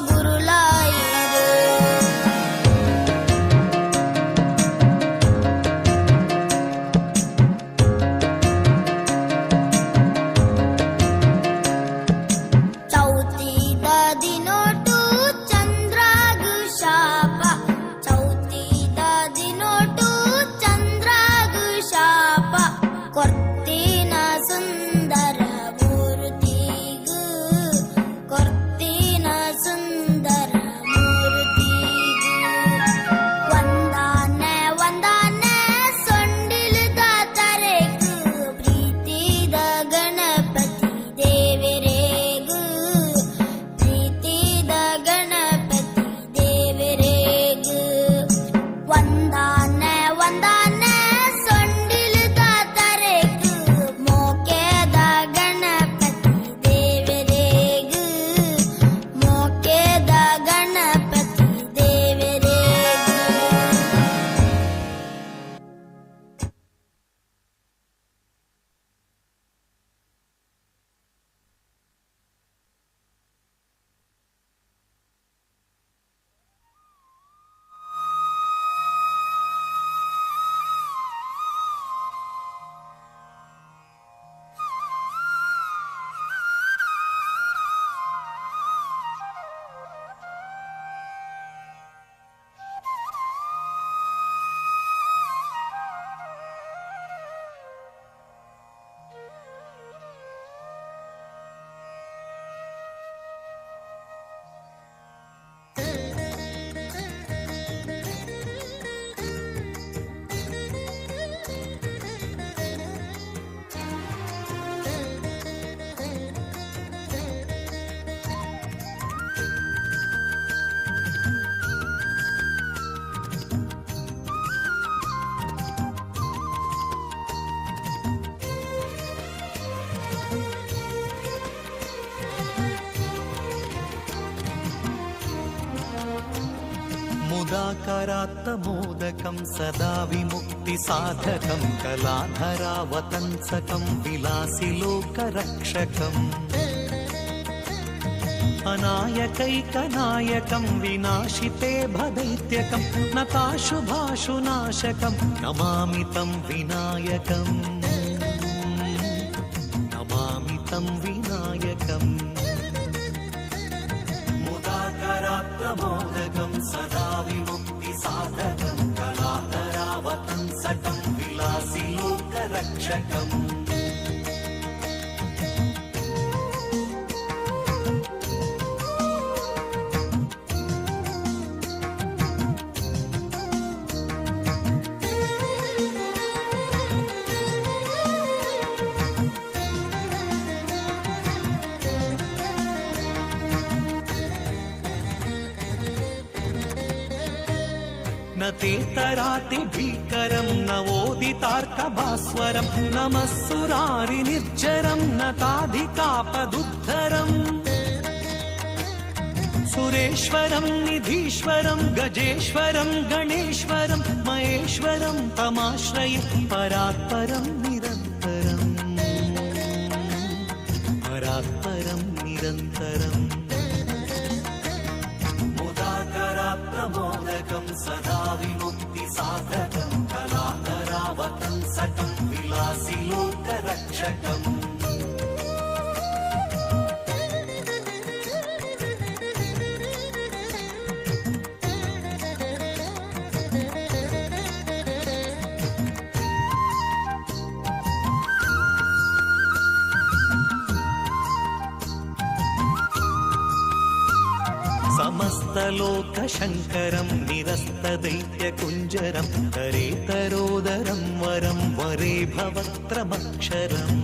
ಗುರುಲಾಯಿರು. ಚೌತಿದ ದಿನೋಟು ಚಂದ್ರಾಗು ಶಾಪ, ಚೌತಿದ ದಿನೋಟು ಚಂದ್ರಾಗು ಶಾಪ, ಕೊರ್ತಿನ ಸುಂದರ ಮೂರ್ತಿಗು, ಕೊರ್ತಿನ ಸುಂದರ ಮೂರ್ತಿಗು. ವಂದಾನೆ ವಂದಾನೆ ಸೊಂಡಿಲದ ತರೆಗು, ಪ್ರೀತಿದ ಗಣಪತಿ ದೇವರೇಗು, ಪ್ರೀತಿದ ಗಣಪತಿ ದೇವರೇಗು. ವಂದಾನೆ ವಂದಾನೆ ಸೊಂಡಿಲದ ತರೆಗು, ಮೋಕೆದ ಗಣಪತಿ ದೇವರೇಗು, ಮೋಕೆದ ಗಣಪತಿ ದೇವರೇಗು. मुदाकरात्तमोदकं सदा विमुक्तिसाधकं कलाधरावतंसकं विलासिलोकरक्षकम् अनायकैकनायकं विनाशिते भदैत्यकं नताशुभाशुनाशकं नमामि तं विनायकम्, नमामि तं विनायकम्। मुदाकरात्तमोदकं सदा विमुक्तिसाधकं कलाधरावतंसकं विलासिलोकरक्षकम्। नतेतरातिभीकरं नवोदितार्कभास्वरं नमः सुरारिनिर्झरं नताधिकापदुद्धरम् सुरेश्वरं निधीश्वरं गजेश्वरं गणेश्वरं महेश्वरं तमाश्रये परात्परं निरन्तरं, परात्परं निरन्तरम्। मुदाकरात्तमोदकं सदा विमुक्तिसाधकं कलाधरावतंसकं विलासिलोकरक्षकम्। समस्तलोकशङ्करं निरस्तदैत्यकुञ्जरं तरेतरोदरं वरं वरे भवक्त्रमक्षरम्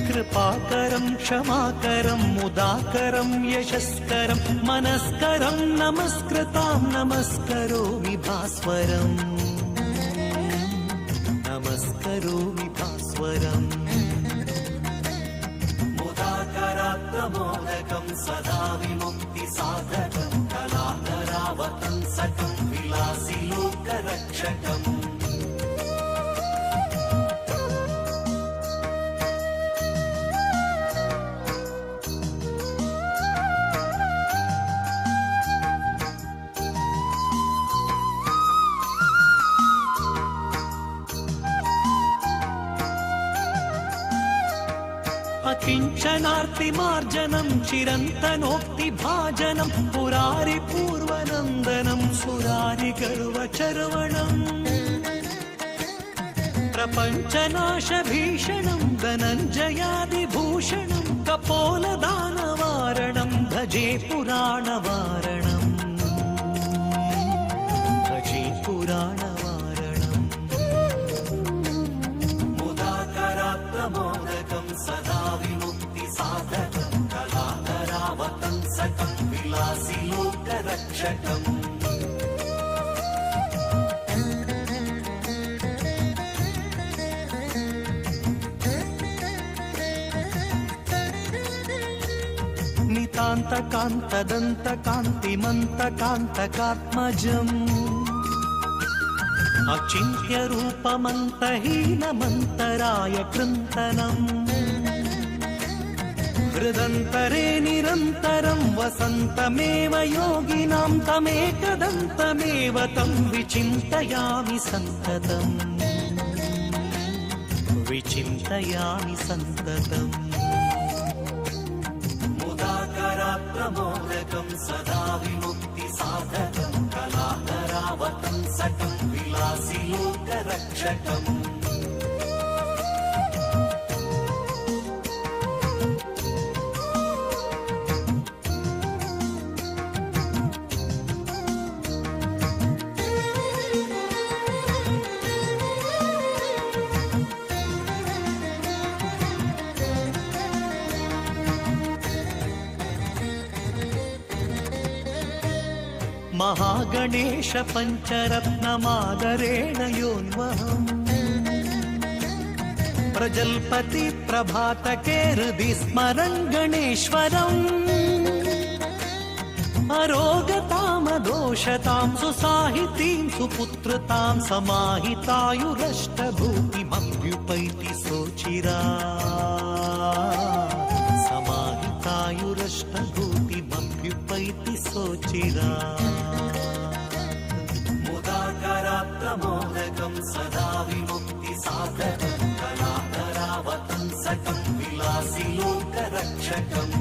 कृपाकरं क्षमाकरं मुदाकरं यशस्करं मनस्करं नमस्कृतां नमस्करोमि भास्वरम्, नमस्करोमि भास्वरम्। मुदाकरात्तमोदकं सदा विमुक्तिसाधकं कलाधरावतंसकं विलासिलोकरक्षकम्। दुष्टार्तिमार्जनं चिरन्तनोक्तिभाजनं पुरारिपूर्वनन्दनं सुरारिगर्वचर्वणम् प्रपञ्चनाशभीषणं धनञ्जयादिभूषणं कपोलदानवारणं भजे पुराणवारणम् भजे पुराणवारणम् मुदाकरात्तमोदकं सदा विमुक्तिसाधकं कलाधरावतंसकं विलासिलोकरक्षकम् नितान्तकान्तदन्तकान्तिमन्तकान्तकात्मजम् अचिन्त्यरूपमन्तहीनमन्तराय कृन्तनम् हृदन्तरे निरन्तरं वसन्तमेव योगिनां तमेकदन्तमेव तं विचिन्तयामि सन्ततम् विचिन्तयामि सन्ततम् मुदाकरात्तमोदकं सदा विमुक्तिसाधकं कलाधरावतंसकं विलासिलोकरक्षकम् महागणेश पञ्चरत्नमादरेण योन्वहम् प्रजल्पति प्रभातके हृदि स्मरन् गणेश्वरम् अरोगतामदोषतां सुसाहितीं सुपुत्रतां समाहितायुरष्टभूतिमभ्युपैति सोचिरा समाहितायुरष्टभूतिमभ्युपैति सोचिरा मुदाकरात्तमोदकं सदा विमुक्तिसाधकं कलाधरावतंसकं विलासिलोकरक्षकम्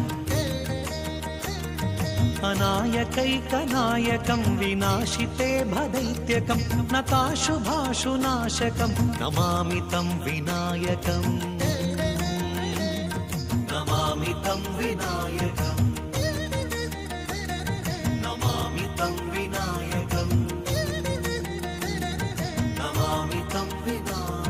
अनायकैकनायकं विनाशिते भदैत्यकं नताशुभाशुनाशकं नमामि तं विनायकम् नमामि तं विनायकम् नमामि तं विनायकम् नमामि तं विनायकम्।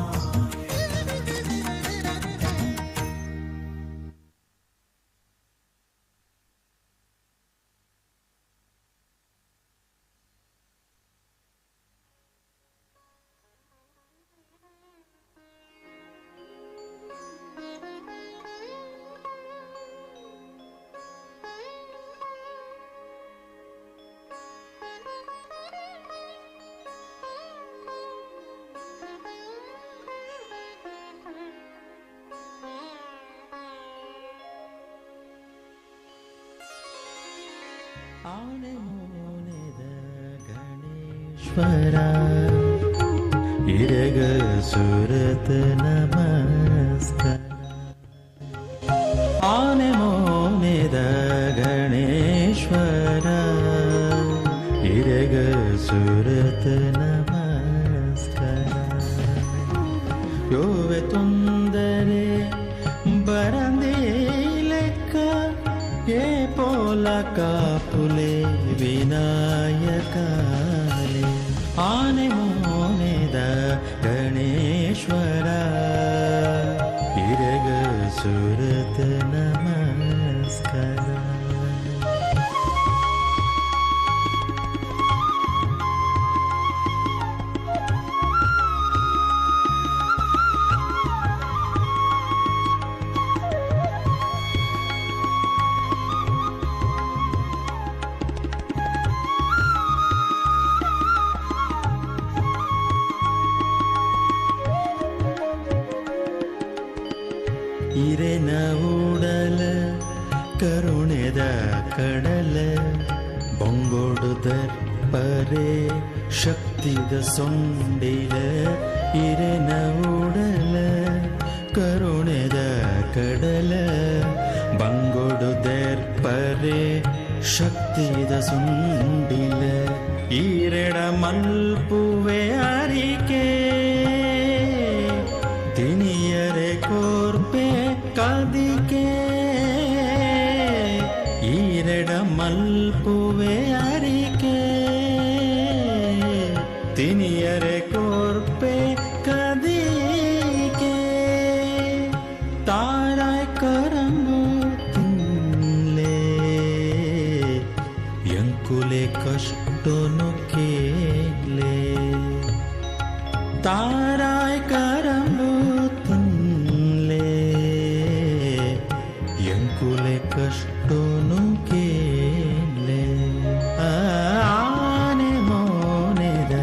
ಆನೆ ಮೋನೆದ ಗಣೇಶ್ವರ ಇರಗ ಸುರತ ನಮಸ್ಕಾರ. ಆನೆ ಮೋನೆದ ಗಣೇಶ್ವರ ಇರಗ ಸುರತ ನಮಸ್ಕಾರ. ಯೋವೆ ತೊಂದರೆ ಬರಂದೇ ಲೆಕ್ಕ ಏ ಪೋಲ ಕಾಪುಲೆ ವಿನಾಯಕಾಲೆ. ಆನೆ ಮೋನೆದ ಗಣೇಶ್ವರ ಇರಗ ಸುರತ ನಮಸ್ಕಾರ. ಇರೆನ ಉಡಲ ಕರುಣೆದ ಕಡಲ ಬೊಂಗೊಡು ದರ್ಪರೆ ಶಕ್ತಿದ ಸೊಂಡಿಲ. ಇರೆನ ಉಡಲ ಕರುಣೆದ ಕಡಲ. ಶಕ್ತಿದ ಸುಂಡಿಲ ಈರೆಡ ಮಲ್ಪುವೆ ಅರಿಕೆ ತಿನಿಯರೆ ಕೋರ್ಪೆ ಕದಿಕೆ ಈರೆಡ ಮಲ್ಪುವೆ ಅರಿಕೆ ತಿನಿಯರೆ ಕೋರ್ಪೆ ಕದಿಕೆ ತಾರಾಯ್ ಕರಂಬು ತಿನ್ಲೆ ಎಂಕುಲೆ ಕಷ್ಟನು ಕೇಲೆ ತಾರಾಯ್ ಕರಂಬು ತಿನ್ಲೆ ಎಂಕುಲೆ ಕಷ್ಟನು ಕೇಲೆ ಆನೆ ಮೋನೆದ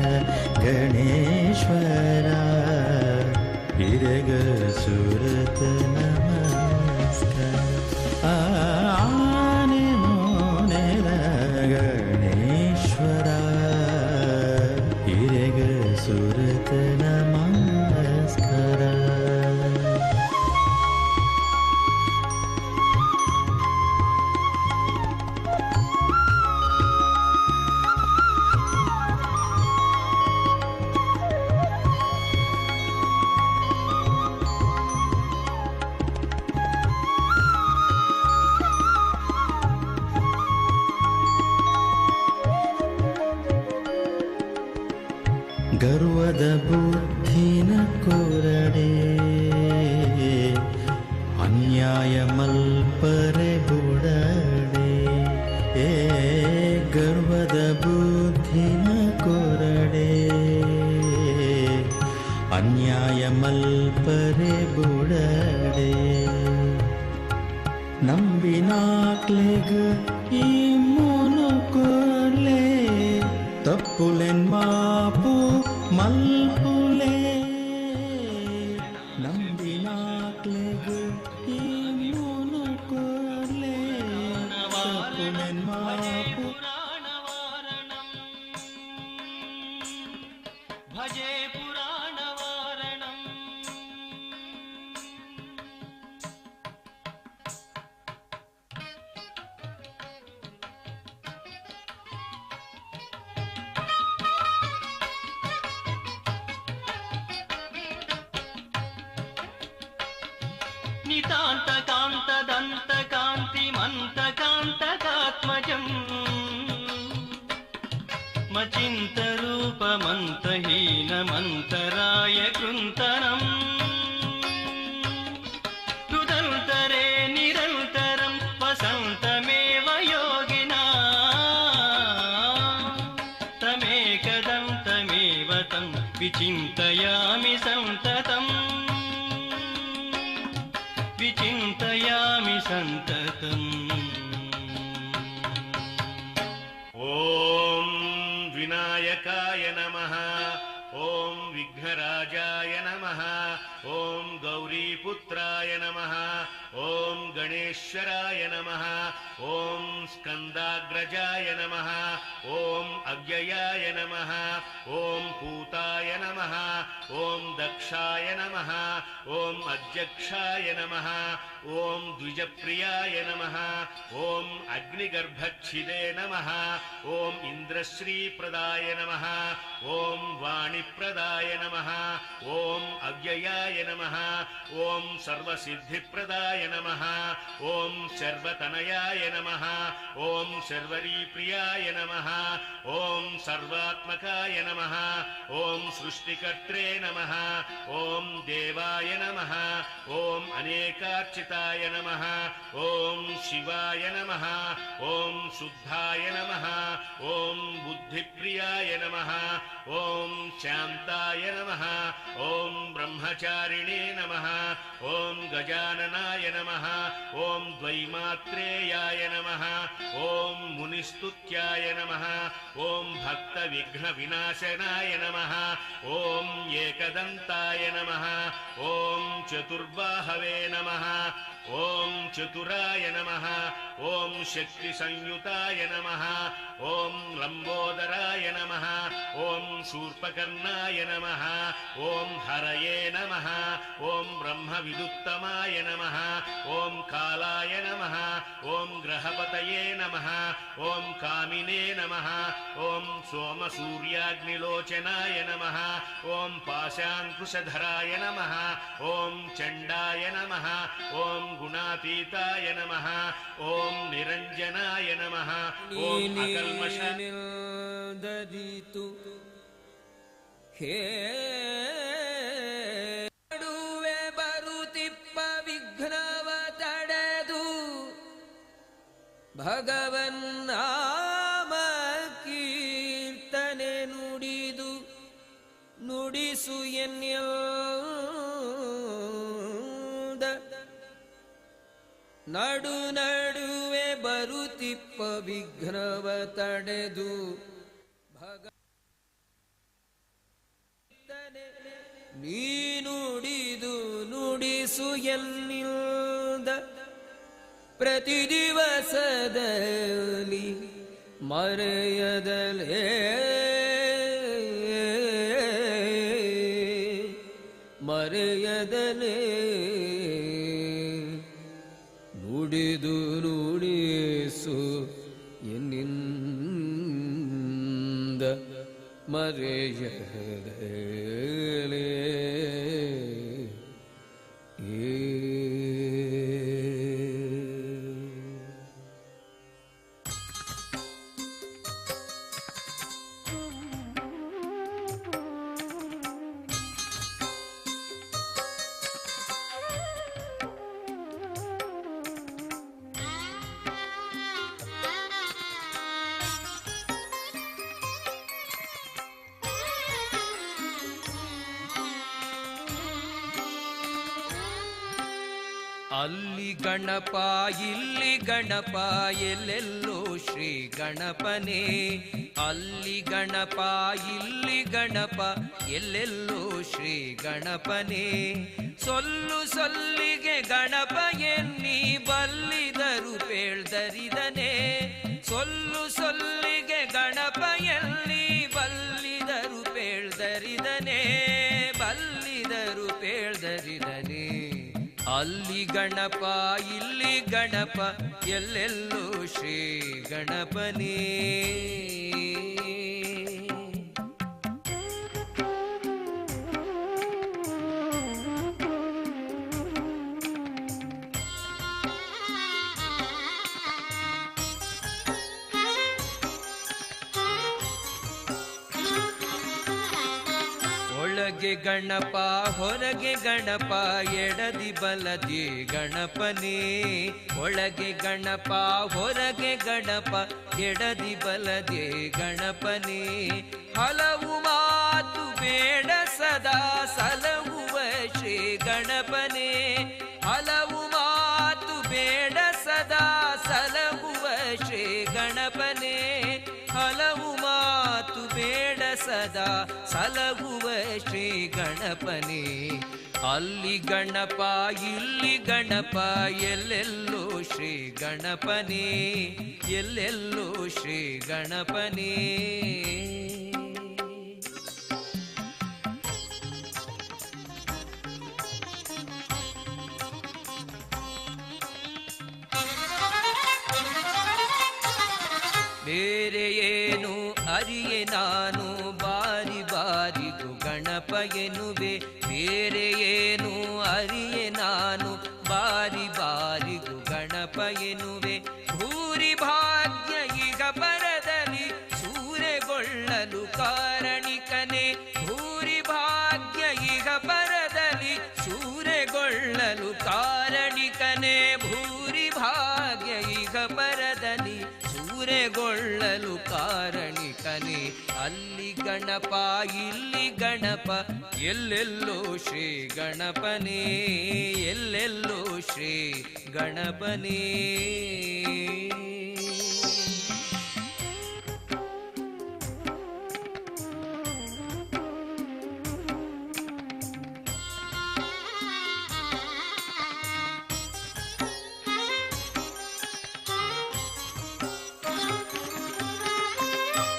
ಗಣೇಶ್ವರ ಇರಗ ಸುರತ ನಮಸ್ಕಾರ ಆನೆ ಮೋನೆದ ಗಣೇಶ್ವರ ಇರಗ ಸುರತ ನಮಸ್ಕಾರ. ಗರ್ವದ ಬುದ್ಧಿನ ಕೊರಡೆ ಅನ್ಯಾಯ ಮಲ್ಪರೆ ಬುಡಡೆ ಏ ಗರ್ವದ ಬುದ್ಧಿನ ಕೊರಡೆ ಅನ್ಯಾಯ ಮಲ್ಪರೆ ಬುಡಡೆ ನಂಬಿನಾಕ್ಲೆಗ್ ಈ ಮೋನು ಕೊರ್ಲೆ ತಪ್ಪುಲೆನ್ ಮಾಪು ಮಲ್ಪುಲೆ ನಂಬಿನಾಕ್ಲೆಗ್ ಈ ಮೋನು ಕೊರ್ಲೆ ತಪ್ಪುಲೆನ್ ಮಾಪು ಪುರಾಣವಾರಣಂ ಭಜೆ ಪುರಾಣವಾರಣಂ. ನಿತಾಂತ ಕಾಂತ ದಂತ ಕಾಂತಿ ಮಂತ ಕಾಂತಕಾತ್ಮಜಂ ಮಚಿಂತ ರೂಪ ಮಂತಹೀನ ಮಂತರಾಯ ಕೃಂತನಂ ರುದಂತರೇ ನಿರಂತರಂ ವಸಂತಮೇವ ಯೋಗಿನಾ ತಮೇಕದಂತಮೇವ ತಂ ವಿಚಿಂತಯಾಮಿ ಸಂತತಂ ವಿಚಿಂತಯಾಮಿ ಸಂತತಂ. ಓಂ ವಿನಾಯಕಾಯ ನಮಃ. ಓಂ ವಿಘ್ನರಾಜಾಯ ನಮಃ. ಓಂ ಗೌರೀಪುತ್ರಾಯ ನಮಃ. ಓಂ ಗಣೇಶ್ವರಾಯ ನಮಃ. ಓಂ ಸ್ಕಂದಾಗ್ರಜಾಯ ನಮಃ. ಓಂ ಅವ್ಯಯಾಯ ನಮಃ. ಓಂ ಪೂತಾಯ ನಮಃ. ಓಂ ದಕ್ಷಾಯ ನಮಃ. ಓಂ ಅಧ್ಯಕ್ಷಾಯ ನಮಃ. ಓಂ ದ್ವಿಜಪ್ರಿಯಾಯ ನಮಃ. ಓಂ ಅಗ್ನಿಗರ್ಭಚ್ಛಿದೆ ನಮಃ. ಓಂ ಇಂದ್ರಶ್ರೀಪ್ರದಾಯ ನಮಃ. ಓಂ ವಾಣಿಪ್ರದಾಯ ನಮಃ. ಓಂ ಅವ್ಯಯಾಯ ನಮಃ. ಓಂ ಸರ್ವಸಿದ್ಧಿಪ್ರದಾಯ ನಮಃ. ಓಂ ಶರ್ವತನಯಾಯ ನಮಃ. ಓಂ ಶರ್ವರೀಪ್ರಿಯಾಯ ನಮಃ. ಓಂ ಸರ್ವಾತ್ಮಕಾಯ ನಮಃ. ಓಂ ಸೃಷ್ಟಿಕರ್ತ್ರೇ ನಮಃ. ಓಂ ದೇವಾಯ ನಮಃ. ಓಂ ಅನೇಕಾರ್ಚಿತಾಯ ನಮಃ. ಓಂ ಶಿವಾಯ ನಮಃ. ಓಂ ಶುದ್ಧಾಯ ನಮಃ. ಓಂ ಬುದ್ಧಿಪ್ರಿಯಾಯ ನಮಃ. ಓಂ ಶಾಂತಾಯ ನಮಃ. ಓಂ ಬ್ರಹ್ಮಚಾರಿಣೇ ನಮಃ. ಓಂ ಗಜಾನನಾಯ ನಮಃ. ಓಂ ದ್ವೈಮಾತ್ರೇಯಾಯ ನಮಃ. ಓಂ ಮುನಿಸ್ತುತ್ಯಾಯ ನಮಃ. ಓಂ ಭಕ್ತವಿಘ್ನ ವಿನಾಶನಾಯ ನಮಃ. ಓಂ ಏಕದಂತಾಯ ನಮಃ. ಓಂ ಚತುರ್ಬಾಹವೇ ನಮಃ. ಓಂ ಚತುರಾಯ ನಮಃ. ಓಂ ಶಕ್ತಿ ಸಂಯುತಾಯ ನಮಃ. ಓಂ ಲಂಬೋದರಾಯ ನಮಃ. ಓಂ ಶೂರ್ಪಕರ್ಣಾಯ ನಮಃ. ಓಂ ಹರಯೇ ನಮಃ. ಓಂ ಬ್ರಹ್ಮವಿದುತ್ತಮಾಯ ನಮಃ. ಓಂ ಕಾಲಾಯ ನಮಃ. ಓಂ ಗ್ರಹಪತಯೇ ನಮಃ. ಓಂ ಕಾಮಿನೇ ನಮಃ ಓಂ ಸೋಮಸೂರ್ಯಾಗ್ನಿಲೋಚನಾಯ ನಮಃ ಓಂ ಪಾಶಾಂಕುಶಧರಾಯ ನಮಃ ಓಂ ಚಂಡಾಯ ನಮಃ ಓಂ ಗುಣಾತೀತಾಯ ನಮಃ ಓಂ ನಿರಂಜನಾಯ ನಮಃ ಓಂ ಅಕಲ್ಮಷ ದರಿತು ಹೇ ನಡುವೆ ಬರುತಿಪ್ಪ ವಿಘ್ನವ ತಡೆದು ಭಗವನ್ನಾಮ ಕೀರ್ತನೆ ನುಡಿದು ನುಡಿಸು ಎನ್ನಿಲ್ದ ನಡು ನಡುವೆ ಬರುತಿಪ್ಪ ವಿಘ್ನವ ತಡೆದು ಭಗ ನೀನುಡಿದು ನುಡಿಸು ಎನ್ನಿಲ್ದ ಪ್ರತಿ ದಿವಸದಲ್ಲಿ ಮರೆಯದಲೇ ಮರೆಯದಲೇ ನುಡಿದು ನುಡಿಸು ಎನ್ನಿಂದ ಮರೆಯದಲೇ ಅಲ್ಲಿ ಗಣಪ ಇಲ್ಲಿ ಗಣಪ ಎಲ್ಲೆಲ್ಲೋ ಶ್ರೀ ಗಣಪನೇ. ಅಲ್ಲಿ ಗಣಪ ಇಲ್ಲಿ ಗಣಪ ಎಲ್ಲೆಲ್ಲೋ ಶ್ರೀ ಗಣಪನೇ. ಸೊಲ್ಲು ಸೊಲ್ಲಿಗೆ ಗಣಪ ಎನ್ನಿ ಬಲ್ಲಿದರು ಪೇಳ್ದರಿದನೆ. ಸೊಲ್ಲು ಸೊಲ್ಲಿಗೆ ಗಣಪ ಎನ್ನಿ ಬಲ್ಲಿದರು ಪೇಳ್ದರಿದನೆ, ಬಲ್ಲಿದರು ಪೇಳ್ದರಿದನೆ. ಅಲ್ಲಿ ಗಣಪ ಇಲ್ಲಿ ಗಣಪ ಎಲ್ಲೆಲ್ಲೋ ಶ್ರೀ ಗಣಪನೇ. ಒಳಗೆ ಗಣಪ ಹೊರಗೆ ಗಣಪ ಎಡದಿ ಬಲದಿ ಗಣಪನೇ. ಒಳಗೆ ಗಣಪ ಹೊರಗೆ ಗಣಪ ಎಡದಿ ಬಲದಿ ಗಣಪನೇ. ಹಲವು ಮಾತು ಬೇಡ ಸದಾ ಸಲಹುವ ಶ್ರೀ ಗಣಪನೇ. ಹಲವು ಮಾತು ಬೇಡ ಸದಾ ಸಲಹುವ ಶ್ರೀ ಗಣಪನೇ. ಹಲವು ಮಾತು ಬೇಡ ಸದಾ ಸಲಹುವ ಶ್ರೀ ಗಣಪನೇ. ಅಲ್ಲಿ ಗಣಪ ಇಲ್ಲಿ ಗಣಪ ಎಲ್ಲೆಲ್ಲೋ ಶ್ರೀ ಗಣಪನೇ, ಎಲ್ಲೆಲ್ಲೋ ಶ್ರೀ ಗಣಪನೇ. ಬೇರೆ ಏನು ಅರಿಯೆ ನಾನು ಬಾರಿ ಬಾರಿಗೂ ಗಣಪ ಎನ್ನುವೆ. ಬೇರೆ ಏನು ಅರಿಯೆ ನಾನು ಬಾರಿ ಬಾರಿಗೂ ಗಣಪ ಎನ್ನುವೆ. ಭೂರಿ ಭಾಗ್ಯ ಈಗ ಪರದಲ್ಲಿ ಸೂರೆಗೊಳ್ಳಲು ಕಾರಣಿಕನೇ. ಭೂರಿ ಭಾಗ್ಯ ಈಗ ಪರದಲ್ಲಿ ಸೂರೆಗೊಳ್ಳಲು ಕಾರಣಿಕನೇ. ಭೂರಿ ಭಾಗ್ಯ ಈಗ ಪರದಲ್ಲಿ ಸೂರೆಗೊಳ್ಳಲು ಕಾರಣಿಕನೇ. ಅಲ್ಲಿ ಗಣಪ ಇಲ್ಲಿ ಗಣಪ ಎಲ್ಲೆಲ್ಲೋ ಶ್ರೀ ಗಣಪನೇ, ಎಲ್ಲೆಲ್ಲೋ ಶ್ರೀ ಗಣಪನೇ.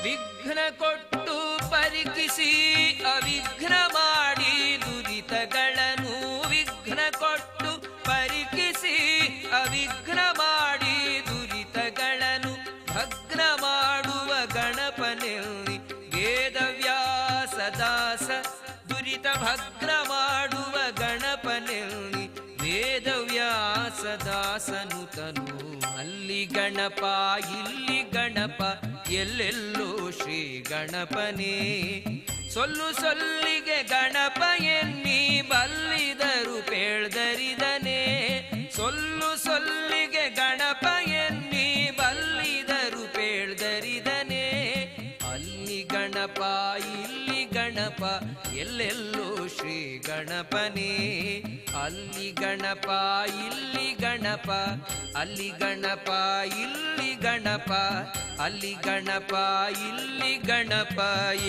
ವಿಘ್ನ ಕೊಟ್ಟು ಪರಿಕಿಸಿ ಅವಿಘ್ನ ಮಾಡಿ ದುರಿತಗಳನ್ನು. ವಿಘ್ನ ಕೊಟ್ಟು ಪರಿಕಿಸಿ ಅವಿಘ್ನ ಮಾಡಿ ದುರಿತಗಳನ್ನು. ಭಗ್ನ ಮಾಡುವ ಗಣಪನೆಲ್ಲಿ ವೇದವ್ಯಾಸದಾಸ ದುರಿತ ಭಗ್ನ ಮಾಡುವ ಗಣಪನೆಲ್ಲಿ ವೇದವ್ಯಾಸದಾಸನುತನು. ಅಲ್ಲಿ ಗಣಪ ಇಲ್ಲಿ ಗಣಪ ಎಲ್ಲೆಲ್ಲೋ ಶ್ರೀ ಗಣಪನೇ. ಸೊಲ್ಲು ಸೊಲ್ಲಿಗೆ ಗಣಪ ಎನ್ನಿ ಬಲ್ಲಿದರು ಪೇಳ್ದರಿದನೆ. ಸೊಲ್ಲು ಸೊಲ್ಲಿಗೆ ಗಣಪ ಎನ್ನಿ ಬಲ್ಲಿದರು ಪೇಳ್ದರಿದನೆ. ಅಲ್ಲಿ ಗಣಪ ಇಲ್ಲಿ ಗಣಪ ಎಲ್ಲೆಲ್ಲೋ ಶ್ರೀ ಗಣಪನೇ. ಅಲ್ಲಿ ಗಣಪ ಇಲ್ಲಿ ಗಣಪ ಅಲ್ಲಿ ಗಣಪ ಇಲ್ಲಿ ಗಣಪ ಅಲ್ಲಿ ಗಣಪ ಇಲ್ಲಿ ಗಣಪ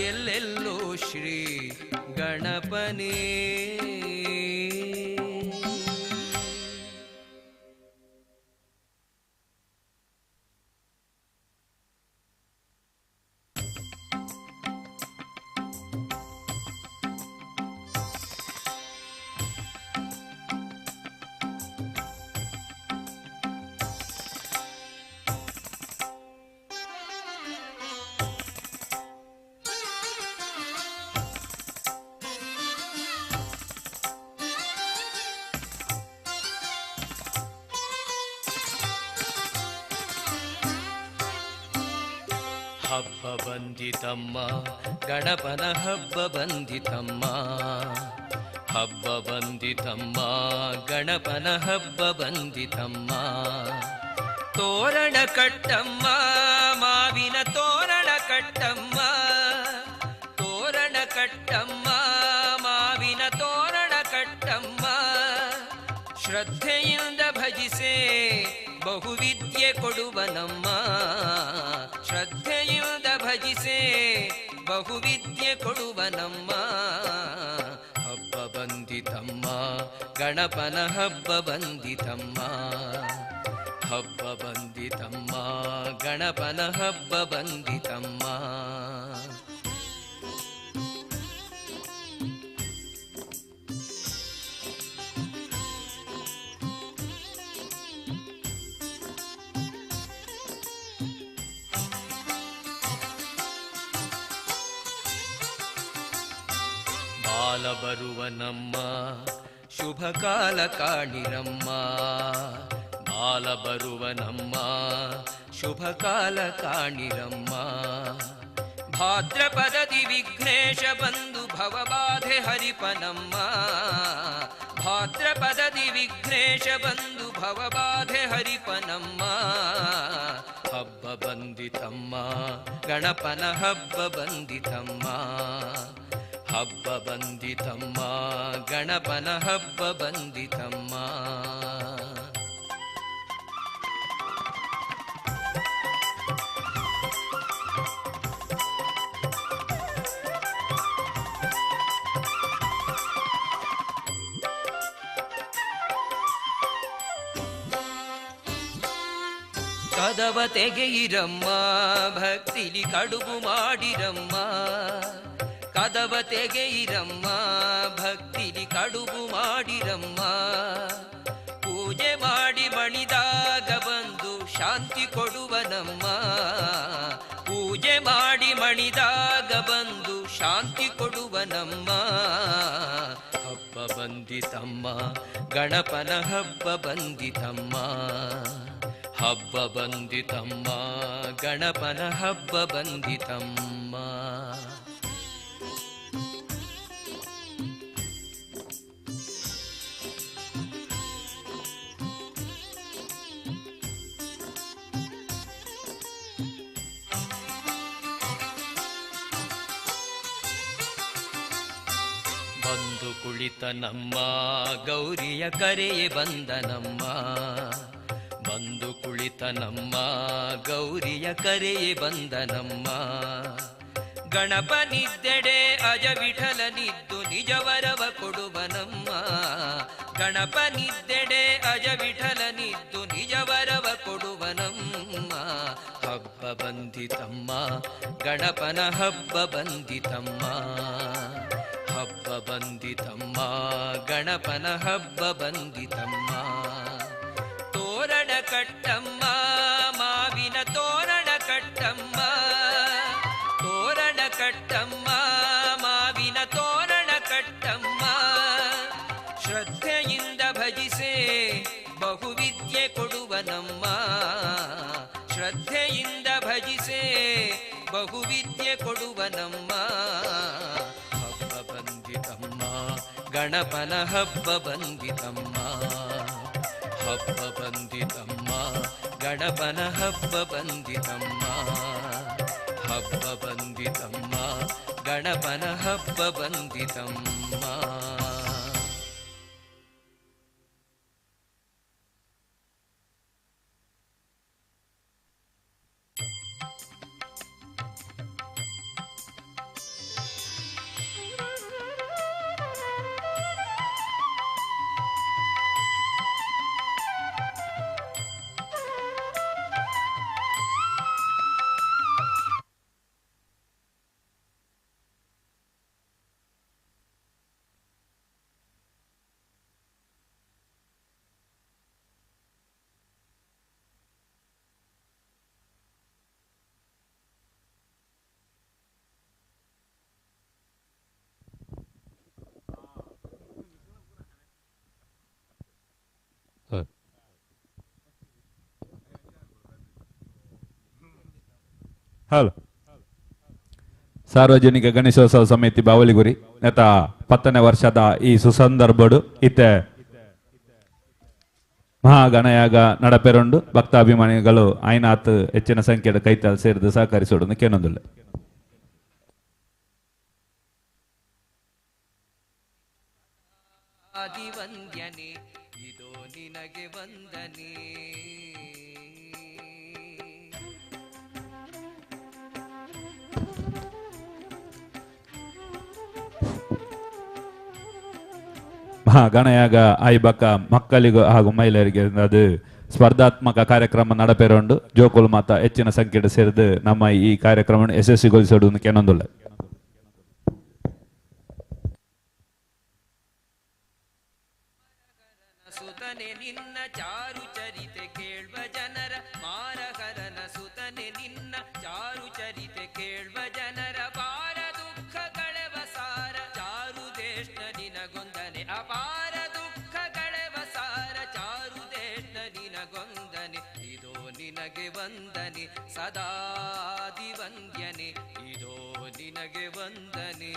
ಎಲ್ಲೆಲ್ಲೋ ಶ್ರೀ ಗಣಪನೇ. ಹಬ್ಬ ಬಂದಿತಮ್ಮ ಗಣಪನ ಹಬ್ಬ ಬಂದಿತಮ್ಮ. ಹಬ್ಬ ಬಂದಿತಮ್ಮ ಗಣಪನ ಹಬ್ಬ ಬಂದಿತಮ್ಮ. ತೋರಣ ಕಟ್ಟಮ್ಮ ಮಾವಿನ ತೋರಣ ಕಟ್ಟಮ್ಮ. ತೋರಣ ಕಟ್ಟಮ್ಮ ಮಾವಿನ ತೋರಣ ಕಟ್ಟಮ್ಮ. ಶ್ರದ್ಧೆಯಿಂದ ಭಜಿಸೆ ಬಹುವಿದ್ಯೆ ಕೊಡುವನಮ್ಮ. ಶ್ರದ್ಧೆಯಿಂದ ಭಜಿಸೆ ಬಹುವಿದ್ಯೆ ಕೊಡುವನಮ್ಮ. ಹಬ್ಬ ಬಂದಿತಮ್ಮ ಗಣಪನ ಹಬ್ಬ ಬಂದಿತಮ್ಮ. ಹಬ್ಬ ಬಂದಿತಮ್ಮ ಗಣಪನ ಹಬ್ಬ ಬಂದಿತಮ್ಮ. ಬಾಲ ಬರುವನಮ್ಮ ಶುಭ ಕಾಲ ಕಾಣಿರಮ್ಮ. ಬಾಲ ಬರುವನಮ್ಮ ಶುಭ ಕಾಲ ಕಾಣಿರಮ್ಮ. ಭಾದ್ರಪದದಿ ವಿಘ್ನೇಶ ಬಂದು ಭವಬಾಧೆ ಹರಿಪನಮ್ಮ. ಭಾದ್ರಪದದಿ ವಿಘ್ನೇಶ ಬಂದು ಭವಬಾಧೆ ಹರಿಪನಮ್ಮ. ಹಬ್ಬ ಬಂದಿತಮ್ಮ ಗಣಪನ ಹಬ್ಬ ಬಂದಿತಮ್ಮ. ಹಬ್ಬ ಬಂದಿತಮ್ಮ ಗಣಪನ ಹಬ್ಬ ಬಂದಿತಮ್ಮ. ಕದವ ತೆಗೆಯಿರಮ್ಮ ಭಕ್ತಿಲಿ ಕಡುಬು ಮಾಡಿರಮ್ಮ. ಕದವ ತೆಗೆಯಿರಮ್ಮ ಭಕ್ತಿಲಿ ಕಡುಬು ಮಾಡಿರಮ್ಮ. ಪೂಜೆ ಮಾಡಿ ಮಣಿದಾಗ ಬಂದು ಶಾಂತಿ ಕೊಡುವನಮ್ಮ. ಪೂಜೆ ಮಾಡಿ ಮಣಿದಾಗ ಬಂದು ಶಾಂತಿ ಕೊಡುವನಮ್ಮ. ಹಬ್ಬ ಬಂದಿತಮ್ಮ ಗಣಪನ ಹಬ್ಬ ಬಂದಿತಮ್ಮ. ಹಬ್ಬ ಬಂದಿತಮ್ಮ ಗಣಪನ ಹಬ್ಬ ಬಂದಿತಮ್ಮ. ಬಂದು ಕುಳಿತನಮ್ಮ ಗೌರಿಯ ಕರೆಯೇ ಬಂದನಮ್ಮ. ಬಂದು ಕುಳಿತನಮ್ಮ ಗೌರಿಯ ಕರೆಯೇ ಬಂದನಮ್ಮ. ಗಣಪನಿದ್ದೆಡೆ ಅಜ ವಿಠಲನಿದ್ದು ನಿಜವರವ ಕೊಡುವನಮ್ಮ. ಗಣಪನಿದ್ದೆಡೆ ಅಜ ವಿಠಲನಿದ್ದು ನಿಜವರವ ಕೊಡುವನಮ್ಮ. ಹಬ್ಬ ಬಂದಿತಮ್ಮ ಗಣಪನ ಹಬ್ಬ ಬಂದಿತಮ್ಮ. ಹಬ್ಬ ಬಂದಿತಮ್ಮ ಗಣಪನ ಹಬ್ಬ ಬಂದಿತಮ್ಮ. ತೋರಣ ಕಟ್ಟಮ್ಮ ಮಾವಿನ ತೋರಣ ಕಟ್ಟಮ್ಮ, ತೋರಣ ಕಟ್ಟಮ್ಮ, ಮಾವಿನ ತೋರಣ ಕಟ್ಟಮ್ಮ. ಶ್ರದ್ಧೆಯಿಂದ ಭಜಿಸೆ ಬಹುವಿದ್ಯೆ ಕೊಡುವನಮ್ಮ, ಶ್ರದ್ಧೆಯಿಂದ ಭಜಿಸೆ ಬಹುವಿದ್ಯೆ ಕೊಡುವನಮ್ಮ. ಹಬ್ಬ ಬಂದಿತಮ್ಮ, ಗಣಪನ ಹಬ್ಬ ಬಂದಿತಮ್ಮ, ಹಬ್ಬ ಬಂದಿತಮ್ಮ, ಗಣಪನ ಹಬ್ಬ ಬಂದಿತಮ್ಮ, ಹಬ್ಬ ಬಂದಿತಮ್ಮ, ಗಣಪನ ಹಬ್ಬ ಬಂದಿತಮ್ಮ. ಹಲೋ. ಸಾರ್ವಜನಿಕ ಗಣೇಶೋತ್ಸವ ಸಮಿತಿ ಬಾವಲಿಗುರಿ ನೆತ 10ನೇ ವರ್ಷದ ಈ ಸುಸಂದರ್ಭಡು ಇತ್ತೆ ಮಹಾಗಣಯಾಗ ನಡಪೆರೊಂಡು ಭಕ್ತಾಭಿಮಾನಿಗಳು ಐನಾತ್ ಹೆಚ್ಚಿನ ಸಂಖ್ಯೆಯ ಕೈತಾಲ್ ಸೇರಿದು ಸಹಕರಿಸೋಡು ಕೇನೊಂದುಳ್ಳೆ. ಆದಿವಂದ್ಯನೆ ಇದೋ ನಿನಗೆ ವಂದನೆ. ಮಹಾಗಣಯಾಗ ಆಯ್ಬಕ್ಕ ಮಕ್ಕಳಿಗೂ ಹಾಗೂ ಮಹಿಳೆಯರಿಗೆ ಅದು ಸ್ಪರ್ಧಾತ್ಮಕ ಕಾರ್ಯಕ್ರಮ ನಡಪೆರೊಂಡು ಜೋಕುಲು ಮಾತ ಹೆಚ್ಚಿನ ಸಂಖ್ಯೆಡ್ ಸೇರಿದು ನಮ್ಮ ಈ ಕಾರ್ಯಕ್ರಮ ಯಶಸ್ವಿಗೊಳಿಸೋಡು ಕೆನೊಂದುಳ್ಳ. ಸುತನೆ ನಿನ್ನ ಚಾರು ಚರಿತೆ ಕೇಳುವ ಜನರ ಮಾರಹರನ ಸುತನೆ ನಿನ್ನ ಚಾರು ಚರಿತೆ ಕೇಳುವ ಜನರ ಬಾರ ದುಃಖ ಕಳೆವ ಸಾರ ಚಾರು ದೇಶ್ನ ನಿನಗೊಂದನೆ ಅಪಾರ ದುಃಖ ಕಳೆವ ಸಾರ ಚಾರು ದೇಶ್ನ ನಿನಗೊಂದನೆ ಇದೋ ನಿನಗೆ ವಂದನೆ ಸದಾದಿವಂದ್ಯನೆ ಇದೋ ನಿನಗೆ ವಂದನೆ.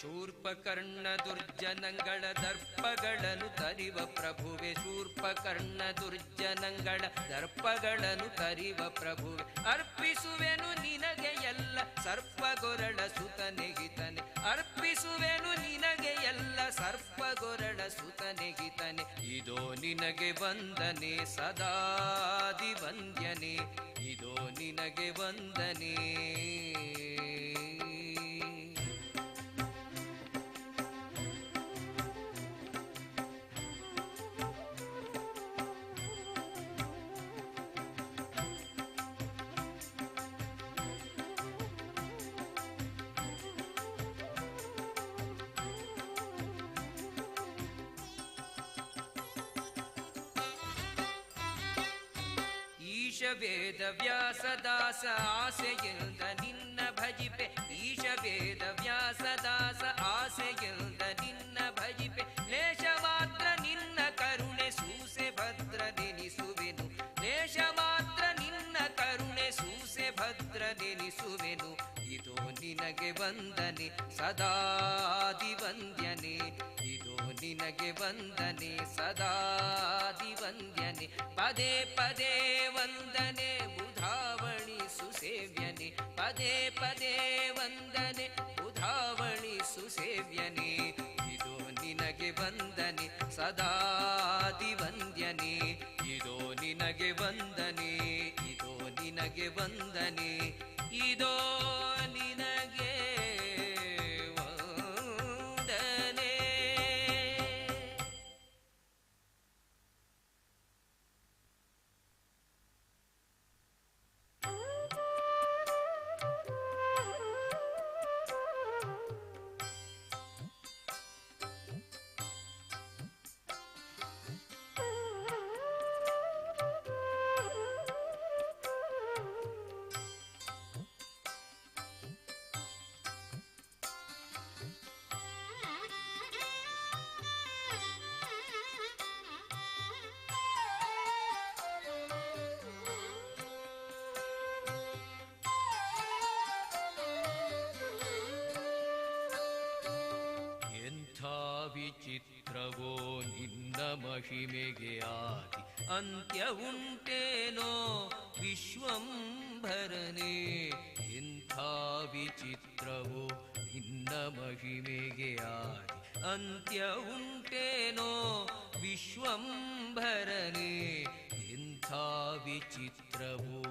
ಶೂರ್ಪಕರ್ಣ ದುರ್ಜನಗಳ ದರ್ಪಗಳನ್ನು ತರಿವ ಪ್ರಭುವೆ, ಶೂರ್ಪಕರ್ಣ ದುರ್ಜನಗಳ ದರ್ಪಗಳನ್ನು ತರಿವ ಪ್ರಭುವೆ, ಅರ್ಪಿಸುವೆನು ನಿನಗೆ ಎಲ್ಲ ಸರ್ಪಗೊರಳ ಸುತನೆಗಿತನೆ, ಅರ್ಪಿಸುವೆನು ನಿನಗೆ ಎಲ್ಲ ಸರ್ಪಗೊರಳ ಸುತನೆಗಿತನೆ ಇದೋ ನಿನಗೆ ವಂದನೆ ಸದಾದಿವಂದ್ಯನೆ ಇದೋ ನಿನಗೆ ವಂದನೆ. ವೇದ ವ್ಯಾಸದಾಸ ಆಸೆಯಿಂದ ನಿನ್ನ ಭಜಿಪೆ, ಈಶ ವೇದ ವ್ಯಾಸದಾಸ ಆಸೆಯಿಂದ ನಿನ್ನ ಭಜಿಪೆ, ಲೇಷ ಮಾತ್ರ ನಿನ್ನ ಕರುಣೆ ಸೂಸೆ ಭದ್ರ ನೆನಿಸುವೆನು, ಲೇಷ ಮಾತ್ರ ನಿನ್ನ ಕರುಣೆ ಸೂಸೆ ಭದ್ರ ನೆನಿಸುವೆನು ಇದೋ ನಿನಗೆ ವಂದನೆ ಸದಾದಿವಂದ್ಯನೆ ಇದೋ ನಿನಗೆ ವಂದನೆ ಸದಾದಿವಂದ್ಯನೆ, ಪದೇ ಪದೇ ವಂದನೆ ಬುಧಾವಣಿ ಸುಸೇವ್ಯನೆ, ಪದೇ ಪದೇ ವಂದನೆ ಬುಧಾವಣಿ ಸುಸೇವ್ಯನೆ ಇದೋ ನಿನಗೆ ವಂದನೆ ಸದಾದಿವಂದ್ಯನೆ ಇದೋ ನಿನಗೆ ವಂದನೆ, ಇದೋ ನಿನಗೆ ನಿನಗೆ ವಂದನೆ, ಇದೋ ನಿನಗೆ ವಂದನೆ. ಎಂಥ ವಿಚಿತ್ರವೋ ನಿನ್ನ ಮಹಿಮೆಗೆ ಆದಿ ಅಂತ್ಯ ಉಂಟೇನೋ ವಿಶ್ವಂಭರನೆ. ಎಂಥ ವಿಚಿತ್ರವೋ ನಿನ್ನ ಮಹಿಮೆಗೆ ಆದಿ ಅಂತ್ಯ ಉಂಟೇನೋ ವಿಶ್ವಂಭರನೆ. ಎಂಥ ವಿಚಿತ್ರವೋ.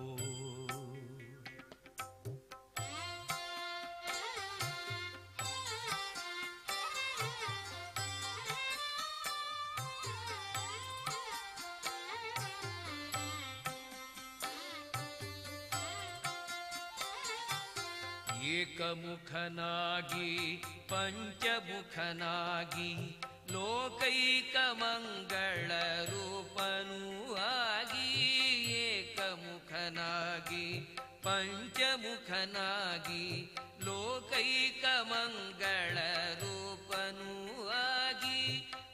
ಏಕಮುಖನಾಗಿ ಪಂಚಮುಖನಾಗಿ ಲೋಕೈಕ ಮಂಗಳ ರೂಪನೂ ಆಗಿ, ಏಕಮುಖನಾಗಿ ಪಂಚಮುಖನಾಗಿ ಲೋಕೈಕ ಮಂಗಳ ರೂಪನೂ ಆಗಿ,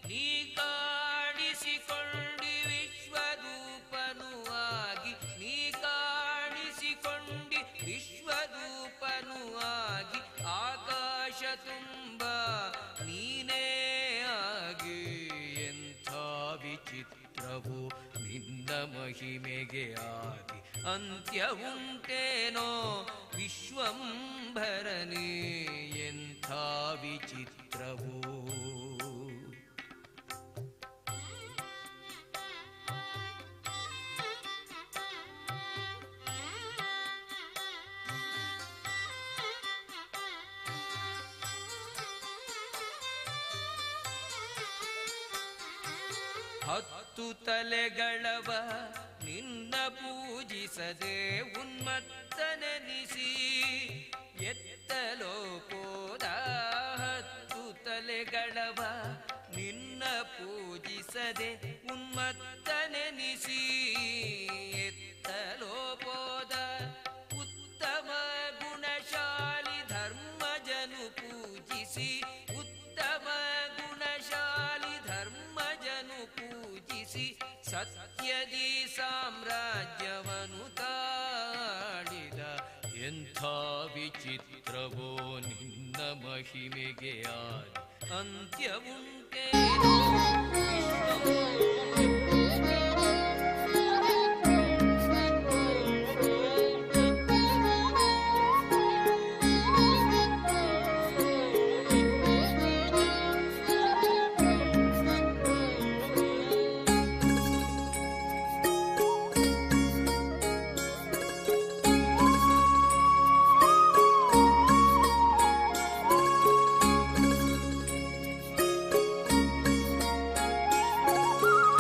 ನೀ ಕಾಣಿಸಿಕೊಂಡಿ ವಿಶ್ವರೂಪನೂ ಆಗಿ, ನೀ ಕಾಣಿಸಿಕೊಂಡಿ ವಿಶ್ವರೂಪನೂ ಆಗಿ, ಆಕಾಶ ತುಂಬ ನೀನೇ ಆಗಿ. ಎಂಥ ವಿಚಿತ್ರವು ನಿನ್ನ ಮಹಿಮೆಗೆ ಆದಿ ಅಂತ್ಯ ಉಂಟೇನೋ ವಿಶ್ವಂಭರನೆ. ಎಂಥ ವಿಚಿತ್ರವು. ಹತ್ತು ತಲೆಗಳವ ನಿನ್ನ ಪೂಜಿಸದೆ ಉನ್ಮತ್ತನೆನಿಸಿ ಎತ್ತಲೋ ಪೋದ. ಹತ್ತು ತಲೆಗಳವ ನಿನ್ನ ಪೂಜಿಸದೆ ಉನ್ಮತ್ತನೆನಿಸಿ ಎತ್ತಲೋ ಪೋದ. ಉತ್ತಮ ಗುಣಶಾಲಿ ಧರ್ಮಜನು ಪೂಜಿಸಿ, ಉತ್ತಮ ಗುಣಶಾಲಿ ಧರ್ಮಜನು ಪೂಜಿಸಿ, ಸತ್ಯದಿ ಸಾಮ್ರಾಜ್ಯವನ್ನು ತಾಳಿದ. ಎಂಥ ವಿಚಿತ್ರವೋ ನಿನ್ನ ಮಹಿಮೆಗೆ ಆದಿ ಅಂತ್ಯ ಉಂಟೇನೋ ವಿಶ್ವಂ. Thank you.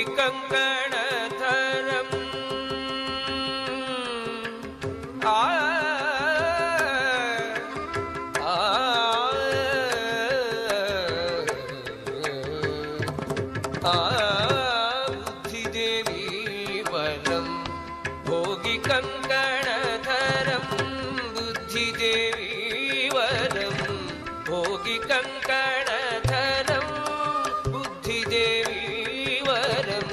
ಭೋಗಿ ಕಂಕಣಧರಂ ಆ ಆ ಆ ಬುದ್ಧಿದೇವಿ ವರಂ ಭೋಗಿ ಕಂಕಣಧರಂ ಬುದ್ಧಿದೇವಿ ವರಂ ಭೋಗಿ ಕಂಕಣಧರಂ ಬುದ್ಧಿದೇವಿ ವರಂ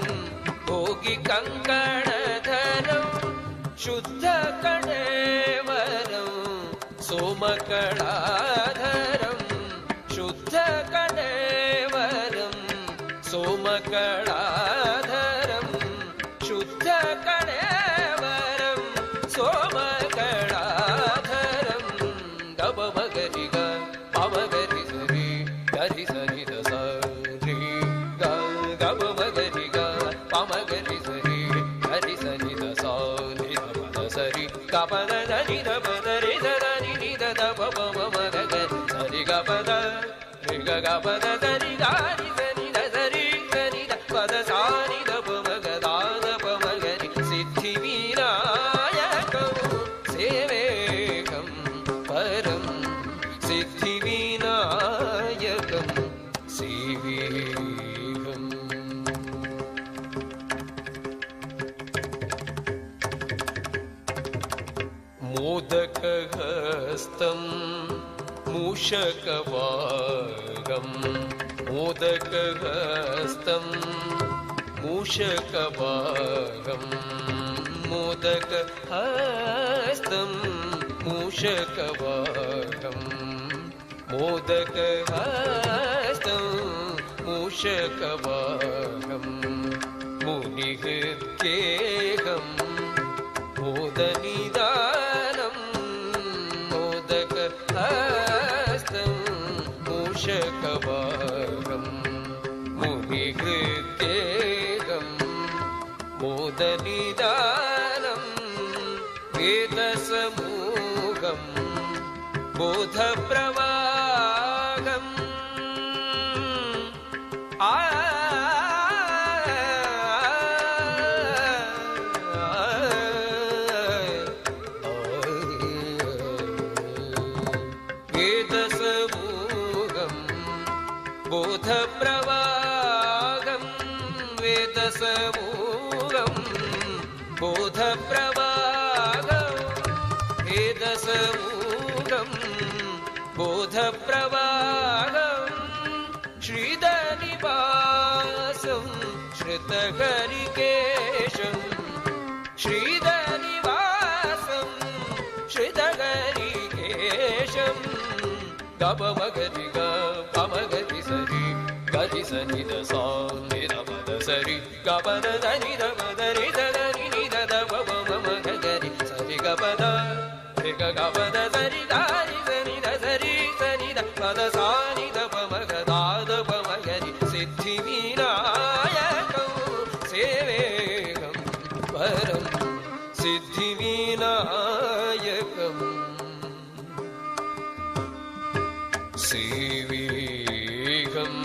ಭೋಗಿ ಕಂಕಣಧರಂ ಶುದ್ಧ ಕಣೇವರಂ ಸೋಮಕಳಾಧರಂ ಶುದ್ಧ ಕಣೇವರಂ ಸೋಮಕಳಾಧರಂ ಶುದ್ಧ ಕಣೇವರಂ ಸೋಮಕಳಾಧರಂ ಗಮ ಮಗರಿ ಗ ಪಮಗರಿ ಸರಿ ಗರಿ ಸರಿ the ಸರಿ ಗ ಗಮ ಮಗರಿ ಗ ಪಮಗರಿ ಸರಿ ಗರಿ ಸರಿ the ಸ ನಿ the ಪ the ಸರಿ ಗ ಪ the the ನಿ the ಪ the ರಿ the the ನಿ ನಿ the the ಪ ಪ ಮ ಮ ಗ ಗ ಸರಿ ಗ ಪ the ರಿ ಗ ಗ ಪ the ಸರಿ ಗ ರಿ ಸ ನಿ the ಸರಿ ಸ ನಿ the ಪ the ಸಾ ನಿ the ಪ ಮ ಗ the the ಪ ಮ ಗ ರಿ ಸಿದ್ಧಿ ವಿನಾಯಕಂ ಸೇವೇಕಂ ಪರಂ ಸಿದ್ಧಿ ವಿನಾಯಕಂ ಸೇವೇಕಂ. मोदकहस्तं मूषकवागं मोदकहस्तं मूषकवागं मोदकहस्तं मूषकवागं मोदकहस्तं मूषकवागं मुनिहृद्येहं मोदनिदानं मोदकहस्तं मूषकवाहं मुनिहृद्येहं मोदनिदानं वेदसमूहं बोधप्रवाहम् आ वेदसमूहं बोधप्रवाहं वेदसमूहं बोधप्रवाहं वेदसमूहं बोधप्रवाहं श्रीधनिवासं श्रुतहरिकेशं श्रीधनिवासं श्रुतहरिकेशं गमगरि ग पमगरि सरि गरि सनि the सा नि the प the सरि ग प the the नि the प the रि the the नि नि the the प प म म ग ग रि सरि ग प the रि ग ग प the सरि ग रि स नि the सरि स नि the प the सा नि the प म ग दा the प म ग रि सिद्धि विनायकं सेवेकं परं सिद्धि विनायकम् सेवेकम्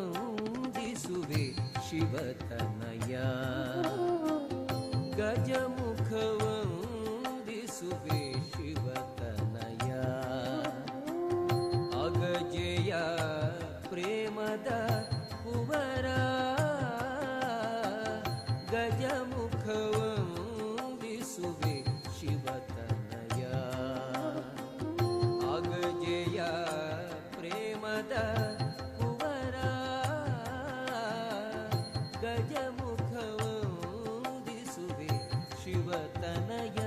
ಗಜಮುಖವಂದಿಸುವೆ ಶಿವತನಯ ಗಜಮುಖವಂದಿಸುವೆ ಶಿವತನಯ ಅಗಜಯ ಪ್ರೇಮದ ಕುವರ. ಪ್ರೇಮದ ಕುವರ ಗಜಮುಖ ವಂದಿಸುವೆ ಶಿವತನಯ.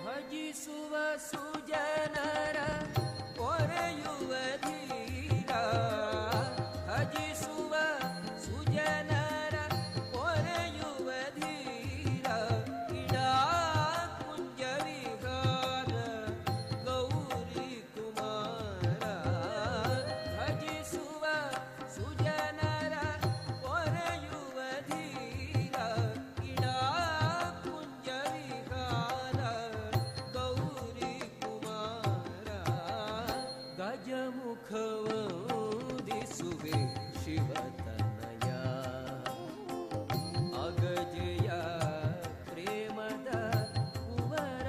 ಭಜಿಸುವ ಸುಜನರ ಪೊರೆಯುವ ಧೀರ, ಭಜಿಸುವ ಸುಜನರ ಪೊರೆಯುವ ಧೀರ, ಇಡಾ ಕುಂಜ ವಿಹಾರ ಗೌರಿ ಕುಮಾರ. ಭಜಿಸುವ ಸುಜನರ ಪೊರೆಯುವ ಧೀರ, ಇಡಾ ಕುಂಜ ವಿಹಾರ ಗೌರಿ ಕುಮಾರ. ಗಜಮುಖ ವಂದಿಸುವೆ ಶಿವತನಯ, ಅಗಜಯ ಪ್ರೇಮದ ಕುವರ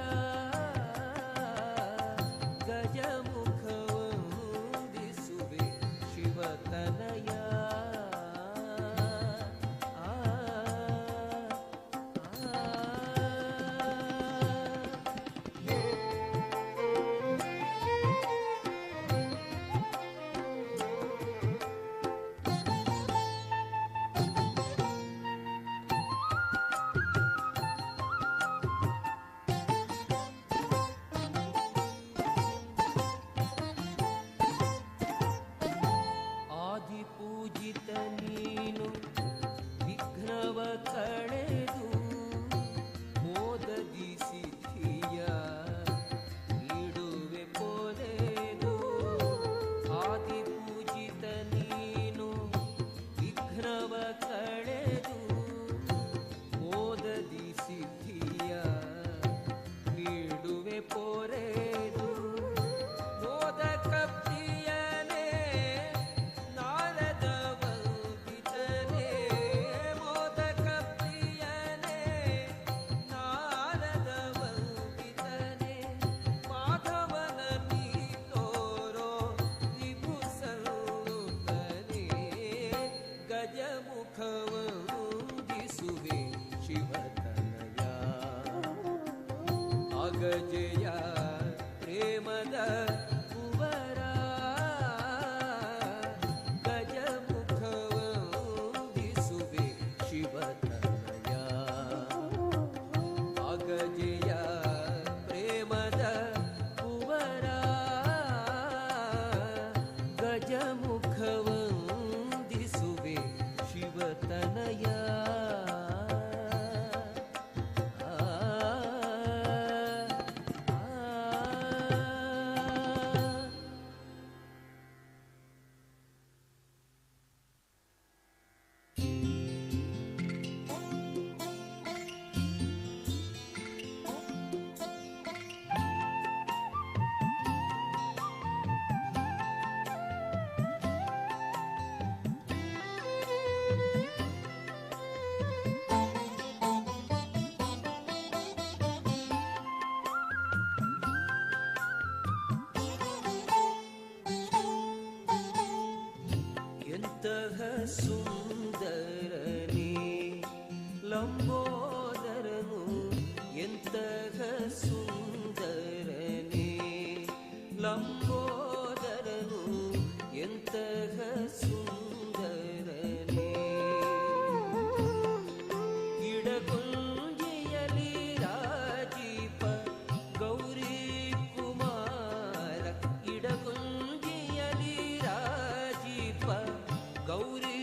ಗಜಮುಖ ವಂದಿಸುವೆ ಶಿವತನಯ. ಆ ಆ. ಆದಿಪೂಜಿತ ನೀನು ವಿಘ್ನವ ಕಳೆದು ಮೋದದಿ ಸಿದ್ಧಿಯ ನೀಡುವೆ ಪೊರೆದು. ಆದಿಪೂಜಿತ ನೀನು ವಿಘ್ನವ ಕಳೆದು ಮೋದದಿ ಸಿದ್ಧಿಯ ನೀಡುವೆ ಪೊರೆದು. ಮೋದಕ ಪ್ರಿಯನೇ ನಾರದ ವಂದಿತನೇ, ಮೋದಕ ಪ್ರಿಯನೇ ನಾರದ ವಂದಿತನೇ, ಮಾಧವನ ನೀ ತೋರೋ ವಿಭು ಸಲ್ಲುತ್ತನೆ. ಗಜಮುಖ ವಂದಿಸುವೆ ಶಿವತನಯ, ಅಗಜಯ ಪ್ರೇಮದ ಕುವರ ಗಜಮುಖ ವಂದಿಸುವೆ ಶಿವತನಯ, ಅಗಜಯ ಪ್ರೇಮದ ಕುವರ ಗಜಮುಖ ವಂದಿಸುವೆ ಶಿವತನಯ. ಆ ಆ. ಎಂತಹ ಸುಂದರನೇ ಲಂಬೋದರನು, ಎಂತಹ ಸುಂದರನೇ ಲಂಬೋದರನು, ಎಂತಹ ಸುಂದರನೇ. ಇಡಗುಂಜಿಯಲಿ ರಾಜೀಪ ಗೌರಿ ಕುಮಾರ, ಇಡಗುಂಜಿಯಲಿ ರಾಜೀಪ ಗೌರಿ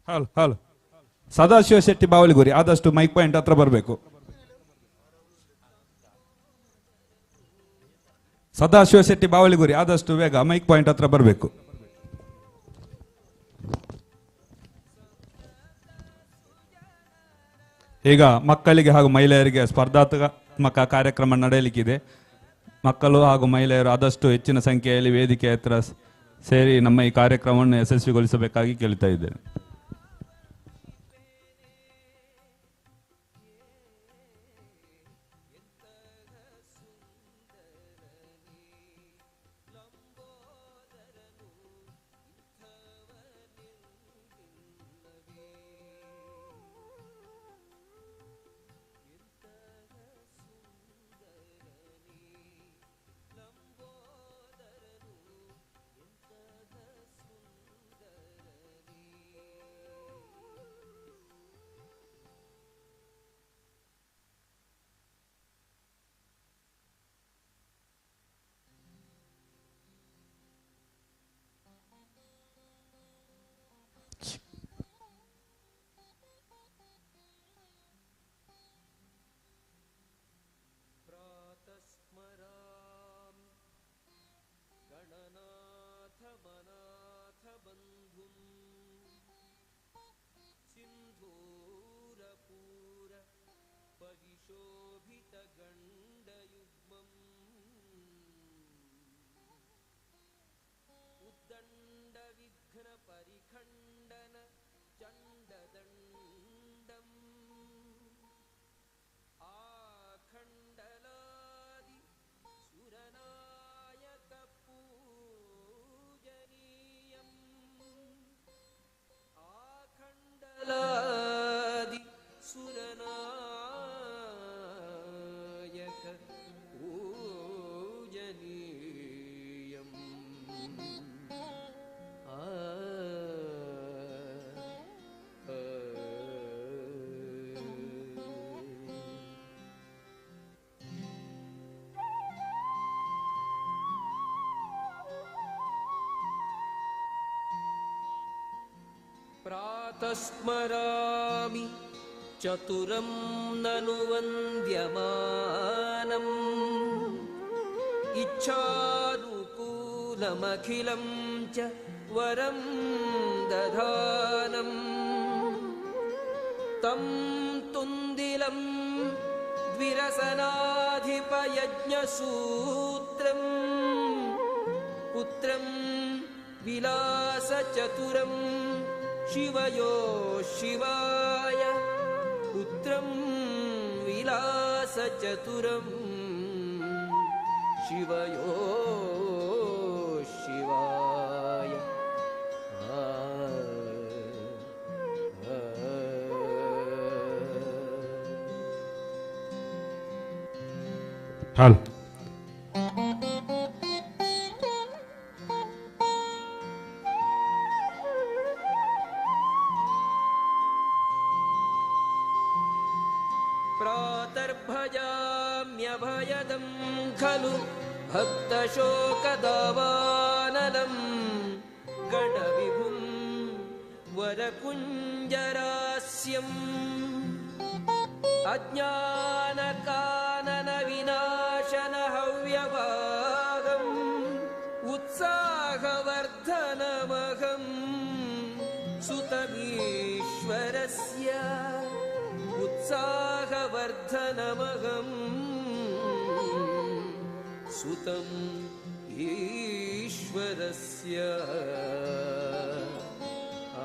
ಹಲೋ ಹಲೋ, ಸದಾಶಿವ ಶೆಟ್ಟಿ ಬಾವಲಿಗುರಿ ಆದಷ್ಟು ಮೈಕ್ ಪಾಯಿಂಟ್ ಹತ್ರ ಬರಬೇಕು. ಸದಾಶಿವ ಶೆಟ್ಟಿ ಬಾವಲಿಗುರಿ ಆದಷ್ಟು ಬೇಗ ಮೈಕ್ ಪಾಯಿಂಟ್ ಹತ್ರ ಬರಬೇಕು. ಈಗ ಮಕ್ಕಳಿಗೆ ಹಾಗೂ ಮಹಿಳೆಯರಿಗೆ ಸ್ಪರ್ಧಾತ್ಮಕ ಕಾರ್ಯಕ್ರಮ ನಡೆಯಲಿಕ್ಕಿದೆ. ಮಕ್ಕಳು ಹಾಗೂ ಮಹಿಳೆಯರು ಆದಷ್ಟು ಹೆಚ್ಚಿನ ಸಂಖ್ಯೆಯಲ್ಲಿ ವೇದಿಕೆ ಹತ್ರ ಸೇರಿ ನಮ್ಮ ಈ ಕಾರ್ಯಕ್ರಮವನ್ನು ಯಶಸ್ವಿಗೊಳಿಸಬೇಕಾಗಿ ಕೇಳ್ತಾ ಇದ್ದೇನೆ. ಪ್ರಾತಸ್ಮರಾಮಿ ಚತುರಂ ನನು ವಂದ್ಯಮಾನಂ ಇಚ್ಛಾನುಕೂಲಮಖಿಲಂ ಚ ವರಂ ದಧಾನಂ ತಂ ತುಂದಿಲಂ ದ್ವಿರಸನಾಧಿಪಯಜ್ಞಸೂತ್ರಂ ಪುತ್ರಂ ವಿಲಾಸಚತುರಂ ಶಿವಯೋ ಶಿವಾಯ ಪುತ್ರಂ ವಿಲಾಸಚತುರಂ ಶಿವಯೋ ಶಿವಾಯ. ಹಲೋ. ಪ್ರಾತರ್ಭಜಾಮ್ಯಭಯದಂ ಖಲು ಭಕ್ತಶೋಕದಾವಾನಲಂ ಗಣವಿಭುಂ ವರಕುಂಜರಾಸ್ಯಂ ಅಜ್ಞಾನಕಾನನ ವಿನಾಶನ ಹವ್ಯಭಾಗಂ ಉತ್ಸಾಹವರ್ಧನಮಹಂ ಸುತಮೀಶ್ವರಸ್ಯ उत्साहवर्धनमहं सुतं ईश्वरस्य. आ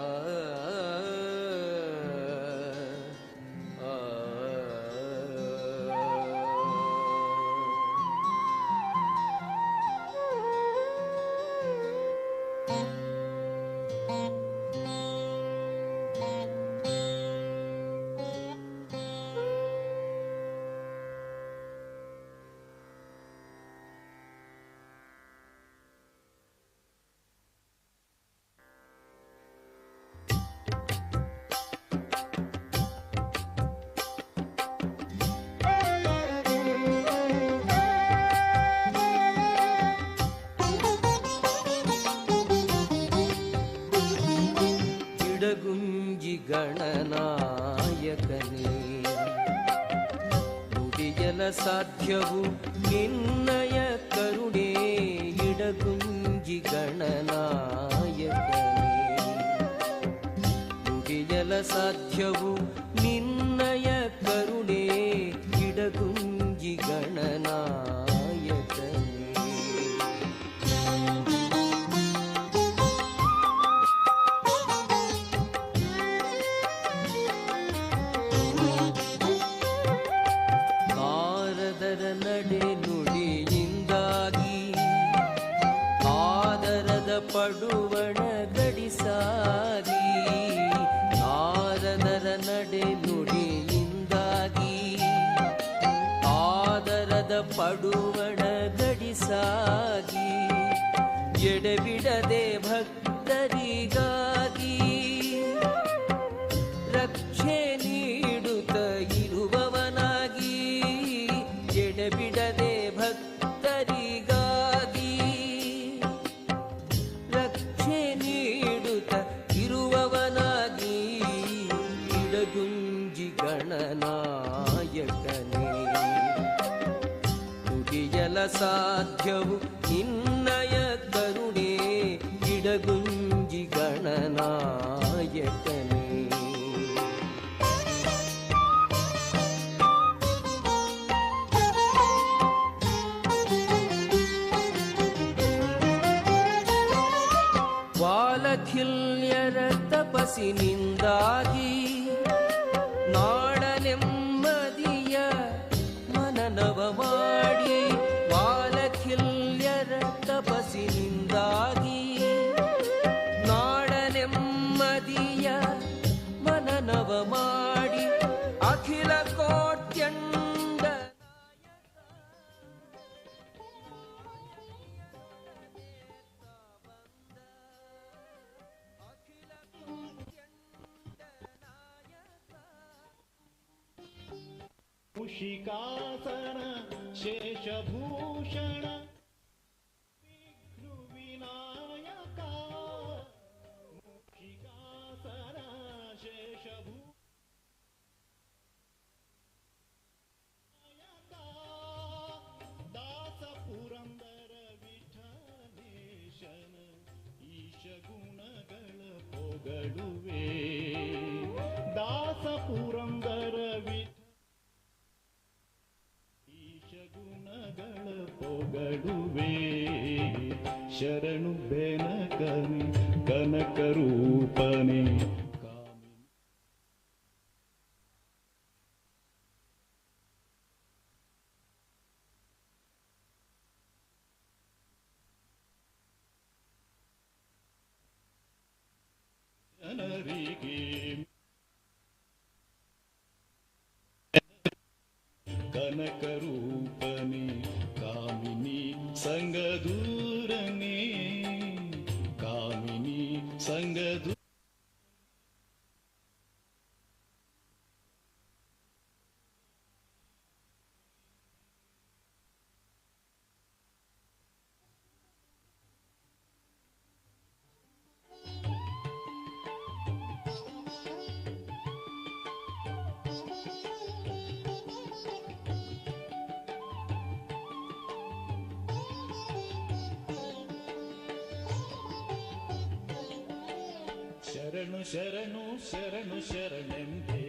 आ ಗಣನಾಯಕನೇ, ನುಡಿಯಲ ಸಾಧ್ಯವು ನಿನ್ನಯ ಕರುಣೆ ಇಡಗುಂಜಿ ಗಣನಾಯಕನೇ, ನುಡಿಯಲ ಸಾಧ್ಯವು ನಿನ್ನಯ ಕರುಣೆ ಇಡಗುಂಜಿ ಗಣನಾಯಕನೇ. ನಾರದರ ನಡೆ ನುಡಿಯಿಂದಾಗಿ ಆದರದ ಪಡುವಣ ಗಡಿಸಾಗಿ, ನಾರದರ ನಡೆ ನುಡಿಯಿಂದಾಗಿ ಆದರದ ಪಡುವಣ ಗಡಿಸಾಗಿ, ಎಡೆಬಿಡದೆ ಭಕ್ತರಿಗಾಗಿ ರಕ್ಷೆ ನೀಡುತ್ತ ಇರುವವನಾಗಿ, ಎಡೆಬಿಡದೆ ಭಕ್ತರಿಗಾಗಿ ರಕ್ಷೆ ನೀಡುತ್ತ ಇರುವವನಾಗಿ, ಇಡಗುಂಜಿ ಗಣನಾಯಕನೇ, ನುಡಿಯಲ ಸಾಧ್ಯವು ನಿನ್ನಯ ಕರುಣೆ ಇಡಗುಂಜಿ ಗಣನಾಯಕನೇ. ವಾಲಖಿಲ್ಯರ ತಪಸ್ಸಿನಿಂದಾಗಿ ನಾಡ ನೆಮ್ಮದಿಯ ಮನನವ ಮಾಡಿ, ವಾಲಖಿಲ್ಯರ ತಪಸ್ಸಿನಿಂದಾಗಿ ನಾಡ ನೆಮ್ಮದಿಯ ಮನನವ ಮಾಡಿ, ಅಖಿಲ ಕೋಟ್ಯಂಡ ಮುಷಿಕಾಸನ ಶೇಷಭೂಷಣ ವಿಘ್ನ ವಿನಾಯಕ, ಮುಷಿಕಾಸನ ಶೇಷಭೂ ದಾಸ ಪುರಂದರ ವಿಠಲೇಶನ ಈಶ ಗುಣಗಳ ಪೊಗಳುವೆ, ದಾಸ ಪುರಂದರ ವಿಠ ಗುಣಗಳ ಪೊಗಳುವೆ, ಶರಣು ಬೆನಕನೆ ಕನಕರೂಪನೆ ಕಾಮಿನಿ ಜನರಿಗೆ ಕನಕರೂಪನೆ ಕಾಮಿನಿ ಸಂಗದೂರನೆ, ಕಾಮಿನಿ ಸಂಗದೂ ಶರಣು ಶರಣು ಶರಣು ಶರಣೆಂದೇ,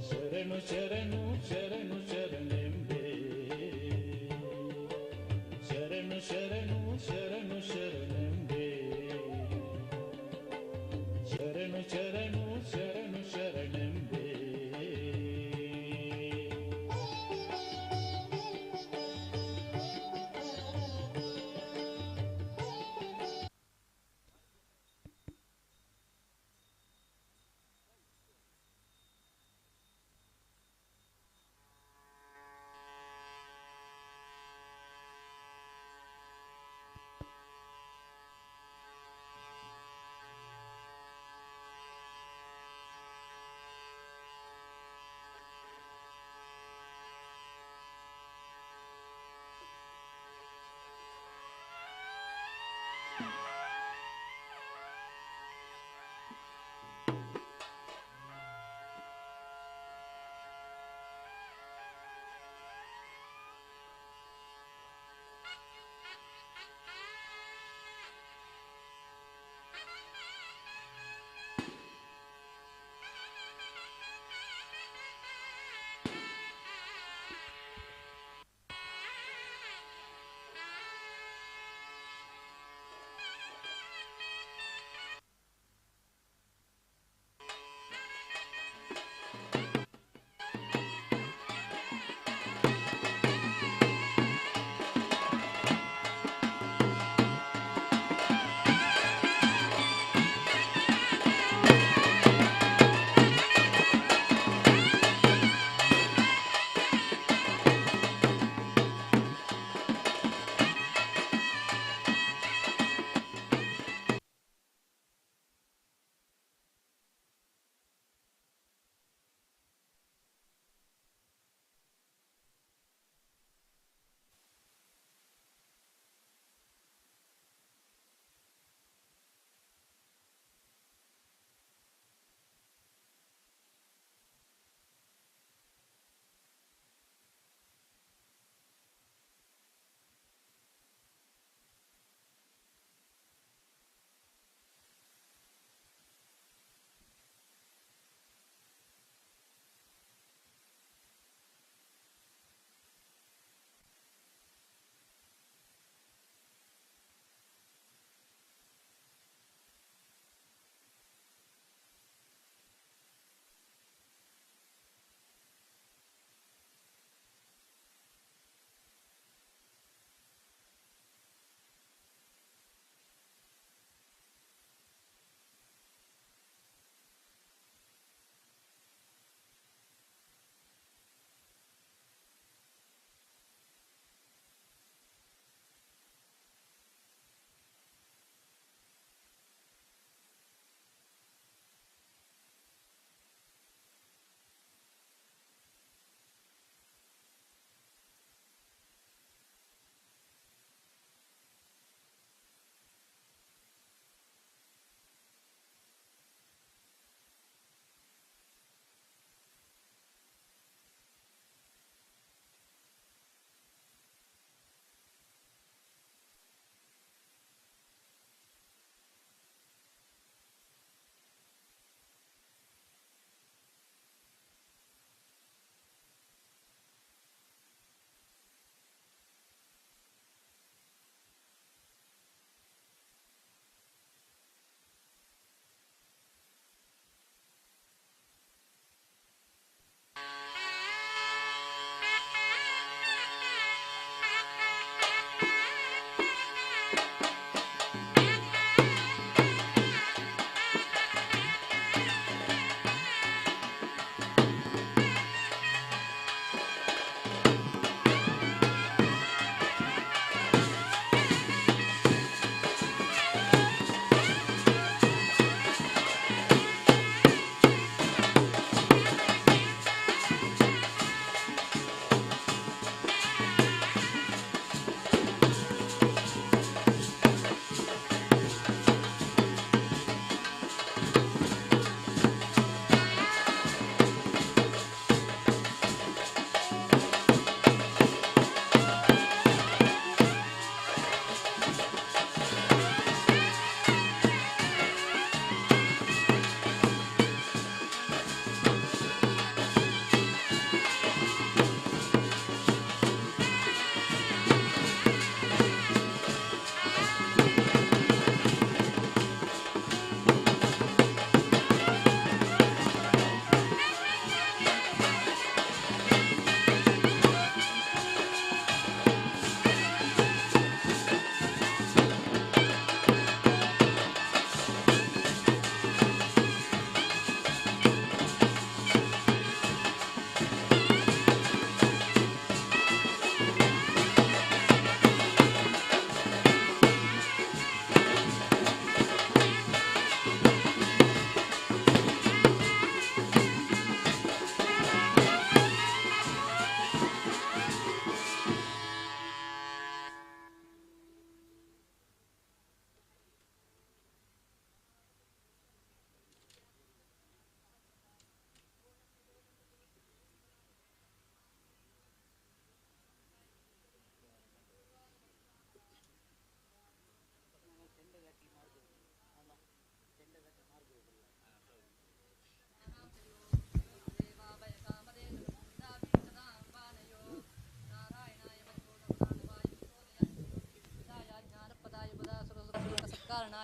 ಶರಣು ಶರಣು ಶರಣು ಶರಣೆಂದೇ, ಶರಣು ಶರಣು ಶರಣು ಶರಣೆಂದೇ, ಶರಣು ಶರಣು ಶರಣು ಶರಣೆಂದೇ.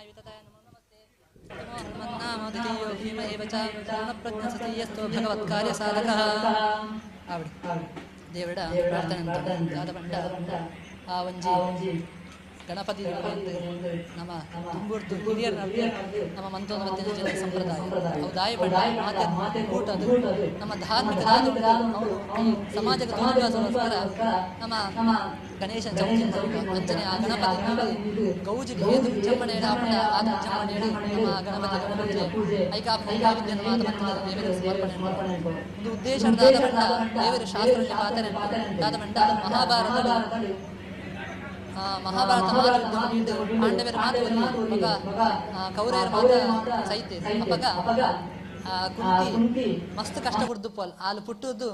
ವಿತತಾಯ ನಮೋ ನಮಸ್ತೆ. ಪ್ರಥಮೋ ಹನುಮನ್ನಾಮ ದ್ವಿತೀಯೋ ಭೀಮ ಏವ ಚ ಪೂರ್ಣಪ್ರಜ್ಞಸತೀಯಸ್ತು ಭಗವತ್ಕಾರ್ಯಸಾಧಕಃ. ಆವಡಿ ದೇವಡ ಪ್ರಾರ್ಥನೆ ಅಂತ ದಾದ ಪಂಡ ಆ ಒಂಜಿ ಗಣಪತಿ ದೇವರು ನಮ್ಮ ತುಂಬುರ್ದು ಹಿರಿಯರ ನಮ್ಮ ಮಂತೊಂದು ಮತ್ತಿನ ಜನ ಸಂಪ್ರದಾಯ ಅವು ದಾಯ ಪಂಡ ಮಾತೆ ಕೂಟದು ನಮ್ಮ ಧಾರ್ಮಿಕ ದಾದ ಅವು ಈ ಸಮಾಜಕ್ಕೆ ತೋರಿಸುವುದಕ್ಕೋಸ್ಕರ ನಮ್ಮ ಗಣೇಶನ ಚೌತಿ ಅಂಚನೆ ಆ ಗಣಪತಿ ಗೌಜಿಗೆ ಏತು ವಿಜೃಂಭಣೆ ಆಪುಂಡ ಆದ ವಿಜೃಂಭಣೆ ನಮ್ಮ ಗಣಪತಿ ಪೂಜೆ ಐಕಾಪ ನೈವೇದ್ಯನ ಮಾತ ಮಂತ್ರದ ದೇವರ ಸಮರ್ಪಣೆ ಒಂದು ಉದ್ದೇಶ ದಾದ ಪಂಡ ದೇವರ ಶಾಸ್ತ್ರ ಪಾತ್ರ ದಾದ ಪಂಡ ಮಹಾಭಾರತದ ಮಹಾಭಾರತ ಮಾತು ಪಾಂಡವರ ಮಾತು ಮಗ ಕೌರವರ ಮಾತ ಸೈತೆ ಅಪಗ ಕುಂತಿ ಮಸ್ತ್ ಕಷ್ಟ ಪಡ್ದುಪ್ಪಲ್ ಆಲು ಪುಟ್ಟುದು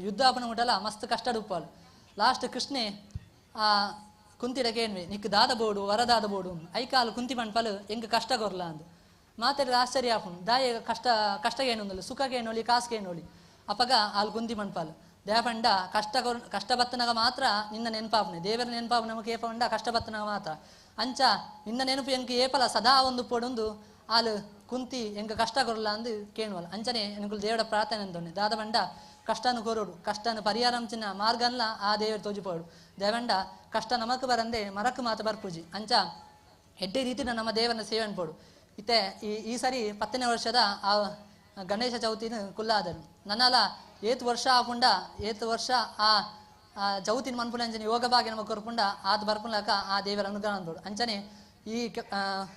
ಯುದ್ಧ ಆಪನ ಮುಟ್ಟಲ ಮಸ್ತ್ ಕಷ್ಟ ಉಪ್ಪಲ್. ಲಾಸ್ಟ್ ಕೃಷ್ಣೆ ಆ ಕುಂತಿಡಕೇನ್ವಿ ನಿಕ್ ದಾದ ಬೋಡು ವರದಾದ ಬೋಡು ಐಕಾಲು ಕುಂತಿ ಪಣ್ಪಲು ಎಂಕ್ ಕಷ್ಟ ಕೊರ್ಲ ಅಂದು ಮಾತಾಡಿದ ಆಶ್ಚರ್ಯ ಆಪುಂಡು. ದಾಯ ಕಷ್ಟ ಕಷ್ಟ ಏನೊಂದಲ್ಲ ಸುಖಕ್ಕೆ ಏನೋಲಿ ಕಾಸ್ಗೆ ಏನೋಲಿ. ಅಪಗ ಆಲು ಕುಂತಿ ಪಣ್ಪಲು ದೇಪಂಡ ಕಷ್ಟ ಕಷ್ಟ ಬತ್ತನಾಗ ಮಾತ್ರ ನಿನ್ನ ನೆನಪಾಪನೆ ದೇವರ ನೆನಪಾಪ ನಮಗೆ ಏಪಂಡ ಕಷ್ಟ ಬತ್ತನಾಗ ಮಾತ್ರ ಅಂಚ ನಿನ್ನ ನೆನಪು ಎಂಕ್ ಏಪಲ ಸದಾ ಒಂದು ಪೊಡೊಂದು ಆಲು ಕುಂತಿ ಎಂಕ ಕಷ್ಟ ಕೊರಲ ಅಂದು ಕೇಳುವಲ್ಲ. ಅಂಚನೆ ಎನ್ಕುಲು ದೇವರ ಪ್ರಾರ್ಥನೆ ಅಂತೊಂಡೆ ದಾದ ಪಂಡ ಕಷ್ಟನು ಕೊರೋಡು ಕಷ್ಟನು ಪರಿಹಾರಂಚಿನ ಮಾರ್ಗನ್ಲ ಆ ದೇವರು ತೋಜಿಪೋಡು. ದೇವಂಡ ಕಷ್ಟ ನಮಕ್ ಬರಂದೆ ಮರಕ್ ಮಾತ ಬರ್ಪೂಜಿ ಅಂಚ ಎಡ್ಡೆ ರೀತಿನ ನಮ್ಮ ದೇವರನ್ನ ಸೇವೆ ಅನ್ಪೋಡು. ಇತ್ತೆ ಈ ಸರಿ 10ನೇ ವರ್ಷದ ಆ ಗಣೇಶ ಚೌತಿನ ಕುಲ್ಲಾದರು ನನ್ನಲ ಏತ್ ವರ್ಷ ಆಪುಂಡ ಏತ್ ವರ್ಷ ಆ ಚೌತಿನ ಮನ್ಪುನಂಚನೆ ಯೋಗ ಭಾಗ್ಯ ನಮಗ್ ಕೊರ್ಪುಂಡ ಆತ್ ಬರ್ಪುನ್ಲಕ ಆ ದೇವರ ಅನುಗ್ರಹ ಅಂದೋಡು. ಅಂಚನೆ ಈ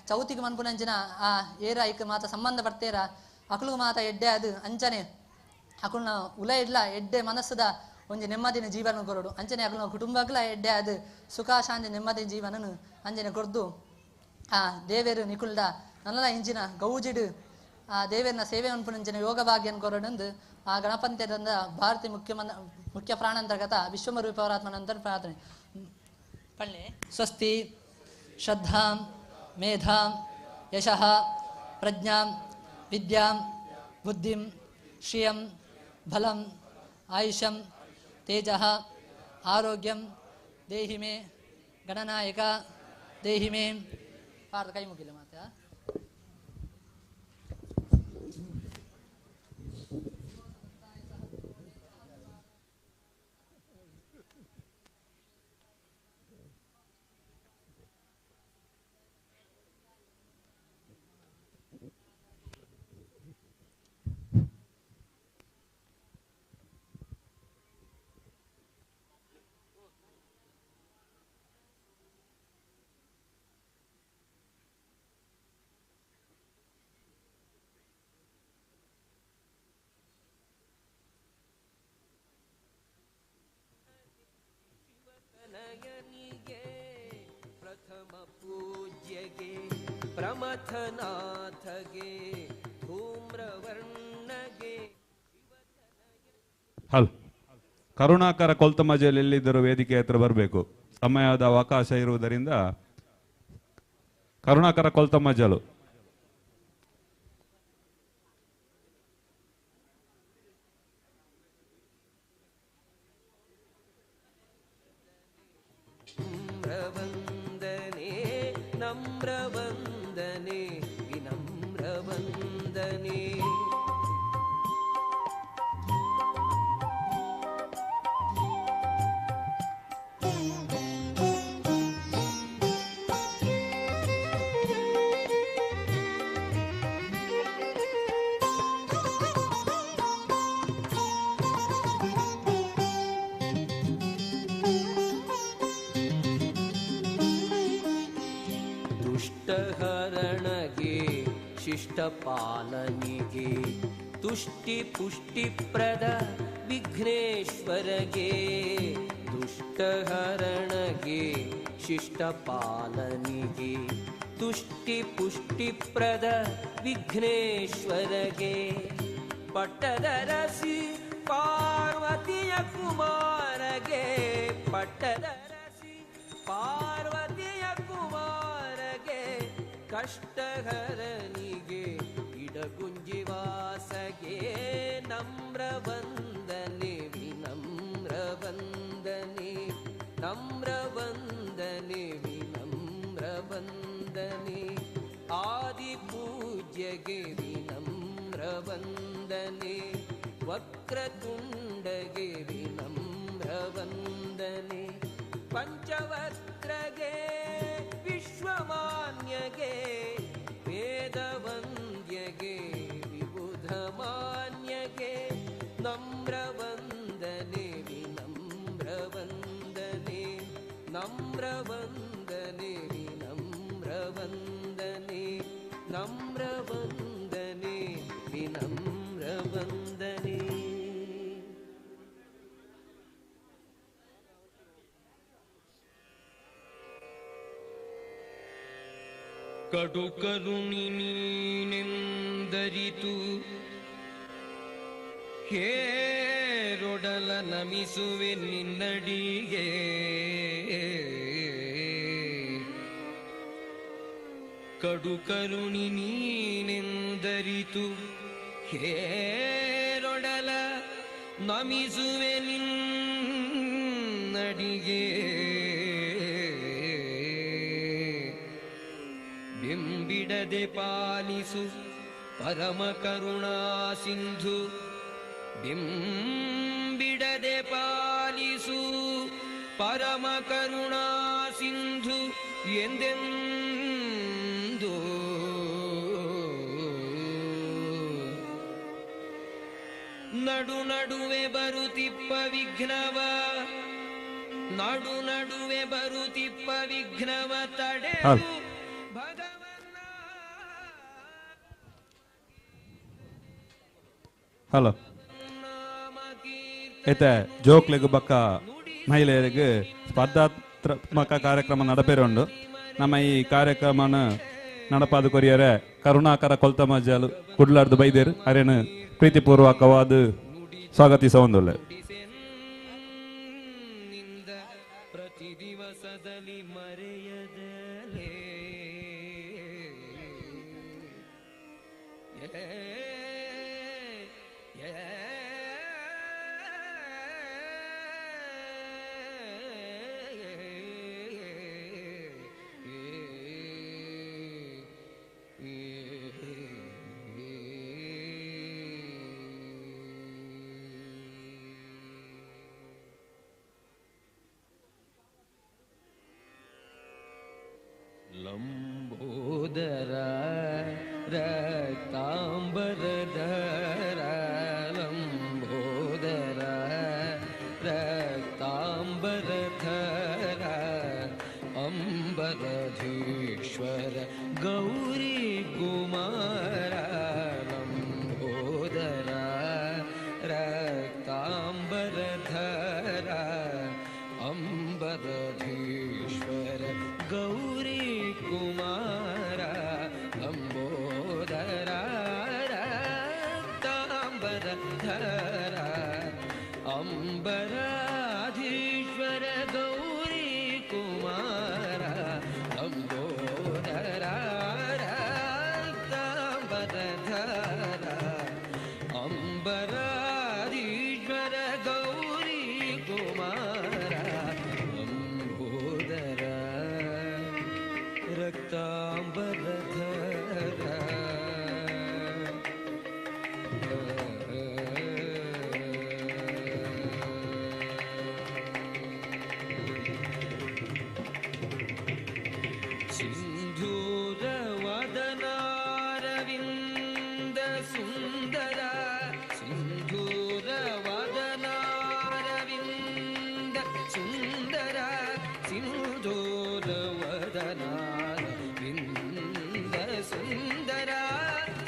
ಚೌತಿಗೆ ಮನ್ಪುನಂಚಿನ ಆ ಏರ ಐಕ್ ಮಾತ ಸಂಬಂಧ ಪಡ್ತೇರ ಅಕುಲು ಮಾತ ಎಡ್ಡೆ ಅದು ಅಂಚನೆ ಅಕುಲ್ನ ಉಲ ಇಡ್ಲ ಎಡ್ಡೆ ಮನಸ್ಸದ ಒಂಜಿ ನೆಮ್ಮದಿನ ಜೀವನ ಕೊರಡು. ಅಂಚನೆ ಅಕುಲ್ನ ಕುಟುಂಬಕ್ಲ ಎಡ್ಡೆ ಅದು ಸುಖ ಶಾಂತಿ ನೆಮ್ಮದಿ ಜೀವನನು ಅಂಚನೆ ಕೊರ್ದು ಆ ದೇವೇರು ನಿಕುಲ್ದ ನನ್ನಲ ಇಂಚಿನ ಗೌಜಿಡು ಆ ದೇವೇರ್ನ ಸೇವೆ ಅನ್ಪುನಂಚಿನ ಯೋಗ ಭಾಗ್ಯನ ಕೊರಡಂದು ಆ ಗಣಪಂತ್ಯದಿಂದ ಭಾರತಿ ಮುಖ್ಯ ಪ್ರಾಣಾಂತರ್ಗತ ವಿಶ್ವಮರೂಪ ಪರಾತ್ಮನಂತರ ಪ್ರಾರ್ಥನೆ ಪಳ್ಳೆ. ಸ್ವಸ್ತಿ ಶ್ರದ್ಧಾಂ ಮೇಧಾಂ ಯಶಃ ಪ್ರಜ್ಞಾಂ ವಿದ್ಯಾಂ ಬುದ್ಧಿಂ ಶ್ರಿಯಂ ಬಲಂ ಆಯುಷಂ ತೇಜಃ ಆರೋಗ್ಯಂ ದೇಹಿ ಮೇ ಗಣನಾಯಕ ದೇಹಿ ಮೇ. ಪಾರ್ಥ ಕೈ ಮುಗಿಲ್ಲ ಮಾತಾ. ನಯನಿಗೆ ಪ್ರಥಮ ಪೂಜ್ಯಗೆ ಪ್ರಮಥನಾಥಗೆ ಧೂಮ್ರವರ್ಣಗೆ. ಹಲ್ ಕರುಣಾಕರ ಕೊಲ್ತಮಜೆಯಲ್ಲಿ ಎಲ್ಲಿದ್ದರೂ ವೇದಿಕೆ ಹತ್ರ ಬರಬೇಕು, ಸಮಯದ ಅವಕಾಶ ಇರುವುದರಿಂದ. ಕರುಣಾಕರ ಕೊಲ್ತಮಜಲು ವಂದನೆ ನಮ್ರ ವಂದನೆ ವಿನಮ್ರ ವಂದನೆ. ದುಷ್ಟಹರಣಗೆ ಶಿಷ್ಟಪಾಲನಿಗೆ ತುಷ್ಟಿ ಪುಷ್ಟಿಪ್ರದ ವಿಘ್ನೇಶ್ವರಗೆ. ದುಷ್ಟಹರಣಗೆ ಶಿಷ್ಟಪಾಲನಿಗೆ ತುಷ್ಟಿ ಪುಷ್ಟಿಪ್ರದ ವಿಘ್ನೇಶ್ವರಗೆ. ಪಟ್ಟದರಸಿ ಪಾರ್ವತಿಯ ಕುಮಾರಗೆ ಪಟ್ಟದರಸಿ ಪಾರ್ವತಿಯ ಕುಮಾರಗೆ ಕಷ್ಟಹರನಿಗೆ ಇಡಗುಂಜಿವಾಸಗೆ ನಮ್ರ ವಂದನೆ ವಿನಮ್ರ ವಂದನೆ ನಮ್ರ ವಂದನೆ ವಿನಮ್ರ ವಂದನೆ. ವಂದ್ಯಗೆ ವಿನಮ್ರ ವಂದನೆ ವಕ್ರತುಂಡಗೆ ವಿನಮ್ರ ವಂದನೆ ಪಂಚವಕ್ತ್ರಗೆ ವಿಶ್ವಮಾನ್ಯಗೆ ವೇದವಂದ್ಯಗೆ ವಿಬುಧಮಾನ್ಯಗೆ ನಮ್ರ ವಂದನೆ ವಿನಮ್ರ ವಂದನೆ ನಮ್ರ ವಂದನೆ ವಿನಮ್ರ ವಂದನೆ ನಮ್ರ ವಂದನೆ ವಿನಮ್ರ ವಂದನೆ. ಕಡು ಕರುಣಿ ನೀನೆಂದರಿತು ಹೇರೊಡಲ ನಮಿಸುವೆ ನಿನ್ನಡಿಗೆ ಕಡು ಕರುಣಿ ನೀನೆಂದರಿತು ಹೇರೊಡಲ ನಮಿಸುವೆ ನಿನ್ನಡಿಗೆ ಬಿಂಬಿಡದೆ ಪಾಲಿಸು ಪರಮ ಕರುಣಾ ಸಿಂಧು ಬಿಂಬಿಡದೆ ಪಾಲಿಸು ಪರಮ ಕರುಣಾ ಸಿಂಧು ಎಂದೆಂದು ನಡು ನಡುವೆ ಬರುತಿಪ್ಪ ವಿಘ್ನವ ನಡು ನಡುವೆ ಬರುತಿಪ್ಪ ವಿಘ್ನವ ತಡೆದು ಭಗವನ್ನ. ಹಲೋ ಇತ್ತೆ ಜೋಕ್ಲೆಗ್ ಬಕ್ಕ ಮಹಿಳೆಯರಿಗೆ ಸ್ಪರ್ಧಾತ್ಮಕ ಕಾರ್ಯಕ್ರಮ ನಡಪೇರುಂಡು. ನಮ್ಮ ಈ ಕಾರ್ಯಕ್ರಮನ ನಡಪಾದ ಕೊರಿಯರೆ ಕರುಣಾಕರ ಕೊಲ್ತಮಜಾಲು ಕುಡ್ಲಾರ್ದು ಬೈದೇರು ಅರೇನು ಪ್ರೀತಿಪೂರ್ವಕವಾದ ಸ್ವಾಗತಿಸ ಒಂದುಳ್ಳೆ. ಪ್ರತಿ ದಿವಸದಲ್ಲಿ ಮರೆಯದಲೇ ಲಂಬೋದರ ರಕ್ತಾಂಬರಧರ ಲಂಬೋದರ ರಕ್ತಾಂಬರಧರ ಅಂಬರಧೀಶ್ವರ ಗೌರಿ ಕುಮಾರ ಲಂಬೋದರ ರಕ್ತಾಂಬರಧರ ಅಂಬರಧೀಶ್ವರ ಗೌರಿ ಕುಮಾರ ಲಂಬೋದರ ರಕ್ತಾಂಬರಧರ ಅಂಬರಾಧೀಶ್ವರ ಗೌರಿ ಕುಮಾರ ಲಂಬೋದರ ರಕ್ತಾಂಬರಧರ ಅಂಬರಾಧೀಶ್ವರ ಗೌರಿ ಕುಮಾರ ಲಂಬೋದರ ರಕ್ತಾಂಬರಧರ. ಸಿಂಧೂರವದನಾರವಿಂದ ಸುಂದರ ಸಿಂಧೂರವದನಾರವಿಂದ ಸುಂದರ ಸಿಂಧೂರವದನಾರವಿಂದ ಸುಂದರ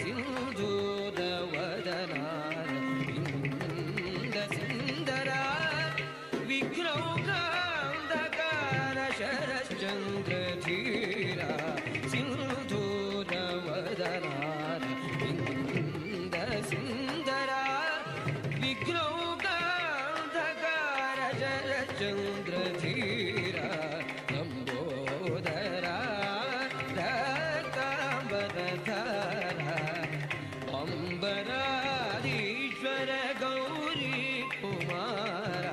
ಸಿಂಧೂರವದನಾರವಿಂದ ಸುಂದರ ವಿಘ್ನೌಕಾಂಧಕಾರ ಶರಶ್ಚಂದ್ರ ಧೀರ ಸಿಂಧೂರವದನಾರವಿಂದ ಸುಂದರ ವಿಘ್ನೌಕಾಂಧಕಾರ ಶರಶ್ಚಂದ್ರ ಧೀರ ಲಂಬೋದರ ರಕ್ತಾಂಬರಧರ ಅಂಬರಾಧೀಶ್ವರ ಗೌರಿ ಕುಮಾರ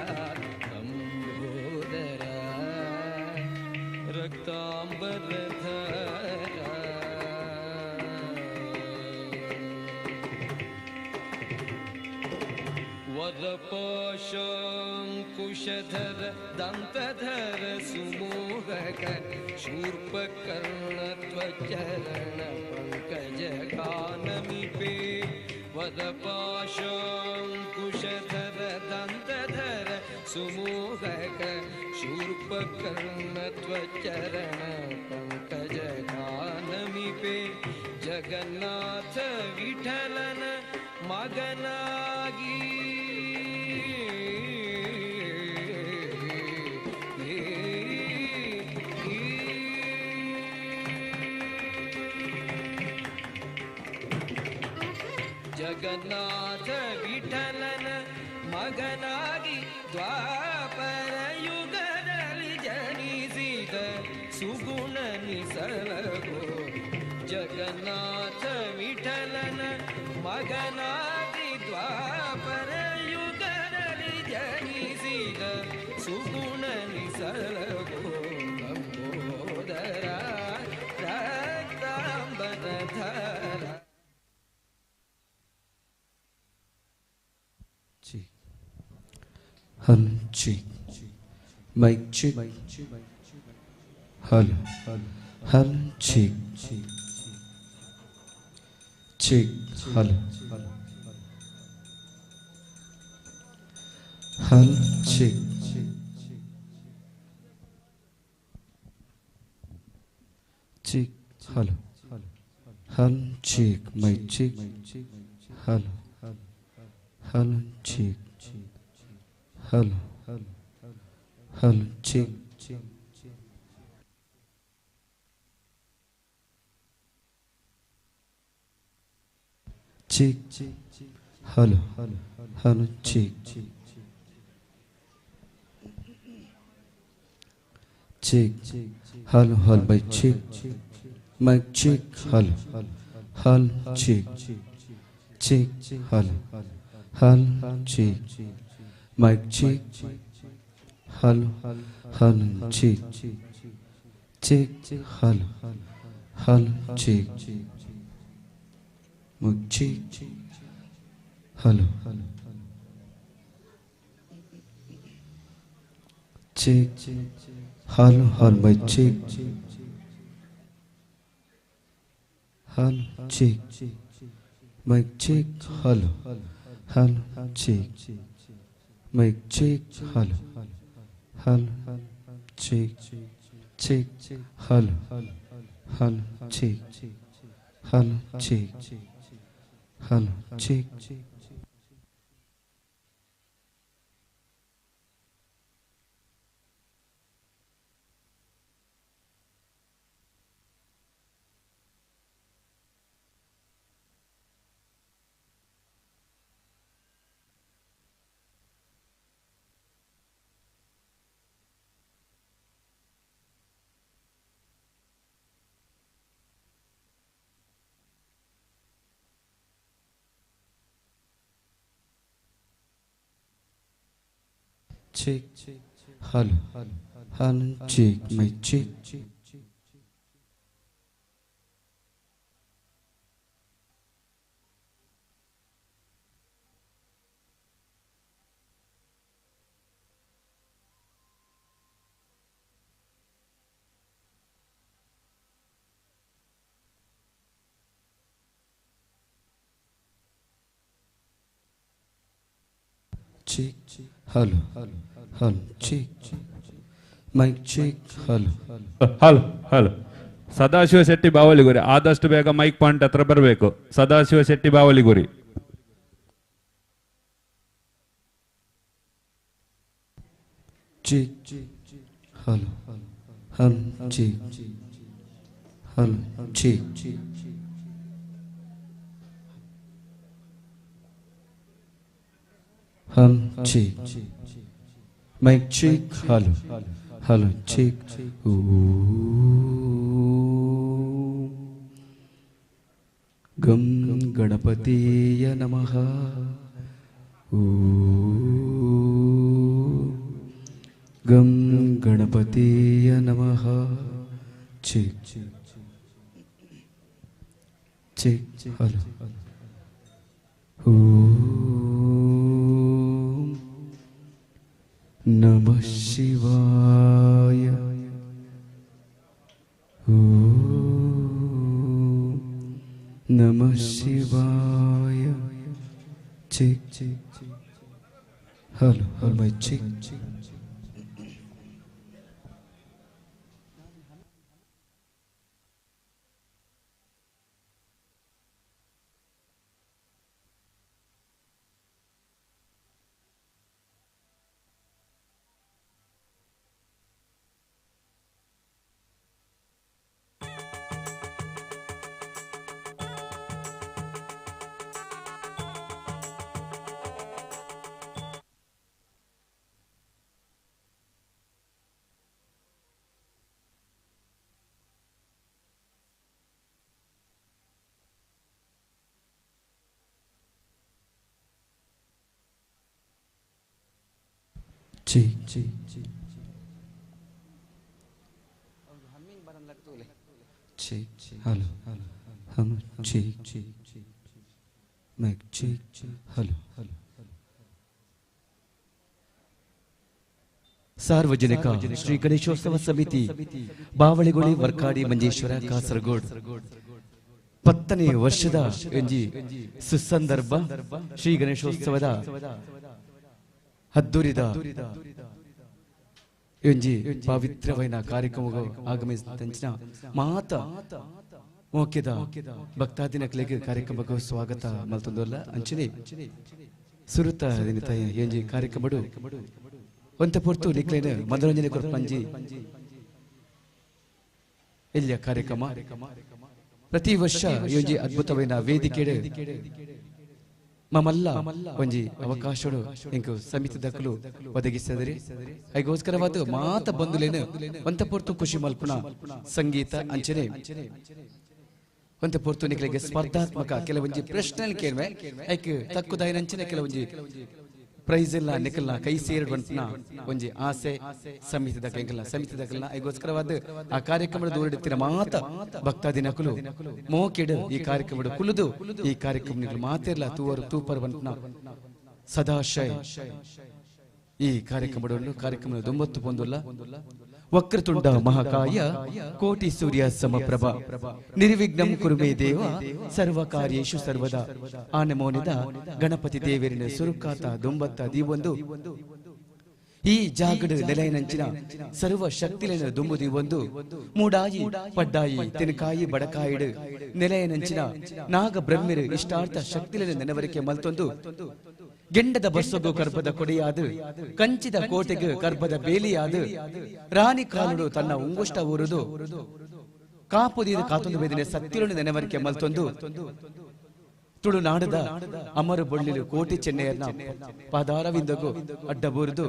ಲಂಬೋದರ ರಕ್ತಾಂಬರಧರ. ವರಪಾಶಾಂಕುಶಧರ ದಂತಧರ ಸುಮೋಹಕ ಶೂರ್ಪಕರ್ಣತ್ವಚರಣ ಪಂಕಜ ಕಾನಮಿಪೇ ವರಪಾಶಾಂಕುಶಧರ ದಂತಧರ ಸುಮೋಹಕ ಶೂರ್ಪಕರ್ಣತ್ವಚರಣ ಪಂಕಜ ಕಾನಮಿಪೇ ಜಗನ್ನಾಥ ವಿಠಲನ ಮಗನಾಗಿ ಜಗನ್ನಾಥ ವಿಠಲನ ಮಗನಾಗಿ ದ್ವಾಪರ ಯುಗದಲ್ಲಿ ಜನಿಸಿದ ಸುಗುಣ ನಿಸಲಗೋ ಜಗನ್ನಾಥ ವಿಠಲನ ಮಗನಾಗಿ ದ್ವಾಪರ ಯುಗದಲ್ಲಿ ಜನಿಸಿದ ಸುಗುಣ ನಿಸಲಗೋ Lambodara ರಕ್ತಾಂಬರಧರ. Hello, check. Mic check. Hello. Hello, check. Check. Hello. Hello, check. Check. Hello. Hello, check. Mic check. Hello. Hello, check. Hello. Hello, check. Check. Hello. Hello, check. Check. Hello, hello, mic check. Mic check. Hello. Hello, check. Check. Hello. Hello, check. Mic check. Hello. Hello, check. Check. Hello. Hello, check. Mic check. Hello. Check. Hello, hello, mic check. Hello, check. Mic check. Hello. Hello, check. Mic check. Hello. Hello, check. Check. Hello. Hello, check. Hello, check. Hello, check. Check. Hello. Hello, check. Mic check. Check. Hello. Hello, check. Mic check. Hello. Hello, hello. Sadashiva Shetty Bavaliguri ಆದಷ್ಟು ಬೇಗ mic point ಹತ್ರ ಬರಬೇಕು. Sadashiva Shetty Bavaliguri. Check. Hello. Hello, check. Hello, check. Hello, check. Mic check. Hello. Hello, check. Om Gam Ganapatiya ನಮಃ. ಓಂ ಗಂ ಗಣಪತಿಯ ನಮಃ. Check. Check. Hello. Om ನಮಃ ಶಿವಾಯ. Check hello hello mic check. Check check hello hello check mic check hello. ಸಾರ್ವಜನಿಕ ಶ್ರೀ ಗಣೇಶೋತ್ಸವ ಸಮಿತಿ ಬಾವಳಿಗೊಳಿ ವರ್ಕಾಡಿ ಮಂಜೇಶ್ವರ ಕಾಸರಗೋಡ್ 10ನೇ ವರ್ಷದ MG ಸುಸಂದರ್ಭ Shri ಗಣೇಶೋತ್ಸವದ ಹದ್ದುರಿದ MG ಪವಿತ್ರವೈನ ಕಾರ್ಯಕ್ರಮ ಆಗಮಿಸಿದ ಮಾತ ಮೋಕ್ಯದ ಭಕ್ತಾದಿನಕ್ಲೆಗ್ ಕಾರ್ಯಕ್ರಮಕ್ಕೆ ಸ್ವಾಗತ ಮಲ್ತೊಂದಲ್ಲ ಅಂಚನೆ ಸುರುತ ದಿನತ ಎಂಜಿ ಕಾರ್ಯಕ್ರಮಡು ಒಂತ ಪೊರ್ತು ನಿಕ್ಲೇನ ಮನೋರಂಜನೆ ಕೊರ್ಪಂಜಿ ಎಲ್ಲಿಯ ಕಾರ್ಯಕ್ರಮ ಪ್ರತಿ ವರ್ಷ ಎಂಜಿ ಅದ್ಭುತವೈನ ವೇದಿಕೆ ಮಮಲ್ಲ ಒಂಜಿ ಅವಕಾಶಡು ಎಂಕು ಸಮಿತಿ ದಕ್ಕಲು ಒದಗಿಸಿದರೆ ಐಗೋಸ್ಕರವಾದ ಮಾತ ಬಂಧುಲೇನು ಒಂತ ಪೊರ್ತು ಖುಷಿ ಮಲ್ಪುಣ ಸಂಗೀತ ಅಂಚನೆ ಒಂತ ಪೊರ್ತು ನಿಕ್ಲೆಗೆ ಸ್ಪರ್ಧಾತ್ಮಕ ಕೆಲವೊಂಜಿ ಪ್ರಶ್ನೆ ಕೇಳ್ವೆ ಐಕ್ ತಕ್ಕುದಾಯಿನ ಅಂಚನೆ ಕೆಲವೊಂಜಿ ಪ್ರೈಸ್ ಇಲ್ಲ ನಿಕಲ್ನ ಕೈ ಸೇರಡು ಬಂತನ ಒಂಜಿ ಆಸೆ ಸಮಿತಿ ದಕ್ಕಲ ಸಮಿತಿ ದಕ್ಕಲ್ನ ಐಗೋಸ್ಕರವಾದ ಆ ಕಾರ್ಯಕ್ರಮದ ದೂರಿಡುತ್ತಿನ ಮಾತ ಭಕ್ತಾದಿನಕುಲು ಮೋಕೆಡು ಈ ಕಾರ್ಯಕ್ರಮದ ಕುಲುದು ಈ ಕಾರ್ಯಕ್ರಮ ಮಾತಿರ್ಲ ತೂವರು ತೂಪರ್ ಬಂತನ ಸದಾಶಯ ಈ ಕಾರ್ಯಕ್ರಮವನ್ನು ಕಾರ್ಯಕ್ರಮದ ದುಂಬತ್ತು ಪೊಂದುಲ್ಲ. ವಕ್ರತುಂಡ ಮಹಾಕಾಯ ಕೋಟಿ ಸೂರ್ಯ ಸಮಪ್ರಭ ನಿರ್ವಿಘ್ನಂ ಕುರುಮೇ ದೇವ ಸರ್ವ ಕಾರ್ಯೇಶು ಸರ್ವದಾ. ಆ ನಮೋನಿದ ಗಣಪತಿ ದೇವರಿನ ಸುರುಕಾತ ದುಂಬತ್ತ ದೀವೊಂದು ಈ ಜಾಗಡ ನೆಲೆಯನಂಚಿನ ಸರ್ವ ಶಕ್ತಿಲೆನ ದುಂಬು ದೀವೊಂದು ಮೂಡಾಯಿ ಪಡ್ಡಾಯಿ ತಿನಕಾಯಿ ಬಡಕಾಯಿಡು ನೆಲೆಯನಂಚಿನ ನಾಗ ಬ್ರಹ್ಮರು ಇಷ್ಟಾರ್ಥ ಶಕ್ತಿಲೆನ ನೆನವರಿಕೆ ಮಲ್ತೊಂದು ಗೆಂಡದ ಬಸ್ಸಗು ಕರ್ಬದ ಕೊಡೆಯಾದು ಕಂಚಿದ ಕೋಟೆಗೆ ಕರ್ಬದ ಬೇಲಿಯಾದು ರಾಣಿ ಕಾಲುಡು ತನ್ನ ಉಂಗುಷ್ಟ ಊರುದು ಕಾಪುದೀದ ಕಾತೊಂದು ಬೇದಿನ ಸತ್ತಿರುಣ ನೆನವರಿಕೆ ಮಲ್ತೊಂದು ತುಳುನಾಡದ ಅಮರ ಬೊಳ್ಳಿಲು ಕೋಟಿ ಚೆನ್ನೆಯನ್ನ ಪಾದಾರವಿಂದಗು ಅಡ್ಡಬೂರುದು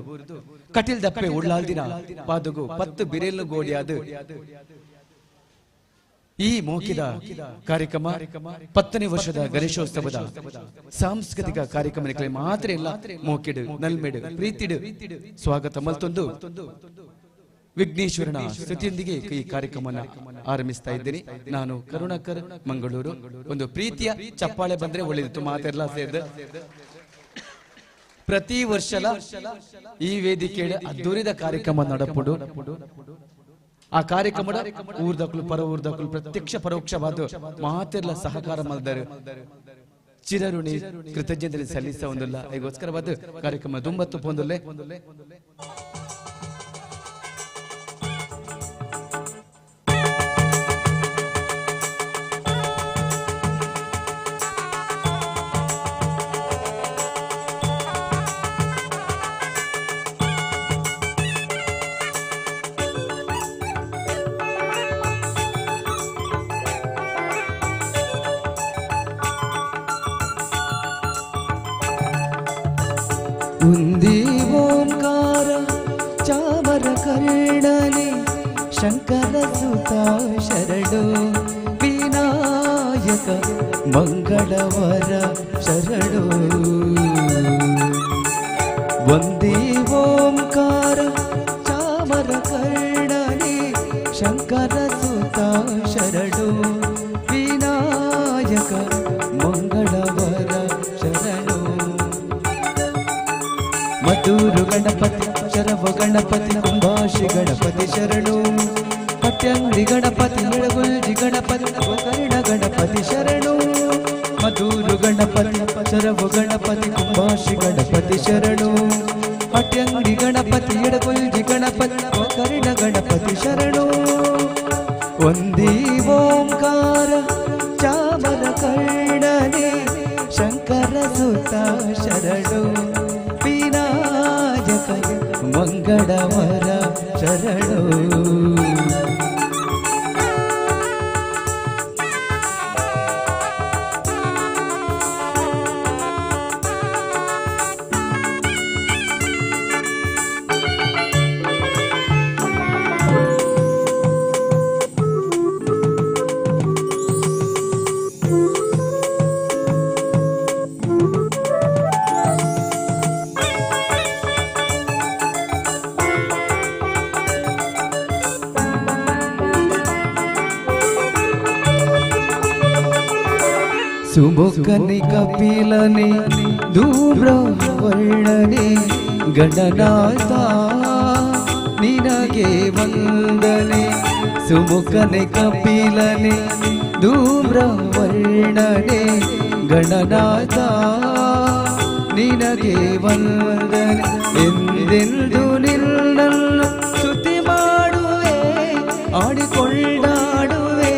ಕಟಿಲ್ ದಪ್ಪೆ ಉಳ್ಳಾಲ್ದಿನ ಪಾದಗು 10 ಬಿರೇಲು ಗೋಡಿಯಾದು ಈ ಮೌಖಿಕ ಕಾರ್ಯಕ್ರಮ 10ನೇ ವರ್ಷದ ಗಣೇಶೋತ್ಸವದ ಸಾಂಸ್ಕೃತಿಕ ಕಾರ್ಯಕ್ರಮಕ್ಕೆ ಮಾತ್ರ ಇಲ್ಲ ಮೋಕಿಡು ನಲ್ಮೆಡು ಪ್ರೀತಿಡು ಸ್ವಾಗತ ಮಲ್ತೊಂದು ವಿಘ್ನೇಶ್ವರನ ಸ್ತುತಿಯೊಂದಿಗೆ ಈ ಕಾರ್ಯಕ್ರಮನ ಆರಂಭಿಸ್ತಾ ಇದ್ದೀನಿ. ನಾನು ಕರುಣಾಕರ್, ಮಂಗಳೂರು. ಒಂದು ಪ್ರೀತಿಯ ಚಪ್ಪಾಳೆ ಬಂದ್ರೆ ಒಳ್ಳೆದಿತ್ತು, ಮಾತೆಲ್ಲ ಸೇರಿದ ಪ್ರತಿ ವರ್ಷಲ ಈ ವೇದಿಕೆ ಅದ್ದೂರಿದ ಕಾರ್ಯಕ್ರಮ ನಡಪುಡು. ಆ ಕಾರ್ಯಕ್ರಮದ ಊರ್ದಕ್ಲು ಪರ ಊರ್ದಕ್ಲು ಪ್ರತ್ಯಕ್ಷ ಪರೋಕ್ಷವಾದ ಮಾತೆಲ್ಲ ಸಹಕಾರ ಮಲ್ದರು ಚಿರಋಣಿ ಕೃತಜ್ಞತೆ ಸಲ್ಲಿಸ ಒಂದಿಲ್ಲ. ಈಗೋಸ್ಕರವಾದ ಕಾರ್ಯಕ್ರಮ ದುಂಬತ್ತು ಪೊಂದುಲ್ಲೆ. ಉಂದಿ ಓಂಕಾರ ಚಾಮರ ಕರ್ಣನೆ ಶಂಕರ ಸುತ ಶರಣು ವಿನಾಯಕ ಮಂಗಳವರ ಶರಣು. ವಂದೇ ಓಂಕಾರ ಚಾಮರ ಕರ್ಣನೆ ಶಂಕರ ಸುತ ಶರಣು ವಿನಾಯಕ ಮಂಗಳವರ ಶರಣು. ಮಧುರು ಗಣಪತಿ ಶರವ ಗಣಪತಿ ಕುಂಭಾಷಿ ಗಣಪತಿ ಶರಣು. ಪಟ್ಯಂಗಡಿ ಗಣಪತಿ ಬೆಳಗುಲ್ಜಿ ಗಣಪತಿ ಗೋಕರ್ಣ ಗಣಪತಿ ಶರಣು. ಮಧುರು ಗಣಪತಿ ಶರವು ಗಣಪತಿ ಕುಂಭಾಷಿ ಗಣಪತಿ ಶರಣು ಅಟ್ಯಂಗಡಿ ಗಣಪತಿ ಎಡಗುಲ್ಜಿ ಗಣಪತಿ ಕರ್ಣ ಗಣಪತಿ ಶರಣು ಒಂದೇ ಓಂಕಾರ ಚಾಮರ ಕರ್ಣನೆ ಶಂಕರ ಸುತ ಶರಣು ವಿನಾಯಕ ಮಂಗಳವರ ಶರಣು. ಸುಮುಖನೆ ಕಪಿಲನೆ ಧೂಮ್ರವರ್ಣನೆ ಗಣನಾಥ ನಿನಗೆ ವಂದನೆ. ಸುಮುಖನೆ ಕಪಿಲನೆ ಧೂಮ್ರವರ್ಣನೆ ಗಣನಾಥ ನಿನಗೆ ವಂದನೆ. ಎಂದೆಂದು ನಿನ್ನನ್ನು ಸ್ತುತಿ ಮಾಡುವೆ, ಆಡಿಕೊಂಡಾಡುವೆ,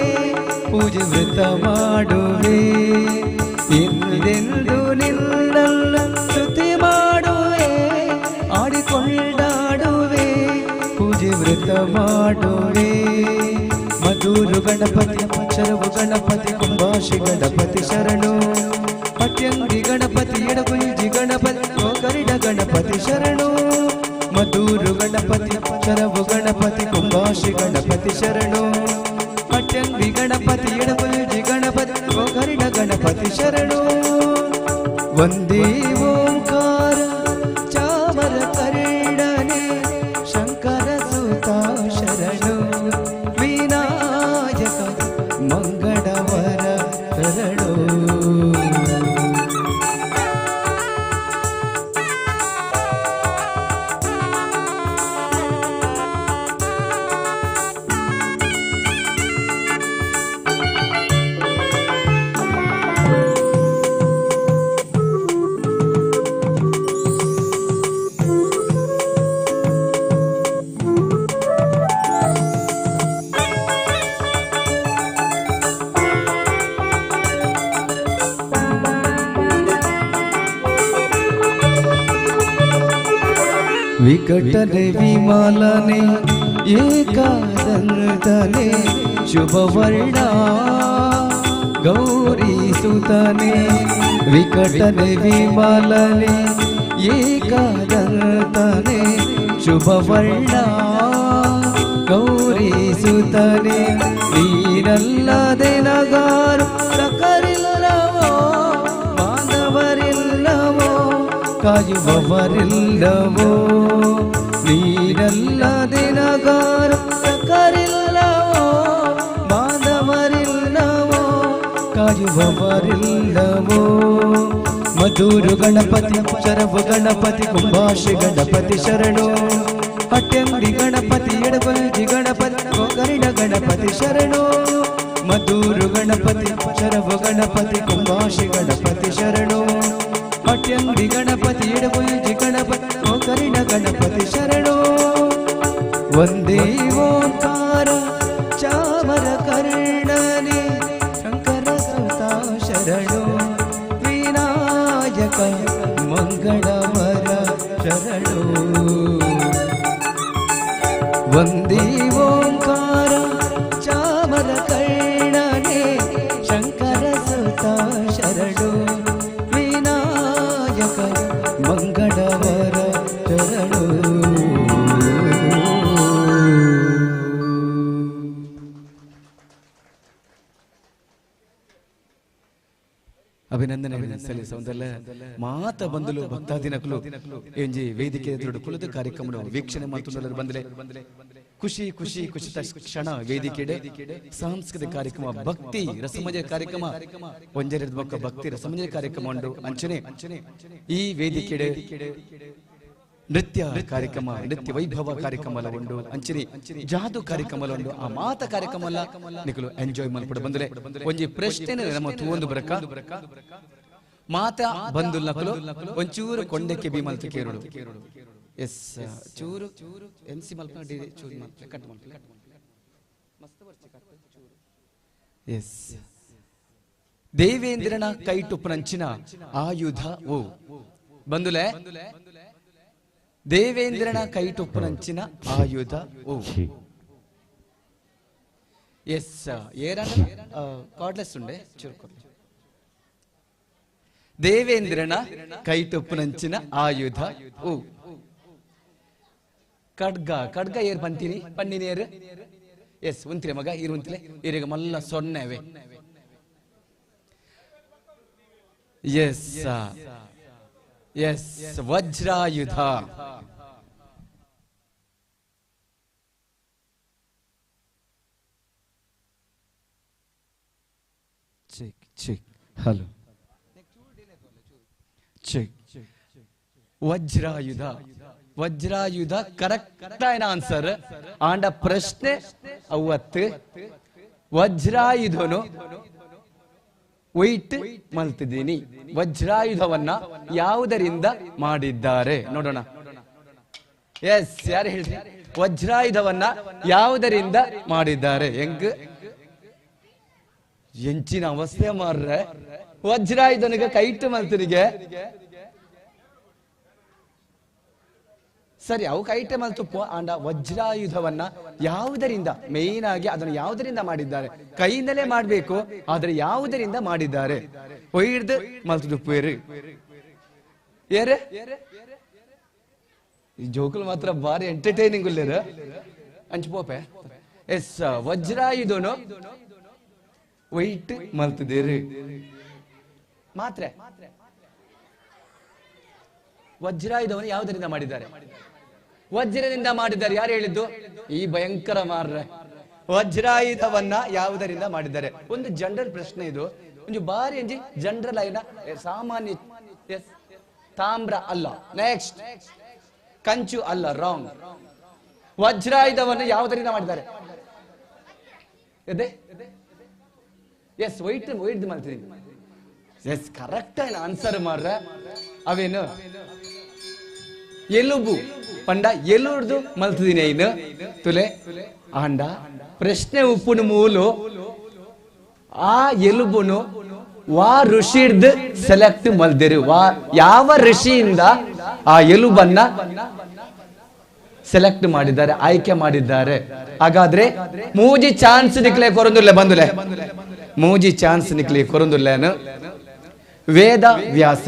ಪೂಜೆ ವ್ರತ ಮಾಡುವೆ. ಎಂದೆಂದು ನಿನ್ನನ್ನು ಸ್ತುತಿ ಮಾಡುವೆ, ಆಡಿಕೊಂಡಾಡುವೆ, ಪೂಜೆ ವ್ರತ ಮಾಡುವೆ. ಮಧುರು ಗಣಪತಿ ಶರವು ಗಣಪತಿ ಕುಂಭಾಷಿ ಗಣಪತಿ ಶರಣು ಪಟ್ಯಂಗಿ ಗಣಪತಿ ಎಡಗುಂಜಿ ಗಣಪತಿ ಗೋಕರ್ಣ ಗಣಪತಿ ಶರಣು. ಮಧುರು ಗಣಪತಿ ಶರವು ಗಣಪತಿ ಕುಂಭಾಷಿ ಗಣಪತಿ ಶರಣು ಪಟ್ಯಂಗಿ ಗಣಪತಿ ಎಡಗುಂಜಿ ಗಣಪತಿ ಗೋಕರ್ಣ ಗಣಪತಿ ಶರಣು. ವಂದೇ ಓಂಕಾರ ಚಾಮರ ಕರ್ಣನೆ ಶಂಕರ ಸುತ ಶರಣು ವಿನಾಯಕ ಮಂಗಳವರ ಶರಣು. ವಿಕಟನೆ ವಿಮಲನೆ ಏಕದಂತನೆ ಶುಭವರ್ಣ ಗೌರಿ ಸುತನೆ. ವಿಕಟನೆ ವಿಮಲನೆ ಏಕದಂತನೆ ಶುಭವರ್ಣ ಗೌರಿ ಸುತನೆ. ನೀನಲ್ಲದೆ ನಗಾರು ಸಕರಿಲ್ಲವೋ, ಬಾಂಧವರಿಲ್ಲವೋ, ಕಾಯುವವರಿಲ್ಲವೋ. ನೀನಲ್ಲದೆ ನಗಾರು ಸಕರಿಲ್ಲವೋ, ಬಾಂಧವರಿಲ್ಲವೋ, ಕಾಯುವವರಿಲ್ಲವೋ. ಮಧುರು ಗಣಪತಿ ಶರವು ಗಣಪತಿ ಕುಂಭಾಷಿ ಗಣಪತಿ ಶರಣು ಅಟ್ಯಂಗಿ ಗಣಪತಿ ಎಡಗುಂಜಿ ಗಣಪತಿ ಗೋಕರ್ಣ ಗಣಪತಿ ಶರಣು. ಮಧುರು ಗಣಪತಿ ಶರವು ಗಣಪತಿ ಕುಂಭಾಷಿ ಗಣಪತಿ ಶರಣು ಅಟ್ಯಂಗಿ ಗಣಪತಿ ಎಡಗುಂಜಿ ಗಣಪತಿ ಗೋಕರ್ಣ ಗಣಪತಿ ಶರಣು. ವಂದೇ ಓಂಕಾರ ಚಾಮರ ಕರ್ಣನೆ ಶಂಕರ ಸುತ ಶರಣು ವಿನಾಯಕ ಮಂಗಳವರ ಶರಣು. ವಂದೇ ಓಂಕಾರ ಚಾಮರ ಕರ್ಣನೆ ಶಂಕರ ಸುತ ಶರಣು ವಿನಾಯಕ ಮಂಗಳವರ ಶರಣು. ಅಭಿನಂದನೆ ಸಲ್ಲಿಸುವುದಲ್ಲ ಮಾತ ಬಂದಲು ಭಕ್ತಾದಿನಕಲು ಎಂಜಿ ವೇದಿಕೆ ಎದುರು ಕುಳಿತು ಕಾರ್ಯಕ್ರಮ ವೀಕ್ಷಣೆ ಮಾತುಂಡಲರು ಬಂದಲೆ ಖುಷಿ ಖುಷಿ ಖುಷಿತ ಕ್ಷಣ ವೇದಿಕೆ ಸಾಂಸ್ಕೃತಿಕ ಕಾರ್ಯಕ್ರಮ ಭಕ್ತಿ ರಸಮಯ ಕಾರ್ಯಕ್ರಮ ಒಂಜರೆ ಬೊಕ್ಕ ಭಕ್ತಿ ರಸಮಯ ಕಾರ್ಯಕ್ರಮ ಉಂಡು ಅಂಚನೆ ಈ ವೇದಿಕೆ ನೃತ್ಯ ಕಾರ್ಯಕ್ರಮ, ನೃತ್ಯ ವೈಭವ ಕಾರ್ಯಕ್ರಮ ಉಂಡು, ಅಂಚಿನಿ ಜಾದು ಕಾರ್ಯಕ್ರಮ ಉಂಡು. ಆ ಮಾತ ಕಾರ್ಯಕ್ರಮ ನಿಕಲು ಎಂಜಾಯ್ ಮಲ್ಪಡ ಬಂದ್ರೆ ಒಂಜಿ ಪ್ರಶ್ನೆ ನಮ್ಮ ತೂವೊಂದು ಬರಕ ಮಾತ ಬಂದು ನಕಲು ಒಂಚೂರು ಕೊಂಡಕ್ಕೆ ಬಿ ಮಲ್ತು ಕೇರುಡು. ಎಸ್ ಚೂರು ಎಂ ಸಿ ಮಲ್ಪ ಚೂರು ಮಲ್ಪ ಕಟ್ ಮಲ್ಪ. ಎಸ್ ದೇವೇಂದ್ರನ ಕೈಟುಪ್ಪನಂಚಿನ ಆಯುಧ ಓ ಬಂದುಲೆ ದೇವೇಂದ್ರನ ಕೈಟುಪ್ಪನಂಚಿನ ಆಯುಧ ಓ. ಎಸ್ ಏರನ ಕಾರ್ಡ್ಲೆಸ್ ಉಂಡೆ ಚೂರು. ದೇವೇಂದ್ರನ ಕೈಟುಪ್ಪನಂಚಿನ ಆಯುಧ ಓ ಖಡ್ಗ. ಖಡ್ಗ ಏರ್ ಬಂತೀನಿ ಪನ್ನಿನ ಏರು. ಎಸ್ ಉಂತಿಲೆ ಮಗ ಇರು ಉಂತಿಲೆ ಏರಿಗ ಮಲ್ಲ ಸೊನ್ನೆವೆ. ಎಸ್ ಎಸ್ ವಜ್ರಾಯುಧ. Check check hello check. ವಜ್ರಾಯುಧ ವಜ್ರಾಯುಧ ಕರೆಕ್ಟ್ ಆಯ್ನ ಆನ್ಸರ್. ಆಂಡ ಪ್ರಶ್ನೆ ಅವತ್ತು ವಜ್ರಾಯುಧನು ವೈಟ್ ಮಲ್ತಿದ್ದೀನಿ, ವಜ್ರಾಯುಧವನ್ನ ಯಾವುದರಿಂದ ಮಾಡಿದ್ದಾರೆ ನೋಡೋಣ. ಎಸ್ ಯಾರು ಹೇಳ್ರಿ ವಜ್ರಾಯುಧವನ್ನ ಯಾವುದರಿಂದ ಮಾಡಿದ್ದಾರೆ? ಹೆಂಗ್ ಎಂಚಿನ ಅವಸ್ಥೆ ಮಾರ್ರೆ ವಜ್ರಾಯುಧನಿಗೆ ಕೈಟು ಮಲ್ತನಿಗೆ. ಸರಿ ಅವು ಕೈಟೆ ಮಲ್ತುಪ್ಪು. ಆಂಡ ವಜ್ರಾಯುಧವನ್ನ ಯಾವುದರಿಂದ ಮೇನ್ ಆಗಿ ಅದನ್ನು ಯಾವುದರಿಂದ ಮಾಡಿದ್ದಾರೆ? ಕೈಯಿಂದಲೇ ಮಾಡಬೇಕು, ಆದ್ರೆ ಯಾವುದರಿಂದ ಮಾಡಿದ್ದಾರೆ? ಒಯ್ದು ಮಲ್ತುಪ್ಪು ಏರು ಏರೆ. ಈ ಜೋಕುಲು ಮಾತ್ರ ಭಾರಿ ಎಂಟರ್ಟೈನಿಂಗ್ ಉಲ್ಲೇರು ಅಂಚು ಪೋಪೆ. ಎಸ್ ವಜ್ರಾಯುಧನು ವೈಟ್ ಮಲ್ತದೇರು ಮಾತ್ರ. ವಜ್ರಾಯುಧವನ್ನು ಯಾವುದರಿಂದ ಮಾಡಿದ್ದಾರೆ? ವಜ್ರದಿಂದ ಮಾಡಿದ್ದಾರೆ. ಯಾರು ಹೇಳಿದ್ದು? ಈ ಭಯಂಕರ ಮಾರ್ರೆ. ವಜ್ರಾಯುಧವನ್ನ ಯಾವುದರಿಂದ ಮಾಡಿದ್ದಾರೆ? ಒಂದು ಜನರಲ್ ಪ್ರಶ್ನೆ ಇದು, ಒಂದು ಬಾರಿ ಅಂಜಿ ಜನರಲ್ ಐನ ಸಾಮಾನ್ಯ. ಎಸ್ ತಾಮ್ರ ಅಲ್ಲ, ನೆಕ್ಸ್ಟ್ ಕಂಚು ಅಲ್ಲ, ರಾಂಗ್. ವಜ್ರಾಯುಧವನ್ನು ಯಾವುದರಿಂದ ಮಾಡಿದ್ದಾರೆ? ಎಸ್ ವೈಟ್ ವೈಟ್ ಮಾಡ್ತೀನಿ. ಎಸ್ ಕರೆಕ್ಟ್ ಆನ್ಸರ್ ಮಾರ್ರೆ. ಅವೇನು ಎಲುಬು ಪಂಡ ಎಲುರ್ದು ಮಲ್ತಿದ್ದೀನಿ ಐನು ತುಲೆ. ಆಂಡ ಪ್ರಶ್ನೆ ಉಪ್ಪುನು ಮೂಲು ಆ ಎಲುಬುನು ವಾ ಋಷಿರ್ದು ಸೆಲೆಕ್ಟ್ ಮಲ್ದಿರು. ವಾ ಯಾವ ಋಷಿಯಿಂದ ಆ ಎಲುಬನ್ನ ಸೆಲೆಕ್ಟ್ ಮಾಡಿದ್ದಾರೆ, ಆಯ್ಕೆ ಮಾಡಿದ್ದಾರೆ? ಹಾಗಾದ್ರೆ ಮೂಜಿ ಚಾನ್ಸ್ ನಿಕ್ಲೆ ಕೊರಂದುಲ್ಲೆ ಬಂದುಲೆ, ಮೂಜಿ ಚಾನ್ಸ್ ನಿಕ್ಲೆ ಕೊರಂದುಲ್ಲೇನು. ವೇದ ವ್ಯಾಸ,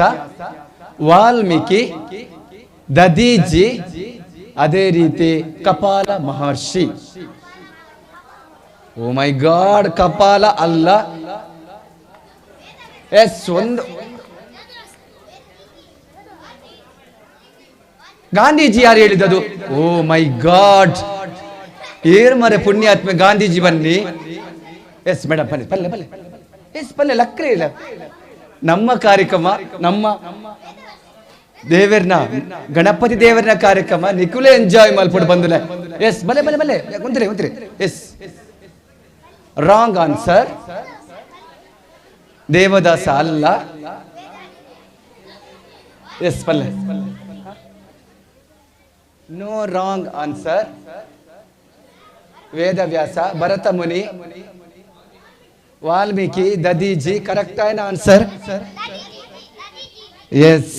ವಾಲ್ಮೀಕಿ, ದದೀಜಿ, ಅದೇ ರೀತಿ ಕಪಾಲ ಮಹರ್ಷಿ. ಓ ಮೈ ಗಾಡ್, ಕಪಾಲ ಅಲ್ಲ. ಎಸ್ ಒಂದು ಗಾಂಧೀಜಿ ಯಾರು ಹೇಳಿದದು? ಓ ಮೈ ಗಾಡ್, ಏರ್ ಮರೆ ಪುಣ್ಯಾತ್ಮ ಗಾಂಧೀಜಿ ಬನ್ನಿ. ಎಸ್ ಮೇಡಮ್ ಬನ್ನಿ, ಪಲ್ಲೆ ಪಲ್ಲೆ. ಎಸ್ ಪಲ್ಲೆ ಲಕ್ರೆ ಇಲ್ಲ. ನಮ್ಮ ಕಾರ್ಯಕ್ರಮ, ನಮ್ಮ ದೇವರ್ನ ಗಣಪತಿ ದೇವರನ ಕಾರ್ಯಕ್ರಮ ನಿಕುಲೆ ಎಂಜಾಯ್ ಮಲ್ಪಡು ಬಂದುಲೆ. ಎಸ್ ಬಲೆ ಬಲೆ ಬಲೆ ಒಂದಿರಿ ಒಂದಿರಿ. Yes wrong answer. Devadasa ಅಲ್ಲ. ಎಸ್ ಪಲ್ಲೆ no wrong answer. Vedavyasa, Bharata Muni, Valmiki, Dadhichi correct ಆಯ್ನ answer. S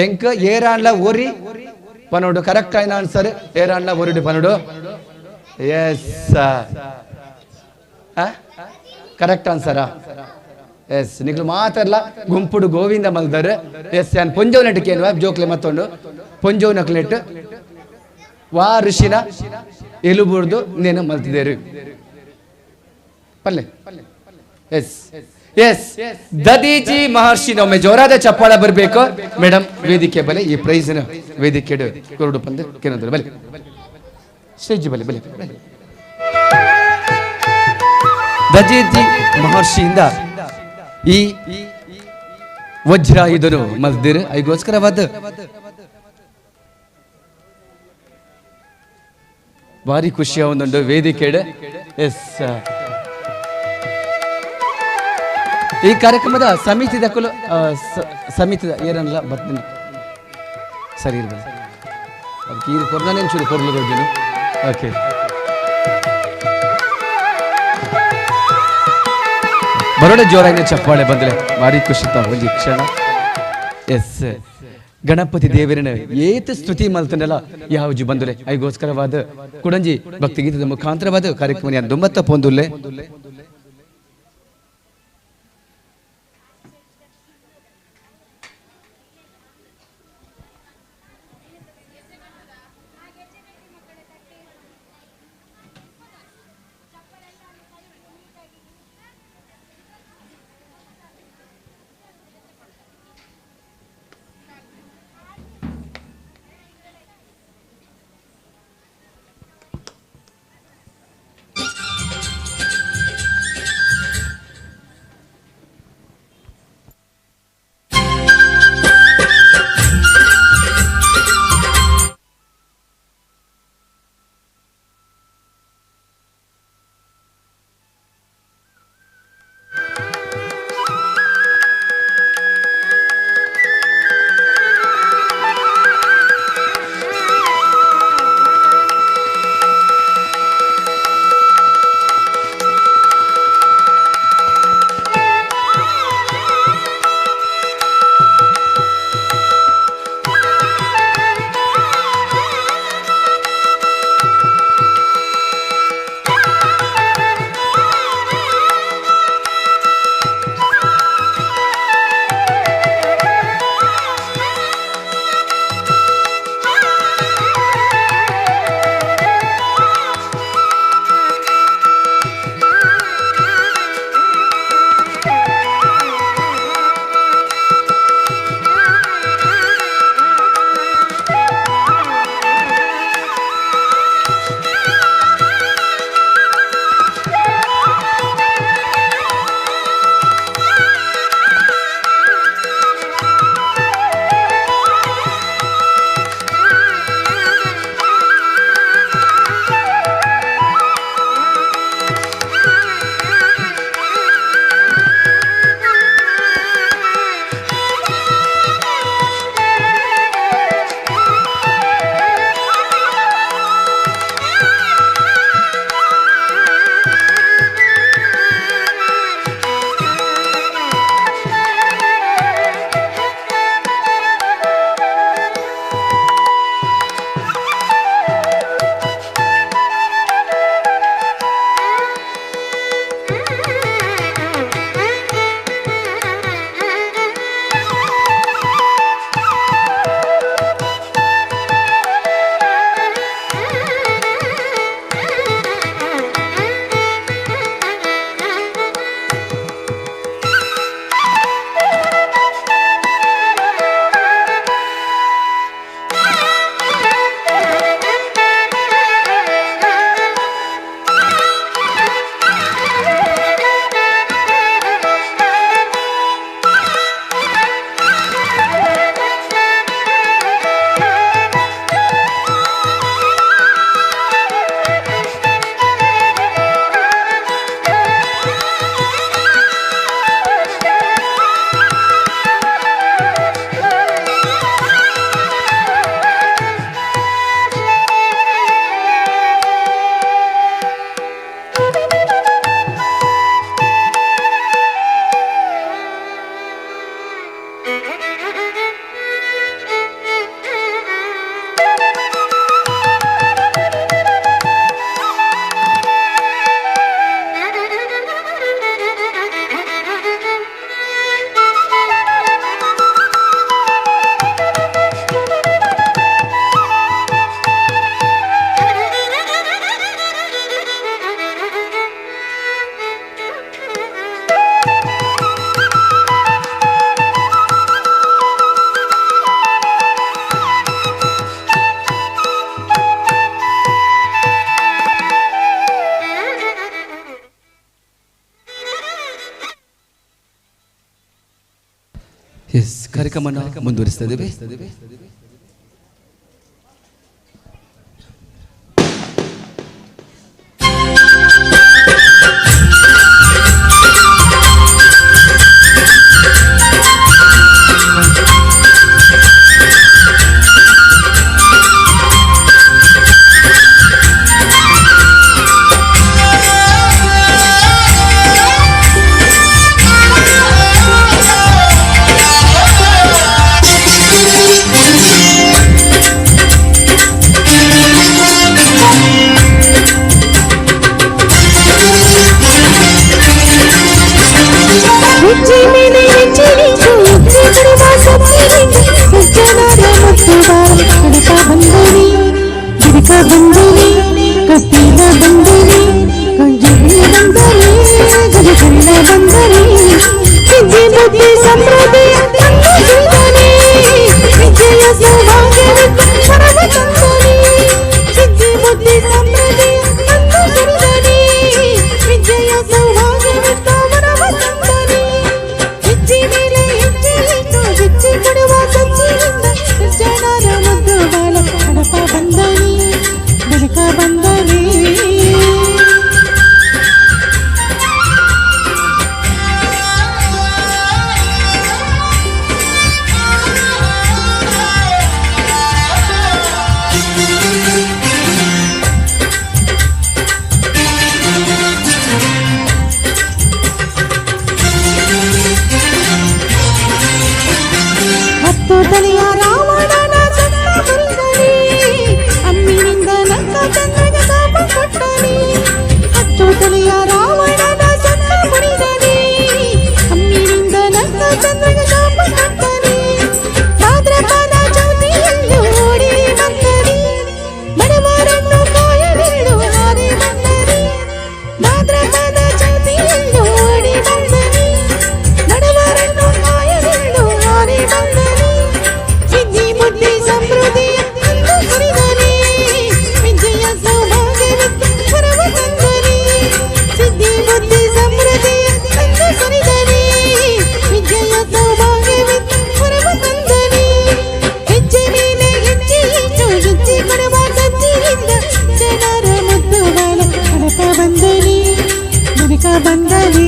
ಎಂಕ್ ಏರಾನ್ಲ ಒರಿ ಪನೋಡು ಕರೆಕ್ಟ್ ಆಯ್ನ ಆನ್ಸರ್. ಏರಾನ್ಲ ಒರಿಡು ಪನೋಡು. ಎಸ್ ಕರೆಕ್ಟ್ ಆನ್ಸರಾ? ಎಸ್ ನಿಕ್ಲು ಮಾತಾಡಲ್ಲ ಗುಂಪುಡು ಗೋವಿಂದ ಮಲ್ದರು. ಎಸ್ ಯಾನ್ ಪೊಂಜೋವ್ ನೆಟ್ ಜೋಕ್ಲೆ ಮತ್ತೊಂಡು ಪೊಂಜೋವ್ ನಕ್ಲೆಟ್ ವಾ ಋಷಿನ ಎಲುಬುರ್ದು ನೇನು ಮಲ್ತಿದ್ದೇರು ಪಲ್ಲೆ. ಎಸ್ ಎಸ್ ದದೀಜಿ ಮಹರ್ಷಿ ಒಮ್ಮೆ ಜೋರಾದ ಚಪ್ಪಾಳ ಬರಬೇಕು. ಮೇಡಮ್ ವೇದಿಕೆ ಬಲೆ ಈ ಪ್ರೈಸ್ ವೇದಿಕೆ ಕೊರಡು ಪಂದು ಕೇನಂದ್ರೆ ಬಲೆ ಸ್ಟೇಜ್ ಬಲೆ ಬಲೆ ದದೀಜಿ ಮಹರ್ಷಿಯಿಂದ ಈ ವಜ್ರಾಯುಧನು ಮಲ್ದಿರು. ಐಗೋಸ್ಕರವಾದ ಭಾರಿ ಖುಷಿಯ ಒಂದೊಂದು ವೇದಿಕೆಡೆ. ಎಸ್, ಈ ಕಾರ್ಯಕ್ರಮದ ಸಮಿತಿದ ಕುಲು ಸಮಿತಿದ ಏನಲ್ಲ ಬರ್ತೀನಿ ಸರಿ ಇರ್ಬೋದು. ಅದಕ್ಕೆ ಈ ಕೊರ್ನಾನೇ ಚೂರು ಕೊರ್ಲು ಹೋಗಿನು. ಓಕೆ, ಬರೋಡೆ ಜೋರಾಗಿ ಚಪ್ಪಾಳೆ ಬಂದರೆ ಭಾರಿ ಖುಷಿ ಒಂಜಿ ಕ್ಷಣ. ಎಸ್, ಗಣಪತಿ ದೇವರನ ಏತ ಸ್ತುತಿ ಮಲ್ತನಲ್ಲ ಯಾವಜಿ ಬಂದರೆ ಐಗೋಸ್ಕರವಾದ ಕುಡಂಜಿ ಭಕ್ತಿಗೀತದ ಮುಖಾಂತರವಾದ ಕಾರ್ಯಕ್ರಮ ದುಮ್ಮತ್ತ ಪೊಂದುಲ್ಲೆ. ಎಸ್, ಕಾರ್ಯಕ್ರಮನ ಮುಂದುವರಿಸ್ತಾ ಇದ್ದೇವೆ. ಹೆಜ್ಜೆ ಮೇಲೆ ಹೆಜ್ಜೆ ಇಟ್ಟು ಹೆಜ್ಜೆ ಕೊಡುವ ಸಜ್ಜನಿಂದ ಸಜ್ಜನರ ಮುದ್ದು ಬಾಲ ಕಡಪ ಬಂದನೆ, ಗಿಡಕ ಬಂದನೆ, ಕಪಿಲ ಬಂದನೆ, ಕಂಜಿ ಬಂದರೆ, ಗಜಕರ್ಣ ಬಂದರೆ. ವಿದ್ಯೆ ಬುದ್ಧಿ ಸಮೃದ್ಧಿಯ ತಂದು ಸುರಿದನೆ, ವಿದ್ಯೆಯ ಸೌಭಾಗ್ಯವಿತ್ತು ಪರಮ ತಂದನೆ. ವಿದ್ಯೆ ಬುದ್ಧಿ ಸಮೃದ್ಧಿಯ ತಂದು ಸುರಿದನೆ, ವಿದ್ಯೆಯ ಸೌಭಾಗ್ಯವಿತ್ತು ಪರಮ ತಂದನೆ. ಹೆಜ್ಜೆ ಮೇಲೆ ಹೆಜ್ಜೆ ಇಟ್ಟು ಹೆಜ್ಜೆ ಕೊಡುವ ಸಜ್ಜನಿಂದ ಸಜ್ಜನರ ಮುದ್ದು ಬಾಲ ಕಡಪ ಬಂದನೆ, ಬೆಳಕ ಬಂದನೆ. ಹತ್ತು ತಲೆಯ ರಾವಣನ ಸತ್ತ ಮುರಿದನೆ, ಅಮ್ಮಿನಿಂದ ಲಂಕ ಚಂದ್ರಗ ಶಾಪ ಕೊಟ್ಟನೆ. ಹತ್ತು ತಲೆಯ ರಾವಣನ ಸತ್ತ ಮುರಿದನೆ, ಅಮ್ಮಿನಿಂದ ಲಂಕ ಚಂದ್ರಗ ಶಾಪ ಕೊಟ್ಟನೆ. ಭಾದ್ರಪದ ಚೌತಿಯಲ್ಲಿ ಓಡಿ ಬಂದನೆ, ಬಡವರನ್ನು ಕಾಯಲಿಡು ಹಾರಿ ಬಂದನೆ. ಭಾದ್ರಪದ ಚೌತಿಯಲ್ಲಿ ಓಡಿ ಬಂದನೆ, ಬಡವರನ್ನು ಕಾಯಲಿಡು ಹಾರಿ ಬಂದನೆ. ಸಿದ್ಧಿ ಬುದ್ಧಿ ಸಮೃದ್ಧಿಯ ತಂದು ಸುರಿದನೆ, ವಿಜಯ ಸೌಭಾಗ್ಯವಿತ್ತು ಪರಮ ತಂದನೆ. ಸಿದ್ಧಿ ಬುದ್ಧಿ ಸಮೃದ್ಧಿಯ ತಂದು ಸುರಿದನೆ, ವಿಜಯ ಸೌಭಾಗ್ಯವಿತ್ತು ಪರಮ ತಂದನೆ. ಹೆಜ್ಜೆ ಮೇಲೆ ಹೆಜ್ಜೆ ಇಟ್ಟು ಹೆಜ್ಜೆ ಕೊಡುವ ಸಜ್ಜೆಯಿಂದ ಜನರ ಮುದ್ದು ಬಾಲ ಕಡಪ ಬಂದನೆ, ಬದುಕ ಬಂದನೆ.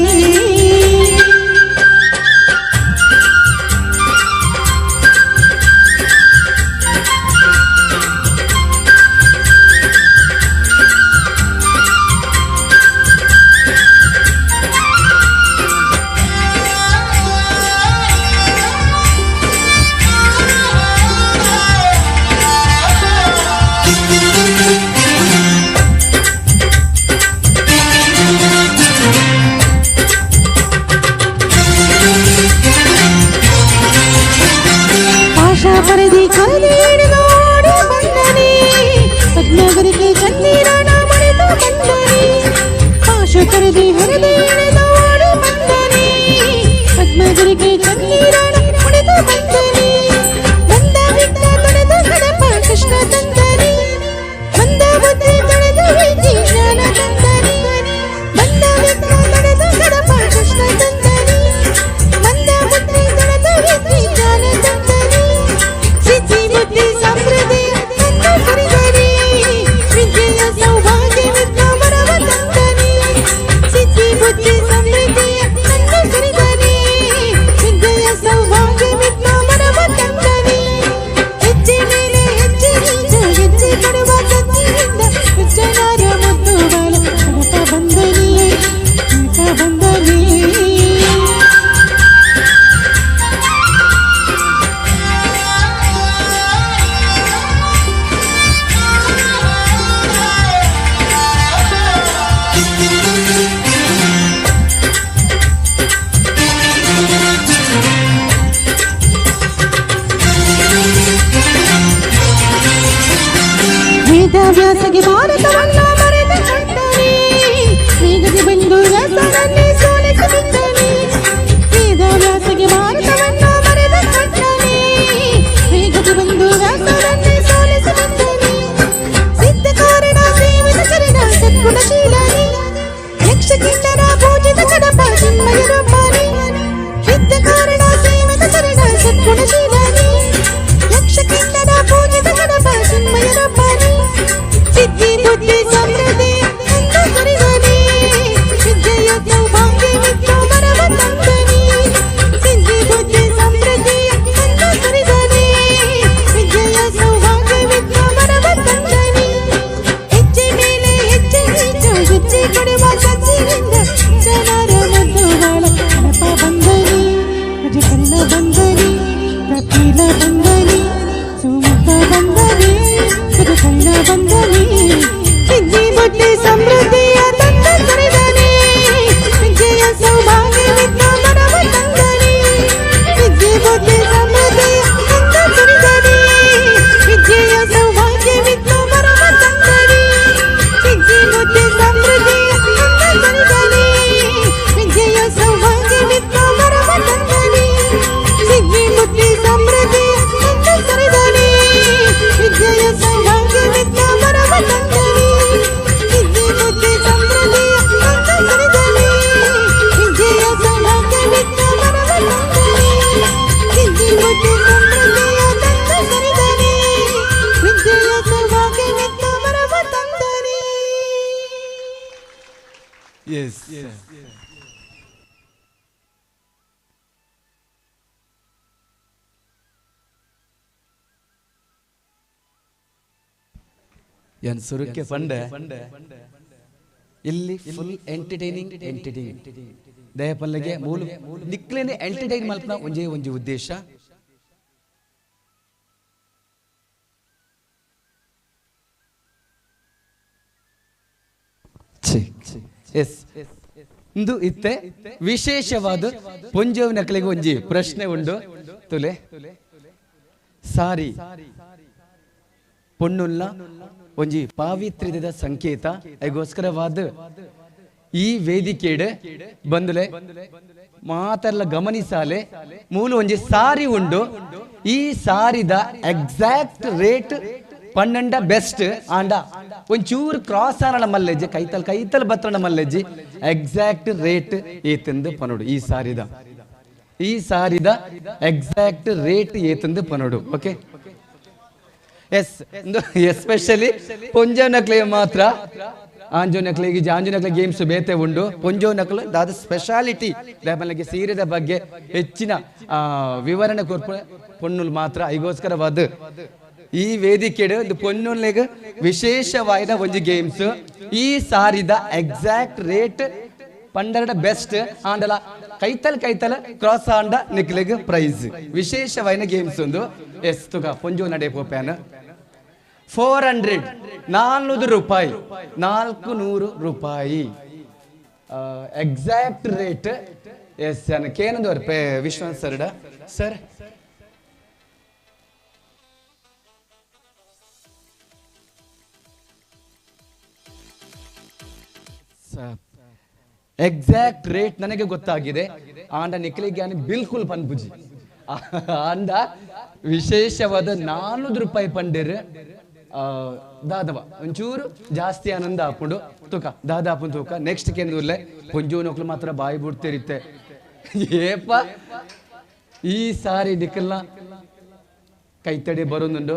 ಆಶಾ ಪರದಿ ಕರೆದಿ ಹಿಡಿದು ಓಡಿ ಬಂದನೆ, ಪದ್ಮಗರಿಗೆ ಚಂದಿರನ ಮರೆತು ಬಂದನೆ. ಪಾಶ ಕರೆದಿ ಹರಿದು ಹಿಡಿದು ಓಡಿ ಬಂದನೆ, ಪದ್ಮಗರಿಗೆ ಚಂದಿರನ ಮರೆತು ಬಂದನೆ. ಬಂದ ವಿಘ್ನ ತೊಡೆದು ಕಡಪ ಕೃಷ್ಣ ತಂದನೆ, ಬಂದ ಬುದ್ಧಿ ತೊಡೆದು ವಿಧಿ ಜ್ಞಾನ ತಂದನೆ. ಬಂದ ವಿಘ್ನ ತೊಡೆದು ಕಡಪ ಕೃಷ್ಣ ತಂದನೆ, ಬಂದ ಬುದ್ಧಿ ತೊಡೆದು ವಿಧಿ ಜ್ಞಾನ ತಂದನೆ. ಸಿದ್ಧಿ ಬುದ್ಧಿ ಸಮೃದ್ಧಿ ತಂದು ಸುರಿದನೆ, ವಿದ್ಯೆಯ ಸೌಭಾಗ್ಯವಿದ್ದ ವರವ ತಂದನೆ. ಸಿದ್ಧಿ ಬುದ್ಧಿ ಸಮೃದ್ಧಿಯ ತಂದು ಸುರಿದನೆ, ವಿದ್ಯೆಯ ಸೌಭಾಗ್ಯವಿದ್ದ ವರವ ತಂದನೆ. ಹೆಜ್ಜೆ ಮೇಲೆ ಹೆಜ್ಜೆ ಇಟ್ಟು ಹೆಜ್ಜೆ ಕೊಡುವ ಸಜ್ಜೆಯಿಂದ ಜನರ ಮುದ್ದು ಬಾಲ ಕಡಪ ಬಂದನೆ, ಕಡಪ ಬಂದನೆ. ವೇದವ್ಯಾಸಗೆ ಭಾರತವನ್ನ ಮರೆತು ಕೊಟ್ಟನೆ, ವೇಗದಿ ಬಂದು ವ್ಯಾಸರನ್ನೇ ಸೋಲಿಸಿಬಿಟ್ಟನೆ. ವೇದವ್ಯಾಸಗೆ ಭಾರತವನ್ನ ಮರೆತು ಕೊಟ್ಟನೆ, ವೇಗದಿ ಬಂದು ವ್ಯಾಸರನ್ನೇ ಸೋಲಿಸಿಬಿಟ್ಟನೆ. ಸಿದ್ಧಕಾರಣ ಸೇವಿತ ಚರಣ ಸದ್ಗುಣಶೀಲನೆ, ಯಕ್ಷ ಕಿನ್ನರ ಪೂಜಿತ ಕಡಪ ಚಿನ್ಮಯ ರೂಪನೆ. ಸಿದ್ಧಕಾರಣ ಸೇವಿತ ಚರಣ ಸದ್ಗುಣಶೀಲನೆ, ಯಕ್ಷ ಕಿನ್ನರ ಪೂಜಿತ ಕಡಪ ಚಿನ್ಮಯ ರೂಪನೆ. ಸಿದ್ಧಿ ಬುದ್ಧಿ ಎನ್ ಸುರುಕ್ಕೆ ಪಂಡೆ ಇಲ್ಲಿ ಫುಲ್ ಎಂಟರ್ಟೈನಿಂಗ್ ಎಂಟರ್ಟೈನಿಂಗ್ ದಯಪಲ್ಲಿಗೆ ಮೂಲ ನಿಕ್ಲೇನೆ ಎಂಟರ್ಟೈನ್ ಮಲ್ಪನ ಒಂಜೇ ಒಂಜಿ ಉದ್ದೇಶ. ಎಸ್ ಇಂದು ಇತ್ತೆ ವಿಶೇಷವಾದ ಪೊಂಜೋವ್ ನಕಲಿಗೆ ಒಂಜಿ ಪ್ರಶ್ನೆ ಉಂಡು. ತುಲೆ ಸಾರಿ ಪೊಣ್ಣುಲ್ಲ ಒಂಜಿ ಪಾವಿತ್ರ್ಯದ ಸಂಕೇತ. ಅದಕ್ಕೋಸ್ಕರವಾದ ಈ ವೇದಿಕೆಡ್ ಬಂದುಲೆ ಮಾತೆಲ್ಲ ಗಮನಿಸಾಲೆ ಮೂಲ ಒಂಜಿ ಸಾರಿ ಉಂಡು. ಈ ಸಾರಿದ ಎಕ್ಸಾಕ್ಟ್ ರೇಟ್ ಪನ್ನಂಡ ಬೆಸ್ಟ್ ಆಂಡ ಒಂಚೂರು ಕ್ರಾಸ್ ಆನಣ ಮಲ್ಲೆಜ್ಜಿ ಕೈತಲ್ ಕೈತಲ್ ಬತ್ತಣ ಮಲ್ಲೆಜ್ಜಿ ಎಕ್ಸಾಕ್ಟ್ ರೇಟ್ ಏತಂದು ಪನೋಡು. ಈ ಸಾರಿದ ಎಕ್ಸಾಕ್ಟ್ ರೇಟ್ ಏತಂದು ಪನೋಡು. ಓಕೆ ಎಸ್ ಎಸ್ಪೆಷಲಿ ಪೊಂಜೋ ನಕ್ಲೆ ಮಾತ್ರ ಆಂಜೋ ನಕ್ಲಿಗೆ ಆಂಜೋ ನಕ್ಲೆ ಗೇಮ್ಸ್ ಬೇತೆ ಉಂಡು. ಪೊಂಜೋ ನಕ್ಲು ದಾದ ಸ್ಪೆಷಾಲಿಟಿ ಲೇಬಲ್ಗೆ ಸೀರೆದ ಬಗ್ಗೆ ಹೆಚ್ಚಿನ ವಿವರಣೆ ಕೊರ್ಪ ಪೊಣ್ಣುಲು ಮಾತ್ರ. ಐಗೋಸ್ಕರವಾದ ಈ ವೇದಿಕೆಡು ಒಂದು ಪೊಣ್ಣುಲೆಗ್ ವಿಶೇಷವಾದ ಒಂಜಿ ಗೇಮ್ಸ್. ಈ ಸಾರಿದ ಎಕ್ಸಾಕ್ಟ್ ರೇಟ್ ಪಂಡರಡ ಬೆಸ್ಟ್ ಆಂಡಲ ಕೈತಲ್ ಕೈತಲ್ ಕ್ರಾಸ್ ಆಂಡ ನಿಕ್ಲೆಗ್ ಪ್ರೈಸ್ ವಿಶೇಷವಾದ ಗೇಮ್ಸ್ ಒಂದು. ಎಸ್ ತುಗ ಪೊಂಜೋ ನಡೆ ಪೋಪ್ಯಾನ 400 400 ರೂಪಾಯಿ 400 ರೂಪಾಯಿ ಎಕ್ಸಾಕ್ಟ್ ರೇಟ್. ಎಸ್ ಕೇನಂದು Vishwanath sir sir exact rate ನನಗೆ ಗೊತ್ತಾಗಿದೆ. ಆಂಡ ನಿಕ್ಲಿಗೆ ಬಿಲ್ಕುಲ್ ಪನ್ಪುಜಿ ಆಂಡ ವಿಶೇಷವಾದ 400 ರೂಪಾಯಿ ಪಂಡಿರ್ ದಾದವ ಒಂಚೂರು ಜಾಸ್ತಿ ಆನಂದ ಹಾಕೊಂಡು ತೂಕ ದಾದಾಪುನ್ ತೂಕ ನೆಕ್ಸ್ಟ್ ಕೇಂದ್ರಲ್ಲೇ ಪೊಂಜೋ ನೊಕ್ಲು ಮಾತ್ರ ಬಾಯಿ ಬಿಡ್ತಿರುತ್ತೆ. ಏಪ ಈ ಸಾರಿ ನಿಕ್ಕಲ್ಲ ಕೈತಡಿ ಬರೋದುಂಡು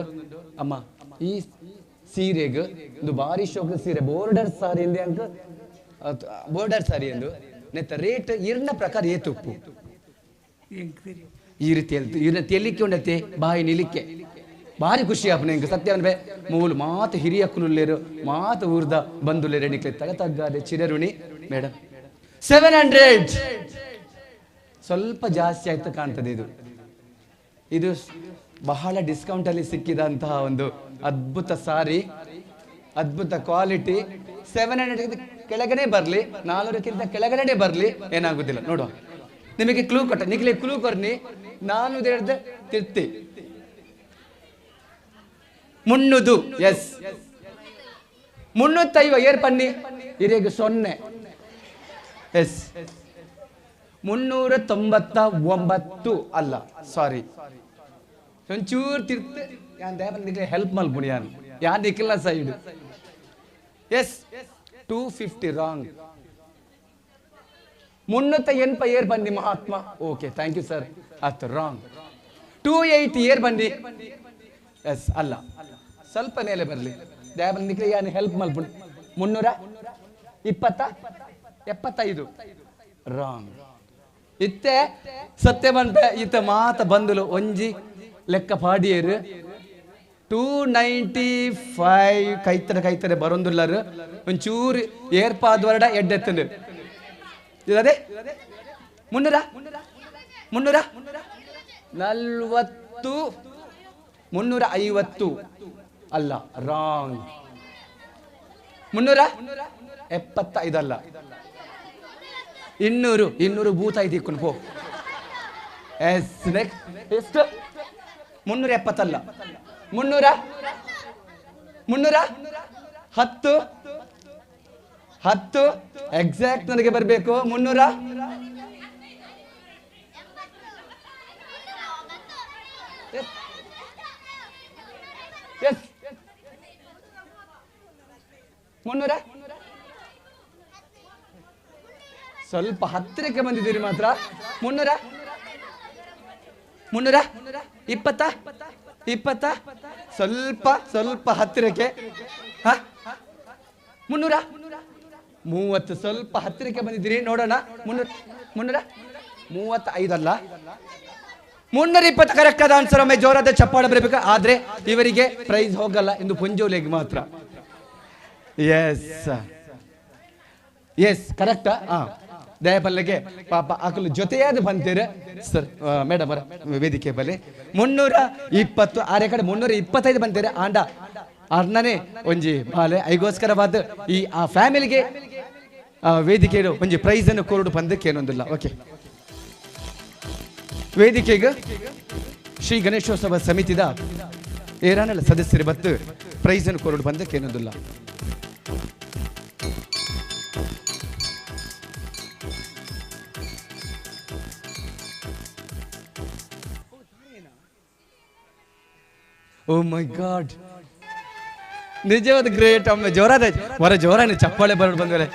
ಅಮ್ಮ. ಈ ಸೀರೆಗೆ ಒಂದು ಭಾರಿ ಶೋಕ ಸೀರೆ ಬೋರ್ಡರ್ ಸಾರಿ ಎಂದೆ ಅಂಕ ಬೋರ್ಡರ್ ಸಾರಿ ಎಂದು ನೆತ್ತ ರೇಟ್ ಇರ್ನ ಪ್ರಕಾರ ಏತುಪ್ಪು ಈ ರೀತಿ ಇರ್ನ ತೆಲಿಕ್ಕೆ ಉಂಡತೆ ಬಾಯಿ ನಿಲಿಕ್ಕೆ ಭಾರಿ ಖುಷಿ ಆಪನೆ ಇಂಕ ಸತ್ಯವನ್ಬೆ ಮೂಲು ಮಾತು ಹಿರಿಯ ಕುಲುಲ್ಲೇರು ಮಾತು ಊರ್ದ ಬಂದುಲೇರು ನಿಕ್ಲೆ ತಗ ತಗ್ಗಾದೆ ಚಿರರುಣಿ ಮೇಡಮ್ 700 ಸ್ವಲ್ಪ ಜಾಸ್ತಿ ಆಯ್ತು ಕಾಣ್ತದೆ. ಇದು ಇದು ಬಹಳ ಡಿಸ್ಕೌಂಟ್ ಅಲ್ಲಿ ಸಿಕ್ಕಿದಂತಹ ಒಂದು ಅದ್ಭುತ ಸಾರಿ, ಅದ್ಭುತ ಕ್ವಾಲಿಟಿ. 700 ಕೆಳಗಡೆ ಬರಲಿ, 400ಕ್ಕಿಂತ ಕೆಳಗಡೆ ಬರಲಿ, ಏನಾಗುದಿಲ್ಲ. ನೋಡುವ ನಿಮಗೆ ಕ್ಲೂ ಕೊಟ್ಟ ನಿಕ್ಲೆ ಕ್ಲೂ ಕೊರ್ನಿ 400 ತಿರ್ತಿ 300. ಎಸ್ 350 ಏರ್ ಪನ್ನಿ ಇರೇಗ 0. ಎಸ್ 399 ಅಲ್ಲ, ಸಾರಿ ಒಂಚೂರು ತಿರ್ತೆ ಯಾನ್ ದೇವನಿಗೆ ಹೆಲ್ಪ್ ಮಲ್ಪುಣಿ ಯಾನ್ ಯಾನ್ ನಿಕ್ಕಿಲ್ಲ ಸೈಡ್. S 250 wrong. 380 ಏರ್ ಬನ್ನಿ Mahatma. Okay thank you sir. ಆಯ್ತು ರಾಂಗ್. 280 ಏರ್ ಬನ್ನಿ. ಎಸ್ ಅಲ್ಲ, ಸ್ವಲ್ಪ ಮೇಲೆ ಬರಲಿ ದೇವನಿಗೆ ಯಾನ್ ಹೆಲ್ಪ್ ಮಲ್ಪುಣಿ. 320 75 ರಾಂಗ್. ಇತ್ತೆ ಸತ್ಯ ಬಂತ ಇತ್ತ ಮಾತ ಬಂದಲು ಒಂಜಿ ಲೆಕ್ಕ ಪಾಡಿಯರು 295 ಕೈತರೆ ಕೈತರೆ ಬರೊಂದುಲ್ಲರು ಒಂಚೂರು ಏರ್ಪಾದ್ವರಡ ಎಡ್ಡೆತ್ತಂದು ಅದೇ 300 340 350 ಅಲ್ಲ ರಾಂಗ್. 375 ಅಲ್ಲ, 200 200 ಭೂತ ಐತಿ ಪೋ. ಎಸ್ ನೆಕ್ಸ್ಟ್ ಎಷ್ಟು 370 ಅಲ್ಲ, 300 310 10 ಎಕ್ಸಾಕ್ಟ್ ನನಗೆ ಬರಬೇಕು. 300 ಎಸ್ 300 ಸ್ವಲ್ಪ ಹತ್ತಿರಕ್ಕೆ ಬಂದಿದ್ದೀರಿ ಮಾತ್ರ. 300 320 20 ಸ್ವಲ್ಪ ಸ್ವಲ್ಪ ಹತ್ತಿರಕ್ಕೆ. 330 ಸ್ವಲ್ಪ ಹತ್ತಿರಕ್ಕೆ ಬಂದಿದ್ದೀರಿ. ನೋಡೋಣ 300 335 ಅಲ್ಲ, 320 ಕರೆಕ್ಟ್ ಆದ ಆನ್ಸರ್. ಒಮ್ಮೆ ಜೋರಾದ ಚಪ್ಪಾಳೆ ಬರಬೇಕು. ಆದ್ರೆ ಇವರಿಗೆ ಪ್ರೈಸ್ ಹೋಗಲ್ಲ, ಇಂದು ಪುಂಜೋಲೆಗೆ ಮಾತ್ರ. ಎಸ್ ಎಸ್ ಕರೆಕ್ಟಾ? ಹಾಂ, ದಯಪಲ್ಲಿಗೆ ಪಾಪ ಅಕಲು ಜೊತೆಯಾದ ಬಂತೀರ ಸರ್. ಮೇಡಮ್ ಅವರ ವೇದಿಕೆ ಬಲೆ 320 ಆರೆ ಕಡೆ 325 ಬಂತೀರ. ಆಂಡ ಅರ್ಣನೇ ಒಂಜಿ ಬಾಲೆ ಐಗೋಸ್ಕರವಾದ ಈ ಆ ಫ್ಯಾಮಿಲಿಗೆ ವೇದಿಕೆ ಒಂಜಿ ಪ್ರೈಸನ್ನು ಕೊರಡು ಬಂದಕ್ಕೆ ಏನೊಂದಿಲ್ಲ. ಓಕೆ, ವೇದಿಕೆಗೆ ಶ್ರೀ ಗಣೇಶೋತ್ಸವ ಸಮಿತಿದ ಏರಾನಲ್ಲ ಸದಸ್ಯರು ಬತ್ತು ಪ್ರೈಸನ್ನು ಕೊರಡು ಬಂದಕ್ಕೆ ಏನೊಂದಿಲ್ಲ. ಓ ಮೈ ಗಾಡ್, ನಿಜವಾದ ಗ್ರೇಟ್ ಅಮ್ಮ. ಜೋರಾದ ಹೊರ ಜೋರಾನೆ ಚಪ್ಪಾಳೆ ಬರೋಡು ಬಂದ್ರೆ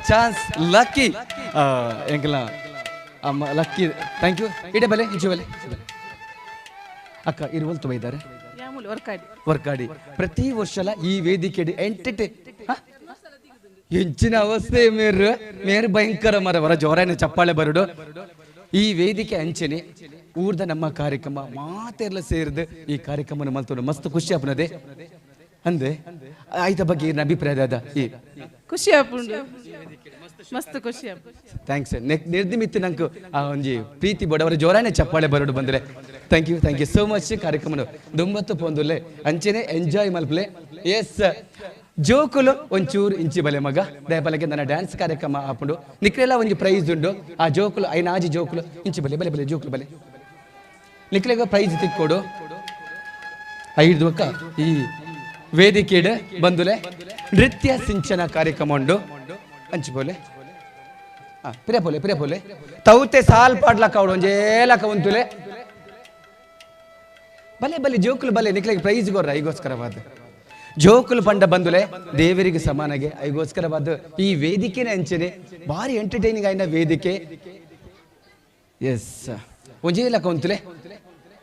ಚಾನ್ಸ್ ಲಕ್ಕಿ ಎಂಕಲ ಅಮ್ಮ ಲಕ್ಕಿ. Thank you. ಇಡೆ ಬಲೆ ಇಂಚು ಬಲೆ ಅಕ್ಕ ಇರುವಲ್ ತುಂಬ ಇದ್ದಾರೆ ವರ್ಕಾಡಿ. ಪ್ರತಿ ವರ್ಷಲ ಈ ವೇದಿಕೆ ಎಂಟೆ ಎಂಚಿನ ಅವಸ್ಥೆ ಮೇರು ಮೇರು ಭಯಂಕರ ಮರ ಹೊರ ಜೋರಾನೆ ಚಪ್ಪಾಳೆ ಬರೋಡು. ಈ ವೇದಿಕೆ ಅಂಚನೆ ಊರ್ದ ನಮ್ಮ ಕಾರ್ಯಕ್ರಮ ಮಾತೆಲ್ಲ ಸೇರಿದು ಈ ಕಾರ್ಯಕ್ರಮ ಮಲ್ತೋಡು ಮಸ್ತ್ ಖುಷಿ ಆಪನದೆ ಅಂದೆ. ಆಯ್ತ ಬಗ್ಗೆ ಏನು ಅಭಿಪ್ರಾಯ ದಾದ? ಈ ಖುಷಿ ಆಪುಂಡು, ಮಸ್ತ್ ಖುಷಿ ಆಪು. Thanks. ನಿರ್ದಿಮಿತ್ತು ನಂಗೆ ಆ ಒಂಜಿ ಪ್ರೀತಿ ಬಡವರ ಜೋರಾನೆ ಚಪ್ಪಾಳೆ ಬರೋಡು ಬಂದರೆ. Thank you, thank you so much. ಕಾರ್ಯಕ್ರಮ ದುಂಬತ್ತು ಪೊಂದುಲ್ಲೆ ಅಂಚೆನೆ ಎಂಜಾಯ್ ಮಲ್ಪಲೆ. ಎಸ್, ಜೋಕುಲು ಒಂಚೂರು ಇಂಚಿ ಬಲೆ ಮಗ ದಯಪಲಕ್ಕೆ ನನ್ನ ಡ್ಯಾನ್ಸ್ ಕಾರ್ಯಕ್ರಮ ಆಪುಂಡು. ನಿಕ್ಲೆಲ್ಲ ಒಂಜಿ ಪ್ರೈಸ್ ಉಂಡು. ಆ ಜೋಕುಲು ಐನಾಜಿ ಜೋಕುಲು ಇಂಚಿ ಬಲೆ ಬಲೆ ಬಲೆ ಜೋಕುಲು ಬಲೆ ನಿಕ್ಲೆಗ ಪ್ರೈಸ್ ತಿಕ್ಕೊಡು. ಐದು ಒಕ್ಕ ಈ ವೇದಿಕೆಡ್ ಬಂದುಲೆ ನೃತ್ಯ ಸಿಂಚನ ಕಾರ್ಯಕ್ರಮ ಉಂಡು. ಅಂಚಿ ಬೋಲೆ ಪಿರೆ ಪೋಲೆ ಪಿರೆ ಪೋಲೆ ತೌತೆ ಸಾಲ್ ಪಾಡ್ಲಕ್ಕ ಅವಡು ಒಂಜೇಲಕ್ಕ ಉಂತುಲೆ ಬಲೆ ಬಲೆ ಜೋಕುಲು ಬಲೆ ನಿಕ್ಲೆಗೆ ಪ್ರೈಸ್ ಗೊರ್ರ. ಐಗೋಸ್ಕರವಾದ ಜೋಕುಲು ಪಂಡ ಬಂದುಲೆ ದೇವರಿಗೆ ಸಮಾನಗೆ. ಐಗೋಸ್ಕರವಾದ ಈ ವೇದಿಕೆನ ಅಂಚನೆ ಭಾರಿ ಎಂಟರ್ಟೈನಿಂಗ್ ಆಯ್ನ ವೇದಿಕೆ. ಎಸ್, ಒಂಜೇಲಕ್ಕ ಉಂತುಲೆ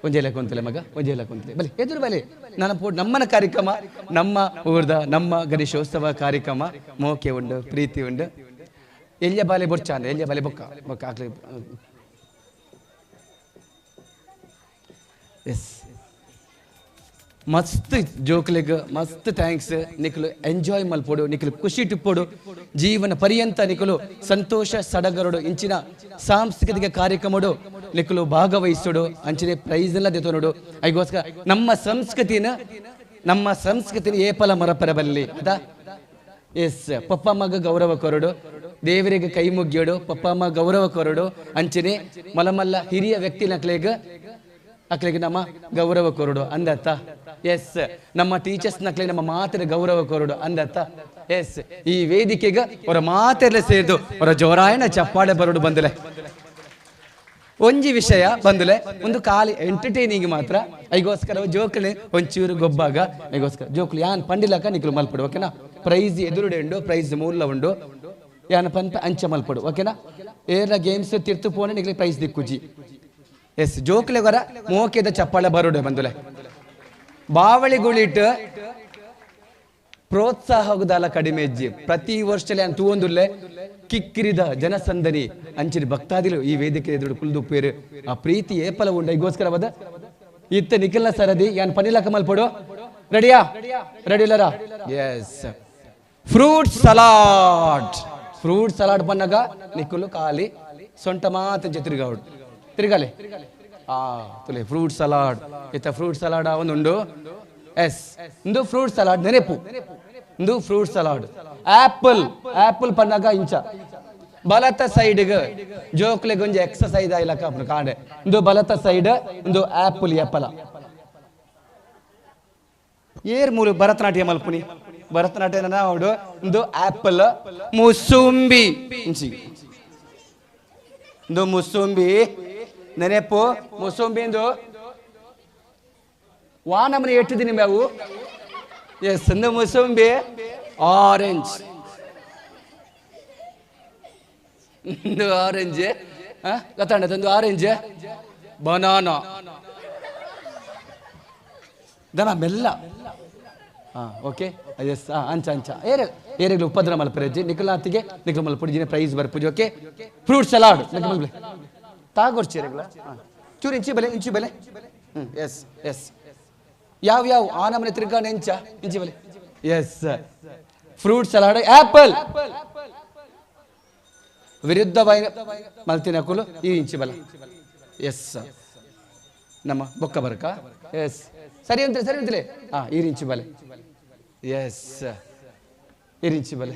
ಒಂಜೇಲಕ್ಕ ಉಂತುಲೆ ಮಗ ಒಂಜೇಲಕ್ಕ ಉಂತುಲೆ ಬಲೆ ಎದುರು ಬಲೆ. ನನ್ನ ನಮ್ಮನ ಕಾರ್ಯಕ್ರಮ ನಮ್ಮ ಊರ್ದ ನಮ್ಮ ಗಣೇಶೋತ್ಸವ ಕಾರ್ಯಕ್ರಮ ಮೋಕೆ ಉಂಡು ಪ್ರೀತಿ ಉಂಡು. ಎಲ್ಲಿಯ ಬಾಲೆ ಬೊರ್ಚಾಂಡ ಎಲ್ಲಿಯ ಬಾಲೆ ಬೊಕ್ಕ ಬೊಕ್ಕ ಆಗ್ಲಿ. ಎಸ್, ಮಸ್ತ್ ಜೋಕ್ಲೆಗ್ ಮಸ್ತ್ thanks. ನಿಕ್ಲು ಎಂಜಾಯ್ ಮಲ್ಪೋಡು, ನಿಕ್ಲು ಖುಷಿ ಟಿಪ್ಪೋಡು, ಜೀವನ ಪರ್ಯಂತ ನಿಕ್ಲು ಸಂತೋಷ ಸಡಗರಡು ಇಂಚಿನ ಸಾಂಸ್ಕೃತಿಕ ಕಾರ್ಯಕ್ರಮಡು ನಿಕ್ಲು ಭಾಗವಹಿಸೋಡು ಅಂಚಿನ ಪ್ರೈಸ್ ಎಲ್ಲ ದೆತೊನೋಡು. ಐಗೋಸ್ಕರ ನಮ್ಮ ಸಂಸ್ಕೃತಿನ ಏಪಲ ಮರಪರಬಲ್ಲಿ ಅದಾ. ಎಸ್, ಪಪ್ಪ ಮಗ ಗೌರವ ಕೊರಡು, ದೇವರಿಗೆ ಕೈ ಮುಗಿಯೋಡು, ಪಪ್ಪ ಅಮ್ಮ ಗೌರವ ಕೊರಡು ಅಂಚನೆ ಮಲಮಲ್ಲ ಹಿರಿಯ ವ್ಯಕ್ತಿ ನಕ್ಲೆಗ್ ಅಕ್ಲೆಗೆ ನಮ್ಮ ಗೌರವ ಕೊರಡು ಅಂದತ್ತ. ಎಸ್, ನಮ್ಮ ಟೀಚರ್ಸ್ ನಕ್ಲೆ ನಮ್ಮ ಮಾತಿನ ಗೌರವ ಕೊರಡು ಅಂದತ್ತ. ಎಸ್, ಈ ವೇದಿಕೆಗೆ ಅವರ ಮಾತೆಲ್ಲ ಸೇರಿದು ಅವರ ಜೋರಾಯಣ ಚಪ್ಪಾಳೆ ಬರೋಡು ಬಂದಲೆ. ಒಂಜಿ ವಿಷಯ ಬಂದಲೆ ಒಂದು ಖಾಲಿ ಎಂಟರ್ಟೈನಿಂಗ್ ಮಾತ್ರ. ಐಗೋಸ್ಕರ ಜೋಕ್ಲೆ ಒಂಚೂರು ಗೊಬ್ಬಾಗ ಐಗೋಸ್ಕರ ಜೋಕ್ಲು ಯಾನ್ ಪಂಡಿಲಕ ನಿಕ್ಲು ಮಲ್ಪಡು ಓಕೆನಾ. ಪ್ರೈಸ್ ಎದುರುಡೆ ಉಂಡು, ಪ್ರೈಸ್ ಮೂಲ ಉಂಡು, ಯಾನ್ ಪನ್ಪ ಅಂಚ ಮಲ್ಪಡು ಓಕೆನಾ. ಏರ ಗೇಮ್ಸ್ ತಿರ್ತು ಪೋನೆ ನಿಕ್ಲೆ ಪ್ರೈಸ್ ದಿಕ್ಕುಜಿ. ಎಸ್, ಜೋಕ್ಲೆಗೊರ ಮೋಕೆದ ಚಪ್ಪಾಳೆ ಬರೋಡೆ ಬಂದುಲೆ. ಬಾವಳಿಗುಳಿಟ್ಟು ಪ್ರೋತ್ಸಾಹದಲ್ಲ ಕಡಿಮೆ ಹೆಜ್ಜೆ. ಪ್ರತಿ ವರ್ಷದಲ್ಲಿ ಅಂತ ತೂವೊಂದುಲ್ಲೆ ಕಿಕ್ಕಿರಿದ ಜನಸಂದಣಿ ಅಂಚಿನ ಭಕ್ತಾದಿಲು ಈ ವೇದಿಕೆ ಎದುರು ಕುಲ್ದುಪ್ಪೇರು. ಆ ಪ್ರೀತಿ ಏಪಲ ಉಂಡು. ಐಗೋಸ್ಕರವಾದ ಇತ್ತ ನಿಖಿಲ್ನ ಸರದಿ ಯಾನ್ ಪನಿಲಕ ಮಲ್ಪಡು. ರೆಡಿಯಾ? Ready ಇಲ್ಲರ? Yes. Fruit salad, fruit salad ಪನ್ನಗ ನಿಕ್ಕುಲು ಖಾಲಿ ಸೊಂಟ ಮಾತ್ರ ತಿರುಗಾవుడు ತಿರುಗಾಲೆ. ಆ ತುಲೆ ಫ್ರೂಟ್ ಸಲಾಡ್ ಇತ್ತ ಫ್ರೂಟ್ ಸಲಾಡ್ ಒಂದುಂಡು. ಎಸ್, ಇಂದು ಫ್ರೂಟ್ ಸಲಾಡ್ ನೆನೆಪು. ಇಂದು ಫ್ರೂಟ್ ಸಲಾಡ್ ಆಪಲ್ ಆಪಲ್ ಪನ್ನಾಗ ಇಂಚ ಬಲತ ಸೈಡ್ಗೆ ಜೋಕ್ಲೆಗ್ ಒಂಜಿ ಎಕ್ಸಸೈಸ್ ಆಯ್ಲಕ್ಕ ಅಪ್ಪ ಕಾಂಡೆ. ಇಂದು ಬಲತ ಸೈಡ್ ಇಂದು ಆಪಲ್ ಎಪ್ಪಲ ಏರ್ ಮೂರು ಭರತನಾಟ್ಯ ಮಲ್ಪುನಿ ಭರತನಾಟ್ಯ ಅವಡು. ಇಂದು ಆಪಲ್ ಮುಸುಂಬಿ ಇಂಚಿ ಇಂದು ಮುಸುಂಬಿ ನೆನೆಪು ಮುಸುಂಬಿ ಇಂದು ವಾ ನಮ್ಮನೆ ಎಟ್ಟಿದ್ದೀನಿ ಮ್ಯಾವು. ಎಸ್, ಇಂದು ಮುಸುಂಬಿ ಆರೆಂಜ್ ಇಂದು ಆರೆಂಜ್ ಗೊತ್ತಾಂಡ ಒಂದು ಆರೆಂಜ್ ಬನಾನಾ ದನ ಮೆಲ್ಲ. ಹಾಂ ಓಕೆ. ಎಸ್, ಹಾಂ ಅಂಚ ಅಂಚ ಏರೆ ಏರೆಗ್ಲು ಉಪದ್ರ ಮಲ್ಪರೆಜ್ಜಿ ನಿಖಲಾತಿಗೆ ನಿಖಲ್ ಮಲ್ಪುಡಿ ಜಿನ ಪ್ರೈಸ್ ಬರ್ಪುಜಿ. ಓಕೆ, ಫ್ರೂಟ್ ಸಲಾಡ್ ನಿಖಲ್ ಮಲ್ಪಲೆ ತಾಗೋರ್ಚಿ ಏರೆಗ್ಲ. ಚೂರು ಇಂಚಿ ಬೆಲೆ ಇಂಚಿ ಬೆಲೆ. ಹ್ಞೂ ಎಸ್ ಎಸ್, ಯಾವ ಯಾವ ಆ ನಮನೆ ತಿರ್ಗಾಣ ಎಂಚ ಇಂಚಿ ಬೆಲೆ. ಎಸ್, ಫ್ರೂಟ್ ಸಲಾಡ್ ಆಪಲ್ ವಿರುದ್ಧವಾಯಿನ ಮಲ್ತಿನಕುಲು ಈ ಇಂಚಿ ಬಲ. ಎಸ್, ನಮ್ಮ ಬೊಕ್ಕ ಬರಕ. ಎಸ್, ಸರಿ ಅಂತ್ರೆ, ಸರಿ ಅಂತಲೇ. ಹಾಂ, ಈರಿಂಚಿ ಬಲೆ. ಎಸ್, ಇರಿಂಚಿ ಬಲೆ.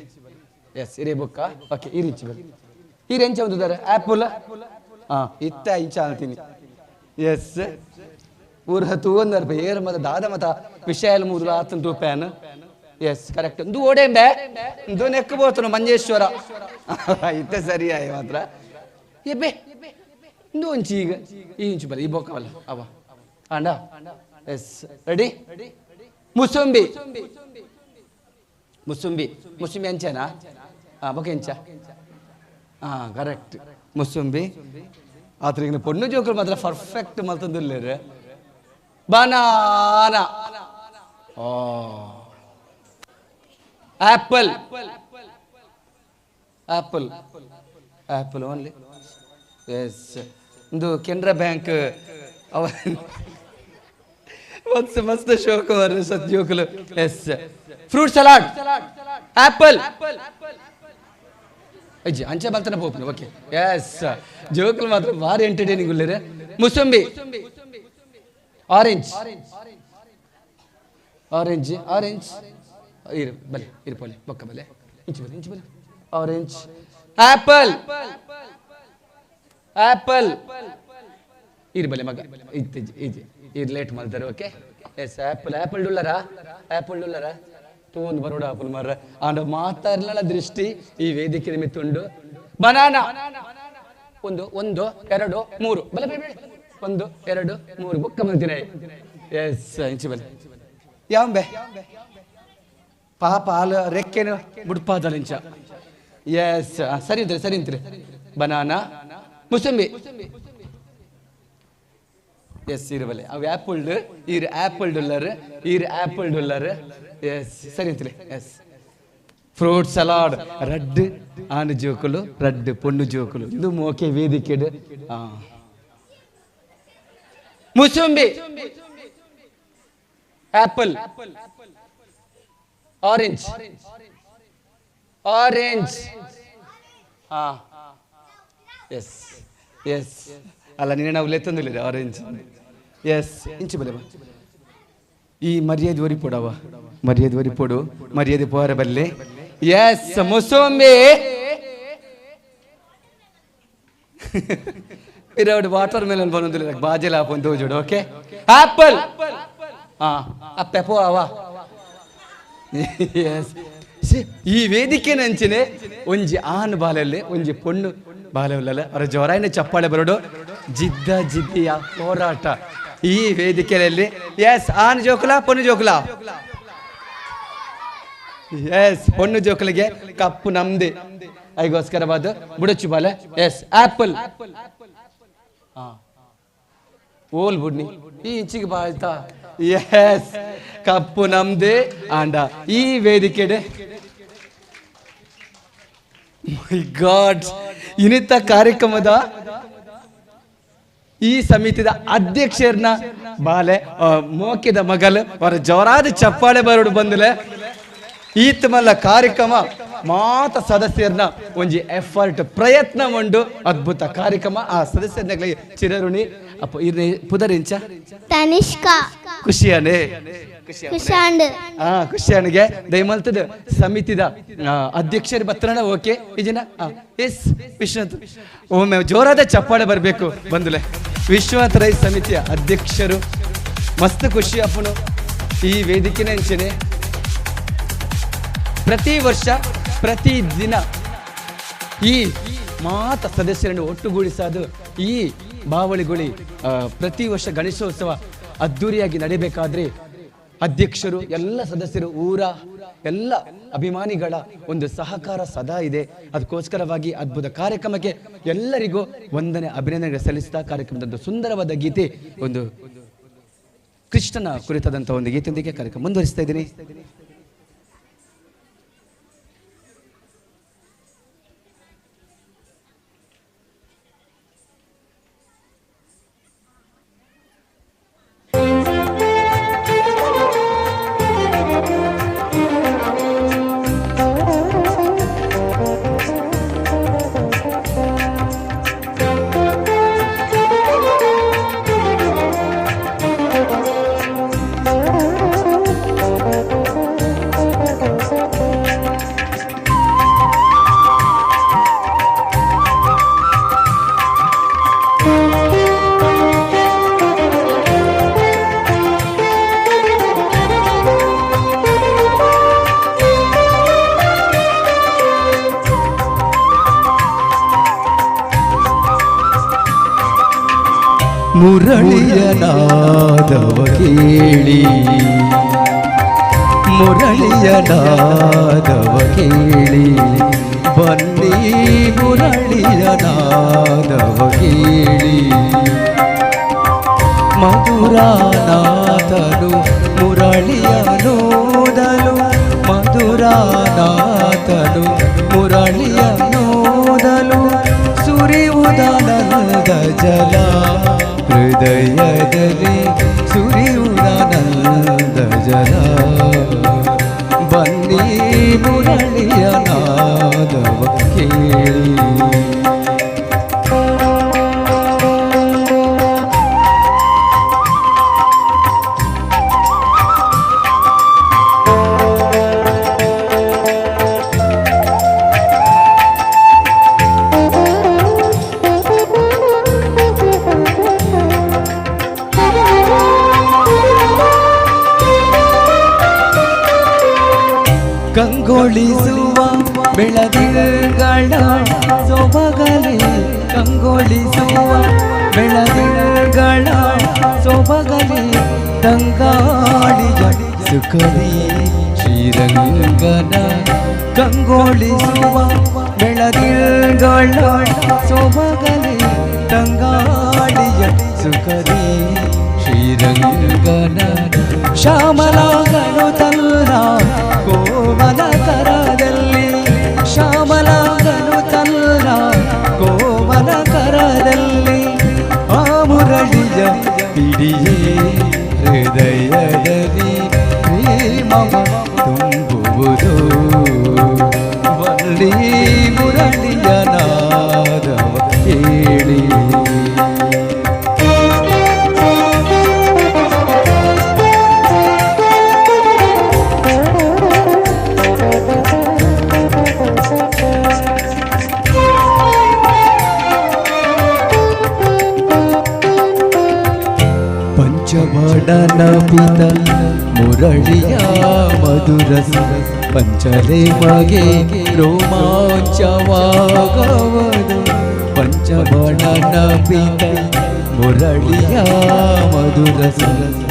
ಎಸ್, ಇರೇ ಬೊಕ್ಕ. ಓಕೆ, ಈರಿಂಚಿ ಬಲೆ. ಈರೆಂಚ ಒಂದುದಾರೆ ಆ್ಯಪಲ್. ಹಾಂ, ಇತ್ತ ಇಂಚ ಅಂತೀನಿ. ಎಸ್, ಊರು ಹತ್ತು ಒಂದರ್ಪ ಏರ್ ಮತ ದಾದ ಮತ ವಿಷಯ ಮೂರು ಆತನ ತೂಪ್ಯಾನ್. S, correct. ಇಂದು ಓಡೇಂಬೆ ಇಂದು ನೆಕ್ಕು ಬೋತನು ಮಂಜೇಶ್ವರ. ಇತ್ತ ಸರಿ ಆಯ್ ಮಾತ್ರ. ಎಬ್ಬೆ ಇಂದು ಒಂಚಿ ಈಗ ಈ ಇಂಚು ಬಲ ಈ ಬೊಕ್ಕ ಬಲ ಅವ ಅಂಡ. Yes, ready. ಮುಸುಂಬಿ, ಮುಸುಂಬಿ, ಮುಸುಂಬಿ ಅಂಚನಾ? ಹಾಂ, ಬೊಕ್ಕ ಎಂಚ? ಹಾಂ, ಕರೆಕ್ಟ್, ಮುಸುಂಬಿ. ಆತ್ರ ಪೊಣ್ಣು ಜೋಕುಲು ಮಾತ್ರ ಪರ್ಫೆಕ್ಟ್ ಮಲ್ತಂದುಲ್ಲೇರು. ಬನಾನಾ, ಓ ಆಪಲ್, ಆಪಲ್, ಆಪಲ್ ಓನ್ಲಿ. ಎಸ್, ಇಂದು ಕೆನರಾ ಬ್ಯಾಂಕ್ ಅವ ಮಸ್ತ್ ಮಸ್ತ್ ಶೋಕ ಸತ್ ಜೋಕುಲು. ಎಸ್, ಫ್ರೂಟ್ ಸಲಾಡ್ ಆಪಲ್ ಅಜ್ಜಿ ಅಂಚೆ ಬಲ್ತನ ಪೋಪುನು. ಓಕೆ, ಎಸ್, ಜೋಕುಲು ಮಾತ್ರ ಭಾರಿ ಎಂಟರ್ಟೈನಿಂಗ್ ಉಲ್ಲೇರು. ಮುಸುಂಬಿ, ಆರೆಂಜ್, ಆರೆಂಜ್, ಆರೆಂಜ್. ಇರು ಬಲೆ, ಇರು ಪೋಲೆ ಬೊಕ್ಕ ಬಲೆ, ಇಂಚು ಬಲೆ, ಇಂಚು ಬಲೆ. ಆರೆಂಜ್, ಆಪಲ್, ಆಪಲ್. ಇರು ಬಲೆ ಮಗ, ಇತ್ತೀಚೆ ಈಜಿ ಇರು ಲೇಟ್ ಮಾಡ್ತಾರೆ. ಓಕೆ, ಎಸ್, ಆಪಲ್, ಆಪಲ್ ಡುಲ್ಲರಾ, ಆಪಲ್ ಡುಲ್ಲರಾ ತೂಂದು ಬರೋಡ ಆಪಲ್ ಮಾರ್ರ. ಆಂಡ ಮಾತಾಡ್ಲಲ್ಲ ದೃಷ್ಟಿ ಈ ವೇದಿಕೆ ನಿಮಿತ್ತುಂಡು. ಬನಾನಾ, ಒಂದು, ಒಂದು, ಎರಡು, ಮೂರು, ಬಲೆ ಬಲೆ ಬಲೆ, ಒಂದು, ಎರಡು, ಮೂರು, ಬೊಕ್ಕ ಬಂತೀನಿ. ಎಸ್, ಇಂಚು ಬಲೆ. ಯಾಂಬೆ ಪಾಪ ಹಾಲು ರೆಕ್ಕೆನು ಬುಡ್ಪಾದಲ್ಲ ಇಂಚ. ಎಸ್, ಸರಿ ಅಂತ್ರಿ, ಸರಿ ಅಂತ್ರಿ. ಬನಾನಾ, ಮುಸಂಬಿ. ಎಸ್, ಇರು ಬಲೆ. ಅವು ಆ್ಯಪಲ್ಡ್, ಈರು ಆ್ಯಪಲ್ ಡೊಲ್ಲರ್, ಈರು ಆ್ಯಪಲ್ ಡೊಲ್ಲರ್. ಎಸ್, ಸರಿ ಅಂತ್ರಿ. ಎಸ್, ಫ್ರೂಟ್ ಸಲಾಡ್ ರಡ್ಡ್ ಆನು ಜೋಕುಲು, ರಡ್ಡ್ ಪೊಣ್ಣು ಜೋಕುಲು. ಇದು ಮೋಕೆ ವೇದಿಕೆಡ್. ಮುಸುಂಬಿ, ಆಪಲ್, ಆರೆಂಜ್, ಆರೆಂಜ್. ಹಾ, ಎಸ್, ಎಸ್. ಅಲ್ಲ ನಿನ್ನೆ ನಾವು ಲೆತ್ತೊಂದಿಲ್ಲ ಆರೆಂಜ್. ಎಸ್, ಇಂಚು ಬಲೆ ಬಾ. ಈ ಮರ್ಯಾದೆ ಒರಿ ಪೊಡವ, ಮರ್ಯಾದೆ ಒರಿ ಪೊಡು, ಮರ್ಯಾದೆ ಪೋರ ಬಲ್ಲೆ. ಎಸ್, ಮುಸುಂಬಿ. ಪಿರವಡ್ ವಾಟರ್ ಮೆಲನ್ ಬನ್ನೊಂದಿಲ್ಲ ಬಾಜೆಲ ಹಾಪೊಂದು ತೋಜೋಡು. Okay, apple. ಹಾಂ, ಅಪ್ಪೆ ಪೋ ಅವ. ಎಸ್, ಈ ವೇದಿಕೆ ನಂಚಿನೆ ಒಂಜಿ ಆನ್ ಬಾಲಲ್ಲಿ ಒಂಜಿ ಪೊಣ್ಣು ಬಾಲೆ ಉಲ್ಲಲ್ಲ ಅವರ ಜೋರಾಯಿನ ಚಪ್ಪಾಳೆ ಬರೋಡು. ಜಿದ್ದ ಜಿದ್ದಿಯ ಹೋರಾಟ ಈ ವೇದಿಕೆಯಲ್ಲಿ. ಎಸ್, ಆನ್ ಜೋಕುಲ ಪೊಣ್ಣು ಜೋಕುಲ. ಎಸ್, ಪೊಣ್ಣು ಜೋಕುಲಿಗೆ ಕಪ್ಪು ನಮ್ದೆ ಐಗೋಸ್ಕರವಾದ ಬುಡಚ್ಚು ಬಾಲೆ. ಎಸ್, ಆಪಲ್. ಹಾ, ಓಲ್ ಬುಡ್ನಿ ಈ ಇಂಚಿಗೆ ಬಾಳ್ತಾ. ಎಸ್, ಕಪ್ಪು ನಮ್ದೆ ಆಂಡ ಈ ವೇದಿಕೆಡೆ. ಮೈ ಗಾಡ್, ಇನ್ನಿತ ಕಾರ್ಯಕ್ರಮದ ಈ ಸಮಿತಿದ ಅಧ್ಯಕ್ಷರನ್ನ ಬಾಲೆ ಮೋಕೆದ ಮಗಲ್ ಅವರ ಜೋರಾದ ಚಪ್ಪಾಳೆ ಬರೋಡು ಬಂದಲೆ. ಈತ ಮಲ್ಲ ಕಾರ್ಯಕ್ರಮ ಮಾತ ಸದಸ್ಯರನ್ನ ಒಂಜಿ ಎಫರ್ಟ್ ಪ್ರಯತ್ನ ಉಂಡು ಅದ್ಭುತ ಕಾರ್ಯಕ್ರಮ. ಆ ಸದಸ್ಯರನ್ನ ಚಿರರುಣಿ. ಅಪ್ಪ ಇರ್ನೆ ಪುದರಿಂಚ ತನಿಷ್ಕಾ. ಖುಷಿಯಾನೆ, ಖುಷಾಂಡ್. ಹಾ, ಖುಷಿಯಾನಿಗೆ ದಯಮಲ್ತದ ಸಮಿತಿದ ಅಧ್ಯಕ್ಷರ ಬತ್ರಣ. ಓಕೆ, ಈಜಿನ ಎಸ್ ವಿಶ್ವನಾಥ್ ಒಮ್ಮೆ ಜೋರಾದ ಚಪ್ಪಾಳೆ ಬರಬೇಕು ಬಂದುಲೆ. ವಿಶ್ವನಾಥ್ ರೈ ಸಮಿತಿಯ ಅಧ್ಯಕ್ಷರು ಮಸ್ತ್ ಖುಷಿ ಅಪ್ಪನು ಈ ವೇದಿಕೆನ ಅಂಚನೆ ಪ್ರತಿ ವರ್ಷ ಪ್ರತಿ ದಿನ ಈ ಮಾತ ಸದಸ್ಯರನ್ನು ಒಟ್ಟುಗೂಡಿಸೋದು ಈ ಬಾವಳಿಗುಳಿ ಪ್ರತಿ ವರ್ಷ ಗಣೇಶೋತ್ಸವ ಅದ್ಧೂರಿಯಾಗಿ ನಡೆಯಬೇಕಾದ್ರೆ ಅಧ್ಯಕ್ಷರು ಎಲ್ಲ ಸದಸ್ಯರು ಊರ ಎಲ್ಲ ಅಭಿಮಾನಿಗಳ ಒಂದು ಸಹಕಾರ ಸದಾ ಇದೆ. ಅದಕ್ಕೋಸ್ಕರವಾಗಿ ಅದ್ಭುತ ಕಾರ್ಯಕ್ರಮಕ್ಕೆ ಎಲ್ಲರಿಗೂ ವಂದನೆ ಅಭಿನಂದನೆ ಸಲ್ಲಿಸಿದ ಕಾರ್ಯಕ್ರಮದ ಸುಂದರವಾದ ಗೀತೆ ಒಂದು ಕೃಷ್ಣನ ಕುರಿತಾದಂಥ ಒಂದು ಗೀತೆಯೊಂದಿಗೆ ಕಾರ್ಯಕ್ರಮ ಮುಂದುವರಿಸ್ತಾ ಇದ್ದೀನಿ. Thank you. ಮುರಳಿಯ ನಾದವ ಕೇಳಿ, ಮುರಳಿಯ ನಾದವ ಕೇಳಿ, ಬನ್ನಿ ಮುರಳಿಯ ನಾದವ ಕೇಳಿ. ಮಧುರಾನಾಥನು ಮುರಳಿಯ ನೋದಲು, ಮಧುರಾನಾಥನು ಮುರಳಿಯ ನೋದಲು, ಸುರಿಯುವುದಾನಂದ ಜಲ ಹೃದಯದಲ್ಲಿ, ಸುರಿಯುವುದಾನಂದ ಜಲ. ಬನ್ನಿ ಮುರಳಿಯ ನಾದವ ಕೇಳಿ. ಕಂಗೊಳಿಸುವ ಬೆಳದಿಂಗಳ ಸೊಬಗಲಿ, ಕಂಗೊಳಿಸುವ ಬೆಳದಿಂಗಳ ಸೊಬಗಲಿ, ತಂಗಾಳಿಯ ಸುಖದಿ ಶ್ರೀರಂಗನ. ಕಂಗೊಳಿಸುವ ಬೆಳದಿಂಗಳ ಸೊಬಗಲಿ, ತಂಗಾಳಿಯ ಸುಖದಿ ಶ್ರೀರಂಗನ. ಶ್ಯಾಮಲಾಗನು ತನ್ನ ಕೋಮಲ ಕರದಲ್ಲಿ, ಶ್ಯಾಮಲಾಗನು ತನ್ನ ಕೋಮಲ ಕರದಲ್ಲಿ, ಆ ಮುರಳಿಯ ಪಿಡಿಯೇ ಹೃದಯದಲ್ಲಿ ಪ್ರೇಮವ ತುಂಬುವುದು. ಬನ್ನಿ ಮುರಳಿಯ ನಾದವ ಕೇಳಿ. ಪಂಚಬಡನ ಪಿತ ಮುರಳಿಯ ಮಧುರ ಪಂಚಲೆ ಮಗೆ ರೋಮಾಂಚವಾಗವದು. ಪಂಚಬಡನ ಪಿತ ಮುರಳಿಯ ಮಧುರ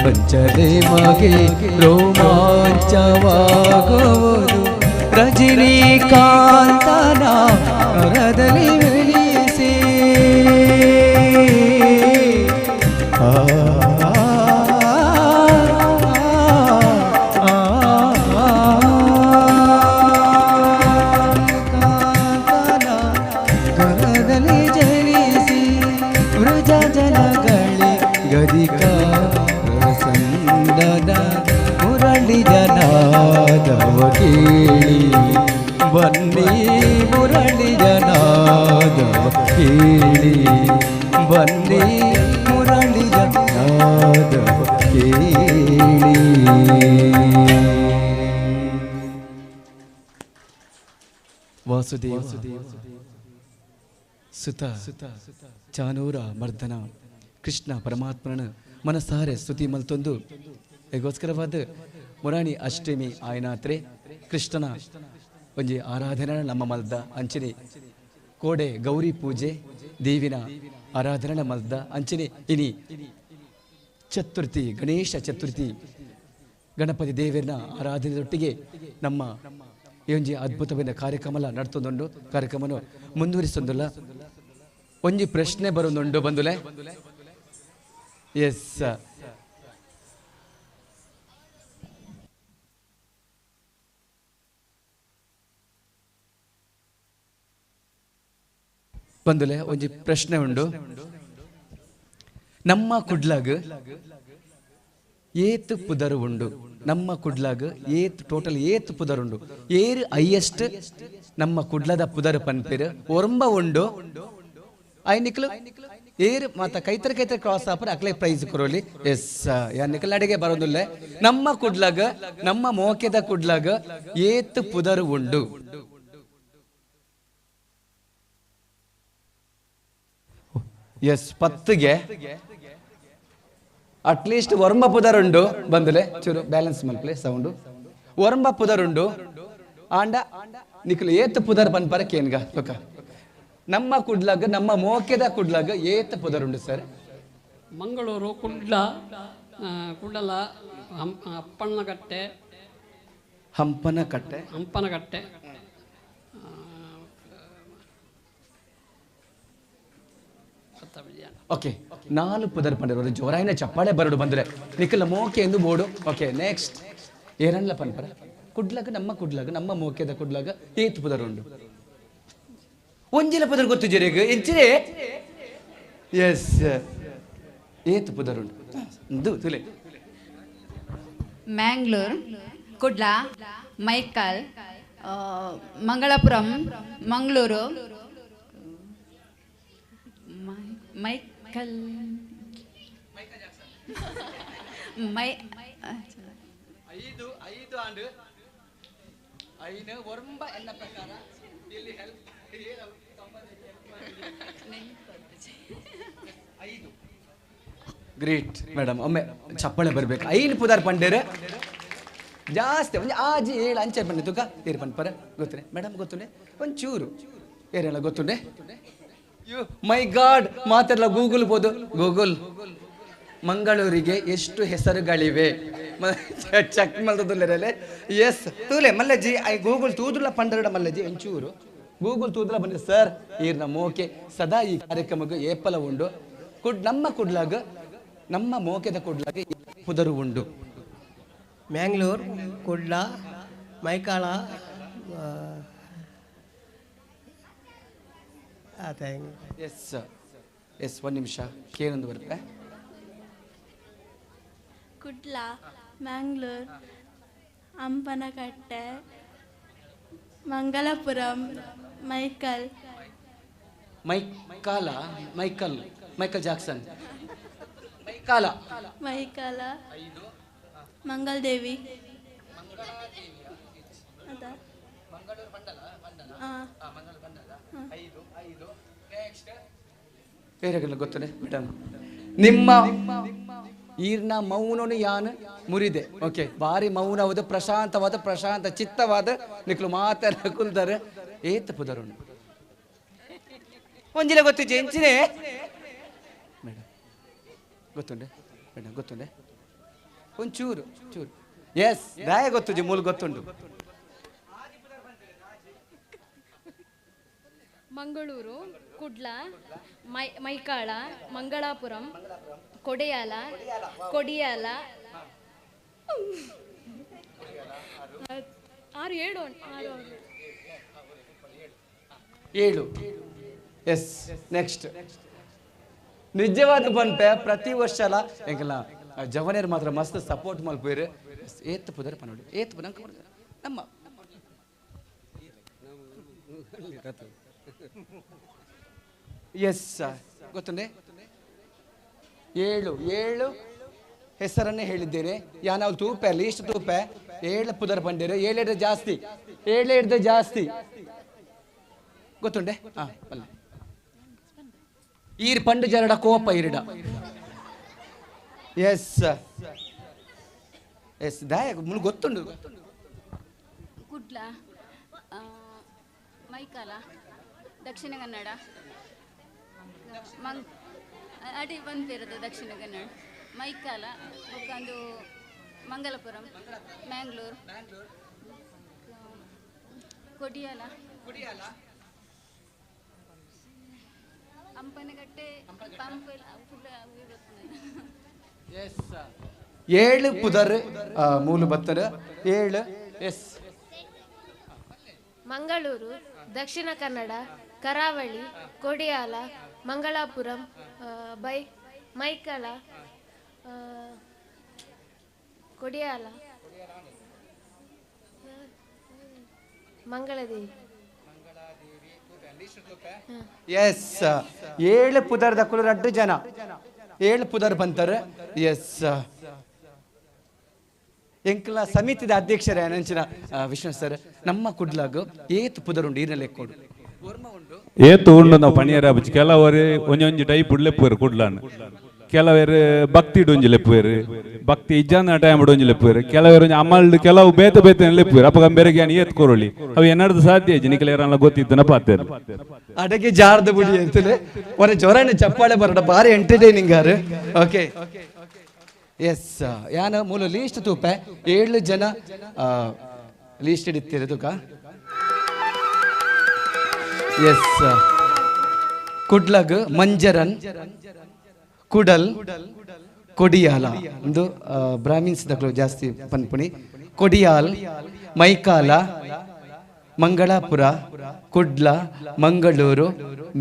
ಪಂಚಲೆ ಮಗೆ ರೋಮಾಂಚವಾಗವದು. ರಜನಿಕಾಂತನ ಕರದಲ್ಲಿ ಬೆಳೆಸಿ, ಆ ಮುರಳಿಜನಾದವ ಕೇಳಿ, ಬನ್ನಿ ಮುರಳಿಜನಾದವ ಕೇಳಿ, ಬನ್ನಿ ಮುರಳಿಜನಾದವ ಕೇಳಿ. ವಾಸುದೇವ ಸುತ ಚಾನೂರ ಮರ್ದನ ಕೃಷ್ಣ ಪರಮಾತ್ಮನ ಮನಸಾರೆ ಸ್ತುತಿ ಮಲ್ತೊಂದು ಗೋಸ್ಕರವಾದ ಮುರಾಣಿ ಅಷ್ಟಮಿ ಆಯನಾತ್ರೆ ಕೃಷ್ಣನ ಒಂಜಿ ಆರಾಧನೆ ನಮ್ಮ ಮಲ್ದ ಅಂಚನೆ ಕೋಡೆ ಗೌರಿ ಪೂಜೆ ದೇವಿನ ಆರಾಧನೆ ಮಲ್ದ ಅಂಚನೆ ಇನಿ ಚತುರ್ಥಿ ಗಣೇಶ ಚತುರ್ಥಿ ಗಣಪತಿ ದೇವರನ್ನ ಆರಾಧನೆಯೊಟ್ಟಿಗೆ ನಮ್ಮ ಈ ಒಂಜಿ ಅದ್ಭುತವಾದ ಕಾರ್ಯಕ್ರಮ ನಡ್ತೊಂದುಂಡು. ಕಾರ್ಯಕ್ರಮನು ಮುಂದುವರಿಸೊಂದುಲ್ಲ. ಒಂಜಿ ಪ್ರಶ್ನೆ ಬರೋದುಂಡು ಬಂದುಲೆ. ಎಸ್, ಬಂದುಲೆ ಒಂಜಿ ಪ್ರಶ್ನೆ ಉಂಡು. ನಮ್ಮ ಕುಡ್ಲಾಗ್ ಏತ್ ಪುದರು ಉಂಡು? ನಮ್ಮ ಕುಡ್ಲಾಗ್ ಏತ್ ಟೋಟಲ್ ಏತ್ ಪುದರುಂಡು? ಏರ್ ಹೈಯೆಸ್ಟ್ ನಮ್ಮ ಕುಡ್ಲದ ಪುದರ್ ಪನ್ಪೇರು ಒರಂಬ ಉಂಡು. ಐನಿಕ್ಲು ಏರ್ ಮಾತ ಕೈತರ ಕೈತರ ಕ್ರಾಸ್ ಆಪರ್ ಅಕ್ಲೆ ಪ್ರೈಸ್ ಕೊರೋಲಿ. ಎಸ್, ಯಾನಿಕಲ್ ಅಡಿಗೆ ಬರೋದಿಲ್ಲ. ನಮ್ಮ ಕುಡ್ಲಾಗ ನಮ್ಮ ಮೋಕೆದ ಕುಡ್ಲಾಗ ಏತ್ ಪುದರು ಉಂಡು? ಎಸ್, 10ಗೆ ಅಟ್ಲೀಸ್ಟ್ ಒರಂಬ ಪುದರುಂಡು ಬಂದುಲೆ. ಚೂರು ಬ್ಯಾಲೆನ್ಸ್ ಮಲ್ಪ್ಲೆ ಸೌಂಡು. ಒರಂಬ ಪುದರುಂಡು ಆಂಡ ನಿಕ್ಲು ಏತ್ ಪುದರ್ ಪನ್ಪರ ಕೇನ್ಗ ಲೊಕ. ನಮ್ಮ ಕುಡ್ಲಾಗ ನಮ್ಮ ಮೋಕೆದ ಕುಡ್ಲಾಗ ಏತ್ ಪುದರುಂಡು sir? Mangaluru, Kudla, Kudla, Appanakatte, Hampankatta, Hampankatta, okay. ನಾಲ್ ಪುದರ್ ಪಂಡರು ಜೋರಾಯಿನ ಚಪ್ಪಾಳೆ ಬರಡು ಬಂದರೆ ನಿಖಲ ಮೋಕೆ ಎಂದು ಬೋಡು. ಓಕೆ, ನೆಕ್ಸ್ಟ್ ಏರನ್ಲ ಪನ್ಪರ ಕುಡ್ಲಾಗ, ನಮ್ಮ ಕುಡ್ಲಾಗ, ನಮ್ಮ ಮೋಕೆದ ಕುಡ್ಲಾಗ ಏತ್ ಪುದರ್ ಉಂಡು? ಒಂಜಿಲ ಪುದರ್ ಗೊತ್ತು ಜರೆಗ್ ಎಂಚಿರೆ? ಎಸ್, ಏತ್ ಪುದರ್ ಉಂಡು ತುಲೆ? ಮ್ಯಾಂಗ್ಳೂರ್, ಕುಡ್ಲ, ಮೈಕಲ್, ಮಂಗಳಪುರಂ, ಮಂಗಳೂರು, ಮೈಕಲ್, ಮೈ ಐದು ಐದು ಆಂಡು ಐನು ಒರಂಬ ಎನ್ನ ಪ್ರಕಾರ ಇಲ್ಲಿ ಹೆಲ್ಪ್ ಐದು. ಗ್ರೇಟ್ ಮೇಡಮ್, ಒಮ್ಮೆ ಚಪ್ಪಾಳೆ ಬರಬೇಕು. ಐನು ಪುದಾರ್ ಪಂಡೇರು ಜಾಸ್ತಿ ಒಂಜಿ ಆಜಿ ಏಳು ಅಂಚೆ ಪಂಡೆ ತುಕ ಏರು ಪನ್ಪರ ಗೊತ್ತುನೆ ಮೇಡಮ್? ಗೊತ್ತುನೆ ಒಂಚೂರು ಏರೆಲ್ಲ ಗೊತ್ತುಂಡೆ? ಮೈ ಗಾಡ್, ಮಾತಾಡಲ್ಲ. ಗೂಗಲ್ ಬೋದು, ಗೂಗಲ್ ಮಂಗಳೂರಿಗೆ ಎಷ್ಟು ಹೆಸರುಗಳಿವೆ ಚೆಕ್ ಮಲ್ದಲ್ಲ. ಎಸ್ ತೂಲೆ ಮಲ್ಲಜ್ಜಿ, I Google ತೂದುಲ ಪಂಡರಡ ಮಲ್ಲಜ್ಜಿ ಒಂಚೂರು ಗೂಗಲ್ ತೂದುಲ ಬಂದ ಸರ್. ಈರ್ನ ಮೋಕೆ ಸದಾ ಈ ಕಾರ್ಯಕ್ರಮಕ್ಕೆ ಏಪಲ ಉಂಡು. ಕುಡ್ ನಮ್ಮ ಕುಡ್ಲಾಗ, ನಮ್ಮ ಮೋಕೆದ ಕುಡ್ಲಾಗ ಪುದರು ಉಂಡು. ಮ್ಯಾಂಗ್ಳೂರ್, ಕುಡ್ಲ, ಮೈಕಾಳ. ಎಸ್ ಎಸ್, ಒಂದು ನಿಮಿಷ ಕೇಳೊಂದು ಬರುತ್ತೆ. Kudla, Mangalore, Hampankatta, Mangalapuram, Michael, Maikala, Michael, Michael Jackson, Maikala, Maikala, Mangaladevi. ಬೇರೆ ಗೊತ್ತದೆ ಮೇಡಮ್? ನಿಮ್ಮ ಈರ್ನ ಮೌನನು ಯಾನ್ ಮುರಿದೆ. ಓಕೆ, ಭಾರಿ ಮೌನವಾದ ಪ್ರಶಾಂತವಾದ ಪ್ರಶಾಂತ ಚಿತ್ತವಾದ ನಿಕ್ಲು ಮಾತಾಡ ಕುಲ್ದಾರೆ. ಏತ್ ಪುದರುಂಡು ಒಂಜಿಲ ಗೊತ್ತು ಜೆಂಚಿನೇ ಮೇಡಮ್? ಗೊತ್ತುಂಡೆ ಮೇಡಮ್? ಗೊತ್ತುಂಡೆ ಒಂಚೂರು ಚೂರು. ಎಸ್, ದಾಯ ಗೊತ್ತು ಜಿ ಮೂಲ ಗೊತ್ತುಂಡು. ಮಂಗಳೂರು, ಕುಡ್ಲ, ಮೈಕಾಳ, ಮಂಗಳಾಪುರಂ, ಕೊಡೆಯಾಲ, ಕೊಡಿಯಾಲ, ಆರು ಏಳು ಆರು ಏಳು. ಎಸ್, ನೆಕ್ಸ್ಟ್ ನಿಜವಾದ ಬಂತೆ ಪ್ರತಿ ವರ್ಷ ಅಲ್ಲ ಎಂಕಲ್ಲ ಜವನೇರು ಮಾತ್ರ ಮಸ್ತ್ ಸಪೋರ್ಟ್ ಮಲ್ಪೇರು. ಏತ್ ಪುದರ್ ಪನೋಡು ಏತ್ ನಮ್ಮ ಎಸ್ ಗೊತ್ತುಂಡೆ? ಏಳು ಏಳು ಹೆಸರನ್ನೇ ಹೇಳಿದ್ದೇನೆ. ಯಾನಾವ್ ತೂಪೆ ಲೀಸ್ಟ್ ತೂಪೆ ಏಳು ಪುದರ್ ಬಂಡೇರು, ಏಳೆಡ್ದು ಜಾಸ್ತಿ, ಏಳೆಡ್ದು ಜಾಸ್ತಿ ಗೊತ್ತುಂಡೆ? ಹಾ ಅಲ್ಲ ಈರ್ ಪಂಡು ಜರಡ ಕೋಪ ಈರಿಡ. ಎಸ್ ಎಸ್, ದಾಯ ಮುಳು ಗೊತ್ತುಂಡು. ಕುಡ್ಲ, ಮೈಕಾಲ, ದಕ್ಷಿಣ ಕನ್ನಡ, ಮಂಗ್ ಅಡಿ ಬಂದಿರೋದು ದಕ್ಷಿಣ ಕನ್ನಡ, ಮೈಕಾಲ, ಒಂದು ಮಂಗಲಪುರಂ, ಮ್ಯಾಂಗ್ಳೂರ್, ಕೊಡಿಯಾಲ, ಹಂಪನಗಟ್ಟೆ, ಏಳು ಪುದರ್ ಮೂಲು ಬತ್ತರ್ ಏಳು. ಎಸ್, ಮಂಗಳೂರು, ದಕ್ಷಿಣ ಕನ್ನಡ, ಕರಾವಳಿ, ಕೊಡಿಯಾಲ, ಮಂಗಳಾಪುರಂ, ಬೈ ಮೈಕಳ, ಕೊಡಿಯಾಲ, ಮಂಗಳದೇವಿ. ಎಸ್, ಏಳು ಪುದರ್ ದಕ್ಕಲು ರಡ್ಡು ಜನ ಏಳು ಪುದರ್ ಬಂತಾರೆ. ಎಸ್, ಎಂಕಲ ಸಮಿತಿದ ಅಧ್ಯಕ್ಷರೇ ಅನಂಚಿನ ವಿಷ್ಣು ಸರ್, ನಮ್ಮ ಕುಡ್ಲಾಗ ಏತ್ ಪುದರ್ ಉಂಡು ಈರ್ನ ಲೆಕ್ಕೋಡು? ಏತು ಉಂಡು ನಾವು ಪಣಿಯರ ಬುಚ್ಚಿ. ಕೆಲವರು ಒಂಜೊಂಜಿ ಟೈಪ್ ಲೆಪ್ಪುವೆರು ಕುಡ್ಲಾನ್, ಕೆಲವರು ಭಕ್ತಿ ಒಂಜಿ ಲೆಪ್ಪುವೆರು, ಭಕ್ತಿ ಇಜ್ಜಾನ ಟೈಮ್ ಒಂಜಿ ಲೆಪ್ಪುವೆರು, ಕೆಲವರು ಒಂಜಿ ಅಮಲ್ಡ್ ಕೆಲವು ಬೇತೆ ಬೇತೆ ಲೆಪ್ಪುವೆರು. ಅಪಗ ಬೇರೆಗೆ ಏತ್ ಕೊರೊಳಿ ಅವು ಏನಾದ್ರು ಸಾಧ್ಯ ಇಜ್ಜಿ ನಿಕಲ ಏರಲ್ಲ ಗೊತ್ತಿತ್ತನ ಪಾತೇರು. ಅಡಗೆ ಜಾರ್ದ ಬುಡಿ ಅಂತಲೇ ಒರ ಜೋರಾಣ ಚಪ್ಪಾಳೆ ಬರೋಡ ಭಾರಿ ಎಂಟರ್ಟೈನಿಂಗ್ ಆರು. ಓಕೆ ಎಸ್, ಯಾನ ಮೂಲ ಲೀಸ್ಟ್ ತೂಪೆ 7 ಜನ ಲೀಸ್ಟ್ ಹಿಡಿತೀರ ತೂಕ. ಎಸ್, ಕುಡ್ಲಗ್ ಮಂಜರನ್ ಕುಡಲ್ ಕೊಡಿಯಾಲ ಒಂದು ಬ್ರಾಹ್ಮಿನ್ಸ್ ದಕ್ಲು ಜಾಸ್ತಿ ಪನ್ಪುಣಿ, ಕೊಡಿಯಾಲ್ ಮೈಕಾಲ ಮಂಗಳಾಪುರ ಕುಡ್ಲ ಮಂಗಳೂರು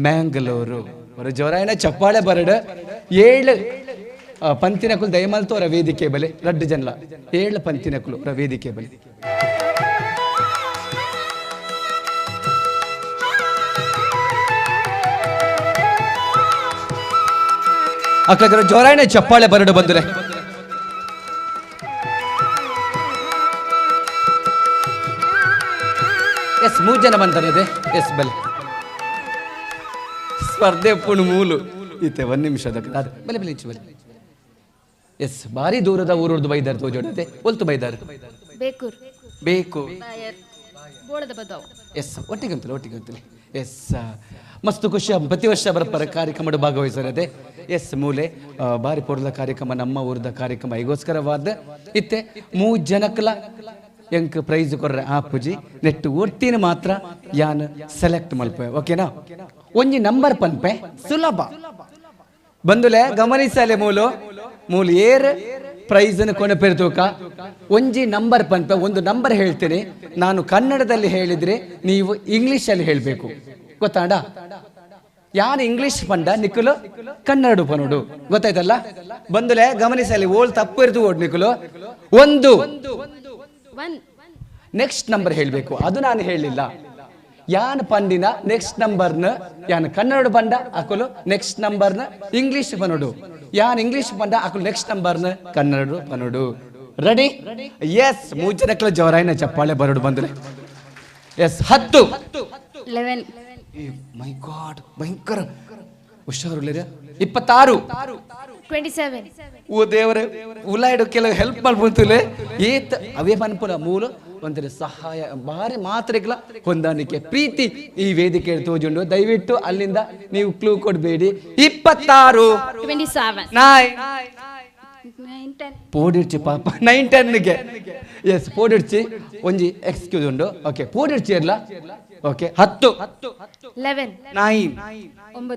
ಮ್ಯಾಂಗಳೂರು. ಜೋರಾಯಣ ಚಪ್ಪಾಳೆ ಬರಡು. 7 ಪಂತಿನಕುಲು ದಯಮಲ್ತು ಅವರ ವೇದಿಕೆ ಬಲೆ ರಡ್ಡು ಜನಲ 7 ಪಂತಿನಕುಲು ಅವರ ವೇದಿಕೆ ಬಲೆ. ಅಕ್ಕ ಜೋರಾಯಣ ಚಪ್ಪಾಳೆ ಬರಡು ಬಂದ್ರೆ. ಎಸ್, 3 ಜನ ಬಂತಾರೆ ಅದೇ. ಎಸ್ ಬಲೆ ಸ್ಪರ್ಧೆ ಪುಣು ಮೂಲು ಈತೆ 1 ನಿಮಿಷ ಬಲೆ ಬಲೆ ಇಂಚು ಬಲೆ. ಎಸ್, ಭಾರಿ ದೂರದ ಊರದ್ದು ಬೈದಾರ ತೋಜೋಡತೆ ಒಲ್ತು ಬೈದಾರ ಬೇಕು. ಎಸ್, ಒಟ್ಟಿಗೆ ಅಂತಲೇ ಒಟ್ಟಿಗೆ ಅಂತಲೇ. ಎಸ್, ಮಸ್ತ್ ಖುಷಿ ಪ್ರತಿ ವರ್ಷ ಬರಪರ ಕಾರ್ಯಕ್ರಮ ಭಾಗವಹಿಸರದೆ. ಎಸ್, ಮೂಲೆ ಭಾರಿ ಪೊರ್ಲ ಕಾರ್ಯಕ್ರಮ ನಮ್ಮ ಊರದ ಕಾರ್ಯಕ್ರಮ ಈಗೋಸ್ಕರವಾದ ಇತ್ತೆ 3 ಜನಕ್ಲ ಎಂಕ್ ಪ್ರೈಸ್ ಕೊರ್ರೆ ಆ ಪೂಜಿ ನೆಟ್ಟು ಒರ್ತಿನ ಮಾತ್ರ ಯಾನ್ ಸೆಲೆಕ್ಟ್ ಮಲ್ಪೆ. ಓಕೆನಾ? ಒಂಜಿ ನಂಬರ್ ಪನ್ಪೆ ಸುಲಭ ಬಂದುಲೆ ಗಮನಿಸಲೆ ಮೂಲು ಮೂಲು ಏರ್ ಪ್ರೈಸ್ ಅನ್ನು ಕೊನೆ ತೂಕ. ಒಂಜಿ ನಂಬರ್ ಪನ್ಪೆ, ಒಂದು ನಂಬರ್ ಹೇಳ್ತೇನೆ ನಾನು, ಕನ್ನಡದಲ್ಲಿ ಹೇಳಿದ್ರೆ ನೀವು ಇಂಗ್ಲಿಷಲ್ಲಿ ಹೇಳಬೇಕು, ಗೊತ್ತಾಡ? ಯಾರು ಇಂಗ್ಲಿಷ್ ಪಂಡ ನಿಕ್ಕಲು ಕನ್ನಡ ಪನೋಡು, ಗೊತ್ತಾಯ್ತಲ್ಲ? ಬಂದುಲೆ ಗಮನಿಸಲಿ, ಓಲ್ ತಪ್ಪು ಇರ್ತು ಓಡ್ ನಿಕ್ಕಲು. 1 ನೆಕ್ಸ್ಟ್ ನಂಬರ್ ಹೇಳಬೇಕು, ಅದು ನಾನು ಹೇಳಲಿಲ್ಲ. ಯಾನ್ ಪಂಡಿನ ನೆಕ್ಸ್ಟ್ ನಂಬರ್ನ ಯಾನ್ ಕನ್ನಡ ಪಂಡ ಅಕಲು ನೆಕ್ಸ್ಟ್ ನಂಬರ್ನ ಇಂಗ್ಲಿಷ್ ಪನೋಡು, ಯಾನ್ ಇಂಗ್ಲಿಷ್ ಪಂಡ ಅಕಲು ನೆಕ್ಸ್ಟ್ ನಂಬರ್ನ ಕನ್ನಡ ಪನೋಡು. ರೆಡಿ? ಎಸ್, 3 ಜನಕ್ಲ ಜೋರಾಯಿನ ಚಪ್ಪಾಳೆ ಬರೋಡು ಬಂದ್ರೆ. ಎಸ್, 10 11. ಮೈ ಗಾಡ್, ಭಯಂಕರ ಹುಷಾರು. 26 27. ಓ ದೇವರೇ, ಉಲಾಯ್ಡು ಕೆಲವು ಹೆಲ್ಪ್ ಮಾಡ್ಬಂತುಲೆ ಏತ್ ಅವೇ ಪನ್ಪುನ ಮೂಲ ಒಂಥರ ಸಹಾಯ ಭಾರಿ ಮಾತ್ರೆಗಳ ಹೊಂದಾಣಿಕೆ ಪ್ರೀತಿ ಈ ವೇದಿಕೆ ತೋಜುಂಡು. ದಯವಿಟ್ಟು ಅಲ್ಲಿಂದ ನೀವು ಕ್ಲೂ ಕೊಡಬೇಡಿ. 26 27 9 9 10 ಪೋಡಿರ್ಚಿ ಪಾಪ 9 10ಗೆ. ಎಸ್, ಪೋಡಿರ್ಚಿ ಒಂಜಿ ಎಕ್ಸ್ಕ್ಯೂಸ್ ಉಂಡು. ಓಕೆ, ಪೋಡಿರ್ಚಿ ಇರ್ಲ. Okay, 10 11 9 9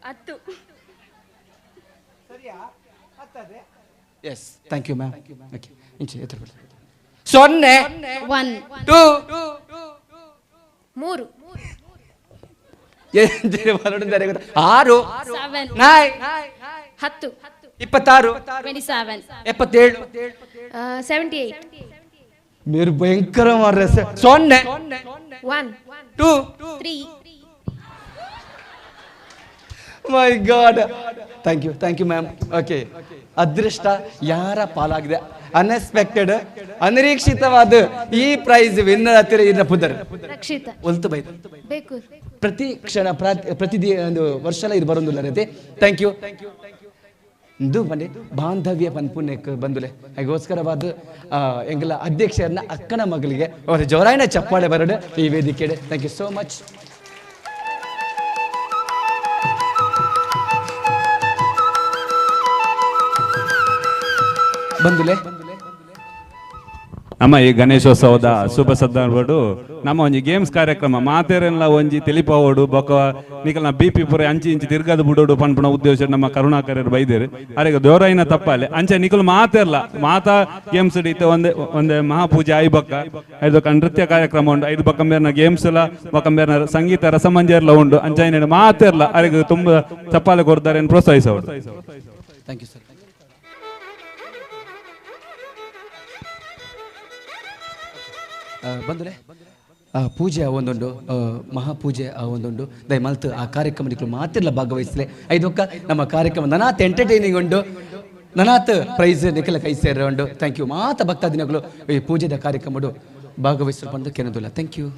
10. Yes, thank you ma'am. Okay, ಇಂಚೆ ಎತ್ತರ ಬಿಡಿ. 0 1 2 3 6 7 9 10 26 27 77 78. మీరు ಭಯಂಕರ ಮಾರ್ರೆ. 0 1 2 3. My God, thank you, thank you ma'am. Okay, ಅದೃಷ್ಟ ಯಾರ ಪಾಲಾಗಿದೆ? ಅನ್ಎಕ್ಸ್ಪೆಕ್ಟೆಡ್, ಅನಿರೀಕ್ಷಿತವಾದ ಈ ಪ್ರೈಸ್ ವಿನ್ನರ್ ಹತ್ತಿರ ಇನ್ನ ಪುದರ್ ರಕ್ಷಿತ ಒಲ್ತು ಬೈ ಬೇಕು. ಪ್ರತಿ ಕ್ಷಣ ಪ್ರತಿ ಒಂದು ವರ್ಷಲ ಇದು ಬರೋದಿಲ್ಲ ರೀತಿ. Thank you. ಇಂದು ಬನ್ನಿ ಬಾಂಧವ್ಯ ಪನ್ಪುಣ್ಯಕ್ಕೆ ಬಂದುಲೆ ಅದಕ್ಕೋಸ್ಕರವಾದ ಎಂಗಲ ಅಧ್ಯಕ್ಷರನ್ನ ಅಕ್ಕನ ಮಗಳಿಗೆ ಅವರ ಜೋರಾಯಣ ಚಪ್ಪಾಳೆ ಬರಡು ಈ ವೇದಿಕೆಡೆ. Thank you so much. ಬಂದುಲೆ ನಮ್ಮ ಈ ಗಣೇಶೋತ್ಸವದ ಶುಭ ಸಂದರ್ಭಡು ನಮ್ಮ ಒಂಜಿ ಗೇಮ್ಸ್ ಕಾರ್ಯಕ್ರಮ ಮಾತೇರೆಲ್ಲ ಒಂಜಿ ತಿಳಿಪಾವೋಡು ಬೊಕ ನಿಕಲ್ನ ಬಿ ಪಿ ಪುರ ಅಂಚಿ ಇಂಚಿ ತಿರ್ಗದ ಬುಡೋಡು ಪನ್ಪುನ ಉದ್ದೇಶ ನಮ್ಮ ಕರುಣಾಕರರು ಬೈದೇರು. ಅರೆಗ ದೋರೈನ ತಪ್ಪಾಲೆ ಅಂಚೆ ನಿಕಲ್ ಮಾತೇರ್ಲ ಮಾತಾ ಗೇಮ್ಸ್ ಇತ್ತೆ ಒಂದೇ ಒಂದೇ ಮಹಾಪೂಜೆ ಆಯಿ ಬೊಕ್ಕ ಐದು ನೃತ್ಯ ಕಾರ್ಯಕ್ರಮ ಉಂಡು, ಐದು ಬೊಕ್ಕಂಬೇರ್ನ ಗೇಮ್ಸ್ ಎಲ್ಲ ಬೊಕ್ಕಂಬೇರ್ನ ಸಂಗೀತ ರಸಮಂಜರ್ಲ ಉಂಡು. ಅಂಚೆ ಮಾತೇರ್ಲ ಅರೆಗ ತುಂಬ ಚಪ್ಪಾಲೆ ಕೊಡ್ತಾರೆ ಪ್ರೋತ್ಸಾಹಿಸೋಡು. Thank you sir. ಬಂದರೆ ಪೂಜೆ ಒಂದುಂಡು, ಮಹಾಪೂಜೆ ಒಂದುಂಡು. ದಯಮಲ್ತು ಆ ಕಾರ್ಯಕ್ರಮ ಮಾತಿರ್ಲ ಭಾಗವಹಿಸಲೆ. ಐದೊಕ್ಕ ನಮ್ಮ ಕಾರ್ಯಕ್ರಮ ನನಾತ್ ಎಂಟರ್ಟೈನಿಂಗ್ ಉಂಡು, ನನಾತ್ ಪ್ರೈಸ್ ನಿಖಲ ಕೈ ಸೇರ ಉಂಡು. Thank you. ಮಾತ ಭಕ್ತ ದಿನಗಳು ಈ ಪೂಜೆದ ಕಾರ್ಯಕ್ರಮ ಭಾಗವಹಿಸಲು ಬಂದು ಕೆನದುಲ್ಲ. Thank you.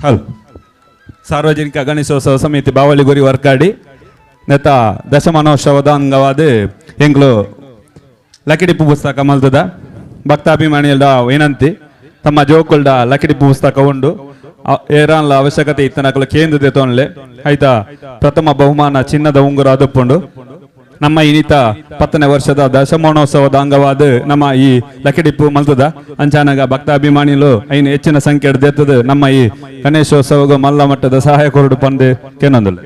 Hello ಸಾರ್ವಜನಿಕ ಗಣೇಶೋತ್ಸವ ಸಮಿತಿ ಬಾವಲಿಗುರಿ ವರ್ಕಾಡಿ ನೆತ್ತ ದಶಮಾನೋತ್ಸವದ ಅಂಗವಾದ ಎಂಗ್ಲು ಲಕಿಡಿಪ್ಪು ಪುಸ್ತಕ ಮಲ್ತದ ಭಕ್ತಾಭಿಮಾನಿಯಲ್ದ ವಿನಂತಿ ತಮ್ಮ ಜೋಕುಲ್ಡ ಲಕಿಡಿಪ್ಪು ಪುಸ್ತಕ ಉಂಡು ಏರಾನ್ಲ ಅವಶ್ಯಕತೆ ಇತ್ತನಕಲು ಕೇಂದ್ರ ತೊಂಡ್ಲೆ ಆಯ್ತಾ ಪ್ರಥಮ ಬಹುಮಾನ ಚಿನ್ನದ ಉಂಗುರ ಅದಪ್ಪುಂಡು ನಮ್ಮ ಇನ್ನಿತ 10ನೇ ವರ್ಷದ ದಶಮಾನೋತ್ಸವದ ಅಂಗವಾದ ನಮ್ಮ ಈ ಲಕಿಡಿಪ್ಪು ಮಲ್ತದ ಅಂಚಾನಗ ಭಕ್ತಾಭಿಮಾನಿಲು ಐನು ಹೆಚ್ಚಿನ ಸಂಖ್ಯೆ ದೆತ್ತದ ನಮ್ಮ ಈ ಗಣೇಶೋತ್ಸವಗ ಮಲ್ಲ ಮಟ್ಟದ ಸಹಾಯ ಕೊರಡು ಪಂದು ಕೆನೊಂದುಲ್ಲ.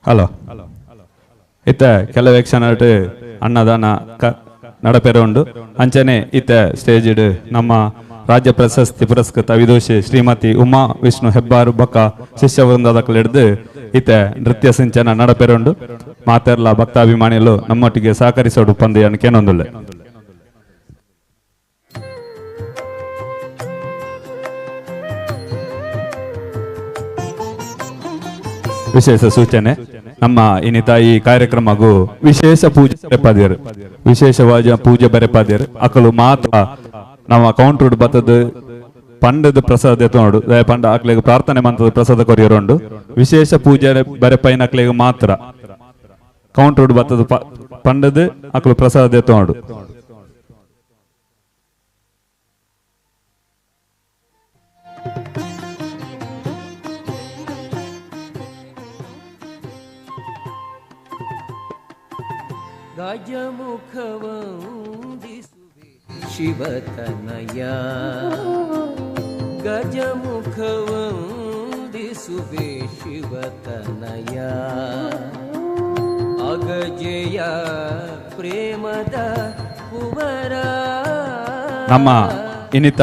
ಹಲೋ ಇತ್ತ ಕೆಲವು ಕ್ಷಣ ಅನ್ನದಾನ ನಡಪೆರ ಉಂಡು ಅಂಚನೆ ಇತ್ತ ಸ್ಟೇಜ್ ನಮ್ಮ ರಾಜ್ಯ ಪ್ರಶಸ್ತಿ ಪುರಸ್ಕೃತ ವಿದೂಷಿ ಶ್ರೀಮತಿ ಉಮಾ ವಿಷ್ಣು ಹೆಬ್ಬಾರು ಬೊಕ್ಕ ಶಿಷ್ಯ ವೃಂದದ ಇತ್ತ ನೃತ್ಯ ಸಿಂಚನ ನಡಪೆರುಂಡು ಮಾತೆರ್ಲ ಭಕ್ತಾಭಿಮಾನಿಲು ನಮ್ಮೊಟ್ಟಿಗೆ ಸಹಕರಿಸೋಡು ಪಂದ್ಯ ಕೇನೊಂದುಲ್ಲೆ. ವಿಶೇಷ ಸೂಚನೆ ನಮ್ಮ ಇನ್ನಿತ ಈ ಕಾರ್ಯಕ್ರಮಗೂ ವಿಶೇಷ ಪೂಜೆ ಬರೆಪಾದಿಯರು ವಿಶೇಷವಾದ ಪೂಜೆ ಬರೆಪಾದಿಯರು ಅಕಲು ಮಾತ್ರ ನಮ್ಮ ಕೌಂಟ್ರುಡ್ ಬತ್ತದ ಪಂಡದ ಪ್ರಸಾದ ಎತ್ತೋಡು ಪಂಡ ಅಕ್ಲೆಗ್ ಪ್ರಾರ್ಥನೆ ಮಂತದ ಪ್ರಸಾದ ಕೊರಿಯರುಂಡು ವಿಶೇಷ ಪೂಜೆ ಬರೆಪೈನ ಅಕ್ಲೆಗ್ ಮಾತ್ರ ಕೌಂಟ್ರುಡ್ ಬತ್ತದ ಪಂಡದ ಅಕಲು ಪ್ರಸಾದ ಎತ್ತೋಡು. ಗಜಮುಖವಂದಿಸುವೆ ಶಿವತನಯ ಗಜಮುಖವಂದಿಸುವೆ ಶಿವತನಯ ಅಗಜಯ ಪ್ರೇಮದ ಕುವರ. ನಮ್ಮ ಇನ್ನಿತ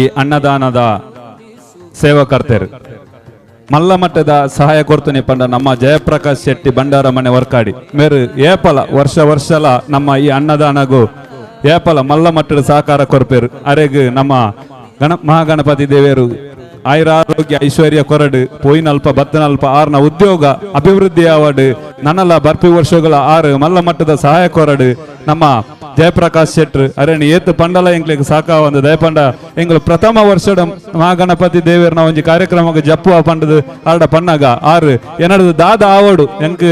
ಈ ಅನ್ನದಾನದ ಸೇವಕರ್ತರು ಮಲ್ಲ ಮಟ್ಟದ ಸಹಾಯ ಕೊಡ್ತೀನಿ ಪಂಡ ನಮ್ಮ ಜಯಪ್ರಕಾಶ್ ಶೆಟ್ಟಿ ಭಂಡಾರ ಮನೆ ವರ್ಕಾಡಿ ಮೇರು ಏಪಲ ವರ್ಷ ವರ್ಷಲ ನಮ್ಮ ಈ ಅನ್ನದಾನಗೂ ಏಪಲ ಮಲ್ಲ ಮಟ್ಟದ ಸಹಕಾರ ಕೊರ್ಪೇರು ಅರೆಗ್ ನಮ್ಮ ಮಹಾಗಣಪತಿ ದೇವರು ಆಯುರಾರೋಗ್ಯ ಐಶ್ವರ್ಯ ಕೊರಡು ಪೋಯಿನಲ್ಪ ಬತ್ತನಲ್ಪ ಆರ್ನ ಉದ್ಯೋಗ ಅಭಿವೃದ್ಧಿ ಆವಡು ನನ್ನಲ ಬರ್ಪಿ ವರ್ಷಗಳ ಆರು ಮಲ್ಲ ಮಟ್ಟದ ಸಹಾಯ ಕೊರಡು ನಮ್ಮ ಜಯಪ್ರಕಾಶ್ ಶೆಟ್ರು ಅರೇಣಿ ಏತು ಪಂಡಲ ಎಂಗ್ಲಿಗೆ ಸಾಕಾವಂದು ದಯಪಂಡ ಎಂಗ್ಲು ಪ್ರಥಮ ವರ್ಷದ ಮಹಾಗಣಪತಿ ದೇವರನ ಒಂಜಿ ಕಾರ್ಯಕ್ರಮಕ್ಕೆ ಜಪ್ಪುವ ಪಂಡದು ಆರ್ಡ ಪಣ್ಣಾಗ ಆರು ಏನದು ದಾದ ಆವಡು ಎಂಕ್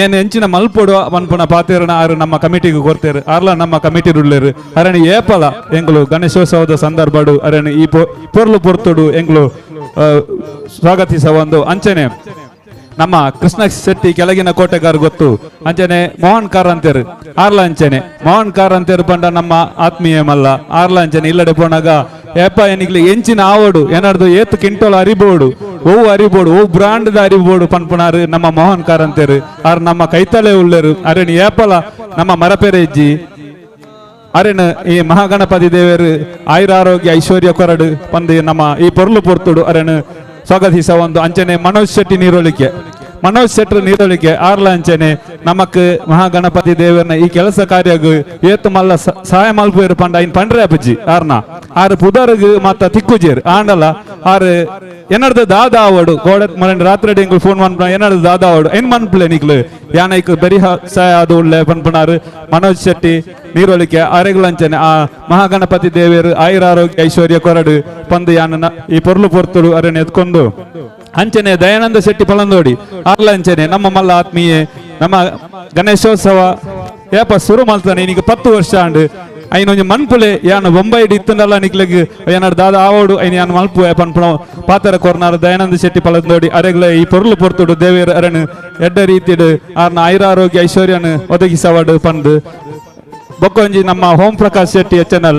ಏನು ಎಂಚಿನ ಮಲ್ಪೊಡು ಪನ್ಪುನ ಪಾತೇರನ ಆರು ನಮ್ಮ ಕಮಿಟಿಗೆ ಕೊರ್ತೇರು ಆರ್ಲ ನಮ್ಮ ಕಮಿಟಿ ಉಳ್ಳೇರು ಅರಣಿ ಏಪಲ ಎಂಗ್ಲು ಗಣೇಶೋತ್ಸವದ ಸಂದರ್ಭಡು ಅರಣಿ ಈ ಪೊರ್ಲು ಪೊರ್ತುಡು ಎಂಗ್ಲು ಸ್ವಾಗತಿಸ ಒಂದು ಅಂಚನೆ ನಮ್ಮ ಕೃಷ್ಣ ಶೆಟ್ಟಿ ಕೆಳಗಿನ ಕೋಟೆಗಾರ್ ಗೊತ್ತು ಅಂಚನೆ ಮೋಹನ್ ಕಾರ್ ಅಂತೇರು ಆರ್ಲ ಅಂಚನೆ ಮೋಹನ್ ಕಾರ್ ಅಂತೇರು ಪಂಡ ನಮ್ಮ ಆತ್ಮೀಯ ಮಲ್ಲ ಆರ್ಲ ಅಂಚನೆ ಇಲ್ಲಡೆ ಪೋನಾಗ ಏಪ ಎನಿಗ್ಲಿ ಎಂಚಿನ ಆವಡು ಏನಾರ್ದು ಏತು ಕಿಂಟೋಲ್ ಅರಿಬೋಡು ಓವು ಅರಿಬೋಡು ಓ ಬ್ರಾಂಡ್ದ ಅರಿಬೋಡು ಪನ್ಪುನಾರು ನಮ್ಮ ಮೋಹನ್ ಕಾರ್ ಅಂತೇರು ಆರ್ ನಮ್ಮ ಕೈತಲೆ ಉಳ್ಳೇರು ಅರೇನು ಏಪಲ ನಮ್ಮ ಮರಪೆರೆ ಇಜ್ಜಿ ಅರೇನು ಈ ಮಹಾಗಣಪತಿ ದೇವರು ಆಯುರಾರೋಗ್ಯ ಐಶ್ವರ್ಯ ಕೊರಡು ಪಂದು ನಮ್ಮ ಈ ಪೊರ್ಲು ಪೊರ್ತುಡು ಅರೇನು ಸ್ವಾಗತಿಸ ಒಂದು ಅಂಚನೆ ಮನೋಜ್ ಶೆಟ್ಟಿ ನೀರೊಳಿಕೆ ಮನೋಜ್ ಶೆಟ್ಟರ್ ನೀರೊಳಿಕೆ ಆರ್ಲ ಅಂಚನೆ ನಮಕ್ ಮಹಾಗಣಪತಿ ದೇವರನ್ನ ಈ ಕೆಲಸ ಕಾರ್ಯಗ್ ಏತು ಮಲ್ಲ ಸಹಾಯ ಮಲ್ಪುವೆರು ಪಂಡ ಇನ್ ಪಂಡ್ರೆ ಅಪ್ಪಜ್ಜಿ ಆರ್ನ ಆರು ಪುದರ್ಗ್ ಮತ್ತ ತಿಕ್ಕುಜೇರು ಆಂಡಲ ಆರು ಏನರ್ದ ದಾದ ಆವಡು ಗೋಡೆ ಮರಣ ರಾತ್ರಿ ಎಂಗ್ಲು ಫೋನ್ ಮನ್ಪುನ ಏನರ್ದ ದಾದ ಆವಡು ಏನ್ ಮನ್ಪುಲೆ ನಿಕ್ಲು ಯಾನೈಕ್ ಬರಿ ಸಹಾಯ ಅದು ಉಳ್ಳೆ ಪನ್ಪುನಾರು ಮನೋಜ್ ಶೆಟ್ಟಿ ನೀರೊಳಿಕೆ ಅರೆಗುಲಂಚನೆ ಆ ಮಹಾಗಣಪತಿ ದೇವರು ಆಯುರಾರೋಗ್ಯ ಐಶ್ವರ್ಯ ಕೊರಡು ಪಂದು ಯಾನ ಈ ಪೊರ್ಲು ಪೊರ್ತುಡು ಅರೆನ್ ಎತ್ಕೊಂಡು ಅಂಚನೆ ದಯಾನಂದ ಶೆಟ್ಟಿ ಪಳಂದೋಡಿ ಆರ್ಲ ಅಂಚನೆ ನಮ್ಮ ಮಲ್ಲ ಆತ್ಮೀಯ ನಮ್ಮ ಗಣೇಶೋತ್ಸವ ಏಪ ಶುರು ಮಲ್ತಾನೆ ಇನ್ನೀಗ 10 ವರ್ಷ ಆಂಡ್ ಐನೊಂಜಿ ಮನ್ಪುಲೆ ಯಾನ್ ಬೊಂಬೈಡ್ ಇತ್ತುಂಡಲ್ಲ ನಿಕ್ಲೆಗ್ ಏನಾರು ದಾದ ಆವೋಡು ಐನ್ ಯಾನ್ ಮಲ್ಪು ಪನ್ಪುನ ಪಾತರ ಕೊರ್ನಾರು ದಯಾನಂದ ಶೆಟ್ಟಿ ಪಲಂದೋಡಿ ಅರೆಗ್ಲ ಈ ಪೊರ್ಲು ಪೊರ್ತುಡು ದೇವೇರ್ ಅರಣ್ ಎಡ್ಡ ರೀತಿಡ್ ಆರ್ನ ಆಯುರಾರೋಗ್ಯ ಐಶ್ವರ್ಯನ್ ಒದಗಿಸವಾಡು ಪಂದು ಬೊಕ್ಕೊಂಜಿ ನಮ್ಮ Om Prakash Shetty H N L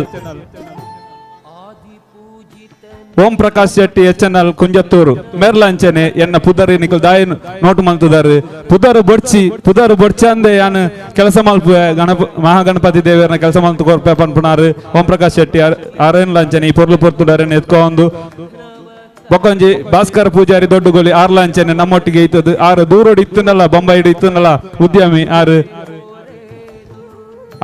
Om Prakash Shetty H N L Kunjathur ಮೆರ್ಲಂಚನೆ ಎನ್ನ ಪುದರಿ ನಿಕಲ್ ದಾಯನ್ ನೋಟು ಮಲ್ತುದಾರು ಪುದರ್ ಬೊಡ್ಚಿ ಪುದರ್ ಬೊಡ್ಚಂದೆ ಯಾನ್ ಕೆಲಸ ಮಲ್ಪು ಗಣಪ ಮಹಾಗಣಪತಿ ದೇವರನ್ನ ಕೆಲಸ ಮಲ್ತು ಕೊರ್ಪೆ ಪನ್ಪುನಾರು ಓಂ ಪ್ರಕಾಶ್ ಶೆಟ್ಟಿ ಅರೇನ್ ಲಂಚನೆ ಈ ಪೊರ್ಲು ಪೊರ್ತುಡು ಅರೇನ್ ಎತ್ಕೊಂಡು ಬೊಕ್ಕೊಂಜಿ ಭಾಸ್ಕರ ಪೂಜಾರಿ ದೊಡ್ಡಗೋಲಿ ಆರ್ಲಾಂಚನೆ ನಮ್ಮೊಟ್ಟಿಗೆ ಇತ್ತದು ಆರು ದೂರೋಡು ಇತ್ತುನಲ್ಲ ಬೊಂಬೈಡು ಇತ್ತುನಲ್ಲ ಉದ್ಯಮಿ ಆರು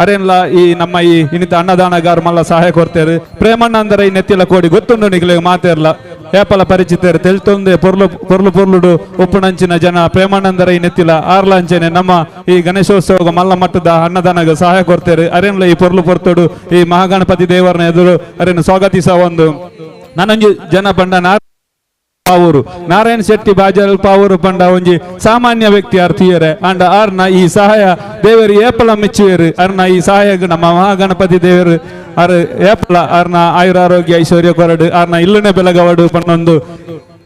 ಅರೇನ್ಲ ಈ ನಮ್ಮ ಈ ಇನ್ನಿತ ಅನ್ನದಾನಗಾರ ಮಲ್ಲ ಸಹಾಯ ಕೊಡ್ತೇರು ಪ್ರೇಮಣ್ಣ ಅಂದರೆ ಈ ನೆತ್ತಿಲ ಕೋಡಿ ಗೊತ್ತುಂಡು ನಿಗಲೆ ಮಾತೇರ್ಲ ಏಪಲ ಪರಿಚಿತರು ತೆಲ್ತೊಂದೆ ಪೊರ್ಲು ಪೊರ್ಲು ಪೊರ್ಲುಡು ಉಪ್ಪುನಂಚಿನ ಜನ ಪ್ರೇಮಣ್ಣಂದರೆ ಈ ನೆತ್ತಿಲ ಆರ್ಲಾಂಚನೆ ನಮ್ಮ ಈ ಗಣೇಶೋತ್ಸವ ಮಲ್ಲ ಮಟ್ಟದ ಅನ್ನದಾನಗ ಸಹಾಯ ಕೊಡ್ತೇರು ಅರೇನ್ಲ ಈ ಪೊರ್ಲು ಪೊರ್ತುಡು ಈ ಮಹಾಗಣಪತಿ ದೇವರನ್ನ ಎದುರು ಅರೇನು ಸ್ವಾಗತಿಸ ಒಂದು ನಾನೊಂಜಿ ಜನ ಬಂಡ ಪಾವೂರು ನಾರಾಯಣ ಶೆಟ್ಟಿ ಬಾಜಲ್ ಪಾವೂರು ಪಂಡ ಒಂಜಿ ಸಾಮಾನ್ಯ ವ್ಯಕ್ತಿ ಅರ್ಥಿಯರೆ ಅಂಡ ಆರ್ನ ಈ ಸಹಾಯ ದೇವರು ಏಪಲ ಮೆಚ್ಚುವೇರು ಅರ್ನ ಈ ಸಹಾಯ ನಮ್ಮ ಮಹಾಗಣಪತಿ ದೇವರು ಅರ್ ಏಪಲ ಅರ್ನ ಆಯುರಾರೋಗ್ಯ ಐಶ್ವರ್ಯ ಕೊರಡು ಅರ್ನ ಇಲ್ಲನೆ ಬೆಲಗವಡು ಪನ್ನೊಂದು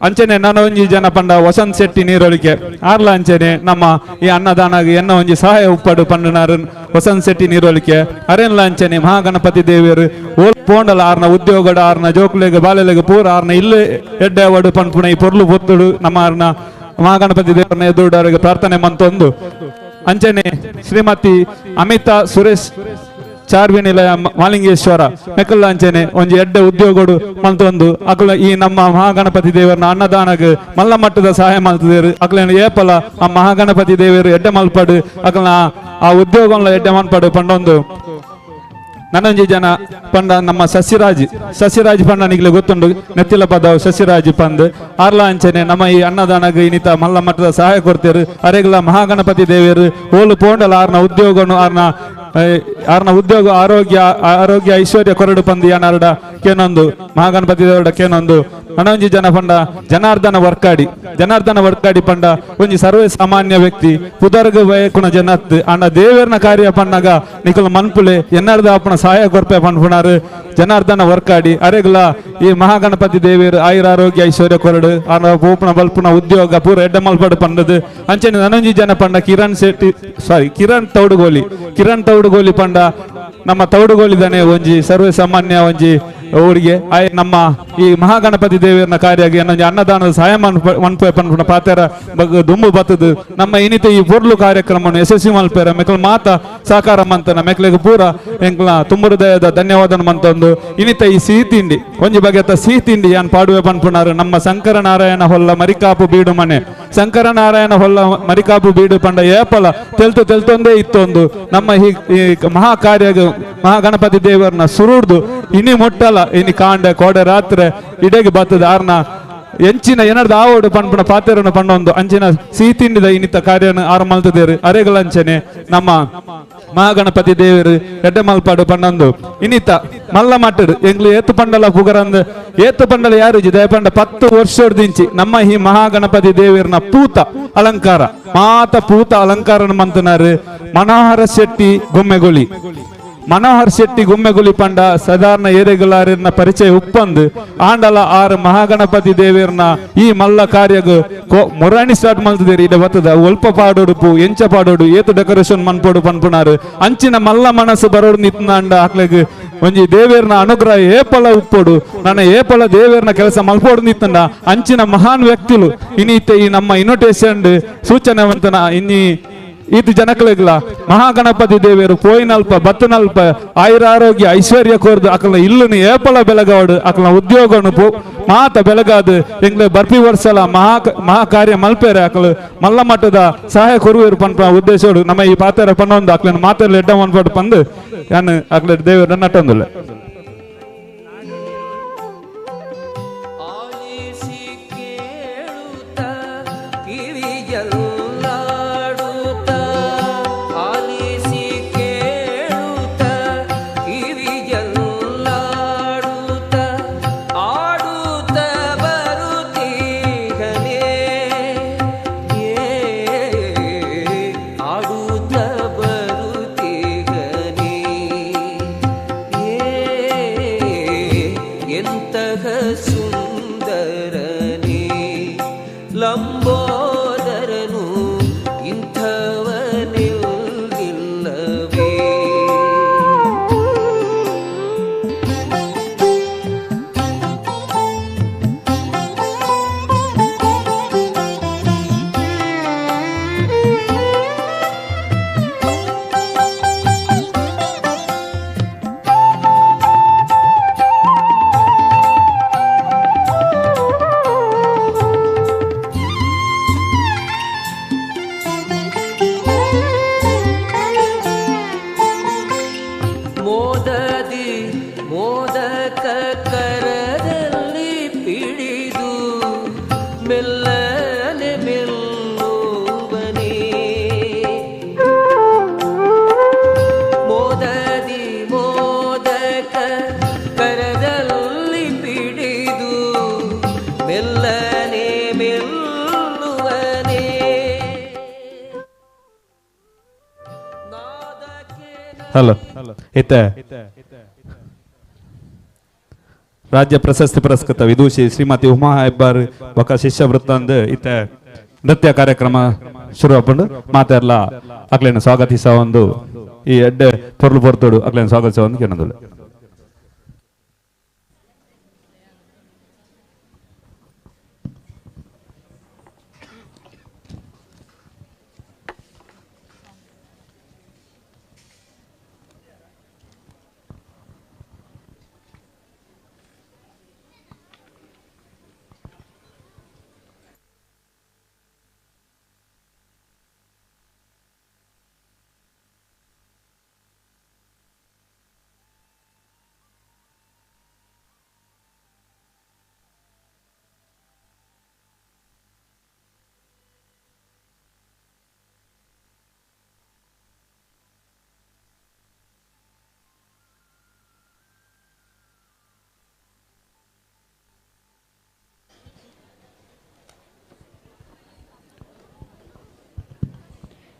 ಅಂಚನೆ ನಾನು ಒಂಜಿ ಜನ ಪಂಡ ವಸಂತ್ ಶೆಟ್ಟಿ ನೀರೊಳಿಕೆ ಆರ್ಲ ಅಂಚನೆ ನಮ್ಮ ಈ ಅನ್ನದಾನ ಎನ್ನ ಒಂಜಿ ಸಹಾಯ ಉಪ್ಪಡು ಪಂಡನಾರು ವಸಂತ್ ಶೆಟ್ಟಿ ನೀರೊಳಿಕೆ ಅರೇನ್ಲ ಅಂಚನೆ ಮಹಾಗಣಪತಿ ದೇವರು ಓಲ್ ಪೋಂಡಲ ಆರ್ನ ಉದ್ಯೋಗಡ ಆರ್ನ ಜೋಕುಲೆಗ್ ಬಾಲೆಲೆಗ್ ಪೂರ ಆರ್ನ ಇಲ್ಲೇ ಎಡ್ಡೆ ಅವಡು ಪನ್ಪುಣ ಈ ಪೊರ್ಲು ಪೊತ್ತುಡು ನಮ್ಮ ಆರ್ನ ಮಹಾಗಣಪತಿ ದೇವರನ್ನ ಎದುರುಡವರಿಗೆ ಪ್ರಾರ್ಥನೆ ಮಂತೊಂದು ಅಂಚನೆ ಶ್ರೀಮತಿ ಅಮಿತಾ ಸುರೇಶ್ ಚಾರ್ವಿ ನಿಲಯ ಮಾಲಿಂಗೇಶ್ವರ ಮೆಕಲ್ಲ ಅಂಚನೆ ಒಂಜಿ ಎಡ್ಡೆ ಉದ್ಯೋಗಡು ಮಂತೊಂದು ಅಕುಲ ಈ ನಮ್ಮ ಮಹಾಗಣಪತಿ ದೇವರನ್ನ ಅನ್ನದಾನಗ್ ಮಲ್ಲ ಮಟ್ಟದ ಸಹಾಯ ಮಲ್ತದೇರು ಅಕುಲ ಏಪಲ ಆ ಮಹಾಗಣಪತಿ ದೇವರು ಎಡ್ಡೆ ಮಲ್ಪಡು ಅಕಲ್ನ ಆ ಉದ್ಯೋಗಂಲ ಎಡ್ಡೆ ಮನ್ಪಡು ಪಂಡೊಂದು ನನಂಜಿ ಜನ ಪಂಡ ನಮ್ಮ ಸಸಿರಾಜ್ ಸಸಿರಾಜ್ ಪಂಡ ನಿಗ್ಲೆ ಗೊತ್ತುಂಡು ನೆತ್ತಿಲ ಪದವು ಸಸಿರಾಜ್ ಪಂದ್ ಆರ್ಲ ಅಂಚನೆ ನಮ್ಮ ಈ ಅನ್ನದಾನಗ್ ಇನ್ನಿತ ಮಲ್ಲ ಮಟ್ಟದ ಸಹಾಯ ಕೊಡ್ತೇರು ಅರೆಗ್ಲ ಮಹಾಗಣಪತಿ ದೇವರು ಓಲು ಪೋಂಡಲ ಆರ್ನ ಉದ್ಯೋಗನು ಆರ್ನ ಆರ್ನ ಉದ್ಯೋಗ ಆರೋಗ್ಯ ಆರೋಗ್ಯ ಐಶ್ವರ್ಯ ಕೊರಡು ಪಂದು ಯಾನಾರ್ಡ ಕೇನೊಂದು ಮಹಾಗಣಪತಿ ದೇವರ ಕೇನೊಂದು ನನೊಂಜಿ ಜನ ಪಂಡ ಜನಾರ್ದನ ವರ್ಕಾಡಿ ಜನಾರ್ದನ ವರ್ಕಾಡಿ ಪಂಡ ಒಂಜಿ ಸರ್ವೇ ಸಾಮಾನ್ಯ ವ್ಯಕ್ತಿ ಪುದರ್ಗ ಬಯಕುಣ ಜನತ್ ಅಣ್ಣ ದೇವರನ ಕಾರ್ಯ ಪಣ್ಣಗ ನಿಕುಲ ಮನ್ಪುಲೆ ಎನ್ನಾರ್ದ ಅಪ್ಪನ ಸಹಾಯ ಕೊರ್ಪೆ ಪನ್ಪುನಾರು ಜನಾರ್ದನ ವರ್ಕಾಡಿ ಅರೆಗ್ಲ ಈ ಮಹಾಗಣಪತಿ ದೇವಿಯರು ಆಯುರ ಆರೋಗ್ಯ ಐಶ್ವರ್ಯ ಕೊರಡು ಆನ ಪೂಪುಣ ಬಲ್ಪುಣ ಉದ್ಯೋಗ ಪೂರ ಎಡ್ಡ ಮಲ್ಪಡು ಪಂಡದು ಅಂಚನೆ ನನೊಂಜಿ ಜನ ಪಂಡ ಕಿರಣ್ ಶೆಟ್ಟಿ ಸಾರಿ ಕಿರಣ್ ತೌಡುಗೋಲಿ ಕಿರಣ್ ತೌಡುಗೋಲಿ ಪಂಡ ನಮ್ಮ ತೌಡುಗೋಲಿದಾನೆ ಒಂಜಿ ಸರ್ವೇ ಸಾಮಾನ್ಯ ಒಂಜಿ ಊರಿಗೆ ಆಯ್ ನಮ್ಮ ಈ ಮಹಾಗಣಪತಿ ದೇವಿಯರನ್ನ ಕಾರ್ಯ ಏನೊಂಜಿ ಅನ್ನದಾನದ ಸಹಾಯ ಮನ್ಪು ಪನ್ಪುನ ಪಾತೆರ ಬಗ್ ದುಂಬು ಬತ್ತದು ನಮ್ಮ ಇನ್ನಿತ ಈ ಪೊರ್ಲು ಕಾರ್ಯಕ್ರಮವನ್ನು ಯಶಸ್ವಿ ಮಲ್ಪೇರ ಮೆಕ್ಲ ಮಾತ ಸಹಕಾರ ಮಂತನ ಮೆಕ್ಲೆಗ್ ಪೂರ ಎಂಕ್ಲ ತುಂಬ ಹೃದಯದ ಧನ್ಯವಾದ ಮಂತೊಂದು ಇನ್ನಿತ ಈ ಸಿಹಿ ತಿಂಡಿ ಒಂಜಿ ಬಗೆತ ಸಿಹಿ ತಿಂಡಿ ಯಾನ್ ಪಾಡುವೆ ಪನ್ಪುನಾರು ನಮ್ಮ ಶಂಕರನಾರಾಯಣ ಹೊಲ್ಲ ಮರಿಕಾಪು ಬೀಡು ಮನೆ ಶಂಕರನಾರಾಯಣ ಹೊಲ್ಲ ಮರಿಕಾಪು ಬೀಡು ಪಂಡ ಏಪಲ ತೆಲ್ತು ತೆಲ್ತೊಂದೇ ಇತ್ತೊಂದು ನಮ್ಮ ಈ ಮಹಾಕಾರ್ಯ ಮಹಾಗಣಪತಿ ದೇವರನ್ನ ಸುರುಡ್ದು ಇನಿ ಮುಟ್ಟಲ ಇನಿ ಕಾಂಡೆ ಕೋಡೆ ರಾತ್ರಿ ಇಡೆಗೆ ಬತ್ತದ ಆರ್ನ ಎಂಚಿನ ಏನಾರ್ದ ಆವೋಡು ಪನ್ಪುನ ಪಾತೆರನ್ನು ಪಣ್ಣೊಂದು ಅಂಚಿನ ಸಿಹಿ ತಿಂಡಿದ ಇನ್ನಿತ ಕಾರ್ಯನ ಆರ್ ಮಲ್ತದೇರು ಅರೆಗಳಂಚನೆ ನಮ್ಮ ಮಹಾಗಣಪತಿ ದೇವರು ಎಡ್ಡೆ ಮಲ್ಪಾಡು ಪಣ್ಣೊಂದು ಇನ್ನಿತ ಮಲ್ಲ ಮಟ್ಟಡು ಎಂಗ್ಲು ಏತು ಪಂಡಲ ಪುಗರಂದು ಏತು ಪಂಡಲ ಯಾರು ದಯಪಂಡ 10 ವರ್ಷದಿಂಚಿ ನಮ್ಮ ಈ ಮಹಾಗಣಪತಿ ದೇವರನ್ನ ಪೂತ ಅಲಂಕಾರ ಮಾತ ಪೂತ ಅಲಂಕಾರ ಮಂತನಾರು ಮನೋಹರ ಶೆಟ್ಟಿ ಗುಮ್ಮೆಗೊಳಿ ಮನೋಹರ್ ಶೆಟ್ಟಿ ಗುಮ್ಮೆಗುಲಿ ಪಂಡ ಸಾಧಾರಣ ಏರೆಗುಲಾರಿನ ಪರಿಚಯ ಉಪ್ಪಂದು ಆಂಡಲ ಆರ್ ಮಹಾಗಣಪತಿ ದೇವಿಯರ್ನ ಈ ಮಲ್ಲ ಕಾರ್ಯಗ್ ಮೊರಾಣಿ ಸ್ಟಾರ್ಟ್ ಮಲ್ತದೇರಿ ಇಡ ಬತ್ತದ ಒಲ್ಪ ಪಾಡೋಡು ಎಂಚ ಪಾಡೋಡು ಏತು ಡೆಕೋರೇಷನ್ ಮನ್ಪೋಡು ಪನ್ಪುನಾರು ಅಂಚಿನ ಮಲ್ಲ ಮನಸ್ಸು ಬರೋಡು ನಿತ್ನಾಂಡ ಆಕ್ಲೆಗ್ ಒಂಜಿ ದೇವೇರ್ನ ಅನುಗ್ರಹ ಏಪಲ ಉಪ್ಪೋಡು ನನ್ನ ಏಪಲ ದೇವೇರ್ನ ಕೆಲಸ ಮಲ್ಪೋಡು ನಿತ್ತಂಡ ಅಂಚಿನ ಮಹಾನ್ ವ್ಯಕ್ತಿಲು ಇನ್ನೀತ ಈ ನಮ್ಮ ಇನ್ವಿಟೇಷನ್ ಸೂಚನೆ ವಂತನ ಇನ್ನಿ ಈತ ಜನಕಲಿಗ್ಲ ಮಹಾಗಣಪತಿ ದೇವಿಯರು ಪೋಯಿನಲ್ಪ ಬತ್ತನಲ್ಪ ಆಯುರಾರೋಗ್ಯ ಐಶ್ವರ್ಯ ಕೋರ್ದು ಅಕಲ್ನ ಇಲ್ಲುನು ಏಪಲ ಬೆಳಗಾವಡು ಅಕಲ್ನ ಉದ್ಯೋಗನು ಮಾತ ಬೆಳಗಾದು ಎಂಗ್ಲೆ ಬರ್ಪಿ ವರ್ಷಲ ಮಹಾಕಾರ್ಯ ಮಲ್ಪೇರೆ ಅಕಲು ಮಲ್ಲ ಮಟ್ಟದ ಸಹಾಯ ಕೊರುವೇರು ಪನ್ಪ ಉದ್ದೇಶೋಡು ನಮ್ಮ ಈ ಪಾತ್ರ ಪನ್ನೊಂದು ಅಕ್ಲನ ಮಾತೆಲ್ಲ ಎಡ್ಡ ಮನ್ಪಾಡು ಪಂದು ಯಾನು ಅಕ್ಲೆ ದೇವರು ನಟ್ಟೊಂದುಲ್ಲ. ವಿಗ್ರಹ ಸುಂದರನೇ ಲಂಬೋದರನು ಇಂಥವನಿಲ್ವಿಲ್ಲವೇ. ಮೋದದಿ ಮೋದಕ ಕರದಲ್ಲಿ ಪಿಡಿದು ಮೆಲ್ಲನೆ ಮೆಲ್ಲುವನೇ. ಮೋದದಿ ಮೋದಕ ಕರದಲ್ಲಿ ಪಿಡಿದು ಮೆಲ್ಲನೆ ಮೆಲ್ಲುವನೇ. ಹಲೋ ಇತ್ತೆ ರಾಜ್ಯ ಪ್ರಶಸ್ತಿ ಪುರಸ್ಕೃತ ವಿದೂಷಿ ಶ್ರೀಮತಿ ಉಮಾ ಹೆಬ್ಬಾರ್ ಬೊಕ ಶಿಷ್ಯ ವೃತ್ತಂದ್ ಇತ್ತೆ ನೃತ್ಯ ಕಾರ್ಯಕ್ರಮ ಶುರು ಆಪುಂಡು. ಮಾತೆರ್ಲ ಅಕ್ಲೆನ ಸ್ವಾಗತಿಸ ಒಂದು ಈ ಎಡ್ಡೆ ಪೊರ್ಲು ಪೊರ್ತೋಡು ಅಕ್ಲೆನ ಸ್ವಾಗತಿಸ ಒಂದು ಕೇಳೋದು.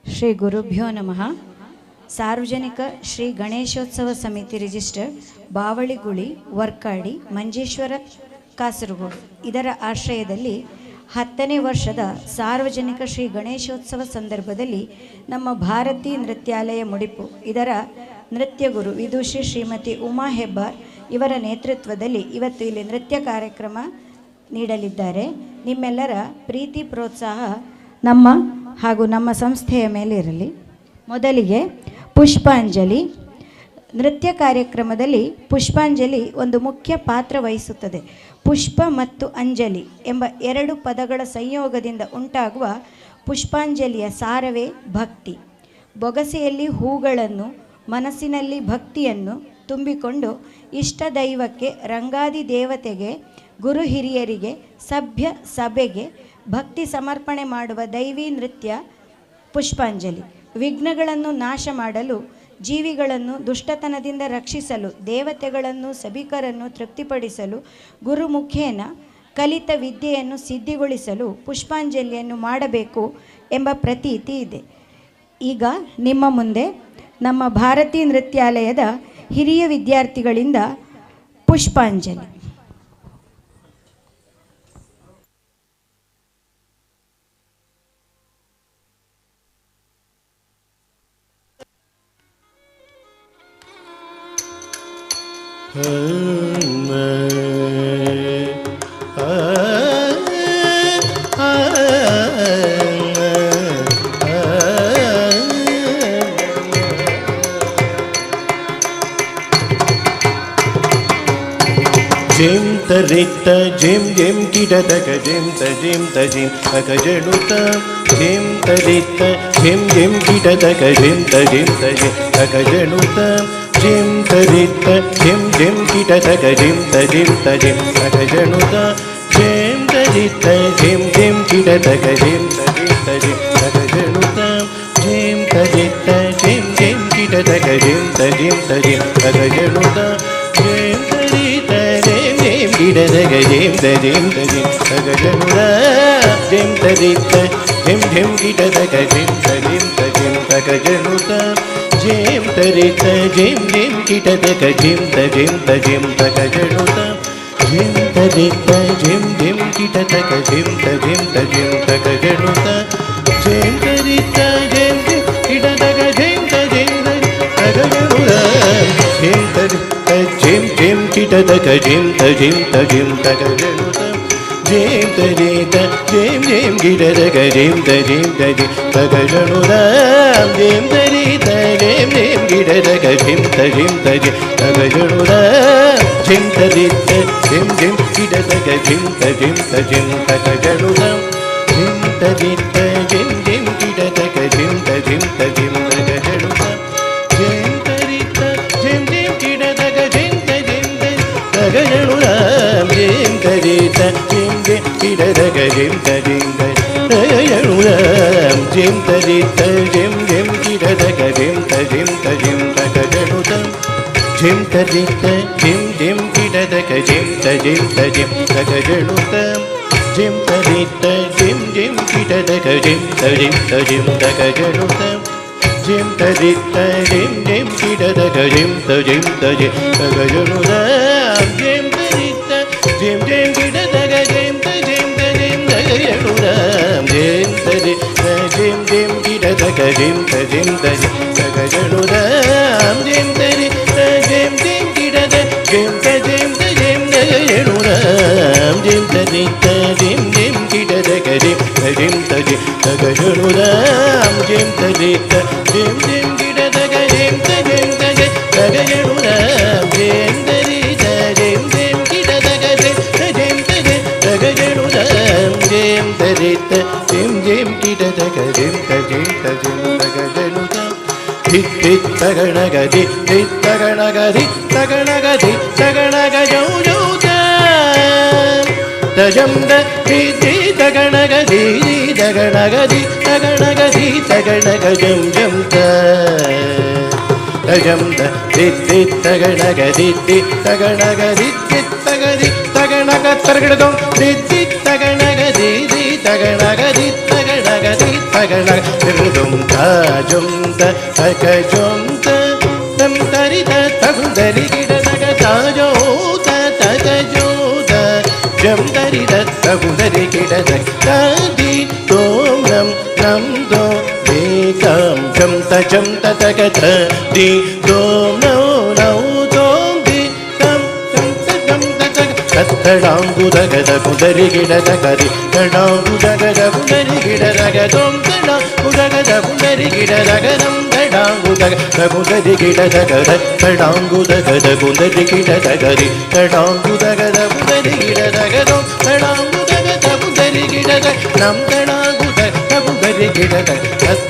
ಶ್ರೀ ಗುರುಭ್ಯೋ ನಮಃ. ಸಾರ್ವಜನಿಕ ಶ್ರೀ ಗಣೇಶೋತ್ಸವ ಸಮಿತಿ ರಿಜಿಸ್ಟರ್ ಬಾವಳಿಗುಳಿ ವರ್ಕಾಡಿ ಮಂಜೇಶ್ವರ ಕಾಸರಗೋಡು ಇದರ ಆಶ್ರಯದಲ್ಲಿ 10ನೇ ವರ್ಷದ ಸಾರ್ವಜನಿಕ ಶ್ರೀ ಗಣೇಶೋತ್ಸವ ಸಂದರ್ಭದಲ್ಲಿ ನಮ್ಮ ಭಾರತಿ ನೃತ್ಯಾಲಯ ಮುಡಿಪು ಇದರ ನೃತ್ಯಗುರು ವಿದುಷಿ ಶ್ರೀಮತಿ ಉಮಾ ಹೆಬ್ಬಾರ್ ಇವರ ನೇತೃತ್ವದಲ್ಲಿ ಇವತ್ತು ಇಲ್ಲಿ ನೃತ್ಯ ಕಾರ್ಯಕ್ರಮ ನೀಡಲಿದ್ದಾರೆ. ನಿಮ್ಮೆಲ್ಲರ ಪ್ರೀತಿ ಪ್ರೋತ್ಸಾಹ ನಮ್ಮ ಹಾಗೂ ನಮ್ಮ ಸಂಸ್ಥೆಯ ಮೇಲೆ ಇರಲಿ. ಮೊದಲಿಗೆ ಪುಷ್ಪಾಂಜಲಿ. ನೃತ್ಯ ಕಾರ್ಯಕ್ರಮದಲ್ಲಿ ಪುಷ್ಪಾಂಜಲಿ ಒಂದು ಮುಖ್ಯ ಪಾತ್ರ ವಹಿಸುತ್ತದೆ. ಪುಷ್ಪ ಮತ್ತು ಅಂಜಲಿ ಎಂಬ ಎರಡು ಪದಗಳ ಸಂಯೋಗದಿಂದ ಉಂಟಾಗುವ ಪುಷ್ಪಾಂಜಲಿಯ ಸಾರವೇ ಭಕ್ತಿ. ಬೊಗಸೆಯಲ್ಲಿ ಹೂಗಳನ್ನು, ಮನಸ್ಸಿನಲ್ಲಿ ಭಕ್ತಿಯನ್ನು ತುಂಬಿಕೊಂಡು ಇಷ್ಟ ದೈವಕ್ಕೆ, ರಂಗಾದಿ ದೇವತೆಗೆ, ಗುರು ಹಿರಿಯರಿಗೆ, ಸಭ್ಯ ಸಭೆಗೆ ಭಕ್ತಿ ಸಮರ್ಪಣೆ ಮಾಡುವ ದೈವಿ ನೃತ್ಯ ಪುಷ್ಪಾಂಜಲಿ. ವಿಘ್ನಗಳನ್ನು ನಾಶ ಮಾಡಲು, ಜೀವಿಗಳನ್ನು ದುಷ್ಟತನದಿಂದ ರಕ್ಷಿಸಲು, ದೇವತೆಗಳನ್ನು ಸಭಿಕರನ್ನು ತೃಪ್ತಿಪಡಿಸಲು, ಗುರುಮುಖೇನ ಕಲಿತ ವಿದ್ಯೆಯನ್ನು ಸಿದ್ಧಿಗೊಳಿಸಲು ಪುಷ್ಪಾಂಜಲಿಯನ್ನು ಮಾಡಬೇಕು ಎಂಬ ಪ್ರತೀತಿ ಇದೆ. ಈಗ ನಿಮ್ಮ ಮುಂದೆ ನಮ್ಮ ಭಾರತೀ ನೃತ್ಯಾಲಯದ ಹಿರಿಯ ವಿದ್ಯಾರ್ಥಿಗಳಿಂದ ಪುಷ್ಪಾಂಜಲಿ. ಜಿಂ ತರಿತ್ತ ಜಿಂ ಜಿಂ ಕಿಟತಕ ಜಿಂ ತ ಜಿಂ ತ ಜಿಂ ತಕ ಜಣುತ ಜಿಂ ತರಿತ್ತ ಜಿಂ ಜಿಂ ಕಿಟತಕ ಜಿಂ ತ ಜಿಂ ತ ಜಿಂ ತಕ ಜಣುತ ಜಿಂ ತರಿತ್ತ ಜಿಂ ಜಿಂ ಕಿಟತಕ ಜಿಂ ತ ಜಿಂ ತ ಜಿಂ ತಕ ಜಣುತ ಜಿಂ ತರಿತ್ತ ಜಿಂ ಜಿಂ ಕಿಟತಕ ಜಿಂ ತ ಜಿಂ ತ ಜಿಂ ತಕ ಜಣುತ ಜಿಂ ತರಿತ್ತ ಜಿಂ ಜಿಂ ಕಿಟತಕ ಜಿಂ ತ ಜಿಂ ತ ಜಿಂ ತಕ ಜಣುತ ಜಿಂ ತರಿತ್ತ ಗಿಡದಗ ಜಿಂ ತ ಜಿಂ ತ ಜಿಂ ತಗ ಜನುರ ಜಿಂ ತರಿತ್ತ ಜಿಂ ಜಿಂ ಗಿಡದಗ ಜಿಂ ತ ಜಿಂ ತ ಜಿಂ ತಗ ಜನುತ ಜಿಂ ತರಿತ್ತ ಜಿಂ ಜಿಂ ಗಿಡದಗ ಜಿಂ ತ ಜಿಂ ತ ಜಿಂ ತಗ ಜನುತ ಜಿಂ ತರಿತ್ತ ಜಿಂ ಜಿಂ ಕಿಟತಕ ಜಿಂ ತ ಜಿಂ ತಕ ಜಣುತ ಜಿಂ ತರಿತ್ತ ಜಿಂ ಜಿಂ ಕಿಟತಕ ಜಿಂ ತ ಜಿಂ ತಕ ಜಣುತ ಜಿಂ ತರಿತ್ತ ಜಿಂ ಜಿಂ ಕಿಟತಕ ಜಿಂ ತ ಜಿಂ ತಕ ಜಣುತ ಜಿಂ ತರಿತ್ತ ಜಿಂ ಜಿಂ ಕಿಟತಕ ಜಿಂ ತ ಜಿಂ ತಕ ಜಣುತ ಜಿಂ ತರಿತ್ತ ಜಿಂ ಜಿಂ ಕಿಟತಕ ಜಿಂ ತ ತಕ ಜಣುತ ಜಿಂ ತರಿತ್ತ ಜಿಂ ಜಿಂ ಕಿಟತಕ ಜಿಂ ತ ಜಿಂ ತಕ ಜಣುತ ಜಿಂ ತರಿತ್ತ ಜಿಂ ಜಿಂ ಕಿಟತಕ ಜಿಂ ತ ಜಿಂ ತಕ ಜಣುತ ಜಿಂ ತರಿತ್ತ ಜಿಂ ಜಿಂ ಕಿಟತಕ ಜಿಂ ತ ಜಿಂ ತಕ ಜಣುತ ಜಿಂ ತರಿತ್ತ ಜಿಂ ಜಿಂ ಕಿಟತಕ ಜಿಂ ತ ಜಿಂ ತಕ ಜಣುತ ಜಿಂ ತರಿತ್ತ ಜಿಂ ಜಿಂ ಕಿಟತಕ ಜಿಂ ತ ಜಿಂ ತಕ ಜಣುತ ಜಿಂ ತರಿತ್ತ ಜಿಂ ಜಿಂ ಕಿಟತಕ ಜಿಂ ತ ಜಿಂ ತಕ ಜಣುತ ಜಿಂ ತರಿತ್ತ ಜಿಂ ಜಿಂ ಕಿಟತಕ ಜಿಂ ತ ಜಿಂ ತಕ ಜಣುತ ಜಿಂ ತರಿತ್ತ ಜಿಂ ಜಿಂ ಕಿಟತಕ ಜಿಂ ತ ಜಿಂ ತಕ ಜಣುತ ಜಿಂ ತರಿತ್ತ ಜಿಂ ಜಿಂ ಕಿಟತಕ ಜಿಂ ತ ಜಿಂ ತಕ ಜಣುತ ಜಿಂ ತರಿತ್ತ ಜಿಂ ಜಿಂ ಕಿಟತಕ ಜಿಂ ತ ಜಿಂ ತಕ ಜಣುತ ಜಿಂ ತರಿತ್ತ ಜಿಂ ಜಿಂ ಕಿಟತ ಜಿಂ ತ ಜಿಂ ತಕ ಜಣುತ ಜಿಂ ತರಿತ್ತ ಜಿಂ ಜಿಂ ಕಿಟತಕ ಜಿಂ ತ ಜಿಂ ತಕ ಜಣುತ ಜಿಂ ತರಿತ್ತ ಜಿಂ ಜಿಂ ಕಿಟತಕ ಜಿಂ ತ ಜಿಂ ತಕ ಜಣುತ ಜಿಂ ತರಿತ್ತ ಜಿಂ ಜಿಂ ಕಿಟತಕ ಜಿಂ ತ ಜಿಂ ತಕ ಜಣುತ ಜಿಂ ತರಿತ್ತ ಜಿಂ ಜಿಂ ಕಿಟತಕ ಜಿಂ ತ ಜಿಂ ತಕ ಜಣುತ ತಗಣಗದಿ ತಗಣಗದಿ ತಗಣಗದಿ ತಗಣಗ ಜೌ ಜೌ ತಜಂ the ತಗಣಗದಿ ತಗಣಗದಿ ತಗಣಗದಿ ತಗಣಗ ಜಂ ಜಂ ತಜಂ the ತಗಣಗದಿ ತಗಣಗದಿ ತಗದಿ ತಗಣಗ ತರಗಡದಂ the ತಗಣಗದಿ ತಗಣಗದಿ ತಗಣಗದಿ ತಗಣಗ ತಿರುದುಂ ತಾಜುಂ ತಕ ಜುಂ ತಂ ತರಿ ತಗುದರಿ ಗಿಡದಗ ತಾಜೋ ತಕ ಜೋ ಜಂ ತರಿ ತಗುದರಿ ಗಿಡದಗ ದಿ ತೋಂ ನಂ ನಂ ದೋ ದೇಕಂ ಜಂ ತ ಜಂ ತಕ ತ the ತೋಂ ನೌ ನೌ ತೋಂ the ತಂ ತಂ ತಂ ತಕ ತತ್ತಡಾಂಬುದಗದ ಕುದರಿ ಗಿಡದ ಕರಿ ತಡಾಂಬುದಗದ ಕುದರಿ ಗಿಡದಗ ತೋಂ ತಡ ಉದಗದ ಕುದರಿ ಗಿಡದಗ ನಂ ತಡಾಂಬುದಗ ಕುದರಿ ಗಿಡದಗ ತಡಾಂಬುದಗದ ಕುದರಿ ಗಿಡದಗರಿ ತಡಾಂಬುದಗದ ಕುದರಿ ಗಿಡದಗ ತೋಂ ತಡಾಂಬುದಗದ ಕುದರಿ ಗಿಡದ ನಂ ತಡಾಂಬುದ ಕುದರಿ ಗಿಡದ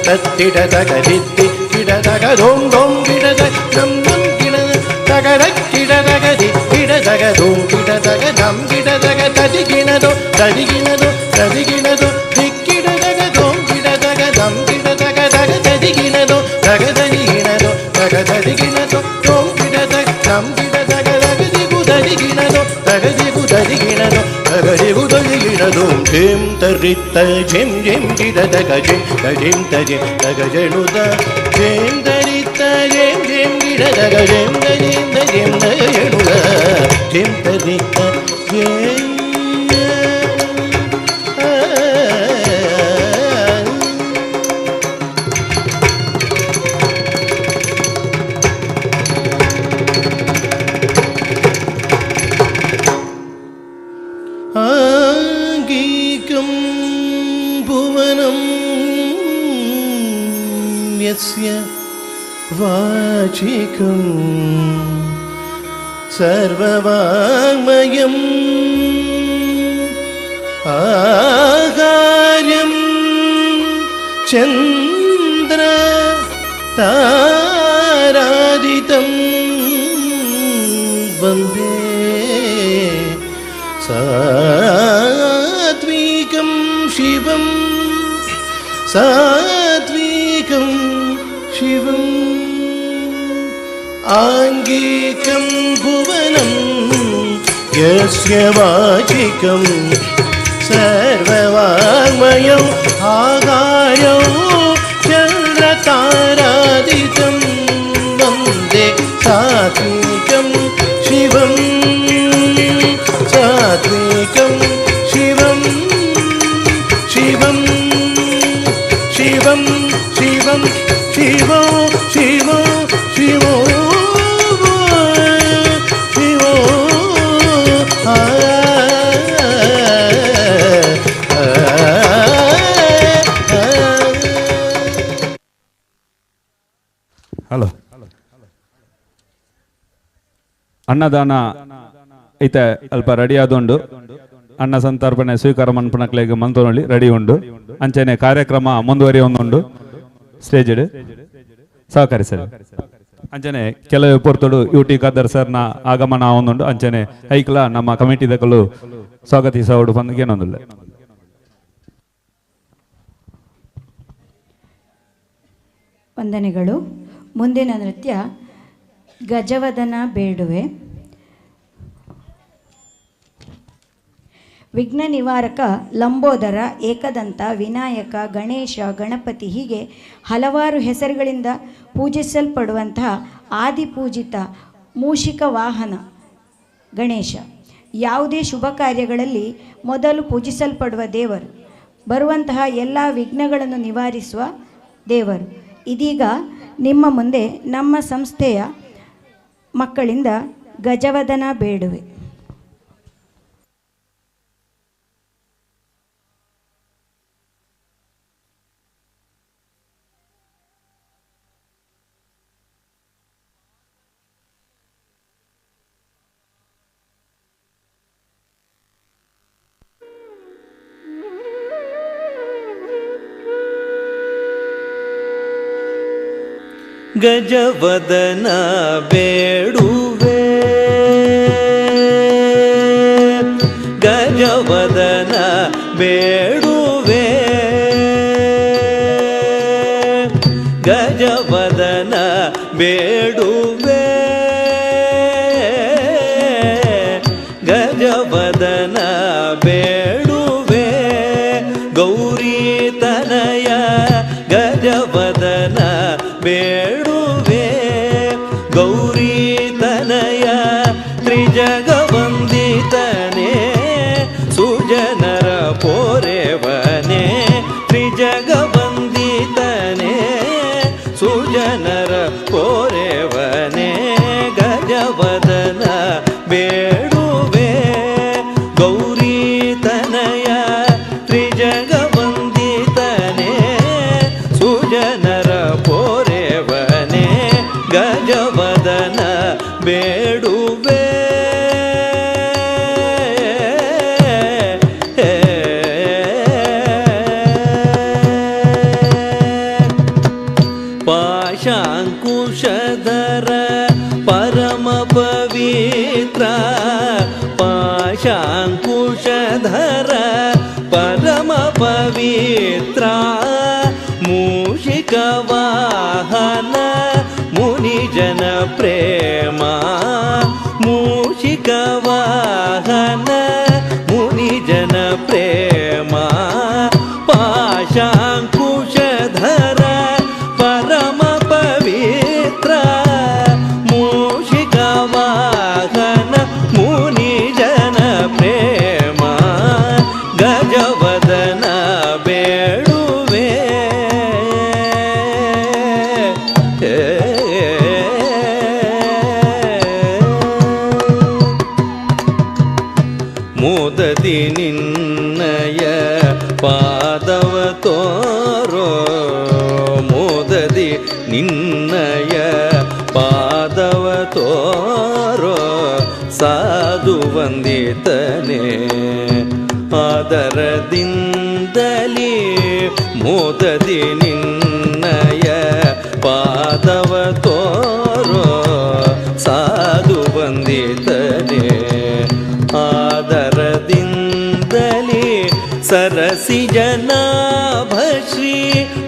ತತ್ತಿಡದಗ ದಿತ್ತಿ ಗಿಡದಗ ಧೋಂ ಧೋಂ ಗಿಡದ ನಂ ನಂ ಗಿಡದ ತಗರ ಗಿಡದಗದಿ ಗಿಡದಗ ಧೂಂ ಗಿಡದಗ ನಂ ಗಿಡದಗ ತದಿಗಿಣದು ತದಿಗಿಣದು ತದಿಗಿಣದು ದಿಕ್ಕಿಡದಗ ಧೂಂ ಗಿಡದಗ ನಂ ಗಿಡದಗ ದಗ ತದಿಗಿಣದು ದಗ ತದಿಗಿಣದು ದಗ ತದಿಗಿಣದು ಧೂಂ ಗಿಡದಗ ನಂ ಗಿಡದಗ ದಗ ದಿಗು ತದಿಗಿಣದು ದಗ ದಿಗು ತದಿಗಿಣದು ದಗ ದಿಗು ತದಿಗಿಣದು ಜಿಂ ತರಿತ್ತ ಜಿಂ ಜಿಂ ಗಿಡದಗ ಜಿಂ ತ ಜಿಂ ತ ಜಿಂ ತಗ ಜಣುತ ಜಿಂ ತರಿತ್ತ ಜಿಂ ಜಿಂ ಗಿಡದಗ ಜಿಂ ತ ಜಿಂ ತ ಜಿಂ ತಗ ಜಣುತ ಜಿಂ ತರಿತ್ತ ಜಿಂ ആംഗീകം ഭുവനം യസ്യ വാചികം സർവവാങ്മയം ആകാര്യം ചന്ദ്ര താരാദിതം വന്ദേ സാത്വികം ശിവം സാത്വികം ശിവം ആംഗീകം ഭുവനം യസ്യ വാചികം സർവവാങ്മയം ആകാരോ ചന്ദ്രതാരാദിതം വന്ദേ സാത്വികം ശിവം സാ ಅನ್ನದಾನ ಐತೆ ಅಲ್ಪ ರೆಡಿ ಆದೊಂಡು ಅನ್ನ ಸಂತರ್ಪಣೆ ಸ್ವೀಕಾರ ಮನ್ಪುನಕ್ಲೆಗ್ ಮಂತೊನೊಳಿ ರೆಡಿ ಉಂಡು. ಅಂಚನೆ ಕಾರ್ಯಕ್ರಮ ಮುಂದುವರಿಯೊಂದುಂಡು ಸ್ಟೇಜ್ ಸಹಕರಿಸಲಿ. ಅಂಚನೆ ಕೆಲವು ಪೊರ್ತುಡು ಯು ಟಿ ಖಾದರ್ ಸರ್ನ ಆಗಮನ ಒಂದುಂಡು. ಅಂಚನೆ ಐಕ್ಲ ನಮ್ಮ ಕಮಿಟಿ ದಕಲು ಸ್ವಾಗತಿಸೋಡು ಪಂದ್ ಏನೊಂದುಲ್ಲ. ವಂದನೆಗಳು. ಮುಂದಿನ ನೃತ್ಯ ಗಜವದನ ಬೇಡುವೆ. ವಿಘ್ನ ನಿವಾರಕ ಲಂಬೋದರ, ಏಕದಂತ, ವಿನಾಯಕ, ಗಣೇಶ, ಗಣಪತಿ ಹೀಗೆ ಹಲವಾರು ಹೆಸರುಗಳಿಂದ ಪೂಜಿಸಲ್ಪಡುವಂತಹ ಆದಿಪೂಜಿತ ಮೂಷಿಕ ವಾಹನ ಗಣೇಶ. ಯಾವುದೇ ಶುಭ ಕಾರ್ಯಗಳಲ್ಲಿ ಮೊದಲು ಪೂಜಿಸಲ್ಪಡುವ ದೇವರು, ಬರುವಂತಹ ಎಲ್ಲ ವಿಘ್ನಗಳನ್ನು ನಿವಾರಿಸುವ ದೇವರು. ಇದೀಗ ನಿಮ್ಮ ಮುಂದೆ ನಮ್ಮ ಸಂಸ್ಥೆಯ ಮಕ್ಕಳಿಂದ ಗಜವದನ ಬೇಡುವೆ. ಗಜವದನ ಬೇಡುವೆ, ಗಜವದನ ಬೇಡುವೆ, ಗಜವದನ ಬೇಡುವೆ, ಗಜವದನ ಬೇಡುವೆ, ಗೌರಿ ತನಯ ಗಜವದನ ಬೇಡುವೆ, ಗೌರಿ ತನಯ ತ್ರಿಜಗವಂದಿತನೆ ಸುಜನರ ಪೋರೆವನೆ, ತ್ರಿಜಗವಂದಿತನೆ ಸುಜನರ ಪೋರೆವನೆ, ಗಜವದನ ಬೇಡುವೆ, ಗೌರಿ ತನಯ ತ್ರಿಜಗವಂದಿತನೆ ಸುಜನರ ಪೋರೆವನೆ, ಗಜವದನ ಬೇಡುವೆ. ಪಾಶಾಂಕುಶಧರ ಪರಮ ಪವಿತ್ರ, ಪಾಶಾಂಕುಶಧರ ಪರಮ ಪವಿತ್ರ, ಮೂಷಿಕ ವಾಹನ ಮುನಿಜನ ಪ್ರೇಮ, ಮೂಷಿಕ ವಾಹನ ಮುನಿಜನ ಪ್ರೇಮ, ಪಾಶಾಂಕುಶಧರ ಪರಮ ಪವಿತ್ರ, ಮೂಷಿಕ ವಾಹನ ಮುನಿಜನ ಪ್ರೇಮ, ಗಜವದನ ಬೇಡುವೆ. ಮೋದದಿ ನಿನ್ನಯ ಪಾದವ ತೋರೋ, ಮೋದದಿ ನಿನ್ನಯ ಪಾದವ ತೋರೋ, ಸಾಧು ವಂದಿತನೆ ಆದರದಿಂದಲೇ, ಮೋದದಿ ನಿನ್ನಯ ಪಾದವ ತೋರೋ, ಸಾಧು ವಂದಿತನೆ ಆದರದಿಂದಲೇ, ಸರಸಿ ಜನಾಭಶ್ರೀ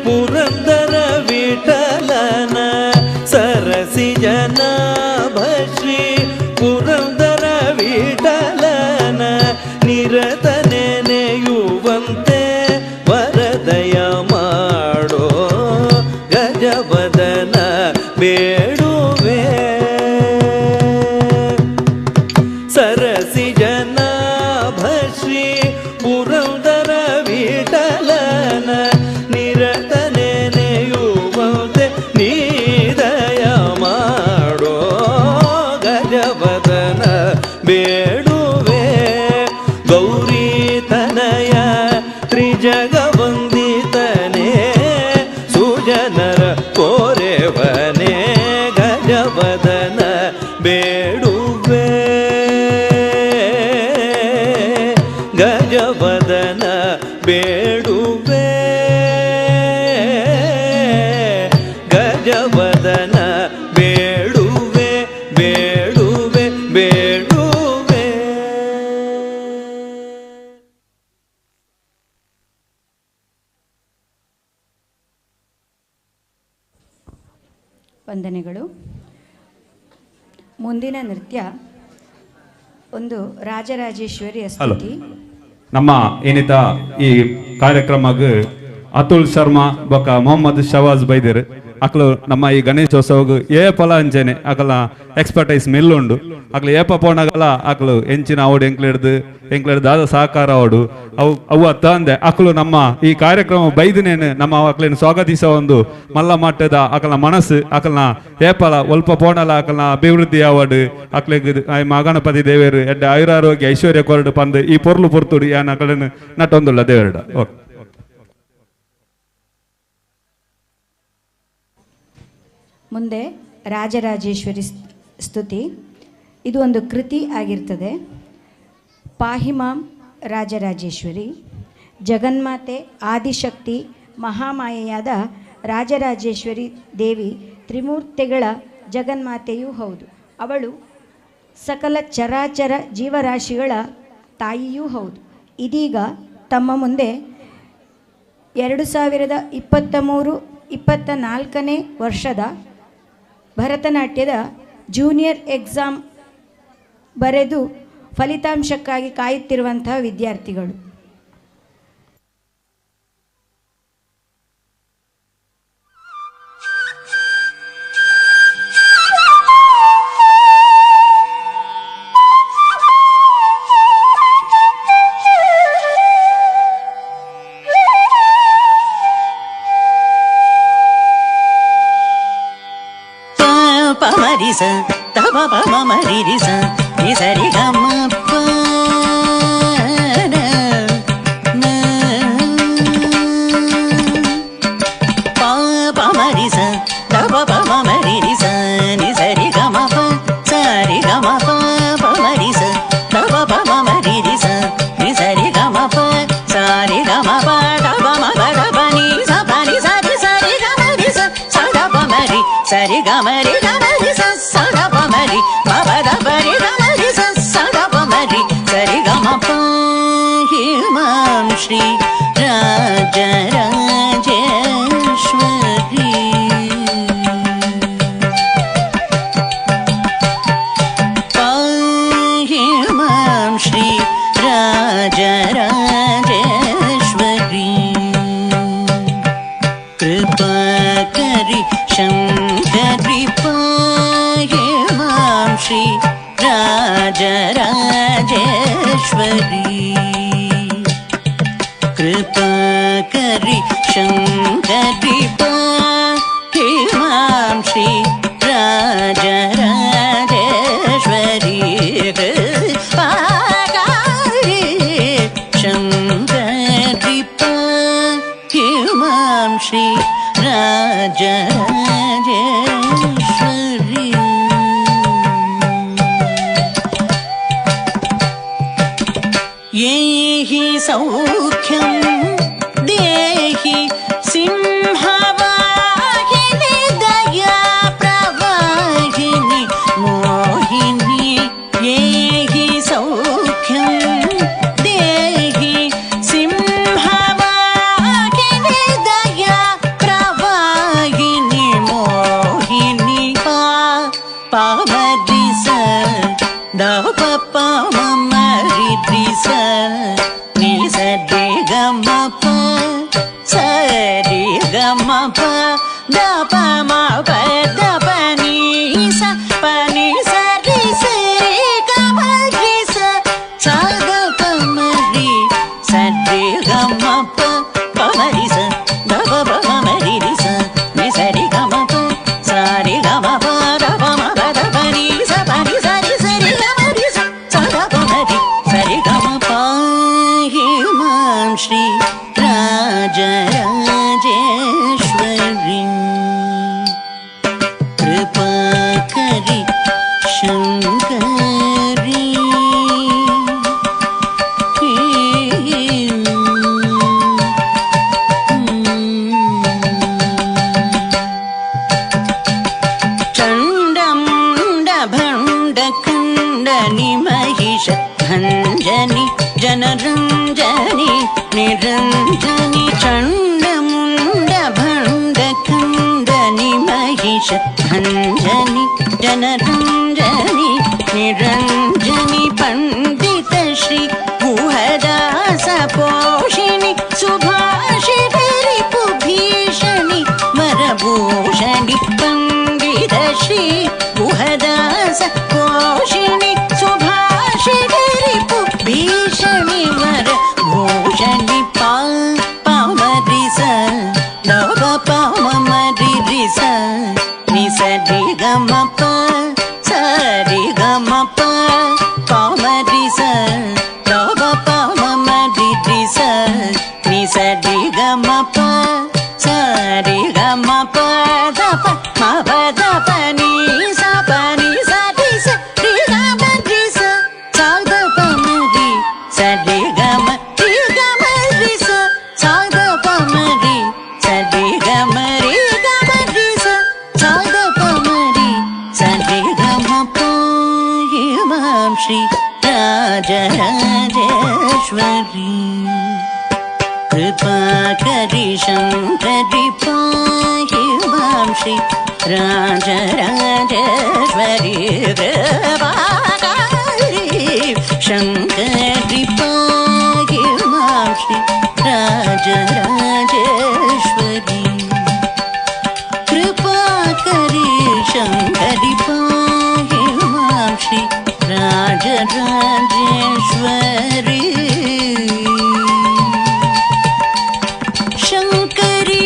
ಪುರಂದರ ವಿಠಲನ, ಸರಸಿ ಜನಾಭಶ್ರೀ ಪುರಂದರ ವಿಠಲನ, ನಿರತ ನೆನೆಯುವಂತೆ ವರದಯ ಮಾಡೋ ಗಜವದನ ಬೇಡುವೆ. ಸರಸಿ ಜನಾಭಶ್ರೀ ಪುರಂದರ ವಿಠಲನ, ನಿರತ ನೆನೆಯುವಂತೆ ನೀದಯ ಮಾಡೋ ಗಜವದನ ಬೇಡುವೆ. ಗೌರಿ ತನಯ ತ್ರಿಜಗವಂದಿತನೆ ಸುಜನರ ಕೋರೆವನೆ, ಗಜವದನ ಬೇಡುವೆ. ಗಜವದನ ಬೇಡುವೆ ಗಜವದನ ಬೇಡುವೆ ಬೇಡುವೆ ಬೇಡುವೆ. ವಂದನೆಗಳು. ಮುಂದಿನ ನೃತ್ಯ ಒಂದು ರಾಜರಾಜೇಶ್ವರಿಯ ಸ್ತುತಿ. ನಮ್ಮ ಏನಿತ ಈ ಕಾರ್ಯಕ್ರಮಕ್ಕೆ ಅತುಲ್ ಶರ್ಮಾ ಬೊಕ ಮೊಹಮ್ಮದ್ ಶವಾಜ್ ಬೈದಿರು ಅಕ್ಲು ನಮ್ಮ ಈ ಗಣೇಶೋತ್ಸವಗ್ ಏಪಲ ಅಂಚೆನೆ ಅಕಲ ಎಕ್ಸ್ಪರ್ಟೈಸ್ ಮೆಲ್ಲುಂಡು ಅಕ್ಲು ಏಪ ಪೋಣಗಲ ಅಕ್ಲು ಎಂಚಿನ ಅವಡು ಎಂಕ್ಲಿಡ್ದು ಎಂಕ್ಲಿಡ್ದು ದಾದ ಸಹಕಾರ ಅವಡು ಅವು ಅವು ಅತ್ತಂದೆ ಅಕ್ಲು ನಮ್ಮ ಈ ಕಾರ್ಯಕ್ರಮ ಬೈದಿನೇನು ನಮ್ಮ ಅಕ್ಲೇನು ಸ್ವಾಗತಿಸೋ ಒಂದು ಮಲ್ಲ ಮಟ್ಟದ ಅಕಲ ಮನಸ್ಸು ಅಕಲ್ನ ಏಪಲ ಒಲ್ಪ ಪೋಣಲ ಅಕಲ್ನ ಅಭಿವೃದ್ಧಿ ಅವಡು ಅಕ್ಲೆಗ್ ಮಗಣಪತಿ ದೇವರು ಎಡ್ಡೆ ಆಯುರಾರೋಗ್ಯ ಐಶ್ವರ್ಯ ಕೊರಡು ಪಂದು ಈ ಪೊರ್ಲು ಪೊರ್ತುಡು ಯಾನ್ ಅಕಲನು ನಟೊಂದುಲ್ಲ ದೇವರಡ. ಓಕೆ. ಮುಂದೆ ರಾಜರಾಜೇಶ್ವರಿ ಸ್ತುತಿ. ಇದು ಒಂದು ಕೃತಿ ಆಗಿರ್ತದೆ. ಪಾಹಿಮಾಂ ರಾಜರಾಜೇಶ್ವರಿ, ಜಗನ್ಮಾತೆ ಆದಿಶಕ್ತಿ ಮಹಾಮಾಯೆಯಾದ ರಾಜರಾಜೇಶ್ವರಿ ದೇವಿ ತ್ರಿಮೂರ್ತಿಗಳ ಜಗನ್ಮಾತೆಯೂ ಹೌದು. ಅವಳು ಸಕಲ ಚರಾಚರ ಜೀವರಾಶಿಗಳ ತಾಯಿಯೂ ಹೌದು. ಇದೀಗ ತಮ್ಮ ಮುಂದೆ 2023-24ನೇ ವರ್ಷದ ಭರತನಾಟ್ಯದ ಜೂನಿಯರ್ ಎಕ್ಸಾಮ್ ಬರೆದು ಫಲಿತಾಂಶಕ್ಕಾಗಿ ಕಾಯುತ್ತಿರುವಂತಹ ವಿದ್ಯಾರ್ಥಿಗಳು. ಸ ತ ಪ ಪ ಮ ಮ ರಿ ರಿ ಸ ನಿ ಸ ರಿ ಗ ಮ ಪ ನ ನ ಪ ಪ ಮ ರಿ ಸ ತ ಪ ಪ ಮ ಮ ರಿ ರಿ ಸ ನಿ ಸ ರಿ ಗ ಮ ಪ ಸ ರಿ ಗ ಮ ಪ ಪ ಮ ರಿ ಸ ತ ಪ ಪ ಮ ಮ ರಿ ರಿ ಸ ನಿ ಸ ರಿ ಗ ಮ ಪ ಸ ರಿ ಗ ಮ ಪ ದ ಪ ಮ ಪ ದ ಪ ನಿ ಸ ಪ ನಿ ಸ ರಿ ಸ ರಿ ಗ ಮ ರಿ ಸ ಸ ದ ಪ ಮ ರಿ ಸ ರಿ ಗ ಮ ರಿ ಗ ಮ ರಿ ಸ ಸ ದ ಪ ಮ ರಿ ಮ ಪ ದ ಪ ರಿ ಗ ಮ ರಿ ಸ ಸ ದ ಪ ಮ ರಿ ಸ ರಿ ಗ ಮ ಪ ಹಿ ಮಾಂ ಶ್ರೀ ರಾಜ ರಾಜೇಶ್ವರಿ ಪ ಹಿ ಮಾಂ ಶ್ರೀ ರಾಜ ರಾಜೇಶ್ವರಿ ಕೃಪಾ ಕರಿ ಶಂಕರಿ ಪಾಹಿ ಮಾಂ ಶ್ರೀ ರಾಜ ರಾಜೇಶ್ವರಿ ಕೃಪಾ ಕರಿ ಶಂಕರಿ ಪಾಹಿ ಮಾಂ ಶ್ರೀ ರಾಜ ರಾಜೇಶ್ವರಿ ಕೃಪಾ ಕರಿ ಶಂಕರಿ ಪಾಹಿ ಮಾಂ ಶ್ರೀ ರಾಜ ರಾಜೇಶ್ವರಿ. ಯೇಹಿ ಸೌಖ್ಯಂ ದೇಹಿ ಸಿಂಹವಾಹಿನಿ ದಯಾ ಪ್ರವಾಹಿನಿ ಮೋಹಿನಿ. ಯೇಹಿ ಸೌಖ್ಯಂ ದೇಹಿ ಸಿಂಹವಾಹಿನಿ ದಯಾ ಪ್ರವಾಹಿನಿ ಮೋಹಿನಿ. ಪಾ ಪಾವರಿ ಸ the ಪ ಪ ಮ ಮ ರಿ ರಿ ಸ ನಿ ಸ ರಿ ಗ ಮ ಪ ಸ ರಿ ಗ ಭಂಜನಿ ಜನರಂಜನಿ ನಿರಂಜನಿ ಚಂಡಮುಂಡ ಭಂಡ ಖಂಡನಿ ಮಹಿಷ ಭಂಜನಿ ಜನರಂಜನಿ ನಿರಂಜನಿ ಪಂಡಿತ ಶ್ರೀ ಗುಹದಾಸ ಪೋಷಿಣಿ ಸುಭಾಷಿತ ರಿಪು ಭೀಷಣಿ ಮರಭೂಷಣಿ ಪಂಡಿತ ಶ್ರೀ ಗುಹದಾಸ ಪೋಷಿಣಿ ಸುಭಾಷಿತ ರಿಪು ಭೀಷಣಿ ಮರಭೂಷಣಿ ಪಾ ಪಾಮರಿ ಸ ನವ ಪಾಮರಿ ರಿ ಸ ನಿ ಸ ರಿ ಗ ಮ ಪ ಸ ರಿ ಗ ಮ ಪ ಪಾಮರಿ ಸ ನವ ಪಾಮರಿ ರಿ ಸ ನಿ ಸ ರಿ ಗ ಮ ಪ ಸ ರಿ ಗ ಮ ಪ the ಪ ಮ ಪ the ಪ ನಿ ಸ ಪ ನಿ ಸ ರಿ ಸ ರಿ ಗ ಮ ರಿ ಸ ಸ the ಪ ಮ ರಿ ಸ ರಿ ಗ ಮ ರಿ ಗ ಮ ರಿ ಸ ಸ the ಪ ಮ ರಿ ಸ ರಿ ಗ ಮ ರಿ ಗ ಮ ರಿ ಸ ಸ the ಪ ಮ ರಿ ಸ ರಿ ಗ ಮ ಪ ಹಿಮಾಂ ಶ್ರೀ ರಾಜರಾಜೇಶ್ವರಿ ಕೃಪಾಕರಿ ಶಂಕರಿ ಪಾಹಿ ಮಾಂ ಶ್ರೀ ರಾಜರಾಜೇಶ್ವರಿ ಕೃಪಾಕರಿ ಶಂಕರಿ ಪಾಹಿ ಮಾಂ ಶ್ರೀ ರಾಜರಾಜೇಶ್ವರಿ ಕೃಪಾಕರಿ ಶಂಕರಿ ಪಾಹಿ ಮಾಂ ಶ್ರೀ ರಾಜರಾಜೇಶ್ವರಿ ಶಂಕರಿ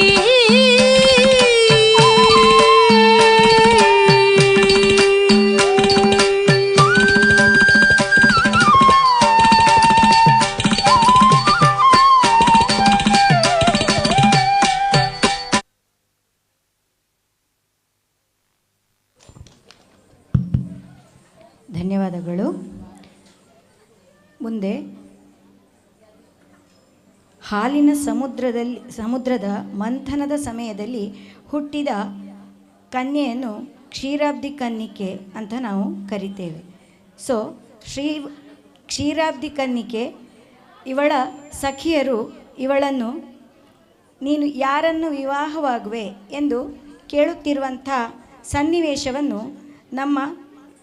ಧನ್ಯವಾದಗಳು. ಮುಂದೆ ಹಾಲಿನ ಸಮುದ್ರದ ಮಂಥನದ ಸಮಯದಲ್ಲಿ ಹುಟ್ಟಿದ ಕನ್ಯೆಯನ್ನು ಕ್ಷೀರಾಬ್ಧಿ ಕನ್ನಿಕೆ ಅಂತ ನಾವು ಕರಿತೇವೆ. ಸೊ ಕ್ಷೀರಾಬ್ಧಿ ಕನ್ನಿಕೆ ಇವಳ ಸಖಿಯರು ಇವಳನ್ನು ನೀನು ಯಾರನ್ನು ವಿವಾಹವಾಗುವೆ ಎಂದು ಕೇಳುತ್ತಿರುವಂಥ ಸನ್ನಿವೇಶವನ್ನು ನಮ್ಮ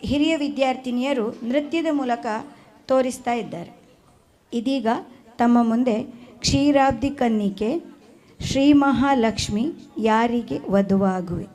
ಹಿರಿಯ ವಿದ್ಯಾರ್ಥಿನಿಯರು ನೃತ್ಯದ ಮೂಲಕ ತೋರಿಸ್ತಾ ಇದ್ದಾರೆ. ಇದೀಗ ತಮ್ಮ ಮುಂದೆ ಕ್ಷೀರಾಬ್ಧಿ ಕನ್ನಿಕೆ ಶ್ರೀ ಮಹಾಲಕ್ಷ್ಮಿ ಯಾರಿಗೆ ವಧುವಾಗುವೆ.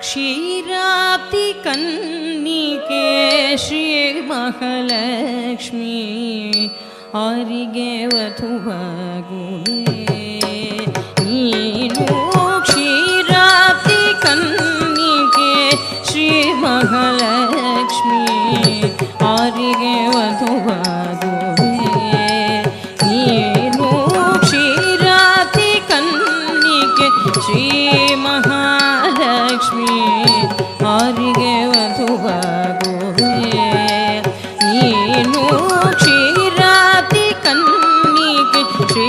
ಕ್ಷೀರಾಬ್ಧಿ ಕನ್ನಿಕೆ ಶ್ರೀ ಮಹಾಲಕ್ಷ್ಮಿ ಅವರಿಗೆ ವಧುವಾಗುವೆ ನೀನು. ಕ್ಷೀರಾಬ್ಧಿ ಕನ್ನಿಕೆ ಶ್ರೀ ಮಹಾಲಕ್ಷ್ಮಿ ಅವರಿಗೆ ವಧುವಾಗುವೆ ನೀನು. ಕ್ಷೀರಾಬ್ಧಿ ಕನ್ನಿಕೆ ಶ್ರೀ ಮಹಾಲಕ್ಷ್ಮಿ ಅವರಿಗೆ ವಧುವಾಗುವೆ ನೀನು. ಕ್ಷೀರಾಬ್ಧಿ ಕನ್ನಿಕೆ ಶ್ರೀ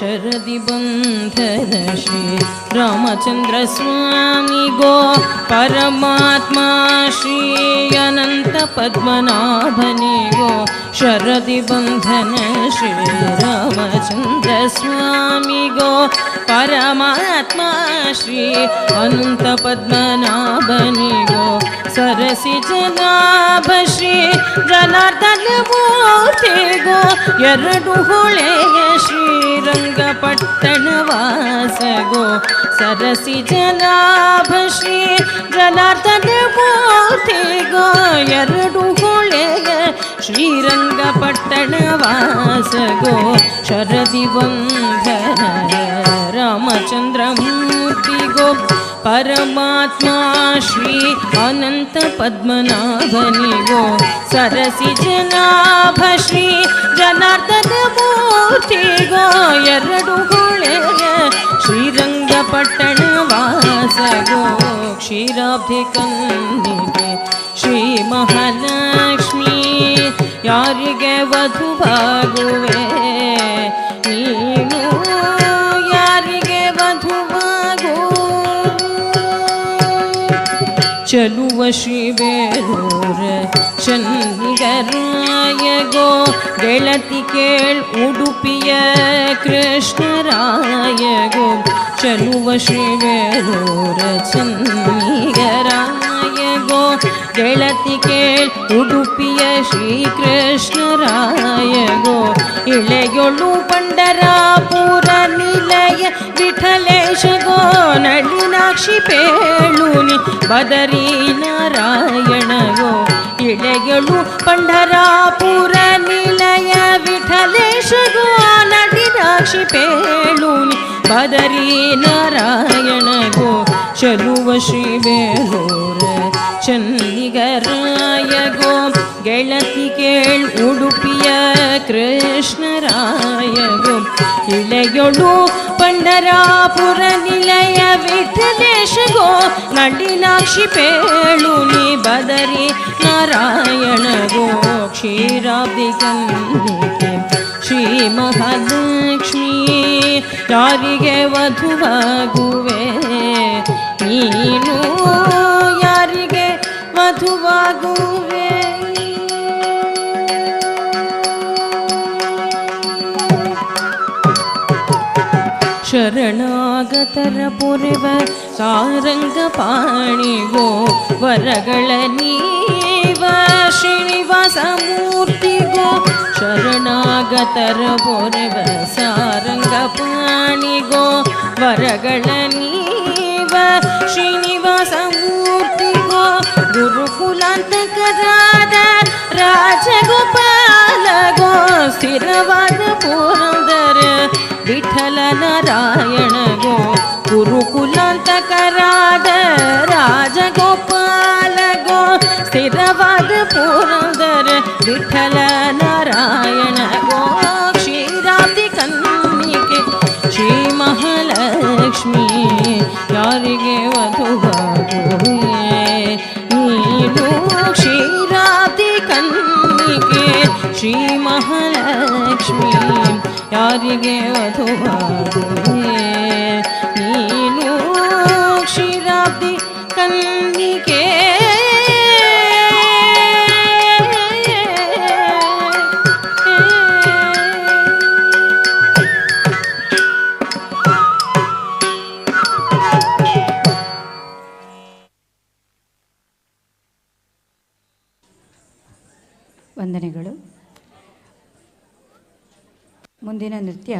ಶರದಿ ಬಂಧನ ಶ್ರೀ ರಾಮಚಂದ್ರ ಸ್ವಾಮಿಗೋ ಪರಮಾತ್ಮ ಶ್ರೀ ಅನಂತ ಪದ್ಮನಾಭನಿಗೋ ಶರದಿ ಬಂಧನ ಶ್ರೀ ರಾಮಚಂದ್ರ ಸ್ವಾಮಿಗೋ ಪರಮಾತ್ಮ ಶ್ರೀ ಅನಂತ ಪದ್ಮನಾಭನಿಗೋ ಸರಸಿ ಜನಾಭ ಶ್ರೀ ಜನಾರ್ದನ ಮೂರ್ತಿಗೋ ಎರಡು ಹೊಳೆಯ ಶ್ರೀರಂಗಪಟ್ಟಣ ವಾಸಗೋ ಸರಸಿ ಜನಾಭ ಶ್ರೀ ಜನಾರ್ದನ ಮೂರ್ತಿಗೋ ಎರಡು ಹೊಳೆಯ ಶ್ರೀರಂಗಪಟ್ಟಣ ವಾಸಗೋ ಶರದಿ ಬಂಧನ ರಾಮಚಂದ್ರ ಮೂರ್ತಿಗೋ ಪರಮಾತ್ಮ ಶ್ರೀ ಅನಂತ ಪದ್ಮನಾಭನಿಗೋ ಸರಸಿ ಜನಾಭ ಶ್ರೀ ಜನಾರ್ದನ ಮೂರ್ತಿಗೋ ಎರಡು ಹೊಳೆಯ ಶ್ರೀರಂಗಪಟ್ಟಣ ವಾಸಗೋ ಕ್ಷೀರಾಬ್ಧಿ ಕನ್ನಿಗೆ ಶ್ರೀ ಮಹಾಲಕ್ಷ್ಮಿ ಯಾರಿಗೆ ವಧುವಾಗುವೆ ನೀನು ಯಾರಿಗೆ ವಧುವಾಗು ಚಲುವ ಶ್ರೀ ಬೇಲೂರ ಶನಿಗರಾಯಗೋ ಗೆಳತಿ ಕೇಳ್ ಉಡುಪಿಯ ಕೃಷ್ಣರಾಯಗೋ ಚಲುವ ಶ್ರೀ ಬೇಲೂರ ಚನ್ನಿಗರಾಯಗೋ ಗೆಳತಿ ಕೇಳ್ ಉಡುಪಿಯ ಶ್ರೀ ಕೃಷ್ಣರಾಯಗೋ ಇಳೆಯೊಳು ಪಂಡರಾಪುರ ನಿಲಯ ವಿಠಲೇಶಗೋ ನಳಿನಾಕ್ಷಿ ಪೇಳುನಿ ಬದರಿ ನಾರಾಯಣಗೋ ಇಳೆಯಳು ಪಂಡರಾಪುರ ನಿಲಯ ವಿಠಲೇಶಗೋ ನಳಿನಾಕ್ಷಿ ಪೇಳುನಿ ಬದರಿ ನಾರಾಯಣಗೋ ಚಲುವ ಶ್ರೀ ಬೇಲೂರ ಚನ್ನಿಗರಾಯಗೋ ಗೆಳತಿ ಕೇಳ್ ಉಡುಪಿಯ ಕೃಷ್ಣರಾಯಗೋ ಇಳೆಯೊಳು ಪಂಡರಾಪುರ ನಿಲಯ ವಿಠಲೇಶಗೋ ನಳಿನಾಕ್ಷಿ ಪೇಳುನಿ ಬದರಿ ನಾರಾಯಣಗೋ ಕ್ಷೀರಾಬ್ಧಿ ಕನ್ನಿಗೆ ಶ್ರೀ ಮಹಾಲಕ್ಷ್ಮಿ ಯಾರಿಗೆ ವಧುವಾಗುವೆ ನೀನು ಯಾರಿಗೆ ವಧುವಾಗುವೆ. ಶರಣಾಗತರ ಪೊರೆವ ಸಾರಂಗ ಪಾಣಿಗೋ ವರಗಳ ನೀವ ಶ್ರೀನಿವಾಸ ಮೂರ್ತಿಗೋ ಶರಣಾಗತರ ಪೊರೆವ ಸಾರಂಗ ಪಾಣಿಗೋ ವರಗಳ ನೀವ ಶ್ರೀನಿವಾಸ ಮೂರ್ತಿಗೋ ಗುರುಕುಲಾಂತಕರಾದ ರಾಜಗೋಪಾಲಗೋ ಸ್ಥಿರವಾದ ಪುರಂದರ ವಿಠಲ ನಾರಾಯಣಗೋ ಗುರುಕುಲಾಂತಕರಾದ ರಾಜಗೋಪಾಲಗೋ ಸ್ಥಿರವಾದ ಪುರಂದರ ವಿಠಲ ನಾರಾಯಣಗೋ ಕ್ಷೀರಾಬ್ಧಿ ಕನ್ನಿಕೆ ಶ್ರೀ ಮಹಾಲಕ್ಷ್ಮಿ ಯಾರಿಗೆ ವಧುವಾಗುವೆ ನೀನು ಕ್ಷೀರಾಬ್ಧಿ ಕನ್ನಿಕೆ ಶ್ರೀ ಮಹಾಲಕ್ಷ್ಮಿ ಯಾರಿಗೆ ವಧುವಾಗುವೆ ನೀನು ಕ್ಷೀರಾಬ್ಧಿ ಕನ್ನಿಕೆ. ವಂದನೆಗಳು. ಮುಂದಿನ ನೃತ್ಯ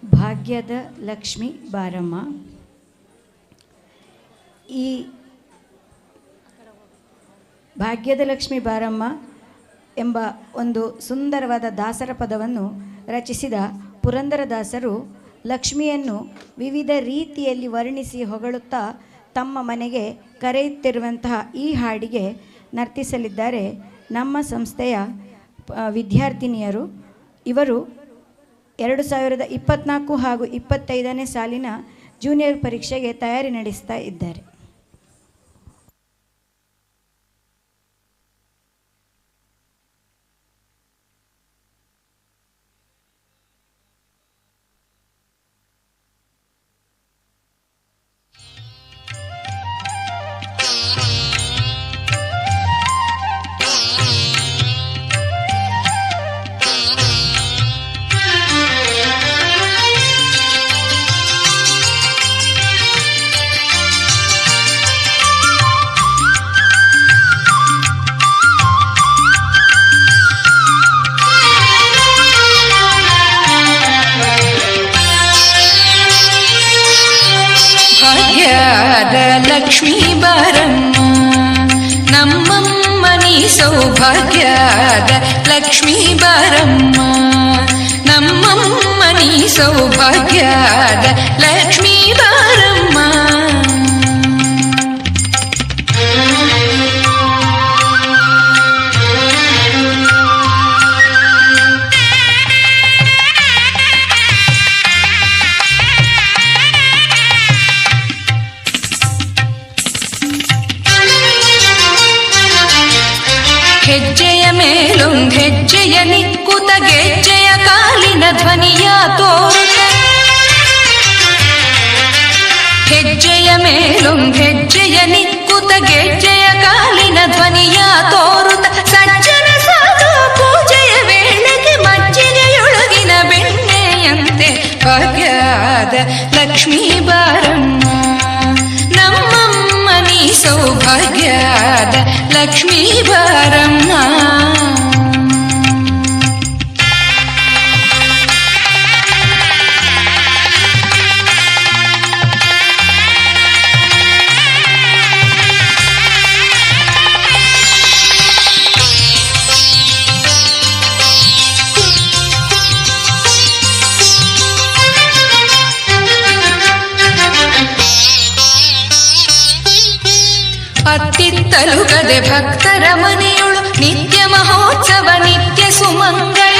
ಭಾಗ್ಯದ ಲಕ್ಷ್ಮಿ ಬಾರಮ್ಮ. ಈ ಭಾಗ್ಯದ ಲಕ್ಷ್ಮಿ ಬಾರಮ್ಮ ಎಂಬ ಒಂದು ಸುಂದರವಾದ ದಾಸರ ಪದವನ್ನು ರಚಿಸಿದ ಪುರಂದರದಾಸರು ಲಕ್ಷ್ಮಿಯನ್ನು ವಿವಿಧ ರೀತಿಯಲ್ಲಿ ವರ್ಣಿಸಿ ಹೊಗಳುತ್ತಾ ತಮ್ಮ ಮನೆಗೆ ಕರೆಯುತ್ತಿರುವಂತಹ ಈ ಹಾಡಿಗೆ ನರ್ತಿಸಲಿದ್ದಾರೆ ನಮ್ಮ ಸಂಸ್ಥೆಯ ವಿದ್ಯಾರ್ಥಿನಿಯರು. ಇವರು 2024 ಹಾಗೂ 25ನೇ ಸಾಲಿನ ಜೂನಿಯರ್ ಪರೀಕ್ಷೆಗೆ ತಯಾರಿ ನಡೆಸ್ತಾ ಇದ್ದಾರೆ. ಸೌಭಾಗ್ಯದ ಲಕ್ಷ್ಮೀ ಬಾರಮ್ಮ, ನಮ್ಮಮ್ಮನಿ ಸೌಭಾಗ್ಯದ ಲಕ್ಷ್ಮೀ ಬಾರಮ್ಮ, ನಮ್ಮಮ್ಮನಿ ಸೌಭಾಗ್ಯದ ಲಕ್ಷ್ಮೀ ಬಾರಮ್ಮ. ಹೆಜ್ಜೆಯ ಮೇಲೊಂದೆಜ್ಜೆಯ ನಿಕ್ಕುತ ಗೆಜ್ಜೆಯ ಕಾಲಿನ ಧ್ವನಿಯ ತೋರುತ, ಹೆಜ್ಜೆಯ ಮೇಲೊಂದೆಜ್ಜೆಯ ನಿಕ್ಕುತ ಗೆಜ್ಜೆಯ ಕಾಲಿನ ಧ್ವನಿಯ ತೋರುತ, ಸಜ್ಜನ ಸಾಧು ಪೂಜೆಯ ವೇಳೆಗೆ ಮಜ್ಜಿಗೆಯೊಳಗಿನ ಬೆಣ್ಣೆಯಂತೆ ಭಾಗ್ಯದ ಲಕ್ಷ್ಮೀ ಬಾರಮ್ಮ, ನಮ್ಮಮ್ಮನಿ ಸೌಭಾಗ್ಯದ ಲಕ್ಷ್ಮೀ ಬಾರಮ್ಮ. ಅತ್ತಿತ್ತಲುಗದೆ ಭಕ್ತರ ಮನೆಯೊಳು ನಿತ್ಯ ಮಹೋತ್ಸವ ನಿತ್ಯ ಸುಮಂಗಳ,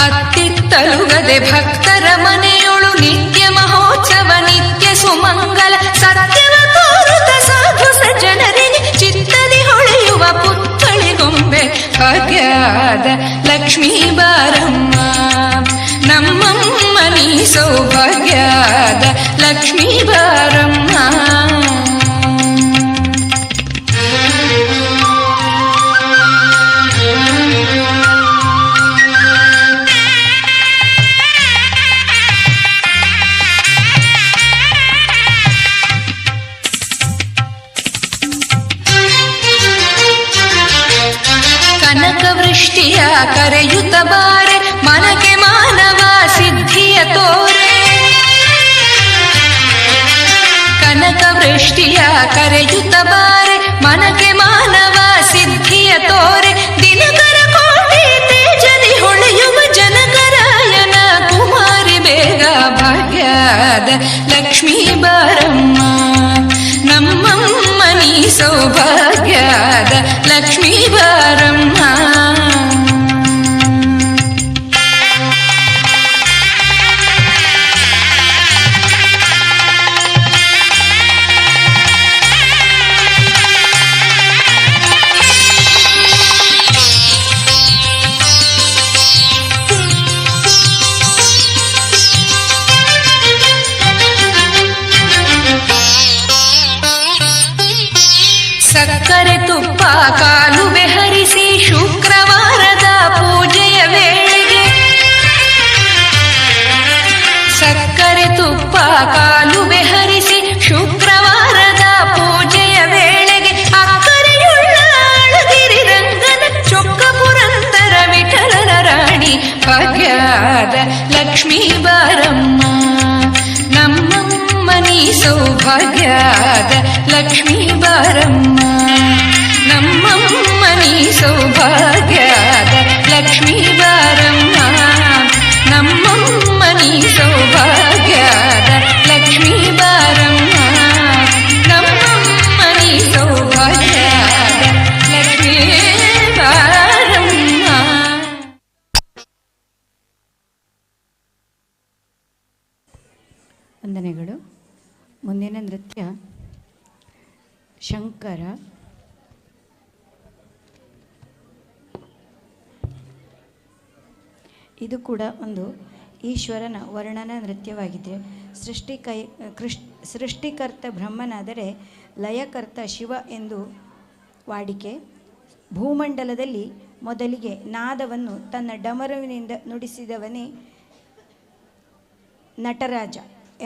ಅತ್ತಿತ್ತಲುಗದೆ ಭಕ್ತರ ಮನೆಯೊಳು ನಿತ್ಯ ಮಹೋತ್ಸವ ನಿತ್ಯ ಸುಮಂಗಲ, ಸತ್ಯವ ತೋರುತ ಸಾಧು ಸಜ್ಜನರಿಗೆ ಚಿತ್ತದಿ ಹೊಳೆಯುವ ಪುತ್ಥಳಿಗೊಂಬೆ ಭಾಗ್ಯದ ಲಕ್ಷ್ಮೀ ಬಾರಮ್ಮ, ನಮ್ಮಮ್ಮನಿ ಸೌಭಾಗ್ಯದ ಲಕ್ಷ್ಮೀ ಬಾರಮ್ಮ. ಕನಕವೃಷ್ಟಿಯ ಕರೆಯುತ್ತ ಬಾರೆ ಮನಕ್ಕೆ ಮಾನವ ಸಿದ್ಧಿಯ ತೋರೆ, ಕನಕವೃಷ್ಟಿಯ ಕರೆಯುತ್ತ ಬಾರೆ ಮನಕ್ಕೆ ಮಾನವ ಸಿದ್ಧಿಯ ತೋರೆ, ದಿನಕರ ಕೋಟಿ ತೇಜದಿ ಹೊಳೆಯುವ ಜನಕರಾಯನ ಕುಮಾರಿ ಬೇಗ ಭಾಗ್ಯದ ಲಕ್ಷ್ಮೀ ಬಾರಮ್ಮ, ನಮ್ಮಮ್ಮನಿ ಸೌಭಾಗ್ಯದ ಲಕ್ಷ್ಮೀ ಬಾರಮ್ಮ. ಸಕ್ಕರೆ ತುಪ್ಪ ಕಾಲುವೆ ಹರಿಸಿ ಶುಕ್ರವಾರದ ಪೂಜೆಯ ವೇಳೆಗೆ, ಸಕ್ಕರೆ ತುಪ್ಪ ಕಾಲುವೆ ಹರಿಸಿ ಶುಕ್ರವಾರದ ಪೂಜೆಯ ವೇಳೆಗೆ, ಅಕ್ಕರೆಯುಳ್ಳ ಅಳಗಿರಿ ರಂಗನ ಚೊಕ್ಕ ಪುರಂದರ ವಿಠಲನ ರಾಣಿ ಭಾಗ್ಯದ ಲಕ್ಷ್ಮೀ ಬಾರಮ್ಮ, ನಮ್ಮಮ್ಮನಿ ಸೌಭಾಗ್ಯದ ಲಕ್ಷ್ಮೀ ಬಾರಮ್ಮ, ನಮ್ಮಮ್ಮನಿ ಸೌಭಾಗ್ಯದ ಲಕ್ಷ್ಮೀ ಬಾರಮ್ಮ, ನಮ್ಮಮ್ಮನಿ ಸೌಭಾಗ್ಯದ ಲಕ್ಷ್ಮೀ ಬಾರಮ್ಮ, ನಮ್ಮಮ್ಮನಿ ಸೌಭಾಗ್ಯದ ಲಕ್ಷ್ಮೀ ಬಾರಮ್ಮ. ವಂದನೆಗಳು. ಮುಂದಿನ ನೃತ್ಯ ಶಂಕರ. ಇದು ಕೂಡ ಒಂದು ಈಶ್ವರನ ವರ್ಣನ ನೃತ್ಯವಾಗಿದೆ. ಸೃಷ್ಟಿಕರ್ತ ಬ್ರಹ್ಮನಾದರೆ ಲಯಕರ್ತ ಶಿವ ಎಂದು ವಾಡಿಕೆ. ಭೂಮಂಡಲದಲ್ಲಿ ಮೊದಲಿಗೆ ನಾದವನ್ನು ತನ್ನ ಡಮರುವಿನಿಂದ ನುಡಿಸಿದವನೇ ನಟರಾಜ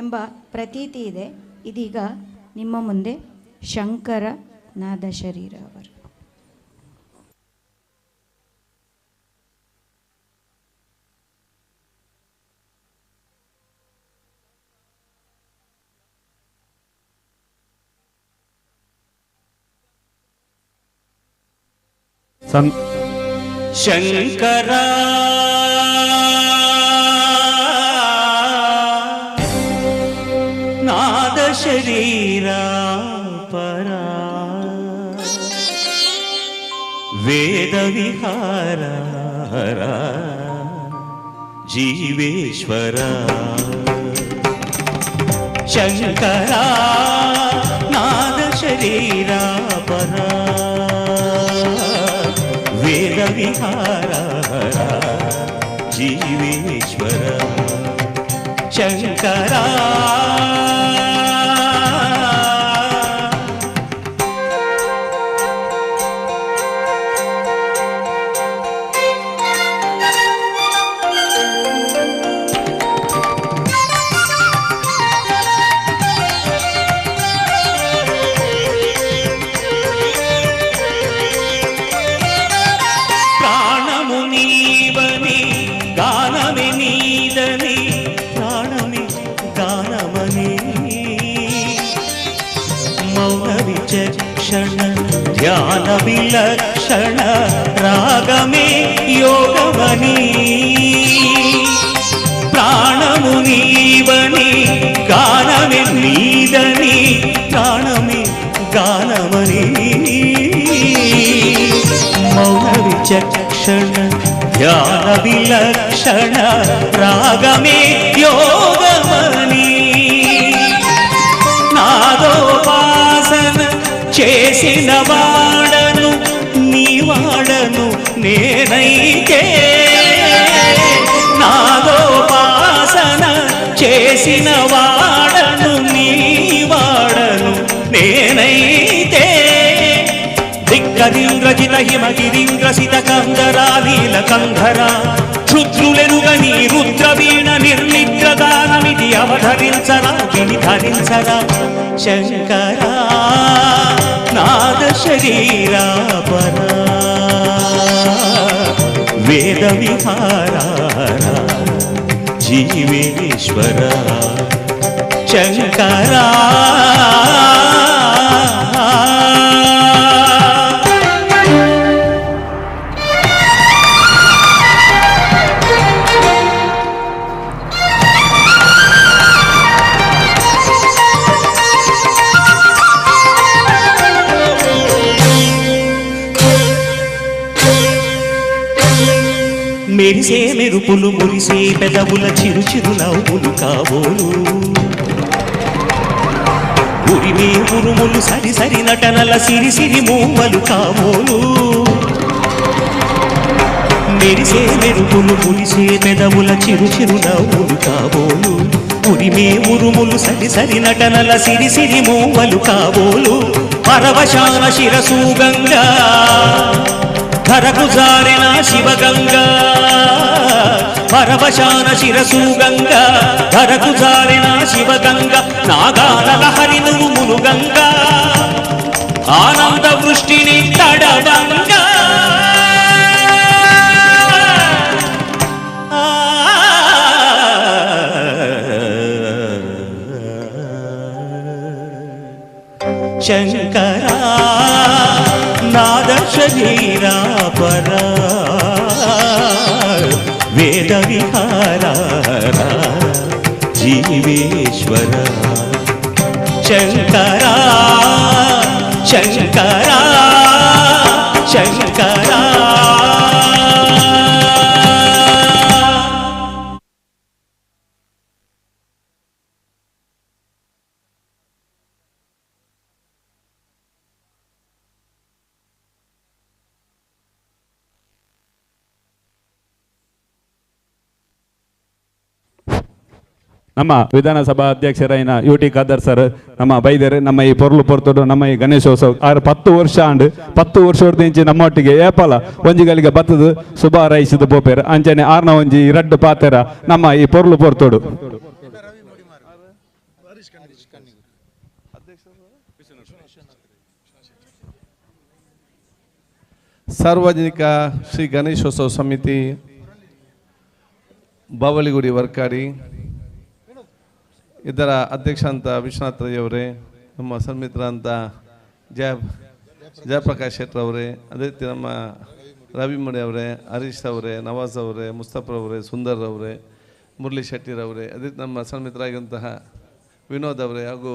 ಎಂಬ ಪ್ರತೀತಿ ಇದೆ. ಇದೀಗ ನಿಮ್ಮ ಮುಂದೆ ಶಂಕರ ನಾದ ಶರೀರ ಅವರು. ಸನ್ ಶಂಕರ ನಾದ ಶರೀರ ಪರ ವೇದ ವಿಹಾರ ಹರ ಜೀವೇಶ್ವರ ಶಂಕರ ನಾದ ಶರೀರ ಪರ ವೇದ ವಿಹಾರ ಹರ ಜೀವೇಶ್ವರ ಶಂಕರ. ಪ್ರಾಣము నీవని గానమే నీదని ప్రాణమే గానమని మౌన విచక్షణ ధ్యాన విలక్షణ రాగమే యోగమని ప్రాణము నీవని గానమే నీదని ప్రాణమే గానమని మౌన విచక్షణ ధ్యాన విలక్షణ రాగమే యోగమని నాదోపాసన చేసిన వాడను నీ వాడను నేనైతే నాదోపాసన చేసిన వాడను నీ వాడను నేనైతే దిక్కరీంద్రజిత హిమగిరీంద్రసిత కందరా నీలకంధర క్షుద్రులెరుగని రుద్రవీణ నిర్నిద్రదానమిది అవధరించరా వినిధరించరా శంకరా నాద శరీరా పరా వేద విహారా జీవేశ్వర శంకరా. మెరిసే మెరుపులు మురిసే పెదవుల చిరు చిరు నవ్వులు కాబోలు ఉరిమే ఉరుములు సరి సరి నటనల సిరి సిరి మూవలు కాబోలు మెరిసే మెరుపులు మురిసే పెదవుల చిరు చిరు నవ్వులు కాబోలు ఉరిమే ఉరుములు సరి సరి నటనల సిరి సిరి మూవలు కాబోలు పరవశాన శిరసు గంగా ధరకు జారిన శివగంగా పరవశాన శిరసు గంగా ధరకు జారిన శివగంగా నాగాన లహరి నువ్వు మునుగంగా ఆనంద వృష్టిని తడవంగా శంకరా నాద శరీరా పరా వేద విహారా జీవేశ్వర శంకరా శంకరా శంకరా. ನಮ್ಮ ವಿಧಾನಸಭಾ ಅಧ್ಯಕ್ಷರಾಯಿನ ಯು ಟಿ ಖಾದರ್ ಸರ್ ನಮ್ಮ ಬೈದರು ನಮ್ಮ ಈ ಪೊರ್ಲು ಪೊರ್ತುಡು ನಮ್ಮ ಈ ಗಣೇಶೋತ್ಸವ ಆರು 10 ವರ್ಷ ಆಂಡ್ 10 ವರ್ಷದ ನಮ್ಮೊಟ್ಟಿಗೆ ಏಪಲ ಒಂಜಿಗಳಿಗೆ ಬತ್ತದು ಶುಭ ಹಾರೈಸಿದ ಪೋಪೇರು ಅಂಚನೆ ಆರ್ನ ಒಂಜಿ ರಡ್ಡು ಪಾತೆರ ನಮ್ಮ ಈ ಪೊರ್ಲು ಪೊರ್ತುಡು. ಸಾರ್ವಜನಿಕ ಶ್ರೀ ಗಣೇಶೋತ್ಸವ ಸಮಿತಿ ಬಾವಲಿಗುಡಿ ವರ್ಕಾಡಿ ಇದರ ಅಧ್ಯಕ್ಷ ಅಂತ ವಿಶ್ವನಾಥ್ ರೈಯವರೇ, ನಮ್ಮ ಸನ್ಮಿತ್ರ ಅಂತ ಜಯಪ್ರಕಾಶ್ ಶೆಟ್ಟರವರೇ, ಅದೇ ರೀತಿ ನಮ್ಮ ರವಿ ಮಣಿ ಅವರೇ, ಹರೀಶ್ ಅವರೇ, ನವಾಜ್ ಅವರೇ, ಮುಸ್ತಫರವರೇ, ಸುಂದರ್ ಅವರೇ, ಮುರಳಿ ಶೆಟ್ಟಿರವರೇ, ಅದೇ ನಮ್ಮ ಸನ್ಮಿತರಾಗಿರುವಂತಹ ವಿನೋದ್ ಅವರೇ ಹಾಗೂ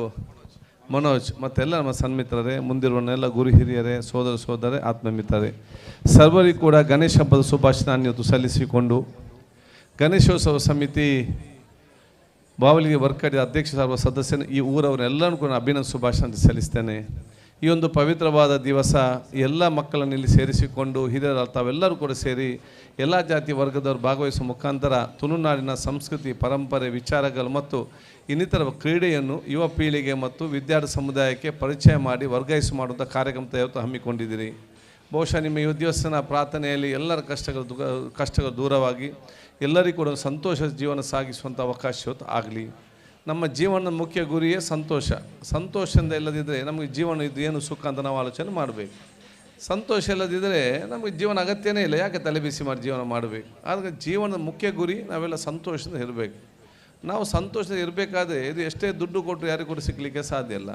ಮನೋಜ್ ಮತ್ತೆಲ್ಲ ನಮ್ಮ ಸನ್ಮಿತ್ರರೇ, ಮುಂದಿರುವನ್ನೆಲ್ಲ ಗುರು ಹಿರಿಯರೇ, ಸೋದರ ಸೋದರೇ, ಆತ್ಮಮಿತ್ರರೇ, ಸರ್ವರಿಗೂ ಕೂಡ ಗಣೇಶ ಹಬ್ಬದ ಶುಭಾಶಯ ನಾನು ಇವತ್ತು ಸಲ್ಲಿಸಿಕೊಂಡು, ಗಣೇಶೋತ್ಸವ ಸಮಿತಿ ಬಾವಲಿಗೆ ವರ್ಕಡಿದ ಅಧ್ಯಕ್ಷ ಸರ್ವ ಸದಸ್ಯನ ಈ ಊರವರೆಲ್ಲರೂ ಕೂಡ ಅಭಿನಂದ ಶುಭಾಶಯ ಅಂತ ಸಲ್ಲಿಸ್ತೇನೆ. ಈ ಒಂದು ಪವಿತ್ರವಾದ ದಿವಸ ಎಲ್ಲ ಮಕ್ಕಳನ್ನು ಇಲ್ಲಿ ಸೇರಿಸಿಕೊಂಡು ಹಿರಿಯರ ತಾವೆಲ್ಲರೂ ಕೂಡ ಸೇರಿ ಎಲ್ಲ ಜಾತಿ ವರ್ಗದವರು ಭಾಗವಹಿಸುವ ಮುಖಾಂತರ ತುಳುನಾಡಿನ ಸಂಸ್ಕೃತಿ, ಪರಂಪರೆ, ವಿಚಾರಗಳು ಮತ್ತು ಇನ್ನಿತರ ಕ್ರೀಡೆಯನ್ನು ಯುವ ಪೀಳಿಗೆ ಮತ್ತು ವಿದ್ಯಾರ್ಥಿ ಸಮುದಾಯಕ್ಕೆ ಪರಿಚಯ ಮಾಡಿ ವರ್ಗಾಯಿಸಿ ಮಾಡುವಂಥ ಕಾರ್ಯಕ್ರಮ ಇವತ್ತು ಹಮ್ಮಿಕೊಂಡಿದ್ದೀರಿ. ಬಹುಶಃ ನಿಮ್ಮ ಈ ದಿವಸನ ಪ್ರಾರ್ಥನೆಯಲ್ಲಿ ಎಲ್ಲರ ಕಷ್ಟಗಳು ದೂರವಾಗಿ ಎಲ್ಲರಿಗೂ ಕೂಡ ಸಂತೋಷದ ಜೀವನ ಸಾಗಿಸುವಂಥ ಅವಕಾಶ ಇವತ್ತು ಆಗಲಿ. ನಮ್ಮ ಜೀವನದ ಮುಖ್ಯ ಗುರಿಯೇ ಸಂತೋಷ. ಸಂತೋಷದಿಂದ ಇಲ್ಲದಿದ್ದರೆ ನಮಗೆ ಜೀವನ ಇದು ಏನು ಸುಖ ಅಂತ ನಾವು ಆಲೋಚನೆ ಮಾಡಬೇಕು. ಸಂತೋಷ ಇಲ್ಲದಿದ್ದರೆ ನಮಗೆ ಜೀವನ ಅಗತ್ಯನೇ ಇಲ್ಲ, ಯಾಕೆ ತಲೆ ಬಿಸಿ ಮಾಡಿ ಜೀವನ ಮಾಡಬೇಕು? ಆದರೆ ಜೀವನದ ಮುಖ್ಯ ಗುರಿ ನಾವೆಲ್ಲ ಸಂತೋಷದಿಂದ ಇರಬೇಕು. ನಾವು ಸಂತೋಷದಿಂದ ಇರಬೇಕಾದ್ರೆ ಇದು ಎಷ್ಟೇ ದುಡ್ಡು ಕೊಟ್ಟರು ಯಾರಿಗೂ ಕೂಡ ಸಿಕ್ಕಲಿಕ್ಕೆ ಸಾಧ್ಯ ಇಲ್ಲ.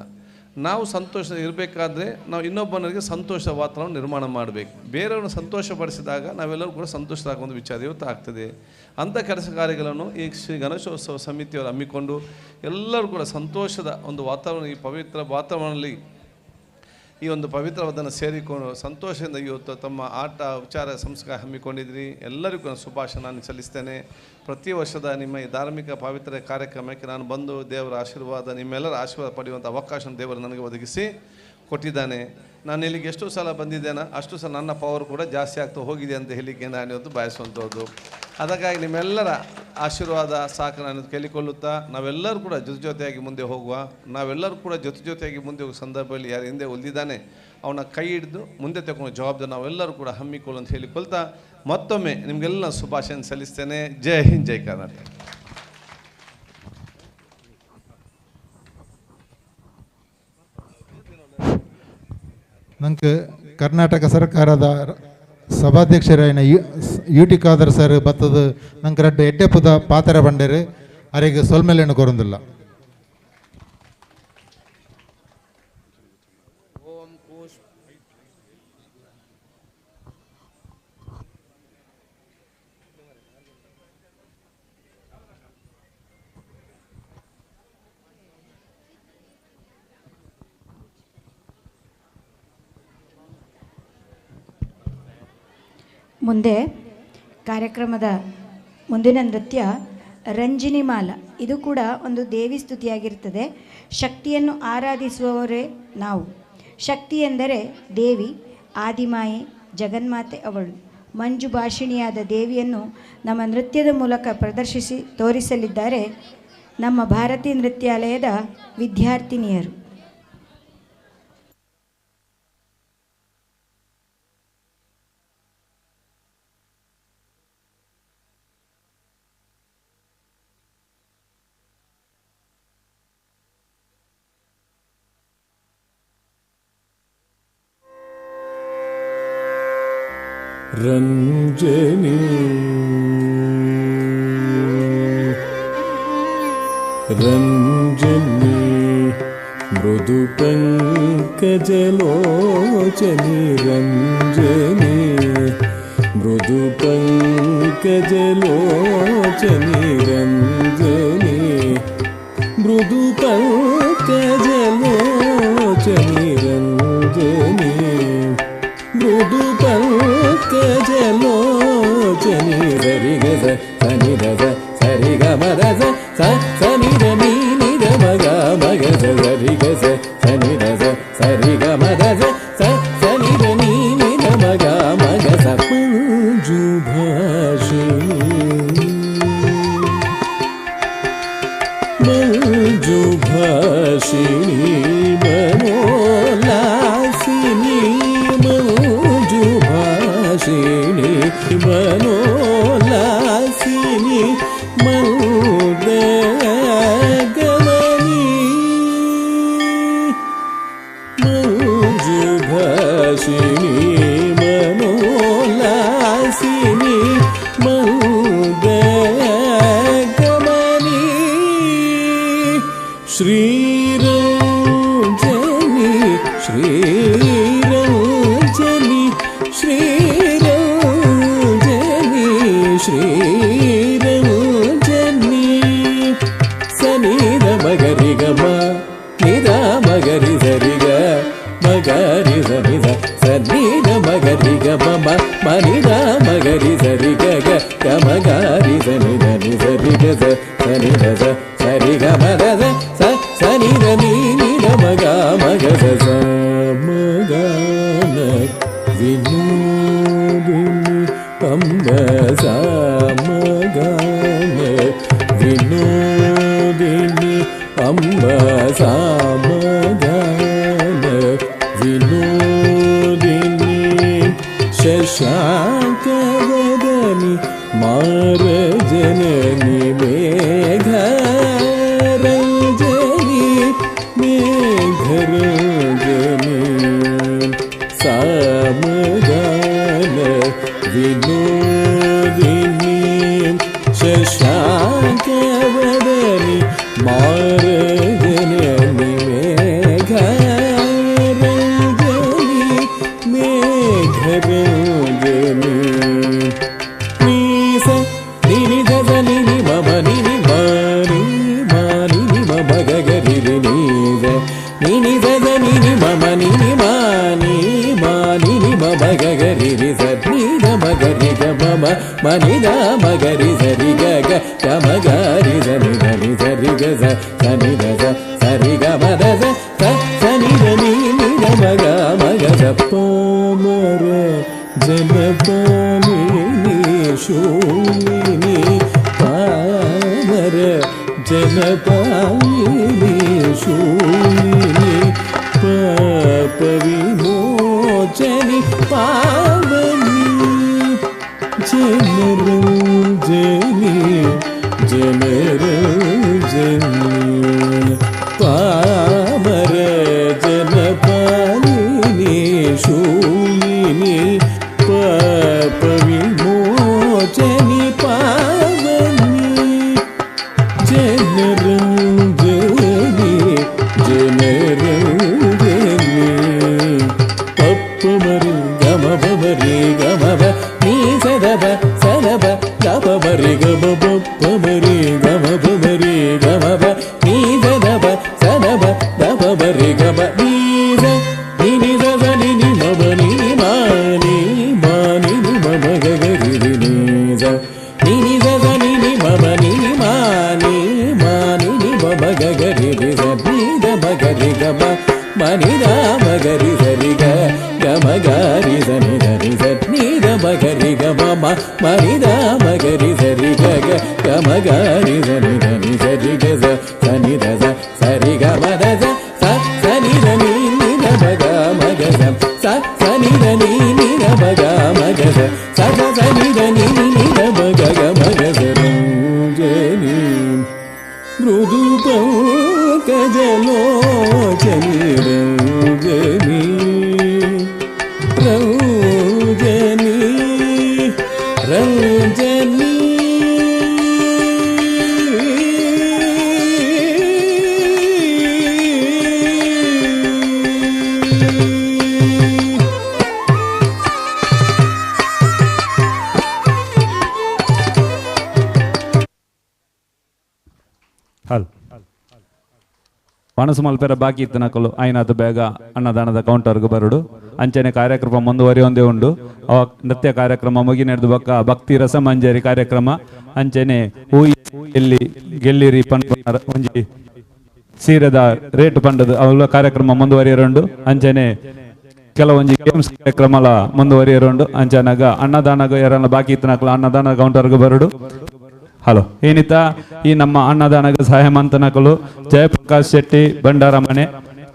ನಾವು ಸಂತೋಷದಿಂದ ಇರಬೇಕಾದ್ರೆ ನಾವು ಇನ್ನೊಬ್ಬನಿಗೆ ಸಂತೋಷದ ವಾತಾವರಣ ನಿರ್ಮಾಣ ಮಾಡಬೇಕು. ಬೇರೆಯವ್ರನ್ನ ಸಂತೋಷಪಡಿಸಿದಾಗ ನಾವೆಲ್ಲರೂ ಕೂಡ ಸಂತೋಷದಾಗ ಒಂದು ವಿಚಾರ ಇವತ್ತು ಆಗ್ತದೆ. ಅಂಥ ಕೆಲಸ ಕಾರ್ಯಗಳನ್ನು ಈ ಶ್ರೀ ಗಣೇಶೋತ್ಸವ ಸಮಿತಿಯವರು ಹಮ್ಮಿಕೊಂಡು ಎಲ್ಲರೂ ಕೂಡ ಸಂತೋಷದ ಒಂದು ವಾತಾವರಣ, ಈ ಪವಿತ್ರ ವಾತಾವರಣದಲ್ಲಿ ಈ ಒಂದು ಪವಿತ್ರವಾದನ್ನು ಸೇರಿಕೊಂಡು ಸಂತೋಷದಿಂದ ಇವತ್ತು ತಮ್ಮ ಆಟ ವಿಚಾರ ಸಂಸ್ಕಾರ ಹಮ್ಮಿಕೊಂಡಿದ್ರಿ. ಎಲ್ಲರಿಗೂ ನಾನು ಶುಭಾಶಯ ನಾನು ಸಲ್ಲಿಸ್ತೇನೆ. ಪ್ರತಿ ವರ್ಷದ ನಿಮ್ಮ ಈ ಧಾರ್ಮಿಕ ಪವಿತ್ರ ಕಾರ್ಯಕ್ರಮಕ್ಕೆ ನಾನು ಬಂದು ದೇವರ ಆಶೀರ್ವಾದ, ನಿಮ್ಮೆಲ್ಲರ ಆಶೀರ್ವಾದ ಪಡೆಯುವಂಥ ಅವಕಾಶ ದೇವರು ನನಗೆ ಒದಗಿಸಿ ಕೊಟ್ಟಿದ್ದಾನೆ. ನಾನು ಇಲ್ಲಿಗೆ ಎಷ್ಟು ಸಲ ಬಂದಿದ್ದೇನೆ ಅಷ್ಟು ಸಲ ನನ್ನ ಪವರ್ ಕೂಡ ಜಾಸ್ತಿ ಆಗ್ತಾ ಹೋಗಿದೆ ಅಂತ ಹೇಳಲಿಕ್ಕೆ ನಾನು ಇವತ್ತು ಬಯಸುವಂಥದ್ದು. ಅದಕ್ಕಾಗಿ ನಿಮ್ಮೆಲ್ಲರ ಆಶೀರ್ವಾದ ಸಾಕು ನಾನು ಕೇಳಿಕೊಳ್ಳುತ್ತಾ, ನಾವೆಲ್ಲರೂ ಕೂಡ ಜೊತೆ ಜೊತೆಯಾಗಿ ಮುಂದೆ ಹೋಗುವ, ನಾವೆಲ್ಲರೂ ಕೂಡ ಜೊತೆ ಜೊತೆಯಾಗಿ ಮುಂದೆ ಹೋಗುವ ಸಂದರ್ಭದಲ್ಲಿ ಯಾರು ಹಿಂದೆ ಉಳಿದಿದ್ದಾನೆ ಅವನ ಕೈ ಹಿಡಿದು ಮುಂದೆ ತಗೊಂಡು ಜವಾಬ್ದಾರಿ ನಾವೆಲ್ಲರೂ ಕೂಡ ಹಮ್ಮಿಕೊಳ್ಳು ಅಂತ ಹೇಳಿಕೊಳ್ತಾ ಮತ್ತೊಮ್ಮೆ ನಿಮಗೆಲ್ಲ ಶುಭಾಶಯ ಸಲ್ಲಿಸ್ತೇನೆ. ಜೈ ಹಿಂದ್, ಜೈ ಕರ್ನಾಟಕ. ನಂಗೆ ಕರ್ನಾಟಕ ಸರ್ಕಾರದ ಸಭಾಧ್ಯಕ್ಷರಾಯಿನ ಯು ಟಿ ಖಾದರ್ ಸರ್ ಬತ್ತದ ನಂಗೆ ರಡ್ಡು ಎಡ್ಡೆಪುದ ಪಾತ್ರ ಬಂಡೇರು ಅರೆಗೆ ಸೊಲ್ಮೆಲೆಣ್ಣು ಕೊರೊಂದಿಲ್ಲ. ಮುಂದೆ ಕಾರ್ಯಕ್ರಮದ ಮುಂದಿನ ನೃತ್ಯ ರಂಜಿನಿಮಾಲ. ಇದು ಕೂಡ ಒಂದು ದೇವಿ ಸ್ತುತಿಯಾಗಿರ್ತದೆ. ಶಕ್ತಿಯನ್ನು ಆರಾಧಿಸುವವರೇ ನಾವು. ಶಕ್ತಿ ಎಂದರೆ ದೇವಿ, ಆದಿಮಾಯೆ, ಜಗನ್ಮಾತೆ ಅವಳು. ಮಂಜು ಭಾಷಿಣಿಯಾದ ದೇವಿಯನ್ನು ನಮ್ಮ ನೃತ್ಯದ ಮೂಲಕ ಪ್ರದರ್ಶಿಸಿ ತೋರಿಸಲಿದ್ದಾರೆ ನಮ್ಮ ಭಾರತೀ ನೃತ್ಯಾಲಯದ ವಿದ್ಯಾರ್ಥಿನಿಯರು. ರಂಜನಿ ರಂಜನಿ ಮೃದು ಪಂಕಜಲೋಚನಿ ರಂಜನಿ ಮೃದು ಪಂಕಜಲೋಚನಿ ರಂಜನಿ ಮೃದು ಪಂಕಜಲೋಚನಿ ರಂಜನಿ ಮೃದು ಪಂಕಜಲೋಚನಿ ಸರಿ ಗ ಸನಿ ರ ಸರಿ ಗ ಮ ರ ಸ ಸನಿ ರ ನೀ ನಿ ರ ಮ ಗ ಮ ಗ ಸರಿ ಗ ಸನಿ ರ ಸರಿ ಗ ಮ ರ ಸ ಸನಿ ರ ನೀ ನಿ ರ ಮ ಗ ಮ ಗ ಸ ಮಂಜು ಭಾಷಿಣಿ ಮಂಜು ಭಾಷಿಣಿ ಮನೋಲಾಸಿನಿ ಮಂಜು ಭಾಷಿಣಿ ಮನೋಲಾಸಿನಿ ಮಂದಗಮನಿ ಮಂಜು ಭಾಷಿಣಿ ಮನೋಲಾಸಿನಿ ಮಂದಗಮನಿ ಶ್ರೀರಂಜನಿ ಶ್ರೀರಂಜನಿ ಶ್ರೀರಂಜನಿ ಶ್ರೀರಂಜನಿ ಸನಿದ ಮಗರಿ ಗಮ ನಿದ ಮಗರಿ ಸರಿಗ ಮಗರಿ ಸನಿದ ಸನಿದ ಮಗರಿ ಗಮ ಮನಿದ ಮಗರಿ ಸರಿ ಗ ಗ ಮಗರಿ ಸನಿದ ನಿ ಸರಿ ಗ ಸ ಸನಿದ ಸ ಸರಿ ಗ ಮ the ಸ ಸನಿದ ನೀ ನಿದ ಮಗ ಮಗ ಸ ಸ ಮಗನ ವಿನೋದಿನಿ ಅಂಬ ಸಾಮಗಾನ ವಿನೋದಿನಿ ಅಂಬ ಸಾಮಗಾನ ವಿನೋದಿನಿ ಶಶಾಂಕವದನಿ ಮಾರಜನನಿ ಮೇಘ ರಂಜನಿ ಮೇಘರಂಜನಿ ಸಾಮಗಾನ ವಿನೋದಿನಿ ಶಶಾಂಕವದನಿ ಮಾರಜನನಿ ಮೇಘ ರಂಜನಿ ಮೇಘರಂಜನಿ ನೀಸ ನಿನಿ ಧಸ ನಿನಿ ಮಮ ನಿನಿ ಮಾನಿ ಮಾನಿ ನಿ ಮಮ ಗಗರಿ ನೀಸ ನಿನಿ ಧಸ ನಿನಿ ಮಮ ನಿನಿ ಮಾನಿ ಮಾನಿ ನಿ ಮಮ ಗಗರಿ ರಿ ಸ ನಿ ಧ ಮಗರಿ ಗ ಮಮ ಮನಿ the ಮಗರಿ ಸರಿ ಗ ಗ ಗ ಮ ಗ ರಿ ಸ ನಿ ಧ ನಿ ಸ ರಿ ಗ ಸ ಸ ನಿ ಧ ಸ ಸ ರಿ ಗ ಮ ಧ ಸ ಸ ಸ ನಿ ಧ ನಿ ನಿ ಧ ಮ ಗ ಮ ಗ ಸ ಪ ಮ ರ ಜನಪಾಲಿನಿ ಶೂಲಿನಿ ಪಾಮರ ಜನಪಾಲಿನಿ ಶೂಲಿನಿ ಪಾಪ ವಿಮೋಚನಿ ಪಾವನಿ ಜನರಂಜನಿ ಜನರಂಜನಿ ಪಾಮರ ಜನಪಾಲಿನಿ ಶೂಲಿನಿ ಪಾಪ ವಿಮೋಚನಿ ಪಾವನಿ ಜನರಂಜನಿ ಜನರಂಜನಿ ಪಪ್ಪ ಮರಿ ಗಮ ಬರಿ ಗಮ ಬ ನೀ ಸದಬ ಸದಬ ಗಮ ಬರಿ ಗಮ ಬಪ್ಪ ಮರಿ ಗಮ ಬರಿ ಗಮ ಬ ನೀ ಸದಬ ಸದಬ ದಬ ಬರಿ ಗಮ ನೀ ಸ ನಿ ನಿ ಸ ಸ ನಿ ನಿ ಮ ಮ ನಿ ನಿ ಮಾ ನಿ ಮಾ ನಿ ನಿ ಮ ಮ ಗ ಗ ರಿ ರಿ ನಿ ಸ ನಿ ನಿ ಸ ಸ ನಿ ನಿ ಮ ಮ ನಿ ನಿ ಮಾ ನಿ ಮಾ ನಿ ನಿ ಮ ಮ ಗ ಗ ರಿ ರಿ ಸ ನಿ the ಮ ಗ ರಿ ಗ ಮ ಮ ನಿ the ಮ ಗ ರಿ ಸ ರಿ ಗ ಗ ಮ ಗ ರಿ ಸ ನಿ the ನಿ ಸ ನಿ the ಮ ಗ ರಿ ಗ ಮ ಮ ಮ ನಿ the ಮ ಗ ರಿ ಸ ರಿ ಗ ಗ ಗ ಮ ಗ ರಿ ಸ ನಿ the ನಿ ಸ ರಿ ಗ ಸ ಸ ನಿ the ಸ ಸ ರಿ ಗ ಮ the ಸ ಸ ಸ ನಿ the ನಿ ನಿ the ಮ ಗ ಮ ಗ ಸ ಸ ಸ ನಿ the ನಿ ನಿ the ಮ ಗ ಮ ಗ ಸ ಸ ಸ ಸ ನಿ the ನಿ ನಿ ನಿ the ಮ ಗ ಗ ಮ ಗ ಸ ರಂಜನಿ ಮೃದು ಪಂಕಜಲೋಚನಿ ರಂಜನಿ ರಂಜನಿ ರಂಜನಿ ಹಲ್ ಮನಸ್ಸು ಮಲ್ಪೆರ ಬಾಕಿ ಇತ್ತನಕಲು ಐನಾತು ಬೇಗ ಅನ್ನದಾನದ ಕೌಂಟರ್ಗೆ ಬರುಡು. ಅಂಚನೆ ಕಾರ್ಯಕ್ರಮ ಮುಂದುವರಿಯೊಂದೇ ಉಂಡು. ಅವ ನೃತ್ಯ ಕಾರ್ಯಕ್ರಮ ಮುಗಿ ನಡೆದು ಬಕ್ಕ ಭಕ್ತಿ ರಸಮಂಜರಿ ಕಾರ್ಯಕ್ರಮ ಅಂಚನೆ ಎಲ್ಲಿ ಗೆಲ್ಲಿರಿ ಪಂಡ ಒಂಜಿ ಸೀರೆದ ರೇಟ್ ಪಂಡದು ಅವೆಲ್ಲ ಕಾರ್ಯಕ್ರಮ ಮುಂದುವರಿಯರುಂಡು. ಅಂಚನೆ ಕೆಲವೊಂಜಿ ಗೇಮ್ಸ್ ಕಾರ್ಯಕ್ರಮಲ ಮುಂದುವರಿಯರುಂಡು. ಅಂಚನಾಗ ಅನ್ನದಾನಗ ಯಾರನ್ನ ಬಾಕಿ ಇತ್ತನಕಲು ಅನ್ನದಾನ ಕೌಂಟರ್ಗೆ ಬರುಡು. ಹಲೋ ಏನಿತ ಈ ನಮ್ಮ ಅನ್ನದಾನಗ ಸಹಾಯ ಮಂತನಕಲು ಜಯಪ್ರಕಾಶ್ ಶೆಟ್ಟಿ ಭಂಡಾರಮನೆ,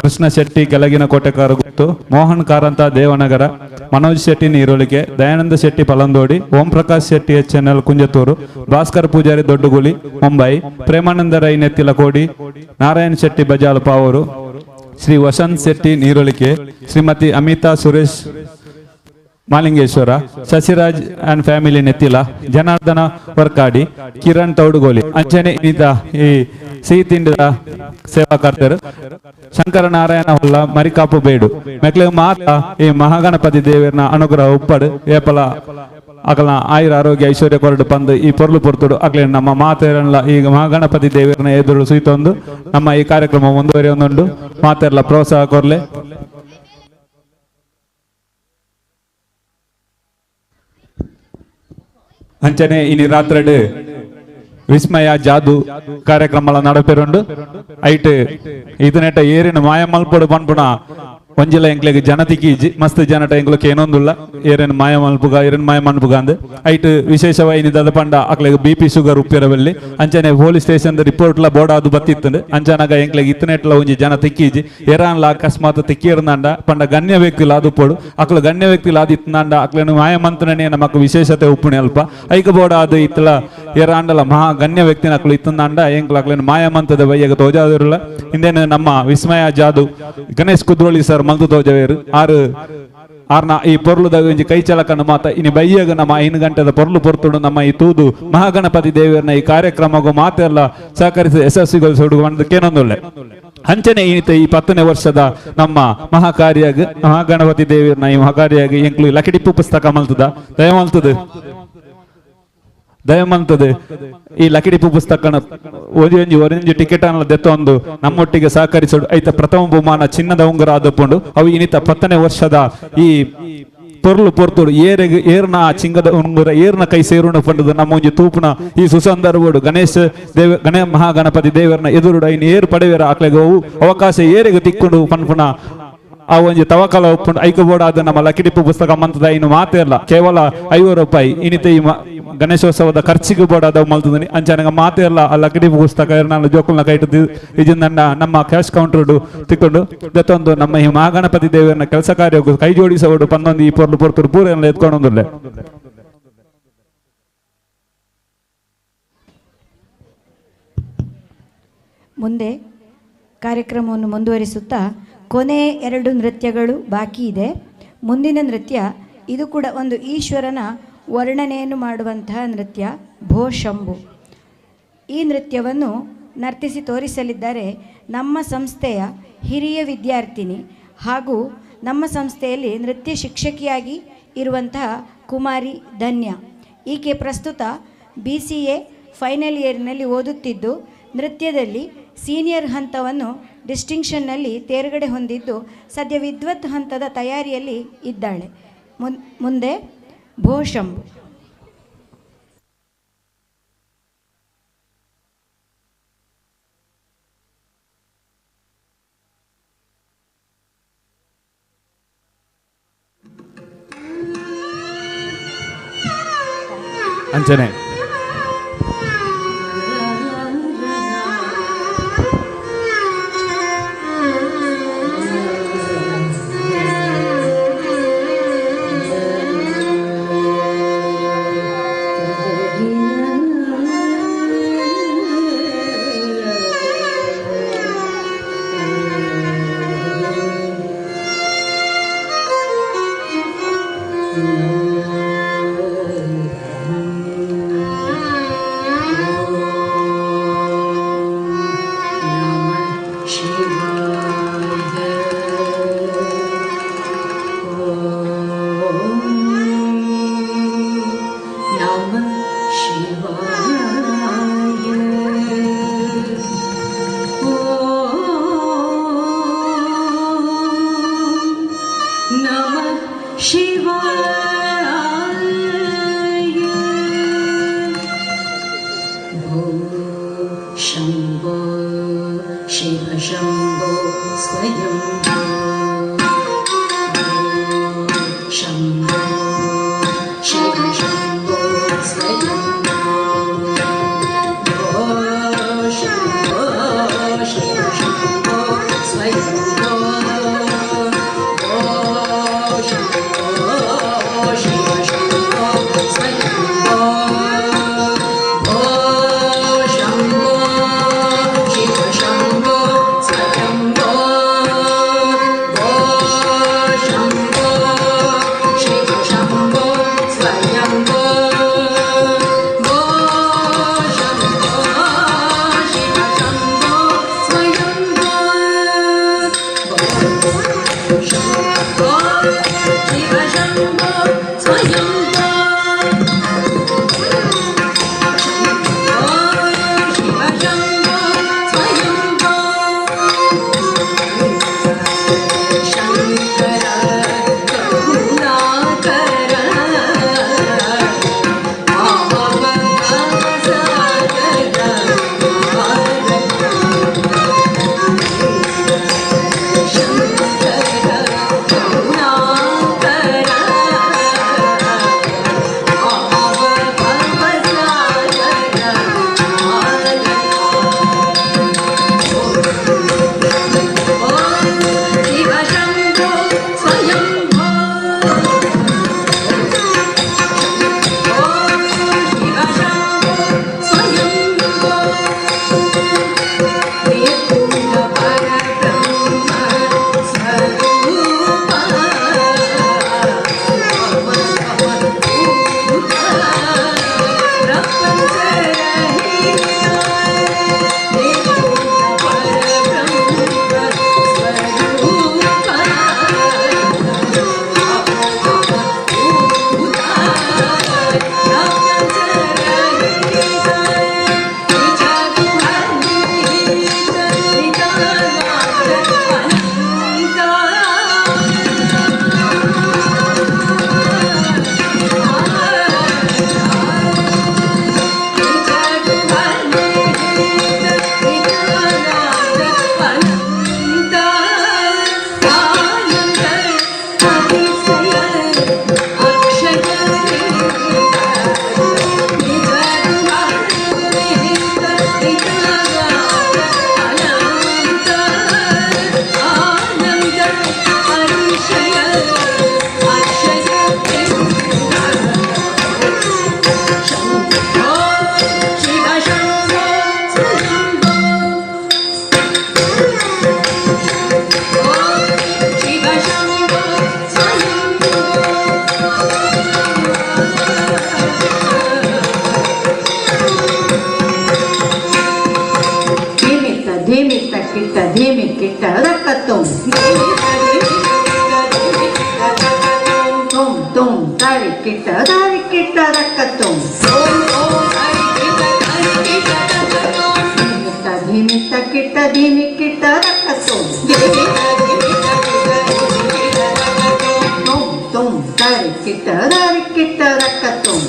ಕೃಷ್ಣ ಶೆಟ್ಟಿ ಕೆಳಗಿನ ಕೋಟೆಕಾರ ಗುತ್ತು, Mohan Karanth Devanagara, Manoj Shetty Neerolike, Dayananda Shetty Palandodi, Om Prakash Shetty H N L Kunjathur, Bhaskar Poojary Dodduguli Mumbai, Premananda Rai Nettilakodi, Narayan Shetty Bajal Pavoor, Shri Vasanth Shetty Neerolike, Shrimati Amita Suresh Malingeshwara, Shashiraj and family Nettila, Janardhana Varkady, Kiran Toudugoli. ಅಂಚನೆ ಇನ್ನಿತ ಈ ಸಿಹಿ ತಿಂಡಿದ ಸೇವಾಕರ್ತರು ಶಂಕರನಾರಾಯಣ ಹೊಲ್ಲ ಮರಿಕಾಪು ಬೇಡು ಮೆಕ್ಲೆ ಮಾತ ಈ ಮಹಾಗಣಪತಿ ದೇವರನ ಅನುಗ್ರಹ ಉಪ್ಪಡು ಏಪಲ ಅಕಲ್ನ ಆಯುರ ಆರೋಗ್ಯ ಐಶ್ವರ್ಯ ಕೊರಡು ಪಂದು ಈ ಪೊರ್ಲು ಪೊರ್ತುಡು ಅಕ್ಲೆ ನಮ್ಮ ಮಾತೆರನ್ಲ ಈಗ ಮಹಾಗಣಪತಿ ದೇವರನ್ನ ಎದುರು ಸುಯ್ತೊಂದು ನಮ್ಮ ಈ ಕಾರ್ಯಕ್ರಮ ಮುಂದುವರಿಯೊಂದುಂಡು. ಮಾತೆರ್ಲ ಪ್ರೋತ್ಸಾಹ ಕೊರ್ಲೆ. ಅಂಚನೆ ಇನಿ ರಾತ್ರಿ ವಿಸ್ಮಯ ಜಾದು ಕಾರ್ಯಕ್ರಮ ನಡಪೆರುಂಡು. ಐಟ್ ಇದನೆಟ ಏರಿನ ಮಾಯ ಮಲ್ಪಡು ಪನ್ಪುಣ ಒಂಜಿಲ ಎಂಕ್ಲೆಗ್ ಜನತಿಕಿ ಮಸ್ತ್ ಜನಟ ಎಂಕ್ಲಕ್ಕೆ ಏನೊಂದುಲ್ಲ ಏರೇನು ಮಾಯ ಮಲ್ಪುಗ ಏರೇನು ಮಾಯ ಮನ್ಪುಗ ಅಂದ್ ಐಟ್ ವಿಶೇಷವಾಗಿ ದದ ಪಂಡ ಅಕ್ಲೆಗ್ ಬಿ ಪಿ ಶುಗರ್ ಉಪ್ಪಿರವಲ್ಲಿ ಅಂಚನೆ ಪೊಲೀಸ್ ಸ್ಟೇಷನ್ ರಿಪೋರ್ಟ್ ಲ ಬೋರ್ಡ್ ಅದು ಬತ್ತಿತ್ತಂಡು. ಅಂಚನಾಗ ಎಂಕ್ಲೆಗ್ ಇತ್ತನೆಟ್ಲ ಒಂಜಿ ಜನ ತಿಕ್ಕೀಜಿ ಏರಾನ್ಲ ಅಕಸ್ಮಾತ್ ತಿಕ್ಕಿರ್ನಂಡ ಪಂಡ ಗಣ್ಯ ವ್ಯಕ್ತಿಲ ಅದು ಪೋಡು ಅಕ್ಲು ಗಣ್ಯ ವ್ಯಕ್ತಿಲ ಅದು ಇತ್ತನಂಡ ಅಕ್ಲೇನು ಮಾಯ ಮಂತ್ರನೇ ನಮಕ್ ವಿಶೇಷತೆ ಉಪ್ಪುಣೆ ಅಲ್ಪ ಐಕ ಬೋರ್ಡ್ ಅದು ಇತ್ತಲ ಏರಾಂಡಲ ಮಹಾ ಗಣ್ಯ ವ್ಯಕ್ತಿನ ಅಕ್ಲು ಇತ್ತನಂಡ ಎಂಕ್ಲ ಅಕ್ಲೇನು ಮಾಯ ಮಂತದ ಬಯ್ಯಗ ತೋಜಾದಿರಲ್ಲ. ಹಿಂದೇನು ನಮ್ಮ ವಿಸ್ಮಯ ಜಾದು ಗಣೇಶ್ ಕುದ್ರೋಳಿ ಸರ್ ಮಲ್ತು ತೋಜವೇರು ಆರು ಆರ್ನ ಈ ಪೊರ್ಲುದ ಒಂಜಿ ಕೈ ಚಲಕನ ಮಾತ ಇನಿ ಬಯ್ಯಗ ನಮ್ಮ 5 ಗಂಟೆದ ಪೊರ್ಲು ಪೊರ್ತುಡು ನಮ್ಮ ಈ ತೂದು ಮಹಾಗಣಪತಿ ದೇವರನ್ನ ಈ ಕಾರ್ಯಕ್ರಮಗೂ ಮಾತೆಲ್ಲ ಸಹಕರಿಸಿ ಯಶಸ್ವಿಗೊಳಿಸೋಡು ಕೇನೊಂದುಳ್ಳೆ. ಅಂಚನೆ ಈತ ಈ 10ನೇ ವರ್ಷದ ನಮ್ಮ ಮಹಾಕಾರ್ಯಾಗ ಮಹಾಗಣಪತಿ ದೇವರನ್ನ ಈ ಮಹಾಕಾರ್ಯಾಗ ಎಂಕ್ಲು ಲಕಿಡಿಪ್ಪು ಪುಸ್ತಕ ಮಲ್ತದ ದಯಮಲ್ತದ ದಯಮಂತದೆ ಈ ಲಕಿಡಿಪು ಪುಸ್ತಕನ ಒಂಜಿ ಒಂಜಿ ಒಂಜಿ ಟಿಕೆಟ್ ಅನ್ನ ದೆತ್ತೊಂದು ನಮ್ಮೊಟ್ಟಿಗೆ ಸಹಕರಿಸೋಡು. ಐತ ಪ್ರಥಮ ಬಹುಮಾನ ಚಿನ್ನದ ಉಂಗುರ ಆದಪುಂಡು. ಅವು ಇನ್ನಿತ 10ನೇ ವರ್ಷದ ಈ ಪೊರ್ಲು ಪೊರ್ತುಡು ಏರೆಗ್ ಏರ್ನ ಚಿಂಗದ ಉಂಗುರ ಏರ್ನ ಕೈ ಸೇರುಣ ಪಂಡದು ನಮ್ಮ ಒಂಜಿ ತೂಪುನ ಈ ಸುಸಂದರ್ಭಡು ಗಣೇಶ ದೇವ ಗಣ ಮಹಾಗಣಪತಿ ದೇವರನ್ನ ಎದುರುಡು ಐನ್ ಏರು ಪಡೆವೇರ ಆಕ್ಲೆಗ್ ಅವು ಅವಕಾಶ ಏರೆಗ್ ತಿಕ್ಕೊಂಡು ಪನ್ಪುನ ಆ ಒಂಜಿ ತವಕಲ ಉಪ್ಪುಂಡು. ಐಕ ಬೋಡಾದ ನಮ್ಮ ಲಕಿಡಿಪು ಪುಸ್ತಕ ಮಂತದ ಇನ್ನು ಮಾತೇ ಇಲ್ಲ ಕೇವಲ 50 ರೂಪಾಯಿ ಇನ್ನಿತ ಈ ಗಣೇಶೋತ್ಸವದ ಖರ್ಚಿಗೆ ಬೋಡಾದ ಮಲ್ತದನಿ ಅಂಚನಗ ಮಾತೇ ಇಲ್ಲ ಆ ಲಕಿಡಿಪು ಪುಸ್ತಕ ನಾನು ಜೋಕುಲ್ನ ಕೈಟು ಇಜಿಂದ ನಮ್ಮ ಕ್ಯಾಶ್ ಕೌಂಟರ್ ತಿಕ್ಕೊಂಡು ದತ್ತೊಂದು ನಮ್ಮ ಈ ಮಹಾಗಣಪತಿ ದೇವರನ್ನ ಕೆಲಸ ಕಾರ್ಯ ಕೈ ಜೋಡಿಸೋಡು ಪನ್ನೊಂದು ಈ ಪೊರ್ಲು ಪೊರ್ತುಡು ಪೂರ ಎತ್ಕೊಂಡೊಂದುಲ್ಲೆ. ಮುಂದೆ ಕಾರ್ಯಕ್ರಮವನ್ನು ಮುಂದುವರಿಸುತ್ತಾ ಕೊನೆ 2 ನೃತ್ಯಗಳು ಬಾಕಿ ಇದೆ. ಮುಂದಿನ ನೃತ್ಯ ಇದು ಕೂಡ ಒಂದು ಈಶ್ವರನ ವರ್ಣನೆಯನ್ನು ಮಾಡುವಂತಹ ನೃತ್ಯ, ಭೋ ಶಂಭು. ಈ ನೃತ್ಯವನ್ನು ನರ್ತಿಸಿ ತೋರಿಸಲಿದ್ದಾರೆ ನಮ್ಮ ಸಂಸ್ಥೆಯ ಹಿರಿಯ ವಿದ್ಯಾರ್ಥಿನಿ ಹಾಗೂ ನಮ್ಮ ಸಂಸ್ಥೆಯಲ್ಲಿ ನೃತ್ಯ ಶಿಕ್ಷಕಿಯಾಗಿ ಇರುವಂತಹ ಕುಮಾರಿ ಧನ್ಯ. ಈಕೆ ಪ್ರಸ್ತುತ BCA final ಇಯರ್ನಲ್ಲಿ ಓದುತ್ತಿದ್ದು ನೃತ್ಯದಲ್ಲಿ ಸೀನಿಯರ್ ಹಂತವನ್ನು ಡಿಸ್ಟಿಂಕ್ಷನ್ನಲ್ಲಿ ತೇರ್ಗಡೆ ಹೊಂದಿದ್ದು ಸದ್ಯ ವಿದ್ವತ್ ಹಂತದ ತಯಾರಿಯಲ್ಲಿ ಇದ್ದಾಳೆ. ಮುಂದೆ ಭೋಶಂಭು. ಅಂಚನೆ Mm-hmm. ಶಿವ ಶಂಭೋ ಸ್ವಯಂಭೋ. ಓಂ ಶಿವ ಶಂಭೋ ಸ್ವಯಂಭೋ. ಧೀಮಿತ್ತ ಧೀಮಿತ್ತ ಕಿಟ್ಟ ಧೀಮಿ ಕಿಟ್ಟ ರಕ್ಕತ್ತೋಂ ತೋಂ ತೋಂ ತಾರಿ ಕಿಟ್ಟ ತಾರಿ ಕಿಟ್ಟ ರಕ್ಕತ್ತೋಂ ಧೀಮಿತ್ತ ಧೀಮಿತ್ತ ಕಿಟ್ಟ ಧೀಮಿ ಕಿಟ್ಟ ರಕ್ಕತ್ತೋಂ ತೋಂ ತೋಂ ತಾರಿ ಕಿಟ್ಟ ತಾರಿ ಕಿಟ್ಟ ರಕ್ಕತ್ತೋಂ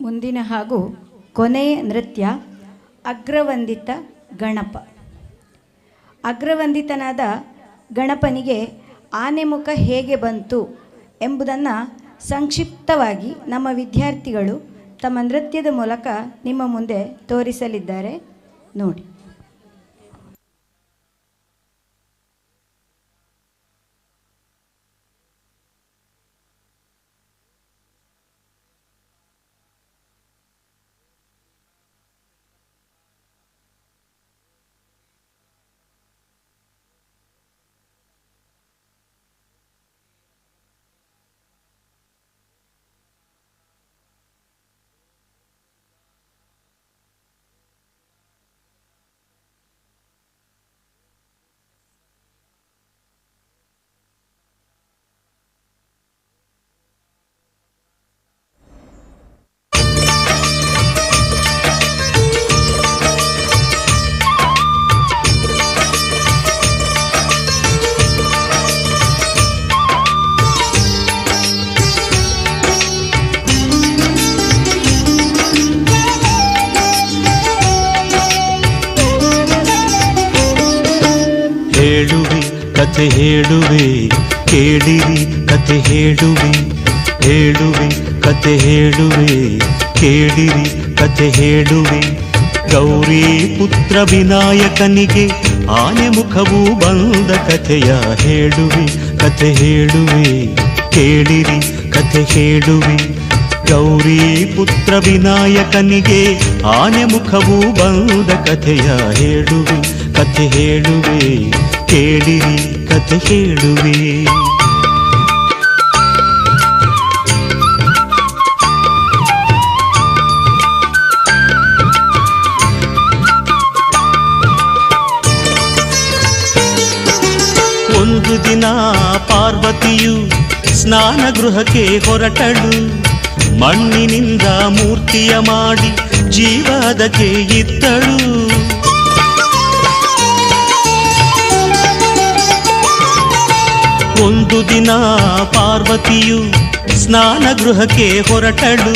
ಮುಂದಿನ ಹಾಗೂ ಕೊನೆಯ ನೃತ್ಯ ಅಗ್ರವಂದಿತ ಗಣಪ. ಅಗ್ರವಂದಿತನಾದ ಗಣಪನಿಗೆ ಆನೆಮುಖ ಹೇಗೆ ಬಂತು ಎಂಬುದನ್ನು ಸಂಕ್ಷಿಪ್ತವಾಗಿ ನಮ್ಮ ವಿದ್ಯಾರ್ಥಿಗಳು ತಮ್ಮ ನೃತ್ಯದ ಮೂಲಕ ನಿಮ್ಮ ಮುಂದೆ ತೋರಿಸಲಿದ್ದಾರೆ. ನೋಡಿ. ಹೇಳುವೆ ಕಥೆ ಹೇಳುವೆ ಕೇಳಿರಿ, ಕಥೆ ಹೇಳುವೆ, ಹೇಳುವೆ ಕಥೆ ಹೇಳುವೆ ಕೇಳಿರಿ, ಕಥೆ ಹೇಳುವೆ. ಗೌರಿ ಪುತ್ರ ವಿನಾಯಕನಿಗೆ ಆನೆ ಮುಖವು ಬಂದ ಕಥೆಯ ಹೇಳುವೆ, ಕಥೆ ಹೇಳುವೆ ಕೇಳಿರಿ, ಕಥೆ ಹೇಳುವೆ. ಗೌರಿ ಪುತ್ರ ವಿನಾಯಕನಿಗೆ ಆನೆ ಮುಖವು ಬಂದ ಕಥೆಯ ಹೇಳುವೆ, ಕಥೆ ಹೇಳುವೆ ಕೇಳಿರಿ, ಕಥೆ ಹೇಳುವೆ. ಒಂದು ದಿನ ಪಾರ್ವತಿಯು ಸ್ನಾನಗೃಹಕ್ಕೆ ಹೊರಟಳು. ಮಣ್ಣಿನಿಂದ ಮೂರ್ತಿಯ ಮಾಡಿ ಜೀವ ಅದಕ್ಕೆ ಇತ್ತಳು. ಮುನ್ನ ಪಾರ್ವತಿಯು ಸ್ನಾನಗೃಹಕ್ಕೆ ಹೊರಟಳು.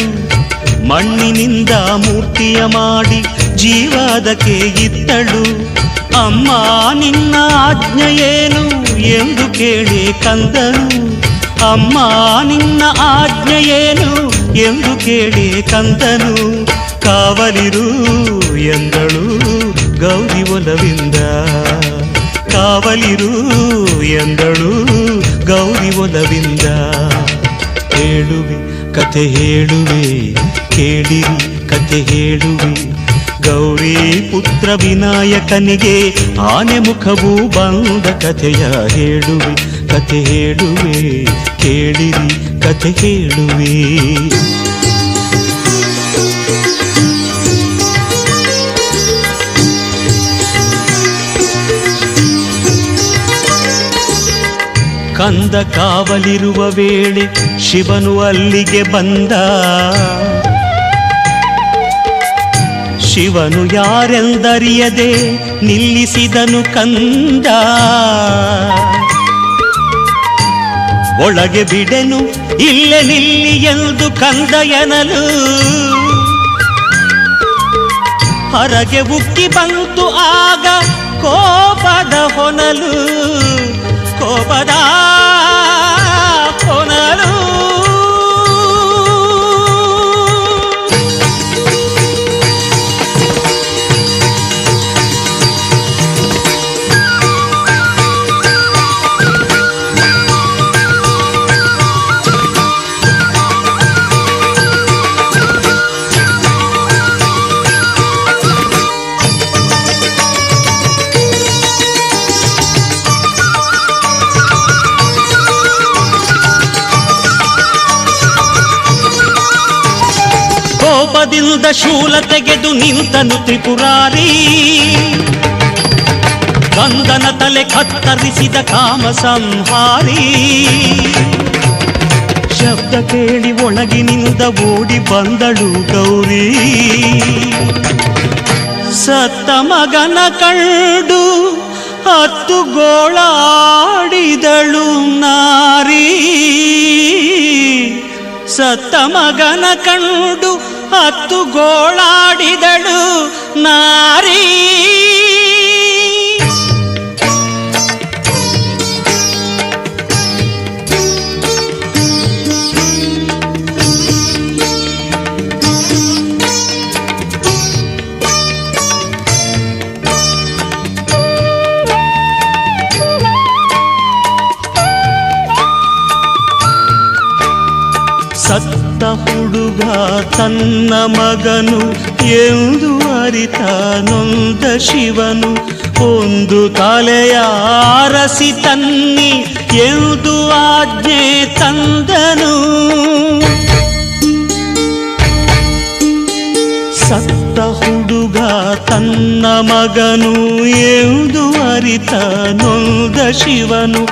ಮಣ್ಣಿನಿಂದ ಮೂರ್ತಿಯ ಮಾಡಿ ಜೀವಾದಕ್ಕೆ ಇತ್ತಳು. ಅಮ್ಮ ನಿನ್ನ ಆಜ್ಞೆಯೇನು ಎಂದು ಕೇಳಿ ಕಂದನು. ಅಮ್ಮ ನಿನ್ನ ಆಜ್ಞೆಯೇನು ಎಂದು ಕೇಳಿ ಕಂದನು. ಕಾವಲಿರು ಎಂದಳು ಗೌರಿ ಒಲವಿಂದ, ಕಾವಲಿರು ಎಂದಳು ಗೌರಿ ಒಲವಿಂದ. ಹೇಳುವೆ ಕಥೆ ಹೇಳುವೆ, ಕೇಳಿರಿ ಕಥೆ ಹೇಳುವೆ. ಗೌರಿ ಪುತ್ರ ವಿನಾಯಕನಿಗೆ ಆನೆ ಮುಖವು ಬಂದ ಕಥೆಯ ಹೇಳುವೆ, ಕಥೆ ಹೇಳುವೆ, ಕೇಳಿರಿ ಕಥೆ ಹೇಳುವೆ. ಕಂದ ಕಾವಲಿರುವ ವೇಳೆ ಶಿವನು ಅಲ್ಲಿಗೆ ಬಂದ. ಶಿವನು ಯಾರೆಂದರಿಯದೆ ನಿಲ್ಲಿಸಿದನು ಕಂದ. ಒಳಗೆ ಬಿಡೆನು ಇಲ್ಲೇ ನಿಲ್ಲಿ ಎಂದು ಕಂದ ಎನಲು. ಹೊರಗೆ ಉಕ್ಕಿ ಬಂತು ಆಗ ಕೋಪದ ಹೊನಲು, ಕೋಪದ ಹೊನಲು. ಕೋಪದಿಂದ ಶೂಲ ತೆಗೆದು ನಿಂತನು ತ್ರಿಪುರಾರಿ. ಕಂದನ ತಲೆ ಕತ್ತರಿಸಿದ ಕಾಮ ಸಂಹಾರಿ. ಶಬ್ದ ಕೇಳಿ ಒಳಗಿನಿಂದ ಓಡಿ ಬಂದಳು ಗೌರಿ. ಸತ್ತ ಮಗನ ಕಂಡು ಹತ್ತು ಗೋಳಾಡಿದಳು ನಾರಿ. ಸತ್ತ ಮಗನ ಕಂಡು ಹತ್ತು ಗೋಳಾಡಿದಳು ನಾರಿ. ಸತ್ತ ಹುಡುಗ ತನ್ನ ಮಗನು ಎಂದು ಅರಿತ ನೊಂದ ಶಿವನು. ಒಂದು ತಲೆಯ ಆರಸಿ ತನ್ನಿ ಎಂದು ಆಜ್ಞೆ ತಂದನು. ಸತ್ತ ಹುಡುಗ ತನ್ನ ಮಗನು ಎಂದು ಅರಿತ ನೊಂದ ಶಿವನು.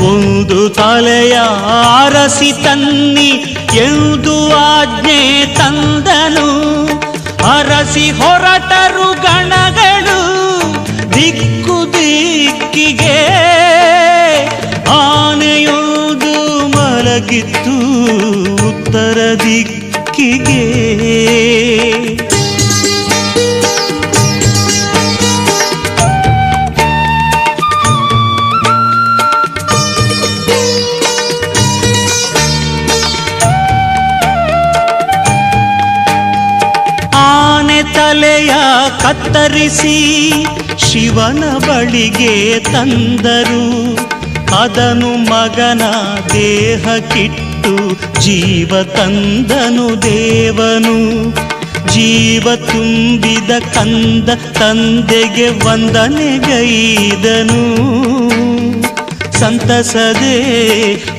ಒಂದು ತಲೆಯ ಆರಸಿ ತನ್ನಿ ಎಂದು ಆಜ್ಞೆ ತಂದನು. ಅರಸಿ ಹೊರಟರು ಗಣಗಳು ದಿಕ್ಕು ದಿಕ್ಕಿಗೆ. ಆನೆಯೊಂದು ಮಲಗಿತ್ತು ಉತ್ತರ ದಿಕ್ಕಿಗೆ. ತಲೆಯ ಕತ್ತರಿಸಿ ಶಿವನ ಬಳಿಗೆ ತಂದರು. ಅದನು ಮಗನ ದೇಹಕ್ಕಿಟ್ಟು ಜೀವ ತಂದನು ದೇವನು. ಜೀವ ತುಂಬಿದ ಕಂದ ತಂದೆಗೆ ವಂದನೆಗೈದನು. ಸಂತಸದೆ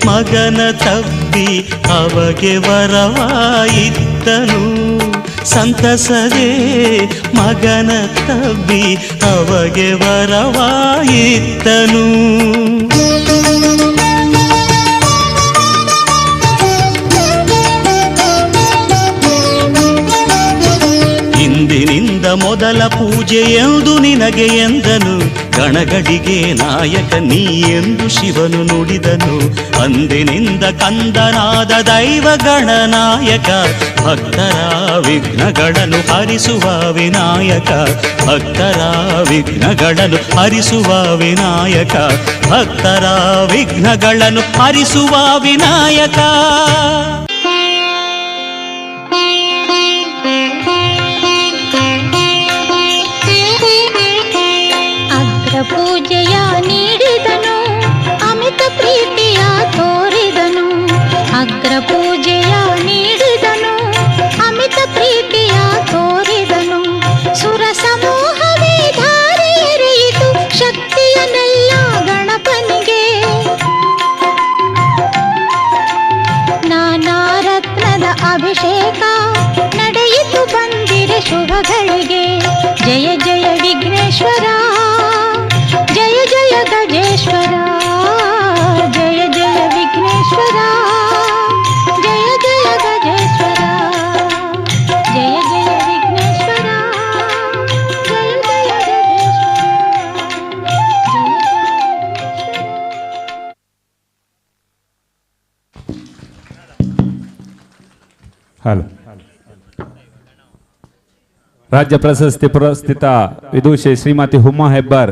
ಮಗನ ತಬ್ಬಿ ಅವಗೆ ವರವಾಯಿತ್ತನು. ಸಂತಸದೆ ಮಗನ ತಬ್ಬಿ ಅವಗೆ ವರವಾಯಿತ್ತನು. ಇಂದಿನಿಂದ ಮೊದಲ ಪೂಜೆ ಎಂದು ನಿನಗೆ ಎಂದನು. ಗಣಗಳಿಗೆ ನಾಯಕ ನೀ ಎಂದು ಶಿವನು ನುಡಿದನು. ಅಂದಿನಿಂದ ಕಂದನಾದ ದೈವ ಗಣನಾಯಕ, ಭಕ್ತರ ವಿಘ್ನಗಳನ್ನು ಹರಿಸುವ ವಿನಾಯಕ, ಭಕ್ತರ ವಿಘ್ನಗಳನ್ನು ಹರಿಸುವ ವಿನಾಯಕ, ಭಕ್ತರ ವಿಘ್ನಗಳನ್ನು ಹರಿಸುವ ವಿನಾಯಕ. ಪೂಜೆಯ ನೀಡಿದನು, ಅಮಿತ ಪ್ರೀತಿಯ ತೋರಿದನು. ಅಗ್ರ ಪೂಜೆಯ ನೀಡಿದನು, ಅಮಿತ ಪ್ರೀತಿಯ ತೋರಿದನು. ಸುರ ಸಮೂಹವೇ ಧಾರೆ ಎರೆಯಿತು ಶಕ್ತಿಯನ್ನೆಲ್ಲ ಗಣಪನಿಗೆ. ನಾನಾ ರತ್ನದ ಅಭಿಷೇಕ ನಡೆಯಿತು ಬಂದಿರೆ ಶುಭಗಳಿಗೆ. ಜಯ ಜಯ ವಿಘ್ನೇಶ್ವರ, ಜಯ ಜಯ ಗಜೇಶ್ವರ, ಜಯ ಜಯ ವಿಘ್ನೇಶ್ವರ, ಜಯ ಜಯ ಗಜೇಶ್ವರ, ಜಯ ಜಯ ವಿಘ್ನೇಶ್ವರ, ಜಯ ಜಯ ಗಜೇಶ್ವರ. ಹಲೋ. ರಾಜ್ಯ ಪ್ರಶಸ್ತಿ ಪುರಸ್ಕೃತ ವಿದೂಷಿ ಶ್ರೀಮತಿ ಹುಮಾ ಹೆಬ್ಬಾರ್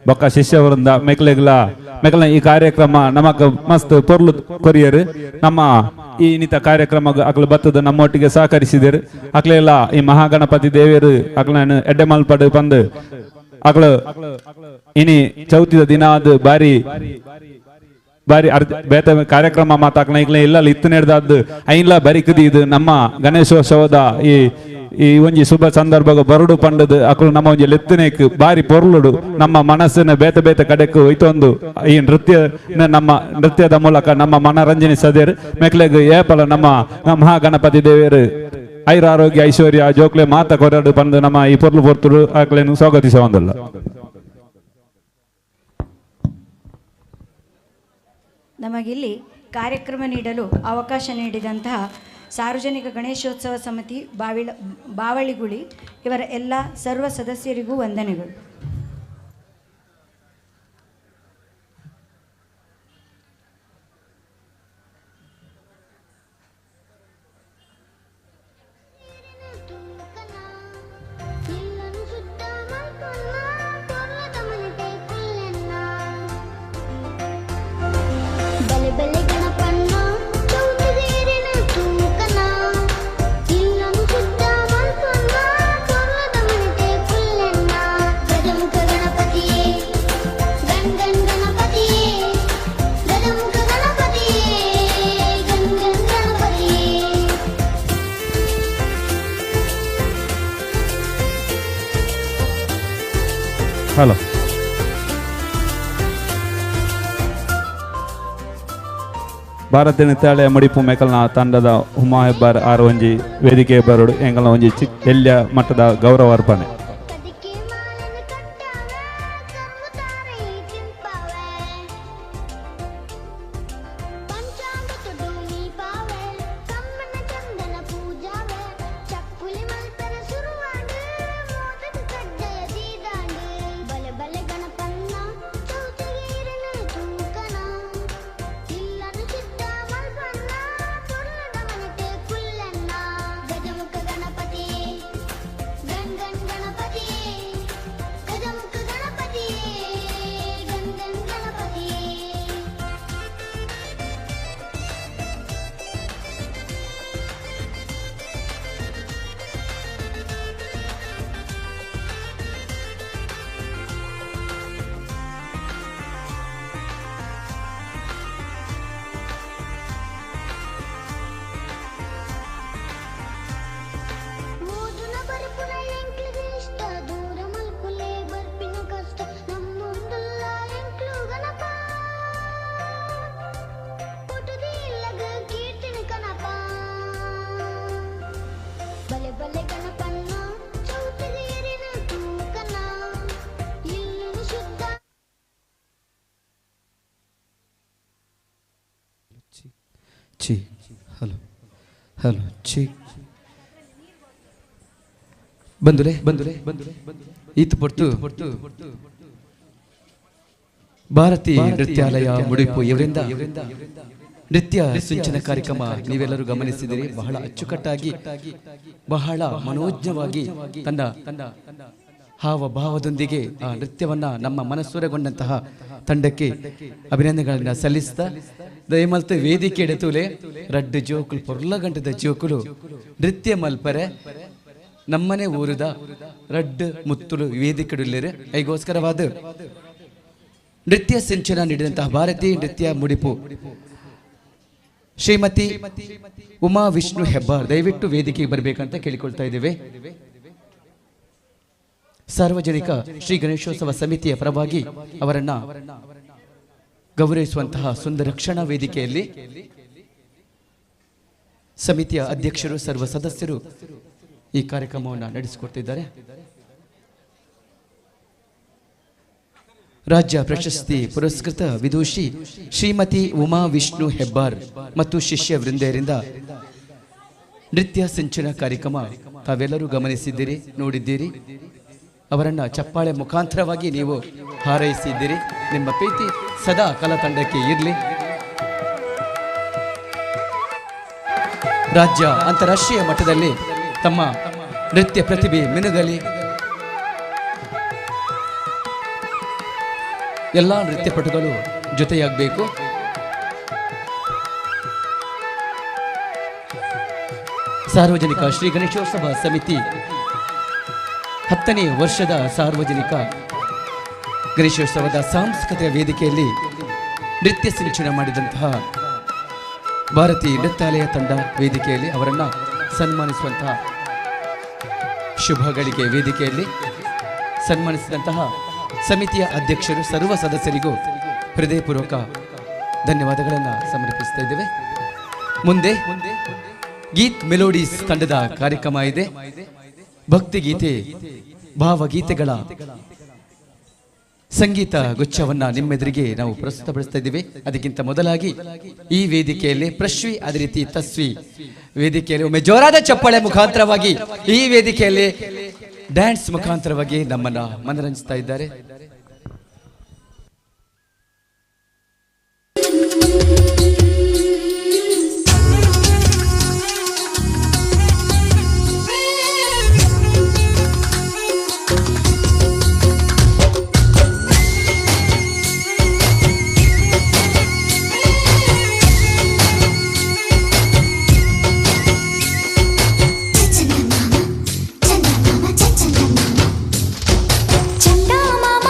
ಬೊಕ್ಕ ಶಿಷ್ಯವೃಂದ ಮೆಕ್ಲೆಗ್ಲ ಮೆಕ್ಲ ಈ ಕಾರ್ಯಕ್ರಮ ನಮಕ್ ಮಸ್ತ್ ಪೊರ್ಲು ಕೊರಿಯರ್. ನಮ್ಮ ಈ ಇನ್ನಿತ ಕಾರ್ಯಕ್ರಮ ಅಕ್ಲು ಬತ್ತದ ನಮ್ಮೊಟ್ಟಿಗೆ ಸಹಕರಿಸಿದರು. ಅಕ್ಲೆಲ್ಲ ಈ ಮಹಾಗಣಪತಿ ದೇವಿಯರು ಅಕ್ಲನ ಎಡ್ಡೆ ಮಲ್ಪಡು ಬಂದು ಅಕ್ಲು ಇನಿ ಚೌತಿದ ದಿನ ಅದು ಬಾರಿ ಬಾರಿ ಬೇತ ಕಾರ್ಯಕ್ರಮ ಮಾತಾಕ್ನ ಈಗಲೇ ಇಲ್ಲ ಇತ್ತು ನಡೆದದ್ದು ಐನ್ಲ ಬರಿಕದಿ. ಇದು ನಮ್ಮ ಗಣೇಶೋತ್ಸವದ ಈ ಈ ಒಂಜಿ ಶುಭ ಸಂದರ್ಭ ಬರಡು ಪಂಡದು ಅಕುಲು ನಮ್ಮ ಒಂಜಿ ಲೆತ್ತನೇಕ್ ಬಾರಿ ಪೊರ್ಲುಡು ನಮ್ಮ ಮನಸ್ಸಿನ ಬೇತ ಬೇತ ಕಡೆಕು ಇತ್ತೊಂದು ಈ ನೃತ್ಯ ನಮ್ಮ ನೃತ್ಯದ ಮೂಲಕ ನಮ್ಮ ಮನರಂಜನೆ ಸದೇರ್ ಮೆಕ್ಲೆಗ್ ಏಪಲ ನಮ್ಮ ಮಹಾಗಣಪತಿ ದೇವಿಯರು ಐರ ಆರೋಗ್ಯ ಐಶ್ವರ್ಯ ಜೋಕ್ಲೆ ಮಾತ ಕೊರಡು ಬಂದು ನಮ್ಮ ಈ ಪೊರ್ಲು ಪೊರ್ತುಡು ಅಕ್ಲೇನು ಸ್ವಾಗತಿಸುವಂದಲ್ಲ. ನಮಗಿಲ್ಲಿ ಕಾರ್ಯಕ್ರಮ ನೀಡಲು ಅವಕಾಶ ನೀಡಿದಂತಹ ಸಾರ್ವಜನಿಕ ಗಣೇಶೋತ್ಸವ ಸಮಿತಿ ಬಾವಳಿಗುಳಿ ಇವರ ಎಲ್ಲ ಸರ್ವ ಸದಸ್ಯರಿಗೂ ವಂದನೆಗಳು. ಹಲೋ. ಭಾರತ ನೃತ್ಯಾಲಯ ಮುಡಿಪು ಮೇಕಲ್ನ ತಂಡದ ಹುಮಾ ಹೆಬ್ಬಾರ್ ಆರು ಒಂಜಿ ವೇದಿಕೆ ಬರೋಡು ಎಂಕಲ್ನ ಒಂಜಿ ಚಿಕ್ಕ ಎಲ್ಯ ಮಟ್ಟದ ಗೌರವ ಅರ್ಪಣೆ. ಚಿ ಹಲೋ ಹಲೋ ಚಿ. ಬಂದುಲೆ ಬಂದುಲೆ ಈತ ಪೊರ್ತು ಭಾರತಿ ನೃತ್ಯಾಲಯ ಮುಡಿಪು ಇವರಿಂದ ನೃತ್ಯ ಸಿಂಚನ ಕಾರ್ಯಕ್ರಮ ನೀವೆಲ್ಲರೂ ಗಮನಿಸಿದಿರಿ. ಬಹಳ ಅಚ್ಚುಕಟ್ಟಾಗಿ, ಬಹಳ ಮನೋಜ್ಞವಾಗಿ ತನ್ನ ಹಾವಭಾವದೊಂದಿಗೆ ಆ ನೃತ್ಯವನ್ನ ನಮ್ಮ ಮನಸ್ಸೂರೆಗೊಂಡಂತಹ ತಂಡಕ್ಕೆ ಅಭಿನಂದನೆಗಳನ್ನು ಸಲ್ಲಿಸ್ತಾ, ದಯಮಲ್ತ ವೇದಿಕೆ ಎಡತುಲೆ ರಡ್ಡು ಜೋಕುಲು ಪೊರ್ಲಗಂಟದ ಜೋಕುಲು ನೃತ್ಯ ಮಲ್ಪರೆ ನಮ್ಮನೆ ಊರದ ರಡ್ಡು ಮುತ್ತುಲು ವೇದಿಕೆಡುಲ್ಲೇರು. ಐಗೋಸ್ಕರವಾದ ನೃತ್ಯ ಸಿಂಚನ ನೀಡಿದಂತಹ ಭಾರತಿ ನೃತ್ಯ ಮುಡಿಪು ಶ್ರೀಮತಿ ಉಮಾ ವಿಷ್ಣು ಹೆಬ್ಬಾರ್ ದಯವಿಟ್ಟು ವೇದಿಕೆಗೆ ಬರಬೇಕಂತ ಕೇಳಿಕೊಳ್ತಾ ಇದ್ದೇವೆ. ಸಾರ್ವಜನಿಕ ಶ್ರೀ ಗಣೇಶೋತ್ಸವ ಸಮಿತಿಯ ಪರವಾಗಿ ಅವರನ್ನ ಗೌರವಿಸುವಂತಹ ಸುಂದರ ಕ್ಷಣ ವೇದಿಕೆಯಲ್ಲಿ ಸಮಿತಿಯ ಅಧ್ಯಕ್ಷರು, ಸರ್ವ ಸದಸ್ಯರು ಈ ಕಾರ್ಯಕ್ರಮವನ್ನು ನಡೆಸಿಕೊಡ್ತಿದ್ದಾರೆ. ರಾಜ್ಯ ಪ್ರಶಸ್ತಿ ಪುರಸ್ಕೃತ ವಿದೂಷಿ ಶ್ರೀಮತಿ ಉಮಾ ವಿಷ್ಣು ಹೆಬ್ಬಾರ್ ಮತ್ತು ಶಿಷ್ಯ ವೃಂದೆಯರಿಂದ ನೃತ್ಯ ಸಿಂಚನ ಕಾರ್ಯಕ್ರಮ ತಾವೆಲ್ಲರೂ ಗಮನಿಸಿದ್ದೀರಿ, ನೋಡಿದ್ದೀರಿ. ಅವರನ್ನು ಚಪ್ಪಾಳೆ ಮುಖಾಂತರವಾಗಿ ನೀವು ಹಾರೈಸಿದ್ದೀರಿ. ನಿಮ್ಮ ಪ್ರೀತಿ ಸದಾ ಕಲಾ ತಂಡಕ್ಕೆ ಇರಲಿ. ರಾಜ್ಯ ಅಂತಾರಾಷ್ಟ್ರೀಯ ಮಟ್ಟದಲ್ಲಿ ತಮ್ಮ ನೃತ್ಯ ಪ್ರತಿಭೆ ಮಿನುಗಲಿ. ಎಲ್ಲ ನೃತ್ಯಪಟುಗಳು ಜೊತೆಯಾಗಬೇಕು. ಸಾರ್ವಜನಿಕ ಶ್ರೀ ಗಣೇಶೋತ್ಸವ ಸಮಿತಿ 10ನೇ ವರ್ಷದ ಸಾರ್ವಜನಿಕ ಗಣೇಶೋತ್ಸವದ ಸಾಂಸ್ಕೃತಿಕ ವೇದಿಕೆಯಲ್ಲಿ ನೃತ್ಯ ಸಿಂಚನ ಮಾಡಿದಂತಹ ಭಾರತಿ ನೃತ್ಯಾಲಯ ತಂಡ ವೇದಿಕೆಯಲ್ಲಿ ಅವರನ್ನು ಸನ್ಮಾನಿಸುವಂತಹ ಶುಭ ಗಳಿಗೆ ವೇದಿಕೆಯಲ್ಲಿ ಸನ್ಮಾನಿಸಿದಂತಹ ಸಮಿತಿಯ ಅಧ್ಯಕ್ಷರು ಸರ್ವ ಸದಸ್ಯರಿಗೂ ಹೃದಯಪೂರ್ವಕ ಧನ್ಯವಾದಗಳನ್ನು ಸಮರ್ಪಿಸ್ತಾ ಇದ್ದೇವೆ. ಮುಂದೆ ಗೀತ್ ಮೆಲೋಡೀಸ್ ತಂಡದ ಕಾರ್ಯಕ್ರಮ ಇದೆ. ಭಕ್ತಿಗೀತೆ, ಭಾವಗೀತೆಗಳ ಸಂಗೀತ ಗುಚ್ಛವನ್ನು ನಿಮ್ಮೆದುರಿಗೆ ನಾವು ಪ್ರಸ್ತುತಪಡಿಸ್ತಾ ಇದ್ದೀವಿ. ಅದಕ್ಕಿಂತ ಮೊದಲಾಗಿ ಈ ವೇದಿಕೆಯಲ್ಲಿ ಪ್ರಶ್ವಿ ಅದೇ ರೀತಿ ತಸ್ವಿ ವೇದಿಕೆಯಲ್ಲಿ ಒಮ್ಮೆ ಜೋರಾದ ಚಪ್ಪಾಳೆ ಮುಖಾಂತರವಾಗಿ ಈ ವೇದಿಕೆಯಲ್ಲಿ ಡ್ಯಾನ್ಸ್ ಮುಖಾಂತರವಾಗಿ ನಮ್ಮನ್ನ ಮನರಂಜಿಸ್ತಾ ಇದ್ದಾರೆ. ಚಂದ ಮಾಮ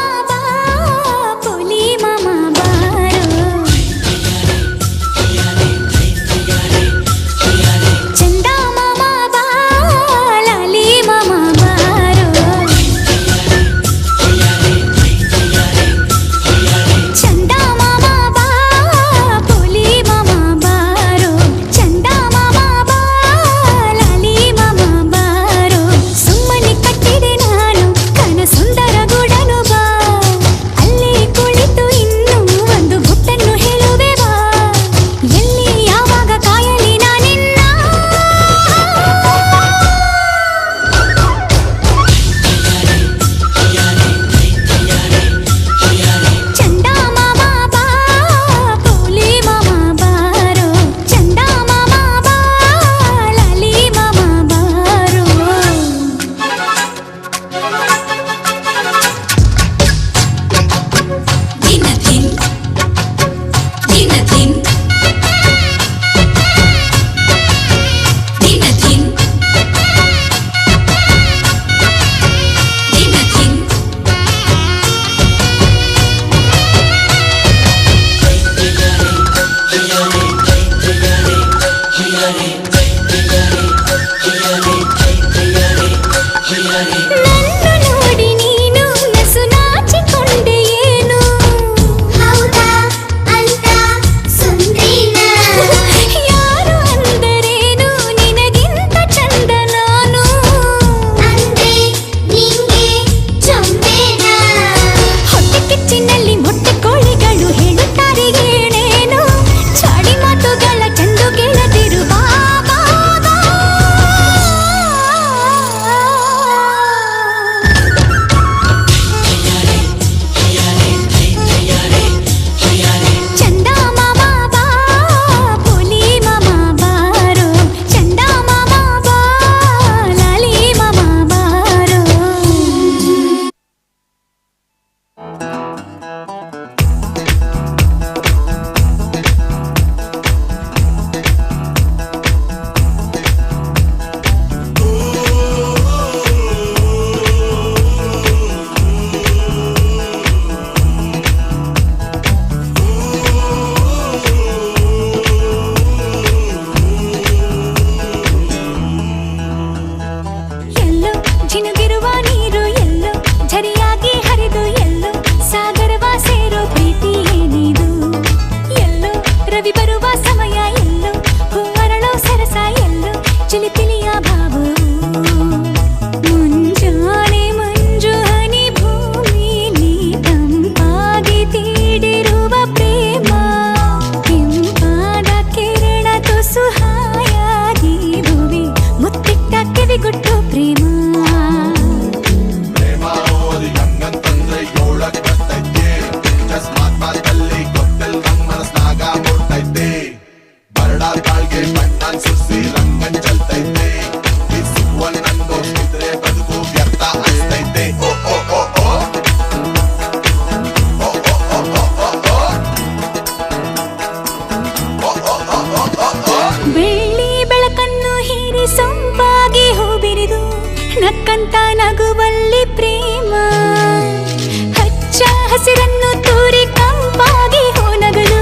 ಹಸಿರನ್ನು ತೂರಿ ಕಂಪಾಗಿ ಹೋನಗಲು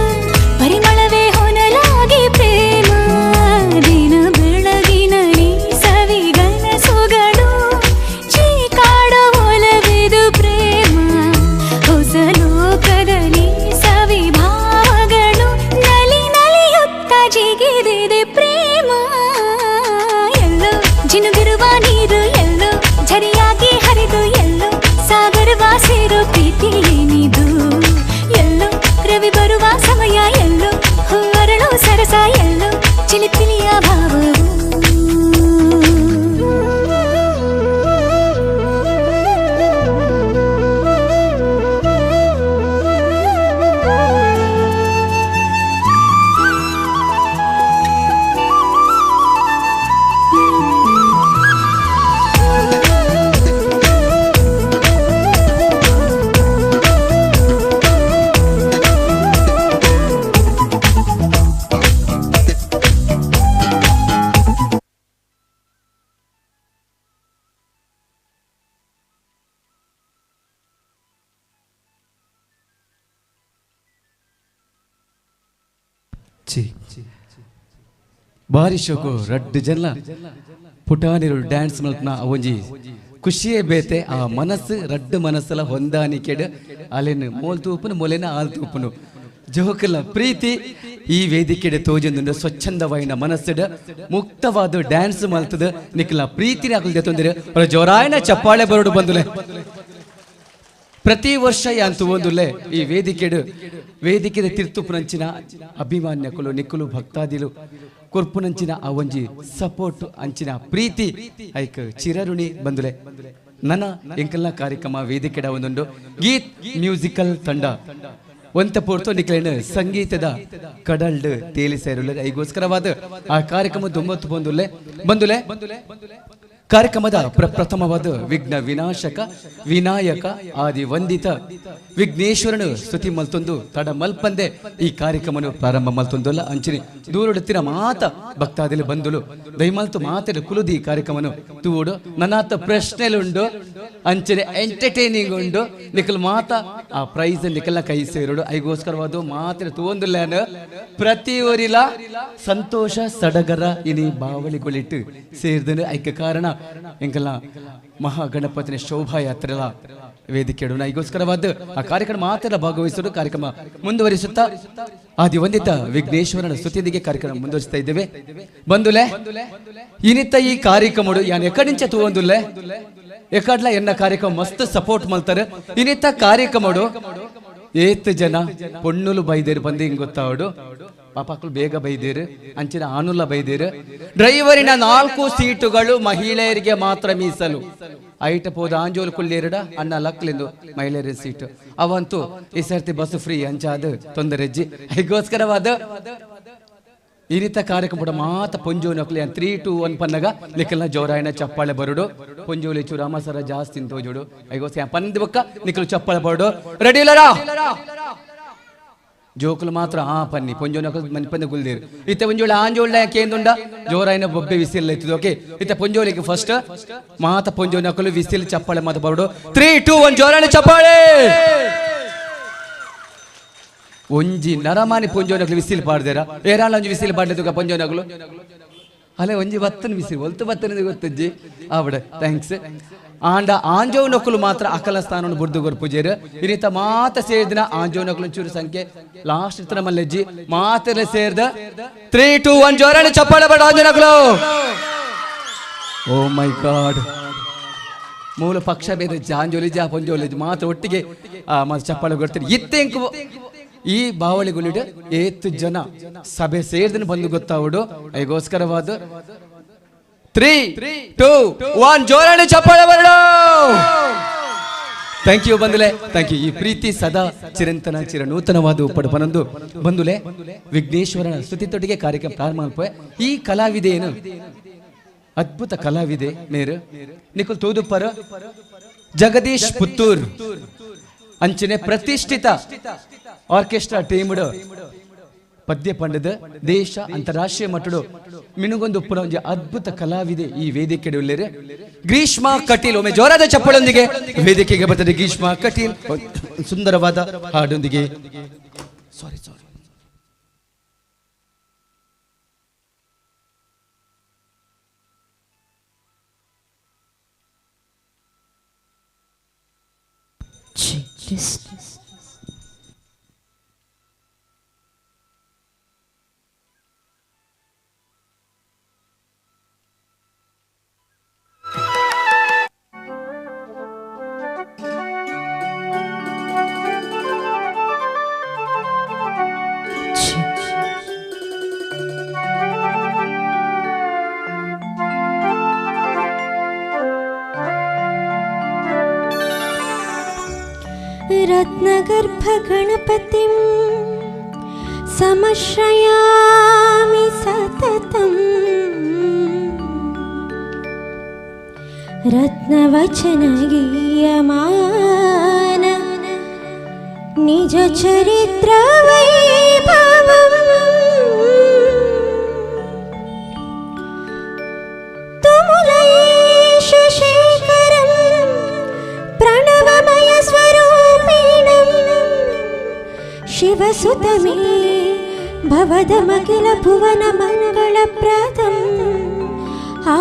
ಪರಿಮಳವೇ ಹೊನಲಾಗಿ ಪ್ರೇಮ. ದಿನ ಬೆಳಗಿನ ನೀ ಸವಿಗನಸುಗಳು ಚೀಕಾಡೋ ಒಲವಿದು ಪ್ರೇಮ. ಹೊಸ ಲೋಕದಲ್ಲಿ ಸವಿಭಾವಗಳು ನಲಿ ನಲಿಯುತ್ತ ಜಿಗಿದಿದೆ ಪ್ರೇಮ. ಎಲ್ಲೋ ಜಿನುಗಿರುವ ನೀರು, ಎಲ್ಲೋ ಝರಿಯಾಗಿ ಹರಿದು, ಎಲ್ಲೋ ಸಾಗರವ ಸೇರೋ ಪ್ರೀತಿ ಏನಿದು. ಎಲ್ಲೋ ರವಿ ಬರುವ ಸಮಯ, ಎಲ್ಲೋ ಹೂ ಅರಳೋ ಸರಸ, ಎಲ್ಲೋ ಚಿಲಿಪಿಲಿಯ ಭಾವವು. ಬಾರಿ ಶೋಕು ರಡ್ಡು ಜನ ಪುಟಾಣಿರು ಡ್ಯಾನ್ಸ್ ಮಲ್ಪನ ಒಂಜಿ ಖುಷಿಯೇ ಬೇತೆ. ಆ ಮನಸ್ಸು ರಡ್ಡು ಮನಸ್ಸಲ ಹೊಂದಾಣಿಕೆಡ್ ಅಲೆನು ಮೋಲ್ ತೂಪುನು ಮೊಲೆನ ಆಲ್ ತೂಪುನು ಜೋಕಲ ಪ್ರೀತಿ ಈ ವೇದಿಕೆಡೆ ತೋಜೊಂದುಂಡು. ಸ್ವಚ್ಛಂದವಾಯಿನ ಮನಸ್ಸುಡ್ ಮುಕ್ತವಾದ ಡ್ಯಾನ್ಸ್ ಮಲ್ತದ ನಿಕ್ಲ ಪ್ರೀತಿನ ಅಕಲ್ದೆ ತೊಂದರೆ ಜೋರಾಯನ ಚಪ್ಪಾಳೆ ಬರೋಡು ಬಂದುಲೆ. ಪ್ರತಿ ವರ್ಷ ಯಾಂತು ಒಂದುಲೆ ಈ ವೇದಿಕೆಡು ವೇದಿಕೆದ ತಿರ್ತುಪುನಂಚಿನ ಅಭಿಮಾನ್ಯಕುಲು ನಿಕ್ಕುಲು ಭಕ್ತಾದಿಲು ಕೊರ್ಪುನಂಚಿನ ಆ ಒಂಜಿ ಸಪೋರ್ಟ್ ಅಂಚಿನ ಪ್ರೀತಿ ಐಕ್ ಚಿರರುಣಿ ಬಂದುಲೆ. ನನ್ನ ಎಂಕಲ್ನ ಕಾರ್ಯಕ್ರಮ ವೇದಿಕೆಡ ಒಂದೊಂದು ಗೀತ್ ಮ್ಯೂಸಿಕಲ್ ತಂಡ ಒಂತ ಪೋರ್ತು ನಿಕ್ಲೇನು ಸಂಗೀತದ ಕಡಲ್ಡ್ ತೇಲಿ ಸೇರುಲೆ. ಐಗೋಸ್ಕರವಾದ ಆ ಕಾರ್ಯಕ್ರಮ ದುಂಬತ್ತು ಬಂದುಲೆ ಬಂದುಲೆ. ಕಾರ್ಯಕ್ರಮದ ಪ್ರಪ್ರಥಮವಾದ ವಿಘ್ನ ವಿನಾಶಕ ವಿನಾಯಕ ಆದಿ ವಂದಿತ ವಿಘ್ನೇಶ್ವರನು ಸ್ತುತಿ ಮಲ್ತೊಂದು ತಡ ಮಲ್ಪಂದೆ ಈ ಕಾರ್ಯಕ್ರಮನು ಪ್ರಾರಂಭ ಮಲ್ತೊಂದಲ್ಲ. ಅಂಚಿನಿ ದೂರಡುತ್ತಿನ ಮಾತ ಭಕ್ತಾದಿಲು ಬಂದುಲು ದಯಮಲ್ತು ಮಾತಡು ಕುಲುದಿ ಈ ಕಾರ್ಯಕ್ರಮನು ತೂಡು. ನನ್ನಾತ ಪ್ರಶ್ನೆಲುಂಡು ಅಂಚನೆ ಎಂಟರ್ಟೈನಿಂಗ್ ಉಂಡು. ನಿಖಲ್ ಮಾತ ಆ ಪ್ರೈಸ್ ನಿಖಲ್ನ ಕೈ ಸೇರುಡು. ಐಗೋಸ್ಕರವಾದ ಮಾತ್ರ ತೂವೊಂದುಲ್ಲ ಪ್ರತಿ ಊರಿಲ ಸಂತೋಷ ಸಡಗರ ಇನಿ ಬಾವಳಿಗಳಿಟ್ಟು ಸೇರಿದನು. ಐಕ ಕಾರಣ ಎಂಕಲ್ಲ ಮಹಾಗಣಪತಿನ ಶೋಭಾಯಾತ್ರೆಲ ವೇದಿಕೆ ಐಗೋಸ್ಕರವಾದ ಆ ಕಾರ್ಯಕ್ರಮ ಮಾತ್ರ ಭಾಗವಹಿಸಲು ಕಾರ್ಯಕ್ರಮ ಮುಂದುವರಿಸುತ್ತಾ ಆದಿ ವಂದಿತ ವಿಘ್ನೇಶ್ವರನ ಸ್ತುತಿಯೊಂದಿಗೆ ಕಾರ್ಯಕ್ರಮ ಮುಂದುವರಿಸ್ತಾ ಇದ್ದೇವೆ. ಬಂದುಲೆ ಇನಿತ ಈ ಕಾರ್ಯಕ್ರಮ ಯಾನ್ ಎಕಡಿಂಚ ತೂವೊಂದುಲ್ಲೆ ಎಕಡ್ಲ ಎನ್ನ ಕಾರ್ಯಕ್ರಮ ಮಸ್ತ್ ಸಪೋರ್ಟ್ ಮಲ್ತಾರೆ. ಇನಿತ ಕಾರ್ಯಕ್ರಮ ಏತ್ ಜನ ಪೊಣ್ಣುಲು ಬೈದೇರು ಬಂದು ಹಿಂಗ್ ಗೊತ್ತಾವಡು ಪಾಪಾಕುಲು ಬೇಗ ಬೈದೇರು ಅಂಚಿನ ಆನುಲ ಬೈದೇರು. ಡ್ರೈವರಿನ 4 ಸೀಟುಗಳು ಮಹಿಳೆಯರಿಗೆ ಮಾತ್ರ ಮೀಸಲು. ಐಟ ಪೋದ ಆಂಜೋಲು ಕುಳ್ಳೇರುಡ ಅಣ್ಣ ಲಕ್ಲಿಂದು ಮಹಿಳೆಯರ ಸೀಟು ಅವಂತೂ ಈ ಸರ್ತಿ ಬಸ್ ಫ್ರೀ ಅಂಚಾದ ತೊಂದರೆ ಅಜ್ಜಿ. ಐಗೋಸ್ಕರವಾದ ಈ ರೀತ ಕಾರ್ಯಕ್ರಮ ಮಾತ ಪೊಂಜೋನ 3 2 1 ಪನ್ನಗ ನಿಖಲ್ನ ಜೋರಾಯನ ಚಪ್ಪಾಳೆ ಬರುಡು. ಪೊಂಜೋಲಿ ಚೂರು ರಾಮಸರ ಜಾಸ್ತಿ ತೋಜುಡು. ಐಗೋಸ್ಕರ ಪಂದ ಬೊಕ್ಕ ನಿಖಲು ಚಪ್ಪಾಳೆ ಬರುಡು. ರೆಡಿ ಇಲ್ಲರಾ ಜೋಕುಲು ಮಾತ್ರ ಆ ಪನ್ನಿ ಪೊಂಜೋನ ಮನ್ಪಂದ ಗುಲ್ದಿರು. ಇತ್ತ ಒಂಜೋಳ ಆಂಜೋಳ ಕೇಂದುಂಡ ಜೋರಾಯನ ಬೊಬ್ಬೆ ವಿಸಿಲ್ ಐತದ. ಓಕೆ ಇತ್ತ ಪೊಂಜೋಲಿಗೆ ಫಸ್ಟ್ ಮಾತ ಪೊಂಜೋನಕಲು ವಿಸಿಲ್ ಚಪ್ಪಾಳೆ ಮಾತ ಬರುಡು. 3 2 1 ಜೋರಾಯನ ಚಪ್ಪಾಳೆ. ಒಂಜಿ ನರಮಾನಿ ಪೊಂಜೋನಕಲು ವಿಸಿಲ್ ಪಾಡ್ದೇರ ಏರಾಳ ಒಂಜಿ ವಿಸಿಲ್ ಪಾಡ್ಲೇದುಗ ಪೊಂಜೋನಕಲು ಅಲ್ಲೇ ಒಂಜಿ ಬತ್ತನ ವಿಸಿಲ್ ಒಲ್ತು ಬತ್ತನ ಗೊತ್ತಜ್ಜಿ ಆವಡ thanks. ಆಂಡ ಆಂಜೋನಕುಲು ಮಾತ್ರ ಅಕಲ ಸ್ಥಾನವನ್ನು ಬುರ್ದು ಗೊರ್ಪುಜೇರು. ಈ ರೀತ ಮಾತ ಸೇರಿದಿನ ಆಂಜೋನಕುಲು ಚೂರು ಸಂಖ್ಯೆ ಲಾಸ್ಟ್ ಇರ್ತಾರ ಮಲ್ಲೆಜ್ಜಿ ಮಾತೆಲ್ಲ ಸೇರಿದ 3 2 1 ಜೋರಾಣಿ ಚಪ್ಪಾಳೆ ಬೇಡ ಆಂಜೋನಕುಲು. ಓ ಮೈ ಗಾಡ್ ಮೂಲ ಪಕ್ಷ ಬೇರೆ ಜಾಂಜೋಲಿ ಜಾ ಪೊಂಜೋಲಿ ಮಾತ್ರ ಒಟ್ಟಿಗೆ ಚಪ್ಪಾಳೆ ಕೊಡ್ತಾರೆ. ಇತ್ತೆಂಕು ಈ ಬಾವಳಿಗುಳಿಡು ಏತು ಜನ ಸಭೆ ಸೇರಿದನು ಬಂದು ಗೊತ್ತಾವಡು. ಐಗೋಸ್ಕರವಾದ 3 2 1 ಜೋರಾಣಿ ಚಪ್ಪಾಳೆ ಬರಡು. Thank you ಬಂದುಲೆ, thank you. ಈ ಪ್ರೀತಿ ಸದಾ ಚಿರಂತನ ಚಿರನೂತನವಾದ ಉಪ್ಪಡು ಪನೊಂದು ಬಂದುಲೆ ವಿಘ್ನೇಶ್ವರನ ಸ್ತುತಿತೊಟ್ಟಿಗೆ ಕಾರ್ಯಕ್ರಮ ಪ್ರಾರಂಭ ಮಲ್ಪುವೆ. ಈ ಕಲಾವಿದೆಯನ್ನು ಅದ್ಭುತ ಕಲಾವಿದೆ ಮೇರು ನಿಖಲ್ ತೋದುಪ್ಪರ ಜಗದೀಶ್ ಪುತ್ತೂರ್ ಅಂಚನೆ ಪ್ರತಿಷ್ಠಿತ ಆರ್ಕೆಸ್ಟ್ರಾ ಟೀಮ್ ಪದ್ಯ ಪಂಡದ ದೇಶ ಅಂತಾರಾಷ್ಟ್ರೀಯ ಮಟ್ಟಡು ಮಿನುಗೊಂದು ಉಪ್ಪುನ ಒಂಜಿ ಅದ್ಭುತ ಕಲಾವಿದೆ ಈ ವೇದಿಕೆ ಉಳ್ಳೇರು ಗ್ರೀಷ್ಮಾ ಕಟೀಲ್. ಒಮ್ಮೆ ಜೋರಾದ ಚಪ್ಪಳೊಂದಿಗೆ ವೇದಿಕೆಗೆ ಬರ್ತದೆ ಗ್ರೀಷ್ಮಾ ಕಟೀಲ್ ಸುಂದರವಾದ ಹಾಡೊಂದಿಗೆ. ಸಾರಿ ಸಾರಿ. रत्नगर्भगणपतिं समश्रयामि सततं रत्नवचनगीयमान निजचरित्रवैभवम् तुमुलयेश शेखरं प्रणवमयस्वरूपिणं शिवसुतमे भवदमखिल भुवनमङ्गलप्रदम् आ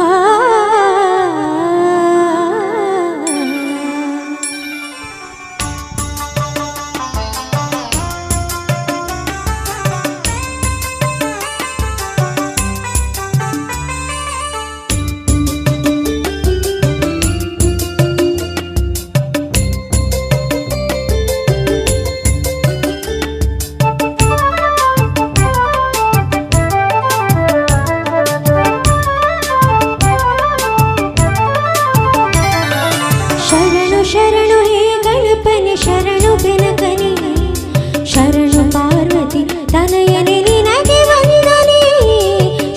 ಶರಣು ಶರಣು ಹೇ ಗಣಪನೆ ಶರಣು ಬೆನಕನೆ ಶರಣು ಪಾರ್ವತಿ ತನಯನೆ ನಿನಗೆ ವಂದನೆ.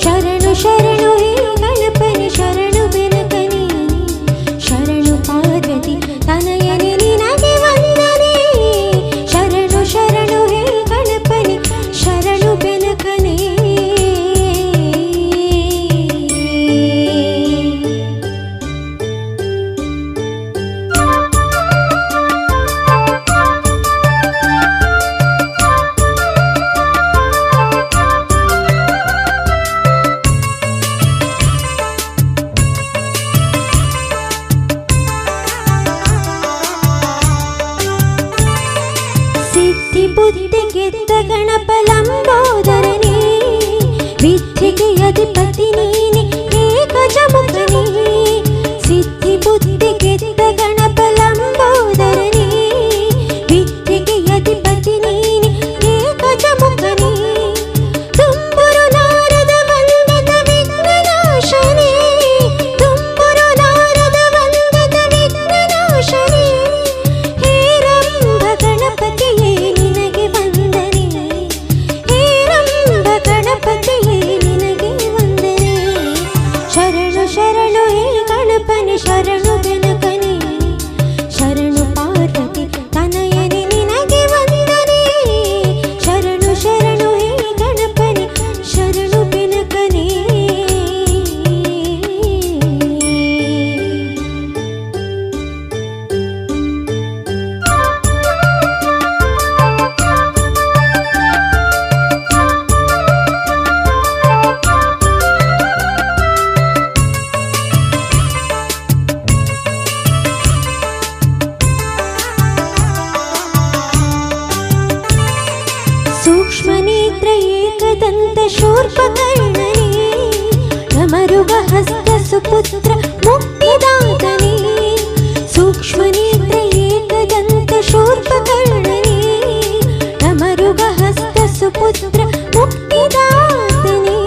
ಶರಣು ಶರಣು ಹೇ ಗಣಪನೆ ಶರಣು ಬೆನಕನೆ ಶರಣು ಪಾರ್ವತಿ ತನಯನೆ ನಿನಗೆ ವಂದನೆ. ಶರಣು ಶರಣು ಹೇ ಗಣಪನೆ ಶರಣು ಬೆನಕನೆ. ಸಿದ್ಧಿ ಬುದ್ಧಿ ಗೆದ್ದ ಗಣಪ ಲಂಬೋದರನೇ ವಿದ್ಯೆಗೆ ಅಧಿಪತಿ ನೀನೆ ಹೇ ಗಜಮುಖನೇ. ಸಿದ್ಧಿ ಬುದ್ಧಿ ಗೆದ್ದ ಗಣಪ ಲಂಬೋದರನೇ ವಿದ್ಯೆಗೆ ಅಧಿಪತಿ ನೀನೆ ಹೇ ಗಜಮುಖನೇ. ತುಂಬುರು ನಾರದ ವಂದಿತ ವಿಘ್ನನಾಶನೇ ತುಂಬುರು ನಾರದ ವಂದಿತ ವಿಘ್ನನಾಶನೇ ಹೇ ರಂಭ ಗಣಪತಿಯೇ ನಿನಗೆ ವಂದನೆ ಹೇ ರಂಭ ಗಣಪತಿಯೇ ನಿನಗೆ ವಂದನೆ. ಶರಣು ಶರಣು ಹೇ ಗಣಪನೆ ಶರಣು ಬೆನಕನೆ ಶರಣು ಪಾರ್ವತಿ ತನಯನೆ ನಿನಗೆ ವಂದನೆ. ಶರಣು ಶರಣು ಹೇ ಗಣಪನೆ ಶರಣು ಬೆನಕನೆ. सूक्ष्मनेत्र एकदन्त शूर्पकर्णने डमरुगहस्त सुपुत्र मुक्तिदातने. सूक्ष्मनेत्र एकदन्त शूर्पकर्णने डमरुगहस्त सुपुत्र मुक्तिदातने.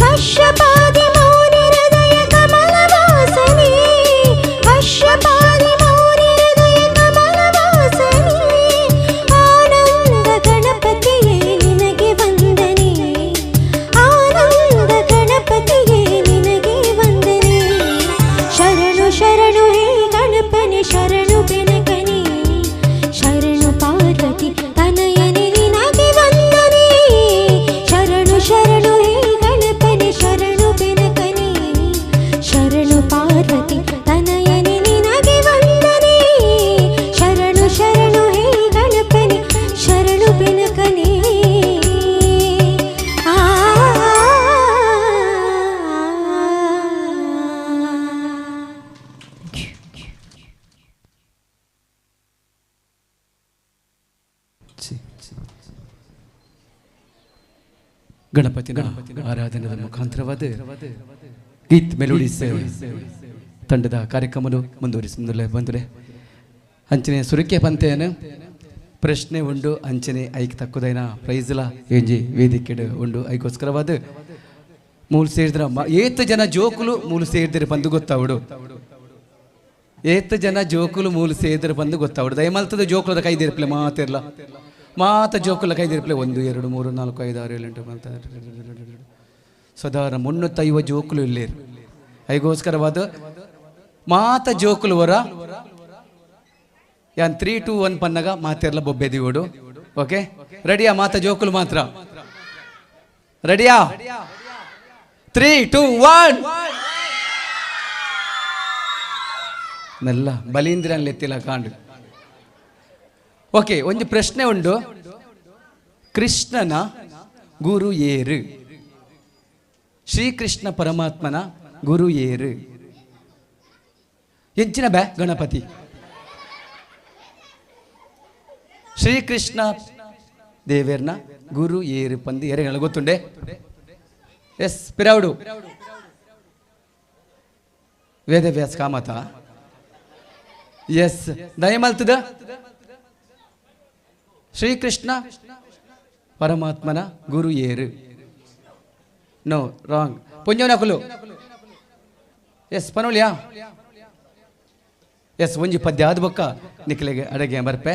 कश्यपादि मौनि हृदय कमलवासने कश्यपादि मौनि हृदय कमलवासने ಆನಂದ ಗಣಪತಿಯೇ ನಿನಗೆ ವಂದನೆ ಆನಂದ ಗಣಪತಿಯೇ ನಿನಗೆ ವಂದನೆ. ಗಣಪತಿನ ಆರಾಧನೆಯ ಮುಖಾಂತರವಾದ ಗೀತ್ ಮೆಲೋಡಿಸ್ ತಂಡದ ಕಾರ್ಯಕ್ರಮವನ್ನು ಮುಂದುವರಿಸಿದ ಬಂದರೆ ಅಂಚನೆ ಸುರಿಕೆ ಪಂತೆಯನ್ನು ಪ್ರಶ್ನೆ ಉಂಡು ಅಂಚನೆ ಐಕ್ ತಕ್ಕುದೈನ ಪ್ರೈಸ್ಲ ಎಂಜಿ ವೇದಿಕೆಡು ಉಂಡು ಐಕೋಸ್ಕರವಾದ ಮೂಲು ಸೇರಿದ್ರ ಏತ್ ಜನ ಜೋಕುಲು ಮೂಲು ಸೇರಿದ್ರೆ ಬಂದು ಗೊತ್ತಾವಡು, ಏತ್ ಜನ ಜೋಕುಲು ಮೂಲು ಸೇರಿದ್ರೆ ಬಂದು ಗೊತ್ತಾವಡು. ದಯಮಲ್ತದ ಜೋಕುಲದ ಕೈದಿರ್ಪ್ಲೆ ಮಾತಿರ್ಲ ಮಾತ ಜೋಕುಲ ಕೈದಿರ್ಪ್ಲೆ 1 2 3 4 5 6 7 8 9 ಸಾಧಾರಣ 350 ಜೋಕುಲು ಇಲ್ಲೇರು. ಐಗೋಸ್ಕರವಾದ ಮಾತ ಜೋಕುಲು ವರ ಯಾನ್ 3 2 1 ಪನ್ನಗ ಮಾತಿರ್ಲ ಬೊಬ್ಬೆದಿವೋಡು. ಓಕೆ ರೆಡಿಯಾ? ಮಾತ ಜೋಕುಲು ಮಾತ್ರ ರೆಡಿಯಾ? 3 2 1 ಮೆಲ್ಲ ಬಲೀಂದ್ರನ್ ಎತ್ತಿಲ್ಲ ಕಾಂಡು. ಓಕೆ, ಒಂದು ಪ್ರಶ್ನೆ ಉಂಡು. ಕೃಷ್ಣನ ಗುರು ಏರು? ಶ್ರೀಕೃಷ್ಣ ಪರಮಾತ್ಮನ ಗುರು ಏರು? ಎಂಚಿನ ಬ್ಯಾ ಗಣಪತಿ. ಶ್ರೀಕೃಷ್ಣ ದೇವೇರ್ನ ಗುರು ಏರು ಪಂದು ಎರೆಗಳ ಗೊತ್ತುಂಡೆ? ಎಸ್ ಪಿರಾವುಡು ವೇದವ್ಯಾಸ ಕಾಮತ. ಎಸ್ ದಯಮಲ್ತದ ಶ್ರೀಕೃಷ್ಣ ಪರಮಾತ್ಮನ ಗುರು ಏರು? No wrong. ಪುಂಜವನಕುಲು ಎಸ್ ಪನೋಳಿಯಾ? ಎಸ್ ಒಂಜಿ ಪದ್ಯ ಆದ ಬೊಕ್ಕ ನಿಕ್ಲೆಗೆ ಅಡಗೆ ಬರ್ಪೆ.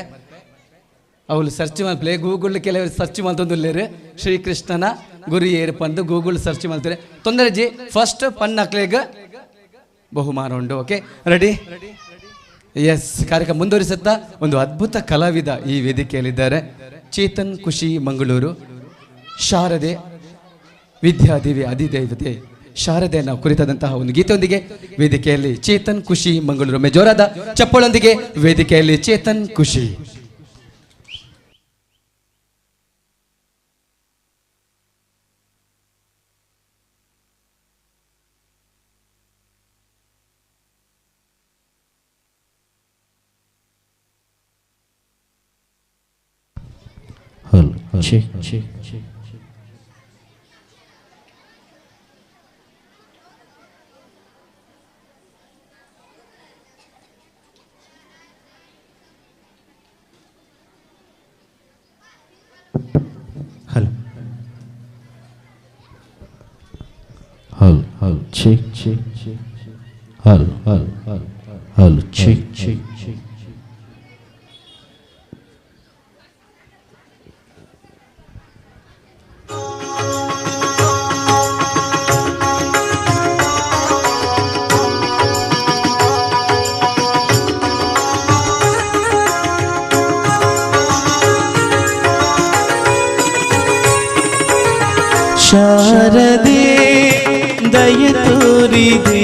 ಅವಳು ಸರ್ಚ್ ಮಲ್ಪಲೆ ಗೂಗಲ್, ಕೆಲವರು ಸರ್ಚ್ ಮಲ್ತೊಂದುಲ್ಲೇರು ಶ್ರೀಕೃಷ್ಣನ ಗುರು ಏರು ಪಂದು ಗೂಗಲ್ ಸರ್ಚ್ ಮಲ್ತಾರೆ. ತೊಂದರೆ ಜಿ ಫಸ್ಟ್ ಪನ್ನಕ್ಲೆಗ್ ಬಹುಮಾನ ಉಂಡು. Okay ready? ಎಸ್ ಕಾರ್ಯಕ್ರಮ ಮುಂದುವರಿಸುತ್ತಾ ಒಂದು ಅದ್ಭುತ ಕಲಾವಿದ ಈ ವೇದಿಕೆಯಲ್ಲಿದ್ದಾರೆ. ಚೇತನ್ ಖುಷಿ ಮಂಗಳೂರು, ಶಾರದೆ ವಿದ್ಯಾದೇವಿ ಅಧಿದೇವತೆ ಶಾರದೆಯನ್ನು ಕುರಿತಾದಂತಹ ಒಂದು ಗೀತೆಯೊಂದಿಗೆ ವೇದಿಕೆಯಲ್ಲಿ ಚೇತನ್ ಖುಷಿ ಮಂಗಳೂರು. ಜೋರಾದ ಚಪ್ಪಳೊಂದಿಗೆ ವೇದಿಕೆಯಲ್ಲಿ ಚೇತನ್ ಖುಷಿ. Hello check check check. Hello hello hello check check check. Hello hello hello hello check check check. ಶಾರದೆ ದಯ ತೋರಿದೆ,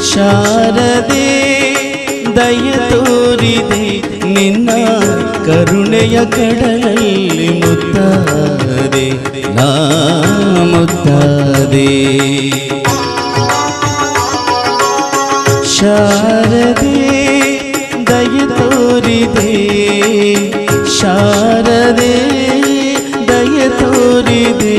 ಶಾರದೆ ದಯ ತೋರಿದೆ, ನಿನ್ನ ಕರುಣೆಯ ಕಡಲಲ್ಲಿ ಮುತ್ತಾದೆ ನಾ ಮುತ್ತಾದೆ. ಶಾರದೆ ದಯ ತೋರಿದೆ, ಶಾರದೆ ದಯ ತೋರಿದೆ.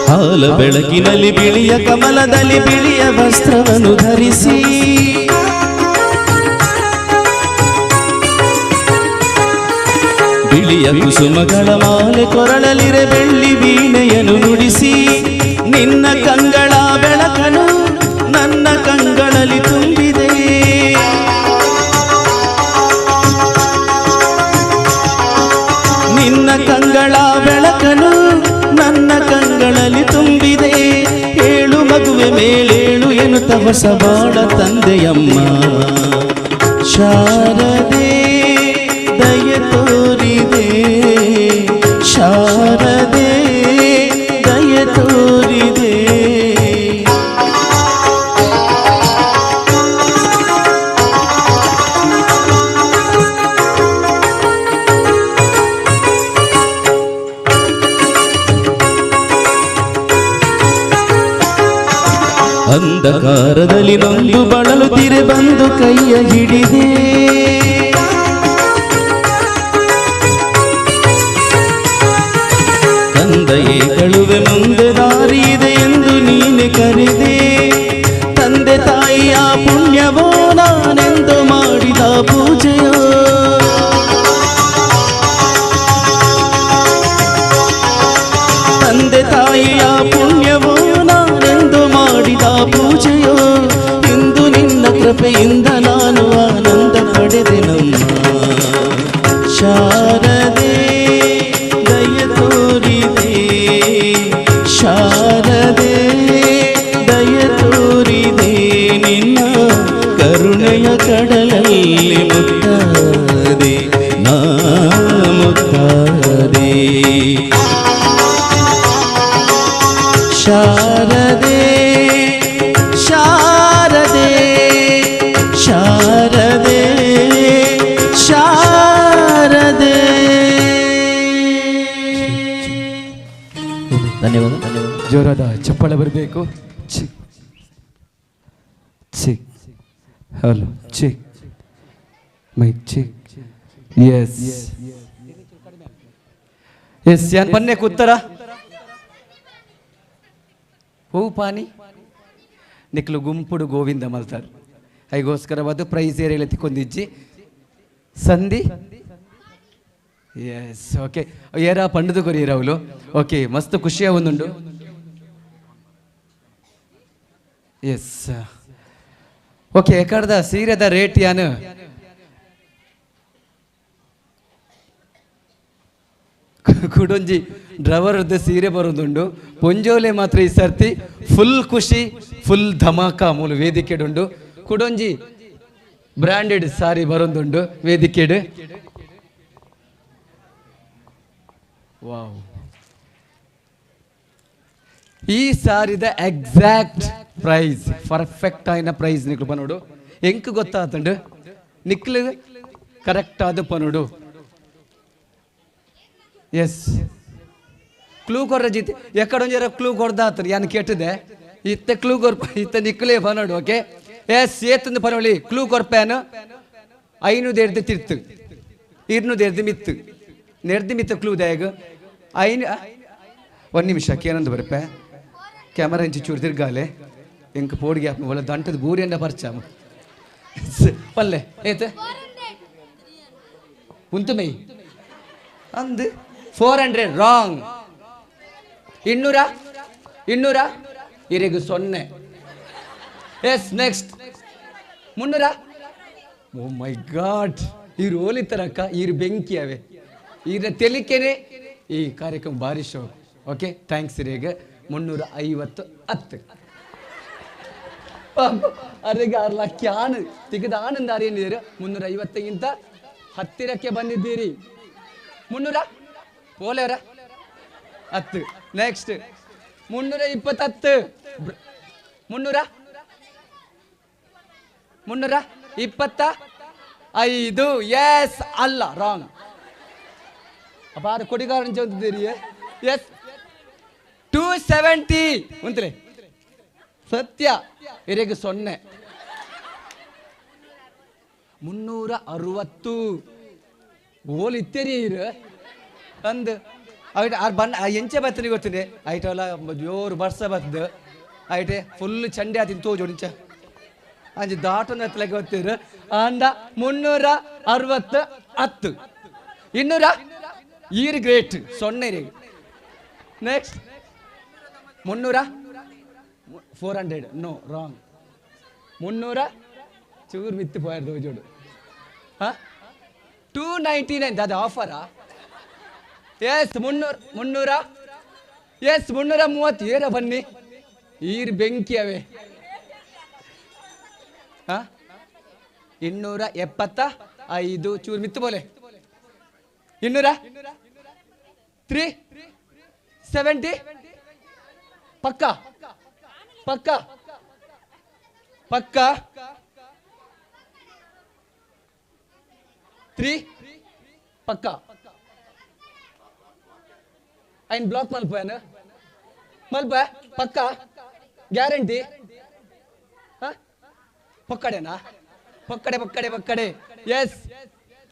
ಹಾಲ ಬೆಳಕಿನಲ್ಲಿ ಬಿಳಿಯ ಕಮಲದಲ್ಲಿ ಬಿಳಿಯ ವಸ್ತ್ರವನ್ನು ಧರಿಸಿ, ಬಿಳಿಯ ಕುಸುಮಗಳ ಮಾಲೆ ಕೊರಳಲಿರೆ ಬೆಳ್ಳಿ ವೀಣೆಯನ್ನು ನುಡಿಸಿ, ನಿನ್ನ ಕಂಗಳ ಬೆಳಕನು ನನ್ನ ಕಂಗಳಲ್ಲಿ ತುಂಬಿದೆ. ನಿನ್ನ ಕಂಗಳ ಬೆಳಕನು ನನ್ನ ಕಂಗಳಲ್ಲಿ ತುಂಬಿದೆ. ಏಳು ಮಗುವೆ ಮೇಲೇಳು ಎನ್ನುತ್ತ ಹೊಸ ಬಾಳ ತಂದೆಯಮ್ಮ. ಶಾರದೆ ದಯ ತೋರಿದೆ, ಶಾರದೆ ದಯ ತೋರಿದೆ. ಅಂಧಕಾರದಲ್ಲಿ ನೊಂದು ಬಳಲುತ್ತಿರೆ ಬಂದು ಕೈಯ ಹಿಡಿದೆ. ತಂದೆಯೇ ಕಳುವೆ ಮುಂದೆ ದಾರಿ ಇದೆ ಎಂದು ನೀನೆ ಕರೆದೆ. ತಂದೆ ತಾಯಿಯ ಪುಣ್ಯವೋ ನಾನೆಂದು ಮಾಡಿದ ಪೂಜೆಯೋ. ತಂದೆ ತಾಯಿಯ ಪುಣ್ಯವೋ ನಾನೆಂದು ಮಾಡಿದ ಪೂಜೆಯೋ. ಇಂದು ನಿನ್ನ ಕೃಪೆಯಿಂದ ನಾನು ಆನಂದ ಪಡೆದೆನಮ್ಮ. ಶಾರದೆ ದಯ ತೋರಿದೆ, ಶಾರದೆ ದಯ ತೋರಿದೆ, ನಿನ್ನ ಕರುಣೆಯ ಕಡಲಲ್ಲಿ ಮುತ್ತಾದೆ ನಾ ಮುತ್ತಾದೆ. ಶಾರದೆ ಶಾರದೆ ಶಾರದೆ ಶಾರದೆ. ಧನ್ಯವಾದ. ಜೋರಾದ ಚಪ್ಪಾಳೆ ಬರಬೇಕು. ಚಿಕ್ ಚಿಕ್ ಹಲೋ ಚಿಕ್ ಮೈಕ್ ಚಿಕ್. ಎಸ್ ಎಸ್ ಯಾನ್ ಬನ್ನೆ ಕೂತ್ತರ ಹೂ ಪಾನಿ ನಿಕ್ಲು ಗುಂಪುಡು ಗೋವಿಂದ ಮಲ್ತಾರ್ ಐಗೋಸ್ಕರವಾದ ಪ್ರೈಸ್ ಏರಿಯಲ್ಲ ತಿಕ್ಕೊಂದಿಜ್ಜಿ ಸಂಧಿ. ಎಸ್ ಓಕೆ ಏರ ಪಂಡದು ಕೊರಿಯರವಳು. ಓಕೆ ಮಸ್ತ್ ಖುಷಿಯ ಒಂದುಂಡು. ಎಸ್ ಓಕೆ ಎಕಡ್ದ ಸೀರೆದ ರೇಟ್ ಯಾನು ಕುಡೊಂಜಿ ಡ್ರೈವರ್ದ ಸೀರೆ ಬರೋದುಂಡು. ಪೊಂಜೋಲೆ ಮಾತ್ರ ಈ ಸರ್ತಿ ಫುಲ್ ಖುಷಿ ಫುಲ್ ಧಮಾಕ ಮೂಲು ವೇದಿಕೆಡುಂಡು. ಕುಡೊಂಜಿ ಬ್ರ್ಯಾಂಡೆಡ್ ಸಾರಿ ಬರೋದುಂಡು ವೇದಿಕೆಡು. ವಾವ್ ಈ ಸಾರಿದ ಎಕ್ಸಾಕ್ಟ್ ಪ್ರೈಸ್ ಪರ್ಫೆಕ್ಟ್ ಆಯಿನ ಪ್ರೈಸ್ ನಿಕ್ಲು ಪನೋಡು. ಎಂಕ್ ಗೊತ್ತಾತಂಡು ನಿಕ್ಲು ಕರೆಕ್ಟ್ ಆದ ಪನೋಡು. ಎಸ್ ಕ್ಲೂ ಕೊರ್ರ ಜಿತಿ ಎಕ್ಕಡೊಂಜರ ಕ್ಲೂ ಕೊಡ್ದಾತರು ಯಾನ್ ಕೇಟ್ಟಿದೆ ಇತ್ತ ಕ್ಲೂ ಕೊರ್ಪ ಇತ್ತ ನಿಕ್ಲೇ ಪನೋಡು. ಓಕೆ ಎಸ್ ಏತಂದು ಪನೋಳಿ ಕ್ಲೂ ಕೊರ್ಪೇನು ಐನೂರು ಎರ್ದು ತಿರ್ತು ಇರ್ನೂರು ಎರ್ದು ಮಿತ್ತು ನೆರ್ದು ಮಿತ್ತು ಕ್ಲೂ ದಾಯಗ ಐನು. ಒಂದು ನಿಮಿಷ ಕೇನಂದು ಬರಪೆ ಕ್ಯಾಮರಾ ಇಂಚಿ ಚೂರು ತಿರ್ಗಾಲೆ ಎಂಕ್ ಪೋಡಿಗೆ ಆಪ್ನ ಒಳ್ಳೆ ದಂಟದ ಬೂರಿಯಂಡ ಪರಿಚಾಮ ಪಲ್ಲೆ ಏತ ಉಂತು ಮೈ ಅಂದು 400 ರಾಂಗ್. 200 200 ಇರೆಗು 0. Yes next 300. Oh my god ಈ ರೋಲಿತ್ತರಕ್ಕ ಈರು ಬೆಂಕಿ ಅವೆ ಈರ ತೆಲಿಕೆನೆ ಈ ಕಾರ್ಯಕ್ರಮ ಭಾರಿ ಶೋಕ್. ಓಕೆ thanks ಇರೇಗ 350 ಹತ್ತು ಅರೆಗೆ ಅರ್ಲ ಕ್ಯಾನ್ ತೆಗೆದ ಆನಂದ ಅರೇನಿದ್ದೀರಿ. 350ಗಿಂತ ಹತ್ತಿರಕ್ಕೆ ಬಂದಿದ್ದೀರಿ. 300 ಪೋಲೇರ 10. ನೆಕ್ಸ್ಟ್ 320 300 325. ಎಸ್ ಅಲ್ಲ ರಾಂಗ್. ಅಪಾರ ಕೊಡಿಗಾರ ಅಂತಿದ್ದೀರಿ. ಎಸ್ 270 ಉಂತಲೆ ಸತ್ಯ ಇರೆಗೆ 0. 360 ಓಲ್ ಇತ್ತೇರಿ ಇರು ಅಂದು ಐಟ್ ಆರ್ ಬಣ್ಣ ಎಂಚೆ ಬರ್ತದೆ ಗೊತ್ತಿದೆ. ಐಟಲ್ಲ ಜೋರು ಬರ್ಸ ಬರ್ತದೆ ಐಟೆ ಫುಲ್ ಚಂಡೆ ಆತಿನ ತೋಜೋಡು ಇಂಚ ಅಂಜಿ ದಾಟೊಂದು ಹತ್ತಲಕ್ಕೆ ಗೊತ್ತಿರು. ಅಂದ 360 200 ಈರು ಗ್ರೇಟ್ 0 ಇರಿಗೆ. Next 300 400 no wrong. 300 ಚೂರು ಮಿತ್ತು ಪೋಯಾರು ತೋಜೋಡು. ಹಾಂ 299 ದಾದಾ ಆಫರಾ. ಎಸ್ 300 300 ಎಸ್ 330 ಏರ ಬನ್ನಿ ಈರು ಬೆಂಕಿ ಅವೇ. ಹಾಂ 275 ಚೂರು ಮಿತ್ತು ಬೋಲೆ. 200 370 ಪಕ್ಕ ಪಕ್ಕ ಪಕ್ಕ 3 ಪಕ್ಕ ಐನ್ ಬ್ಲಾಕ್ ಮಲ್ಪೇನು ಮಲ್ಪ ಪಕ್ಕ ಗ್ಯಾರಂಟಿ. ಪೊಕ್ಕಡೆನಾ? ಪೊಕ್ಕಡೆ ಪೊಕ್ಕಡೆ ಪೊಕ್ಕಡೆ. ಎಸ್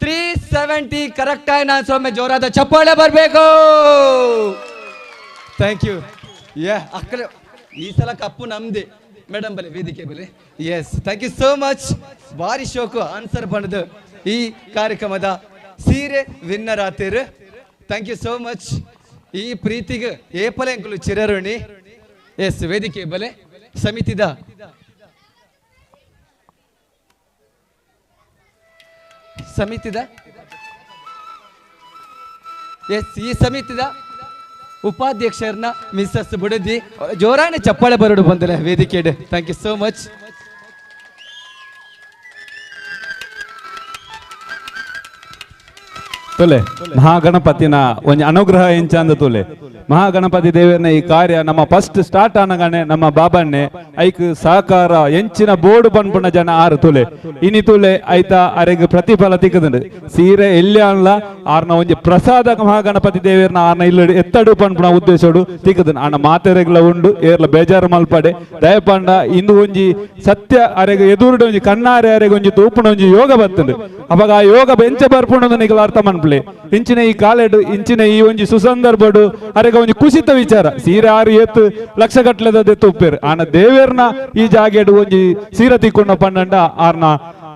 370 ಕರೆಕ್ಟ್ ಆಗಿ ನಾನು ಸೊಮ್ಮೆ ಜೋರಾದ ಚಪ್ಪಾಳೆ ಬರಬೇಕು. Thank you. ಯಾ ಅಕ್ಕಡೆ ಈ ಸಲ ಕಪ್ಪು ನಮ್ದೆ. ಮೇಡಮ್ ಬಲೆ ವೇದಿಕೆ ಬಲೆ. Yes thank you so much. ಭಾರಿ ಶೋಕು ಆನ್ಸರ್ ಬಂದದು ಈ ಕಾರ್ಯಕ್ರಮದ ಸೀರೆ winner ಆತೀರು. Thank you so much. ಈ ಪ್ರೀತಿಗೆ ಏಪಲೆ ಅಂಕಲು ಚಿರಋಣಿ. ಎಸ್ ವೇದಿಕೆ ಬಲೆ ಸಮಿತಿದ ಸಮಿತಿದ ಎಸ್ ಈ ಸಮಿತಿದ ಉಪಾಧ್ಯಕ್ಷರನ್ನ ಮಿಸ್ಸಸ್ ಬುಡದಿ ಜೋರಾನೆ ಚಪ್ಪಾಳೆ ಬರೋಡು ಬಂದಲ್ಲ ವೇದಿಕೆ. Thank you so much. ತುಲೆ ಮಹಾಗಣಪತಿನ ಒಂಜಿ ಅನುಗ್ರಹ ಎಂಚಂದ ತುಲೆ ಮಹಾಗಣಪತಿ ದೇವರನ್ನ ಈ ಕಾರ್ಯ ನಮ್ಮ ಫಸ್ಟ್ ಸ್ಟಾರ್ಟ್ ಆನಗಣೆ ನಮ್ಮ ಬಾಬಣ್ಣೆ ಐಕ್ ಸಹಕಾರ ಎಂಚಿನ ಬೋರ್ಡ್ ಪನ್ಪುನ ಜನ ಆರು ತುಲೆ ಇನಿ ತುಲೆ ಐತ ಅರೆಗ್ ಪ್ರತಿಫಲ ತಿಕ್ಕದುಂಡು ಸೀರೆ ಎಲ್ಲಿ ಅನ್ಲ ಆರ್ನ ಒಂಜಿ ಪ್ರಸಾದ ಮಹಾಗಣಪತಿ ದೇವರನ್ನ ಆರ್ನ ಇಲ್ಲ ಎತ್ತಡು ಪನ್ಪುನ ಉದ್ದೇಶಡು ತಿಕ್ಕದುಂಡು ಆನ ಮಾತೆರೆಗ್ಲ ಉಂಡು ಏರ್ಲ ಬೇಜಾರು ಮಲ್ಪಡೆ ದಯಪಂಡ ಇಂದು ಒಂಜಿ ಸತ್ಯ ಅರೆಗ್ ಎದುರುಡು ಒಂಜಿ ಕಣ್ಣಾರೆ ಅರೆಗ್ ಒಂಜಿ ತೂಪುನ ಒಂಜಿ ಯೋಗ ಬತ್ತುಂಡು ಅವಾಗ ಆ ಯೋಗ ಬೆಂಚ ಬರ್ಪುಂಡು ನಿಗಲ ಅರ್ಥ ಮನ್ಪಲೆ ಇಂಚಿನ ಈ ಕಾಲೆಡು ಇಂಚಿನ ಈ ಒಂಜಿ ಸುಸಂದರ್ಭಡು ಅರೆಗ ಒಂಜಿ ಕುಸಿತ ವಿಚಾರ ಸೀರೆ ಆರು ಏತ್ ಲಕ್ಷ ಗಟ್ಟಲೆದ ತುಪ್ಪೇರು ಆನ ದೇವೇರ್ನ ಈ ಜಾಗೆಡು ಒಂಜಿ ಸೀರೆ ತಿಕ್ಕೊಂಡ ಪನ್ನಂಡ ಆರ್ನ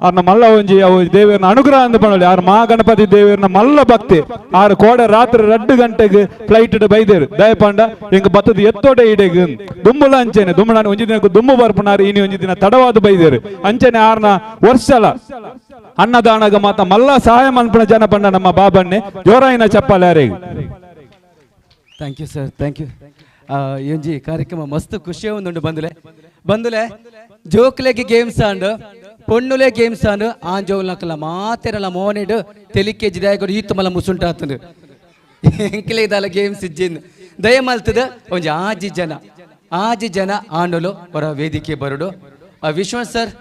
ಆರ್ನ ಮಲ್ಲ ಒಂಜಿ ಅವು ದೇವೇರ್ನ ಅನುಗ್ರಹ ಅಂದ ಪನ್ನೊಲಿ ಆರ್ ಮಹಾಗಣಪತಿ ದೇವೇರ್ನ ಮಲ್ಲ ಭಕ್ತಿ ಆರು ಕೋಡೆ ರಾತ್ರಿ 2 ಗಂಟೆಗೆ ಫ್ಲೈಟ್ ಬೈದೇರು ದಯಪಂಡ ಎಂಕ್ ಬತ್ತದ ಎತ್ತೋಡೆ ಇಡೆಗ್ ದುಂಬುಲ ಅಂಚೆನೆ ದುಂಬುನ ಒಂಜಿ ದಿನಕ್ಕೆ ದುಂಬು ಬರ್ಪುನಾರು ಇನಿ ಒಂಜಿ ದಿನ ತಡವಾದ ಬೈದೇರು ಅಂಚೆನೆ ಆರ್ನ ವರ್ಷಲ ಅನ್ನದಾನಗ ಮಾತ ಮಲ್ಲ ಸಹಾಯ ಮನ್ಪುನ ಜನ ಪಂಡ ನಮ್ಮ ಬಾಬಣ್ಣೆ ಜೋರಾಯಿನ ಚಪ್ಪಾಳೆ ಯಾರಿಗೆ. Thank you sir, thank you. ಈ ಕಾರ್ಯಕ್ರಮ ಮಸ್ತ್ ಖುಷಿಯ ಒಂದುಂಡು ಬಂದುಲೆ ಬಂದುಲೆ ಜೋಕ್ಲೆಗೆ ಗೇಮ್ಸ್ ಆಂಡ್ ಪೊಣ್ಣುಲೆ ಗೇಮ್ಸ್ ಆಂಡ್ ಆಂಜೋಲ್ನಕಲ ಮಾತೆರಲ ಮೋನೆಡು ತೆಲಿಕೆ ಜಿದಾಯಗಡು ಈತು ಮಲ್ಲ ಮುಸುಂಟಾತಂದು ಎಂಕಲೆ ಇದಾಲ ಗೇಮ್ಸ್ ಇಜ್ಜಿನ್ ದಯ ಮಲ್ತದ ಒಂಜಿ ಆಜಿ ಜನ ಆಂಡೋಲು ಹೊರ ವೇದಿಕೆ ಬರುಡು. ವಿಶ್ವನಾಥ್ ಸರ್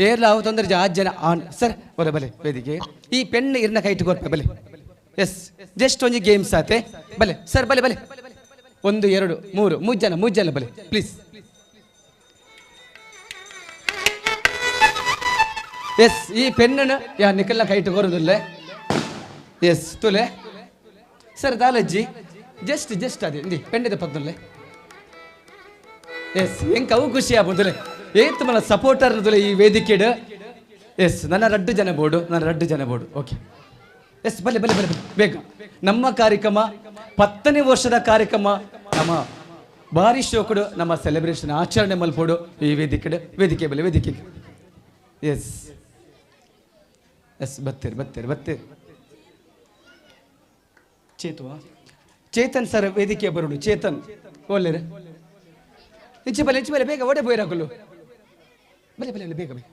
ಏರ್ಲ ಅವು ತೊಂದರೆ ಆಜ್ ಜನ ಆನ್ ಸರ್ ಬಲೆ ಬಲೆ ವೇದಿಕೆ ಈ ಪೆನ್ ಇರ್ನ ಕೈಟು ಕೊರ್ಪೆ ಬಲೆ. ಎಸ್ ಜಸ್ಟ್ ಒಂಜಿ ಗೇಮ್ಸ್ ಆತೆ ಬಲೆ ಸರ್ ಬಲೆ ಬಲೆ 1 2 3 3 ಜನ ಬಲೆ ಪ್ಲೀಸ್. ಎಸ್ ಈ ಪೆನ್ನನ್ನು ಯಾ ನಿಕಲ್ನ ಕೈಟು ಕೊರೋದಿಲ್ಲ. ಎಸ್ ತುಲೆ ಸರ್ ದಾಲಜ್ಜಿ ಜಸ್ಟ್ ಜಸ್ಟ್ ಅದೇ ಇಂದಿ ಪೆನ್ನಿದೆ ಪದ್ದುಲ್ಲೆ. ಎಸ್ ಎಂಕ ಅವು ಖುಷಿ ಆಗ್ಬೋದುಲೆ ಏತ್ ಮಲ್ಲ ಸಪೋರ್ಟರ್ ತುಲೆ ಈ ವೇದಿಕೆಡು. ಎಸ್ ನನ್ನ 2 ಜನ ಬೋರ್ಡು ನನ್ನ 2 ಜನ board. Okay yes ಬಲೆ ಬಲೆ ಬಲೆ ಬೇಗ ನಮ್ಮ ಕಾರ್ಯಕ್ರಮ 10ನೇ ವರ್ಷದ ಕಾರ್ಯಕ್ರಮ ನಮ್ಮ ಭಾರಿ ಶೋಕಡು ನಮ್ಮ ಸೆಲೆಬ್ರೇಷನ್ ಆಚರಣೆ ಮಲ್ಪೋಡು ಈ ವೇದಿಕೆ ವೇದಿಕೆ ಬಲೆ ವೇದಿಕೆ. ಎಸ್ ಎಸ್ ಬತ್ತೀರಿ ಬತ್ತೀರಿ ಬತ್ತೀರಿ ಚೇತುವ ಚೇತನ್ ಸರ್ ವೇದಿಕೆ ಬರೋಡು. ಚೇತನ್ ಒಳ್ಳೆರ ಇಂಚೆ ಬಲೆ ಇಂಚೆ ಬಲೆ ಬೇಗ ಓಡೆ ಬೋಯ್ರಾಕಲು ಬಲೆ ಬಲೆ ಬಲೆ ಬೇಗ ಬೇಗ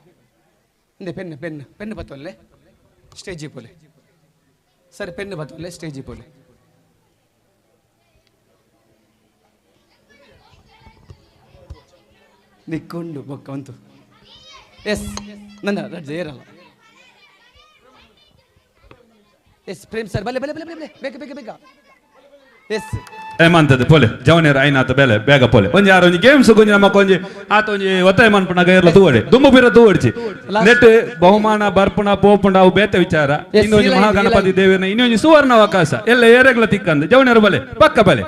ಇಂದೆ pen pen pen ಬತ್ತೊಲ್ಲೆ ಸ್ಟೇಜಿಗೆ ಪೋಲೆ ಸರ್ ಪೆನ್ ಬತ್ತೊಲ್ಲೆ ಸ್ಟೇಜಿಗೆ ಪೋಲೆ. ನಿಕ್ಕೊಂಡು ಬೊಕ್ಕ ಅಂತು. ಎಸ್ ನನ್ನ ರಜೆ ಏರಲ್ಲ. ಎಸ್ ಪ್ರೇಮ್ ಸರ್ ಬಲೆ ಬಲೆ ಬಲೆ ಬಲೆ ಬೇಗ ಬೇಗ ಬೇಗ. ಎಸ್ ಏಮಂತದೆ ಪೋಲೆ ಜವನೇರ ಐನಾತ ಬೆಲೆ ಬೇಗ ಪೋಲೆ ಒಂಜಿ ಯಾರು ಒಂಜಿ ಗೇಮ್ಸ್ ಕೊಂಜಿ ನಮ್ಮ ಕೊಂಜಿ ಆತ ಒಂಜಿ ಒತ್ತಾಯ ಮನ್ಪುನಾಗ ಏರ್ಲ ತೂವಡೆ ದುಂಬು ಬೀರ ತೂವಡ್ಚಿ ನೆಟ್ ಬಹುಮಾನ ಬರ್ಪುಣ ಪೋಪುಂಡ ಅವು ಬೇತೆ ವಿಚಾರ. ಇನ್ನೊಂದು ಮಹಾಗಣಪತಿ ದೇವರನ್ನ ಇನ್ನೊಂದು ಸುವರ್ಣ ಅವಕಾಶ ಎಲ್ಲ ಏರೆಗ್ಲ ತಿಕ್ಕಂದು ಜವನೇರು ಬಲೆ ಪಕ್ಕ ಬಲೆ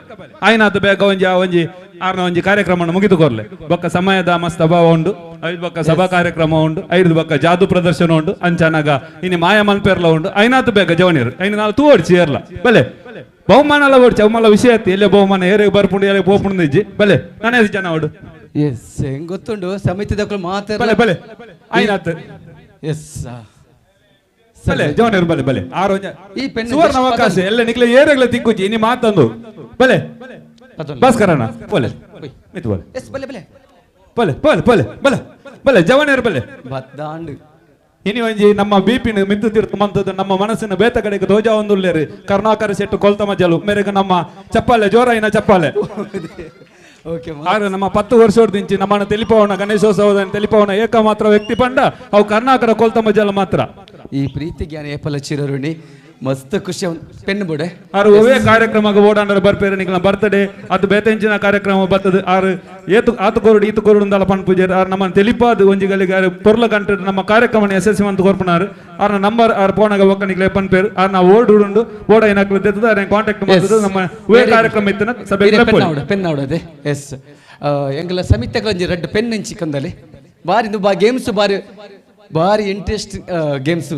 ಐನಾತ ಬೇಗ ಒಂಜಿ ಆ ಒಂಜಿ ಆರ್ನ ಒಂಜಿ ಕಾರ್ಯಕ್ರಮ ಮುಗಿದು ಕೊರ್ಲೆ ಬೊಕ್ಕ ಸಮಯದ ಮಸ್ತ್ ಅಭಾವ ಉಂಡು 5 ಬೊಕ್ಕ ಸಭಾ ಕಾರ್ಯಕ್ರಮ ಉಂಡು 5 ಬೊಕ್ಕ ಜಾದು ಪ್ರದರ್ಶನ ಉಂಡು ಅಂಚನಾಗ ಇನ್ನು ಮಾಯ ಮನ್ಪೇರ್ಲ ಉಂಡು ಐನಾತ ಬೇಗ ಜವನೇರು ಐನ ನಾಲ್ ತೂವಡ್ಚಿ ಏರ್ಲ ಬಲೆ ಬಹುಮಾನ ಎಲ್ಲ ಓಡ್ಚಿ ಅವಮಲ್ಲ ವಿಷಯ ಆಯ್ತು ಎಲ್ಲೇ ಬಹುಮಾನ ಏರಿಗೆ ಬರ್ಪುಂಡು ಏರಿಗೆ ಪೋಪುಂಡು ಇಜ್ಜಿ ಬಲೆ ನಾನೇ ಜನ ಓಡು. ಎಸ್ ಹೆಂಗ್ ಗೊತ್ತುಂಡು ಸಮಿತಿದಕ್ಕಳು ಮಾತ್ರ ಬಲೆ ಬಲೆ ಐನಾತ್. ಎಸ್ ಬಲೆ ಜವನೇರು ಬಲೆ ಬಲೆ ಆರು ಈ ಪೆನ್ ಸುವರ್ಣ ಅವಕಾಶ ಎಲ್ಲ ನಿಕ್ಲೆ ಏರೆಗ್ಲ ತಿಕ್ಕುಜಿ ಇನಿ ಮಾತಂದು ಬಲೆ ಭಾಸ್ಕರಣ್ಣ ಬಲೆ ಮಿತ್ ಬಲೆ. ಎಸ್ ಬಲೆ ಬಲೆ ಬಲೆ ಬಲೆ ಬಲೆ ಬಲೆ ಬಲೆ ಜವನೇರು ಬಲೆ ಬದ್ದಾಂಡು ಇನಿ ಒಂಜಿ ನಮ್ಮ ಬಿಪಿನ ಮಿತ್ತು ತೀರ್ತು ಮಂತದ್ದು ನಮ್ಮ ಮನಸ್ಸಿನ ಬೇತ ಕಡೆಗೆ ಧ್ವಜ ಒಂದುಲ್ಲೇರಿ ಕರುಣಾಕರ ಶೆಟ್ಟು ಕೊಲ್ತಮ ಜಲು ಮೇರೆಗೆ ನಮ್ಮ ಚಪ್ಪಾಳೆ ಜೋರಾಯಿನ ಚಪ್ಪಾಳೆ. ಆರು ನಮ್ಮ 10 ವರ್ಷದಿಂಚಿ ನಮ್ಮನ್ನು ತಿಳಿಪವನ ಗಣೇಶೋತ್ಸವದ ತಿಳಿಪವನ ಏಕಮಾತ್ರ ವ್ಯಕ್ತಿ ಪಂಡ ಅವು ಕರುಣಾಕರ ಕೊಲ್ತಮ ಜಲ ಮಾತ್ರ. ಈ ಪ್ರೀತಿ ಜ್ಞಾನ ಏಪಲ ಚಿರಋಣಿ ಮಸ್ತ್ ಖುಷಿ ಪೆನ್ ಬೋಡೆ ಆರು ಒವೇ ಕಾರ್ಯಕ್ರಮಕ್ಕೆ ಓಡಾಂಡರ ಬರ್ಪೇರು ನಿಕ್ಲ ಬರ್ತಡೆ ಅದು ಬೇತೆಂಚಿನ ಕಾರ್ಯಕ್ರಮ ಬರ್ತದೆ ಆರು ಏತು ಆತು ಕೋರುಡು ಈತು ಕೋರುಡು ಅಂದಲ ಪಣ್ ಪೂಜೆ ಆರು ನಮ್ಮನ್ನು ತೆಲಿಪಾದು ಒಂಜಿ ಗಲಿಗೆ ಆರು ಪೊರ್ಲ ಗಂಟೆ ನಮ್ಮ ಕಾರ್ಯಕ್ರಮ ಯಶಸ್ವಿ ಅಂತ ಕೊರ್ಪುನಾರು ಆರ್ನ ನಂಬರ್ ಆರು ಪೋನಾಗ ಒಕ್ಕ ನಿಕ್ಲೆ ಪನ್ಪೇರು ಆರ್ ನಾವು ಓಡ್ ಉಂಡು ಓಡ ಏನಾಗ್ತದೆ ಆರ್ ಕಾಂಟ್ಯಾಕ್ಟ್ ಮಾಡ್ತದೆ ನಮ್ಮ ಒವೇ ಕಾರ್ಯಕ್ರಮ ಇತ್ತನ ಸಭೆ ಪೆನ್ ಆಡೋದೆ ಎಸ್ ಎಂಗಲ ಸಮಿತಿಗಳ ಒಂಜಿ ರೆಡ್ ಪೆನ್ ಇಂಚಿ ಕಂದಲ್ಲಿ ಬಾರಿ ಬಾ ಗೇಮ್ಸ್ ಬಾರಿ ಬಾರಿ ಇಂಟ್ರೆಸ್ಟ್ ಗೇಮ್ಸ್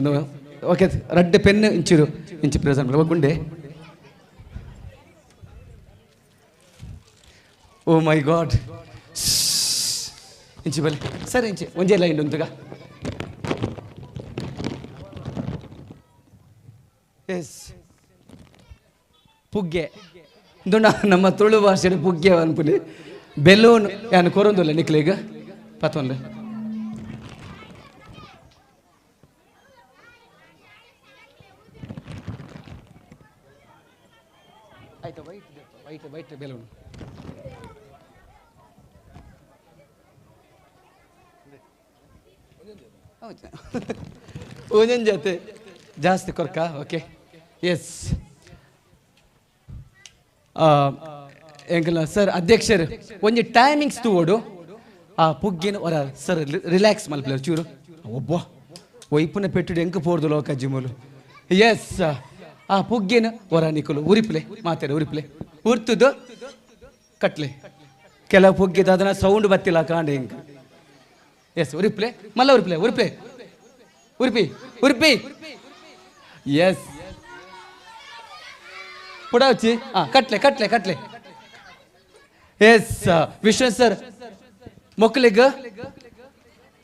ಓಕೆ ರಡ್ಡ್ ಪೆನ್ ಇಂಚಿರು ಇಂಚಿ ಪ್ರೆಸೆಂಟ್ ಗುಂಡೆ ಓ ಮೈ ಗಾಡ್ ಇಂಚಿ ಬಲೆ ಸರ್ ಇಂಚಿ ಒಂಜೇ ಲೈನ್ ಉಂತುಗ ಎಸ್ ಪುಗ್ಗೆ ಇಂದು ನಮ್ಮ ತುಳು ಭಾಷೆ ಪುಗ್ಗೆ ಅನ್ಪುಲಿ ಬೆಲೂನ್ ಯಾನು ಕೊರೊಂದುಲ್ಲ ನಿಕ್ಲೆಗ್ ಪತ್ತೊಂದು ಆಯ್ತಾ ವೈಟ್ ವೈಟ್ ವೈಟ್ ಬೆಲೂನ್ ಒಂದೊಂದು ಜೊತೆ ಜಾಸ್ತಿ ಕೊರ್ಕ ಓಕೆ ಎಸ್ ಎಂಕಲ್ಲ ಸರ್ ಅಧ್ಯಕ್ಷರು ಒಂಜಿ ಟೈಮಿಂಗ್ಸ್ ತೂವೋಡು ಆ ಪುಗ್ಗಿನ ಹೊರ ಸರ್ ರಿಲ್ಯಾಕ್ಸ್ ಮಲ್ಪಲೆ ಚೂರು ಒಬ್ಬ ಒಯ್ಪುನ ಪೆಟ್ಟುಡು ಎಂಕ ಪೋರ್ದು ಲೋಕ ಜಿಮುಲು ಎಸ್ ಆ ಪುಗ್ಗಿನ ಹೊರ ನಿಕುಲು ಉರಿಪ್ಲೆ ಮಾತಾಡ ಉರಿಪ್ಲೆ ಉರ್ತುದು ಕಟ್ಲೆ ಕೆಲವು ಪುಗ್ಗಿದ ಅದನ್ನ ಸೌಂಡ್ ಬತ್ತಿಲ್ಲ ಕಾಂಡ ಎಂಕ ಎಸ್ ಉರಿಪ್ಲೆ ಮಲ್ಲ ಉರಿಪ್ಲೆ ಉರಿಪ್ಲೆ ಉರಿಪಿ ಉರಿಪಿ ಎಸ್ ಪುಡಾಚಿ ಹಾಂ ಕಟ್ಲೆ ಕಟ್ಲೆ ಕಟ್ಲೆ ಎಸ್ ವಿಶ್ವ ಸರ್ ಮಕ್ಕಳಿಗೆ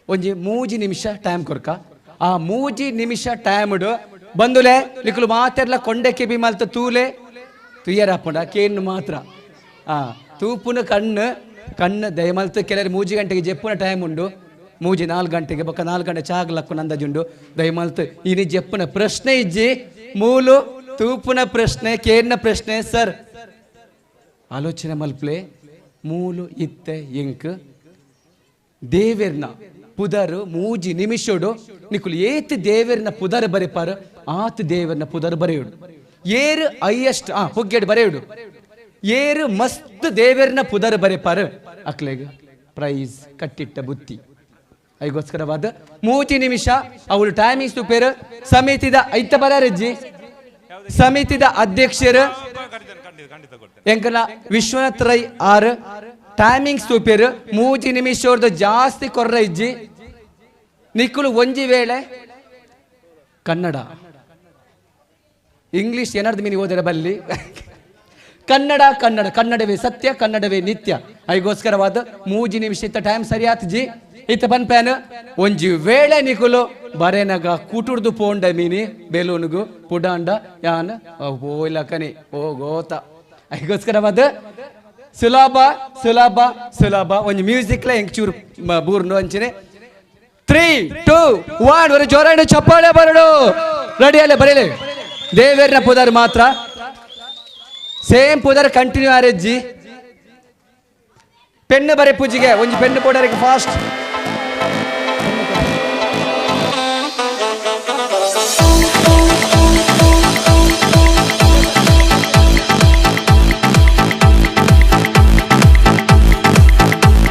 ಒಂಜಿ ಮೂಜಿ ನಿಮಿಷ ಟೈಮ್ ಕೊರ್ಕ ಆ ಮೂಜಿ ನಿಮಿಷ ಟೈಮ್ಡು ಬಂದುಲೆ ನಿಕ್ಕಲು ಮಾತೆರ್ಲ ಕೊಂಡೆ ಕೆಬಿ ಮಲ್ತ ತೂಲೆ ತುಯ್ಯರಪ್ಪಂಡ ಕೇನ್ನು ಮಾತ್ರ ಆ ತೂಪುನ ಕಣ್ಣು ಕಣ್ಣು ದಯಮಲ್ತು ಕೆಲವರು ಮೂಜಿ ಗಂಟೆಗೆ ಜೆಪ್ಪುನ ಟೈಮ್ ಉಂಡು ಮೂಜಿ 4 ಗಂಟೆಗೆ ಬೊಕ್ಕ 4 ಗಂಟೆ ಚಾಗ್ಲಕ್ಕು ಅಂದಾಜುಂಡು ದಯಮಲ್ತು ಇನಿ ಜೆಪ್ಪುನ ಪ್ರಶ್ನೆ ಇಜ್ಜಿ ಮೂಲು ತೂಪುನ ಪ್ರಶ್ನೆ ಕೇರ್ನ ಪ್ರಶ್ನೆ ಸರ್ ಆಲೋಚನೆ ಮಲ್ಪ್ಲೆ ಮೂಲು ಇತ್ತೆ ಎಂಕ್ ದೇವೆರ್ನ ಪುದರ್ ಮೂಜಿ ನಿಮಿಷೋಡು ನಿಕುಲು ಏತ್ ದೇವೆರ್ನ ಪುದರ್ ಬರೆಪಾರು ಆತ್ ದೇವೆರ್ನ ಪುದರ್ ಬರೆಯುಡು ಏರು ಹೈಯೆಸ್ಟ್ ಆ ಪುಗ್ಗೆಡ್ ಬರೆಯುಡು ಏರು ಮಸ್ತ್ ದೇವೆರ್ನ ಪುದರ್ ಬರೆಪಾರು ಅಕ್ಲೆಗ್ ಪ್ರೈಸ್ ಕಟ್ಟಿಟ್ಟ ಬುತ್ತಿ ಐಗೋಸ್ಕರವಾದ ಮೂಜಿ ನಿಮಿಷ ಅವಳು ಟೈಮಿಂಗ್ಸ್ ತುಪೇರು ಸಮಿತಿದ ಐತ ಬರಜ್ಜಿ ಸಮಿತಿದ ಅಧ್ಯಕ್ಷರು ಎಂಕಲ ವಿಶ್ವನಾಥ್ ರೈ ಆರ್ ಟೈಮಿಂಗ್ಸ್ ತೂಪೇರು ಮೂಜಿ ನಿಮಿಷ ಜಾಸ್ತಿ ಕೊರ್ರ ಇಜ್ಜಿ ನಿಕ್ಕುಲು ಒಂಜಿ ವೇಳೆ ಕನ್ನಡ ಇಂಗ್ಲಿಷ್ ಏನಾರ್ದು ಮೀನಿ ಓದರ ಬಲ್ಲಿ ಕನ್ನಡ ಕನ್ನಡ ಕನ್ನಡವೇ ಸತ್ಯ ಕನ್ನಡವೇ ನಿತ್ಯ ಐಗೋಸ್ಕರವಾದ ಮೂಜಿ ನಿಮಿಷ ಇತ್ತ ಟೈಮ್ ಸರಿಯಾತ್ ಜಿ ಇತ್ತ ಪನ್ಪ್ಯಾನ್ ಒಂಜಿ ವೇಳೆ ನಿಕುಲು ಬರೇನಗ ಕೂಟುರ್ದು ಪೋಂಡ ಮೀನಿ ಬೆಲೂನ್ಗು ಪುಡಾಂಡ ಯಾನ್ ಓಯ್ಲಕನಿ ಓ ಗೋತ ಐಗೋಸ್ಕರವಾದ ಸುಲಭ ಸುಲಭ ಸುಲಭ ಒಂಜಿ ಮ್ಯೂಸಿಕ್ಲ ಎಂಕ್ ಚೂರು ಬೂರ್ನು ಅಂಚನೆ 3 2 1 ಒಂದು ಜೋರಾಣ ಚಪ್ಪಾಳೆ ಬರಡು ರೆಡಿ ಅಲ್ಲೇ ಬರೀಲಿ ದೇವೇರ್ನ ಪುದರ್ ಮಾತ್ರ ಸೇಮ್ ಪುದರ್ ಕಂಟಿನ್ಯೂ ಆರೆಜ್ಜಿ ಪೆನ್ನು ಬರೆ ಪೂಜೆಗೆ ಒಂಜಿ ಪೆನ್ನು ಕೊಡರಿಗೆ ಫಾಸ್ಟ್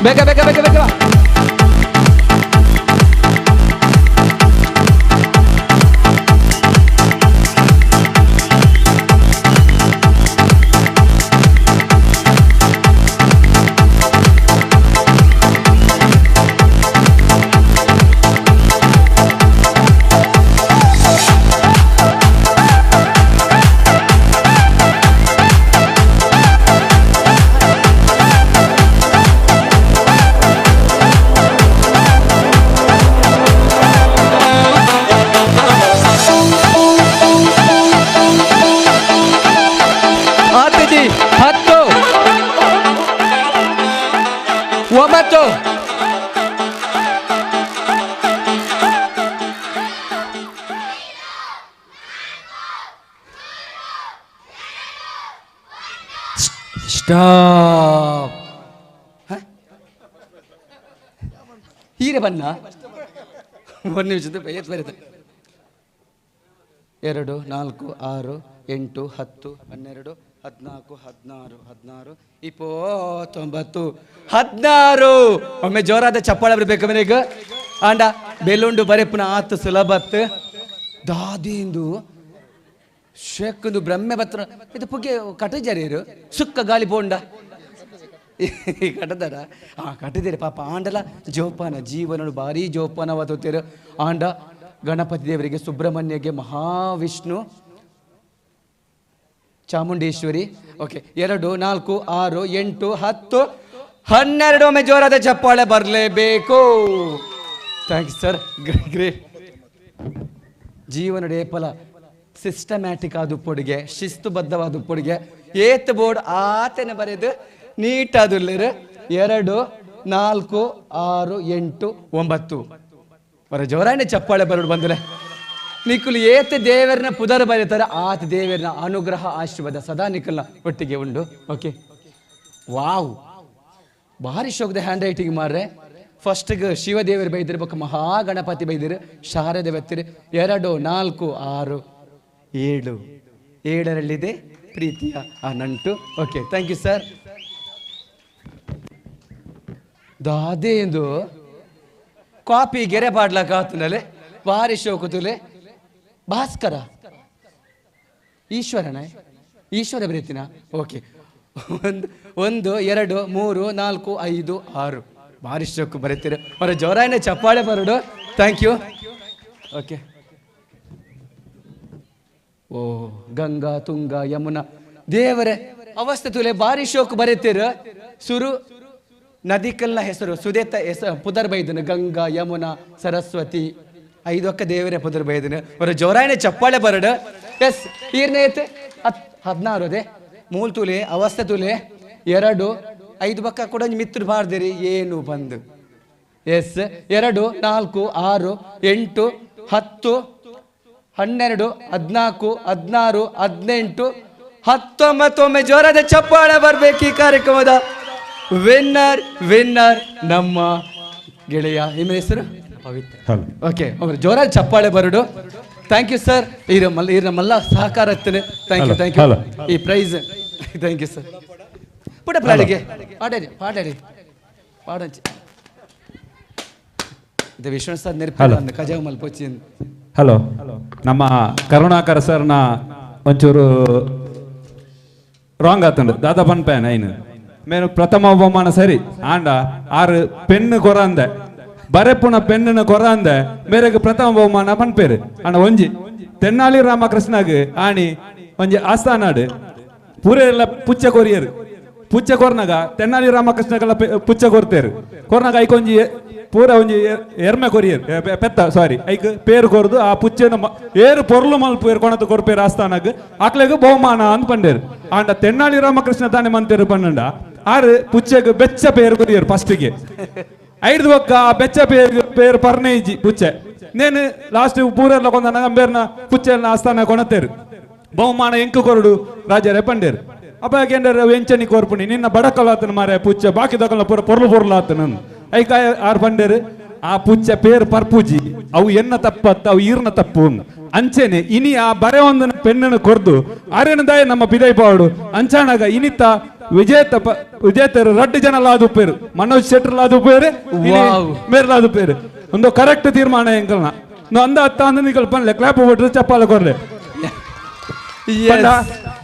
ಬೇಗ ಬೇಗ ಬೇಗ ಬೇಗ 9 ಸ್ಟಾಪ್ ಹೀರೆ ಬನ್ನ ಒಂದು ನಿಮಿಷದ ಬರುತ್ತೆ. 2 4 6 8 10 12 14 16 16 29 16. ಒಮ್ಮೆ ಜೋರಾದ ಚಪ್ಪಾಳೆ ಬರಬೇಕು ಮನೆಗೆ. ಆಂಡ ಬೆಲುಂಡು ಬರೆಪುನ ಆತು ಸುಲಭತ್ ದಾದಿಂದು ಶೇಕಂದು ಬ್ರಹ್ಮೆ ಬತ್ರ ಇದು ಪುಗ್ಗೆ ಕಟಜರಿಯರು ಸುಕ್ಕ ಗಾಳಿ ಬೋಂಡ ಕಟದಾರ. ಆ ಕಟ್ಟಿದ್ದೀರಿ ಪಾಪ. ಆಂಡಲ ಜೋಪಾನ ಜೀವನ ಭಾರಿ ಜೋಪಾನವಾದೋತೀರು. ಆಂಡ ಗಣಪತಿ ದೇವರಿಗೆ, ಸುಬ್ರಹ್ಮಣ್ಯಗೆ, ಮಹಾವಿಷ್ಣು, ಚಾಮುಂಡೇಶ್ವರಿ. ಓಕೆ, 2 4 6 8 10 12. ಒಮ್ಮೆ ಜೋರಾದ ಚಪ್ಪಾಳೆ ಬರಲೇಬೇಕು. Thanks sir, great. ಜೀವನದ ಏಪಲ ಸಿಸ್ಟಮ್ಯಾಟಿಕ್ ಆದ ಉಪ್ಪೊಡಿಗೆ, ಶಿಸ್ತುಬದ್ಧವಾದ ಉಪ್ಪೊಡಿಗೆ, ಏತ್ ಬೋರ್ಡ್ ಆತನೆ ಬರೆದು ನೀಟಾದುಲ್ಲೇರು. 2 4 6 8 9. ಬರ ಜೋರಾನೆ ಚಪ್ಪಾಳೆ ಬರೋಡು ಬಂದಲೆ. ನಿಕ್ಕುಲು ಏತ ದೇವರನ್ನ ಪುದರ್ ಬರೀತಾರೆ, ಆತ ದೇವರನ್ನ ಅನುಗ್ರಹ ಆಶೀರ್ವಾದ ಸದಾ ನಿಕ್ಕಲ್ನ ಒಟ್ಟಿಗೆ ಉಂಡು. ಓಕೆ, ವಾವ್, ಭಾರಿ ಶೋಕದ ಹ್ಯಾಂಡ್ ರೈಟಿಂಗ್ ಮಾರ್ರೆ. ಫಸ್ಟ್ಗೆ ಶಿವದೇವರು ಬೈದಿರ್ಬೇಕು, ಮಹಾಗಣಪತಿ ಬೈದಿರು, ಶಾರದೆ ಬತ್ತಿರು. 2 4 6 7 7ರಲ್ಲಿದೆ ಪ್ರೀತಿಯ ಆ ನಂಟು. Okay, thank you sir. ದಾದೆ ಎಂದು ಕಾಪಿ ಗೆರೆ ಪಾಡ್ಲಕ್ಕ ಆತನಲೆ ಭಾರಿ ಶೋಕುತುಲೆ. ಭಾಸ್ಕರ ಈಶ್ವರನ, ಈಶ್ವರ ಬರೀತಿನ. ಓಕೆ, 1 1 2 3 4 5 6. ಭಾರಿ ಶೋಕು ಬರೀತೀರ. ಅವರ ಜೋರಾಯನ ಚಪ್ಪಾಳೆ ಬರೋಡು. Thank you. Okay, O Ganga Tunga Yamuna ದೇವರೇ ಅವಸ್ಥೆ ತುಲೆ ಭಾರಿ ಶೋಕು ಬರೀತೀರ. ಸುರು ನದಿಕಲ್ನ ಹೆಸರು ಸುದೇತ ಹೆಸರು ಪುದರ್ ಬೈದನು. ಗಂಗಾ ಯಮುನಾ ಸರಸ್ವತಿ ಐದೊಕ್ಕ ದೇವರೇ ಪುದರ್ ಬೈದನು. ಅವರ ಜೋರಾಯನ ಚಪ್ಪಾಳೆ ಬರಡು. ಎಸ್, ಈರ್ನೇ ಐತೆ 16 ಅದೇ ಮೂಲ್ ತುಲೆ ಅವಸ್ಥೆ ತುಲೆ 2 5 ಬಕ್ಕ ಕೂಡ ಮಿತ್ರ ಬಾರ್ದಿರಿ ಏನು ಬಂದು. ಎಸ್, 2 4 6 8 10 12 14 16 18 19. ಒಮ್ಮೆ ಜೋರಾದ ಚಪ್ಪಾಳೆ ಬರಬೇಕು ಈ ಕಾರ್ಯಕ್ರಮದ ವಿನ್ನರ್. ವಿನ್ನರ್ ನಮ್ಮ ಗೆಳೆಯ, ನಿಮ್ಮ ಹೆಸರು? ಪವಿತ್ರ. ಓಕೆ, ಒಬ್ಬರು ಜೋರಾದ ಚಪ್ಪಾಳೆ ಬರಡು. Thank you sir. ಈ ನಮ್ಮೆಲ್ಲ ಸಹಕಾರ ಇರ್ತೇನೆ. Thank you, thank you. ಈ prize thank you sir. ಪುಟ ಪ್ಲಾಡಿಗೆ ಪಾಡರಿ ಪಾಡರಿ ಪಾಡಂಚಿ ಇದು ವಿಶ್ವನಾಥ್ ಸರ್ ನೆನಪು ಕಜಾವ್ ಮಲ್ಪೊಚ್ಚಿ. ಹಲೋ, ನಮ್ಮ ಕರುಣಾಕರ್ ಸರ್ನ ಒಂಚೂರು ರಾಂಗ್ ಆತಂಡು ದಾದಾ ಪನ್ಪೇನ ಐನು ಮೇನು ಪ್ರಥಮ ಬಹುಮಾನ ಸರಿ ಆಂಡ ಆರು ಪೆನ್ನು ಕೊರಂದೆ ಬರೆಪುನ ಪೆನ್ನನ್ನು ಕೊರಂದೆ ಮೇರೆಗೆ ಪ್ರಥಮ ಬಹುಮಾನ ಪನ್ಪೇರು. ಆಂಡ ಒಂಜಿ ತೆನ್ನಾಲಿ ರಾಮಕೃಷ್ಣಗ್ ಆಣಿ ಒಂಜಿ ಆಸ್ಥಾನಾಡು ಪೂರೆಲ್ಲ ಪುಚ್ಚ ಕೊರಿಯರು. ಪುಚ್ಚ ಕೊರ್ನಾಗ ತೆನ್ನಾಲಿ ರಾಮಕೃಷ್ಣಗೆಲ್ಲ ಪುಚ್ಚ ಕೊರ್ತೇರು. ಕೊರ್ನಾಗ ಐಕೊಂಜಿ ಪೂರ ಒಂಜಿ ಎರ್ಮೆ ಕೊರಿಯರ್ ಪೆತ್ತ ಸಾರಿ ಐಕ್ ಪೇರು ಕೊರ್ದು ಆ ಪುಚ್ಚನ ಏರು ಪೊರ್ಲು ಮಲ್ಪು ಏರು ಕೊಣತು ಕೊರ್ಪೇರು ಆಸ್ಥಾನಾಗ ಆಕ್ಲೆಗ್ ಬಹುಮಾನ ಅಂತ ಪಂಡೇರು. ಆಂಡ ತೆನ್ನಾಲಿ ರಾಮಕೃಷ್ಣ ತಾನೆ ಮಂತೇರು ಪನ್ನಂಡ ಆರು ಪುಚ್ಚೆಗ್ ಬೆಚ್ಚ ಪೇರು ಕೊರಿಯರು ಫಸ್ಟಿಗೆ. ಐದು ಬೊಕ್ಕ ಆ ಬೆಚ್ಚ ಪೇರು ಪೇರು ಪರ್ನೆ ಇಜ್ಜಿ ಪುಚ್ಚೆ ನೇನು ಲಾಸ್ಟ್ ಪೂರೆಲ್ಲ ಕೊಂದ ಅಂಬೇರ್ನ ಪುಚ್ಚೆಲ್ಲ ಆಸ್ಥಾನ ಕೊಣತೇರು ಬಹುಮಾನ ಎಂಕು ಕೊರಡು ರಾಜರೇ ಪಂಡೇರು. ಅಪ್ಪ ಯಾಕೆಂದ್ರೆ ಎಂಚನಿ ಕೋರ್ಪುಣಿ ನಿನ್ನ ಬಡಕಲಾತನ ಮಾರೆ ಪುಚ್ಚ ಬಾಕಿ ದಕಲ ಪೂರ ಪೊರ್ಲು ಪೊರ್ಲಾತನ ಐಕ ಆರು ಪಂಡೇರು. ಆ ಪುಚ್ಚ ಪೇರು ಪರ್ಪೂಜಿ ಅವು ಎನ್ನ ತಪ್ಪತ್ತ ಅವು ಈರ್ನ ತಪ್ಪು ಅಂಚೆನೆ ಇನಿ ಆ ಬರೆ ಒಂದನ ಪೆನ್ನನ್ನು ಕೊರ್ದು ಆರೇನದಾಯ ನಮ್ಮ ಪಿದೈ ಪಾಡು ಅಂಚಾಣಾಗ ಇನಿತ ವಿಜೇತ ವಿಜೇತರು ರಡ್ಡು ಜನ ಲಾದುಪೇರು ಮನೋಜ್ ಶೆಟ್ಟರ್ ಲಾದುಪೇರು ಮೇರ್ ಲಾದುಪೇರು ಒಂದು ಕರೆಕ್ಟ್ ತೀರ್ಮಾನ ಎಂಕಲ್ನ ಅಂದ ಅತ್ತ ಅಂದ ನಿಕಲ್ ಪನ್ಲೆ ಕ್ಲಾಪ್ ಬಿಟ್ರೆ ಚಪ್ಪಾಲ ಕೊರ್ಲೆ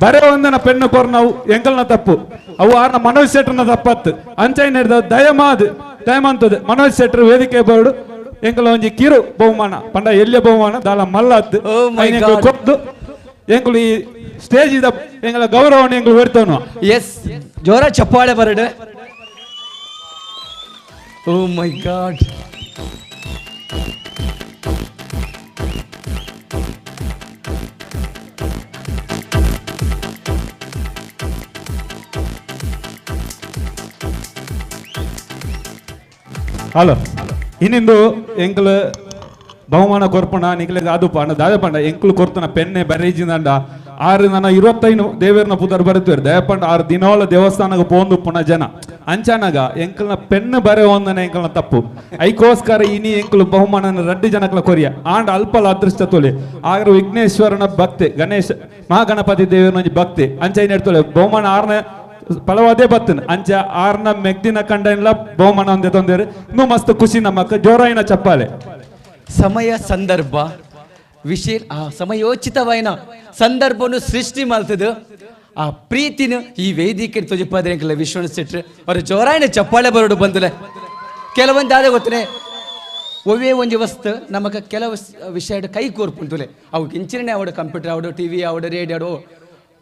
ಬರೆ ಒಂದನ ಪೆನ್ನು ಕೊರ್ನವು ಎಂಕಲ್ನ ತಪ್ಪು ಅವು ಆರ್ನ ಮನೋಜ್ ಶೆಟ್ಟರ್ನ ತಪ್ಪತ್ತು ಅಂಚೈನ ಹಿಡ್ದ ದಯಮಾದ್ ದಯಮಂತದ ಮನೋಜ್ ಶೆಟ್ಟರ್ ವೇದಿಕೆ ಬೋರ್ಡು ಎಂಕಲ್ ಒಂಜಿ ಕಿರು ಬಹುಮಾನ ಪಂಡ ಎಲ್ಲಿಯ ಬಹುಮಾನ ದಾಲ ಮಲ್ಲತ್ತು ಕೊದ್ದು ಎಂಕುಲು ಈ ಸ್ಟೇಜ್ ಇದ ಎಂಗಳ ಗೌರವನ ಎಂಕುಲು ಬೇಡ್ತಾವನು. ಎಸ್, ಜೋರ ಚಪ್ಪಾಳೆ ಬರಡು. ಓ ಮೈ ಗಾಡ್. ಹಲೋ, ಇನ್ನಿಂದು ಎಂಕಲ್ ಬಹುಮಾನ ಕೊರ್ಪಣ ನಿಕ್ಲೆಗ್ ಅದು ಪಂಡ ದಾದ ಪಂಡ ಎಂಕುಲು ಕೊರ್ತನ ಪೆನ್ನೆ ಬರೇಜಿಂದ ಆರು ನನ್ನ 25 ದೇವೇರ್ನ ಪುದರ್ ಬರುತ್ತೇವೆ ದಯಪಂಡ 6 ದಿನೋಳ ದೇವಸ್ಥಾನಕ್ಕೆ ಪೋಂದು ಪುಣ ಜನ ಅಂಚಾನಗ ಎಂಕಲ್ನ ಪೆನ್ನು ಬರೆ ಒಂದನೆ ಎಂಕಲ್ನ ತಪ್ಪು ಐಕೋಸ್ಕರ ಇನಿ ಎಂಕಲು ಬಹುಮಾನನ ರಡ್ಡು ಜನಕ್ಲ ಕೊರಿಯ ಆಂಡ ಅಲ್ಪಲ ಅದೃಷ್ಟ ತೋಲೆ ಆಗ ವಿಘ್ನೇಶ್ವರನ ಭಕ್ತಿ ಗಣೇಶ ಮಹಾಗಣಪತಿ ದೇವರನ ಒಂಜಿ ಭಕ್ತಿ ಅಂಚ ಏನ್ ಬಹುಮಾನ ಆರ್ನ ಫಲವಾದೇ ಬತ್ತನ್ ಅಂಚ ಆರ್ನ ಮೆಗ್ದಿನ ಕಂಡನ್ಲ ಬಹುಮಾನ ಒಂದೇ ತೊಂದರೆ ಇನ್ನೂ ಮಸ್ತ್ ಖುಷಿ ನಮ್ಮಕ್ಕ ಜೋರಾಯಿನ ಚಪ್ಪಾಲೆ. ಸಮಯ ಸಂದರ್ಭ ವಿಶೇಷ ಆ ಸಮಯೋಚಿತವಾಯಿನ ಸಂದರ್ಭವನ್ನು ಸೃಷ್ಟಿ ಮಾಡ್ತದೆ ಆ ಪ್ರೀತಿನ ಈ ವೇದಿಕೆ ತೊಜಪಾದ್ರೆ ಎಂಕಲ್ಲ ವಿಶ್ವನ ಸೆಟ್ರು ಅವರ ಜೋರಾಯಿನ ಚಪ್ಪಾಳೆ ಬರೋಡು ಬಂದಲೆ. ಕೆಲವೊಂದು ಆದ ಗೊತ್ತನೆ ಒವ್ವೇ ಒಂಜಿ ವಸ್ತು ನಮಗ ಕೆಲವು ವಿಷಯ ಕೈ ಕೋರ್ಪುಂತುಲೆ ಅವು ಇಂಚಿನೇ ಆವಡು ಕಂಪ್ಯೂಟರ್ ಆವಡು ಟಿವಿ ಆವಡು ರೇಡಿಯೋ ಆವಡು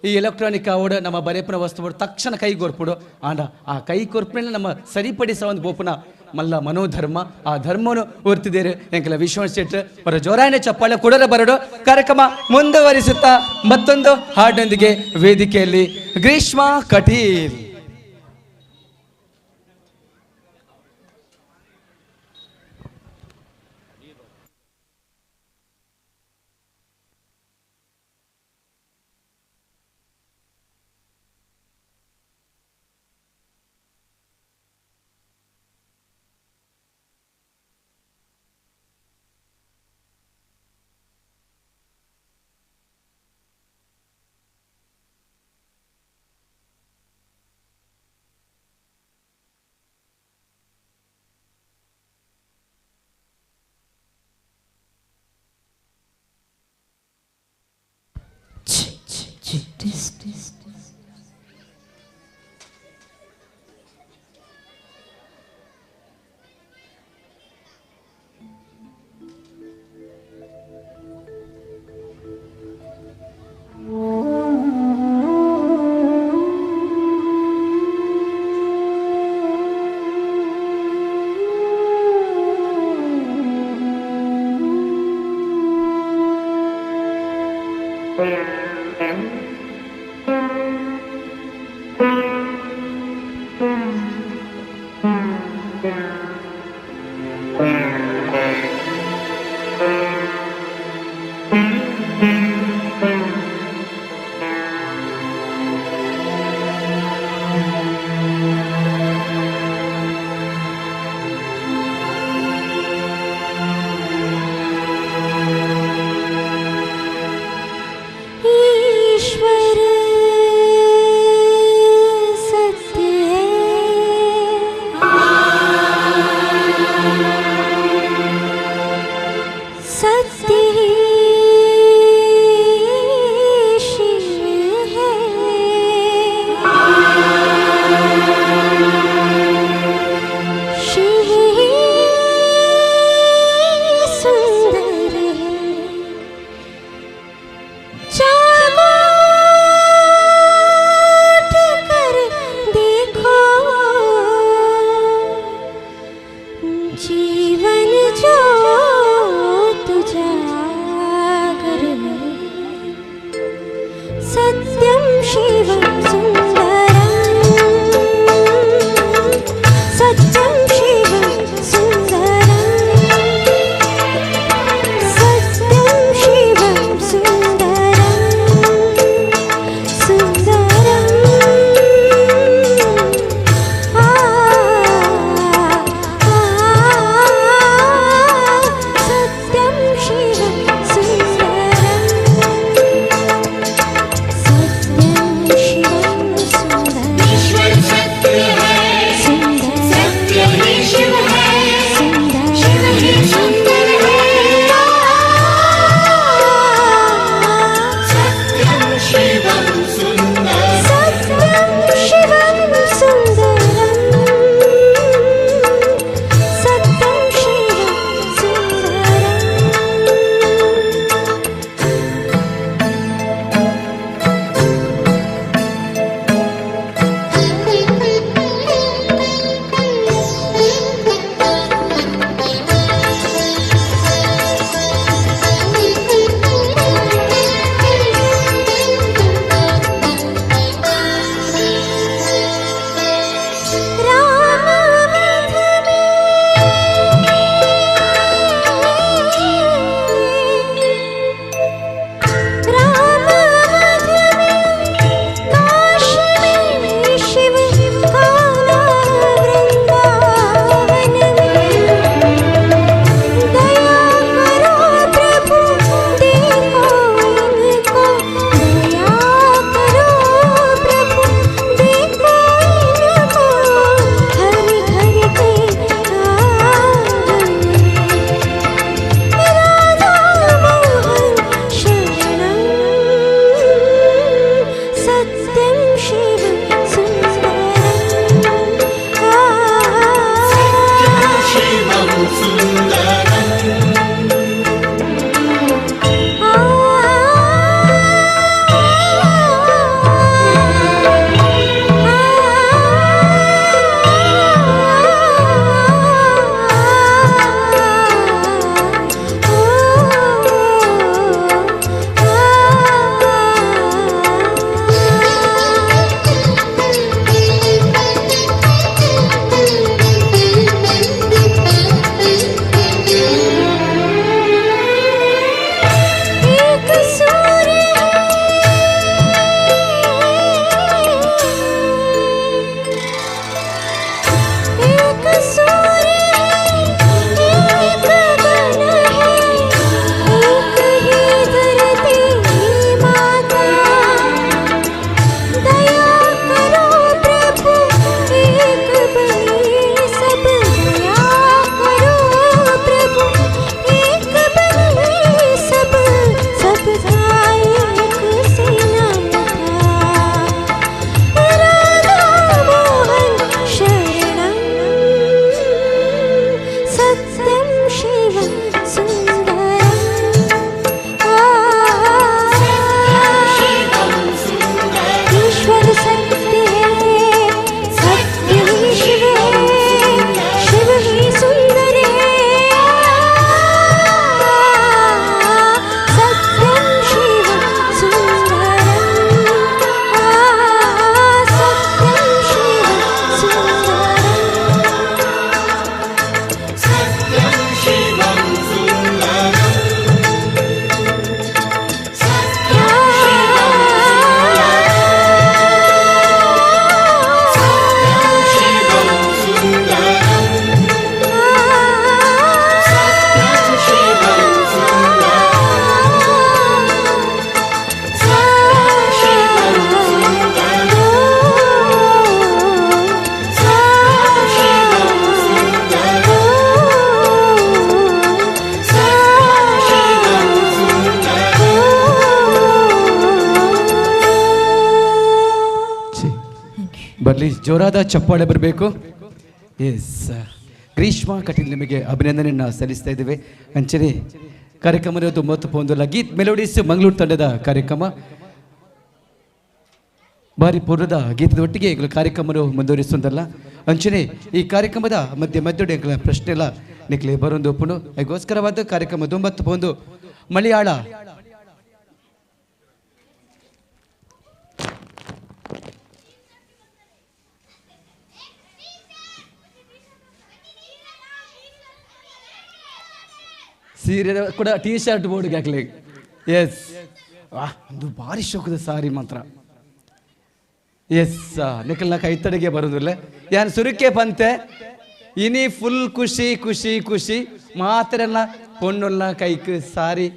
ಈ ಎಲೆಕ್ಟ್ರಾನಿಕ್ ಆವಡು ನಮ್ಮ ಬರೆಪುನ ವಸ್ತು ತಕ್ಷಣ ಕೈ ಕೋರ್ಪುಡು ಆಂಡ ಆ ಕೈ ಕೋರ್ಪಿನ ನಮ್ಮ ಸರಿಪಡಿಸ ಒಂದು ಬೋಪುನ ಮಲ್ಲ ಮನೋಧರ್ಮ ಆ ಧರ್ಮವನ್ನು ಓರ್ತಿದ್ದೇರೆ ಎಂಕಲ ವಿಶ್ವನಾಥ ಶೆಟ್ರು ಅವರ ಜೋರಾಯಣ ಚಪ್ಪಾಳೆ ಕೊಡರ ಬರಡು. ಕಾರ್ಯಕ್ರಮ ಮುಂದುವರಿಸುತ್ತಾ ಮತ್ತೊಂದು ಹಾಡಿನೊಂದಿಗೆ ವೇದಿಕೆಯಲ್ಲಿ ಗ್ರೀಷ್ಮ ಕಟೀಲ್. शिवं। ಪ್ಲೀಸ್ ಜೋರಾದ ಚಪ್ಪಾಳೆ ಬರಬೇಕು. ಎಸ್, ಗ್ರೀಷ್ಮ ಕಟೀಲ್ ನಿಮಗೆ ಅಭಿನಂದನೆಯನ್ನು ಸಲ್ಲಿಸ್ತಾ ಇದ್ದೇವೆ. ಅಂಚನೆ ಕಾರ್ಯಕ್ರಮದ ಮತ್ತು ಪೊಂದುಲ ಗೀತ್ ಮೆಲೋಡಿಸ್ ಮಂಗಳೂರು ತಂಡದ ಕಾರ್ಯಕ್ರಮ ಬಾರಿ ಪೂರ್ವದ ಗೀತದ ಒಟ್ಟಿಗೆ ಎಂಗಳ ಕಾರ್ಯಕ್ರಮವನ್ನು ಮುಂದುವರಿಸುವುದಲ್ಲ. ಅಂಚನೆ ಈ ಕಾರ್ಯಕ್ರಮದ ಮಧ್ಯೆ ಮಧ್ಯೆ ಎಂಗಳ ಪ್ರಶ್ನೆ ಎಲ್ಲ ನಿಕ್ಲೆ ಬರೊಂದು ಒಪ್ಪುಂಡು. ಅದಕ್ಕೋಸ್ಕರವಾದ ಕಾರ್ಯಕ್ರಮ ದುಂಬತ್ತು ಪೊಂದು ಮಲಯಾಳ ಸೀರೆ ಕೂಡ ಟೀ ಶರ್ಟ್ ಬೋರ್ಡ್ಗೆ ಹಾಕ್ಲಿ. ಎಸ್, ಒಂದು ಭಾರಿ ಶೋಕದ ಸಾರಿ ಮಾತ್ರ. ಎಸ್, ನಿಖಲ್ನ ಕೈತಡಿಗೆ ಬರೋದಿಲ್ಲ ಯಾನ್ ಸುರುಕೆ ಪಂತೆ ಇನಿ ಫುಲ್ ಖುಷಿ ಖುಷಿ ಖುಷಿ ಮಾತ್ರೆಲ್ಲ ಪೊಣ್ಣುಲ್ಲ ಕೈಕ್ ಸಾರಿ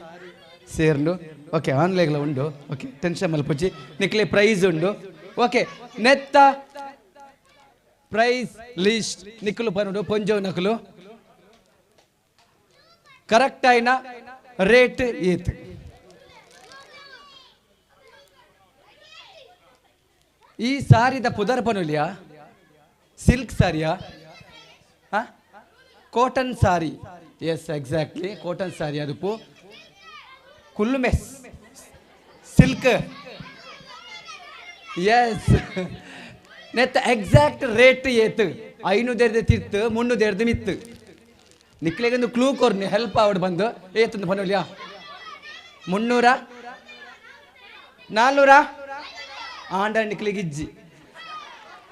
ಸೇರ್ಲು. ಓಕೆ, ಆನ್ಲೈನ್ಲ ಉಂಡು. ಓಕೆ, ಟೆನ್ಷನ್ ಮಲ್ಪುಜಿ, ನಿಕ್ಲೆ ಪ್ರೈಸ್ ಉಂಡು. ಓಕೆ, ನೆತ್ತ ಪ್ರೈಸ್ ಲಿಸ್ಟ್ ನಿಕ್ಕಲು ಪನ್ನುಡು ಪೊಂಜೋ ನಕಲು ಕರೆಕ್ಟ್ ಆಯ್ನ ರೇಟ್ ಏತ್. ಈ ಸಾರಿದ ಪುದರ್ ಪನುಲಿಯಾ ಸಿಲ್ಕ್ ಸಾರಿಯಾ cotton sari? Yes, exactly cotton sari. ಅದುಪು ಕುಲ್ಲುಮೆಸ್ ಸಿಲ್ಕ್. ಎಸ್, ನೆತ್ತ ಎಕ್ಸಾಕ್ಟ್ ರೇಟ್ ಏತ್? 500 ತಿರ್ತು 300 ಮಿತ್ತು. ನಿಕ್ಲೆಗೊಂದು ಕ್ಲೂ ಕೊರ್ನಿ ಹೆಲ್ಪ್ ಆವಡ್ ಬಂದು ಏತಂದು ಪನುಲಿಯಾ? 300 400 ಆಂಡ ನಿಕ್ಲಿಗೆ ಇಜ್ಜಿ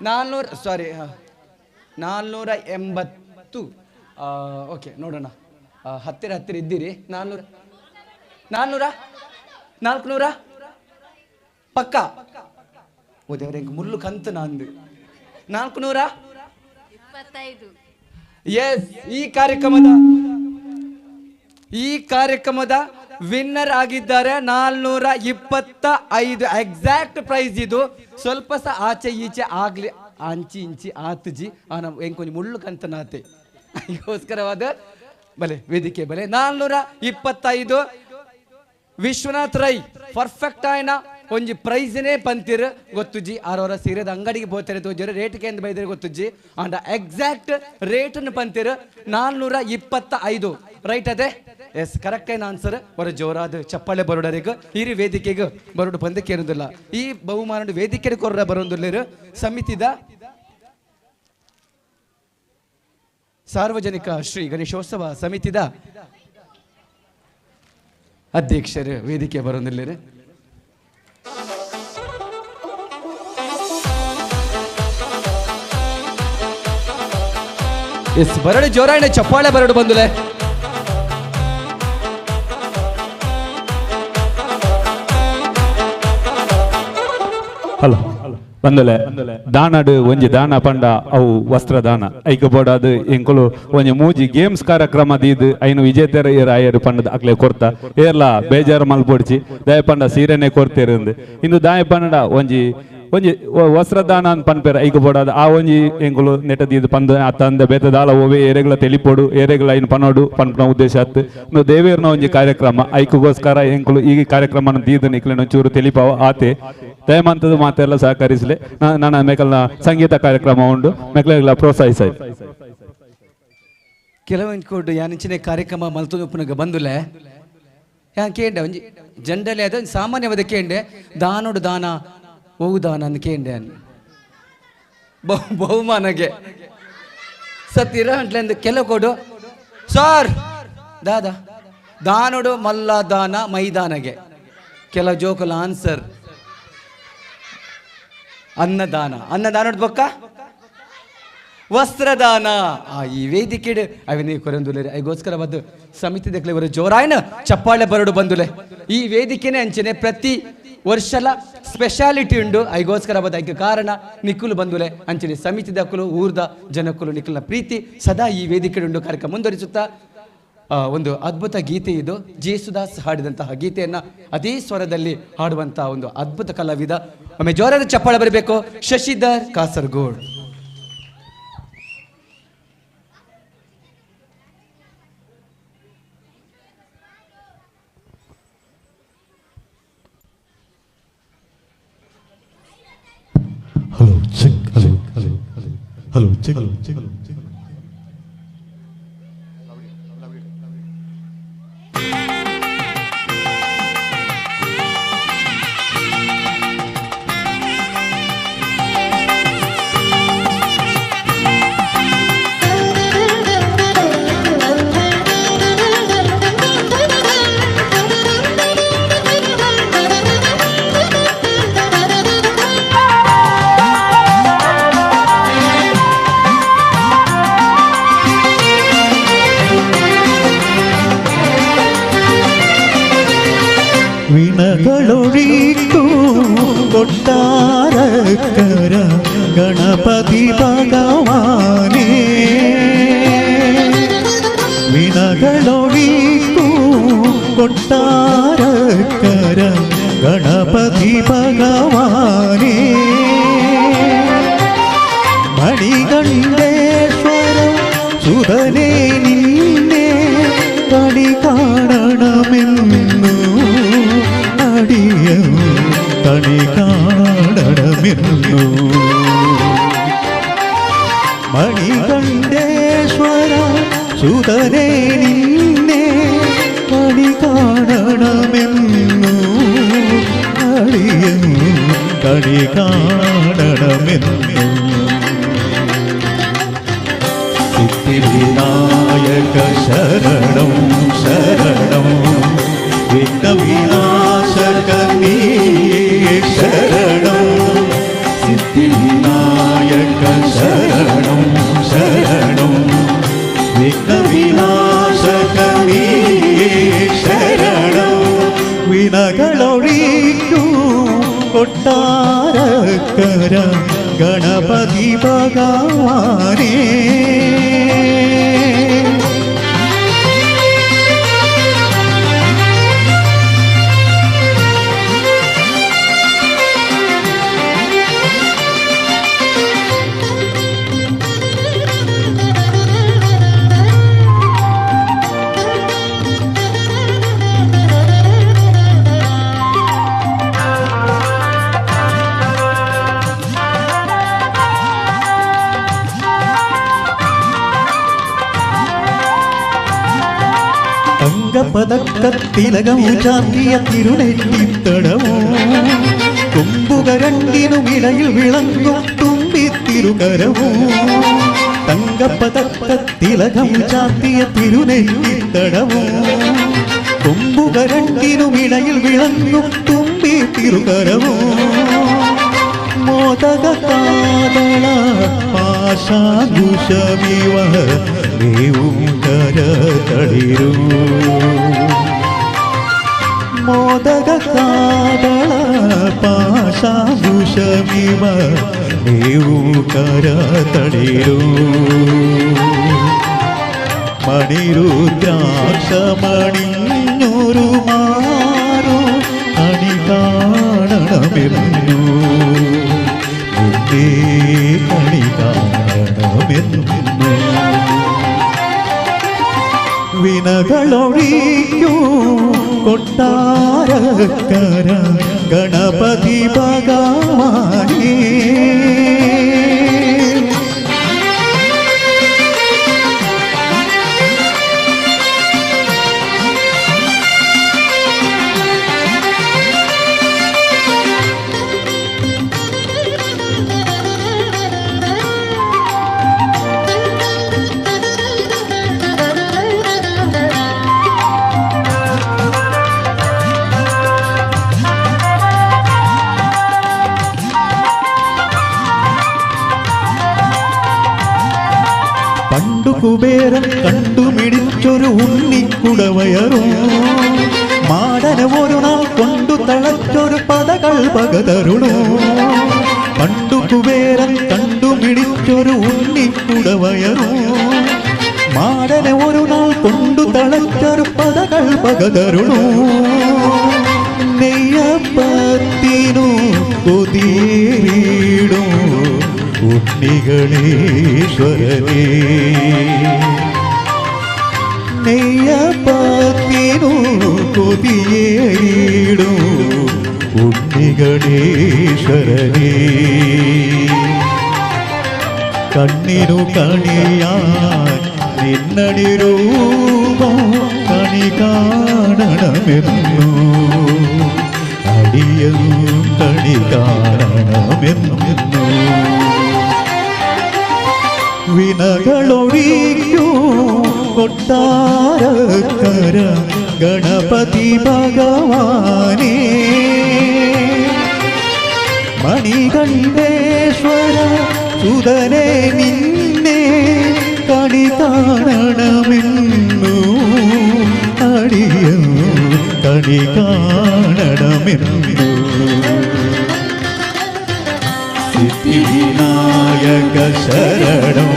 400, ಸಾರಿ 480. ಓಕೆ, ನೋಡೋಣ, ಹತ್ತಿರ ಹತ್ತಿರ ಇದ್ದೀರಿ. 400 400 400 ಪಕ್ಕ. ಓ ದೇವರೇ, ಹಿಂಗೆ ಮುಳ್ಳು ಕಂತು ನಂದು. 425. ಎಸ್, ಈ ಕಾರ್ಯಕ್ರಮದ ವಿನ್ನರ್ ಆಗಿದ್ದಾರೆ 425. ಎಕ್ಸಾಕ್ಟ್ ಪ್ರೈಸ್ ಇದು. ಸ್ವಲ್ಪ ಸಹ ಆಚೆ ಈಚೆ ಆಗ್ಲಿ, ಅಂಚಿ ಇಂಚಿ ಆತುಜಿ ನಮ್ಮ ಹೆಂಗ್ ಮುಳ್ಳು ಕಂತನಾತೆ. ಅದಕ್ಕೋಸ್ಕರವಾದ ಬಲೆ ವೇದಿಕೆ ಬಲೆ 425. ವಿಶ್ವನಾಥ್ ರೈ ಪರ್ಫೆಕ್ಟ್ ಆಯ್ನ ಒಂಜಿ ಪ್ರೈಸ್ನೇ ಪಂತಿರ್ ಗೊತ್ತುಜಿ. ಆರವರ ಸೀರೆದ ಅಂಗಡಿಗೆ ಬೋತಾರೆ ತೋಜರು ರೇಟ್ ಕೇಂದ್ರ ಬೈದರೆ ಗೊತ್ತುಜಿ. ಅಂಡ್ ಎಕ್ಸಾಕ್ಟ್ ರೇಟನ್ನು ಪಂತಿರ್ 425. ರೈಟ್ ಅದೇ? ಎಸ್, ಕರೆಕ್ಟ್ ಏನ್ ಆನ್ಸರ್. ಬರೋ ಜೋರಾದ ಚಪ್ಪಾಳೆ ಬರೋಡರಿಗೆ ಈ ವೇದಿಕೆಗೆ ಬರೋಡು ಬಂದಕ್ಕೆ ಇರುವುದಿಲ್ಲ. ಈ ಬಹುಮಾನ ವೇದಿಕೆ ಕೊರ್ರ ಬರೋದಿಲ್ಲ. ಸಮಿತಿದ ಸಾರ್ವಜನಿಕ ಶ್ರೀ ಗಣೇಶೋತ್ಸವ ಸಮಿತಿದ ಅಧ್ಯಕ್ಷರು ವೇದಿಕೆ ಬರೋದಿಲ್ಲ. ಎಸ್, ಬರಡು ಜೋರಾಯಣ ಚಪ್ಪಾಳೆ ಬರಡು ಬಂದುಲೆ. ಹಲೋ ಬಂದಲೆ ದಾನಡು ಒಂಜಿ ದಾನ ಪಂಡ ಅವು ವಸ್ತ್ರದಾನ ಐಕ ಬೋಡಾದು ಎಂಕುಲು ಒಂಜಿ ಮೂಜಿ ಗೇಮ್ಸ್ ಕಾರ್ಯಕ್ರಮ ದೀದು ಐನು ವಿಜೇತರ ಏರ್ ಆಯರು ಪಂಡದ ಅಕ್ಲೆ ಕೊರ್ತ ಏರ್ಲ ಬೇಜಾರು ಮಲ್ಪೊಡ್ಚಿ ದಯ ಪಂಡ ಸೀರೆನೆ ಕೊರ್ತೇರಿಂದು ಇಂದು ದಾಯ ಪಂಡ ಒಂಜಿ ಒಂಜಿ ವಸ್ತ್ರದಾನ ಅಂತ ಪನ್ಪೇರ ಐಕ ಬೋಡಾದ ಆ ಒಂಜಿ ಎಂಕುಲು ನೆಟ ದೀದು ಪಂದ ಅತ್ತಂದ ಬೇತ ದಾಲ ಓವೆ ಏರೆಗಳ ತೆಲಿಪೊಡು ಏರೆಗಳ ಐನು ಪನೋಡು ಪನ್ಪನ ಉದ್ದೇಶ ಅತ್ತು ಇಂದು ದೇವೇರ್ನ ಒಂಜಿ ಕಾರ್ಯಕ್ರಮ ಐಕಗೋಸ್ಕರ ಎಂಕುಲು ಈ ಕಾರ್ಯಕ್ರಮನ ದೀದು ನಿಕ್ಲೆನ ಒಂಚೂರು ತೆಲಿಪಾವ ಆತೆ ದಯಮಂತದ ಮಾತೆಲ್ಲ ಸಹಕರಿಸಲಿ. ನನ್ನ ಮೇಕಲ್ನ ಸಂಗೀತ ಕಾರ್ಯಕ್ರಮ ಉಂಡು ಮೇಕಲೆಲ್ಲ ಪ್ರೋತ್ಸಾಹಿಸ. ಕೆಲವೊಂದು ಕೊಡು ಯಾನಿಂಚಿನ ಕಾರ್ಯಕ್ರಮ ಮಲ್ತೊಂದು ಉಪ್ಪುನಗ ಬಂದುಲೆ ಯಾನ್ ಕೇಂಡೆ ಒಂಜಿ ಜನರಲಿ ಅದು ಸಾಮಾನ್ಯವಾದ ಕೇಂಡೆ ದಾನೋಡು ದಾನ ಒವು ದಾನ ಅಂದ್ ಕೇಂಡೆ ಅನ್ ಬಹುಮಾನಗೆ ಸತ್ತಿರ ಅಂಟ್ಲೆಂದು ಕೆಲವು ಕೊಡು ಸರ್ ದಾದಾ ದಾನೋಡು ಮಲ್ಲ ದಾನ ಮೈದಾನಗೆ ಕೆಲವು ಜೋಕುಲ ಆನ್ಸರ್ ಅನ್ನದಾನ ಅನ್ನದಾನೋಡ್ ಬೊಕ್ಕ ವಸ್ತ್ರದಾನ. ಆ ಈ ವೇದಿಕೆ ಅವನೇ ಕೊರಂದುಲೆ ಐಗೋಸ್ಕರ ಬದ್ದು ಸಮಿತಿ ದಕ್ಲೆ ಬರೋ ಜೋರಾಯನ ಚಪ್ಪಾಳೆ ಬರಡು ಬಂದುಲೆ. ಈ ವೇದಿಕೆನೆ ಅಂಚನೆ ಪ್ರತಿ ವರ್ಷಲ ಸ್ಪೆಷಾಲಿಟಿ ಉಂಡು. ಐಗೋಸ್ಕರ ಬದ್ದು ಐಕೆ ಕಾರಣ ನಿಕ್ಕುಲು ಬಂದುಲೆ ಅಂಚನೆ ಸಮಿತಿ ದಕ್ಕಲು ಊರ್ದ ಜನಕ್ಕಲು ನಿಕ್ಕುಲ ಪ್ರೀತಿ ಸದಾ ಈ ವೇದಿಕೆ ಉಂಡು. ಕಾರ್ಯಕ್ರಮ ಮುಂದುವರಿಸುತ್ತಾ ಒಂದು ಅದ್ಭುತ ಗೀತೆ ಇದು. ಜೇಸುದಾಸ್ ಹಾಡಿದಂತಹ ಗೀತೆಯನ್ನು ಅದೇ ಸ್ವರದಲ್ಲಿ ಹಾಡುವಂತಹ ಒಂದು ಅದ್ಭುತ ಕಲಾವಿದ. ಒಮ್ಮೆ ಜೋರಾದ ಚಪ್ಪಾಳೆ ಬರಬೇಕು Shashidhar Kasaragod. Hello, check, hello. Hello check check. വിനകളൊഴിക്കൂ Kottarakkara Ganapathi ഭഗവാനേ, വിനകളൊഴിക്കൂ കൊട്ടാരക്കര ഗണപതി ഭഗവാനേ, മണികണ്ഠേശ്വര സുതനേ നിന്നെ കണി കാണണമെന്നു അടിയൻ കണി കാണണമെന്നു, മണികണ്ഠേശ്വര സുതനേ നിന്നെ കണി കാണണമെന്നു അടിയൻ കണി കാണണമെന്നു. സിദ്ധിവിനായക ശരണം ശരണം, വിഘ്നവിനാശക നീ ശരണം, സിദ്ധിവിനായക ശരണം ശരണം, വിഘ്നവിനാശക നീ ശരണം. വിനകളൊഴിക്കൂ കൊട്ടാരക്കര ഗണപതി ഭഗവാനേ. തങ്കപ്പതക്കത്തിലകമു ചാർത്തിയ തിരുനെറ്റിത്തടമോ, കൊമ്പുകരണ്ടിനുമിടയിൽ വിളങ്ങും തുമ്പിത്തിരുകരമോ, തങ്കപ്പതക്കത്തിലകമു ചാർത്തിയ തിരുനെറ്റിത്തടമോ, കൊമ്പുകരണ്ടിനുമിടയിൽ വിളങ്ങും തുമ്പിത്തിരുകരമോ, മോദക കാതള പാശാകുശമിവ ദേവും കരതളിരൂ, മോദക കാതള പാശാകുശമിവ ദേവും കരതളിരൂ, മണിരുദ്രാക്ഷമണിഞ്ഞൊരു മാറു കണി കാണണമെന്നു, നിന്നെ കണി കാണണമെന്നു. വിനകളൊഴിക്കൂ കൊട്ടാരക്കര ഗണപതി ഭഗവാനേ. പണ്ടു കുബേരൻ കണ്ടുമിടിച്ചൊരു ഉണ്ണിക്കുടവയറോ, മാടന ഒരു നാൾ കൊണ്ടു തളച്ചൊരു പദകൾ പകതരുണോ, പണ്ടു കുബേരൻ കണ്ടുമിടിച്ചൊരു ഉണ്ണിക്കുടവയറോ, മാടന ഒരു നാൾ കൊണ്ടു തളച്ചൊരു പദകൾ പകതരുണോ, നെയ്യപ്പത്തിനു കൊതിയേറിടും ഉണ്ണികളീശ്വരനേ, നെയ്യപ്പത്തിനു കൊതിയേറിടും ഉണ്ണികളീശ്വരനേ. ಕಣ್ಣಿನು ಕಣಿಯ ನಿನ್ನಡಿ ರೂಪ ಕಣಿ ಕಾಣണമെന്നു ಅಡಿಯನು ಕಣಿ ಕಾಣണമെന്നു ವಿನಗಳೊಡಿಯೂ ಕೊಟ್ಟಾರಕರ ಗಣಪತಿ ಭಗವಾನೇ ಮಣಿಕಂಠೇಶ್ವರ ಸುಧನೆ ನಿನ್ನೆ ಕಣಿ ಕಾಣണമെന്നു ಅಡಿಯನು ಕಣಿ ಕಾಣണമെന്നു ಸಿದ್ಧಿವಿನಾಯಕ ಶರಣಂ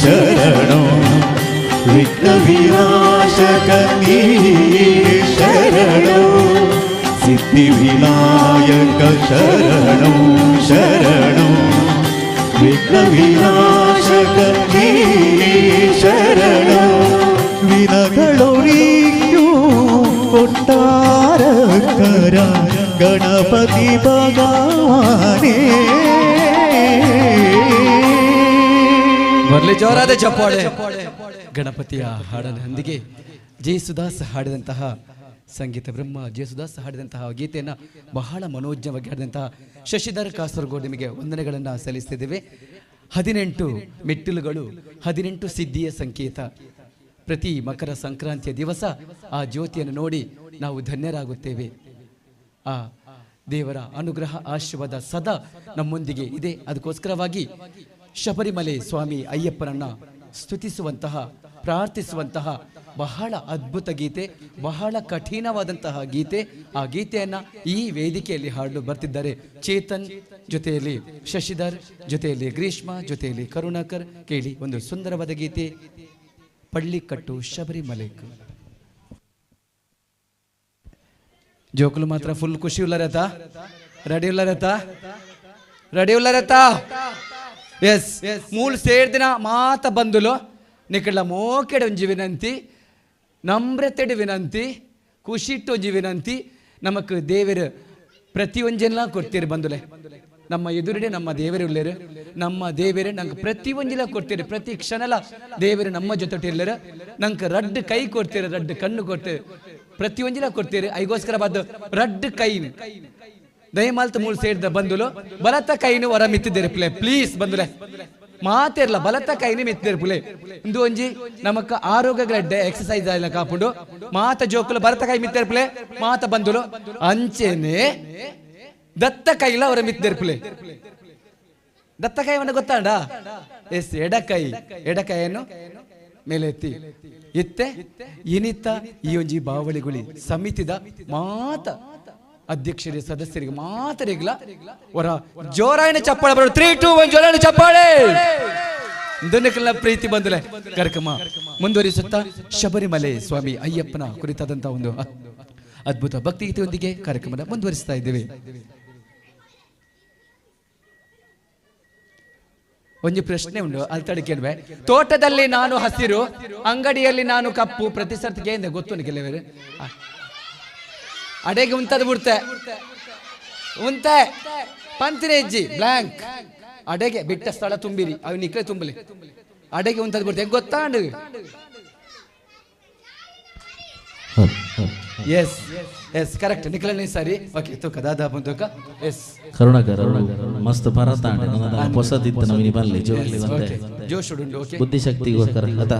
ಶರಣಂ ವಿಘ್ನವಿನಾಶಕ ನೀ ಶರಣಂ ಸಿದ್ಧಿವಿನಾಯಕ ಶರಣಂ ಶರಣಂ ವಿಘ್ನವಿನಾಶಕ ನೀ ಶರಣಂ ವಿನಗಳೊರಿಯೂ ಕೊಟ್ಟಾರಕರ ಗಣಪತಿ ಭಗವಾನೇ. ಬರ್ಲಿ ಜೋರಾದ ಚಪ್ಪಾಳೆ. ಗಣಪತಿಯ ಹಾಡಿನೊಂದಿಗೆ ಜಯಸುದಾಸ್ ಹಾಡಿದಂತಹ ಸಂಗೀತ ಬ್ರಹ್ಮ ಜಯಸುದಾಸ್ ಹಾಡಿದಂತಹ ಗೀತೆಯನ್ನು ಬಹಳ ಮನೋಜ್ಞವಾಗಿ ಹಾಡಿದಂತಹ ಶಶಿಧರ್ ಕಾಸರಗೋಡು ನಿಮಗೆ ವಂದನೆಗಳನ್ನು ಸಲ್ಲಿಸ್ತಿದ್ದೇವೆ. 18 ಮೆಟ್ಟಿಲುಗಳು 18 ಸಿದ್ಧಿಯ ಸಂಕೇತ. ಪ್ರತಿ ಮಕರ ಸಂಕ್ರಾಂತಿಯ ದಿವಸ ಆ ಜ್ಯೋತಿಯನ್ನು ನೋಡಿ ನಾವು ಧನ್ಯರಾಗುತ್ತೇವೆ. ಆ ದೇವರ ಅನುಗ್ರಹ ಆಶೀರ್ವಾದ ಸದಾ ನಮ್ಮೊಂದಿಗೆ ಇದೆ. ಅದಕ್ಕೋಸ್ಕರವಾಗಿ ಶಬರಿಮಲೆ ಸ್ವಾಮಿ ಅಯ್ಯಪ್ಪನನ್ನು ಸ್ತುತಿಸುವಂತಹ ಪ್ರಾರ್ಥಿಸುವಂತಹ ಬಹಳ ಅದ್ಭುತ ಗೀತೆ, ಬಹಳ ಕಠಿಣವಾದಂತಹ ಗೀತೆ. ಆ ಗೀತೆಯನ್ನು ಈ ವೇದಿಕೆಯಲ್ಲಿ ಹಾಡಲು ಬರ್ತಿದ್ದಾರೆ ಚೇತನ್, ಜೊತೆಯಲ್ಲಿ ಶಶಿಧರ್, ಜೊತೆಯಲ್ಲಿ ಗ್ರೀಷ್ಮ, ಜೊತೆಯಲ್ಲಿ ಕರುಣಾಕರ್. ಕೇಳಿ ಒಂದು ಸುಂದರವಾದ ಗೀತೆ, ಪಳ್ಳಿಕಟ್ಟು ಶಬರಿಮಲೆ. ಜೋಕುಲು ಮಾತ್ರ ಫುಲ್ ಖುಷಿ ಉಳ್ಳಾರತ, ರೆಡಿ ಉಳ್ಳಾರತ, ರೆಡಿ ಉಳ್ಳಾರತ. ಎಸ್ ಮೂಲ ಸೇರ್ದಿನ ಮಾತ ಬಂದುಲು ನಿಕಲ ಮೋಕೆಡ ಒಂಜಿ ವಿನಂತಿ, ನಮ್ರತೆಡು ವಿನಂತಿ, ಖುಷಿಟ್ಟು ಒಂಜಿ ವಿನಂತಿ. ನಮಕ್ ದೇವರು ಪ್ರತಿಯೊಂಜೆಲ್ಲ ಕೊಡ್ತೀರಿ ಬಂದುಲೆ. ನಮ್ಮ ಎದುರುಡೆ ನಮ್ಮ ದೇವರು ಉಳ್ಳೇರು, ನಮ್ಮ ದೇವರು ನಂಗೆ ಪ್ರತಿಯೊಂಜಿಲ ಕೊಡ್ತೀರಿ. ಪ್ರತಿ ಕ್ಷಣಲ ದೇವರು ನಮ್ಮ ಜೊತೆ ಇಲ್ಲರು. ನಂಗೆ ರಡ್ಡು ಕೈ ಕೊಡ್ತೀರಿ, ರಡ್ಡು ಕಣ್ಣು ಕೊಡ್ತೀರಿ, ಪ್ರತಿಯೊಂಜಿಲ ಕೊಡ್ತೀರಿ. ಐಗೋಸ್ಕರ ಬಾದು ರಡ್ಡು ಕೈ ದಯಮಾಲ್ತ ಮೂಲ ಸೇರಿದ ಬಂದುಲು ಬಲತ ಕೈನು ಹೊರ ಮಿತ್ತಿದ್ದೀರಿ ಪ್ಲೇ ಪ್ಲೀಸ್ ಬಂದುಲೆ. ಮಾತಿರಲ್ಲ, ಬಲತ ಕೈನಿ ಮಿತ್ತಿದ್ದೀರಿ ಪುಲೆ. ಇಂದು ಒಂಜಿ ನಮಕ್ ಆರೋಗ್ಯಗಡ್ಡೆ ಎಕ್ಸಸೈಸ್ ಆಯ್ಲ ಕಾಪುಂಡು. ಮಾತ ಜೋಕುಲು ಬಲತ ಕೈ ಮಿತ್ತಿರ ಪ್ಲೇ ಮಾತ ಬಂದುಲು. ಅಂಚೆನೆ ದತ್ತ ಕೈಲ ಅವರ ಮಿತ್ತಿದ್ದೀರಿ ಪುಲೆ. ದತ್ತ ಕೈವನ್ನು ಗೊತ್ತಾಂಡ? ಎಸ್, ಎಡಕೈ, ಎಡಕೈಯನ್ನು ಮೇಲೆ ಎತ್ತಿ ಇತ್ತೆ ಇನಿತ ಈ ಒಂಜಿ ಬಾವಳಿಗುಳಿ ಸಮಿತಿದ ಮಾತ ಅಧ್ಯಕ್ಷರಿಗೆ ಸದಸ್ಯರಿಗೆ ಮಾತರಿಗ್ಲ ಹೊರ ಜೋರಾಯಣ ಚಪ್ಪಾಳೆ ಬರೋ. 3 2 1 ಜೋರಾಯಣ ಚಪ್ಪಾಳೆ. ಇಂದನೆಲ್ಲ ಪ್ರೀತಿ ಬಂದಲೆ ಕಾರ್ಯಕ್ರಮ ಮುಂದುವರಿಸುತ್ತಾ ಶಬರಿಮಲೆ ಸ್ವಾಮಿ ಅಯ್ಯಪ್ಪನ ಕುರಿತಾದಂತಹ ಒಂದು ಅದ್ಭುತ ಭಕ್ತಿಗೀತೆಯೊಂದಿಗೆ ಕಾರ್ಯಕ್ರಮದ ಮುಂದುವರಿಸ್ತಾ ಇದ್ದೇವೆ. ಒಂದು ಪ್ರಶ್ನೆ ಉಂಟು ಅಲ್ತಡಿಕೆ. ತೋಟದಲ್ಲಿ ನಾನು ಹಸಿರು, ಅಂಗಡಿಯಲ್ಲಿ ನಾನು ಕಪ್ಪು, ಪ್ರತಿ ಸರ್ತಿಗೆ ಎಂದ ಗೊತ್ತು ಕೆಲವರು ಅಡೆಗೆ ಉಂತದ ಬಿಡ್ತೆ ಉಂತೆ ಪಂತಿನ ಹೆಜ್ಜಿ ಬ್ಲ್ಯಾಂಕ್ ಅಡೆಗೆ ಬಿಟ್ಟ ಸ್ಥಳ ತುಂಬಿರಿ, ಅವು ನಿಕ್ಲೆ ತುಂಬಲಿ ಅಡೆಗೆ ಉಂತದ ಬಿಡ್ತೆ ಗೊತ್ತಾಂಡು. ಎಸ್ ಎಸ್ ಕರೆಕ್ಟ್ ನಿಕ್ಲನೆ ಸರಿ. ಓಕೆ ತೂಕ ದಾದಾ ಬಂದೋಕ. ಎಸ್ ಕರುಣಾಕರ್ ಮಸ್ತ್ ಭರತ ಹೊಸದಿತ್ತು ನಮಗೆ ಬರಲಿ ಜೋಗ್ಲಿ ಬಂದೆ ಜೋಶ್ ಉಂಟು. ಓಕೆ ಬುದ್ಧಿಶಕ್ತಿಗೋಸ್ಕರ ಅತ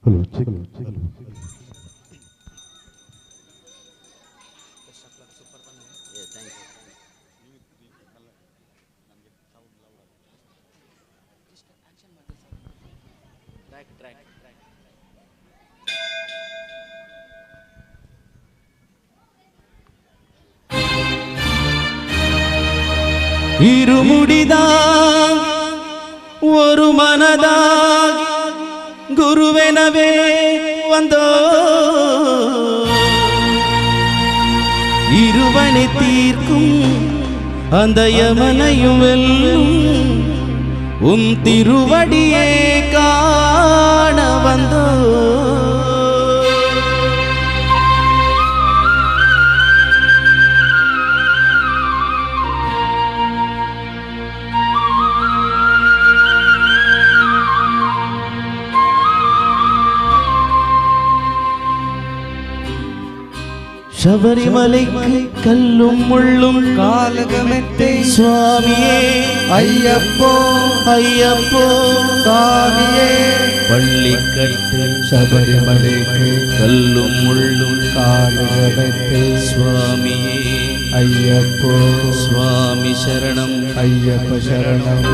Hello, check. இருமுடிதா ஒரு மனதாக குருவெனவே வந்தோ இருவனை தீர்க்கும் அந்த யமனையும் வெல்லும் உன் திருவடியே காண வந்தோ. சபரிமலைக்கு கல்லும் முள்ளும் காலகமெத்தை சுவாமியே ஐயப்போ ஐயப்போ சுவாமியே. பள்ளிக்கட்டு சபரிமலைக்கு கல்லும் முள்ளும் காலகமெத்தை சுவாமியே ஐயப்போ சுவாமி சரணம் ஐயப்ப சரணம்.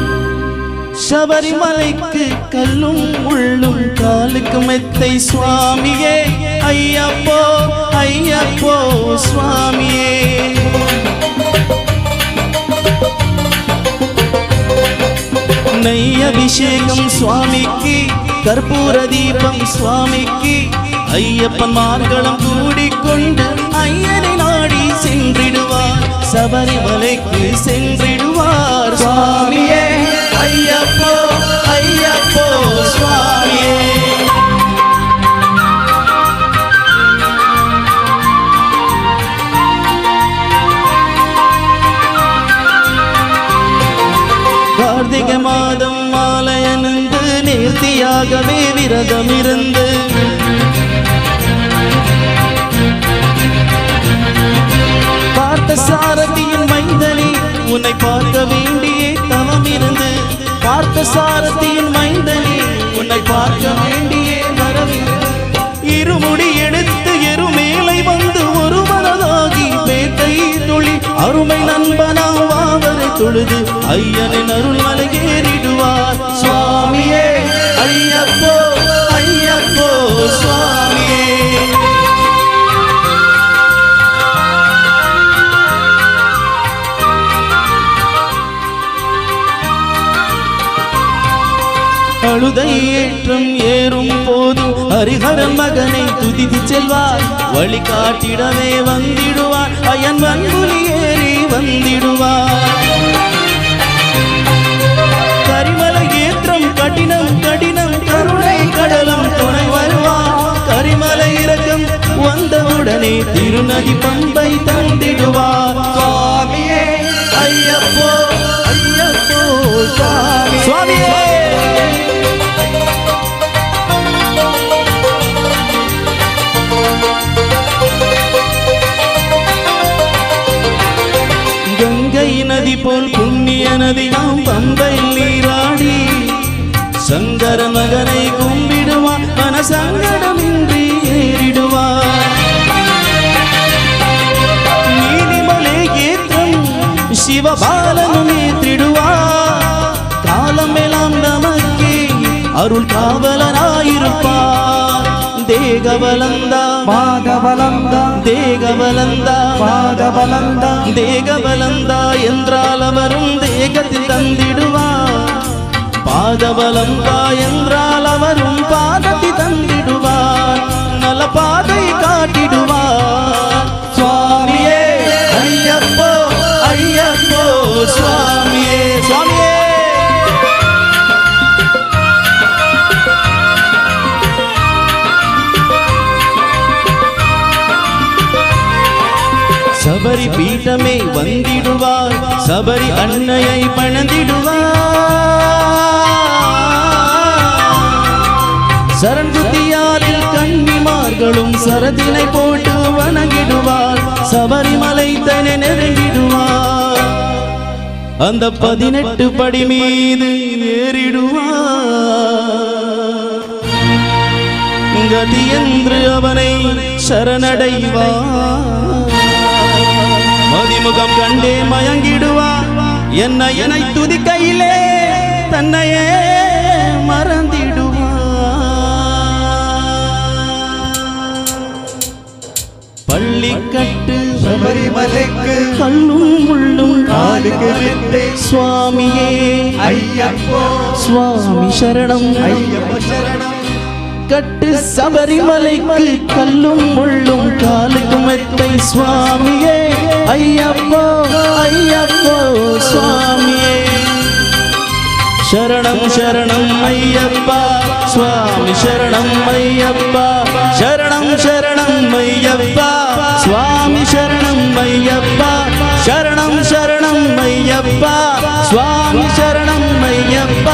சபரிமலைக்கு கல்லும் முள்ளும் காலுக்கு மெத்தை சுவாமியே ஐயப்போ ஐயப்போ சுவாமியே. நெய் அபிஷேகம் சுவாமிக்கு கற்பூர தீபம் சுவாமிக்கு ஐயப்பன் மார்களும் கூடிக்கொண்டு ஐயனை நாடி சென்றிடுவார் சபரிமலைக்கு சென்றிடுவார் சுவாமியே ஐயப்போ ஐயப்போ சுவாமியே. கார்த்திகை மாதம் மாலையணிந்து நேர்த்தியாகவே விரதம் இருந்து பார்த்த சாரதியின் மைந்தனே உன்னை பார்க்க வேண்டியே தவம் இருந்து பார்த்த சாரதியின் மைந்தனே உன்னை பார்க்க வேண்டியே வரவிருந்து இருமுடி எடுத்து எருமேலை வந்து ஒரு மனதாகி பேட்டை துளி அருமை நண்பனாம் வாவரை தொழுது ஐயனின் அருள்மலை ஏறிடுவார் சுவாமியே ஐயப்போ ஐயப்போ சுவாமியே. அழுதை ஏற்றம் ஏறும் போதும் ஹரிஹரன் மகனை துதித்து செல்வார் வழிகாட்டிடவே வந்திடுவார் அயன் வன்புலி ஏறி வந்திடுவார். கரிமலை ஏற்றம் கடினம் கடினம் கருணை கடலம் துணை வருவார் கரிமலை இறக்கம் வந்தவுடனே திருநதி பம்பை தந்திடுவார் சுவாமியே ஐயப்போ ஐயப்போ சுவாமியே. கங்கை நதி போல் புண்ணிய நதியாம் பம்பை நீராடி சங்கர மகனை கும்பிடுவார் மன சங்கடமின்றி ஏறிடுவார். நீலிமலை ஏற்றம் சிவபாலனும் ஏற்றிடுவார் காலமெல்லாம் நமக்கே அருள் காவலனாயிருப்பார். தேகவலந்தா மாதவலந்தா தேகவலந்தா மாதவலந்தா தேகவலந்தா என்றால் அவரும் தேகத்தில் தந்திடுவார் பாதபலந்தா என்றால் அவரும் பாதத்தை தந்திடுவார் நல்ல பாதை காட்டிடுவார் சுவாமியே ஐயப்போ ஐயப்போ சுவாமியே சுவாமியே. சபரி பீட்டமே வந்திடுவார் சபரி அன்னையை பணந்திடுவார் சரண்குத்தியாரில் கன்னிமார்களும் சரதினை போட்டு வணங்கிடுவார் சபரிமலை தன்னை நெருங்கிடுவார் அந்த 18 படி மீது ஏறிடுவார் கதி என்று அவனை சரணடைவார் மதிமுகம் கண்டே மயங்கிடுவார் என்னை என்னை துதிக்கையிலே தன்னையே மறந்திடுவார். பள்ளிக்கட்டு ശബരിമലയ്ക്ക് കല്ലും മുള്ളും കാലുക്ക് മെത്തെ സ്വാമിയേ അയ്യപ്പോ സ്വാമി ശരണം അയ്യപ്പ ശരണം. കട്ട് ശബരിമലയ്ക്ക് കല്ലും മുള്ളും കാലുക്ക് മെത്തൈ സ്വാമിയേ അയ്യപ്പോ അയ്യപ്പോ സ്വാമിയേ. ശരണം ശരണം അയ്യപ്പ സ്വാമി ശരണം അയ്യപ്പ ശരണം ശരണം അയ്യപ്പ സ്വാമി ശരണം അയ്യപ്പ ശരണം ശരണം അയ്യപ്പ സ്വാമി ശരണം അയ്യപ്പ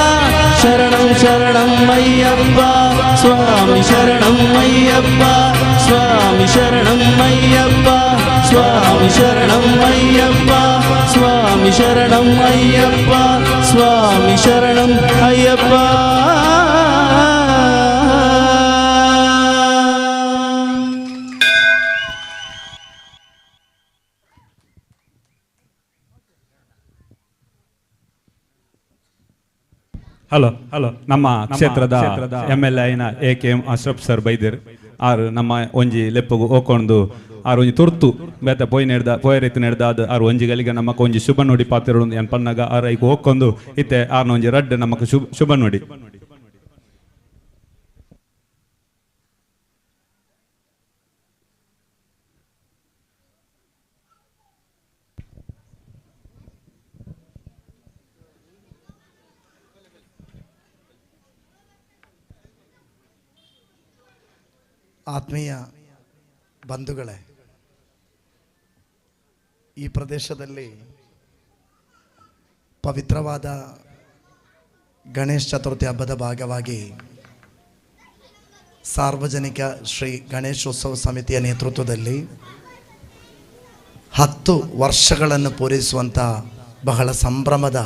ശരണം ശരണം അയ്യപ്പ സ്വാമി ശരണം അയ്യപ്പ സ്വാമി ശരണം അയ്യപ്പ സ്വാമി ശരണം അയ്യപ്പ സ്വാമി ശരണം അയ്യപ്പ സ്വാമി ശരണം അയ്യപ്പ. ಹಲೋ ಹಲೋ, ನಮ್ಮ ಕ್ಷೇತ್ರದ ಎಮ್ ಎಲ್ ಐನ A K M Ashraf sir ಬೈದೆರ್ ಆರು ನಮ್ಮ ಒಂಜಿ ಲೆಪ್ಪಗು ಓಕೊಂಡು ಆರು ಒಂಜಿ ತುರ್ತು ಬೇತ ಪೋಯ್ ನೆಡ್ದ ಪೋಯರಿತ್ತು ನೆಡ್ದ ಅದು ಆರು ಒಂಜಿ ಗಲಿಗೆ ನಮ್ಮಕ್ಕ ಒಂಜಿ ಶುಭ ನುಡಿ ಪಾತ್ರ ಏನ್ ಪನ್ನಗ ಆರು ಐಕ್ ಹೋಕೊಂಡು ಇತ್ತೆ ಆರ್ನ ಒಂಜಿ ರಡ್ಡ್ ನಮ್ಮಕ್ಕ ಶುಭ ನುಡಿ. ಆತ್ಮೀಯ ಬಂಧುಗಳೇ, ಈ ಪ್ರದೇಶದಲ್ಲಿ ಪವಿತ್ರವಾದ ಗಣೇಶ ಚತುರ್ಥಿ ಹಬ್ಬದ ಭಾಗವಾಗಿ ಸಾರ್ವಜನಿಕ ಶ್ರೀ ಗಣೇಶೋತ್ಸವ ಸಮಿತಿಯ ನೇತೃತ್ವದಲ್ಲಿ 10 ವರ್ಷಗಳನ್ನು ಪೂರೈಸುವಂಥ ಬಹಳ ಸಂಭ್ರಮದ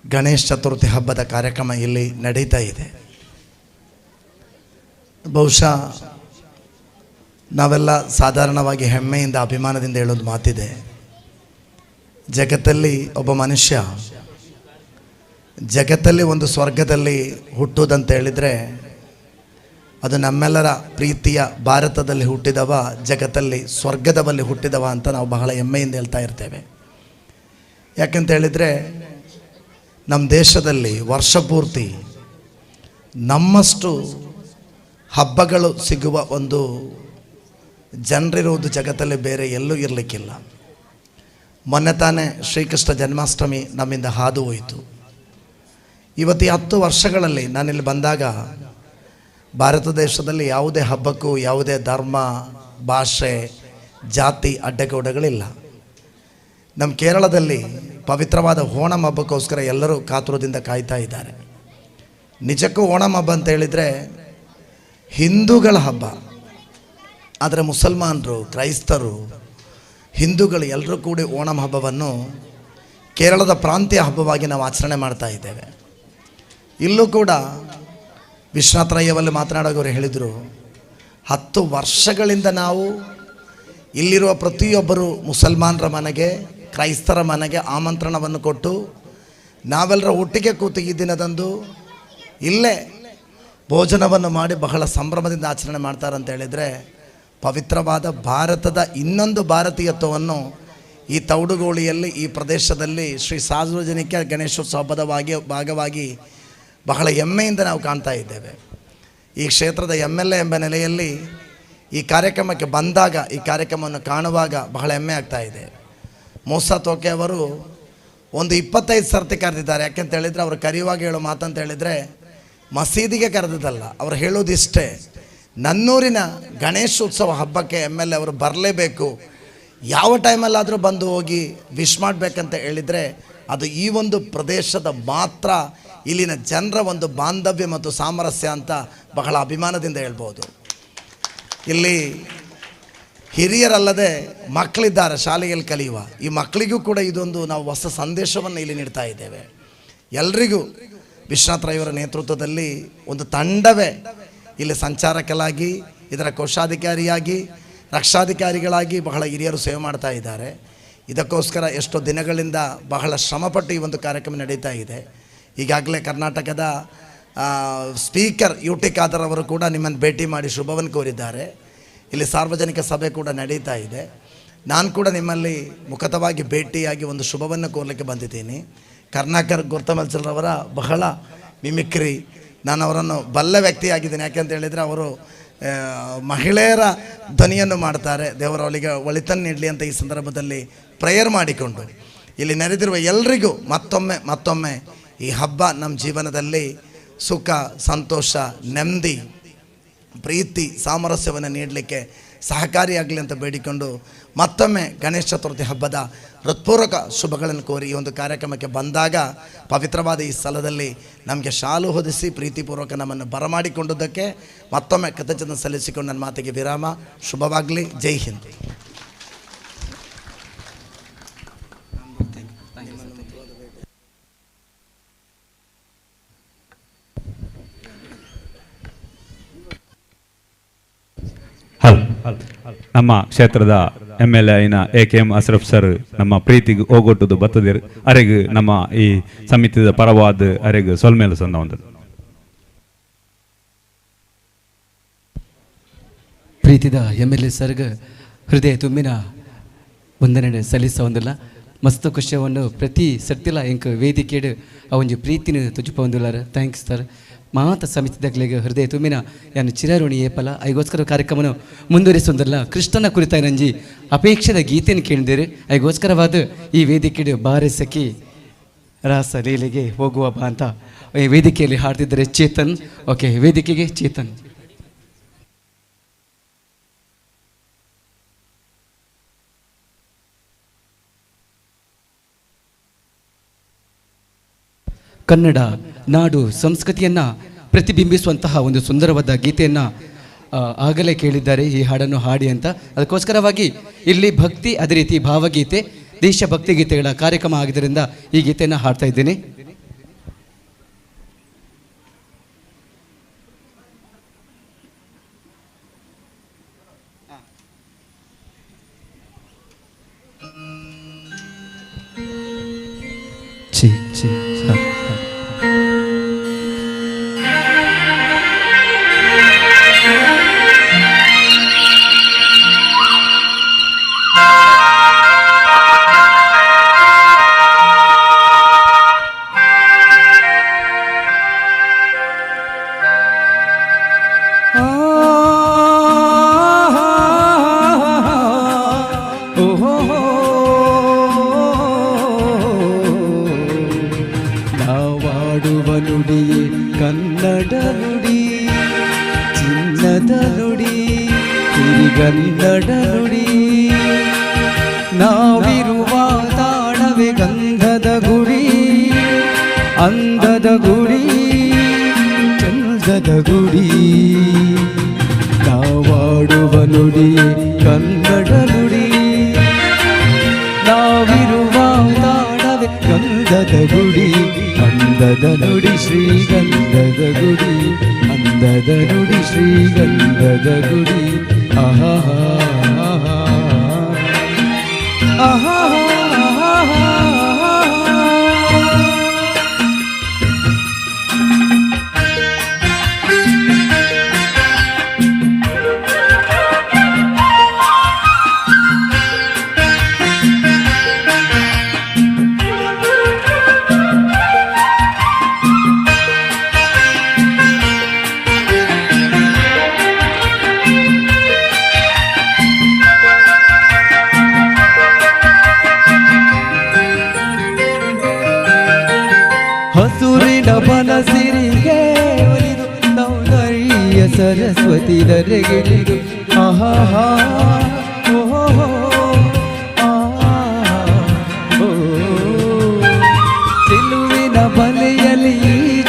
ಗಣೇಶ ಚತುರ್ಥಿ ಹಬ್ಬದ ಕಾರ್ಯಕ್ರಮ ಇಲ್ಲಿ ನಡೀತಾ ಇದೆ. ಬಹುಶಃ ನಾವೆಲ್ಲ ಸಾಧಾರಣವಾಗಿ ಹೆಮ್ಮೆಯಿಂದ ಅಭಿಮಾನದಿಂದ ಹೇಳೋದು ಮಾತಿದೆ, ಜಗತ್ತಲ್ಲಿ ಒಬ್ಬ ಮನುಷ್ಯ ಜಗತ್ತಲ್ಲಿ ಒಂದು ಸ್ವರ್ಗದಲ್ಲಿ ಹುಟ್ಟುವುದಂತ ಹೇಳಿದರೆ ಅದು ನಮ್ಮೆಲ್ಲರ ಪ್ರೀತಿಯ ಭಾರತದಲ್ಲಿ ಹುಟ್ಟಿದವ, ಜಗತ್ತಲ್ಲಿ ಸ್ವರ್ಗದವಲ್ಲಿ ಹುಟ್ಟಿದವ ಅಂತ ನಾವು ಬಹಳ ಹೆಮ್ಮೆಯಿಂದ ಹೇಳ್ತಾ ಇರ್ತೇವೆ. ಯಾಕಂತ ಹೇಳಿದರೆ ನಮ್ಮ ದೇಶದಲ್ಲಿ ವರ್ಷ ಪೂರ್ತಿ ನಮ್ಮಷ್ಟು ಹಬ್ಬಗಳು ಸಿಗುವ ಒಂದು ಜನರಿರುವುದು ಜಗತ್ತಲ್ಲಿ ಬೇರೆ ಎಲ್ಲೂ ಇರಲಿಕ್ಕಿಲ್ಲ. ಮೊನ್ನೆ ತಾನೇ ಶ್ರೀಕೃಷ್ಣ ಜನ್ಮಾಷ್ಟಮಿ ನಮ್ಮಿಂದ ಹಾದು ಹೋಯಿತು. ಇವತ್ತು 10 ವರ್ಷಗಳಲ್ಲಿ ನಾನಿಲ್ಲಿ ಬಂದಾಗ ಭಾರತ ದೇಶದಲ್ಲಿ ಯಾವುದೇ ಹಬ್ಬಕ್ಕೂ ಯಾವುದೇ ಧರ್ಮ, ಭಾಷೆ, ಜಾತಿ ಅಡ್ಡಗೋಡೆಗಳಿಲ್ಲ. ನಮ್ಮ ಕೇರಳದಲ್ಲಿ ಪವಿತ್ರವಾದ ಓಣಂ ಹಬ್ಬಕ್ಕೋಸ್ಕರ ಎಲ್ಲರೂ ಕಾತುರದಿಂದ ಕಾಯ್ತಾ ಇದ್ದಾರೆ. ನಿಜಕ್ಕೂ ಓಣಂ ಹಬ್ಬ ಅಂತ ಹೇಳಿದರೆ ಹಿಂದೂಗಳ ಹಬ್ಬ, ಆದರೆ ಮುಸಲ್ಮಾನರು, ಕ್ರೈಸ್ತರು, ಹಿಂದೂಗಳು ಎಲ್ಲರೂ ಕೂಡಿ ಓಣಂ ಹಬ್ಬವನ್ನು ಕೇರಳದ ಪ್ರಾಂತೀಯ ಹಬ್ಬವಾಗಿ ನಾವು ಆಚರಣೆ ಮಾಡ್ತಾ ಇದ್ದೇವೆ. ಇಲ್ಲೂ ಕೂಡ ವಿಶ್ವನಾಥರಯ್ಯವಲ್ಲಿ ಮಾತನಾಡೋರು ಹೇಳಿದರು, 10 ವರ್ಷಗಳಿಂದ ನಾವು ಇಲ್ಲಿರುವ ಪ್ರತಿಯೊಬ್ಬರು ಮುಸಲ್ಮಾನರ ಮನೆಗೆ, ಕ್ರೈಸ್ತರ ಮನೆಗೆ ಆಮಂತ್ರಣವನ್ನು ಕೊಟ್ಟು ನಾವೆಲ್ಲರ ಒಟ್ಟಿಗೆ ಕೂತು ಈ ದಿನದಂದು ಇಲ್ಲೇ ಭೋಜನವನ್ನು ಮಾಡಿ ಬಹಳ ಸಂಭ್ರಮದಿಂದ ಆಚರಣೆ ಮಾಡ್ತಾರಂತ ಹೇಳಿದರೆ ಪವಿತ್ರವಾದ ಭಾರತದ ಇನ್ನೊಂದು ಭಾರತೀಯತ್ವವನ್ನು ಈ ತೌಡುಗೋಳಿಯಲ್ಲಿ, ಈ ಪ್ರದೇಶದಲ್ಲಿ ಶ್ರೀ ಸಾರ್ವಜನಿಕ ಗಣೇಶೋತ್ಸವ ಹಬ್ಬದ ಭಾಗವಾಗಿ ಬಹಳ ಹೆಮ್ಮೆಯಿಂದ ನಾವು ಕಾಣ್ತಾ ಇದ್ದೇವೆ. ಈ ಕ್ಷೇತ್ರದ MLA ಎಂಬ ನೆಲೆಯಲ್ಲಿ ಈ ಕಾರ್ಯಕ್ರಮಕ್ಕೆ ಬಂದಾಗ, ಈ ಕಾರ್ಯಕ್ರಮವನ್ನು ಕಾಣುವಾಗ ಬಹಳ ಹೆಮ್ಮೆ ಆಗ್ತಾ ಇದೆ. ಮೋಸಾ ತೋಕೆ ಅವರು ಒಂದು 25 ಸರ್ತಿ ಕರೆದಿದ್ದಾರೆ. ಯಾಕೆಂತ ಹೇಳಿದರೆ ಅವರು ಕರೆಯುವಾಗ ಹೇಳೋ ಮಾತಂತ ಹೇಳಿದರೆ ಮಸೀದಿಗೆ ಕರೆದಿದ್ದಲ್ಲ, ಅವರು ಹೇಳೋದಿಷ್ಟೇ, ನನ್ನೂರಿನ ಗಣೇಶೋತ್ಸವ ಹಬ್ಬಕ್ಕೆ MLA ಅವರು ಬರಲೇಬೇಕು, ಯಾವ ಟೈಮಲ್ಲಾದರೂ ಬಂದು ಹೋಗಿ ವಿಶ್ ಮಾಡಬೇಕಂತ ಹೇಳಿದರೆ ಅದು ಈ ಒಂದು ಪ್ರದೇಶದ ಮಾತ್ರ ಇಲ್ಲಿನ ಜನರ ಒಂದು ಬಾಂಧವ್ಯ ಮತ್ತು ಸಾಮರಸ್ಯ ಅಂತ ಬಹಳ ಅಭಿಮಾನದಿಂದ ಹೇಳ್ಬೋದು. ಇಲ್ಲಿ ಹಿರಿಯರಲ್ಲದೆ ಮಕ್ಕಳಿದ್ದಾರೆ ಶಾಲೆಯಲ್ಲಿ ಕಲಿಯುವ, ಈ ಮಕ್ಕಳಿಗೂ ಕೂಡ ಇದೊಂದು ನಾವು ಹೊಸ ಸಂದೇಶವನ್ನು ಇಲ್ಲಿ ನೀಡ್ತಾ ಇದ್ದೇವೆ. ಎಲ್ರಿಗೂ ವಿಶ್ವನಾಥರಾಯವರ ನೇತೃತ್ವದಲ್ಲಿ ಒಂದು ತಂಡವೇ ಇಲ್ಲಿ ಸಂಚಾರಕಲಾಗಿ, ಇದರ ಕೋಶಾಧಿಕಾರಿಯಾಗಿ, ರಕ್ಷಾಧಿಕಾರಿಗಳಾಗಿ ಬಹಳ ಹಿರಿಯರು ಸೇವೆ ಮಾಡ್ತಾ ಇದ್ದಾರೆ. ಇದಕ್ಕೋಸ್ಕರ ಎಷ್ಟೋ ದಿನಗಳಿಂದ ಬಹಳ ಶ್ರಮಪಟ್ಟು ಈ ಒಂದು ಕಾರ್ಯಕ್ರಮ ನಡೀತಾ ಇದೆ. ಈಗಾಗಲೇ ಕರ್ನಾಟಕದ ಸ್ಪೀಕರ್ UT Khader ಅವರು ಕೂಡ ನಿಮ್ಮನ್ನು ಭೇಟಿ ಮಾಡಿ ಶುಭವನ್ನು ಕೋರಿದ್ದಾರೆ. ಇಲ್ಲಿ ಸಾರ್ವಜನಿಕ ಸಭೆ ಕೂಡ ನಡೀತಾ ಇದೆ. ನಾನು ಕೂಡ ನಿಮ್ಮಲ್ಲಿ ಮುಖತವಾಗಿ ಭೇಟಿಯಾಗಿ ಒಂದು ಶುಭವನ್ನು ಕೋರಲಿಕ್ಕೆ ಬಂದಿದ್ದೀನಿ. ಕರ್ಣಾಕರ್ ಗುರ್ತಮಲ್ಸಲ್ರವರ ಬಹಳ ಮಿಮಿಕ್ರಿ, ನಾನು ಅವರನ್ನು ಬಲ್ಲ ವ್ಯಕ್ತಿಯಾಗಿದ್ದೇನೆ. ಯಾಕೆಂತ ಹೇಳಿದರೆ ಅವರು ಮಹಿಳೆಯರ ಧ್ವನಿಯನ್ನು ಮಾಡ್ತಾರೆ. ದೇವರು ಅವಳಿಗೆ ಒಳಿತನ್ನು ನೀಡಲಿ ಅಂತ ಈ ಸಂದರ್ಭದಲ್ಲಿ ಪ್ರೇಯರ್ ಮಾಡಿಕೊಂಡು ಇಲ್ಲಿ ನೆರೆದಿರುವ ಎಲ್ರಿಗೂ ಮತ್ತೊಮ್ಮೆ ಮತ್ತೊಮ್ಮೆ ಈ ಹಬ್ಬ ನಮ್ಮ ಜೀವನದಲ್ಲಿ ಸುಖ, ಸಂತೋಷ, ನೆಮ್ಮದಿ, ಪ್ರೀತಿ, ಸಾಮರಸ್ಯವನ್ನು ನೀಡಲಿಕ್ಕೆ ಸಹಕಾರಿಯಾಗಲಿ ಅಂತ ಬೇಡಿಕೊಂಡು ಮತ್ತೊಮ್ಮೆ ಗಣೇಶ ಚತುರ್ಥಿ ಹಬ್ಬದ ಹೃತ್ಪೂರ್ವಕ ಶುಭಗಳನ್ನು ಕೋರಿ ಈ ಒಂದು ಕಾರ್ಯಕ್ರಮಕ್ಕೆ ಬಂದಾಗ ಪವಿತ್ರವಾದ ಈ ಸ್ಥಳದಲ್ಲಿ ನಮಗೆ ಶಾಲು ಹೊದಿಸಿ ಪ್ರೀತಿಪೂರ್ವಕ ನಮ್ಮನ್ನು ಬರಮಾಡಿಕೊಂಡದ್ದಕ್ಕೆ ಮತ್ತೊಮ್ಮೆ ಕೃತಜ್ಞತೆ ಸಲ್ಲಿಸಿಕೊಂಡು ನನ್ನ ಮಾತಿಗೆ ವಿರಾಮ. ಶುಭವಾಗಲಿ. ಜೈ ಹಿಂದ್. ನಮ್ಮ ಕ್ಷೇತ್ರದ ಎಮ್ ಎಲ್ ಎ ಐನ A K M Ashraf sir ನಮ್ಮ ಪ್ರೀತಿಗೆ ಹೋಗೊಟ್ಟುದು ಬತ್ತದಿರು ಅರೆಗ್ ನಮ್ಮ ಈ ಸಮಿತಿದ ಪರವಾದ ಅರೆಗ್ ಸೊಲ್ಮೇಲು ಸಂದ ಒಂದು ಪ್ರೀತಿದ ಎಮ್ ಎಲ್ ಎ ಸರ್ಗ್ ಹೃದಯ ತುಂಬಿನ ವಂದನೆ ಸಲ್ಲಿಸ ಒಂದಿಲ್ಲ. ಮಸ್ತ್ ಖುಷಿಯನ್ನು ಪ್ರತಿ ಸರ್ತಿಲ ಎಂಕ್ ವೇದಿಕೆಡು ಆ ಒಂಜಿ ಪ್ರೀತಿನ ತುಜುಪ ಒಂದುಲ್ಲಾರ. Thanks sir. ಮಾತ ಸಮಿತಿದಾಗಲಿಗೆ ಹೃದಯ ತುಂಬಿನ ಯಾನು ಚಿರಋಣಿ ಏಪಲ. ಐಗೋಸ್ಕರ ಕಾರ್ಯಕ್ರಮನು ಮುಂದುವರಿಸೊಂದಲ್ಲ. ಕೃಷ್ಣನ ಕುರಿತ ನಂಜಿ ಅಪೇಕ್ಷೆದ ಗೀತೆಯನ್ನು ಕೇಳಿದಿರಿ. ಐಗೋಸ್ಕರವಾದ ಈ ವೇದಿಕೆಡು ಬಾರೆ ಸಖಿ ರಾಸ ಲೀಲೆಗೆ ಹೋಗುವ ಬಾ ಅಂತ ಈ ವೇದಿಕೆಯಲ್ಲಿ ಹಾಡ್ತಿದ್ದಾರೆ ಚೇತನ್. ಓಕೆ, ವೇದಿಕೆಗೆ ಚೇತನ್. ಕನ್ನಡ ನಾಡು ಸಂಸ್ಕೃತಿಯನ್ನು ಪ್ರತಿಬಿಂಬಿಸುವಂತಹ ಒಂದು ಸುಂದರವಾದ ಗೀತೆಯನ್ನು ಆಗಲೇ ಕೇಳಿದ್ದಾರೆ, ಈ ಹಾಡನ್ನು ಹಾಡಿ ಅಂತ. ಅದಕ್ಕೋಸ್ಕರವಾಗಿ ಇಲ್ಲಿ ಭಕ್ತಿ, ಅದೇ ರೀತಿ ಭಾವಗೀತೆ, ದೇಶಭಕ್ತಿ ಗೀತೆಗಳ ಕಾರ್ಯಕ್ರಮ ಆಗಿದ್ದರಿಂದ ಈ ಗೀತೆಯನ್ನು ಹಾಡ್ತಾ ಇದ್ದೀನಿ. ಚಿ ಚಿ ಗಂಧದ ನುಡಿ, ನಾವಿರುವ ತಾಣವೇ ಗಂಧದ ಗುಡಿ, ಅಂದದ ಗುಡಿ, ಚಂದದ ಗುಡಿ. ನಾವಾಡುವ ನುಡಿ ಕನ್ನಡ ನುಡಿ, ನಾವಿರುವ ತಾಣವೇ ಗಂಧದ ಗುಡಿ, ಅಂದದ ನುಡಿ ಶ್ರೀಗಂಧದ ಗುಡಿ, ಅಂದದ ನುಡಿ ಶ್ರೀಗಂಧದ ಗುಡಿ. ಆಹಾ ಆಹಾ ಆಹಾ. ಹಸುರಿನ ಬನಸಿರಿಗೆ ಒಲಿದು ಸೌಂದರ್ಯ ಸರಸ್ವತಿ ದರೆಗಿಳಿದು. ಆಹಾ ಓಹೋ ಓ. ಚಿಲುವಿನ ಬಲೆಯಲ್ಲಿ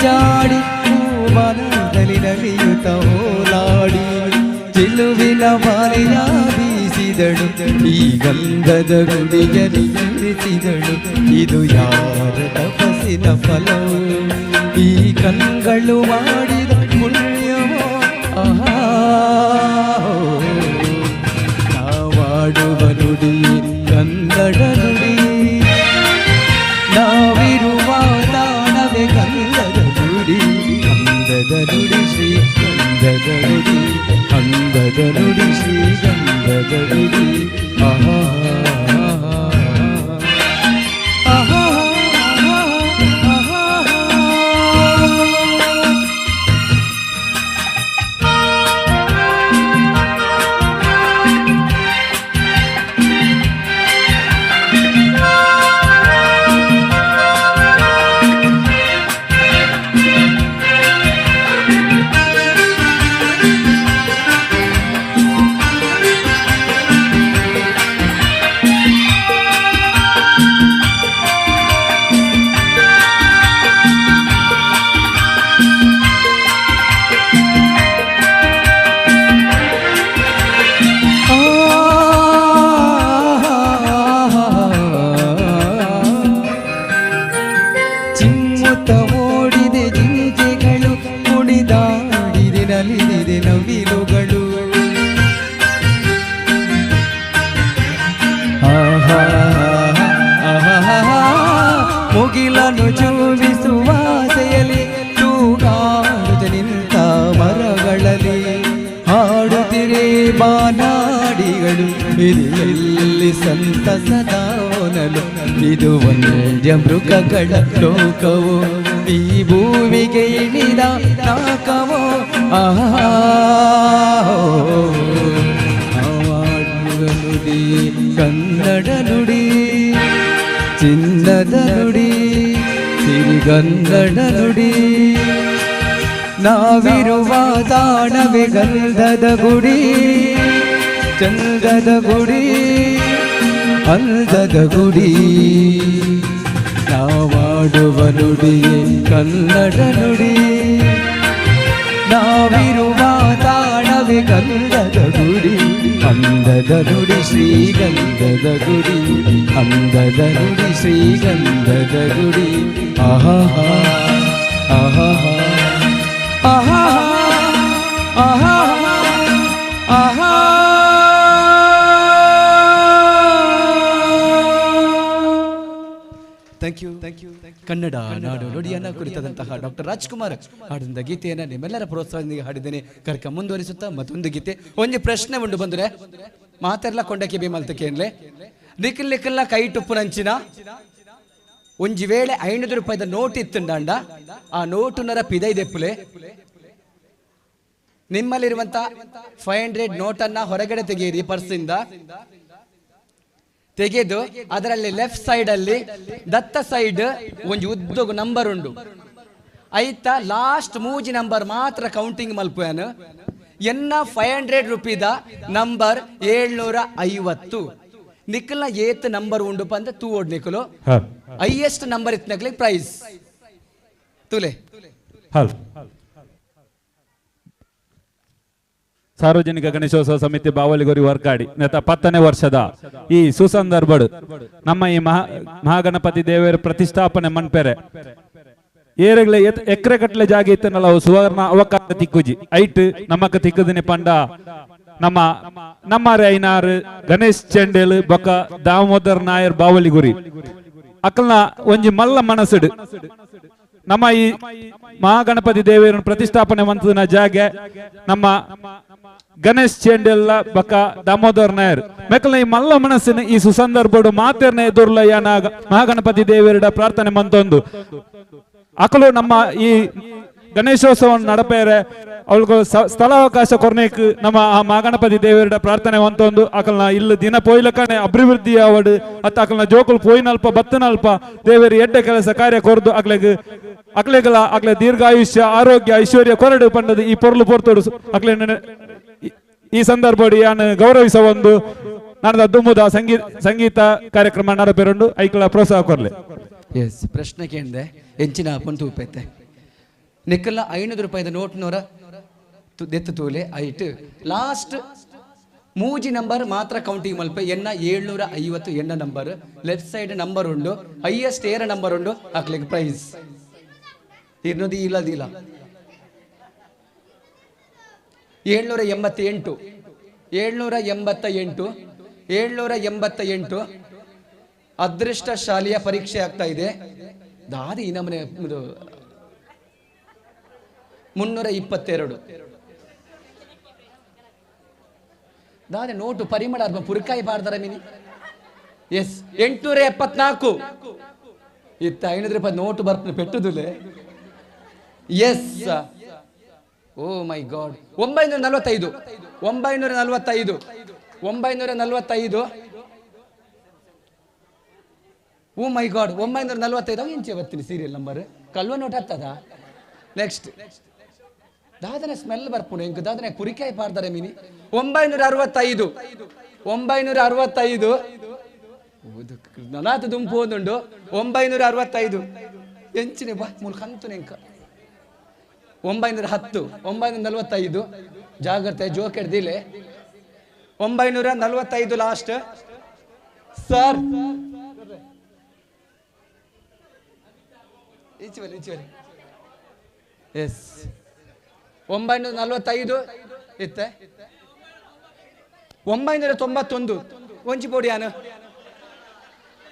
ಜಾಡಿ ಹೂವನದಲ್ಲಿ ನಲಿಯುತ್ತ ಓಲಾಡಿ, ಚಿಲುವಿನ ಬಲೆಯ ಬೀಸಿದಳು ಈ ಗಂಧದ ಗುಡಿಯಲ್ಲಿ ಇರಿಸಿದಳು. ಇದು ಯಾರ ತಪಸ್ಸಿನ ಫಲವು, ಈ ಕಣ್ಗಳು ಮಾಡಿದ ಪುಣ್ಯವೋ. ಆಹಾ ನಾವಾಡುವ ನುಡಿ ಕನ್ನಡ ನುಡಿ, ನಾವಿರುವ ತಾಣವೇ ಗಂಧದ ಗುಡಿ, ಗಂಧದ ನುಡಿ ಶ್ರೀ ಗಂಧದ ಗುಡಿ, ಅಂದದ ನುಡಿ ಶ್ರೀ ಗಂಧದ ಗುಡಿ. ಆಹಾ ಆಹಾ ಚಿಮ್ಮುತ್ತ ಓಡಿದೆ ಜಿಂಕೆಗಳು, ಕುಣಿದಾಡಿದೆ ನಲಿದಿದೆ ನವಿಲುಗಳು. ಆಹಾ ಆಹಾ ಮುಗಿಲನ್ನು ಚುಂಬಿಸುವ ಆಸೆಯಲ್ಲಿ ತೂಗಾಡುತ್ತ ನಿಂತ ಮರಗಳಲ್ಲಿ ಹಾಡುತ್ತಿರೆ ಬಾನಾಡಿಗಳು. ಇದು ಎಲ್ಲಿ ಸಂತಸದ ಒನಲು, ಇದು ವನ್ಯ ಮೃಗಗಳ ಲೋಕವು, ಈ ಭೂಮಿಗೆ ಇಳಿದ ನಾಕವೋ. ಆಹಾ ನುಡಿ ಕನ್ನಡ ನುಡಿ, ಚಿನ್ನದ ನುಡಿ, ಸಿರಿಗನ್ನಡ ನುಡಿ. ನಾವಿರುವ ತಾಣವೇ ಗಂಧದ ಗುಡಿ, ಚಂದದ ಗುಡಿ, ಅಂದದ ಗುಡಿ. ನಾವಾಡುವ ನುಡಿಯೇ ಕನ್ನಡ ನುಡಿ, ನಾವಿರುವ ತಾಣವೇ ಗಂಧದ ಗುಡಿ, ಅಂದದ ನುಡಿ ಶ್ರೀಗಂಧದ ಗುಡಿ, ಅಂದದ ನುಡಿ ಶ್ರೀಗಂಧದ ಗುಡಿ. ಆಹಾ ಆಹಾ ಆಹಾ ಆಹಾ ಆಹಾ. Thank you. Kannada ನಾಡು ನುಡಿಯನ್ನು ಕುರಿತಾದಂತಹ ಡಾಕ್ಟರ್ ರಾಜ್ಕುಮಾರ್ ಹಾಡಿದ ಗೀತೆಯನ್ನು ನಿಮ್ಮೆಲ್ಲರ ಪ್ರೋತ್ಸಾಹದೊಂದಿಗೆ ಹಾಡಿದ್ದೇನೆ. ಕರ್ಕ ಮುಂದುವರಿಸುತ್ತಾ ಮತ್ತೊಂದು ಗೀತೆ. ಒಂದು ಪ್ರಶ್ನೆ ಉಂಟು ಬಂದರೆ ಮಾತೆಲ್ಲ ಕೊಂಡಕ್ಕೆ ಬೇಮಲ್ತಕ್ಕೆ ಏನ್ಲೆ ನಿಖಲ್ ನಿಖಲ್ನ ಕೈ ಟುಪ್ಪುನಂಚಿನ ಒಂಜಿ ವೇಳೆ 500 ರೂಪಾಯಿದ ನೋಟ್ ಇತ್ತುಂಡಾಂಡ ಆ ನೋಟುನರ ಪಿದೈದೆಪ್ಪುಲೆ. ನಿಮ್ಮಲ್ಲಿರುವಂಥ 500 ನೋಟನ್ನು ಹೊರಗಡೆ ತೆಗೆಯಿರಿ ಪರ್ಸಿಂದ ತೆಗೆದು ಅದರಲ್ಲಿ ಲೆಫ್ಟ್ ಸೈಡಲ್ಲಿ ದತ್ತ ಸೈಡ್ ಒಂಜಿ ಉದ್ದ ನಂಬರ್ ಉಂಡು ಐತ ಲಾಸ್ಟ್ ಮೂಜಿ ನಂಬರ್ ಮಾತ್ರ ಕೌಂಟಿಂಗ್ ಮಲ್ಪುಯಾನು. ಎನ್ನ 500 ರುಪೀದ ನಂಬರ್ 750. ನಿಖಲ್ನ ಏತ್ ನಂಬರ್ ಉಂಡು ಪಂದ ತೂ ಓಡ್ ನಿಖಲು ಹೈಯೆಸ್ಟ್ ನಂಬರ್ ಇತ್ತು ಪ್ರೈಸ್ ತುಲೆ. ಸಾರ್ವಜನಿಕ ಗಣೇಶೋತ್ಸವ ಸಮಿತಿ ಬಾವಲಿಗೊರಿ ವರ್ಕಾಡಿ ನೆತ 10ನೇ ವರ್ಷದ ಈ ಸುಸಂದರ್ಭಡು ನಮ್ಮ ಈ ಮಹಾಗಣಪತಿ ದೇವರ ಪ್ರತಿಷ್ಠಾಪನೆ ಮನ್ಪೆರೆ ಏರಗ್ಲೆ ಎಕರೆ ಕಟ್ಲೆ ಜಾಗ ಇತ್ತನಲ್ಲ ಅವು ಸುವರ್ಣ ಅವಕಾಶ ತಿಕ್ಕುಜಿ ಐಟ್ ನಮಕ ತಿಕ್ಕುದಿನಿ ಪಂಡ ನಮ್ಮ ನಮ್ಮಾರೆ ಐನಾರು ಗಣೇಶ್ ಚೆಂಡೇಲು ಬೊಕ್ಕ ದಾಮೋದರ್ ನಾಯರ್ ಬಾವಲಿಗುರಿ ಅಕಲ್ನ ಒಂಜಿ ಮಲ್ಲ ಮನಸ್ಸುಡು ನಮ್ಮ ಈ ಮಹಾಗಣಪತಿ ದೇವರನ್ನು ಪ್ರತಿಷ್ಠಾಪನೆ ಮಂತದ ಜಾಗೆ ನಮ್ಮ ಗಣೇಶ್ ಚೆಂಡೆಲ್ಲ ಬಕ್ಕ ದಾಮೋದರ್ ನಾಯರ್ ಮೆಕ್ಕಲ್ನ ಈ ಮಲ್ಲ ಮನಸ್ಸಿನ ಈ ಸುಸಂದರ್ಭಡು ಮಾತೇರ್ನ ಎದುರ್ಲಯ್ಯನ ಮಹಾಗಣಪತಿ ದೇವರ ಪ್ರಾರ್ಥನೆ ಮಂತೊಂದು ಅಕಲು ನಮ್ಮ ಈ ಗಣೇಶೋತ್ಸವವನ್ನು ನಡಪೇರೆ ಅವಳಿಗೆ ಸ್ಥಳಾವಕಾಶ ಕೊರ್ನೇಕ್ ನಮ್ಮ ಆ ಮಹಾಗಣಪತಿ ದೇವರ ಪ್ರಾರ್ಥನೆ ಅಂತೊಂದು ಅಕಲ್ನ ಇಲ್ಲಿ ದಿನ ಪೋಯ್ಲಕನೆ ಅಭಿವೃದ್ಧಿ ಅವಡು ಅತ್ತ ಅಕಲ್ನ ಜೋಕುಲು ಪೋಯಿನಲ್ಪ ಬತ್ತನಲ್ಪ ದೇವರು ಎಡ್ಡೆ ಕೆಲಸ ಕಾರ್ಯ ಕೊರ್ದು ಅಕ್ಲೆಗ್ ಅಕ್ಲೆಗಲ ಅಕ್ಲೆ ದೀರ್ಘಾಯುಷ್ಯ ಆರೋಗ್ಯ ಐಶ್ವರ್ಯ ಕೊರಡು ಪಂಡದು ಈ ಪೊರ್ಲು ಪೊರ್ತೋಡು ಅಕ್ಲೆ ಈ ಸಂದರ್ಭ ಯಾನು ಗೌರವಿಸ ಒಂದು ನಾನು ದುಮ್ಮುದ ಸಂಗೀತ ಕಾರ್ಯಕ್ರಮ ನಡಪೇರುಂಡು ಐಕಲ ಪ್ರೋತ್ಸಾಹ ಕೊರ್ಲೆ. ಎಸ್ ಪ್ರಶ್ನೆ ಕೇಳಿದೆ ಎಂಚಿನ ಅಪ್ಪನ್ ತೂಪೈತೆ ನಿಕ್ಕಲ್ಲ 500 ರೂಪಾಯಿದ ನೋಟ್ನೂರ ದೆತ್ತು ತೂಲೆ ಐಟ್ ಲಾಸ್ಟ್ ಮೂಜಿ ನಂಬರ್ ಮಾತ್ರ ಕೌಂಟಿಂಗ್ ಮಲ್ಪ ಎನ್ನ 750 ಎನ್ನ ನಂಬರ್ ಲೆಫ್ಟ್ ಸೈಡ್ ನಂಬರ್ ಉಂಡು ಹೈಯೆಸ್ಟ್ ಏರ ನಂಬರ್ ಉಂಡು ಹಾಕ್ಲಿಕ್ಕೆ ಪ್ರೈಸ್ ಇನ್ನೊಂದು ಇಲ್ಲದಿಲ್ಲ 788 788 788 ಅದೃಷ್ಟ ಶಾಲೆಯ ಪರೀಕ್ಷೆ ಆಗ್ತಾ ಇದೆ. ದಾದಿ ಈ ನಮನೆ ಇದು 322 ದಾನೆ ನೋಟು ಪರಿಮಳ ಅರ್ಬ ಪುರ್ಕಾಯಿ ಪಾಡ್ದಾರ ಮಿನಿ. ಎಸ್ 874. ಇತ್ತ 500 ರೂಪಾಯಿ ನೋಟು ಬರ್ಪುನ ಪೆಟ್ಟುದುಲೆ. S oh my god. 945 945 945. Oh my god 945. ಅವು ಎಂಚೆ ಬರ್ತೀನಿ ಸೀರಿಯಲ್ ನಂಬರ್ ಕಲ್ವ ನೋಟ್ ಹತ್ತದ. ನೆಕ್ಸ್ಟ್ ದಾದನೆ ಸ್ಮೆಲ್ ಬರ್ಪುಂಡು ಎಂಕ್ ದಾದನೆ ಕುರಿಕಾಯಿ ಪಾಡ್ದಾರೆ ಮಿನಿ. 965 965. ನನಾತ ದುಂಪು ಒಂದುಂಡು. 965 ಎಂಚಿನೆ ಬಾ ಮೂಲ ಕಂತು ನೆಂಕ. 910 945. ಜಾಗ್ರತೆ ಜೋಕೆಡ್ದಿಲೆ. 945 ಲಾಸ್ಟ್ ಸರ್. ಈಚೆ ಬನ್ನಿ. ಎಸ್ 945 ಇತ್ತೆ. 991 ಒಂಚಿ ಪೋಡಿಯಾನು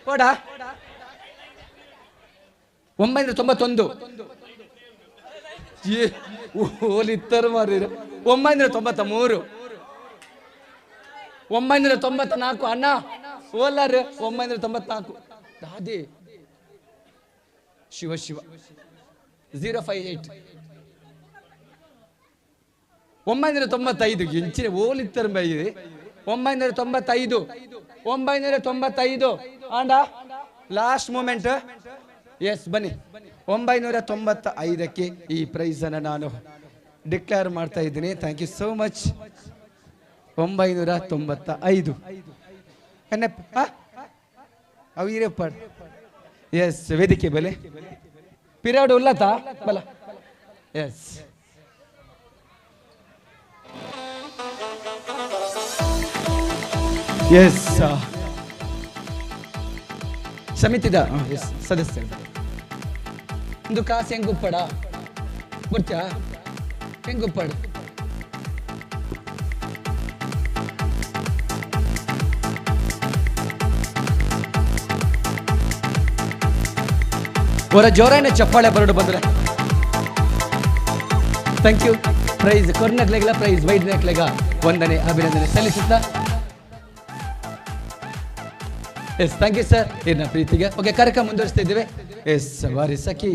ಪೋಡಾ. 991 ಓಲಿತ್ತರು ಮಾರಿ. 993 994 ಅಣ್ಣ ಓಲಾರು. 994 ದಾದಿ ಶಿವ ಶಿವ. 058 995 ಎಂಚಿನ ಓಲಿತ್ತರು ಬೈ. 995 995 ಆಂಡ last moment. S ಬನ್ನಿ 995ಕ್ಕೆ ಈ ಪ್ರೈಸನ್ನು ನಾನು ಡಿಕ್ಲೇರ್ ಮಾಡ್ತಾ ಇದ್ದೀನಿ. Thank you so much. 995 ಅವು ಇರಪ್ಪ. ಎಸ್ ವೇದಿಕೆ ಬೆಲೆ ಪಿರಿಯಡ್ ಉಲ್ಲತಾ ಬಲ. ಎಸ್ ಎಸ್ ಸಮಿತಿದ ಎಸ್ ಸದಸ್ಯರು ಒಂದು ಕಾಸು ಹೆಂಗುಪ್ಪಡ ಗೊತ್ತಾ ಹೆಂಗುಪ್ಪಡ. ಅವರ ಜೋರಾಯಿನ ಚಪ್ಪಾಳೆ ಬರಡು ಬಂದರೆ thank you. Price ಕೊರ್ನಕ್ಲೆಗಳ price ವೈದ್ಯಕ್ಲೆಗ ವಂದನೆ ಅಭಿನಂದನೆ ಸಲ್ಲಿಸುತ್ತಾ. Yes thank you sir ಇನ್ನ ಪ್ರೀತಿಗೆ. ಓಕೆ ಕಾರ್ಯಕ್ರಮ ಮುಂದುವರಿಸ್ತಾ ಇದ್ದೇವೆ. ಎಸ್ ವಾರಿ ಸಖಿ.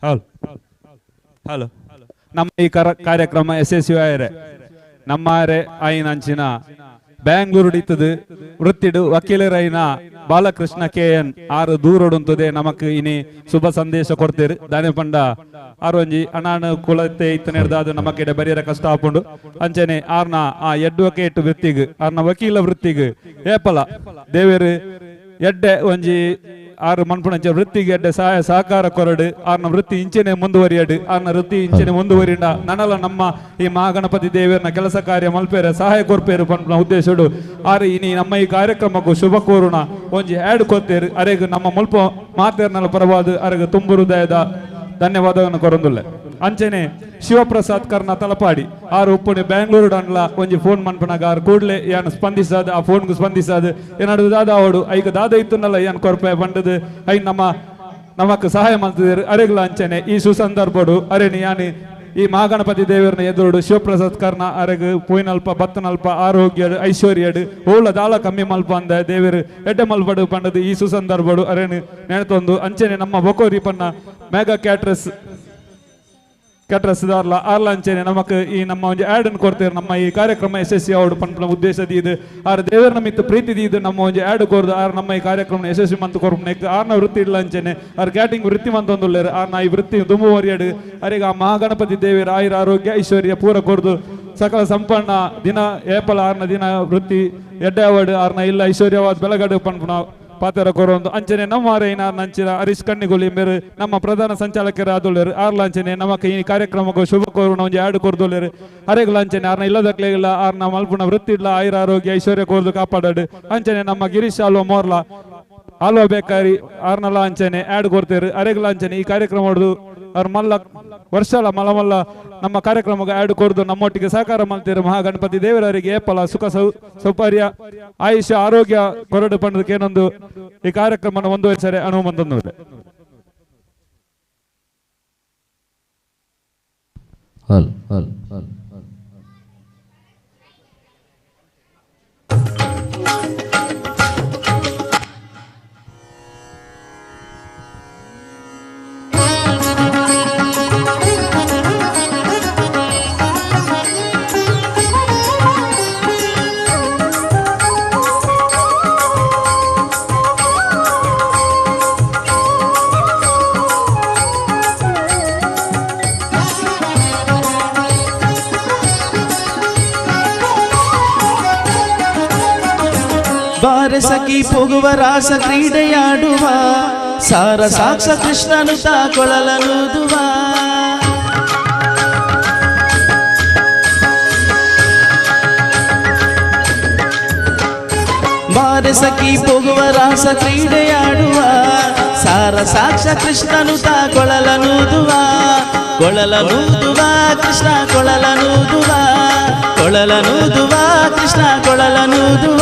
ಹಲೋ ಹಲೋ ನಮ್ಮ ಈ ಕಾರ್ಯಕ್ರಮ ಯಶಸ್ವಿ ಆಯರೆ ನಮ್ಮ ಆರೆ ಆಯಿನಂಚಿನ ಬ್ಯಾಂಗ್ಳೂರು ಇತ್ತದು ವೃತ್ತಿಡು ವಕೀಲರೈನ ಬಾಲಕೃಷ್ಣ ಕೆ ಎನ್ ಆರು ದೂರಡುಂತದೆ ನಮಕ್ ಇನಿ ಶುಭ ಸಂದೇಶ ಕೊಡ್ತೀರಿ. ದಾನೆ ಪಂಡ ಆರು ಒಂಜಿ ಅನಾನುಕೂಲತೆ ಇತ್ತ ನೆಡ್ದಾದು ನಮಕ್ಕಿಡೆ ಬರಿಯರ ಕಷ್ಟ ಆಪುಂಡು. ಅಂಚನೆ ಆರ್ನ ಆ ಅಡ್ವೊಕೇಟ್ ವೃತ್ತಿಗ್ ಆರ್ನ ವಕೀಲ ವೃತ್ತಿಗ್ ಏಪಲ ದೇವೇರು ಎಡ್ಡೆ ಒಂಜಿ ಆರು ಮನ್ಪುಣಂಚ ವೃತ್ತಿಗೆ ಎಡ್ಡೆ ಸಹಾಯ ಸಹಕಾರ ಕೊರಡು ಆರ್ನ ವೃತ್ತಿ ಇಂಚೆನೆ ಮುಂದುವರಿಯಡು ಆರ್ನ ವೃತ್ತಿ ಇಂಚೆನೆ ಮುಂದುವರಿಂಡ ನನಲ ನಮ್ಮ ಈ ಮಹಾಗಣಪತಿ ದೇವರನ ಕೆಲಸ ಕಾರ್ಯ ಮಲ್ಪೇರೆ ಸಹಾಯ ಕೊರ್ಪೇರು ಪನ್ಪುನ ಉದ್ದೇಶಡು ಆರು ಇನಿ ನಮ್ಮ ಈ ಕಾರ್ಯಕ್ರಮಕ್ಕೂ ಶುಭ ಕೋರುಣ ಒಂಜಿ ಆ್ಯಡ್ ಕೊತ್ತೇರು. ಅರೆಗ್ ನಮ್ಮ ಮುಲ್ಪ ಮಾತೇರ್ನಲ ಪರವಾದ ಅರೆಗ್ ತುಂಬು ಹೃದಯದ ಧನ್ಯವಾದವನ್ನು ಕೊರೊಂದುಲ್ಲೆ. ಅಂಚನೆ ಶಿವಪ್ರಸಾದ್ ಕರ್ನ ತಲಪಾಡಿ ಆರು ಉಪ್ಪುಣಿ ಬ್ಯಾಂಗ್ಳೂರು ಡನ್ಲ ಒಂಜಿ ಫೋನ್ ಮನ್ಪುನಾಗ ಆರು ಕೂಡಲೇ ಯಾನ್ ಸ್ಪಂದಿಸಾದ ಆ ಫೋನ್ಗೆ ಸ್ಪಂದಿಸಾದ ಏನಾಡು ದಾದ ಅವಡು ಐಕ ದಾದ ಇತ್ತುನಲ್ಲ ಯಾನ್ ಕೊರ್ಪೆ ಬಂಡದು I ನಮ್ಮ ನಮಕ್ ಸಹಾಯ ಮಾಡ್ತಿದ್ರು ಅರೆಗ್ಲ. ಅಂಚನೆ ಈ ಸುಸಂದರ್ಭಡು ಅರೆನಿ ಯಾನಿ ಈ ಮಹಾಗಣಪತಿ ದೇವರನ್ನ ಎದುರುಡು ಶಿವಪ್ರಸಾದ್ ಕರ್ನ ಅರೆಗ್ ಪೂಯಿನಲ್ಪ ಬತ್ತನಲ್ಪ ಆರೋಗ್ಯ ಐಶ್ವರ್ಯಡು ಓಲ ದಾಳ ಕಮ್ಮಿ ಮಲ್ಪ ಅಂದ ದೇವರು ಎಡ್ಡೆ ಮಲ್ಪಡು ಪಂಡದು ಈ ಸುಸಂದರ್ಭಡು ಅರೆನು ನೆನತೊಂದು. ಅಂಚನೆ ನಮ್ಮ ಬೊಕೋರಿ ಪನ್ನ ಮೇಗಾ ಕ್ಯಾಟ್ರಸ್ ಕ್ಯಾಟ್ರಸ್ ದಾರ್ಲ ಆರ್ಲ ಅಂಚನೆ ನಮಕ್ ಈ ನಮ್ಮ ಒಂಜಿ ಆ್ಯಡ್ ಅನ್ನು ಕೊಡ್ತೇವೆ ನಮ್ಮ ಈ ಕಾರ್ಯಕ್ರಮ ಯಶಸ್ವಿ ಅವಡು ಪನ್ಪುನ ಉದ್ದೇಶ ದೀದು ಆರ್ ದೇವರ ನಮಿತ್ತು ಪ್ರೀತಿ ದೀದು ನಮ್ಮ ಒಂಜಿ ಆ್ಯಡ್ ಕೋರ್ದು ಆರ್ ನಮ್ಮ ಈ ಕಾರ್ಯಕ್ರಮ ಯಶಸ್ವಿ ಮಂತು ಕೊರ್ಪುನೆಕ್ ಆರ್ನ ವೃತ್ತಿ ಇಲ್ಲ ಅಂಚನೆ ಆರ್ ಕ್ಯಾಟಿಂಗ್ ವೃತ್ತಿ ಮಂತೊಂದುಲ್ಲೇರು ಆರ್ನ ಈ ವೃತ್ತಿ ದುಂಬುವರಿಯಡು ಅರೆಗ ಆ ಮಹಾಗಣಪತಿ ದೇವಿಯರ ಆಯುರ ಆರೋಗ್ಯ ಐಶ್ವರ್ಯ ಪೂರ ಕೊರ್ದು ಸಕಲ ಸಂಪನ್ನ ದಿನ ಏಪಲ ಆರ್ನ ದಿನ ವೃತ್ತಿ ಎಡ್ಡೆ ಅವಡು ಆರ್ನ ಇಲ್ಲ ಐಶ್ವರ್ಯವಾದ ಬೆಳಗಡು ಪನ್ಪುನ ಪಾತ್ರ ಕೊರೊಂದು ಅಂಚನೆ ನಮ್ಮ ನಂಚಿನ ಹರೀಶ್ ಕಣ್ಣಿಗುಲಿ ಮೇರು ನಮ್ಮ ಪ್ರಧಾನ ಸಂಚಾಲಕರ ಆದುಳ್ಳರು ಆರ್ಲಾಂಚನೆ ನಮಕ್ ಈ ಕಾರ್ಯಕ್ರಮಕ್ಕೂ ಶುಭ ಕೋರುಣ ಒಂಜಿ ಆಡು ಕೊರ್ದುಳ್ಳರು ಅರೆಗ್ಲ ಅಂಚನೆ ಆರ್ನ ಇಲ್ಲದಕ್ಲೆಗಿಲ್ಲ ಆರ್ನ ಮಲ್ಪುನ ವೃತ್ತಿ ಇಲ್ಲ ಆಯುರ ಆರೋಗ್ಯ ಐಶ್ವರ್ಯ ಕೋರ್ದು ಕಾಪಾಡಡು ಅಂಚನೆ ನಮ್ಮ ಗಿರೀಶ್ ಆಲ್ವ ಮೋರ್ಲ ಆಲ್ವ ಬೇಕಾರಿ ಆರ್ನಲ ಅಂಚನೆ ಆಡ್ ಕೊಡ್ತೇರು ಅರೆಗ್ಲ ಅಂಚನೆ ಈ ಕಾರ್ಯಕ್ರಮ ಹೊಡೆದು ಅವ್ರ ಮಲ್ಲ ವರ್ಷಲ ಮಲ್ಲ ಮಲ್ಲ ನಮ್ಮ ಕಾರ್ಯಕ್ರಮಕ್ಕೆ ಆಡ್ ಕೊರ್ದು ನಮ್ಮೊಟ್ಟಿಗೆ ಸಹಕಾರ ಮಾಡ್ತೀರು ಮಹಾಗಣಪತಿ ದೇವರವರಿಗೆ ಏಪಲ ಸುಖ ಸೌಪರ್ಯ ಆಯುಷ್ಯ ಆರೋಗ್ಯ ಕೊರಡು ಪಂಡದಕ್ಕೆ ಏನೊಂದು ಈ ಕಾರ್ಯಕ್ರಮ ಮುಂದುವರಿಸರೆ ಅನುಮಂತಂದು. ಹಲ್ ಹಲ್ ಹಲ್ ಬಾರೆ ಸಖಿ ಪೊಗುವ ರಾಸ ಕ್ರೀಡೆಯಾಡುವ ಸಾರ ಸಾಕ್ಷ ಕೃಷ್ಣನು ತಾಕೊಳಲನೂದುವ ಬಾರೆ ಸಖಿ ಪೊಗುವ ರಾಸ ಕ್ರೀಡೆಯಾಡುವ ಸಾರ ಸಾಕ್ಷ ಕೃಷ್ಣನು ತಾಕೊಳಲನೂದುವ ಕೊಳಲನೂದುವ ಕೃಷ್ಣ ಕೊಳಲನೂದುವ ಕೊಳಲನೂದುವ ಕೃಷ್ಣ ಕೊಳಲನೂದುವ.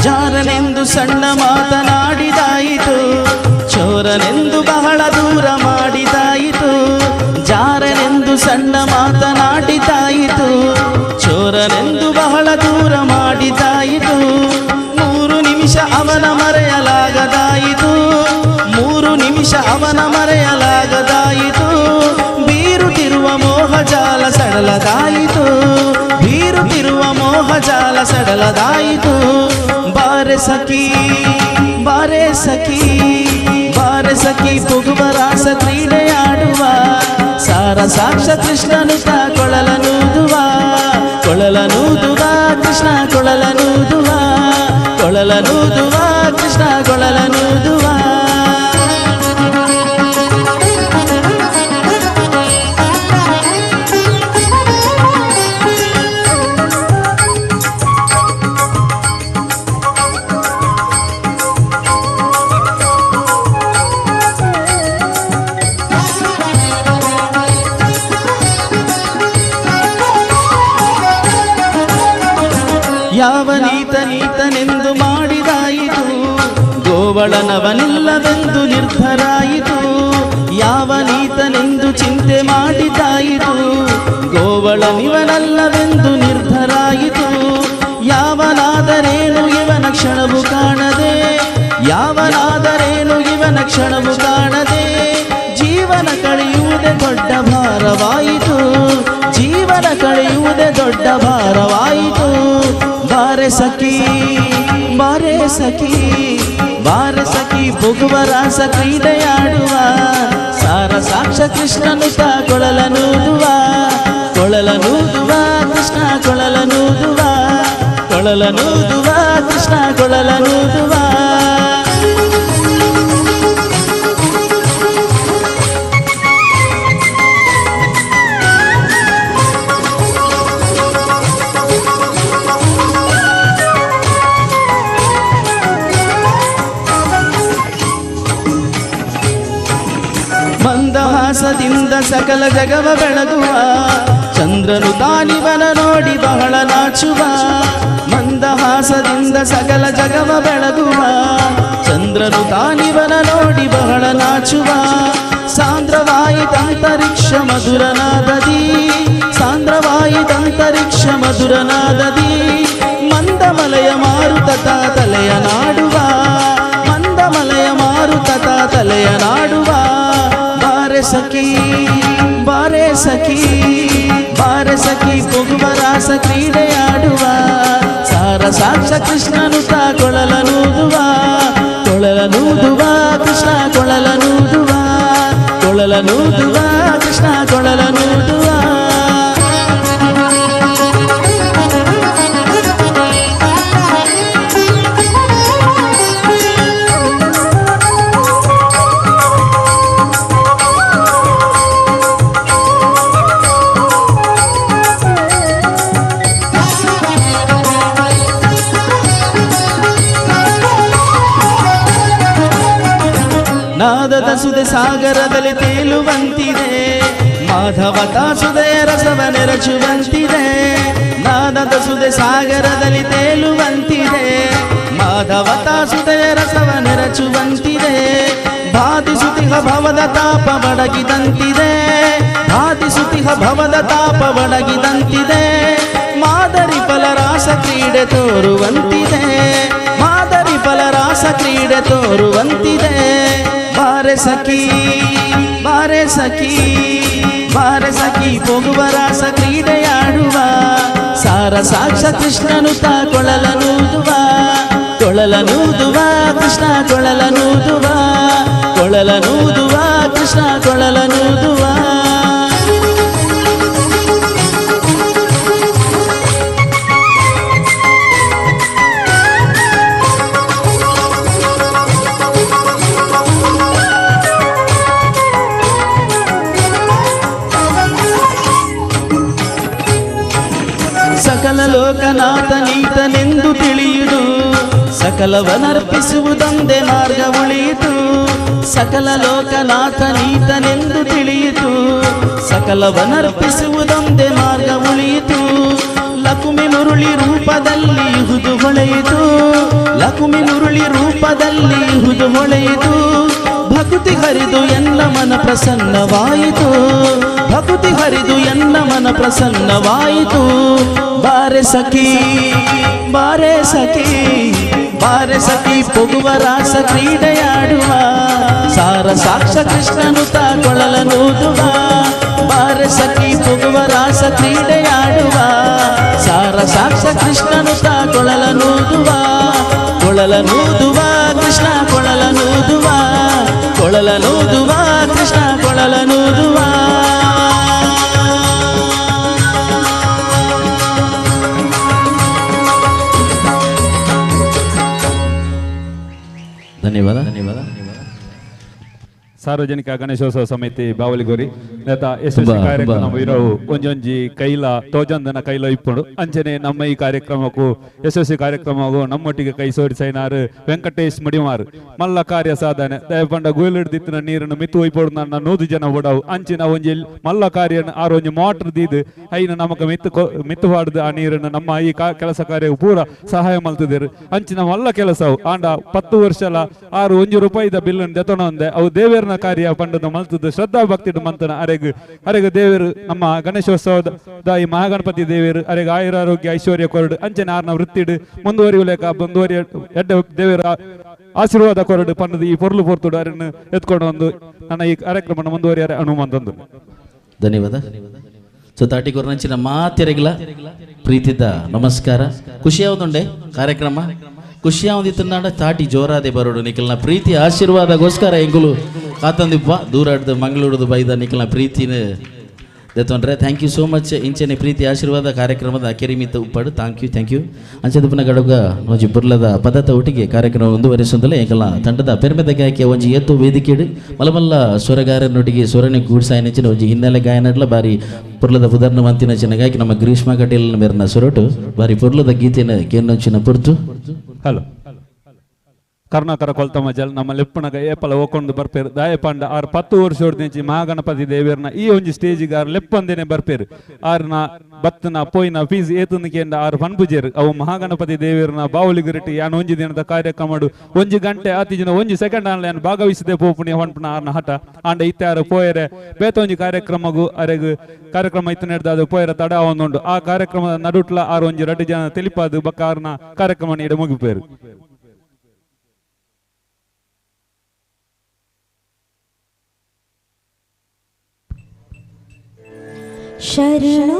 ಜಾರನೆಂದು ಸಣ್ಣ ಮಾತನಾಡಿದಾಯಿತು, ಚೋರನೆಂದು ಬಹಳ ದೂರ ಮಾಡಿದಾಯಿತು. ಜಾರನೆಂದು ಸಣ್ಣ ಮಾತನಾಡಿದಾಯಿತು, ಚೋರನೆಂದು ಬಹಳ ದೂರ ಮಾಡಿದಾಯಿತು. 3 ನಿಮಿಷ ಅವನ ಮರೆಯಲಾಗದಾಯಿತು, 3 ನಿಮಿಷ ಅವನ ಮರೆಯಲಾಗದಾಯಿತು. ಬೀರುತ್ತಿರುವ ಮೋಹಜಾಲ ಸಡಲದಾಯಿತು, ಬೀರುತ್ತಿರುವ ಮೋಹಜಾಲ ಸಡಲದಾಯಿತು. ಬಾರೆ ಸಖಿ ಬಾರೆ ಸಖಿ ಬಾರೆ ಸಖಿ ಪೊಗುವ ರಾಸ ಕ್ರೀಡೆಯಾಡುವ ಸಾರ ಸಾಕ್ಷ ಕೃಷ್ಣನು ಕೊಳಲನೂದುವ ಕೊಳಲನೂದುವ ಕೃಷ್ಣ ಕೊಳಲನೂದುವ ಕೊಳಲನೂದುವ ಕೃಷ್ಣ ಕೊಳಲನೂದುವ. ಯಾವ ನೀತ ನೀತನೆಂದು ಮಾಡಿದಾಯಿತು, ಗೋವಳನವನಿಲ್ಲವೆಂದು ನಿರ್ಧರಾಯಿತು. ಯಾವ ನೀತನೆಂದು ಚಿಂತೆ ಮಾಡಿದಾಯಿತು, ಗೋವಳನಿವನಲ್ಲವೆಂದು ನಿರ್ಧರಾಯಿತು. ಯಾವನಾದರೇನು ಇವನ ಕ್ಷಣವು ಕಾಣದೆ, ಯಾವನಾದರೇನು ಇವನ ಕ್ಷಣವು ಕಾಣದೆ. ಜೀವನ ಕಳೆಯುವುದೇ ದೊಡ್ಡ ಭಾರವಾಯಿತು, ಜೀವನ ಕಳೆಯುವುದೇ ದೊಡ್ಡ ಭಾರವಾಯಿತು. ಬಾರೆ ಸಖಿ ಬಾರೆ ಸಖಿ ಬಾರೆ ಸಖಿ ಪೊಗುವ ರಾಸ ಕ್ರೀಡೆಯಾಡುವ ಸಾರ ಸಾಕ್ಷ ಕೃಷ್ಣನು ಕೊಳಲನೂದುವ ಕೊಳಲನೂದುವ ಕೃಷ್ಣ ಕೊಳಲನೂದುವ ಕೊಳಲನೂದುವ ಕೃಷ್ಣ ಕೊಳಲನೂದುವ. ಮಂದಹಾಸದಿಂದ ಸಕಲ ಜಗವ ಬೆಳಗುವ ಚಂದ್ರನು ತಾನಿವನ ನೋಡಿ ಬಹಳ ನಾಚುವ. ಮಂದಹಾಸದಿಂದ ಸಕಲ ಜಗವ ಬೆಳಗುವ ಚಂದ್ರನು ತಾನಿವನ ನೋಡಿ ಬಹಳ ನಾಚುವ. ಸಾಂದ್ರವಾಯಿತಂತರಿಕ್ಷ ಮಧುರನಾದದಿ, ಸಾಂದ್ರವಾಯಿತಂತರಿಕ್ಷ ಮಧುರನಾದದಿ. ಮಂದಮಲಯ ಮಾರುತ ತಲೆಯ ನಾಡುವ, ಮಂದಮಲಯ ಮಾರುತ ತಲೆಯ ನಾಡುವ. ಬಾರೆ ಸಖಿ ಬಾರೆ ಸಖಿ ಬಾರೆ ಸಖಿ ಪೊಗುವ ರಾಸ ಕ್ರೀಡೆಯಾಡುವ ಸಾರಸಾಕ್ಷ ಕೃಷ್ಣನು ತಾ ಕೊಳಲನೂದುವ ಕೊಳಲನೂದುವ ಕೃಷ್ಣ ಕೊಳಲನೂದುವ ಕೊಳಲನೂದುವ ಕೃಷ್ಣ ಕೊಳಲನೂದುವ. ನಾದದ ಸುದೆ ಸಾಗರದಲ್ಲಿ ತೇಲುವಂತಿದೆ ಮಾಧವ ತಾಸುದೆಯ ರಸವ ನೆರಚುವಂತಿದೆ. ನಾದದ ಸುದೆ ಸಾಗರದಲ್ಲಿ ತೇಲುವಂತಿದೆ ಮಾಧವ ತಾಸುದೆಯ ರಸವ ನೆರಚುವಂತಿದೆ. ಬಾಧಿಸುತ್ತಿಹ ಭವದ ತಾಪ ಬಡಗಿದಂತಿದೆ ಬಾಧಿಸುತ್ತಿಹ ಭವದ ತಾಪ ಬಡಗಿದಂತಿದೆ. ಮಾದರಿ ಫಲರಾಸ ಕ್ರೀಡೆ ತೋರುವಂತಿದೆ ಮಾದರಿ ಫಲರಾಸ ಕ್ರೀಡೆ ತೋರುವಂತಿದೆ. ಬಾರೆ ಸಖಿ ಬಾರೆ ಸಖಿ ಬಾರೆ ಸಖಿ ಪೊಗುವ ರಾಸ ಕ್ರೀಡೆಯಾಡುವ ಸಾರಸಾಕ್ಷ ಕೃಷ್ಣನು ತಾ ಕೊಳಲನೂದುವ ಕೊಳಲನೂದುವ ಕೃಷ್ಣ ಕೊಳಲನೂದುವ ಕೊಳಲನೂದುವ ಕೃಷ್ಣ ಕೊಳಲನೂದುವ. ಸಕಲ ಲೋಕನಾಥ ನೀತನೆಂದು ತಿಳಿಯುವುದು ಸಕಲವನರ್ಪಿಸುವುದೊಂದೇ ಮಾರ್ಗ ಉಳಿಯಿತು. ಸಕಲ ಲೋಕನಾಥ ನೀತನೆಂದು ತಿಳಿಯಿತು ಸಕಲವನರ್ಪಿಸುವುದೊಂದೇ ಮಾರ್ಗ ಉಳಿಯಿತು. ಲಕುಮಿ ಮುರುಳಿ ರೂಪದಲ್ಲಿ ಹುದು ಹೊಳೆಯಿತು ಲಕುಮಿ ಮುರುಳಿ ರೂಪದಲ್ಲಿ ಹುದು ಹೊಳೆಯಿತು. ಭಕ್ತಿ ಹರಿದು ಎಲ್ಲ ಮನ ಪ್ರಸನ್ನವಾಯಿತು ಭಕ್ತಿ ಹರಿದು ಎಲ್ಲ ಮನ ಪ್ರಸನ್ನವಾಯಿತು. ಬಾರೆ ಸಖಿ ಬಾರೆ ಸಖಿ ಬಾರೆ ಸಖಿ ಪೊಗುವ ರಾಸ ಕ್ರೀಡೆಯಾಡುವ ಸಾರಸಾಕ್ಷ ಕೃಷ್ಣನು ತಾ ಕೊಳಲನೂದುವ ಬಾರೆ ಸಖಿ ಪೊಗುವ ರಾಸ ಕ್ರೀಡೆಯಾಡುವ ಸಾರಸಾಕ್ಷ ಕೃಷ್ಣನು ತಾ ಕೊಳಲನೂದುವ ಕೊಳಲನೂದುವ ಕೃಷ್ಣ ಕೊಳಲನೂದುವ ಕೊಳಲನೂದುವ ಕೃಷ್ಣ ಕೊಳಲನೂದುವ. ಧನ್ಯವಾದ ಧನ್ಯವಾದ. ಸಾರ್ವಜನಿಕ ಗಣೇಶೋತ್ಸವ ಸಮಿತಿ ಬಾವಲಿಗೋರಿ ನೇತ ಯಶಸ್ವಿ ಕಾರ್ಯಕ್ರಮ ಇರವು ಒಂಜೊಂಜಿ ಕೈಲ ತೋಜಂದನ ಕೈಲ ಇಪ್ಪುಂಡು ಅಂಚನೆ ನಮ್ಮ ಈ ಕಾರ್ಯಕ್ರಮಕ್ಕೂ ಯಶಸ್ವಿ ಕಾರ್ಯಕ್ರಮಕ್ಕೂ ನಮ್ಮೊಟ್ಟಿಗೆ ಕೈ ಸೋರಿಸೈನಾರು ವೆಂಕಟೇಶ್ ಮಡಿಮಾರ್ ಮಲ್ಲ ಕಾರ್ಯ ಸಾಧನೆ ದಯಪಂಡ ಗುಯಿಲಿಡ್ದಿತ್ತಿನ ನೀರನ್ನು ಮಿತ್ತು ಒಯ್ಪೋಡು ನನ್ನ 100 ಜನ ಒಡವು ಅಂಚಿನ ಒಂಜಿ ಮಲ್ಲ ಕಾರ್ಯ ಆರು ಒಂಜಿ ಮೋಟರ್ ದೀದು ಐನ ನಮಕ ಮಿತ್ತು ಮಿತ್ತು ಹಾಡ್ದು ಆ ನೀರನ್ನು ನಮ್ಮ ಈ ಕೆಲಸ ಕಾರ್ಯ ಪೂರ ಸಹಾಯ ಮಲ್ತಿದ್ದೀರು ಅಂಚಿನ ಮಲ್ಲ ಕೆಲಸವು ಆಂಡ 10 ವರ್ಷಲ ಆರು 1 ರೂಪಾಯಿದ ಬಿಲ್ಲನ್ನು ದೆತೊಂದೆ ಅವು ದೇವೇರ್ನ ಕಾರ್ಯ ಪಂಡದ ಮಲ್ತದ ಶ್ರದ್ಧಾ ಭಕ್ತಿ ಮಂತನ ಅರೆಗ್ ಅರೆಗ್ ದೇವರು ನಮ್ಮ ಗಣೇಶೋತ್ಸವದ ಈ ಮಹಾಗಣಪತಿ ದೇವರು ಅರೆಗ್ ಆಯುರ ಆರೋಗ್ಯ ಐಶ್ವರ್ಯ ಕೊರಡು ಅಂಚನೆ ಆರ್ನ ವೃತ್ತಿಡು ಮುಂದುವರಿಯುಲೇಕ ಮುಂದುವರಿಯ ಎಡ್ಡ ದೇವರ ಆಶೀರ್ವಾದ ಕೊರಡು ಪಂಡದ ಈ ಪೊರ್ಲು ಪೊರ್ತುಡು ಅರನ್ನು ಎತ್ಕೊಂಡು ಒಂದು ನನ್ನ ಈ ಕಾರ್ಯಕ್ರಮ ಮುಂದುವರಿಯಾರೆ ಹನುಮಂತಂದು. ಧನ್ಯವಾದ. ಸೊ ತಾಟಿಕೊರ್ನಂಚಿನ ಮಾತೆರೆಗ್ಲ ಪ್ರೀತಿದ ನಮಸ್ಕಾರ. ಖುಷಿ ಯಾವ್ದುಂಡೆ ಕಾರ್ಯಕ್ರಮ ಖುಷಿ ಯಾವ್ದಿತ್ತಂದಾಂಡ ತಾಟಿ ಜೋರಾದೆ ಬರೋಡು ನಿಖಲ್ನ ಪ್ರೀತಿ ಆಶೀರ್ವಾದಗೋಸ್ಕರ ಎಂಗುಲು ಕಾತಂದಿಪ್ಪ ದೂರಾಡ್ದು ಮಂಗಳೂರುದು ಬೈದ ನಿಖಲ್ನ ಪ್ರೀತಿನ ದೆತ್ತೊಂಡ್ರೆ. Thank you so much. ಇಂಚನೆ ಪ್ರೀತಿ ಆಶೀರ್ವಾದ ಕಾರ್ಯಕ್ರಮದ ಅಕೆರಿಮಿತ ಉಪ್ಪಾಡು. Thank you thank you. ಅಂಚೆದಪ್ಪನ ಗಡುಗ ಒಂಜಿ ಬುರ್ಲದ ಪದತ ಒಟ್ಟಿಗೆ ಕಾರ್ಯಕ್ರಮ ಮುಂದುವರಿಸೊಂದಲೇ ಎಂಕಲ್ನ ತಂಡದ ಪೆರ್ಮೆದ ಗಾಯಕಿಯ ಒಂಜಿ ಎತ್ತು ವೇದಿಕೆಡು ಮಲಮಲ್ಲ ಸ್ವರಗಾರನೊಟ್ಟಿಗೆ ಸ್ವರನೆ ಗೂಡ್ಸಾಯನಂಚಿನ ಒಂಜಿ ಹಿನ್ನೆಲೆ ಗಾಯನಡ್ಲ ಬಾರಿ ಪುರ್ಲದ ಪುದರ್ನ ಮಂತಿನಂಚಿನ ಗಾಯಕಿ ನಮ್ಮ ಗ್ರೀಷ್ಮ ಕಟೀಲ್ ಮೇರ್ನ ಸೊರಟು ಬಾರಿ ಪುರ್ಲದ ಗೀತೆನ ಕೇಂದ್ರಂಚಿನ ಪುರ್ತು. ಹಲೋ ಕರುಣಾಕರ ಕೊಲ್ತಮಜಲ್ ನಮ್ಮ ಲೆಪ್ಪನಗ ಏಪಲ ಓಕೊಂಡು ಬರ್ಪೇರು ದಾಯಪಾಂಡ ಆರು 10 ವರ್ಷ ಹೊಡ್ದಿಂಚಿ ಮಹಾಗಣಪತಿ ದೇವೇರ್ನ ಈ ಒಂಜಿ ಸ್ಟೇಜಿಗೆ ಆರು ಲೆಪ್ಪಂದೇನೆ ಬರ್ಪೇರು ಆರ್ನ ಬತ್ತನ ಪೋಯಿನ ಫೀಸ್ ಏತುಂದಕೇಂಡ ಆರು ಪನ್ಪುಜೇರು ಅವು ಮಹಾಗಣಪತಿ ದೇವೇರ್ನ ಬಾವುಲಿಗಿರಿಟಿ ಯಾನ್ ಒಂಜಿ ದಿನದ ಕಾರ್ಯಕ್ರಮ ಒಂಜಿ ಗಂಟೆ ಆತಿಜಿನ ಒಂಜಿ ಸೆಕೆಂಡ್ ಆನ್ಲೈನ್ ಭಾಗವಹಿಸದೆ ಪೋಪುಣಿ ಹೊಂಪುನ ಆರ್ನ ಹಠ ಆಂಡ ಇತ್ತೆ ಆರು ಪೋಯರೆ ಬೇತೊಂಜಿ ಕಾರ್ಯಕ್ರಮಗೂ ಅರೆಗ್ ಕಾರ್ಯಕ್ರಮ ಇತ್ತು ನಡೆದ ಪೋಯರ ತಡ ಒಂದುಂಡು ಆ ಕಾರ್ಯಕ್ರಮದ ನಡುಟ್ಲ ಆರು ಒಂಜಿ ರಡ್ಡು ಜನ ತಿಳಿಪಾದು ಬಕ್ಕ ಆರ್ನ ಕಾರ್ಯಕ್ರಮ ನೀಡಿ ಮುಗಿಪೇರು. ಶರಣು.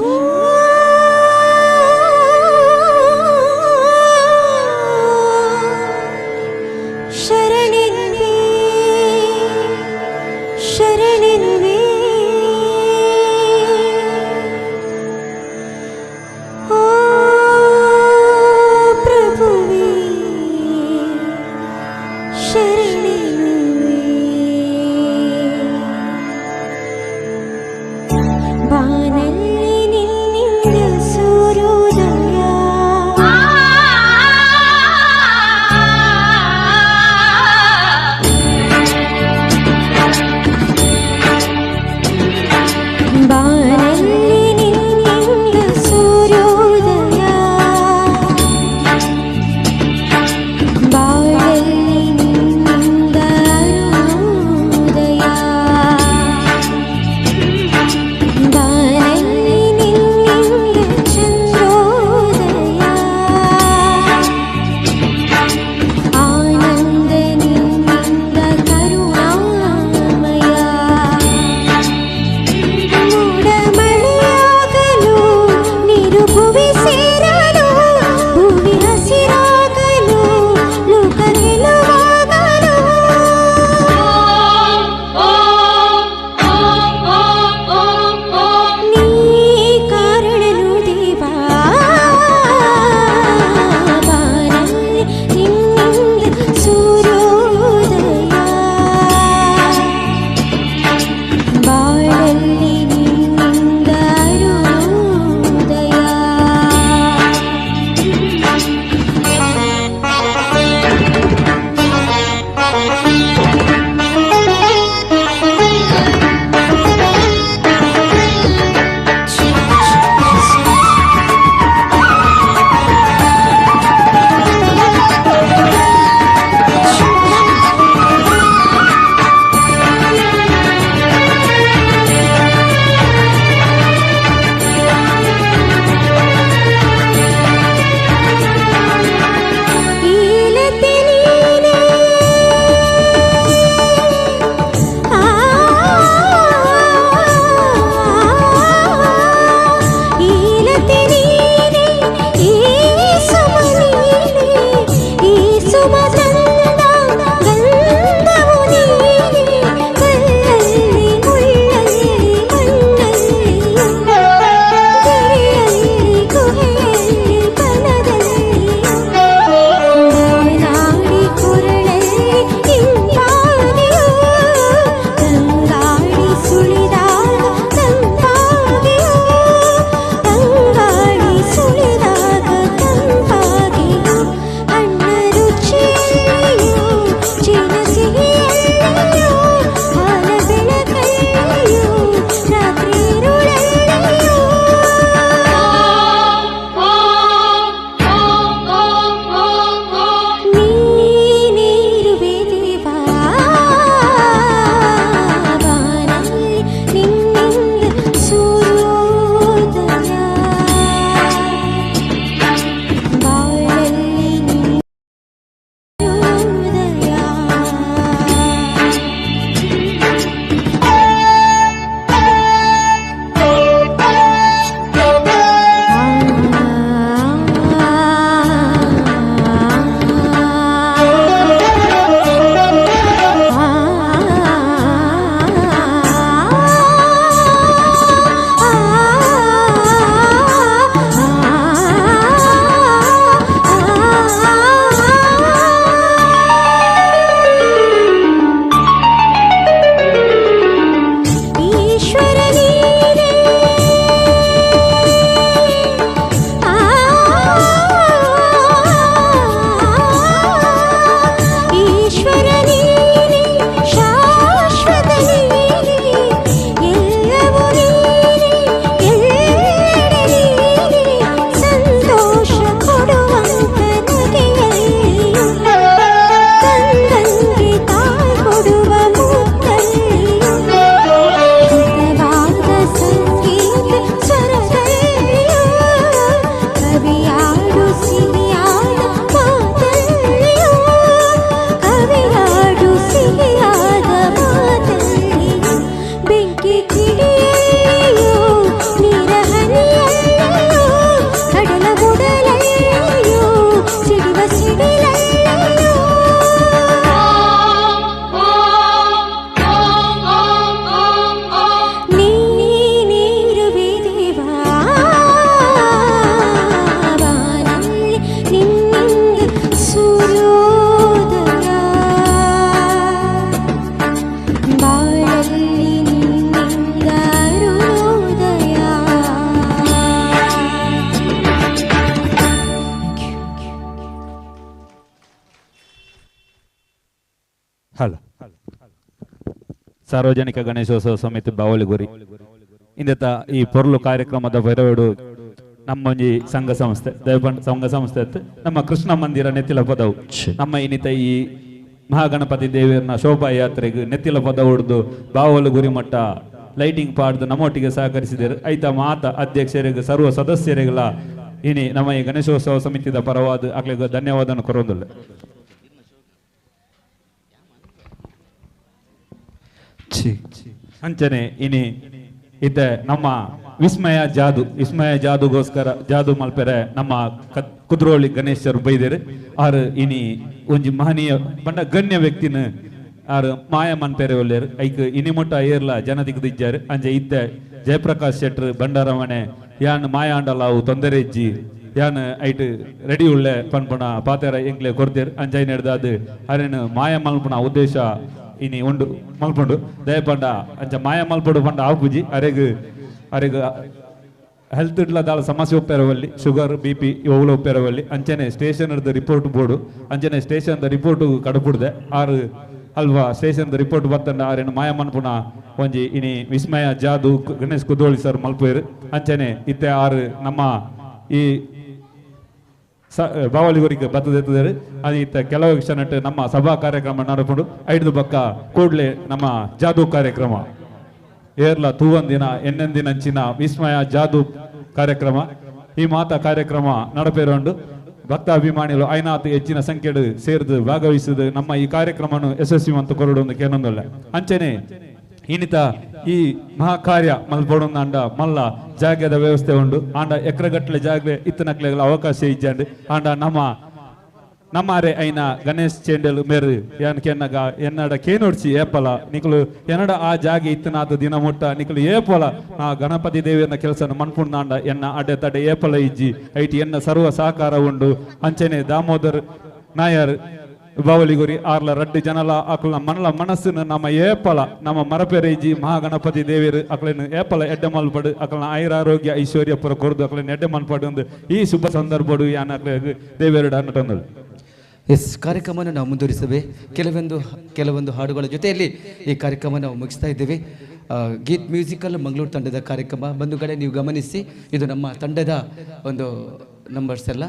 ಹಲೋ ಸಾರ್ವಜನಿಕ ಗಣೇಶೋತ್ಸವ ಸಮಿತಿ ಬಾವಲಿಗುರಿ ಇಂದತ ಈ ಪೊರ್ಲು ಕಾರ್ಯಕ್ರಮದ ಬೆರವಡು ನಮ್ಮೊಂಜಿ ಸಂಘ ಸಂಸ್ಥೆ ದಯಪಂಡ ಸಂಘ ಸಂಸ್ಥೆ ನಮ್ಮ ಕೃಷ್ಣ ಮಂದಿರ ನೆತ್ತಿಲ ಪದವು ನಮ್ಮ ಇನ್ನಿತ ಈ ಮಹಾಗಣಪತಿ ದೇವಿಯರ್ನ ಶೋಭಾಯಾತ್ರೆಗೆ ನೆತ್ತಿಲ ಪದ ಹೊಡೆದು ಬಾವಲುಗುರಿ ಮಟ್ಟ ಲೈಟಿಂಗ್ ಪಾಡ್ದು ನಮ್ಮೊಟ್ಟಿಗೆ ಸಹಕರಿಸಿದರು. ಐತ ಮಾತ ಅಧ್ಯಕ್ಷರಿಗೆ ಸರ್ವ ಸದಸ್ಯರಿಗೆಲ್ಲ ಇನಿ ನಮ್ಮ ಈ ಗಣೇಶೋತ್ಸವ ಸಮಿತಿದ ಪರವಾದ ಅಕ್ಲೆಗ್ ಧನ್ಯವಾದ ಕೊರೊಂದುಲ್ಲ. ಅಂಚನೆ ಇನಿ ಇದ್ದ ನಮ್ಮ ವಿಸ್ಮಯ ಜಾದು, ವಿಸ್ಮಯ ಜಾದುಗೋಸ್ಕರ ಜಾದು ಮಲ್ಪೆರೆ ನಮ್ಮ ಕುದ್ರೋಳಿ ಗಣೇಶರು ಬೈದೇರು. ಆರು ಇನಿ ಒಂಜಿ ಮಹನೀಯ ಬಣ್ಣ ಗಣ್ಯ ವ್ಯಕ್ತಿನ ಆರು ಮಾಯ ಮನ್ಪೆರೆ ಒಲ್ಲೇರು. ಐಕ್ ಇನಿ ಮುಟ್ಟ ಏರ್ಲ ಜನ ದಿಗ್ದಿಜ್ಜಾರು. ಅಂಚೆ ಇದ್ದ ಜಯಪ್ರಕಾಶ್ ಶೆಟ್ರು ಭಂಡಾರಮಣೆ ಯಾನ್ ಮಾಯ ಆಂಡಲ ಅವು ತೊಂದರೆ ಇಜ್ಜಿ ಯಾನ್ ಐಟ್ ರೆಡಿ ಉಳ್ಳೆ ಪನ್ಪುಣ ಪಾತೆರ ಎಂಕ್ಲೆ ಕೊರ್ದೇರು. ಅಂಚೆ ಐನೆಡ್ದಾದ್ ಅರೇನು ಮಾಯ ಮಲ್ಪುಣ ಉದ್ದೇಶ ಇನಿ ಉಂಡು ಮಲ್ಪುಂಡು ದಯಪಂಡ ಅಂಚ ಮಾಯ ಮಲ್ಪಡು ಪಂಡ ಆಪುಜಿ. ಅರೆಗ್ ಅರೆಗ್ ಹೆಲ್ತ್ ಇಡ್ಲ ದಾಳ ಸಮಸ್ಯೆ ಒಪ್ಪೆರವಲ್ಲಿ, ಶುಗರ್ ಬಿ ಪಿ ಇವುಗಳು ಒಪ್ಪೆರವಲ್ಲಿ. ಅಂಚನೆ ಸ್ಟೇಷನ್ ರಿಪೋರ್ಟ್ ಬೋರ್ಡು ಅಂಚನೆ ಸ್ಟೇಷನ್ ರಿಪೋರ್ಟ್ ಕಡಪುಡ್ದೆ ಆರು ಅಲ್ವಾ ಸ್ಟೇಷನ್ ರಿಪೋರ್ಟ್ ಬತ್ತಂಡ ಆರೇನು ಮಾಯ ಮನ್ಪುಣ ಒಂಜಿ ಇನಿ ವಿಸ್ಮಯ ಜಾದು ಗಣೇಶ್ ಕುದ್ರೋಳಿ ಸರ್ ಮಲ್ಪೇರು. ಅಂಚನೆ ಇತ್ತೆ ಆರು ನಮ್ಮ ಈ ಬಾವಲಿಗುರಿಗೆ ಬತ್ತದೆತ್ತದರು. ಅದು ಇತ್ತ ಕೆಲವು ಕ್ಷಣ ನಮ್ಮ ಸಭಾ ಕಾರ್ಯಕ್ರಮ ನಡಪುಂಡು. ಐದು ಬಕ್ಕ ಕೂಡಲೇ ನಮ್ಮ ಜಾದೂ ಕಾರ್ಯಕ್ರಮ ಏರ್ಲ ತೂವಂದಿನ ಎನ್ನೆಂದಿನಂಚಿನ ವಿಸ್ಮಯ ಜಾದೂ ಕಾರ್ಯಕ್ರಮ ಈ ಮಾತಾ ಕಾರ್ಯಕ್ರಮ ನಡಪೇರುಂಡು. ಭಕ್ತ ಅಭಿಮಾನಿಗಳು ಐನಾತ್ ಹೆಚ್ಚಿನ ಸಂಖ್ಯೆಡು ಸೇರಿದು ಭಾಗವಹಿಸಿದ ನಮ್ಮ ಈ ಕಾರ್ಯಕ್ರಮವನ್ನು ಯಶಸ್ವಿ ಅಂತ ಕೊರಡು ಒಂದು ಕೇನೊಂದಲ್ಲ. ಅಂಚನೆ ಇನ್ನಿತ ಈ ಮಹಾಕಾರ್ಯ ಮಲ್ಪೊಡೊಂದು ಆಂಡ ಮಲ್ಲ ಜಾಗದ ವ್ಯವಸ್ಥೆ ಉಂಡು. ಆಂಡ ಎಕರೆಗಟ್ಟಲೆ ಜಾಗ ಇತ್ತನಕ್ಲೆಗಳ ಅವಕಾಶ ಇಜ್ಜಾಂಡ್. ಆಂಡ ನಮ್ಮ ನಮ್ಮಾರೆ ಐನ ಗಣೇಶ್ ಚೇಂಡಲ್ ಮೇರು ಯಾನ್ ಕೆನ್ನಗ ಎನ್ನಡ ಕೇನೋಡ್ಸಿ ಏಪಲ ನಿಕಲು ಎನ್ನಡ ಆ ಜಾಗೆ ಇತ್ತನಾದ ದಿನ ಮುಟ್ಟ ನಿಕಲು ಏಪಲ ನಾ ಗಣಪತಿ ದೇವಿಯನ್ನ ಕೆಲಸ ಮನ್ಪುಂಡಾಂಡ ಎನ್ನ ಅಡ್ಡೆ ತಡೆ ಏಪಲ ಇಜ್ಜಿ ಐಟಿ ಎನ್ನ ಸರ್ವ ಸಹಕಾರ ಉಂಡು. ಅಂಚನೆ ದಾಮೋದರ್ ನಾಯರ್ ಬಾವಲಿಗುರಿ ಆರ್ಲ ರಡ್ಡು ಜನಲ ಅಕ್ಲ ಮನಲ ಮನಸ್ಸುನ ನಮ್ಮ ಏಪಲ ನಮ್ಮ ಮರಪೆರೆ ಇಜ್ಜಿ ಮಹಾಗಣಪತಿ ದೇವಿಯರು ಅಕ್ಲನ ಏಪಲ ಎಡ್ಡೆ ಮಲ್ಪಡು ಅಕ್ಲನ ಆಯುರಾರೋಗ್ಯ ಐಶ್ವರ್ಯ ಪುರ ಕೊರ್ದು ಅಕ್ಲನ ಎಡ್ಡೆ ಮಲ್ಪಡು ಅಂದು ಈ ಶುಭ ಸಂದರ್ಭಡು ಯಾನ್ ಅಕ್ಲ ದೇವಿಯರು ಅನ್ನಟೊಂದು. ಎಸ್, ಕಾರ್ಯಕ್ರಮವನ್ನು ನಾವು ಮುಂದುವರಿಸುವೆ. ಕೆಲವೊಂದು ಹಾಡುಗಳ ಜೊತೆಯಲ್ಲಿ ಈ ಕಾರ್ಯಕ್ರಮ ನಾವು ಮುಗಿಸ್ತಾ ಇದ್ದೇವೆ. ಗೀತ್ ಮ್ಯೂಸಿಕಲ್ ಮಂಗಳೂರು ತಂಡದ ಕಾರ್ಯಕ್ರಮ ಬಂಧುಗಳೇ ನೀವು ಗಮನಿಸಿ, ಇದು ನಮ್ಮ ತಂಡದ ಒಂದು ನಂಬರ್ಸ್ ಎಲ್ಲ.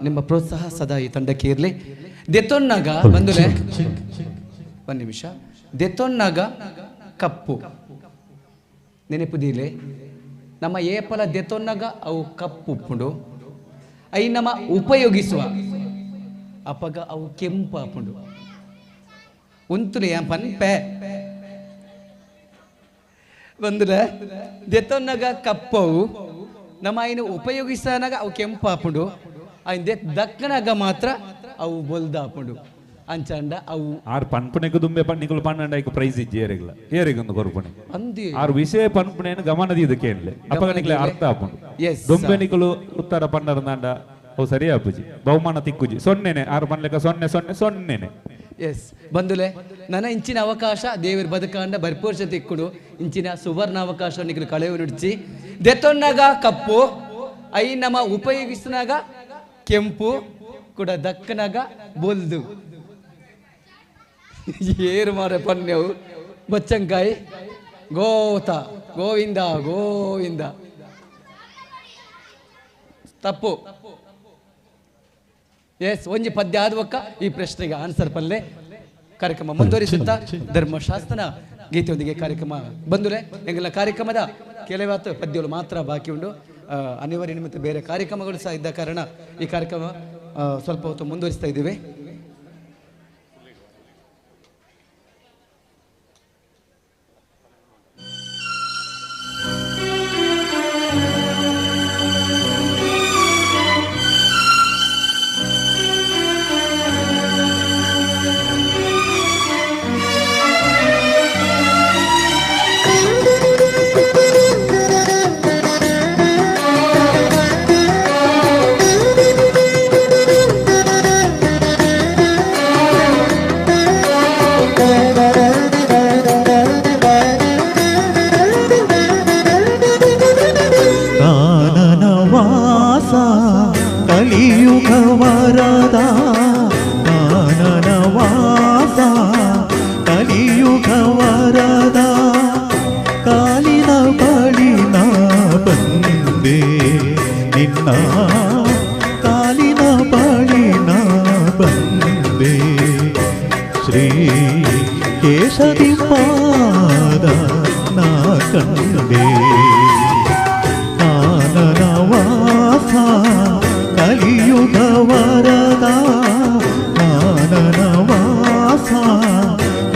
ನಿಮ್ಮ ಪ್ರೋತ್ಸಾಹ ಸದಾ ಈ ತಂಡಕ್ಕೆ ಇರಲಿ. ದೆತ್ತೊನ್ನಾಗ ಬಂಧುಗಳೇ ಒಂದು ನಿಮಿಷ, ದೆತ್ತೊನ್ನಾಗ ಕಪ್ಪು ನೆನಪುದೀಲೆ ನಮ್ಮ ಏಪಲ ದೆತ್ತೊನ್ನಾಗ ಅವು ಕಪ್ಪು ಉಪ್ಪುಂಡು. I ನಮ್ಮ ಉಪಯೋಗಿಸುವ ಅಪಗ ಅವು ಕೆಂಪು ಆಪುಂಡು. ಉಂತುಲೆ ಪನ್ಪೆ ಬಂದ್ರೆ ದೆತ್ತೊನ್ನಾಗ ಕಪ್ಪವು ನಮ್ಮ ಐನು ಉಪಯೋಗಿಸನಾಗ ಅವು ಕೆಂಪು ಆಪುಂಡು. ಐನ್ ದೆತ್ ದಕ್ಕನಾಗ ಮಾತ್ರ ಅವು ಬೊಲ್ದ ಆಪುಂಡು. ಅಂಚಂಡ ಅವು ಆರ್ ಪನ್ಪುನೆಗ್ ದುಂಬೆ ಪನ್ನಿಕುಲು ಪನ್ನಂಡ ಐಕ್ ಪ್ರೈಸ್ ಇಜ್ಜಿ ಏರಿಗ್ಲ ಏರಿಗೊಂದು ಕೊರ್ಪುಣೆ ಆರ್ ವಿಷಯ ಪನ್ಪುಣೆನ್ ಗಮನ ದೀದಕ್ಕೆ ಏನ್ಲೆ ಅಪಗ ನಿಕ್ಲೆ ಅರ್ಥ ಆಪುಂಡು. ದುಂಬೆ ನಿಕುಲು ಉತ್ತರ ಪನ್ನರಂದಾಂಡ ಅವು ಸರಿ ಆಪುಜಿ, ಬಹುಮಾನ ತಿಕ್ಕುಜಿ. ಸೊನ್ನೆನೆ ಆರು ಪನ್ಲೆಕ ಸೊನ್ನೆ ಸೊನ್ನೆ ಸೊನ್ನೆನೆ. ಎಸ್ ಬಂಧುಲೆ, ನನ್ನ ಇಂಚಿನ ಅವಕಾಶ ದೇವರ ಬದುಕಂಡ ಭರ್ಪೂರ್ಷ ತಿಕ್ಕುಡು. ಇಂಚಿನ ಸುವರ್ಣ ಅವಕಾಶ ನಿಕಲು ಕಳೆವು ನುಡಿಚಿ. ದೆತ್ತೊನ್ನಾಗ ಕಪ್ಪು I ನಮ್ಮ ಉಪಯೋಗಿಸಿನಾಗ ಕೆಂಪು ಕೂಡ ದಕ್ಕನಾಗ ಬೊಲ್ದು. ಏರು ಮಾರ ಪನ್ಯವು ಬಚ್ಚಂಕಾಯಿ ಗೋತ ಗೋವಿಂದ ಗೋವಿಂದ ತಪ್ಪು. ಎಸ್, ಒಂಜಿ ಪದ್ಯ ಆದವಕ್ಕ ಈ ಪ್ರಶ್ನೆಗೆ ಆನ್ಸರ್ ಪಲ್ಲೆ. ಕಾರ್ಯಕ್ರಮ ಮುಂದುವರಿಸುತ್ತಾ ಧರ್ಮಶಾಸ್ತ್ರನ ಗೀತೆಯೊಂದಿಗೆ ಕಾರ್ಯಕ್ರಮ ಬಂದರೆ ಎಂಗೆಲ್ಲ ಕಾರ್ಯಕ್ರಮದ ಕೆಲವಾತು ಪದ್ಯಗಳು ಮಾತ್ರ ಬಾಕಿ ಉಂಟು. ಅನಿವಾರ್ಯ ನಿಮಿತ್ತ ಬೇರೆ ಕಾರ್ಯಕ್ರಮಗಳು ಸಹ ಇದ್ದ ಕಾರಣ ಈ ಕಾರ್ಯಕ್ರಮ ಸ್ವಲ್ಪ ಹೊತ್ತು ಮುಂದುವರಿಸ್ತಾ ಇದ್ದೀವಿ. Thank you. ಕೇಶದಿ ಪಾದ ನಾ ಕಂಡೆ ಕಾನನವಾಸ ಕಲಿಯುಗ ವರದ ಕಾನನವಾಸ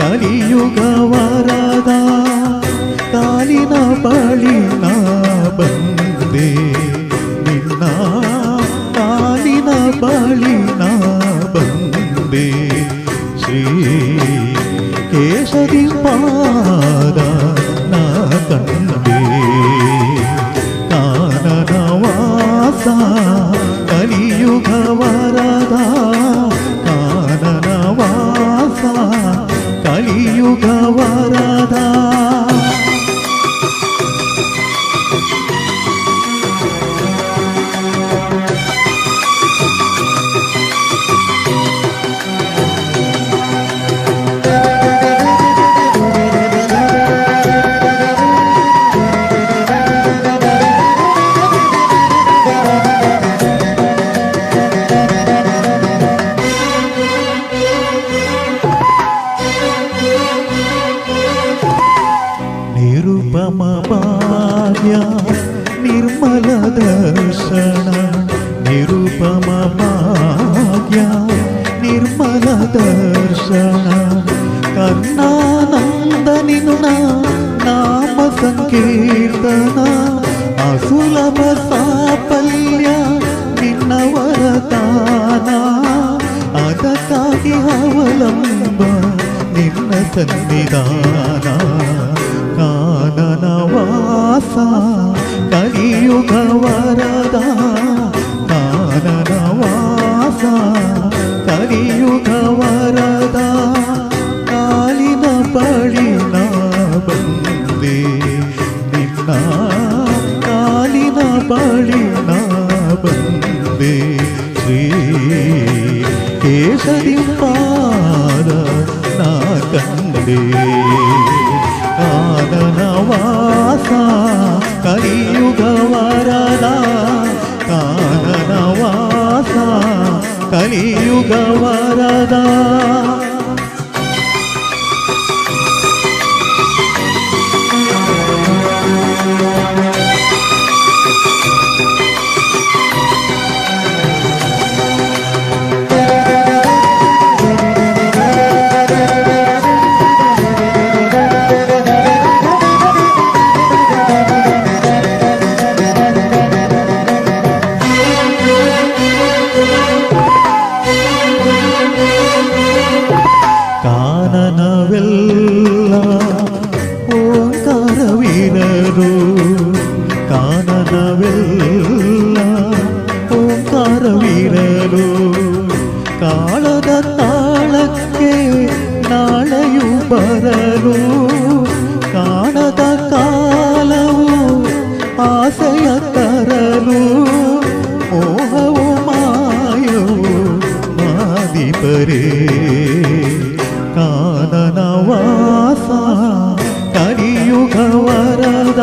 ಕಲಿಯುಗ ವರದ ಕಾಲಿನ ಬಳಿ ನಾ ಬಂದೆ ನಿನ್ನ ಕಾಲಿನ ಬಳಿ ನಾ ಬಂದೆ ಶ್ರೀ ಕೇಶದಿ ಪಾದ ನಾ ಕಂಡೆ ಕಾನನವಾಸ ಕಲಿಯುಗ ವರದ ಕಾನನವಾಸ ಕಲಿಯುಗ ವರದ. ನಿರುಪಮ ಭಾಗ್ಯ ನಿರ್ಮಲ ದರ್ಶನ ನಿರುಪಮ ಭಾಗ್ಯ ನಿರ್ಮಲ ದರ್ಶನ ಕರ್ಣಾನಂದ ನಿನ್ನ ನಾಮ ಸಂಕೀರ್ತನ ಅಸುಲಭ ಸಾಫಲ್ಯ ನಿನ್ನ ವರದಾನ ಅದಕ್ಕಾಗಿ ಅವಲಂಬ ನಿನ್ನ ಸನ್ನಿಧಾನ ಕಾನನವಾಸ ಕಲಿಯುಗ ವರದ ಕಾನನವಾಸ ಕಲಿಯುಗ ವರದ ಕಾಲಿನ ಬಳಿ ನಾ ಬಂದೆ ನಿನ್ನ ಕಾಲಿನ ಬಳಿ ನಾ ಬಂದೆ ಶ್ರೀ ಕೇಶದಿ ಪಾದ ನಾ ಕಂಡೆ ಕಾನನವಾಸ ಕಲಿಯುಗ ವರದ ಕಾನನವಾಸ ಕಲಿಯುಗ ವರದ. ಕಾನನವೆಲ್ಲ ಓಂಕಾರವೀರರು ಕಾನನವೆಲ್ಲ ಓಂಕಾರವೀರರು ಕಾಳದ ತಾಳಕ್ಕೆ ನಾಳೆಯು ಬರಲು ಕಾಣದ ಕಾಲವು ಆಸೆಯ ತರಲು ಮೋಹವು ಮಾಯವು ಮಾದಿಪರೇ ಕಾನನವಾಸ ಕಲಿಯುಗ ವರದ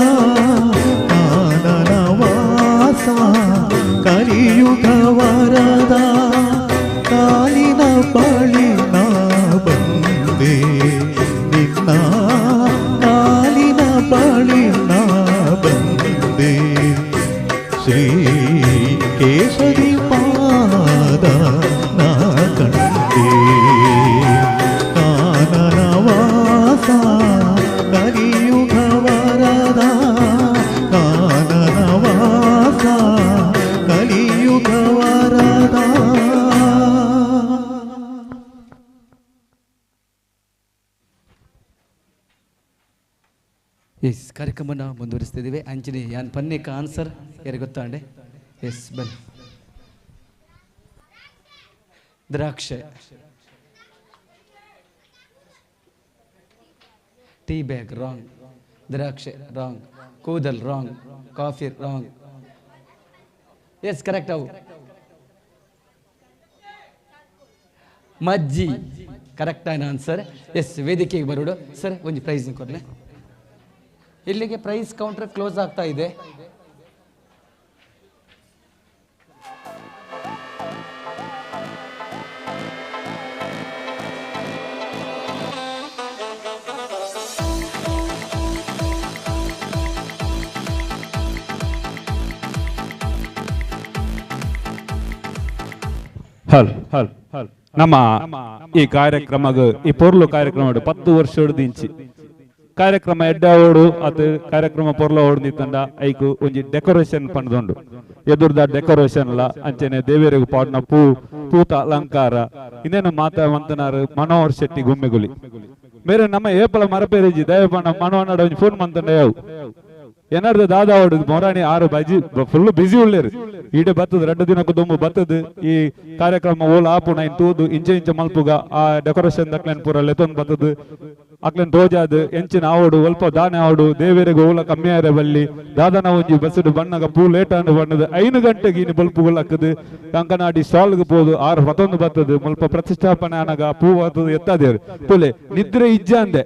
ಕಾನನವಾಸ ಕಲಿಯುಗ ವರದ ಕಾಲಿನ ಬಳಿ ನಾ ಬಂದೆ ನಿನ್ನ ಕಾಲಿನ ಬಳಿ ನಾ ಬಂದೆ ಶ್ರೀ ಕೇಶದಿ ಪಾದ ನಾ ಕಂಡೆ ಕಾನನವಾಸ ಕಲಿಯುಗ ವರದ ಕಾನನವಾಸ ಕಲಿಯುಗ ವರದ. ಎಸ್ ಕಾರ್ಯಕ್ರಮನ ಮುಂದುವರಿಸ್ತಿದ್ದೀವಿ. ಅಂಜನಿ ಯಾನ್ ಪನ್ನೇಕ ಆನ್ಸರ್ ಯಾರಿಗೆ ಗೊತ್ತಾಂಡೆ? ಎಸ್ ಬನ್ನಿ. ದ್ರಾಕ್ಷೆ, ಟೀ ಬ್ಯಾಗ್ ರಾಂಗ್, ದ್ರಾಕ್ಷೆ ರಾಂಗ್, ಕೂದಲ್ wrong, coffee wrong. Yes correct ಅವು. ಮಜ್ಜಿ ಕರೆಕ್ಟ್ ಆಯ್ನ ಆನ್ಸರ್. ಎಸ್ ವೇದಿಕೆಗೆ ಬರೋಡು ಸರ್, ಒಂದು ಪ್ರೈಸ್ ಕೊಡಲಿ. ಇಲ್ಲಿಗೆ ಪ್ರೈಸ್ ಕೌಂಟರ್ ಕ್ಲೋಸ್ ಆಗ್ತಾ ಇದೆ. ಹಲ್ ಹಲ್ ನಮ್ಮ ಈ ಕಾರ್ಯಕ್ರಮಗ್ ಈ ಪೊರ್ಲು ಕಾರ್ಯಕ್ರಮ 10 ವರ್ಷ ಕಾರ್ಯಕ್ರಮ ಎಡ್ಡ ಓಡು ಅದು ಕಾರ್ಯಕ್ರಮ ಪೊರ್ಲ ಓಡು ನಿತ್ತಂಡ ಐಕು ಒಂಜಿ ಡೆಕೋರೇಷನ್ ಪಂಡ್ದೊಂಡು ಎದುರ್ದ ಡೆಕೋರೇಷನ್ ಲ ಅಂಚನೆ ದೇವರಿಗೆ ಪಾಡ್ನ ಪೂ ಪೂತ ಅಲಂಕಾರ ಇನ್ನೇನು ಮಾತಾ ಮಂತನಾರು ಮನೋಹರ್ ಶೆಟ್ಟಿ ಗುಮ್ಮೆಗುಲಿ ಬೇರೆ ನಮ್ಮ ಏಪಲ ಮರಪೇರಿಜಿ ದಯಪಣ್ಣ ಮನೋಹರ್ ಒಂಜಿ ಫೋನ್ ಮಂತಂಡ ಯಾವು ಏನಾರ್ದು ದಾದಾ ಓಡು ಮೊರಾಣಿ 6 ಬಜಿ ಫುಲ್ ಬಿಸಿ ಉಳ್ಳೇರು ಈಡೆ ಬತ್ತದ 2 ದಿನಕ್ಕೂ ದೊಂಬು ಬತ್ತದ ಈ ಕಾರ್ಯಕ್ರಮ ಓಲ ಆಪು ನೈನ್ ತೂದು ಇಂಚೆ ಇಂಚೆ ಮಲ್ಪುಗ ಆ ಡೆಕೋರೇಷನ್ ದಕ್ಲೆನ್ ಪೂರ ಲೆತೊಂದು ಬತ್ತದ ಅಕ್ಲೆನ್ ತೋಜಾದ್ ಎಂಚಿನ ಆವಡು ಒಲ್ಪ ದಾನೆ ಆವಡು ದೇವರಿಗೆ ಓಲ ಕಮ್ಮಿ ಆರೆ ಬಲ್ಲಿ ದಾದನ ಒಂಜಿ ಬಸ್ಸುಡು ಬಣ್ಣಗ ಪೂ ಲೇಟ್ ಆಂಡ್ ಬಣ್ಣದ 5 ಗಂಟೆಗೆ ಇನಿ ಬಲ್ಪುಗಳು ಹಾಕದು ಕಂಕನಾಡಿ ಸ್ಟಾಲ್ಗೆ ಪೋದು 6:11 ಬತ್ತದ ಮುಲ್ಪ ಪ್ರತಿಷ್ಠಾಪನೆ ಆನಗ ಪೂ ಬತ್ತದ ಎತ್ತಾದೇರು ತುಲೆ ನಿದ್ರೆ ಇಜ್ಜಾಂದೆ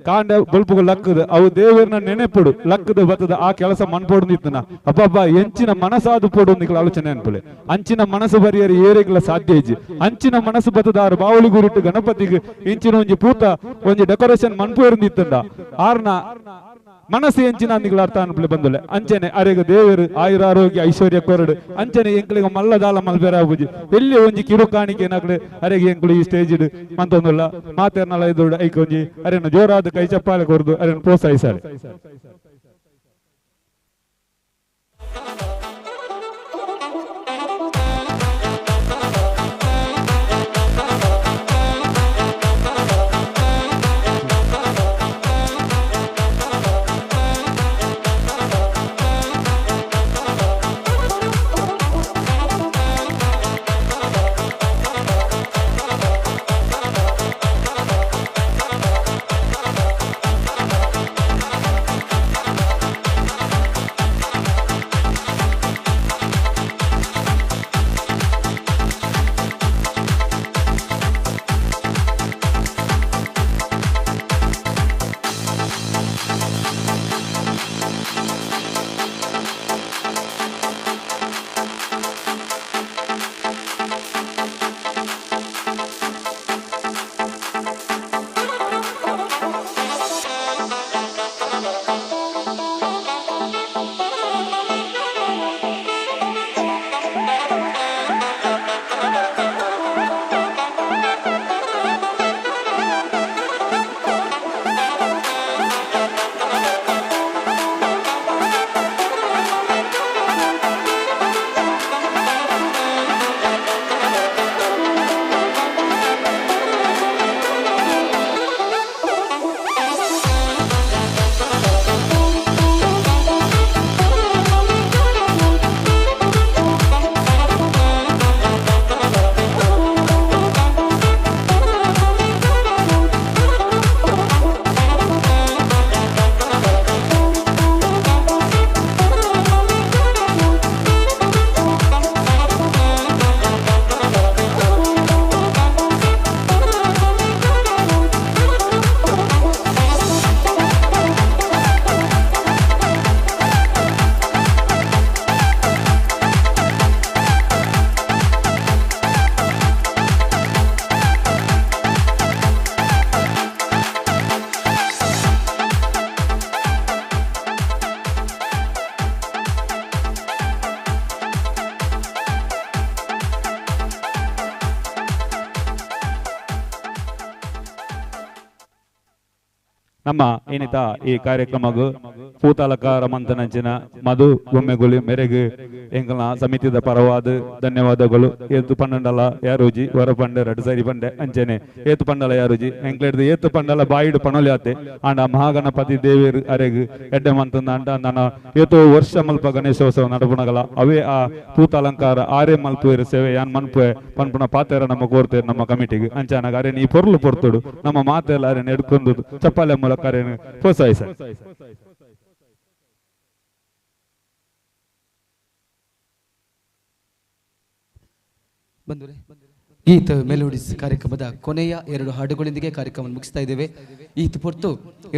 ಕಾಂಡ ಬಲ್ಪುಗಳು ಲಕ್ಕದು ಅವು ದೇವರನ್ನ ನೆನೆಪುಡು ಲಕ್ಕದ ಬತ್ತದ ಆ ಕೆಲಸ ಮನ್ಪೋಡು ನಿತ್ತನ ಅಬ್ಬಬ್ಬ ಎಂಚಿನ ಮನಸಾದು ಪೋಡು ನಿಕ್ಲ ಆಲೋಚನೆ ಅನ್ಪುಲೆ ಅಂಚಿನ ಮನಸ್ಸು ಬರಿಯರು ಏರಿಗ್ಲ ಸಾಧ್ಯ ಇಜ್ಜಿ ಅಂಚಿನ ಮನಸ್ಸು ಬತ್ತದ ಆರು ಬಾವಳಿ ಗುರುಟು ಗಣಪತಿಗೆ ಇಂಚಿನ ಒಂಜಿ ಪೂತ ಒಂಜಿ ಡೆಕೋರೇಷನ್ ಮನ್ಪು ನಿತ್ತಂದ ಆರ್ನ ಮನಸ್ಸು ಎಂಚಿನ ನಿಕ್ಲ ಅರ್ಥ ಅನ್ಪುಲೆ ಬಂದುಲೆ ಅಂಚನೆ ಅರೆಗ ದೇವರು ಆಯುರ ಆರೋಗ್ಯ ಐಶ್ವರ್ಯ ಕೊರಡು ಅಂಚನೆ ಎಂಕ್ಲಿಗ ಮಲ್ಲದಾಲ ಮಲ್ಬೇರ ಆಬುಜಿ ಎಲ್ಲಿ ಒಂಜಿ ಕಿರು ಕಾಣಿಕೆ ಏನಾಗ್ಲೆ ಅರೆಗೆ ಎಂಕ್ಲು ಈ ಸ್ಟೇಜ್ ಮಂತೊಂದುಲ್ಲ ಮಾತೇರ್ನಲ ಎದುರು ಐಕೊಂಜಿ ಅರೆನ ಜೋರಾದ ಕೈ ಚಪ್ಪಾಳೆ ಕೊರದು ಅರೆನ ಪ್ರೋತ್ಸಾಹಿಸಾರೆ. ನಮ್ಮ ಏನಿತ ಈ ಕಾರ್ಯಕ್ರಮಗೂ ಪೂತಾಲಕಾರ ಮಂತನಂಚಿನ ಮಧು ಗುಮ್ಮೆಗುಲಿ ಮೆರೆಗು ಎಂಕಲ್ನ ಸಮಿತಿದ ಪರವಾದ ಧನ್ಯವಾದಗಳು. ಏತು ಪನ್ನಂಡಲ ಯಾರೂಜಿ ವರ ಪಂಡೆ ರಡು ಸರಿ ಪಂಡೆ ಅಂಚನೆ ಏತು ಪಂಡಲ ಯಾರೂಜಿ ಎಂಕ್ಲೆಡ್ದು ಏತು ಪಂಡಲ ಬಾಯಿಡು ಪಣೊಲಿ ಆತೆ ಆಂಡ ಮಹಾಗಣಪತಿ ದೇವೇರು ಅರೆಗು ಎಡ್ಡೆ ಮಂತಂದ ಅಂಡ ನನ್ನ ಏತೋ ವರ್ಷ ಮಲ್ಪ ಗಣೇಶೋತ್ಸವ ನಡಪುಣಗಲ ಅವೇ ಆ ಪೂತಾಲಂಕಾರ ಆರೇ ಮಲ್ಪುವೇರು ಸೇವೆ ಯಾನ್ ಮನ್ಪುವೆ ಪನ್ಪುನ ಪಾತೆರ ನಮ್ಮ ಕೋರ್ತೇರು ನಮ್ಮ ಕಮಿಟಿಗೆ ಅಂಚಾನಾಗ ಅರೆ ನೀ ಪೊರ್ಲು ಪೊರ್ತುಡು ನಮ್ಮ ಮಾತೆಲ್ಲ ಅರೆ ಎಡ್ಕೊಂಡು ಚಪ್ಪಾಳೆ ಮೂಲಕ ಅರೇನು ಪ್ರೋತ್ಸಾಹಿಸ. ಬಂಧುಗಳೇ, ಗೀತ ಮೆಲೋಡಿಸ್ ಕಾರ್ಯಕ್ರಮದ ಕೊನೆಯ ಎರಡು ಹಾಡುಗಳೊಂದಿಗೆ ಕಾರ್ಯಕ್ರಮ ಮುಗಿಸ್ತಾ ಇದ್ದೇವೆ. ಈ ಪೊರ್ತು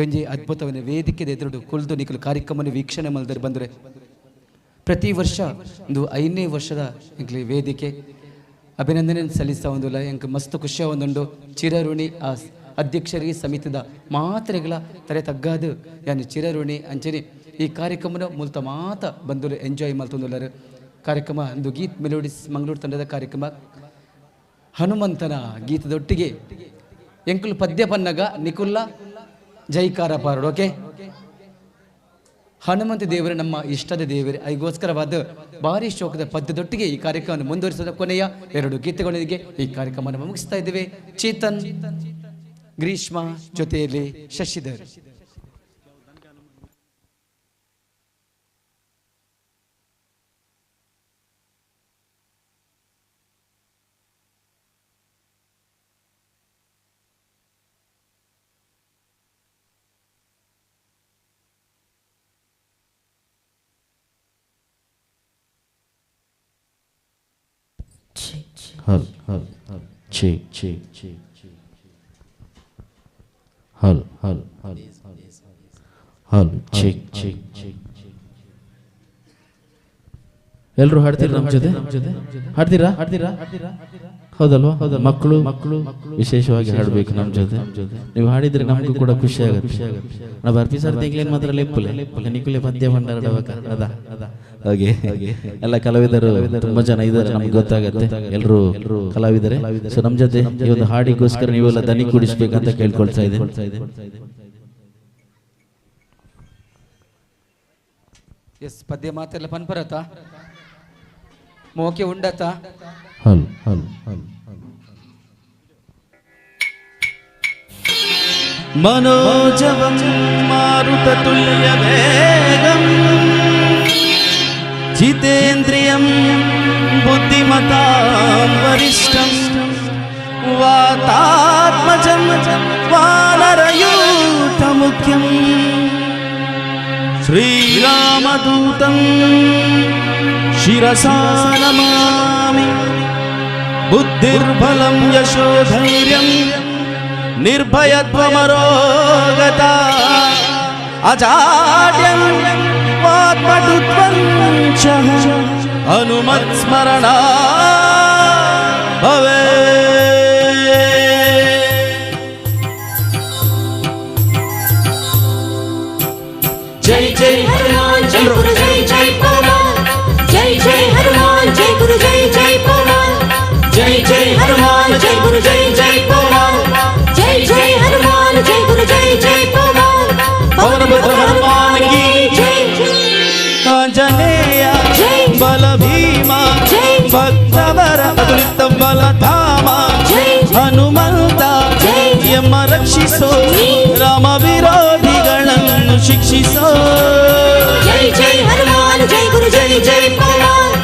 ಒಂಜಿ ಅದ್ಭುತವನ್ನ ವೇದಿಕೆ ಎದುರು ಕುಳಿದು ನಿಖಲು ಕಾರ್ಯಕ್ರಮವನ್ನು ವೀಕ್ಷಣೆ ಮಲ್ದರು ಬಂದರೆ ಪ್ರತಿ ವರ್ಷ ಒಂದು 5ನೇ ವರ್ಷದ ಎಂಕ್ಲಿ ವೇದಿಕೆ ಅಭಿನಂದನೆ ಸಲ್ಲಿಸ್ತಾ ಒಂದುಲ್ಲ ಎಂಕ್ ಮಸ್ತ್ ಖುಷಿಯ ಒಂದುಂಡು. ಚಿರಋಣಿ ಆ ಅಧ್ಯಕ್ಷರಿಗೆ ಸಮಿತಿದ ಮಾತ್ರೆಗಳ ತರೆ ತಗ್ಗಾದು ಯಾನು ಚಿರಋಣಿ ಅಂಚನೆ ಈ ಕಾರ್ಯಕ್ರಮದ ಮೂಲತ ಮಾತ ಬಂದು ಎಂಜಾಯ್ ಮಲ್ತೊಂದುಲ್ಲರು. ಕಾರ್ಯಕ್ರಮ ಒಂದು ಗೀತ್ ಮೆಲೋಡಿಸ್ ಮಂಗಳೂರು ತಂಡದ ಕಾರ್ಯಕ್ರಮ ಹನುಮಂತನ ಗೀತದೊಟ್ಟಿಗೆ ಎಂಕುಲು ಪದ್ಯ ಪನ್ನಗ ನಿಕುಲ್ಲ ಜೈಕಾರ ಪಾರಡು. ಓಕೆ, ಹನುಮಂತ ದೇವರು ನಮ್ಮ ಇಷ್ಟದ ದೇವರು. ಅದಕ್ಕೋಸ್ಕರವಾದ ಭಾರಿ ಶೋಕದ ಪದ್ಯದೊಟ್ಟಿಗೆ ಈ ಕಾರ್ಯಕ್ರಮವನ್ನು ಮುಂದುವರಿಸಿದ ಕೊನೆಯ ಎರಡು ಗೀತೆಗಳೊಂದಿಗೆ ಈ ಕಾರ್ಯಕ್ರಮವನ್ನು ಮುಗಿಸ್ತಾ ಇದ್ದೇವೆ. ಚೇತನ್, ಗ್ರೀಷ್ಮ ಜೊತೆಯಲ್ಲಿ ಶಶಿಧರ್. ಹಲ್ ಹಲ್ ಛೇ ಛೇ ಛೇ ಹಲ್ ಹಲ್ ಹಲ್ ಹಲ್ ಛೇ ಛೇ. ಎಲ್ಲರೂ ಹಾಡ್ತೀರಾ ನಮ್ಮ ಜೊತೆ? ಹಾಡ್ತೀರಾ? ಹಾಡ್ತೀರಾ? ಹೌದಲ್ವಾ? ಹೌದಾ? ಮಕ್ಕಳು ಮಕ್ಕಳು ವಿಶೇಷವಾಗಿ ಹಾಡಬೇಕು ನಮ್ಮ ಜೊತೆ. ನೀವು ಹಾಡಿದ್ರೆ ನಮಗೂ ಕೂಡ ಖುಷಿ ಆಗುತ್ತೆ. ನಾವು ಬರ್ಪಿ ಸರ್ ತಿಂಗಳೇನು ಮಾತ್ರ ಲೆಪ್ಪುಲೆ ನಿಕುಲೆ ಪದ್ಯ ಭಂಡಾರ ಅದ ಹಾಗೆ ಎಲ್ಲ ಕಲಾವಿದರು ತುಂಬ ಜನ ಇದ್ದಾರೆ, ನಮ್ಗೆ ಗೊತ್ತಾಗತ್ತೆ. ಎಲ್ಲರೂ ಕಲಾವಿದರೆ. ಸೊ ನಮ್ಮ ಜೊತೆ ಈ ಒಂದು ಹಾಡಿಗೋಸ್ಕರ ನೀವೆಲ್ಲ ದನಿ ಕೂಡಿಸ್ಬೇಕಂತ ಕೇಳ್ಕೊಳ್ತಾ ಇದ್ದೇನೆ. ಎಸ್, ಪದ್ಯ ಮಾತೆಲ್ಲ ಪನ್ಪರತ ಮೋಕೆ ಉಂಡತ. ಹಲ್ ಹಲ್ ಹಲ್. ಮನೋಜವಂ ಮಾರುತತುಲ್ಯ ವೇಗಂ ಜಿತೇಂದ್ರಿಯಂ ಬುದ್ಧಿಮತಾಂ ವರಿಷ್ಠಂ ವಾತಾತ್ಮಜಂ ವಾನರಯೂಥಮುಖ್ಯಂ ಶ್ರೀರಾಮದೂತಂ ಶಿರಸಾ ನಮಾಮಿ. ಬುದ್ಧಿರ್ಬಲಂ ಯಶೋಧೈರ್ಯಂ ನಿರ್ಭಯತ್ವಮರೋಗತಾ ಅಜಾಡ್ಯಂ ವಾಕ್ಪಟುತ್ವಂ ಚ ಹನುಮತ್ಸ್ಮರಣಾ ಭವೇತ್. ಜೈ ಜೈ ಹನುಮಾನ್ ಜೈ ಗುರು ಜೈ ಜೈ ಪವನ್, ಜೈ ಜೈ ಹನುಮಾನ್ ಜೈ ಗುರು ಜೈ ಜೈ ಪವನ್, ಜೈ ಜೈ ಹನುಮಾನ್ ಜೈ ಗುರು ಜೈ ಜೈ ಪವನ್, ಜೈ ಜೈ ಹನುಮಾನ್ ಜೈ ಗುರು ಜೈ ಜೈ ಪವನ್. ಪವನ ಪುತ್ರ ಹನುಮಾನ್ ಕಿ ಜೈ. ಆಂಜನೇಯ ಬಲ ಭೀಮ ಭಕ್ತವರ ಅತುಲಿತ ಬಲಧಾಮ ಹನುಮಂತ ಎಮ್ಮ ರಕ್ಷಿಸೋ, ರಾಮ ವಿರೋಧಿಗಳನ್ನು ಶಿಕ್ಷಿಸೋ. ಜೈ ಜೈ ಹನುಮಾನ್ ಜೈ ಗುರು ಜೈ ಜೈ ಪವನ್,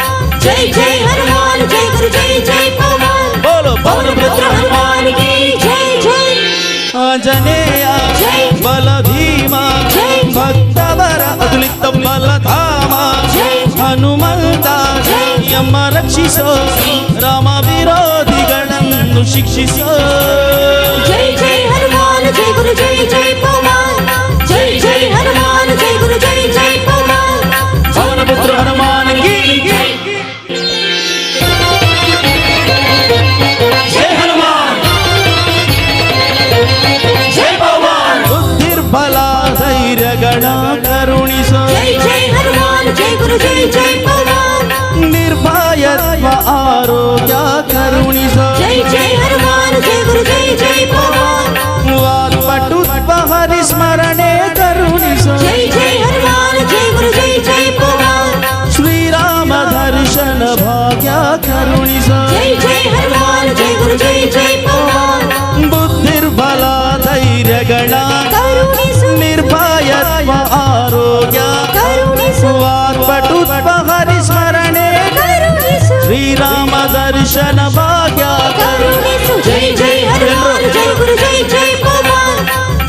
ಜೈ ಜೈ ಹನುಮಾನ್ ಜೈ ಗುರು ಜೈ ಜೈ ಪವನ್. ಬೋಲೋ ಪವನ ಪುತ್ರ ಹನುಮಾನ್ ಕಿ ಜೈ ಜೈ. ಆಂಜನೇಯ ಬಲ ಭೀಮ ಭಕ್ತವರ ಅತುಲಿತ ಬಲಧಾಮ ಹನುಮಂತ ಎಮ್ಮ ರಕ್ಷಿಸೋ, ರಾಮ ವಿರೋಧಿಗಳನ್ನು ಶಿಕ್ಷಿಸೋ. ಜೈ ಜೈ ಹನುಮಾನ್ ಜೈ ಗುರು ಜೈ ಜೈ ಪವನ್, ಜೈ ಜೈ ಹನುಮಾನ್ ಜೈ ಗುರು ಜೈ ಜೈ ಪವನ್. ಪವನ ಪುತ್ರ ಹನುಮಾನ್ ಕಿ ಜೈ. ಜೈ ಹನುಮಾನ್ ಜೈ ಪವನ್. ಬುದ್ಧಿರ್ಬಲ ಧೈರ್ಯಗಳ ಕರುಣಿಸೋ, ಜೈ ಜೈ ಹನುಮಾನ್ ಜೈ ಗುರು ಜೈ ಜೈ ಪವನ್. ನಿರ್ಭಯತ್ವ ಆರೋಗ್ಯ ಕರುಣಿಸೋ, ಜೈ ಜೈ ಹನುಮಾನ್ ಜೈ ಗುರು ಜೈ ಜೈ ಪವನ್. ವಾಕ್ಪಟುತ್ವ ಹರಿಸ್ಮರಣೆ ಕರುಣಿಸೋ, ಜೈ ಜೈ ಹನುಮಾನ್ ಜೈ ಗುರು ಜೈ ಜೈ ಪವನ್. ಶ್ರೀರಾಮ ದರ್ಶನ ಭಾಗ್ಯ ಕರುಣಿಸೋ, ಜೈ ಜೈ ಹನುಮಾನ್ ಜೈ ಗುರು ಜೈ ಜೈ ಪವನ್. ಬುದ್ಧಿರ್ಬಲ ಧೈರ್ಯಗಳ ಕರುಣಿಸು, ನಿರ್ಭಯತ್ವ ಆರೋಗ್ಯ ಕರುಣಿಸು, ವಾಕ್ಪಟುತ್ವ ಹರಿಸ್ಮರಣೆ ಕರುಣಿಸು, ಶ್ರೀರಾಮ ದರ್ಶನ ಭಾಗ್ಯ ಕರುಣಿಸು. ಜೈ ಜೈ ಹನುಮಾನ್ ಜೈ ಗುರು ಜೈ ಜೈ ಪವನ್,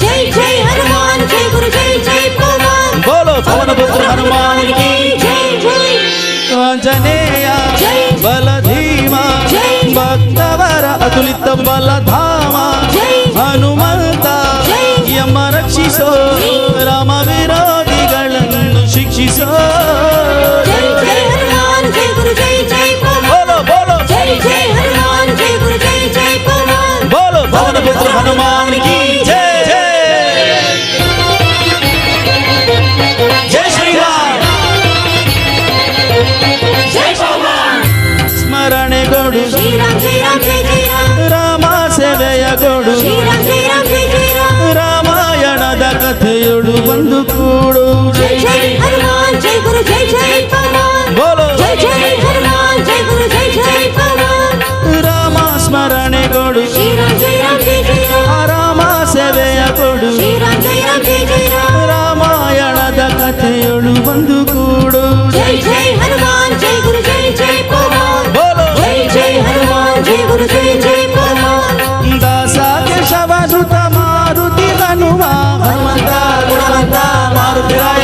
ಜೈ ಜೈ ಹನುಮಾನ್ ಜೈ ಗುರು ಜೈ ಜೈ ಪವನ್. ಬೋಲೋ ಪವನ ಪುತ್ರ ಹನುಮಾನ್ ಕಿ ಜೈ ಜೈ. ಆಂಜನೇಯ ಬಲಧೀಮ ಭಕ್ತವರ ಅತುಲಿತ ಬಲಧಾಮ ಹನುಮಂತ ಎಮ್ಮ ರಕ್ಷಿಸೋ, ರಾಮ ವಿರೋಧಿಗಳನ್ನು ಶಿಕ್ಷಿಸೋ. ಜೈ ಜೈ ಹನುಮಾನ್ ಜೈ ಗುರು ಜೈ ಜೈ ಪವನ್. ಬೋಲೋ ಬೋಲೋ ಜೈ ಜೈ ಹನುಮಾನ್ ಜೈ ಗುರು ಜೈ ಜೈ ಪವನ್. ಬೋಲೋ ಪವನ ಪುತ್ರ ಹನುಮಾನ್ ಕಿ ಜೈ. ಜೈ ಶ್ರೀರಾಮ್ ಜೈ ಪವನ್. ಸ್ಮರಣೆಗೊಡು ಶ್ರೀರಾಮ್ ಜೈ ರಾಮ್ ಜೈ ಜೈ ರಾಮ್. ಸ್ಮರಣೆಗೊಡು ಶ್ರೀರಾಮ್ ಜೈ ರಾಮ್ ಜೈ ಜೈ ರಾಮ್ ರಾಮಾಯಣದ ಕಥೆಯೊಡು ಬಂದು ಕೂಡು ಜೈ ಜೈ ಹನುಮಾನ್ ಜೈ ಗುರು ಜೈ ಜೈ ಪವನ್ ಬೋಲೋ ಜೈ ಜೈ ಹನುಮಾನ್ ಜೈ ಗುರು ಜೈ ಜೈ ಪವನ್ ರಾಮ ಸ್ಮರಣೆಗೊಡು ಶ್ರೀರಾಮ್ ಜೈ ರಾಮ್ ಜೈ ಜೈ ರಾಮ್ ರಾಮ ಸೇವೆಯ ಕೊಡು ಶ್ರೀರಾಮ್ ಜೈ ರಾಮ್ ಜೈ ಜೈ ರಾಮ್ ರಾಮಾಯಣದ ಕಥೆಯೊಳು ಬಂದು ಕೂಡು ಜೈ ಜೈ ಹನುಮಾನ್ ಜೈ ಗುರು ಜೈ ಜೈ ಪವನ್ ಬೋಲೋ ಜೈ ಜೈ ಹನುಮಾನ್ ಜೈ ಗುರು ಜೈ ಜೈ ಪವನ್ ದಾಸ ಕೇಶವ ಸುತ ಮಾರುತಿ ಹನುಮ ಹನುಮಂತ ಗುಣವಂತ ಮಾರುತಿರಾಯ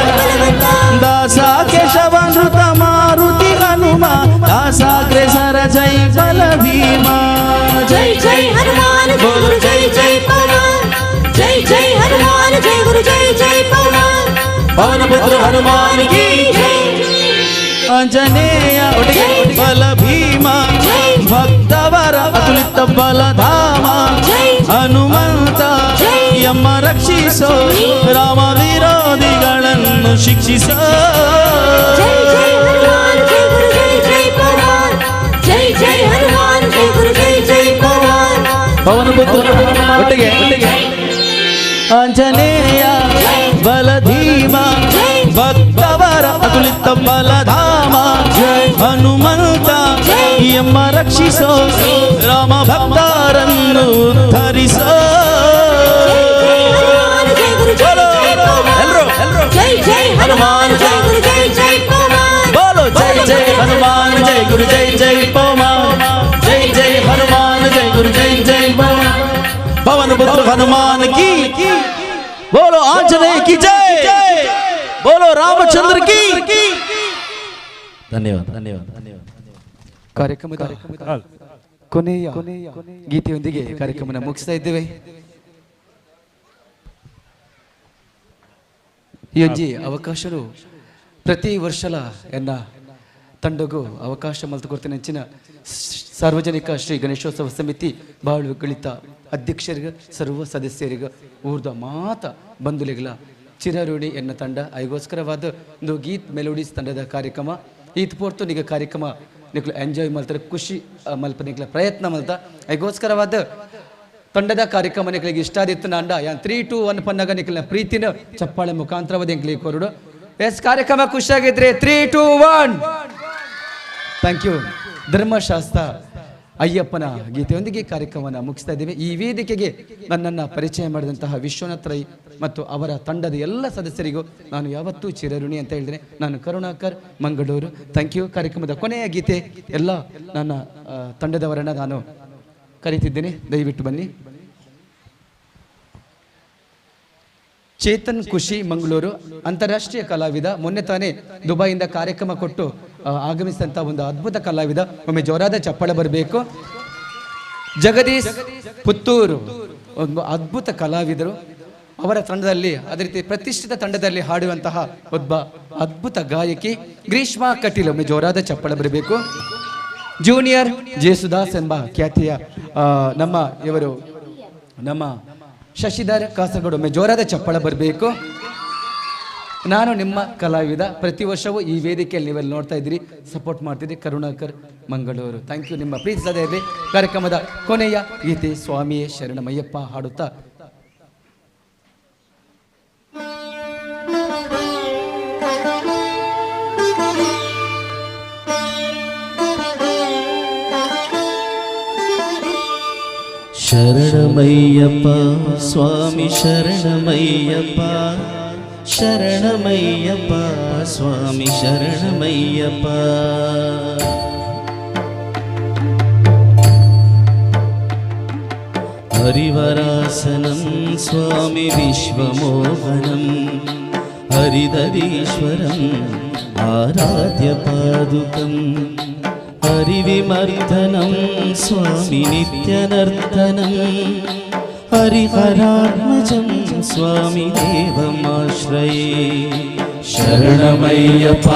ದಾಸ ಕೇಶವ ನೃತ ಮಾರುತಿ ಹನುಮ ದಾಸಾಗ್ರೇಸರ ಜೈ ಬಲ ಭೀಮ ಜೈ ಜೈ ಹನುಮಾನ್ ಜೈ ಗುರು ಜೈ ಜೈ ಪವನ್ ಜೈ ಜೈ ಹನುಮಾನ್ ಜೈ ಗುರು ಜೈ ಜೈ ಪವನ್ ಪವನ ಪುತ್ರ ಹನುಮಾನ್ ಕಿ ಜೈ ಆಂಜನೇಯ ಬಲ ಭೀಮ ಭಕ್ತವರ ಅತುಲಿತ ಬಲಧಾಮ ಹನುಮಂತ ಯಮ್ಮ ರಕ್ಷಿಸೋ ರಾಮ ವಿರೋಧಿಗಳನ್ನು ಶಿಕ್ಷಿಸೋ ಜೈ ಜೈ ಹನುಮಾನ್ ಜೈ ಗುರು ಜೈ ಜೈ ಪವನ್ ಜೈ ಜೈ ಹನುಮಾನ್ ಜೈ ಗುರು ಜೈ ಜೈ ಪವನ್ ಪವನ ಪುತ್ರ ಒಟ್ಟಿಗೆ ಆಂಜನೇಯ ಬಲಧೀಮ ಭಕ್ತವರ ಅತುಲಿತ ಬಲಧಾಮ ಹನುಮಂತ ಯಮ್ಮ ರಕ್ಷಿಸೋ ರಾಮ ಭಕ್ತರನ್ನು ಧರಿಸೋ ಜೈ ಗುರು ಜೈ ಜೈ ಪವನ್ ಜೈ ಜೈ ಹನುಮಾನ್ ಜೈ ಗುರು ಜೈ ಜೈ ಪವನ್ ಬೋಲೋ ಜೈ ಜೈ ಹನುಮಾನ್ ಜೈ ಗುರು ಜೈ ಜೈ ಪವನ್ ಜೈ ಜೈ ಹನುಮಾನ್ ಜೈ ಗುರು ಜೈ ಜೈ ಪವನ್ ಪವನ ಪುತ್ರ ಹನುಮಾನ್ ಕಿ ಬೋಲೋ ಆಂಜನೇಯ ಕಿ ಜೈ ಬೋಲೋ ರಾಮಚಂದ್ರ ಕಿ ಧನ್ಯವಾದ ಧನ್ಯವಾದ ಧನ್ಯವಾದ. ಕಾರ್ಯಕ್ರಮದ ಕೊನೆಯ ಗೀತೆಯೊಂದಿಗೆ ಕಾರ್ಯಕ್ರಮನ ಮುಗಿಸ್ತಾ ಇದ್ದೇವೆ. ಈ ಒಂಜಿ ಅವಕಾಶನು ಪ್ರತಿ ವರ್ಷಲ ಎನ್ನ ತಂಡಗೂ ಅವಕಾಶ ಮಲ್ತು ಕೊಡ್ತೇನೆ. ಅಂಚಿನ ಸಾರ್ವಜನಿಕ ಶ್ರೀ ಗಣೇಶೋತ್ಸವ ಸಮಿತಿ ಬಾಳುಗಳಿತ ಅಧ್ಯಕ್ಷರಿಗೆ ಸರ್ವ ಸದಸ್ಯರಿಗೆ ಊರ್ದ ಮಾತ ಬಂಧುಲಿಗಳ ಚಿರಋಣಿ ಎನ್ನ ತಂಡ ಐಗೋಸ್ಕರವಾದ ಒಂದು ಗೀತ್ ಮೆಲೋಡೀಸ್ ತಂಡದ ಕಾರ್ಯಕ್ರಮ ಈತ್ ಪೋರ್ತು ನಿಗ ಕಾರ್ಯಕ್ರಮ ನಿಕ್ಲು ಎಂಜಾಯ್ ಮಲ್ತಾರೆ ಖುಷಿ ಮಲ್ಪ ನಿಕ್ಲ ಪ್ರಯತ್ನ ಮಲ್ತ ಐಗೋಸ್ಕರವಾದ ತಂಡದ ಕಾರ್ಯಕ್ರಮ ನಿಕ್ಲಿಗೆ ಇಷ್ಟ ಆದಿತ್ತು ನಾಂಡ ಯಾನ್ 3 2 1 ಪನ್ನಾಗ ನಿಕ್ಲಿನ ಪ್ರೀತಿನ ಚಪ್ಪಾಳೆ ಮುಖಾಂತರವಾದ ಎಂಕ್ಲಿ ಕೊರಡು. ಎಸ್ ಕಾರ್ಯಕ್ರಮ ಖುಷಿಯಾಗಿದ್ರೆ 3 2 1 thank you. ಧರ್ಮಶಾಸ್ತ್ರ ಅಯ್ಯಪ್ಪನ ಗೀತೆಯೊಂದಿಗೆ ಕಾರ್ಯಕ್ರಮವನ್ನು ಮುಗಿಸ್ತಾ ಇದ್ದೇವೆ. ಈ ವೇದಿಕೆಗೆ ನನ್ನನ್ನು ಪರಿಚಯ ಮಾಡಿದಂತಹ ವಿಶ್ವನಾಥ್ ರೈ ಮತ್ತು ಅವರ ತಂಡದ ಎಲ್ಲ ಸದಸ್ಯರಿಗೂ ನಾನು ಯಾವತ್ತೂ ಚಿರಋಣಿ ಅಂತ ಹೇಳಿದ್ರೆ. ನಾನು ಕರುಣಾಕರ್, ಮಂಗಳೂರು. Thank you. ಕಾರ್ಯಕ್ರಮದ ಕೊನೆಯ ಗೀತೆ ಎಲ್ಲ ನನ್ನ ತಂಡದವರನ್ನು ನಾನು ಕರೀತಿದ್ದೇನೆ, ದಯವಿಟ್ಟು ಬನ್ನಿ. ಚೇತನ್ ಖುಷಿ, ಮಂಗಳೂರು, ಅಂತಾರಾಷ್ಟ್ರೀಯ ಕಲಾವಿದ. ಮೊನ್ನೆ ತಾನೇ ದುಬೈಯಿಂದ ಕಾರ್ಯಕ್ರಮ ಕೊಟ್ಟು ಆಗಮಿಸಿದಂಥ ಒಂದು ಅದ್ಭುತ ಕಲಾವಿದ. ಒಮ್ಮೆ ಜೋರಾದ ಚಪ್ಪಾಳೆ ಬರಬೇಕು. ಜಗದೀಶ್ ಪುತ್ತೂರು, ಒಂದು ಅದ್ಭುತ ಕಲಾವಿದರು. ಅವರ ತಂಡದಲ್ಲಿ, ಅದೇ ರೀತಿ ಪ್ರತಿಷ್ಠಿತ ತಂಡದಲ್ಲಿ ಹಾಡುವಂತಹ ಒಬ್ಬ ಅದ್ಭುತ ಗಾಯಕಿ ಗ್ರೀಷ್ಮಾ ಕಟೀಲ್. ಒಮ್ಮೆ ಜೋರಾದ ಚಪ್ಪಾಳೆ ಬರಬೇಕು. ಜೂನಿಯರ್ ಜೇಸುದಾಸ್ ಎಂಬ ಖ್ಯಾತಿಯ ನಮ್ಮ ಇವರು ನಮ್ಮ ಶಶಿಧರ್ ಕಾಸರಗೋಡು. ಒಮ್ಮೆ ಜೋರಾದ ಚಪ್ಪಾಳೆ ಬರಬೇಕು. ನಾನು ನಿಮ್ಮ ಕಲಾವಿದ. ಪ್ರತಿ ವರ್ಷವೂ ಈ ವೇದಿಕೆಯಲ್ಲಿ ನೀವೆಲ್ಲ ನೋಡ್ತಾ ಇದ್ದೀರಿ, ಸಪೋರ್ಟ್ ಮಾಡ್ತಿದ್ದೀರಿ. ಕರುಣಾಕರ್, ಮಂಗಳೂರು. Thank you. ನಿಮ್ಮ ಪ್ರೀತಿ ಸದಾ ಇರಲಿ. ಕಾರ್ಯಕ್ರಮದ ಕೊನೆಯ ಗೀತೆ ಸ್ವಾಮಿಯೇ ಶರಣಮಯ್ಯಪ್ಪ ಹಾಡುತ್ತಾ ಶರಣಮಯ್ಯಪ್ಪ ಸ್ವಾಮಿ ಶರಣಮಯ್ಯಪ್ಪ ಶರಣಮಯ್ಯಪ್ಪ ಸ್ವಾಮಿ ಶರಣಮಯ್ಯಪ್ಪ. ಹರಿವರಾಸನಂ ಸ್ವಾಮಿ ವಿಶ್ವಮೋಹನಂ ಹರಿದರೀಶ್ವರಂ ಆರಾಧ್ಯ ಪಾದುಕಂ ಹರಿವಿಮರ್ದನಂ ಸ್ವಾಮಿ ನಿತ್ಯನರ್ತನಂ ಹರಿಹರಾತ್ಮಜಂ ಸ್ವಾಮಿ ದೇವಮಾಶ್ರಯೇ. ಶರಣಮಯ್ಯಪ್ಪ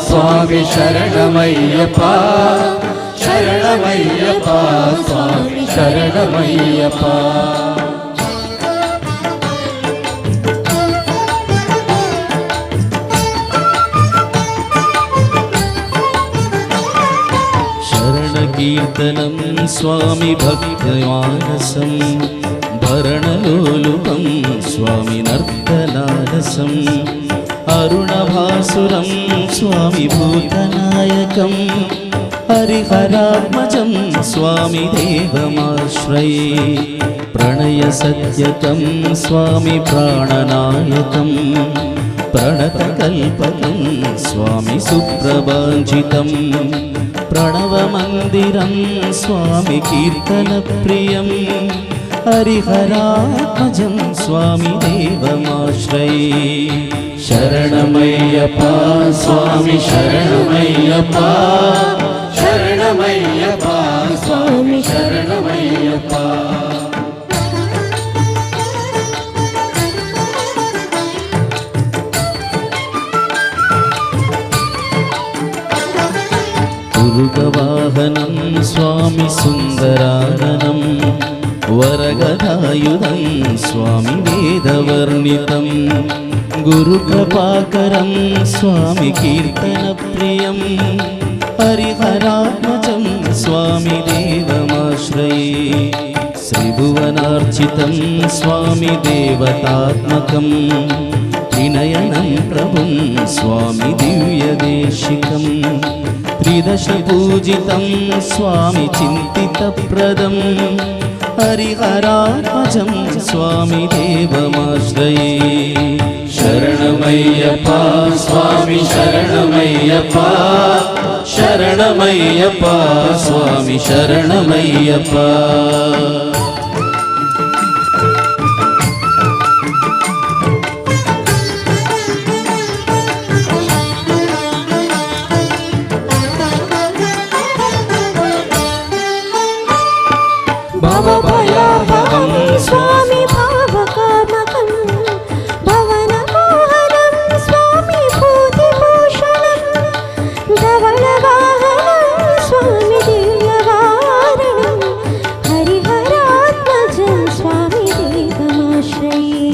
ಸ್ವಾಮಿ ಶರಣಮಯ್ಯಪ್ಪ ಶರಣಮಯ್ಯಪ್ಪ ಸ್ವಾಮಿ ಶರಣಮಯ್ಯಪ್ಪ. ಶರಣ नर्तनं स्वामी भक्तमानसं भरणलोलुपं स्वामी नर्तनारसं अरुणभासुरं स्वामी भूतनायकं हरिहरात्मजं स्वामी देवमाश्रये प्रणयसत्यकं स्वामी प्राणनायकं प्रणतकल्पकं स्वामी सुप्रभाञ्जितं प्रणवमन्दिरं स्वामी कीर्तनप्रियं हरिहरात्मजं स्वामी देवमाश्रये शरणमय्यप्पा स्वामी शरणमय्यप्पा शरणमय्यप्पा स्वामी शरणमय्यप्पा. दुर्गवाहनं स्वामी सुन्दराननं वरगदायुधं स्वामी वेदवर्णितं गुरुकृपाकरं स्वामी कीर्तनप्रियं हरिहरात्मजं स्वामी देवमाश्रये त्रिभुवनार्चितं स्वामी देवतात्मकं त्रिनयनं प्रभुं स्वामी दिव्यदेशिकं त्रिदशपूजितं स्वामी चिन्तितप्रदं हरिहरात्मजं स्वामी देवमाश्रये शरणमय्यप्पा स्वामी शरणमय्यप्पा शरणमय्यप्पा स्वामी शरणमय्यप्पा. भवभयाहं स्वामी भावकामकं भवनमोहनं स्वामी भूतिभूषणं धवलवाहनं स्वामी दिव्यवारणं हरिहरात्मजं स्वामी देवमाश्रये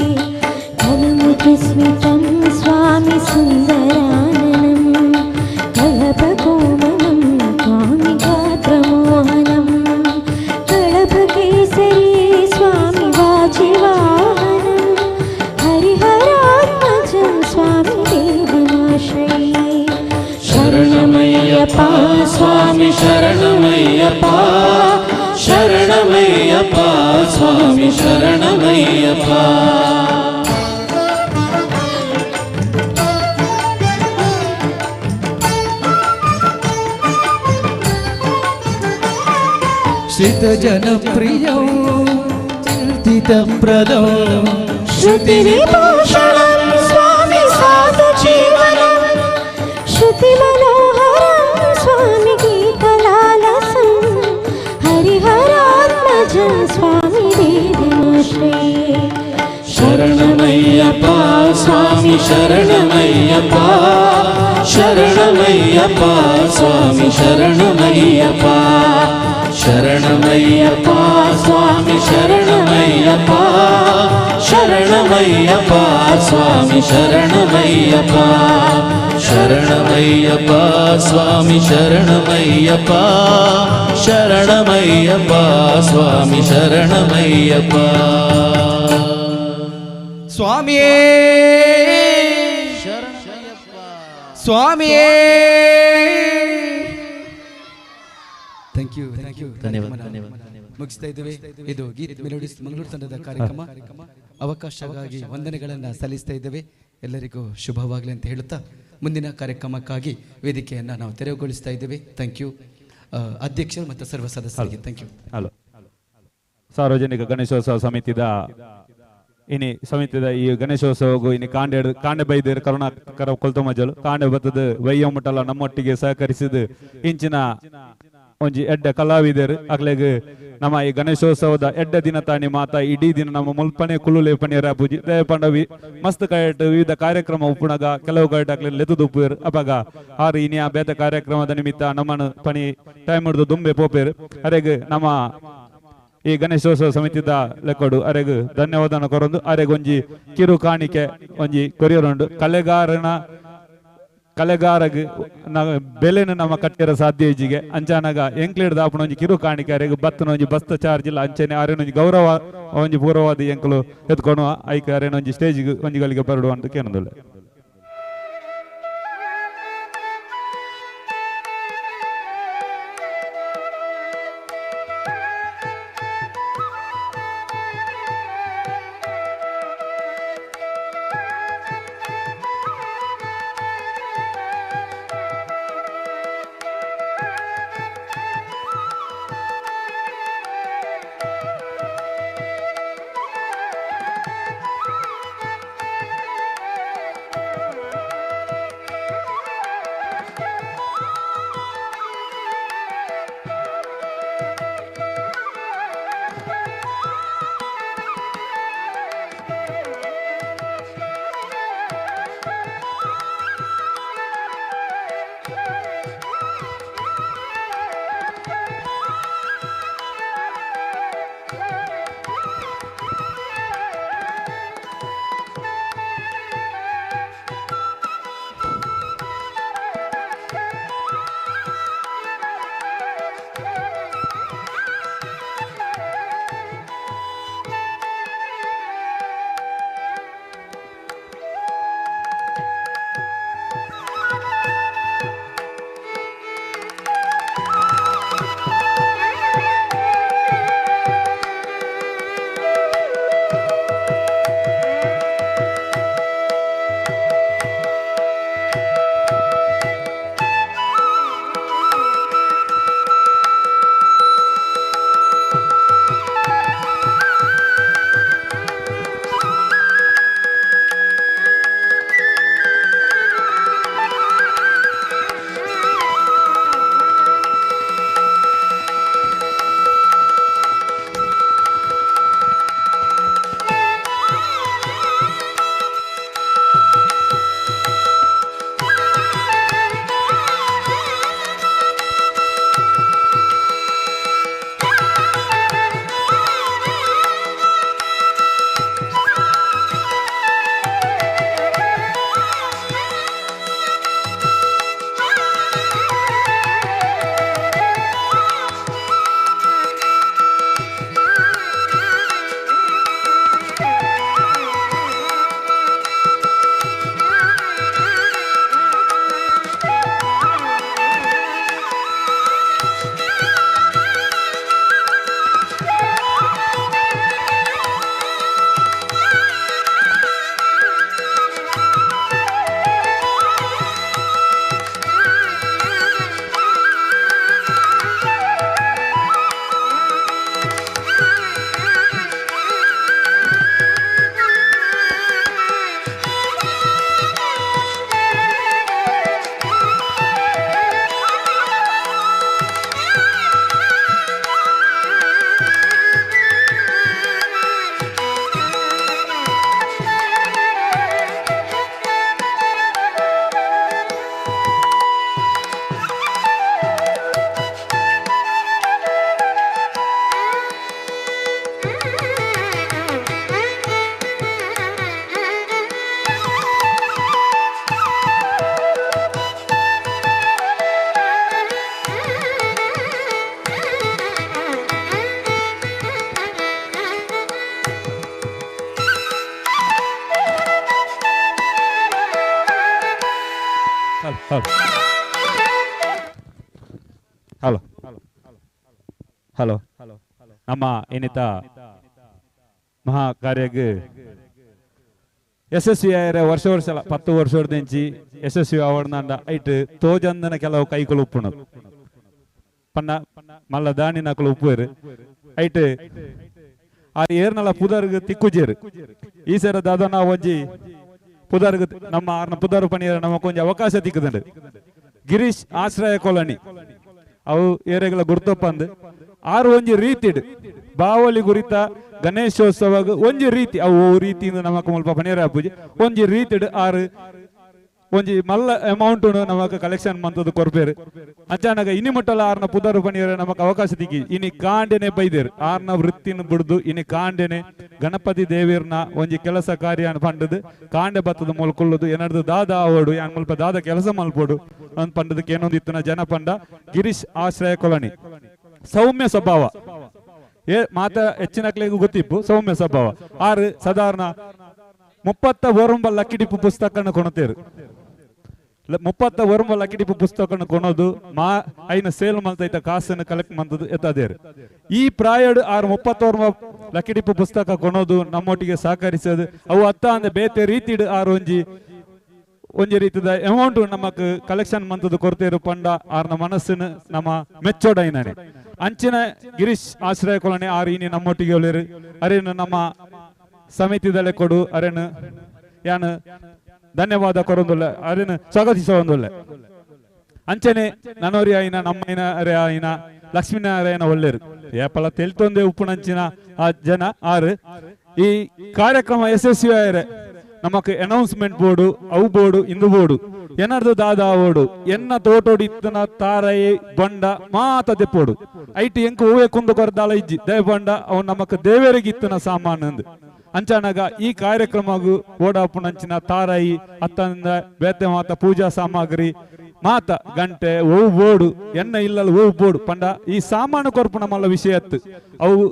कलमुखस्मितं स्वामी सुन्दराननं कलपकोमलं स्वामी गात्रमोहनं केसरी स्वामी वाजिवाहनं हरिहरात्मजं स्वामी देवमाश्रये शरणमय्यप्पा स्वामी शरणमय्यप्पा शरणमय्यप्पा स्वामी शरणमय्यप्पा. श्रितजनप्रियं चिन्तितप्रदं श्रुतिविभूषणं स्वामी साधुजीवनं श्रुतिमनोहरं स्वामी गीतलालसं हरिहरात्मजं स्वामी देवमाश्रये शरणमय्यप्पा स्वामी शरणमय्यप्पा शरणमय्यप्पा स्वामी शरणमय्यप्पा शरणमय्यप्पा स्वामी शरणमय्यप्पा शरणमय्यप्पा स्वामी शरणमय्यप्पा शरणमय्यप्पा स्वामी शरणमय्यप्पा शरणमय्यप्पा स्वामी शरणमय्यप्पा. स्वामियೇ स्वामियೇ. Thank you, thank you. ಧನ್ಯವಾದ, ಧನ್ಯವಾದ. ಮುಗಿಸ್ತಾ ಇದ್ದೇವೆ. ಇದು ಗೀತ್ ಮೆಲೋಡಿಸ್ ಮಂಗಳೂರು ತಂಡದ ಕಾರ್ಯಕ್ರಮ. ಅವಕಾಶಕ್ಕಾಗಿ ವಂದನೆಗಳನ್ನು ಸಲ್ಲಿಸ್ತಾ ಇದ್ದೇವೆ. ಎಲ್ಲರಿಗೂ ಶುಭವಾಗಲಿ ಅಂತ ಹೇಳುತ್ತಾ ಮುಂದಿನ ಕಾರ್ಯಕ್ರಮಕ್ಕಾಗಿ ವೇದಿಕೆಯನ್ನು ನಾವು ತೆರವುಗೊಳಿಸ್ತಾ ಇದ್ದೇವೆ. Thank you ಅಧ್ಯಕ್ಷರು ಮತ್ತು ಸರ್ವ ಸದಸ್ಯರಿಗೆ. Thank you. Hello, ಸಾರ್ವಜನಿಕ ಗಣೇಶೋತ್ಸವ ಸಮಿತಿದ ಇನಿ ಸಮಿತಿದ ಈ ಗಣೇಶೋತ್ಸವಗೂ ಇನಿ ಕಾಂಡೆ ಕಾಂಡೆ ಬೈದೇರು ಕರುಣಾಕರ ಕೊಲ್ತಮಜಲು ಕಾಂಡೆ ಬತ್ತದ ವೈಯಮುಟ್ಟಲ ನಮ್ಮೊಟ್ಟಿಗೆ ಸಹಕರಿಸಿದ ಇಂಚಿನ ಒಂಜಿ ಎಡ್ಡೆ ಕಲಾವಿದರು ಅಕ್ಲೆಗ್ ನಮ್ಮ ಈ ಗಣೇಶೋತ್ಸವದ ಎಡ್ಡೆ ದಿನ ತಾನಿ ಮಾತಾ ಇಡೀ ದಿನ ನಮ್ಮ ಮುಲ್ಪನೆ ಕುಲ್ಲುಲೆ ಪಣಿಯರ ಪೂಜೆ ಪಂಡವಿ ಮಸ್ತ್ ಕಯಟ್ ವಿವಿಧ ಕಾರ್ಯಕ್ರಮ ಉಪ್ಪುಣಗ ಕೆಲವು ಕಯಟ್ ಅಕ್ಲೆ ಲೆತ್ತುದು ಉಪ್ಪುವೆರ್ ಅಪಗ ಆರು ಇನಿಯ ಬೇತ ಕಾರ್ಯಕ್ರಮದ ನಿಮಿತ್ತ ನಮ್ಮನ್ನು ಪಣಿ ಟೈಮ್ ಹಿಡಿದು ದುಂಬೆ ಪೋಪೇರು ಅರೆಗ್ ನಮ್ಮ ಈ ಗಣೇಶೋತ್ಸವ ಸಮಿತಿದ ಲೆಕ್ಕೊಡು ಅರೆಗ್ ಧನ್ಯವಾದನ ಕೊರೊಂದು ಅರೆಗ್ ಒಂಜಿ ಕಿರು ಕಾಣಿಕೆ ಒಂಜಿ ಕೊರಿಯರುಂಡು. ಕಲೆಗಾರನ ಕಲೆಗಾರಗ್ ಬೆಲೆನ ನಮ್ಮ ಕಟ್ಟಿರ ಸಾಧ್ಯ ಇಜ್ಜಿಗೆ ಅಂಚಾನಗ ಎಂಕ್ಲೇಡ್ ದಾಪುನ ಒಂಜಿ ಕಿರು ಕಾಣಿಕೆ ಬತ್ತನ ಒಂಜಿ ಬಸ್ತ ಚಾರ್ಜ್ ಇಲ್ಲ ಅಂಚನೆ ಅರೆನೊಂಜಿ ಗೌರವ ಒಂಜಿ ಪೂರ್ವವಾದ ಎಂಕುಲು ಎತ್ಕೊನು ಐಕ್ ಅರೆನೊಂಜಿ ಸ್ಟೇಜ್ ಒಂಜಿ ಗಳಿಗೆ ಬರಡು ಅಂತ ಕೇನದುಲ್ಲೆ. ಹಲೋ ಹಲೋ ಹಲೋ ನಮ್ಮ ಇನ್ನಿತ ಮಹಾ ಕಾರ್ಯಕ್ಕೆ ಯಶಸ್ವಿ ಆಯರೆ ವರ್ಷ ವರ್ಷ 10 ವರ್ಷದಿಂಚಿ ಯಶಸ್ವಿ ಆವಡ್ನಾಂಡ ಐಟ್ ತೋಜಂದನ ಕೆಲವು ಕೈಗಳು ಉಪ್ಪುಣ ಪನ್ನ ಮಲ್ಲ ದಾಣಿನಕಲು ಉಪ್ಪುರು ಐಟ್ ಆ ಏರ್ನಲ ಪುದರ್ಗ್ ತಿಕ್ಕುಜೇರು ಈ ಸರ ದಾದನ ಒಂಜಿ ಪುದರ್ಗ್ ನಮ್ಮ ಆರ್ನ ಪುದರ್ ಪನೀರ ನಮಕ್ ಒಂಜಿ ಅವಕಾಶ ತಿಕ್ಕುದುಂಡು. ಗಿರೀಶ್ ಆಶ್ರಯ ಕಾಲೋನಿ ಅವು ಏರೆಗಳ ಗುರ್ತೊಪ್ಪಂದು ಆರು ಒಂಜಿ ರೀತಿಡ್ ಬಾವಲಿ ಗುರಿತ ಗಣೇಶೋತ್ಸವ ಒಂಜಿ ರೀತಿ ಅವು ರೀತಿಯಿಂದ ನಮಕ್ ಮುಲ್ಪ ಪನೀರ ಪೂಜೆ ಒಂಜಿ ರೀತಿಡ್ ಆರು ಒಂಜಿ ಮಲ್ಲ ಅಮೌಂಟ್ ನಮಕ್ ಕಲೆಕ್ಷನ್ ಮಂತದ ಕೊರ್ಪೇರು ಅಚಾನಕ ಇನಿ ಮುಟ್ಟಲ ಆರ್ನ ಪುದರ್ ಪಣಿಯರೆ ನಮಕ್ ಅವಕಾಶ ತಿಕ್ಕಿ ಇನಿ ಕಾಂಡೆನೆ ಬೈದೇರು ಆರ್ನ ವೃತ್ತಿನ ಬಿಡ್ದು ಇನಿ ಕಾಂಡೆನೆ ಗಣಪತಿ ದೇವಿರ್ನ ಒಂಜಿ ಕೆಲಸ ಕಾರ್ಯ ಪಂಡದು ಕಾಂಡೆ ಬತ್ತದ ಮೂಲಕೊಳ್ಳುದು ಏನರ್ದು ದಾದ ಆವೋಡು ಯಾನ್ ಮುಲ್ಪ ದಾದ ಕೆಲಸ ಮಲ್ಪೋಡು ಅಂದ್ ಪಂಡದಕ್ಕೆ ಏನೊಂದಿತ್ತಿನ ಜನ ಪಂಡ ಗಿರೀಶ್ ಆಶ್ರಯ ಕೊಲನಿ ಸೌಮ್ಯ ಸ್ವಭಾವ ಏ ಮಾತ ಹೆಚ್ಚಿನಕ್ಲೆಗೂ ಗೊತ್ತಿಪ್ಪು ಸೌಮ್ಯ ಸ್ವಭಾವ ಆರು ಸಾಧಾರಣ 30 ಲಕ್ಕಿಡಿಪು ಪುಸ್ತಕನ ಕೊಣತೇರು 30 ಲಕ್ಕಿಡಿಪು ಪುಸ್ತಕನ ಕೊಣೋದು ಮಾ ಐನ ಸೇಲ್ ಮಲ್ತೈತ ಕಾಸನ್ನು ಕಲೆಕ್ಟ್ ಮಂತದ್ದು ಎತ್ತದೇರು ಈ ಪ್ರಾಯಡು ಆರು 30 ಲಕ್ಕಿಡಿಪು ಪುಸ್ತಕ ಕೊಣೋದು ನಮ್ಮೊಟ್ಟಿಗೆ ಸಹಕರಿಸೋದು ಅವು ಅತ್ತ ಅಂದ್ರೆ ಬೇತೆ ರೀತಿಡು ಆರು ಒಂಜಿ ಒಂಜಿ ರೀತಿದ ಅಮೌಂಟ್ ನಮಕ್ ಕಲೆಕ್ಷನ್ ಮಂತದ್ದು ಕೊರತೇರು ಪಂಡ ಆರ್ನ ಮನಸ್ಸನ್ನು ನಮ್ಮ ಮೆಚ್ಚೋಡೈನಾನೆ ಅಂಚಿನ ಗಿರೀಶ್ ಆಶ್ರಯ ಕೊಲನೆ ಆರು ಇನಿ ನಮ್ಮೊಟ್ಟಿಗೆ ಒಳ್ಳೆರು ಅರೇನು ನಮ್ಮ ಸಮಿತಿದಲ್ಲೇ ಕೊಡು ಅರೇನು ಯಾನು ಧನ್ಯವಾದ ಕೊರೊಂದುಲ್ಲ ಅರೇನು ಸ್ವಾಗತಿಸೊಂದುಲ್ಲ ಅಂಚನೆ ನನೋರಿ ಆಯಿನ ನಮ್ಮೈನ ಅರೆ ಆಯಿನ ಲಕ್ಷ್ಮೀನಾರಾಯಣ ಒಳ್ಳೆರು ಏಪಲ ತೆಲ್ತೊಂದೇ ಉಪ್ಪುನಂಚಿನ ಆ ಜನ ಆರು ಈ ಕಾರ್ಯಕ್ರಮ ಯಶಸ್ವಿ ಆಯರೆ ನಮಕ್ ಅನೌನ್ಸ್ಮೆಂಟ್ ಬೋರ್ಡು ಅವು ಬೋರ್ಡು ಇಂದು ಬೋರ್ಡು ಎನರ್ದು ದಾದಾ ಓಡು ಎನ್ನ ತೋಟೋಡಿ ಇತ್ತನ ತಾರೈ ಬೊಂಡ ಮಾತ ದೆಪ್ಪೋಡು ಐಟ್ ಎಂಕ್ ಹೂವೆ ಕುಂದು ಕೊರದಾಲ ಇಜ್ಜಿ ದಯ ಬೊಂಡ ಅವು ನಮಕ್ ದೇವರಿಗೆ ಇತ್ತನ ಸಾಮಾನು ಅಂದು ಅಂಚಾನಗ ಈ ಕಾರ್ಯಕ್ರಮಗು ಓಡಾಪುನಂಚಿನ ತಾರೈ ಅತ್ತಂದ ಬೇತೆ ಮಾತ ಪೂಜಾ ಸಾಮಗ್ರಿ ಮಾತ ಗಂಟೆ ಓವು ಬೋರ್ಡು ಎನ್ನ ಇಲ್ಲಲ್ ಓವು ಬೋರ್ಡು ಪಂಡ ಈ ಸಾಮಾನು ಕೊರ್ಪು ನಮ್ಮಲ್ಲ ವಿಷಯ ಅತ್ತು ಅವು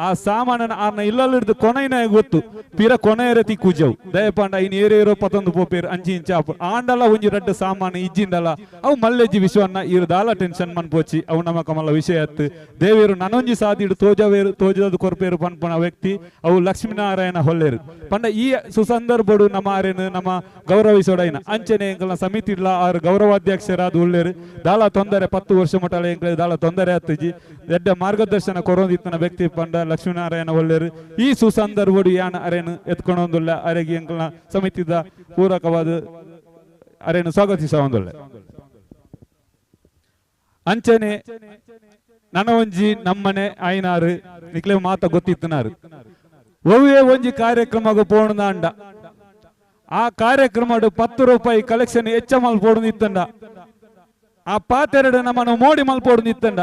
ಆ ಸಾಮಾನನ ಆರ್ನ ಇಲ್ಲಲ್ ಹಿಡ್ದು ಕೊನೈನ ಗೊತ್ತು ಪಿರ ಕೊನೆಯರೆ ತಿಕ್ಕುಜವು ದಯಪಂಡ ಇನ್ ಏರೇರೋ ಪತೊಂದು ಪೋಪೇರು ಅಂಚಿ ಇಂಚ ಆಪು ಆಂಡಲ ಒಂಜಿ ರಡ್ಡು ಸಾಮಾನು ಇಜ್ಜಿಂಡಲ ಅವು ಮಲ್ಲೆಜ್ಜಿ ವಿಶ್ವನ್ನ ಇರುದಾಲ ಟೆನ್ಷನ್ ಮನ್ಪೋಚಿ ಅವು ನಮ್ಮ ಕಮಲ ವಿಷಯ ಅತ್ತು ದೇವೇರು ನನೊಂಜಿ ಸಾದಿಡು ತೋಜವೇರು ತೋಜದ ಕೊರ್ಪೇರು ಪನ್ಪನ ವ್ಯಕ್ತಿ ಅವು ಲಕ್ಷ್ಮೀನಾರಾಯಣ ಹೊಲ್ಲೇರು ಪಂಡ ಈ ಸುಸಂದರ್ಭಡು ನಮ್ಮ ಆರೇನು ನಮ್ಮ ಗೌರವಿಸೋಡೈನ ಅಂಚನೆ ಎಂಕಲ್ನ ಸಮಿತಿ ಇಲ್ಲ ಆರು ಗೌರವಾಧ್ಯಕ್ಷರಾದ ಉಳ್ಳೇರು ದಾಲ ತೊಂದರೆ 10 ವರ್ಷ ಮಟ್ಟಲ ಎಂಕಲ್ ದಾಲ ತೊಂದರೆ ಆತುಜಿ ಎಡ್ಡ ಮಾರ್ಗದರ್ಶನ ಕೊರೊಂದಿತ್ತನ ವ್ಯಕ್ತಿ ಪಂಡ ಲಕ್ಷ್ಮೀನಾರಾಯಣ ಒಲ್ಲೇರು ಈ ಸುಸಂದರ್ಭಡು ಯಾನ ಅರೇನು ಎತ್ಕೊಂಡೊಂದುಲ್ಲ ಅರೆಗೆ ಎಂಕಲ್ನ ಸಮಿತಿದ ಪೂರಕವಾದ ಅರೇನು ಸ್ವಾಗತಿಸ ಒಂದುಲ್ಲ ಅಂಚನೆ ನನ ಒಂಜಿ ನಮ್ಮನೆ ಐನಾರು ನಿಕ್ಲೆ ಮಾತ ಗೊತ್ತಿತ್ತನಾರು ಒವ್ವೇ ಒಂಜಿ ಕಾರ್ಯಕ್ರಮಗ ಪೋಣದಾಂಡ ಆ ಕಾರ್ಯಕ್ರಮ 10 ರೂಪಾಯಿ ಕಲೆಕ್ಷನ್ ಹೆಚ್ಚ ಮಲ್ಪೋಡು ನಿತ್ತಂಡ ಆ ಪಾತೆರಡು ನಮ್ಮನ್ನು ಮೋಡಿ ಮಲ್ಪೋಡು ನಿತ್ತಂಡ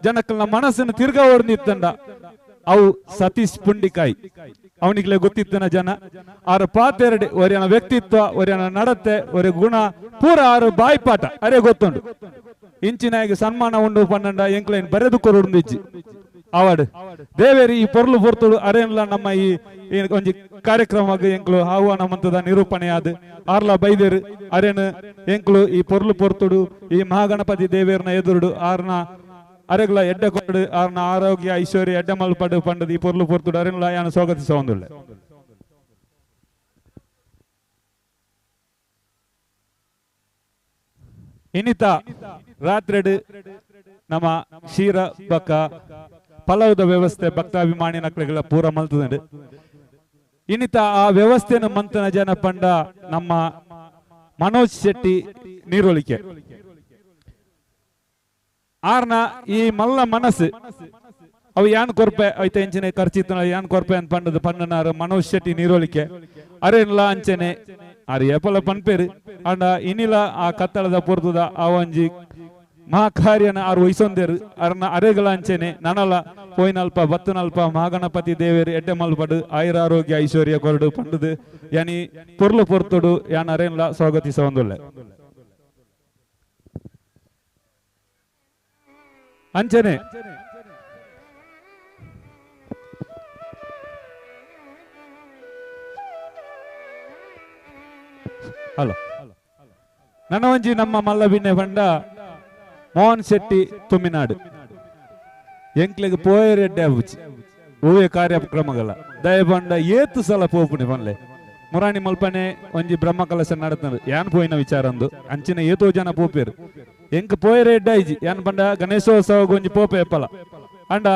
ಜನಕ್ಕಲ್ನ ಮನಸ್ಸನ್ನು ತಿರ್ಗ ಓಡ್ ನಿತ್ತಂಡ ಅವು ಸತೀಶ್ ಪುಂಡಿಕಾಯಿ ಅವನಿಗ್ಲೆ ಗೊತ್ತಿತ್ತನ ಜನ ಆರು ಪಾತೆರಡು ಒರಿಯನ ವ್ಯಕ್ತಿತ್ವ ಒರಿಯನ ನಡತೆ ಒರೆ ಗುಣ ಪೂರ ಆರು ಬಾಯ್ಪಾಟ ಅರೆ ಗೊತ್ತುಂಡು ಇಂಚಿನಾಗಿ ಸನ್ಮಾನ ಉಂಡು ಪನ್ನಂಡ ಎಂಕ್ಲೈನ್ ಬರೆದು ಕೊರಡು ಇಜ್ಜಿ ಅವಾಡು ದೇವೇರಿ ಈ ಪೊರ್ಲು ಪೊರ್ತುಡು ಅರೇನ್ಲ ನಮ್ಮ ಈ ಒಂಜಿ ಕಾರ್ಯಕ್ರಮ ಎಂಕ್ಲು ಆಹ್ವಾನ ಮಂತದ ನಿರೂಪಣೆ ಆದ ಆರ್ಲ ಬೈದೇರು ಅರೇನು ಎಂಕ್ಲು ಈ ಪೊರ್ಲು ಪೊರ್ತುಡು ಈ ಮಹಾಗಣಪತಿ ದೇವೇರ್ನ ಎದುರುಡು ಆರ್ನ ಅರೆಗ್ಲ ಎಡ್ಡೆ ಕೊಡು ಆರ್ನ ಆರೋಗ್ಯ ಐಶ್ವರ್ಯ ಎಡ್ಡೆ ಮಲ್ಪಡು ಪಂಡದ ಈ ಪೊರ್ಲು ಪೊರ್ತುಡು ಅರೇನ್ಲ ಯಾನು ಸ್ವಾಗತಿಸ ಒಂದುಳ್ಳೆ ಇನ್ನಿತ ರಾತ್ರಿಡು ನಮ್ಮ ಕ್ಷೀರ ಬಕ್ಕ ಪಲವದ ವ್ಯವಸ್ಥೆ ಭಕ್ತಾಭಿಮಾನಿ ನಕ್ಲೆಗಳ ಪೂರ ಮಲ್ತದಂಡು ಇನ್ನಿತ ಆ ವ್ಯವಸ್ಥೆಯನ್ನು ಮಂತನ ಜನ ಪಂಡ ನಮ್ಮ ಮನೋಜ್ ಶೆಟ್ಟಿ ನೀರೊಲಿಕೆ ಆರ್ನ ಈ ಮಲ್ಲ ಮನಸ್ಸು ಅವು ಯಾನ್ ಕೊರ್ಪೆ ಐತ ಎಂಚಿನ ಖರ್ಚಿತ್ತು ಯಾನ್ ಕೊರ್ಪೆ ಅಂತ ಪಂಡದ ಪಣ್ಣನಾರು ಮನೋಜ್ ಶೆಟ್ಟಿ ನೀರೊಲಿಕೆ ಅರೇನ್ಲ ಅಂಚನೆ ಆರ್ ಏಪಲ ಪನ್ಪೇರು ಅಂಡ ಇನಿಲ ಆ ಕತ್ತಳದ ಪೊರ್ತುದ ಆ ಒಂಜಿ ಮಹಾಕಾರ್ಯನ ಆರು ವಹಿಸೊಂದೇರು ಅರ್ನ ಅರೆಗಳ ಅಂಚೆನೆ ನನಲ ಪೋಯಿನಲ್ಪ ಬತ್ತನಲ್ಪ ಮಹಾಗಣಪತಿ ದೇವೇರು ಎಡ್ಡೆ ಮಲ್ಪಡು ಆಯುರಾರೋಗ್ಯ ಐಶ್ವರ್ಯ ಕೊರಡು ಪಂಡದು ಯಾನಿ ಪೊರ್ಲು ಪೊರ್ತುಡು ಯಾನ್ ಅರೇನ್ಲ ಸ್ವಾಗತಿಸ ಒಂದುಳ್ಳೆ ಅಂಚನೆ ಹಲೋ ನನ್ನ ಒಂಜಿ ನಮ್ಮ ಮಲ್ಲಬಿನ್ನೆ ಬಂಡ ಮೋಹನ್ ಶೆಟ್ಟಿ ತುಮಿನಾಡು ಎಂಕ್ಲೆಗ್ ಪೋಯರೆಡ್ಡೆ ಆಪುಜಿ ಓವೇ ಕಾರ್ಯಕ್ರಮಗಳ ದಯಬಂಡ ಏತು ಸಲ ಪೋಪುಣಿ ಪನ್ಲೆ ಮುರಾಣಿ ಮಲ್ಪನೆ ಒಂಜಿ ಬ್ರಹ್ಮ ಕಲಶ ನಡತಂದು ಯಾನ್ ಪೋಯಿನ ವಿಚಾರ ಅಂದು ಅಂಚಿನ ಏತೋ ಜನ ಪೋಪೇರು ಎಂಕ್ ಪೋಯರೆಡ್ಡೆ ಆಯ್ಜಿ ಯಾನ್ ಪಂಡ ಗಣೇಶೋತ್ಸವ ಒಂಜಿ ಪೋಪೆ ಎಪ್ಪಲ ಅಂಡ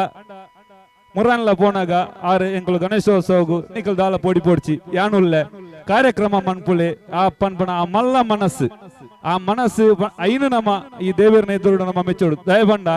ಮುರಾನ್ಲ ಪೋನಾಗ ಆರು ಎಂಕುಲು ಗಣೇಶೋತ್ಸವಗು ನಿಕಲ್ ದಾಲ ಪೋಡಿ ಪೋಡ್ಚಿ ಯಾನುಲ್ಲೆ ಕಾರ್ಯಕ್ರಮ ಮನ್ಪುಲೆ ಆ ಪನ್ಪಣ ಆ ಮಲ್ಲ ಮನಸ್ಸು ಆ ಮನಸ್ಸು ಐನು ನಮ್ಮ ಈ ದೇವರನ್ನ ಎದುರು ನಮ್ಮ ಮೆಚ್ಚೋಡು ದಯಬಂಡ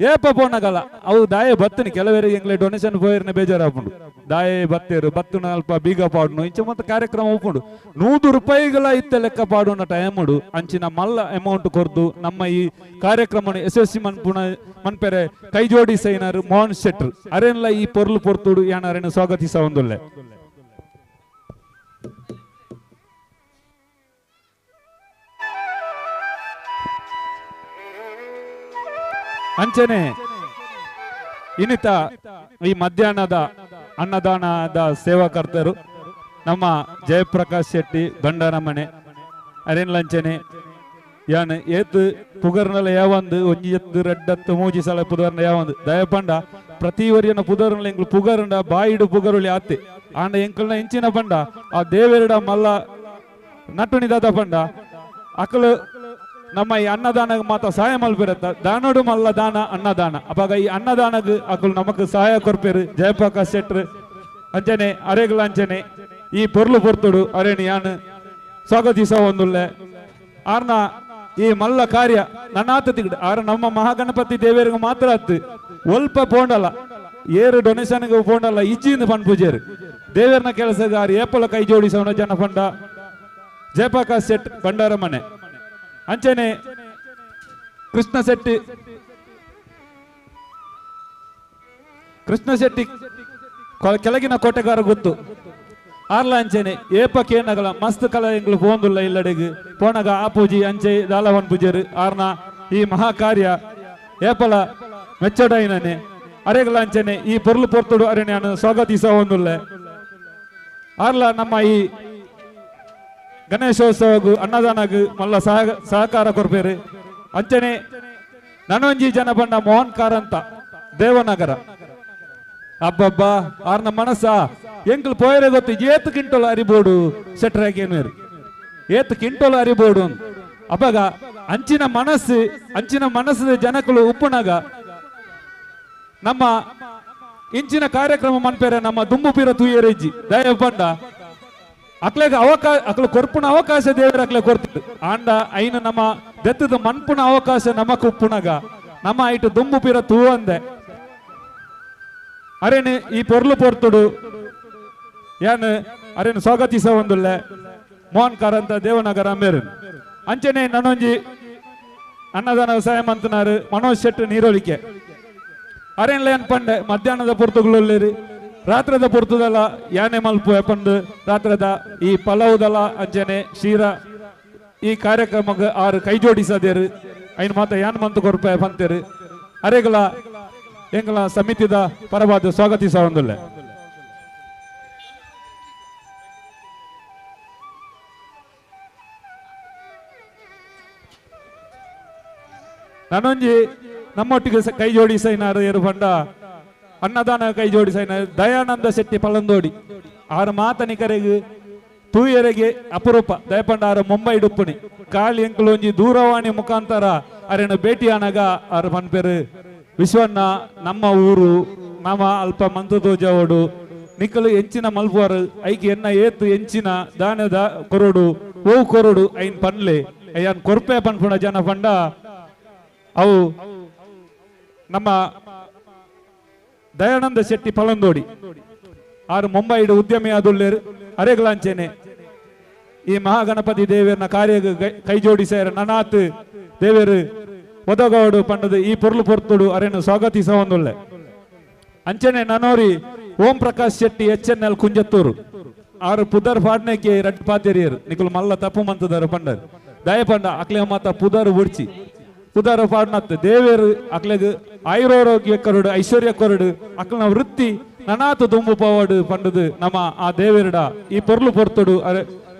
ಏಪ ಪೋನಗಲ ಅವು ದಾಯೆ ಬತ್ತನಿ ಕೆಲವರಿಗೆ ಎಂಗ್ಲೆ ಡೊನೇಷನ್ ಪೋಯಿರ್ನ ಬೇಜಾರಾಪುಂಡು ದಾಯೆ ಬತ್ತೇರು ಬತ್ತುನ ಅಲ್ಪ ಬೀಗ ಪಾಡುನು ಇಂಚ ಮತ್ತೆ ಕಾರ್ಯಕ್ರಮ ಉಪ್ಪುಂಡು 100 ರೂಪಾಯಿಗಳ ಇತ್ತ ಲೆಕ್ಕ ಪಾಡುನ ಟೈಮುಡು ಅಂಚಿನ ಮಲ್ಲ ಅಮೌಂಟ್ ಕೊರ್ದು ನಮ್ಮ ಈ ಕಾರ್ಯಕ್ರಮನ ಯಶಸ್ವಿ ಮನ್ಪುಣ ಮನ್ಪೆರೆ ಕೈ ಜೋಡಿಸೈನಾರು ಮೋಹನ್ ಶೆಟ್ರು ಅರೆನ್ಲ ಈ ಪೊರ್ಲು ಪೊರ್ತುಡು ಯಾನ್ ಅರೆನ್ ಸ್ವಾಗತಿಸ ಒಂದುಲ್ಲೆ. ಅಂಚನೆ ಇನ್ನಿತ ಈ ಮಧ್ಯಾಹ್ನದ ಅನ್ನದಾನದ ಸೇವಾಕರ್ತರು ನಮ್ಮ ಜಯಪ್ರಕಾಶ್ ಶೆಟ್ಟಿ ಬಂಡಾರಮನೆ ಅರೆನ್ಲಂಚನೆ ಯಾನ್ ಏತ್ ಪುಗರ್ನಲ ಯಾವಂದು ಒಂಜಿ ಎತ್ತು ರಡ್ಡತ್ತು ಮೂಜಿ ಸಲ ಪುದರ್ನ ಯಾವಂದು ದಯಪಂಡ ಪ್ರತಿ ವರಿಯನ ಪುದರ್ನ ಎಂಕ್ಲು ಪುಗರುಂಡ ಬಾಯಿಡು ಪುಗರುಳಿ ಆತೆ ಆಂಡ ಎಂಕಲ್ನ ಇಂಚಿನ ಪಂಡ ಆ ದೇವೆರಡ ಮಲ್ಲ ನಟುನಿದಾದ ಪಂಡ ಅಕಲು ನಮ್ಮ ಈ ಅನ್ನದಾನ ಮಾತ ಸಹಾಯ ಮಲ್ಪಿರತ್ತ ದಾನೋಡು ಮಲ್ಲ ದಾನ ಅನ್ನದಾನ ಅಪಾಗ ಈ ಅನ್ನದಾನಗ್ ಅಕುಲು ನಮಕ್ ಸಹಾಯ ಕೊರ್ಪೇರು ಜಯಪ್ರಕಾಶ್ ಶೆಟ್ರು ಅಂಚನೆ ಅರೆಗಳ ಅಂಚನೆ ಈ ಪೊರ್ಲು ಪೊರ್ತುಡು ಅರೇಣಿ ಯಾನ್ ಸ್ವಾಗತಿಸ ಒಂದುಲ್ಲೆ ಆರ್ನ ಈ ಮಲ್ಲ ಕಾರ್ಯ ನನ್ನಾತ ತಿಗಡು ಆರ ನಮ್ಮ ಮಹಾಗಣಪತಿ ದೇವರಿಗೆ ಮಾತ್ರ ಅತ್ತು ಒಲ್ಪ ಪೋಂಡಲ್ಲ ಏರು ಡೊನೇಷನ್ಗೆ ಪೋಂಡಲ್ಲ ಇಜ್ಜಿಂದ ಪಣ್ ಪೂಜೇರು ದೇವರನ ಕೆಲಸಗಾರ ಆರು ಏಪಲ ಕೈ ಜೋಡಿಸೋಣ ಜನ ಪಂಡ ಜಯಪ್ರಕಾಶ್ ಶೆಟ್ ಭಂಡಾರ ಮನೆ ಅಂಚನೆ ಕೃಷ್ಣ ಶೆಟ್ಟಿ ಕೆಳಗಿನ ಕೋಟೆಗಾರ ಗೊತ್ತು ಆರ್ಲ ಅಂಚನೆ ಏಪ ಕೇನಗಲ ಮಸ್ತ್ ಕಲ ಎಂಗ್ಲು ಪೋಂದುಲ್ಲ ಇಲ್ಲಡೆಗ್ ಪೋನಗ ಆ ಪೂಜಿ ಅಂಚೆ ದಾಲವನ್ ಪೂಜೆರು ಆರ್ನ ಈ ಮಹಾಕಾರ್ಯ ಏಪಲ ಮೆಚ್ಚಡೈನನೆ ಅರೆಗಲ ಅಂಚನೆ ಈ ಪೊರ್ಲು ಪೊರ್ತುಡು ಅರೆ ನಾನು ಸ್ವಾಗತಿಸ ಒಂದುಲ್ಲೆ ಆರ್ಲ ನಮ್ಮ ಈ ಗಣೇಶೋತ್ಸವಗು ಅನ್ನದಾನಗು ಮಲ್ಲ ಸಹಕಾರ ಕೊರ್ಪೇರು ಅಂಚನೆ ನನೊಂಜಿ ಜನ ಬಂಡ ಮೋಹನ್ ಕಾರಂತ ದೇವನಗರ ಅಬ್ಬಬ್ಬಾ ಆರ್ನ ಮನಸ್ಸ ಎಂಕ್ಲು ಪೋಯರೆ ಗೊತ್ತು ಏತು ಕಿಂಟೋಲ ಅರಿಬೋಡು ಸೆಟ್ರಾಗೇನು ಏತು ಕಿಂಟೋಲ ಅರಿಬೋಡು ಅಬ್ಬಗ ಅಂಚಿನ ಮನಸ್ಸು ಅಂಚಿನ ಮನಸ್ಸು ಜನಕಲು ಉಪ್ಪುನಗ ನಮ್ಮ ಇಂಚಿನ ಕಾರ್ಯಕ್ರಮ ಮನ್ಪೇರೆ ನಮ್ಮ ದುಂಬು ಪೀರ ತೂಯರೆಜ್ಜಿ ದಯ ಬಂಡ ಅಕ್ಲೆಗ್ ಅವಕಾಶ ಅಕ್ಲು ಕೊರ್ಪುನ ಅವಕಾಶ ದೇವರ ಅಕ್ಲೆ ಕೊರ್ತು ಆಂಡ ಐನು ನಮ್ಮ ದತ್ತದ ಮನ್ಪುನ ಅವಕಾಶ ನಮಕ್ ಉಪ್ಪುನಗ ನಮ್ಮ ಐಟು ದುಂಬು ಪೀರ ತೂ ಅಂದೆ ಅರೇನು ಈ ಪೊರ್ಲು ಪೊರ್ತುಡು ಯಾನ್ ಅರೇನು ಸ್ವಾಗತಿಸ ಒಂದುಲ್ಲೆ ಮೋಹನ್ ಕಾರಂತ ದೇವನಗರ ಮೇರು ಅಂಚನೆ ನನೊಂಜಿ ಅನ್ನದಾನ ವ್ಯವಸಾಯ ಮಂತನಾರು ಮನೋಜ್ ಶೆಟ್ಟಿ ನೀರೊಲಿಕೆ ಅರೇನ್ಲ ಏನ್ ಪಂಡೆ ಮಧ್ಯಾಹ್ನದ ಪೊರ್ತುಗಳಲ್ಲಿ ರಾತ್ರದ ಪೊರ್ತುದಲ್ಲ ಯಾನೆ ಮಲ್ಪು ಪಂಡು ರಾತ್ರದ ಈ ಪಲವುದಲ್ಲ ಅಂಚನೆ ಶೀರ ಈ ಕಾರ್ಯಕ್ರಮಕ್ಕೆ ಆರು ಕೈ ಜೋಡಿಸದೇರು ಐನ್ ಮಾತ ಯಾನ್ ಮಂತು ಕೊರ್ಪೆ ಪಂತೇರು ಅರೆಗಳ ಎಂಗಳ ಸಮಿತಿದ ಪರವಾದ ಸ್ವಾಗತಿಸ ಒಂದುಲ್ಲೆ. ನಾನೊಂಜಿ ನಮ್ಮೊಟ್ಟಿಗೆ ಕೈ ಜೋಡಿಸೈನಾರು ಏರು ಪಂಡ ಅನ್ನದಾನ ಕೈ ಜೋಡಿಸೈನ ದಯಾನಂದ ಶೆಟ್ಟಿ ಪಳಂದೋಡಿ ಆರು ಮಾತನಿಕರೆಗೆ ತೂಯರೆಗೆ ಅಪರೂಪ ದಯಪಂಡ ಆರು ಮುಂಬೈ ಡುಪ್ಪುನಿ ಕಾಳಿ ಎಂಕುಲೊಂಜಿ ದೂರವಾಣಿ ಮುಖಾಂತರ ಅರೇನು ಭೇಟಿಯಾನಗ ಆರು ಪನ್ಪೇರು ವಿಶ್ವನ್ನ ನಮ್ಮ ಊರು ನಮ್ಮ ಅಲ್ಪ ಮಂತದೋಜವಡು ನಿಕ್ಕಲು ಎಂಚಿನ ಮಲ್ಪುವರು ಐಕೆ ಎನ್ನ ಏತು ಎಂಚಿನ ದಾನದ ಕೊರಡು ಓ ಕೊರಡು ಐನ್ ಪನ್ಲೆ ಅಯ್ಯನ್ ಕೊರ್ಪೆ ಪನ್ಪುಣ ಜನ ಪಂಡ ಅವು ನಮ್ಮ ದಯಾನಂದ ಶೆಟ್ಟಿ ಪಳಂದೋಡಿ ಆರು ಮುಂಬೈಡು ಉದ್ಯಮಿ ಆದುಲ್ಲೇರು ಅರೆಗ್ಲಾಂಚೇನೆ ಈ ಮಹಾಗಣಪತಿ ದೇವರನ್ನ ಕಾರ್ಯ ಕೈ ಜೋಡಿಸಾರ ನನಾತ್ ದೇವರು ಒದಗೌಡು ಪಂಡದು ಈ ಪೊರ್ಲು ಪೊರ್ತುಡು ಅರೆನು ಸ್ವಾಗತಿಸ ಒಂದುಲ್ಲೆ. ಅಂಚನೆ ನನೋರಿ ಓಂ ಪ್ರಕಾಶ್ ಶೆಟ್ಟಿ ಎಚ್.ಎನ್.ಎಲ್ ಕುಂಜತ್ತೂರು ಆರು ಪುದರ್ ಪಾಡ್ನೆಕ್ಕೆ ರಡ್ ಪಾತೆರಿಯರು ನಿಕುಲು ಮಲ್ಲ ತಪ್ಪು ಮಂತದಾರು ಪಂಡರು ದಯ ಪಂಡ ಅಕ್ಲೆ ಮಾತ ಪುದರ್ ಬುಡ್ಚಿ ಪುದರ್ ಪಾಡ್ನತ್ ದೇವೇರು ಅಕ್ಲೆಗ್ ಆಯುರಾರೋಗ್ಯ ಕೊರಡು ಐಶ್ವರ್ಯ ಕೊರಡು ಅಕ್ಲನ ವೃತ್ತಿ ನನಾತು ದುಂಬು ಪವಾಡು ಪಂಡದು ನಮ್ಮ ಆ ದೇವೇರುಡ ಈ ಪೊರ್ಲು ಪೊರ್ತುಡು ಅರೆ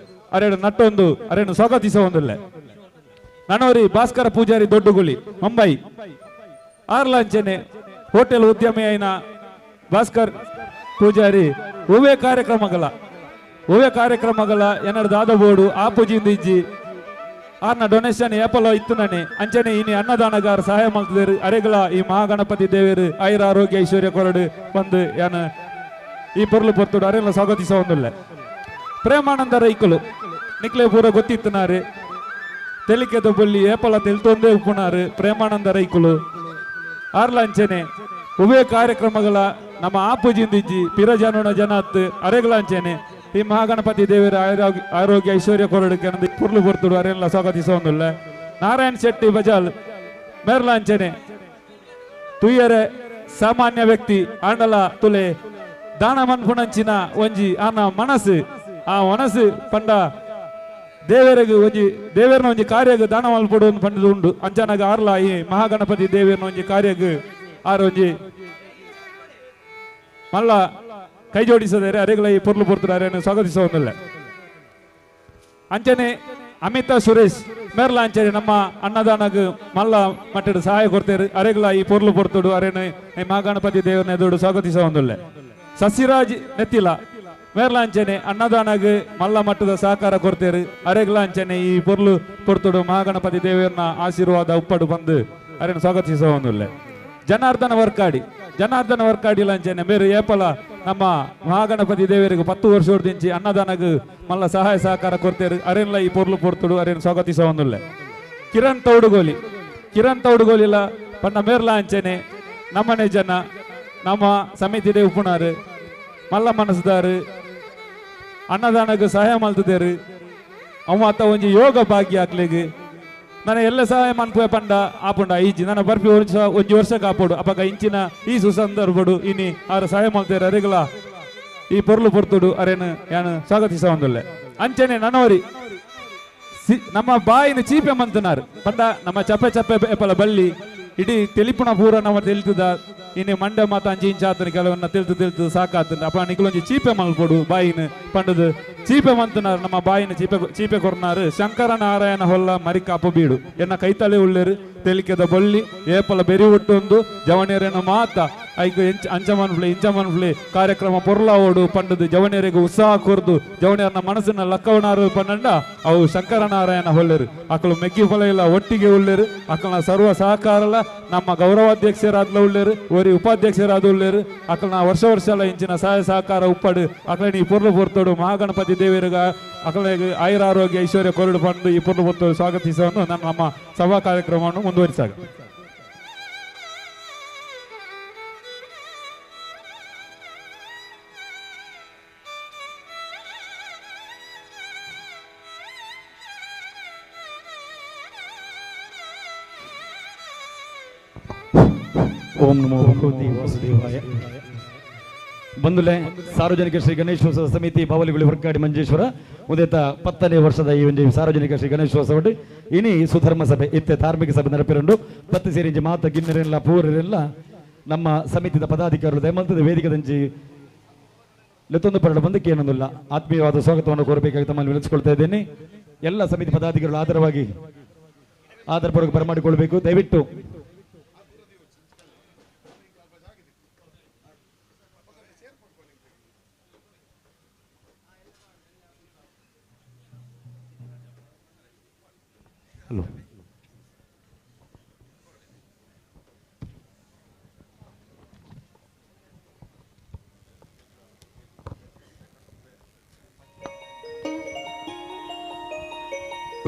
ಅರೆಡು ನಟ್ಟೊಂದು ಅರೆನು ಸ್ವಾಗತಿಸ ಒಂದುಲ್ಲೆ. ನನೋರಿ ಭಾಸ್ಕರ ಪೂಜಾರಿ ದೊಡ್ಡಗುಳಿ ಮುಂಬೈ ಆರ್ಲಾಂಚನೆ ಹೋಟೆಲ್ ಉದ್ಯಮಿ అయిన ಭಾಸ್ಕರ್ ಪೂಜಾರಿ ಒವ್ವೇ ಕಾರ್ಯಕ್ರಮಗಳ ಏನಾರು ದಾದಬೋಡು ಆ ಪೂಜಿಂದ ಇಜ್ಜಿ ಆರ್ನ ಡೊನೇಷನ್ ಏಪಲ ಇತ್ತು ನಾನೆ ಅಂಚನೆ ಇನಿ ಅನ್ನದಾನಗಾರ ಸಹಾಯ ಮಾಡ್ತಿದ್ದೇರು ಅರೆಗಳ ಈ ಮಹಾಗಣಪತಿ ದೇವರು ಆಯುರ ಆರೋಗ್ಯ ಐಶ್ವರ್ಯ ಕೊರಡು ಬಂದು ಯಾನ ಈ ಪೊರ್ಲು ಪೊರ್ತುಡು ಅರೆಲ್ಲ ಸ್ವಾಗತಿಸ ಒಂದುಲ್ಲೆ. ಪ್ರೇಮಾನಂದ ರೈಕುಲು ನಿಕ್ಲೆ ಪೂರ ಗೊತ್ತಿತ್ತನಾರು ತೆಲಿಕೆದ ಬೊಲ್ಲಿ ಏಪಲ ತೆಲ್ತೊಂದೇ ಉಪ್ಪುನಾರು ಪ್ರೇಮಾನಂದ ರೈಕುಲು ಆರ್ಲಾಂಚನೆ ಉಭಯ ಕಾರ್ಯಕ್ರಮಗಳ ನಮ್ಮ ಆಪುಜಿಂದಿಜ್ಜಿ ಪಿರಜನುನ ಜನಾತ್ ಅರೆಗ್ಲಾಂಚನೆ ಈ ಮಹಾಗಣಪತಿ ದೇವರ ಆರೋಗ್ಯ ಐಶ್ವರ್ಯ ಕೊರಡುಕ್ಕೆ ಪುರ್ಲು ಪೊರ್ತುಡು ಅರೆಲ್ಲ ಸ್ವಾಗತಿಸೋಂದುಲ್ಲ. ನಾರಾಯಣ್ ಶೆಟ್ಟಿ ಬಜಾಲ್ ಮೇರ್ಲಾಂಚನೆ ತುಯ್ಯರೆ ಸಾಮಾನ್ಯ ವ್ಯಕ್ತಿ ಆಂಡಲ ತುಲೆ ದಾನ ಮನ್ಪುಣಂಚಿನ ಒಂಜಿ ಆನ ಮನಸ್ಸು ಆ ಮನಸ್ಸು ಪಂಡ ದೇವರಿಗೆ ಒಂಜಿ ದೇವರನ ಒಂಜಿ ಕಾರ್ಯಗ್ ದಾನ ಮಲ್ಪೊಡು ಪಂಡದು ಉಂಡು. ಅಂಚನಾಗ ಆರ್ಲ ಈ ಮಹಾಗಣಪತಿ ದೇವರನ ಒಂಜಿ ಕಾರ್ಯಗ್ ಆರ್ ಒಂಜಿ ಮಲ್ಲ ಕೈ ಜೋಡಿಸದರೆ ಅರೆಗಳ ಈ ಪೊರ್ಲು ಪೊರ್ತುಡು ಅರೆಯನ್ನು ಸ್ವಾಗತಿಸುವುದಿಲ್ಲ. ಅಂಚನೆ ಅಮಿತಾ ಸುರೇಶ್ ಮೇರ್ಲ ಅಂಚನೆ ನಮ್ಮ ಅನ್ನದಾನಗ್ ಮಲ್ಲ ಮಟ್ಟದ ಸಹಾಯ ಕೊಡ್ತೇರು ಅರೆಗಳ ಈ ಪೊರ್ಲು ಪೊರ್ತುಡು ಅರೆನ ಈ ಮಹಾಗಣಪತಿ ದೇವರನ್ನ ಎದುರು ಸ್ವಾಗತಿಸುವುದಿಲ್ಲ. ಸಸಿರಾಜ್ ನೆತ್ತಿಲ ಮೇರ್ಲಾಂಚನೆ ಅನ್ನದಾನಗ್ ಮಲ್ಲ ಮಟ್ಟದ ಸಹಕಾರ ಕೊಡ್ತೇರು ಅರೆಗ್ಲಾಂಚನೆ ಈ ಪೊರ್ಲು ಪೊರ್ತುಡು ಮಹಾಗಣಪತಿ ದೇವರನ್ನ ಆಶೀರ್ವಾದ ಉಪ್ಪಡು ಬಂದು ಅರೆನ ಸ್ವಾಗತಿಸುವುದಿಲ್ಲ. ಜನಾರ್ದನ ವರ್ಕಾಡಿ ಜನಾರ್ದನ ವರ್ಕಾಡಿ ಲಾಂಚನೆ ಬೇರೆ ಏಪಲ ನಮ್ಮ ಮಹಾಗಣಪತಿ ದೇವರಿಗೆ 10 ವರ್ಷ ಅನ್ನದಾನಗ್ ಮಲ್ಲ ಸಹಾಯ ಸಹಕಾರ ಕೊಡ್ತೇರು ಅರೆನ್ಲ ಈ ಪೊರ್ಲು ಪೊರ್ತುಡು ಅರೆನ ಸ್ವಾಗತಿಸುವುದಿಲ್ಲ. ಕಿರಣ್ ತೌಡುಗೋಲಿ ಕಿರಣ್ ತೌಡುಗೋಲಿಲ ಪಣ್ಣ ಮೇರ್ಲಾಂಚನೆ ನಮ್ಮನೆ ಜನ ನಮ್ಮ ಸಮಿತಿ ಉಪ್ಪುನಾರು ಮಲ್ಲ ಮನಸ್ಸುದಾರು ಅನ್ನದಾನಕ್ಕೆ ಸಹಾಯ ಮಲ್ತದೇರು ಅವ ಒಂಜಿ ಯೋಗ ಭಾಗ್ಯ ಆಕ್ಲಿಗೆ ನಾನು ಎಲ್ಲ ಸಹಾಯ ಮನ್ಪುವೆ ಪಂಡ ಆಪುಂಡ ಈಜಿ ನನ್ನ ಬರ್ಪಿ ಒಂಜಿ ವರ್ಷ ಕಾಪೋಡು ಅಪಗ ಇಂಚಿನ ಈ ಸುಸಂದರ್ಭಡು ಇನಿ ಆರ ಸಹಾಯ ಮಲ್ತೇರು ಅರೆಗಲ ಈ ಪೊರ್ಲು ಪೊರ್ತುಡು ಅರೇನು ಯಾನು ಸ್ವಾಗತಿಸ ಒಂದುಲ್ಲೆ. ಅಂಚನೆ ನನೋರಿ ನಮ್ಮ ಬಾಯಿನ ಚೀಪೆ ಮಂತನಾರು ಪಂಡ ನಮ್ಮ ಚಪ್ಪೆ ಚಪ್ಪೆ ಎಪಲ ಬಳ್ಳಿ ಇಡೀ ತೆಲಿಪುಣ ಪೂರ ನಮ್ಮ ತೆಲಿತದ ಇನ್ನು ಮಂಡೆ ಮಾತ ಅಂಚಿ ಇಂಚಾತನ ಕೆಲವನ್ನ ತಿಳಿದು ತಿಳಿದು ಸಾಕಾತನ ಅಪ್ಪ ನಿಕ್ಲೊಂಜಿ ಚೀಪೆ ಮಲ್ಪೊಡು ಬಾಯಿನ ಪಂಡದು ಚೀಪೆ ಮಂತನಾರು ನಮ್ಮ ಬಾಯಿನ ಚೀಪೆ ಚೀಪೆ ಕೊರ್ನಾರು ಶಂಕರ ನಾರಾಯಣ ಹೊಲ್ಲ ಮರಿಕಾಪು ಬೀಡು ಎನ್ನ ಕೈತಲೆ ಉಳ್ಳೇರು ತೆಲಿಕೆದ ಬೊಳ್ಳಿ ಏಪಲ ಬೆರಿ ಒಟ್ಟೊಂದು ಜವನೇರನ ಮಾತ ಐಕು ಅಂಚಮನ್ಫ್ಲಿ ಇಂಚಮನ್ಫ್ಲಿ ಕಾರ್ಯಕ್ರಮ ಪೊರ್ಲಾವೋಡು ಪಂಡದು ಜವನೇರಿಗೆ ಉತ್ಸಾಹ ಕೊರ್ದು ಜವನೇರನ ಮನಸ್ಸಿನ ಲಕ್ಕವನಾರು ಪಂಡ ಅವು ಶಂಕರನಾರಾಯಣ ಹೊಲ್ಲೇರು ಅಕಲು ಮೆಗ್ಗಿ ಫಲ ಇಲ್ಲ ಒಟ್ಟಿಗೆ ಉಳ್ಳೇರು ಅಕಲ್ನ ಸರ್ವ ಸಹಕಾರಲ ನಮ್ಮ ಗೌರವಾಧ್ಯಕ್ಷರಾದ್ಲ ಉಳ್ಳೇರು ಓರಿ ಉಪಾಧ್ಯಕ್ಷರಾದ ಉಳ್ಳೇರು ಅಕಲ್ನ ವರ್ಷ ವರ್ಷ ಎಲ್ಲ ಇಂಚಿನ ಸಹಾಯ ಸಹಕಾರ ಉಪ್ಪಡು ಅಕಲ ಈ ಪೊರ್ಲು ಪೊರ್ತೋಡು ಮಹಾಗಣಪತಿ ದೇವರಿಗೆ ಅಕಲಿಗೆ ಆಯುರ ಆರೋಗ್ಯ ಐಶ್ವರ್ಯ ಕೊರಡು ಪಂಡು ಈ ಪೊರ್ಲು ಪೊರ್ತೋಡು ಸ್ವಾಗತಿಸವನ್ನು ನಾನು ನಮ್ಮ ಸಭಾ ಕಾರ್ಯಕ್ರಮವನ್ನು ಮುಂದುವರಿಸಾಗ. ಓಂ ನಮೋ ಭಗವತಿ ವಾಸುದೇವಾಯ. ಬಂದುಲೆ ಸಾರ್ವಜನಿಕ ಶ್ರೀ ಗಣೇಶೋತ್ಸವ ಸಮಿತಿ ಬಾವಲಿಗುಳಿ ಹೊರಕಾಡಿ ಮಂಜೇಶ್ವರ ಉದೇತ 10ನೇ ವರ್ಷದ ಈ ಒಂದು ಸಾರ್ವಜನಿಕ ಶ್ರೀ ಗಣೇಶೋತ್ಸವ ಇನಿ ಸುಧರ್ಮ ಸಭೆ ಇತ್ತೆ ಧಾರ್ಮಿಕ ಸಭೆ ನಡಪಿರಂಡು 10 ಸೇರಿಂಜಿ ಮಾತ ಗಿನ್ನರೆಲ್ಲ ಪೂರೆಲ್ಲ ನಮ್ಮ ಸಮಿತಿದ ಪದಾಧಿಕಾರಿಗಳು ದಯಮಂತದ ವೇದಿಕೆದಂಚಿ ಲೆತ್ತೊಂದು ಪರಡು ಬಂದಕ್ಕೆ ಏನೊಂದಿಲ್ಲ ಆತ್ಮೀಯವಾದ ಸ್ವಾಗತವನ್ನು ಕೋರಬೇಕಾಗಿ ತಮ್ಮಲ್ಲಿ ವಿನಂತಿಸಿಕೊಳ್ತಾ ಇದ್ದೇನೆ. ಎಲ್ಲ ಸಮಿತಿ ಪದಾಧಿಕಾರಿಗಳು ಆಧಾರವಾಗಿ ಆಧಾರಪೂರ್ವಕ ಬರಮಾಡಿಕೊಳ್ಬೇಕು ದಯವಿಟ್ಟು. ಹಲೋ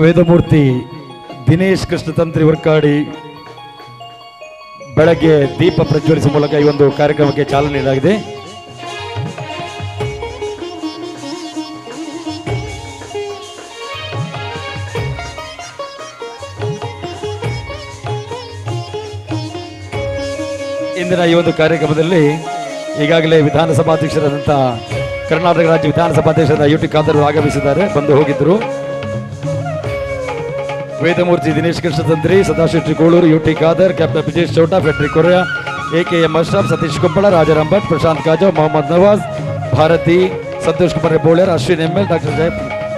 ವೇದಮೂರ್ತಿ ದಿನೇಶ್ ಕೃಷ್ಣ ತಂತ್ರಿ ವರ್ಕಾಡಿ ಬೆಳಗ್ಗೆ ದೀಪ ಪ್ರಜ್ವಲಿಸುವ ಮೂಲಕ ಈ ಒಂದು ಕಾರ್ಯಕ್ರಮಕ್ಕೆ ಚಾಲನೆ ನೀಡಲಾಗಿದೆ. ಇಂದಿನ ಈ ಒಂದು ಕಾರ್ಯಕ್ರಮದಲ್ಲಿ ಈಗಾಗಲೇ ವಿಧಾನಸಭಾಧ್ಯಕ್ಷರಾದಂಥ ಕರ್ನಾಟಕ ರಾಜ್ಯ ವಿಧಾನಸಭಾಧ್ಯಕ್ಷರಾದ ಯು ಟಿ ಖಾದರ್ ಆಗಮಿಸಿದ್ದಾರೆ, ಬಂದು ಹೋಗಿದ್ದರು. Vedamurthy Dinesh Krishna Tantri, Sadashiva Kolur, U T Khader, captain Brijesh Chowta, Frederick Correa, A K M Ashraf, Satish Koppala, Rajaram Bhat, Prashant Kajav, Mohammed Nawaz, Bharathi, Santosh Kumar Boler, Ashwin M L, doctor Jaya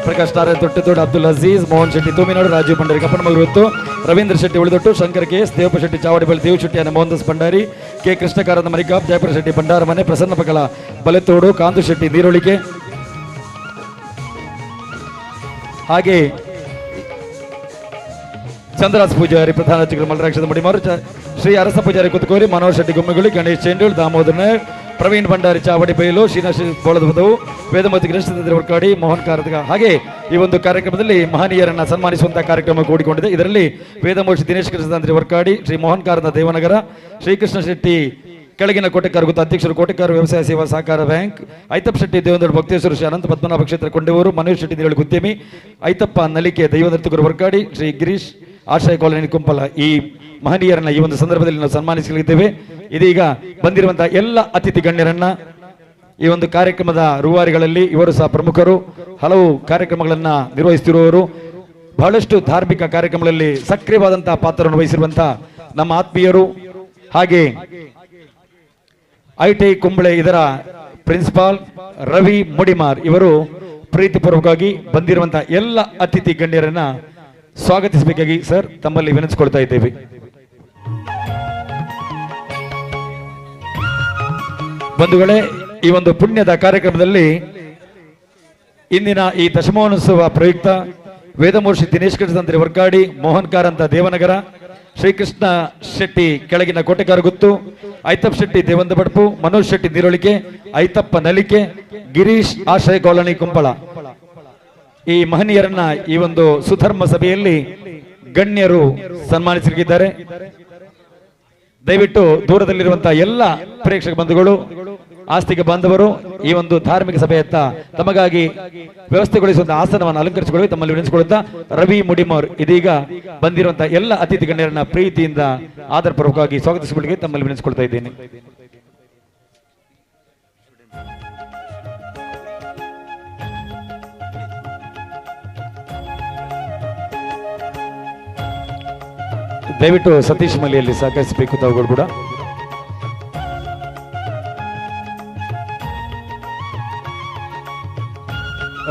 Prakash Narayan Tottethodu, Abdul Azeez, Mohan Shetty Thuminadu, Rajeev Bhandari Kappanamaluruttu, Ravindra Shetty Ulidottu, Shankar K S, Devappa Shetty Chavadibel, Dev Shetty Anna Mohandas Bhandari, K Krishna Karanth Marikap, Jayapura Shetty Bhandaramane, Prasanna Pakala Balethodu, Kanthu Shetty Neerolike, ಹಾಗೆ ಚಂದ್ರಾಸ್ ಪೂಜಾರಿ ಪ್ರಧಾನ ಅರ್ಚಕರು ಮಲರಾಕ್ಷದ ಮುಡಿಮಾರು, ಶ್ರೀ ಅರಸ ಪೂಜಾರಿ ಕುತ್ಕೋರಿ, ಮನೋಹರ್ ಶೆಟ್ಟಿ ಗುಮ್ಮಿಗುಳಿ, ಗಣೇಶ್ ಚೇಂಡೂಳ್, ದಾಮೋದರ ನಾಯಕ್, ಪ್ರವೀಣ್ ಭಂಡಾರಿ ಚಾವಡಿ ಬೈಲು, ಶ್ರೀನಾಶ್ ಬೋಳದಬದವು, ವೇದಮತಿ ಗಣೇಶಚಂದ್ರ ವರ್ಕಾಡಿ, ಮೋಹನ್ ಕಾರದಗ. ಹಾಗೆ ಈ ಒಂದು ಕಾರ್ಯಕ್ರಮದಲ್ಲಿ ಮಹನೀಯರನ್ನ ಸನ್ಮಾನಿಸುವಂತಹ ಕಾರ್ಯಕ್ರಮ ಕೂಡಿಕೊಂಡಿದೆ. ಇದರಲ್ಲಿ ವೇದಮೂರ್ತಿ ದಿನೇಶ್ ಕೃಷ್ಣತಂತ್ರಿ ವರ್ಕಾಡಿ, ಶ್ರೀ ಮೋಹನ್ ಕಾರದ ದೇವನಗರ, ಶ್ರೀಕೃಷ್ಣ ಶೆಟ್ಟಿ ಕೆಳಗಿನ ಕೋಟೆಕಾರು ಗುತ್ತ ಅಧ್ಯಕ್ಷರು ಕೋಟೆಕಾರು ವ್ಯವಸಾಯ ಸೇವಾ ಸಹಕಾರ ಬ್ಯಾಂಕ್, ಐತಪ್ಪ ಶೆಟ್ಟಿ ದೇವಂದೋಡು ಭಕ್ತೇಶ್ವರ, ಶ್ರೀ ಅನಂತ ಪದ್ಮನಾಭ ಕ್ಷೇತ್ರ ಕೊಂಡೇವರು, ಮನೋಜ್ ಶೆಟ್ಟಿ ದೇವಳಿ ಉದ್ಯಮಿ, ಐತಪ್ಪ ನಲಿಕೆ ದೈವನರ್ತಕರು ವರ್ಕಾಡಿ, ಶ್ರೀ ಗಿರೀಶ್ ಆಶ್ರಯ ಕಾಲೋನಿ ಕುಂಪಲ. ಈ ಮಹನೀಯರನ್ನ ಈ ಒಂದು ಸಂದರ್ಭದಲ್ಲಿ ನಾವು ಸನ್ಮಾನಿಸಲಿದ್ದೇವೆ. ಇದೀಗ ಬಂದಿರುವಂತಹ ಎಲ್ಲ ಅತಿಥಿ ಗಣ್ಯರನ್ನ ಈ ಒಂದು ಕಾರ್ಯಕ್ರಮದ ರೂವಾರಿಗಳಲ್ಲಿ ಇವರು ಸಹ ಪ್ರಮುಖರು, ಹಲವು ಕಾರ್ಯಕ್ರಮಗಳನ್ನು ನಿರ್ವಹಿಸುತ್ತಿರುವವರು, ಬಹಳಷ್ಟು ಧಾರ್ಮಿಕ ಕಾರ್ಯಕ್ರಮಗಳಲ್ಲಿ ಸಕ್ರಿಯವಾದಂತಹ ಪಾತ್ರವನ್ನು ವಹಿಸಿರುವಂತಹ ನಮ್ಮ ಆತ್ಮೀಯರು, ಹಾಗೆ IT Kumble ಇದರ ಪ್ರಿನ್ಸಿಪಾಲ್ ರವಿ ಮುಡಿಮಾರ್ ಇವರು ಪ್ರೀತಿಪೂರ್ವಕವಾಗಿ ಬಂದಿರುವಂತಹ ಎಲ್ಲ ಅತಿಥಿ ಗಣ್ಯರನ್ನ ಸ್ವಾಗತಿಸಬೇಕಾಗಿ ಸರ್ ತಮ್ಮಲ್ಲಿ ವಿನಂತಿಸಿಕೊಳ್ತಾ ಇದ್ದೇವೆ. ಬಂಧುಗಳೇ, ಈ ಒಂದು ಪುಣ್ಯದ ಕಾರ್ಯಕ್ರಮದಲ್ಲಿ ಇಂದಿನ ಈ ದಶಮೋತ್ಸವ ಪ್ರಯುಕ್ತ ವೇದಮೂರ್ಷಿ ದಿನೇಶ್ ಕೃಷ್ಣತಂತ್ರಿ ವರ್ಕಾಡಿ, ಮೋಹನ್ ಕಾರಂತ ದೇವನಗರ, ಶ್ರೀಕೃಷ್ಣ ಶೆಟ್ಟಿ ಕೆಳಗಿನ ಕೋಟೆಕಾರಗುತ್ತು, ಐತಪ್ಪ ಶೆಟ್ಟಿ ದೇವಂದಬಡ್ಪು, ಮನೋಜ್ ಶೆಟ್ಟಿ ನೀರೊಳಿಕೆ, ಐತಪ್ಪ ನಲಿಕೆ, ಗಿರೀಶ್ ಆಶ್ರಯ ಕಾಲೋನಿ ಕುಂಪಳ ಈ ಮಹನೀಯರನ್ನ ಈ ಒಂದು ಸುಧರ್ಮ ಸಭೆಯಲ್ಲಿ ಗಣ್ಯರು ಸನ್ಮಾನಿಸಲಿದ್ದಾರೆ. ದಯವಿಟ್ಟು ದೂರದಲ್ಲಿರುವಂತಹ ಎಲ್ಲ ಪ್ರೇಕ್ಷಕ ಬಂಧುಗಳು, ಆಸ್ತಿಕ ಬಾಂಧವರು ಈ ಒಂದು ಧಾರ್ಮಿಕ ಸಭೆಯತ್ತ ತಮಗಾಗಿ ವ್ಯವಸ್ಥೆಗೊಳಿಸುವಂತಹ ಆಸನವನ್ನು ಅಲಂಕರಿಸಿಕೊಳ್ಳಿ ತಮ್ಮಲ್ಲಿ ವಿನಂತಿಸಿಕೊಳ್ಳುತ್ತಾ ರವಿ ಮುಡಿಮೋರ್ ಇದೀಗ ಬಂದಿರುವಂತಹ ಎಲ್ಲ ಅತಿಥಿ ಗಣ್ಯರನ್ನ ಪ್ರೀತಿಯಿಂದ ಆದರಪೂರ್ವಕವಾಗಿ ಸ್ವಾಗತಿಸಿಕೊಳ್ಳಿ ತಮ್ಮಲ್ಲಿ ವಿನಂತಿಸಿಕೊಳ್ತಾ ಇದ್ದೇನೆ. ದಯವಿಟ್ಟು ಸತೀಶ್ ಮಲ್ಲಿಯಲ್ಲಿ ಸಹಕರಿಸಬೇಕು ತಾವುಗಳು ಕೂಡ.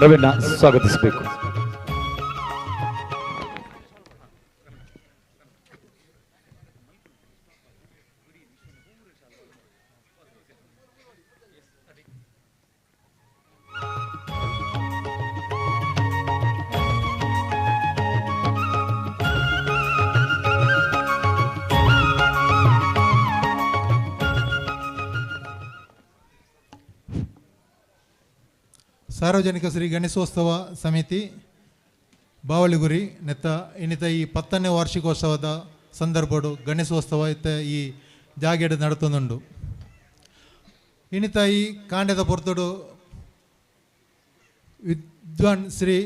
ರವಿನ ಸ್ವಾಗತಿಸಬೇಕು. ಸಾರ್ವಜನಿಕ ಶ್ರೀ ಗಣೇಶೋತ್ಸವ ಸಮಿತಿ ಬಾವಳಿಗುರಿ ನೆತ್ತ ಇನ್ನಿತ ಈ 10ನೇ ವಾರ್ಷಿಕೋತ್ಸವದ ಸಂದರ್ಭಡು ಗಣೇಶೋತ್ಸವ ಇತ್ತ ಈ ಜಾಗೆಡು ನಡತೊಂದುಂಡು. ಇನ್ನಿತ ಈ ಕಾಂಡದ ಪೊರ್ತುಡು ವಿದ್ವಾನ್ ಶ್ರೀ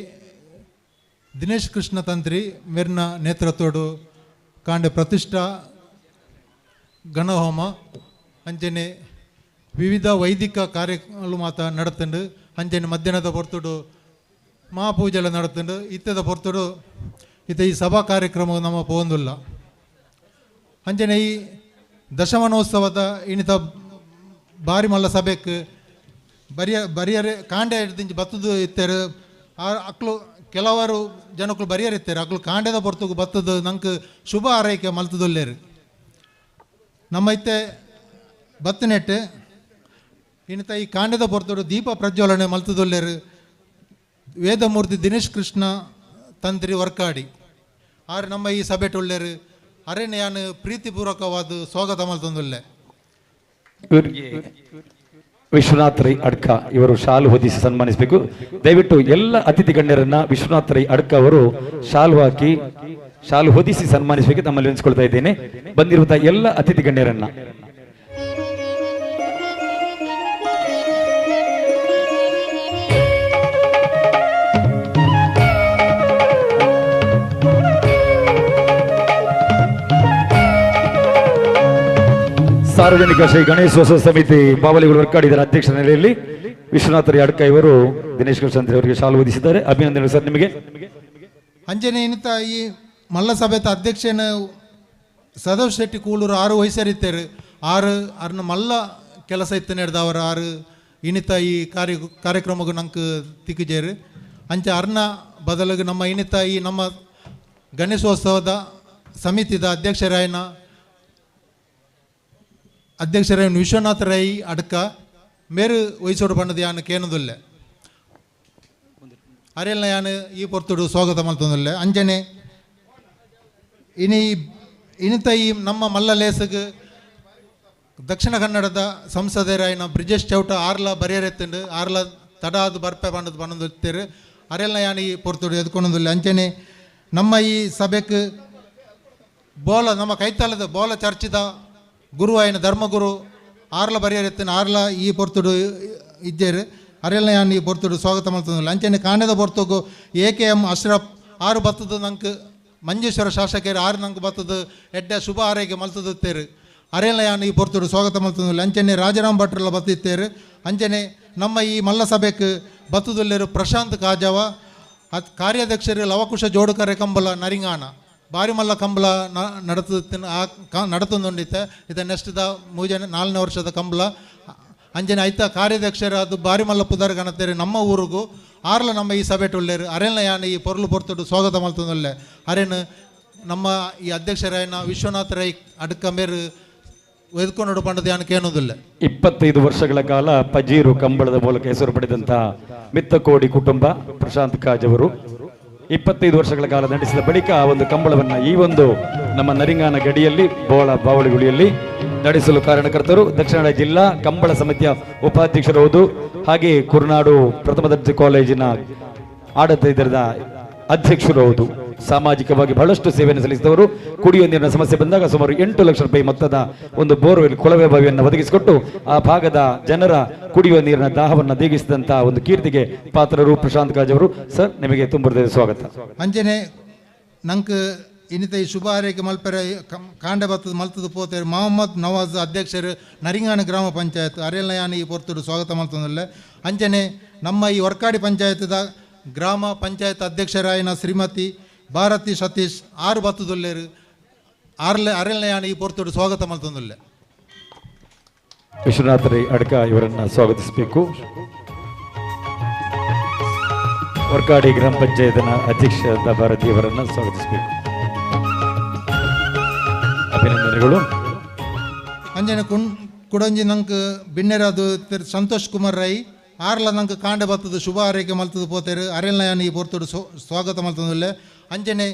ದಿನೇಶ್ ಕೃಷ್ಣ ತಂತ್ರಿ ಮೆರ್ನ ನೇತೃತ್ವಡು ಕಾಂಡೆ ಪ್ರತಿಷ್ಠಾ ಗಣಹೋಮ ಅಂಚನೆ ವಿವಿಧ ವೈದಿಕ ಕಾರ್ಯಗಳು ಮಾತ ನಡತುಂಡು. ಅಂಚನೆ ಮಧ್ಯಾಹ್ನದ ಪೊರ್ತುಡು ಮಹಾಪೂಜೆಲ್ಲ ನಡತುಂಡು. ಇತ್ತದ ಪೊರ್ತುಡು ಇತ್ತ ಈ ಸಭಾ ಕಾರ್ಯಕ್ರಮ ನಮ್ಮ ಪೋಂದುಲ್ಲ. ಅಂಚನೆ ಈ ದಶಮನೋತ್ಸವದ ಇನ್ನಿತ ಬಾರಿ ಮಲ್ಲ ಸಭೆಕ್ ಬರಿಯರೆ ಕಾಂಡೆ ಹಿಡ್ದಿಂಚಿ ಬತ್ತದು ಇತ್ತೇರು. ಅಕ್ಲು ಕೆಲವರು ಜನಕ್ಕಳು ಬರಿಯರ್ ಇತ್ತೇರು, ಅಕ್ಲು ಕಾಂಡೆದ ಪೊರ್ತುಗು ಬತ್ತದು ನಂಗೆ ಶುಭ ಆರೈಕೆ ಮಲ್ತದೊಲ್ಲೇರು. ನಮ್ಮ ಇತ್ತೆ ಬತ್ತನೆಟ್ಟು ಇನ್ನಿತ ಈ ಕಾಂಡದ ಪೊರ್ತುಡು ದೀಪ ಪ್ರಜ್ವಲನೆ ಮಲ್ತದೊಲ್ಲೇರು ವೇದಮೂರ್ತಿ ದಿನೇಶ್ ಕೃಷ್ಣ ತಂತ್ರಿ ವರ್ಕಾಡಿ ಆರು ನಮ್ಮ ಈ ಸಭೆಟುಳ್ಳೇರು ಅರೇನೆ ಯಾನು ಪ್ರೀತಿಪೂರ್ವಕವಾದ ಸ್ವಾಗತ ಮಲ್ತೊಂದುಲ್ಲೆ. ಇವರಿಗೆ ವಿಶ್ವನಾಥ್ ರೈ ಅಡ್ಕ ಇವರು ಶಾಲು ಹೊದಿಸಿ ಸನ್ಮಾನಿಸಬೇಕು. ದಯವಿಟ್ಟು ಎಲ್ಲ ಅತಿಥಿ ಗಣ್ಯರನ್ನ ವಿಶ್ವನಾಥ್ ರೈ ಅಡ್ಕ ಅವರು ಶಾಲು ಹಾಕಿ ಶಾಲು ಹೊದಿಸಿ ಸನ್ಮಾನಿಸಬೇಕು ತಮ್ಮಲ್ಲಿ ವಿನಂತಿಸಿಕೊಳ್ತಾ ಇದ್ದೇನೆ. ಬಂದಿರುವಂತಹ ಎಲ್ಲ ಅತಿಥಿ ಗಣ್ಯರನ್ನ ಸಾರ್ವಜನಿಕ ಶ್ರೀ ಗಣೇಶೋತ್ಸವ ಸಮಿತಿ ಬಾವಲಿಗಳು ವರ್ಕಾಡಿ ಇದರ ಅಧ್ಯಕ್ಷರ ನೆಲೆಯಲ್ಲಿ ವಿಶ್ವನಾಥ ರೈ ಅಡ್ಕ ಇವರು ದಿನೇಶ್ ಕೃಷ್ಣಂತ್ರಿ ಅವರಿಗೆ ಶಾಲು ಹೊದಿಸಿದ್ದಾರೆ. ಅಭಿನಂದನೆ ಸರ್ ನಿಮಗೆ. ಅಂಜನೆ ಇನ್ನಿತ ಈ ಮಲ್ಲ ಸಭೆತ ಅಧ್ಯಕ್ಷನ ಸದವ್ ಶೆಟ್ಟಿ ಕೂಳೂರು 6 ವಯಸ್ಸರಿತ್ತೇರು. 6 ಅರ್ನ ಮಲ್ಲ ಕೆಲಸ ಇತ್ತು ನಡೆದವರು 6 ಇನ್ನಿತ ಈ ಕಾರ್ಯಕ್ರಮಕ್ಕೆ ನಂಗೆ ತಿಕ್ಕಿಜೇರು. ಅಂಚೆ ಅರ್ನ ಬದಲಿಗೆ ನಮ್ಮ ಇನ್ನಿತ ಈ ನಮ್ಮ ಗಣೇಶೋತ್ಸವದ ಸಮಿತಿದ ಅಧ್ಯಕ್ಷರಾಯನ ಅಧ್ಯಕ್ಷರಾಯನ ವಿಶ್ವನಾಥ ರೈ ಅಡ್ಕ ಮೇರು ವಯಸ್ಸೋಡು ಬಣ್ಣದ ಯಾನು ಕೇನದುಲ್ಲೆ ಅರೆಲ್ಲ ಯಾನು ಈ ಪೊರ್ತುಡು ಸ್ವಾಗತ ಮಲ್ತೊಂದುಲ್ಲೆ. ಅಂಜನೆ ಇನಿ ಇನ್ನಿತ ಈ ನಮ್ಮ ಮಲ್ಲ ಲೇಸಗ್ ದಕ್ಷಿಣ ಕನ್ನಡದ ಸಂಸದರಾಯಿನ ಬ್ರಿಜೇಶ್ ಚೌಟ ಆರ್ಲ ಬರಿಯರೆತ್ತುಂಡು ಆರ್ಲ ತಡ ಅದು ಬರ್ಪೆ ಪಂಡದು ಪನ್ನೊಂದು ಅರೆಲ್ನ ಯಾನ್ ಈ ಪೊರ್ತುಡು ಎದ್ಕೊಂಡೊಂದುಲ್ಲೆ. ಅಂಚನೆ ನಮ್ಮ ಈ ಸಭೆಕ್ ಬೋಲ ನಮ್ಮ ಕೈತಾಲದ ಬೋಲ ಚರ್ಚಿದ ಗುರು ಆಯಿನ ಧರ್ಮಗುರು ಆರ್ಲ ಬರಿಯರೆತ್ತಿನ ಆರ್ಲ ಈ ಪೊರ್ತುಡು ಇಜ್ಜೇರು ಅರೆಲ್ನ ಯಾನ್ ಈ ಪೊರ್ತುಡು ಸ್ವಾಗತ ಮಲ್ತೊಂದುಲ್ಲೆ. ಅಂಚನೆ ಕಾಂಡೆದ ಪೊರ್ತುಗು AKM Ashraf ಆರು ಬತ್ತದ ನಂಕ್ ಮಂಜೇಶ್ವರ ಶಾಸಕರು ಆರು ನಂಗೆ ಬತ್ತದ ಎಡ್ಡೆ ಶುಭ ಆರೈಕೆ ಮಲ್ತದಿತ್ತೇರು ಅರೆಲ್ನ ಯಾನ್ ಈ ಪೊರ್ತುಡು ಸ್ವಾಗತ ಮಲ್ತೊಂದುಲ್ಲೆ. ಅಂಚನೆ ರಾಜಾರಾಮ್ ಭಟ್ರೆಲ್ಲ ಬತ್ತಿತ್ತೇರು. ಅಂಚನೆ ನಮ್ಮ ಈ ಮಲ್ಲ ಸಭೆಕ್ ಬತ್ತದುಲ್ಲೇರು ಪ್ರಶಾಂತ್ ಕಾಜವ ಅತ್ ಕಾರ್ಯಾಧ್ಯಕ್ಷರು ಲವಕುಶ ಜೋಡುಕರೆ ಕಂಬಲ ನರಿಂಗಾನ ಬಾರಿ ಮಲ್ಲ ಕಂಬಲ ನಡತೊಂದುಂಡಿತ್ತೆ ಇತ್ತೆ ನೆಕ್ಸ್ಟ್ the ಮೂಜನೆ 4ನೇ ವರ್ಷದ ಕಂಬಲ. ಅಂಜನೆ ಐತ ಕಾರ್ಯಾಧ್ಯಕ್ಷರು ಅದು ಬಾರಿ ಮಲ್ಲ ಪುದರ್ ಗಣತೇರು ನಮ್ಮ ಊರಿಗೂ ಆರ್ಲ ನಮ್ಮ ಈ ಸಭೆಟ್ ಉಳ್ಳೇರು ಅರೆಲ್ನ ಯಾನ್ ಈ ಪೊರ್ಲು ಪೊರ್ತುಡು ಸ್ವಾಗತ ಮಲ್ತೊಂದುಲ್ಲೆ. ಅರೆನ್ ನಮ್ಮ ಈ ಅಧ್ಯಕ್ಷರಾಯನ ವಿಶ್ವನಾಥ ರೈ ಅಡ್ಕ ಮೇರು ಎದ್ಕೊಂಡು ಪಂಡದ ಯಾನ್ ಕೇನೊಂದುಲ್ಲೆ. 25 ವರ್ಷಗಳ ಕಾಲ ಪಜೀರು ಕಂಬಳದ ಮೂಲಕ ಹೆಸರು ಪಡೆದಂತಹ ಮಿತ್ತಕೋಡಿ ಕುಟುಂಬ ಪ್ರಶಾಂತ್ ಕಾಜ್ ಅವರು 25 ವರ್ಷಗಳ ಕಾಲ ನಡೆಸಿದ ಬಳಿಕ ಆ ಒಂದು ಕಂಬಳವನ್ನು ಈ ಒಂದು ನಮ್ಮ ನರಿಂಗಾನ ಗಡಿಯಲ್ಲಿ ಬೋಳ ಬಾವಳಿಗುಳಿಯಲ್ಲಿ ನಡೆಸಲು ಕಾರಣಕರ್ತರು ದಕ್ಷಿಣ ಕನ್ನಡ ಜಿಲ್ಲಾ ಕಂಬಳ ಸಮಿತಿಯ ಉಪಾಧ್ಯಕ್ಷರು ಹೌದು, ಹಾಗೆ ಕುರ್ನಾಡು ಪ್ರಥಮ ದರ್ಜೆ ಕಾಲೇಜಿನ ಆಡಳಿತದ ಅಧ್ಯಕ್ಷರು ಹೌದು. ಸಾಮಾಜಿಕವಾಗಿ ಬಹಳಷ್ಟು ಸೇವೆಯನ್ನು ಸಲ್ಲಿಸಿದವರು. ಕುಡಿಯುವ ನೀರಿನ ಸಮಸ್ಯೆ ಬಂದಾಗ ಸುಮಾರು 8 ಲಕ್ಷ ರೂಪಾಯಿ ಮೊತ್ತದ ಒಂದು ಬೋರ್ವೆಲ್ ಕೊಳವೆ ಬಾವಿಯನ್ನು ಒದಗಿಸಿಕೊಟ್ಟು ಆ ಭಾಗದ ಜನರ ಕುಡಿಯುವ ನೀರಿನ ದಾಹವನ್ನು ನೀಗಿಸಿದಂತಹ ಒಂದು ಕೀರ್ತಿಗೆ ಪಾತ್ರರು ಪ್ರಶಾಂತ್ ಕಾಜ್ ಅವರು. ಸರ್, ನಿಮಗೆ ತುಂಬ ಹೃದಯದ ಸ್ವಾಗತ. ಅಂಜನೆ ನಂಗೆ ಇನ್ನಿತ ಈ ಶುಭ ಆರೈಕೆ ಮಲ್ಪೆರೆ ಕಾಂಡೆ ಬತ್ತದ ಮಲ್ತದ ಪೋತೇರು ಮೊಹಮ್ಮದ್ ನವಾಜ್ ಅಧ್ಯಕ್ಷರು ನರಿಂಗಾಣ ಗ್ರಾಮ ಪಂಚಾಯತ್ ಅರೆಲ್ನ ಯಾನ್ ಈ ಪೊರ್ತುಡು ಸ್ವಾಗತ ಮಲ್ತೊಂದುಲ್ಲೆ. ಅಂಚನೆ ನಮ್ಮ ಈ ವರ್ಕಾಡಿ ಪಂಚಾಯತ್ದ ಗ್ರಾಮ ಪಂಚಾಯತ್ ಅಧ್ಯಕ್ಷರಾಯಿನ ಶ್ರೀಮತಿ ಭಾರತಿ ಸತೀಶ್ ಆರು ಬತ್ತದುಲ್ಲೇರು ಆರ್ಲೆ ಅರೆಲ್ನ ಯಾನ್ ಈ ಪೊರ್ತುಡು ಸ್ವಾಗತ ಮಲ್ತೊಂದುಲ್ಲೆ. ವಿಶ್ವನಾಥ ರೈ ಅಡ್ಕ ಇವರನ್ನು ಸ್ವಾಗತಿಸಬೇಕು. ವರ್ಕಾಡಿ ಗ್ರಾಮ ಪಂಚಾಯತ್ನ ಅಧ್ಯಕ್ಷರಾದ ಭಾರತಿ ಅವರನ್ನು ಸ್ವಾಗತಿಸಬೇಕು. ಅಭಿನಂದನೆಗಳು. ಅಂಜನೆ ಕುಡಂಜಿ ನಂಗೆ ಬಿನ್ನೆರಾದು ಸಂತೋಷ್ ಕುಮಾರ್ ರೈ ಆರ್ಲ ನಂಗೆ ಕಾಂಡೆ ಬತ್ತದ ಶುಭ ಆರೈಕೆ ಮಲ್ತದ ಪೋತೇರು ಅರೆಲ್ನ ಯಾನ್ ಈ ಪೊರ್ತುಡು ಸ್ವಾಗತ ಮಲ್ತೊಂದುಲ್ಲೆ. ಅಂಜನೆ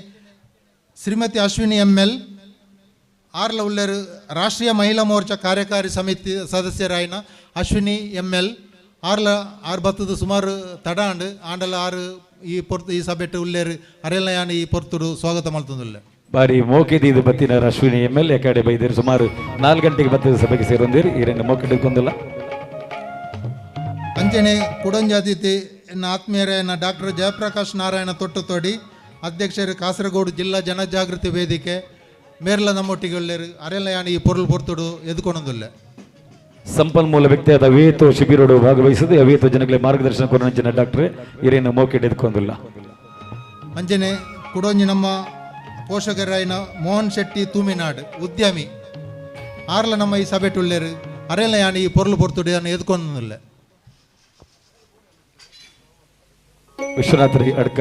ಶ್ರೀಮತಿ ಅಶ್ವಿನಿ ML ಆರ್ಲ ಉಲ್ಲೇರು ರಾಷ್ಟ್ರೀಯ ಮಹಿಳಾ ಮೋರ್ಚಾ ಕಾರ್ಯಕಾರಿ ಸಮಿತಿ ಸದಸ್ಯರಾಯಿನ ಅಶ್ವಿನಿ ML ಆರ್ಲ ಆರು ಬತ್ತದ ಸುಮಾರು ತಡ ಆಂಡ್ ಆಂಡಲ ಆರು ಈ ಪೊರ್ತು ಈ ಸಭೆಟ್ಟು ಉಲ್ಲೇರು ಅರೆಲ್ನ ಯಾನ್ ಈ ಪೊರ್ತುಡು ಸ್ವಾಗತ ಮಲ್ತೊಂದುಲ್ಲೆ. ಬಾರಿ ಮೋಕೆದೀದು ಬತ್ತಿನ ಅಶ್ವಿನಿ ML ಕಡೆ ಬೈದೇರು ಸುಮಾರು 4 ಗಂಟೆಗೆ ಬತ್ತದ ಸಭೆಗೆ ಸೇರೊಂದಿರು ಈ ಮೋಕೆ ಹಿಡ್ಕೊಂದಿಲ್ಲ. ಅಂಚನೆ ಕುಡಂಜಾತಿಥಿ ಎನ್ನ ಆತ್ಮೀಯರಾಯನ ಡಾಕ್ಟರ್ ಜಯಪ್ರಕಾಶ್ ನಾರಾಯಣ ತೊಟ್ಟತೋಡಿ ಅಧ್ಯಕ್ಷರು ಕಾಸರಗೋಡು ಜಿಲ್ಲಾ ಜನಜಾಗೃತಿ ವೇದಿಕೆ ಮೇರ್ಲ ನಮ್ಮೊಟ್ಟಿಗೆ ಉಳ್ಳೇರು ಅರೆಲ್ಲ ಯಾನ್ ಈ ಪೊರುಳು ಪೊರ್ತುಡು ಎದ್ಕೊಂಡೊಂದುಲ್ಲೆ. ಸಂಪನ್ಮೂಲ ವ್ಯಕ್ತಿಯಾದ ಅವೇತೋ ಶಿಬಿರೋಡು ಭಾಗವಹಿಸದೆ ಅವೇತೋ ಜನಗಳಿಗೆ ಮಾರ್ಗದರ್ಶನ ಕೊರಂಚಿನ ಡಾಕ್ಟರ್ ಹಿರೇನ ಮೋಕೆಟ್ ಎದ್ಕೊಂದಿಲ್ಲ. ಅಂಚನೆ ಕುಡಂಜಿ ನಮ್ಮ ಪೋಷಕರಾಯನ ಮೋಹನ್ ಶೆಟ್ಟಿ ತೂಮಿನಾಡ್ ಉದ್ಯಮಿ ಆರ್ಲ ನಮ್ಮ ಈ ಸಭೆಟುಳ್ಳೇರು ಅರೆಲ್ಲ ಯಾನ್ ಈ ಪೊರುಳು ಪೊರ್ತುಡು ಯಾನ್ ಎದ್ಕೊಂಡೊಂದುಲ್ಲೆ. ವಿಶ್ವನಾಥ ರೈ ಅಡ್ಕ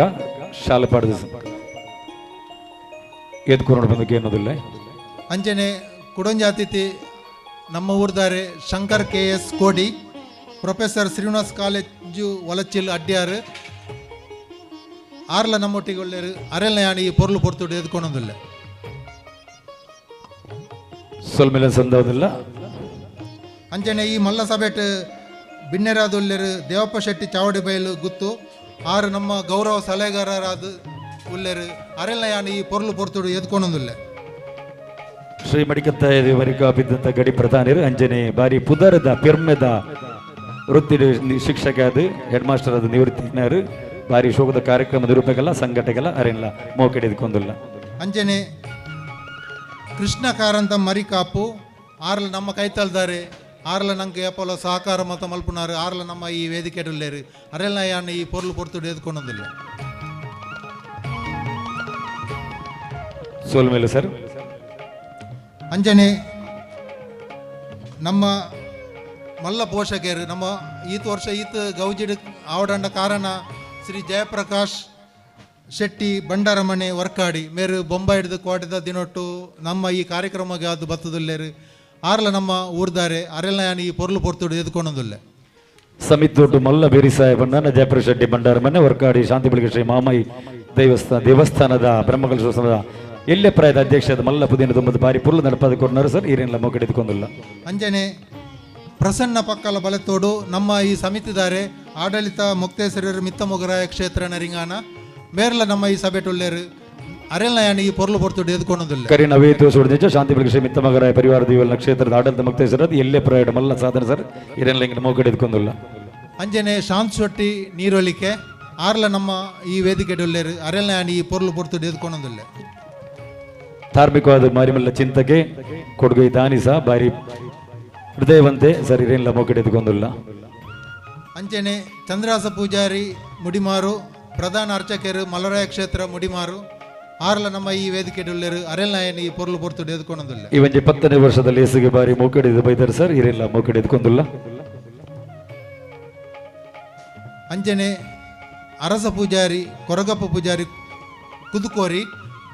ಶಾಲೆಪಾಡದ ಎದ್ಕೊಂಡು ಬಂದಕ್ಕೆ ಏನೋದಿಲ್ಲ. ಅಂಚನೆ ಕುಡಂಜಿ ಅತಿಥಿ ನಮ್ಮ ಊರ್ದಾರೆ Shankar KS Kodi professor Srinivas college Valachil Adyar ಆರ್ಲ ನಮ್ಮೊಟ್ಟಿಗೆ ಒಳ್ಳೆಯರು ಅರೆಲ್ನ ಯಾನ್ ಈ ಪೊರ್ಲು ಪೊರ್ತುಡು ಎದ್ಕೊಂಡೊಂದುಲ್ಲೆ. ಸೊಲ್ಮೆಲೆ ಸಂದೋದಿಲ್ಲ. ಅಂಚನೆ ಈ ಮಲ್ಲ ಸಭೆಟ್ ಬಿನ್ನೆರಾದುಲ್ಲೇರು ದೇವಪ್ಪ ಶೆಟ್ಟಿ ಚಾವಡಿ ಬಯಲು ಗುತ್ತು ಆರು ನಮ್ಮ ಗೌರವ ಸಲಹೆಗಾರರಾದ ಉಲ್ಲೇರು ಅರೆಲ್ನ ಯಾನ್ ಈ ಪೊರ್ಲು ಪೊರ್ತುಡು ಎದ್ಕೊಂಡೊಂದುಲ್ಲೆ. ಶ್ರೀ ಮಡಿಕತ್ತಾಯ ದೇವರಿಗ ಬಿದ್ದಂಥ ಗಡಿ ಪ್ರಧಾನಿರು ಅಂಜನೆ ಬಾರಿ ಪುದರದ ಪೆರ್ಮೆದ ವೃತ್ತಿ ಶಿಕ್ಷಕ ಅದು ಹೆಡ್ ಮಾಸ್ಟರ್ ಅದು ನಿವೃತ್ತಿನಾರು ಬಾರಿ ಶೋಕದ ಕಾರ್ಯಕ್ರಮ ನಿರೂಪಕಲ್ಲ ಸಂಘಟಕಲ್ಲ ಅರೆಲ್ಲ ಮೋಕೆಡ್ ಎದ್ಕೊಂದಿಲ್ಲ. ಅಂಜನೆ ಕೃಷ್ಣ ಕಾರಂತ ಮರಿಕಾಪು ಆರ್ಲ ನಮ್ಮ ಕೈತಲ್ದಾರೆ ಆರ್ಲ ನಂಗೆ ಏಪಲ ಸಹಕಾರ ಮತ ಮಲ್ಪುನಾರು ಆರ್ಲ ನಮ್ಮ ಈ ವೇದಿಕೆ ಉಳ್ಳೇರು ಅರೆಲ್ನ ಯಾನ್ ಈ ಪೊರ್ಲು ಪೊರ್ತುಡು ಎದ್ಕೊಂಡೊಂದಿಲ್ಲ. ಸೋಲ್ಮೇಲೆ ಸರ್. ಅಂಜನೆ ನಮ್ಮ ಮಲ್ಲ ಪೋಷಕರು ನಮ್ಮ ಈತ ವರ್ಷ ಈತ ಗೌಜಿಡ್ ಆವಡಂಡ ಕಾರಣ ಶ್ರೀ ಜಯಪ್ರಕಾಶ್ ಶೆಟ್ಟಿ ಬಂಡಾರಮನೆ ವರ್ಕಾಡಿ ಮೇರು ಬೊಂಬೈ ಹಿಡಿದು ಕೋಟೆದ ದಿನೊಟ್ಟು ನಮ್ಮ ಈ ಕಾರ್ಯಕ್ರಮಕ್ಕೆ ಅದು ಬತ್ತದುಲ್ಲೇರು ಆರ್ಲ ನಮ್ಮ ಊರ್ದಾರೆ ಅರೆಲ್ನ ಯಾನ್ ಈ ಪೊರ್ಲು ಪೊರ್ತುಡು ಎದ್ಕೊಂಡೊಂದುಲ್ಲೆ. ಸಮಿತ್ ದೊಡ್ಡ ಮಲ್ಲ ಬೇರಿ ಸಾಹೇಬಣ್ಣ ಜಯಪ್ರಕಾಶ್ ಶೆಟ್ಟಿ ಬಂಡಾರಮನೆ ವರ್ಕಾಡಿ ಶಾಂತಿ ಬೆಳಗ್ಗೆ ಶ್ರೀ ಮಾಮಯಿ ದೇವಸ್ಥಾನದ ಬ್ರಹ್ಮಕಲಶೋತ್ಸವದ ಎಲ್ಲೆ ಪ್ರಾಯದ ಅಧ್ಯಕ್ಷದ ಮಲ್ಲ ಪುದಿನ ತುಂಬದ ಬಾರಿ ಪುರ್ಲು ನಡಪಾದ ಕೊರ್ನರು ಸರ್ ಈರೇನ್ಲ ಮೋಕಡೆದುಕೊಂದುಲ್ಲ. ಅಂಜನೆ ಪ್ರಸನ್ನ ಪಕ್ಕಲ ಬಲತೋಡು ನಮ್ಮ ಈ ಸಮಿತಿದಾರೆ ಆಡಳಿತ ಮುಕ್ತೇಶ್ವರರು ಮಿತ್ತ ಮೊಗರಾಯ ಕ್ಷೇತ್ರ ನರಿಂಗಾನ ಮೇರ್ಲ ನಮ್ಮ ಈ ಸಭೆ ಟುಲ್ಲೇರು ಅರೆಲ್ನ ಈ ಪೊರ್ಲು ಪೊರ್ತುಡು ಎದ್ಕೊಂಡಿಲ್ಲ. ಕರಿನ ವೇತು ಸುಡಿದ ಶಾಂತಿ ಬೆಳಗ್ಗೆ ಮಿತ್ತ ಮಗರಾಯ ಪರಿವಾರ ದೇವಲ್ನ ಕ್ಷೇತ್ರದ ಆಡಳಿತ ಮುಕ್ತೇಶ್ವರ ಎಲ್ಲೆ ಪ್ರಾಯದ ಮಲ್ಲ ಸಾಧನೆ ಸರ್ ಈರೇನ್ಲ ಇಂಗಿನ ಮೋಕಡೆದುಕೊಂದುಲ್ಲ. ಅಂಜನೆ ಶಾಂತ್ ಶೆಟ್ಟಿ ನೀರೊಲಿಕೆ ಆರ್ಲ ನಮ್ಮ ಈ ವೇದಿಕೆ ಡೊಲ್ಲೇರು ಅರೆಲ್ನ ಈ ಪೊರ್ಲು ಪೊರ್ತುಡು ಎದ್ಕೊಂಡಿಲ್ಲ. ಧಾರ್ಮಿಕವಾದ ಮಾರಿಮಲ್ಲ ಚಿಂತಕೆ ಕೊಡುಗೆ ದಾನಿ ಸಹ ಬಾರಿ ಹೃದಯವಂತೆ ಸರ್ ಇರೇನ್ಲ ಮೋಕಡೆದುಕೊಂದುಲ್ಲ. ಅಂಚನೆ ಚಂದ್ರಾಸ ಪೂಜಾರಿ ಮುಡಿಮಾರು ಪ್ರಧಾನ ಅರ್ಚಕರು ಮಲರಾಯ ಕ್ಷೇತ್ರ ಮುಡಿಮಾರು ಆರ್ಲ ನಮ್ಮ ಈ ವೇದಿಕೆ ಡೊಲ್ಲೇರು ಅರೆಲ್ನ ಈ ಪೊರ್ಲು ಪೊರ್ತುಡು ಎದ್ಕೊಂಡಿಲ್ಲ. ಈ ಒಂಜಿ 10ನೇ ವರ್ಷದಲ್ಲಿ ಎಸುಗೆ ಬಾರಿ ಮೋಕಡೆದು ಬೈದರು ಸರ್ ಇರೇನ್ಲ ಮೋಕಡೆದುಕೊಂದುಲ್ಲ. ಅಂಚನೆ ಅರಸ ಪೂಜಾರಿ ಕೊರಗಪ್ಪ ಪೂಜಾರಿ ಕುದುಕೋರಿ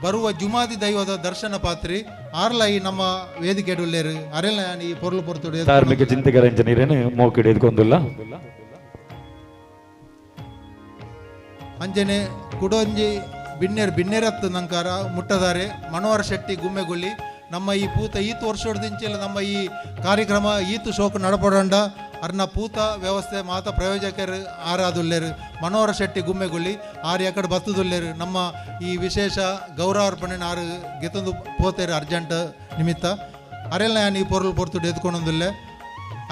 ಬರುವ ಜುಮಾದಿ ದೈವದ ದರ್ಶನ ಪಾತ್ರಿ ಆರ್ಲ ಈ ನಮ್ಮ ವೇದಿಕೆ ಉಳ್ಳೇರು ಅರೆಲ್ಲ ಈ ಪೊರ್ಲು ಪೊರ್ತುಡು ಧಾರ್ಮಿಕ ಚಿಂತಕರ ಇಂಜಿನಿಯರೇನು ಮೋಕಡೆ ಎದ್ಕೊಂದುಲ್ಲ. ಅಂಜನೆ ಕುಡೊಂಜಿ ಬಿನ್ನೇರು ಬಿನ್ನೇರತ್ತು ನಂಕಾರ ಮುಟ್ಟದಾರೆ ಮನೋಹರ್ ಶೆಟ್ಟಿ ಗುಮ್ಮೆಗುಳ್ಳಿ ನಮ್ಮ ಈ ಪೂತ ಈತು ವರ್ಷದಿಂಚೆಲ್ಲ ನಮ್ಮ ಈ ಕಾರ್ಯಕ್ರಮ ಈತು ಶೋಕು ನಡಪಡಂಡ ಅರ್ನ ಪೂತ ವ್ಯವಸ್ಥೆ ಮಾತ ಪ್ರಯೋಜಕರು ಆರಾದುಲ್ಲೇರು ಮನೋಹರ ಶೆಟ್ಟಿ ಗುಮ್ಮೆಗುಳ್ಳಿ ಆರು ಎಕಡೆ ಬತ್ತದುಲ್ಲೇರು ನಮ್ಮ ಈ ವಿಶೇಷ ಗೌರವಾರ್ಪಣೆ ಆರು ಗೆತೊಂದು ಪೋತೇರು ಅರ್ಜೆಂಟ್ ನಿಮಿತ್ತ ಅರೆಲ್ಲ ನಾನು ಈ ಪೊರ್ಲು ಪೊರ್ತುಡು ಎದ್ಕೊಂಡೊಂದುಲ್ಲೆ.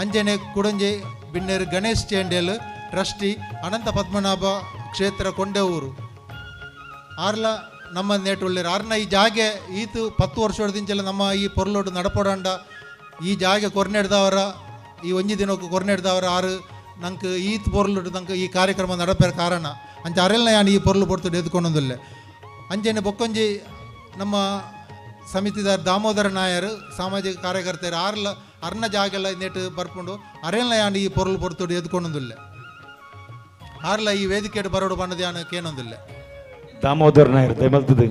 ಅಂಜನೆ ಕುಡಂಜಿ ಬಿನ್ನೇರು ಗಣೇಶ್ ಚೇಂಡೇಲ್ ಟ್ರಸ್ಟಿ ಅನಂತ ಪದ್ಮನಾಭ ಕ್ಷೇತ್ರ ಕೊಂಡೆಊರು ಆರ್ಲ ನಮ್ಮ ನೇಟುಳ್ಳೇರು ಆರ್ನ ಈ ಜಾಗೆ ಈತು 10 ವರ್ಷದಿಂಚೆಲ್ಲ ನಮ್ಮ ಈ ಪೊರ್ಲೋಡು ನಡಪಡಂಡ ಈ ಜಾಗೆ ಕೊರ್ನೆಡ್ದವರ ಈ ಒಂಜಿ ದಿನಕ್ಕೂ ಕೊರ್ನೆಡ್ದವರ ಆರು ನಂಗೆ ಈತ್ ಪೊರ್ಲುಡು ನಂಗೆ ಈ ಕಾರ್ಯಕ್ರಮ ನಡಪೇರ ಕಾರಣ ಅಂಚ ಅರೆಲ್ನ ಯಾನ್ ಈ ಪೊರ್ಲು ಪೊರ್ತುಡು ಎದ್ಕೊಂಡೊಂದುಲ್ಲೆ. ಅಂಚನೆ ಬೊಕ್ಕೊಂಜಿ ನಮ್ಮ ಸಮಿತಿದಾರ ದಾಮೋದರ ನಾಯರು ಸಾಮಾಜಿಕ ಕಾರ್ಯಕರ್ತರು ಆರ್ಲ ಅರ್ನ ಜಾಗೆಲ್ಲ ನೆಟ್ಟು ಬರ್ಕೊಂಡು ಅರೆಲ್ನ ಯಾನ್ ಈ ಪೊರ್ಲು ಪೊರ್ತುಡು ಎದ್ಕೊಂಡೊಂದುಲ್ಲೆ. ಆರ್ಲ ಈ ವೇದಿಕೆ ಬರೋಡು ಬಣ್ಣದ ಯಾನ್ ಕೇನೊಂದುಲ್ಲೆ. ದಾಮೋದರ್ ನಾಯರ್ ದಯಮಲ್ತದೆ.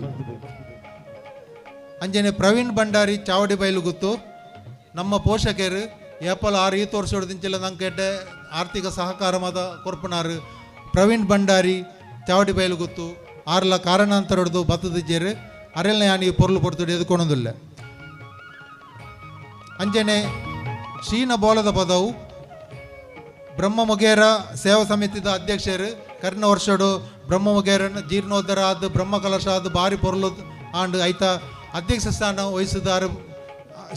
ಅಂಜನೆ ಪ್ರವೀಣ್ ಭಂಡಾರಿ ಚಾವಡಿ ಬೈಲು ಗುತ್ತು ನಮ್ಮ ಪೋಷಕರು ಏಪಲ್ ಆರು ಈ ತೋರ್ಸೋಡ್ದಿಂಚೆಲ್ಲ ನಂಗೆ ಕೆಟ್ಟ ಆರ್ಥಿಕ ಸಹಕಾರ ಮಾತ ಕೊರ್ಪನಾರು ಪ್ರವೀಣ್ ಭಂಡಾರಿ ಚಾವಡಿ ಬೈಲು ಗುತ್ತು ಆರ್ಲ ಕಾರಣಾಂತರೊಡ್ದು ಬತ್ತದಿಜ್ಜೇರು ಅರೆಲ್ನ ಯಾನ್ ಈ ಪೊರ್ಲು ಪೊರ್ತುಡು ಎದ್ಕೊಂಡೊಂದುಲ್ಲೆ. ಅಂಜನೆ ಶೀನ ಬೋಲದ ಪದವು ಬ್ರಹ್ಮ ಮೊಗೇರ ಸೇವಾ ಸಮಿತಿದ ಅಧ್ಯಕ್ಷರು ಕರ್ನ ವರ್ಷಡು ಬ್ರಹ್ಮ ಮೊಗೇರನ ಜೀರ್ಣೋದ್ಧಾರ ಆದ ಬ್ರಹ್ಮ ಕಲಶ ಆದ ಬಾರಿ ಪೊರ್ಲು ಆಂಡ್ ಐತ ಅಧ್ಯಕ್ಷ ಸ್ಥಾನ ವಹಿಸಿದಾರು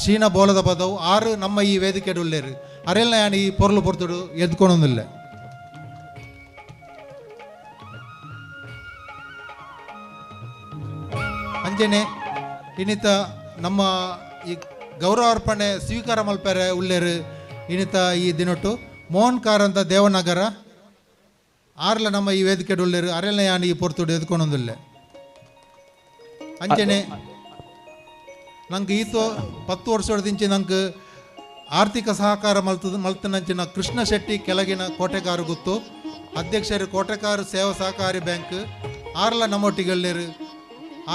ಶೀನ ಬೋಲದ ಪದವು ಆರು ನಮ್ಮ ಈ ವೇದಿಕೆ ಉಳ್ಳೇರು ಅರೆಲ್ನ ಯಾನ್ ಈ ಪೊರ್ಲು ಪೊರ್ತುಡು ಎದ್ಕೊಂಡೊಂದುಲ್ಲೆ. ಅಂಜನೆ ಇನ್ನಿತ ನಮ್ಮ ಈ ಗೌರವಾರ್ಪಣೆ ಸ್ವೀಕಾರ ಮಲ್ಪೆರೆ ಉಳ್ಳೇರು ಇನ್ನಿತ ಈ ದಿನೊಟ್ಟು ಮೋಹನ್ ಕಾರಂತ ದೇವನಗರ ಆರ್ಲ ನಮ್ಮ ಈ ವೇದಿಕೆ ಉಳ್ಳೇರು ಅರೆಲ್ನ ಯಾನ್ ಈ ಪೊರ್ತುಡು ಎದ್ಕೊಂಡೊಂದುಲ್ಲೆ. ಅಂಚನೆ ನಂಗೆ ಈತು 10 ವರ್ಷದಿಂಚೆ ನಂಗೆ ಆರ್ಥಿಕ ಸಹಕಾರ ಮಲ್ತನಂಚಿನ ಕೃಷ್ಣ ಶೆಟ್ಟಿ ಕೆಳಗಿನ ಕೋಟೆಕಾರು ಗುತ್ತು ಅಧ್ಯಕ್ಷರು ಕೋಟೆಕಾರು ಸೇವಾ ಸಹಕಾರಿ ಬ್ಯಾಂಕ್ ಆರ್ಲ ನಮ್ಮೊಟ್ಟಿಗೆ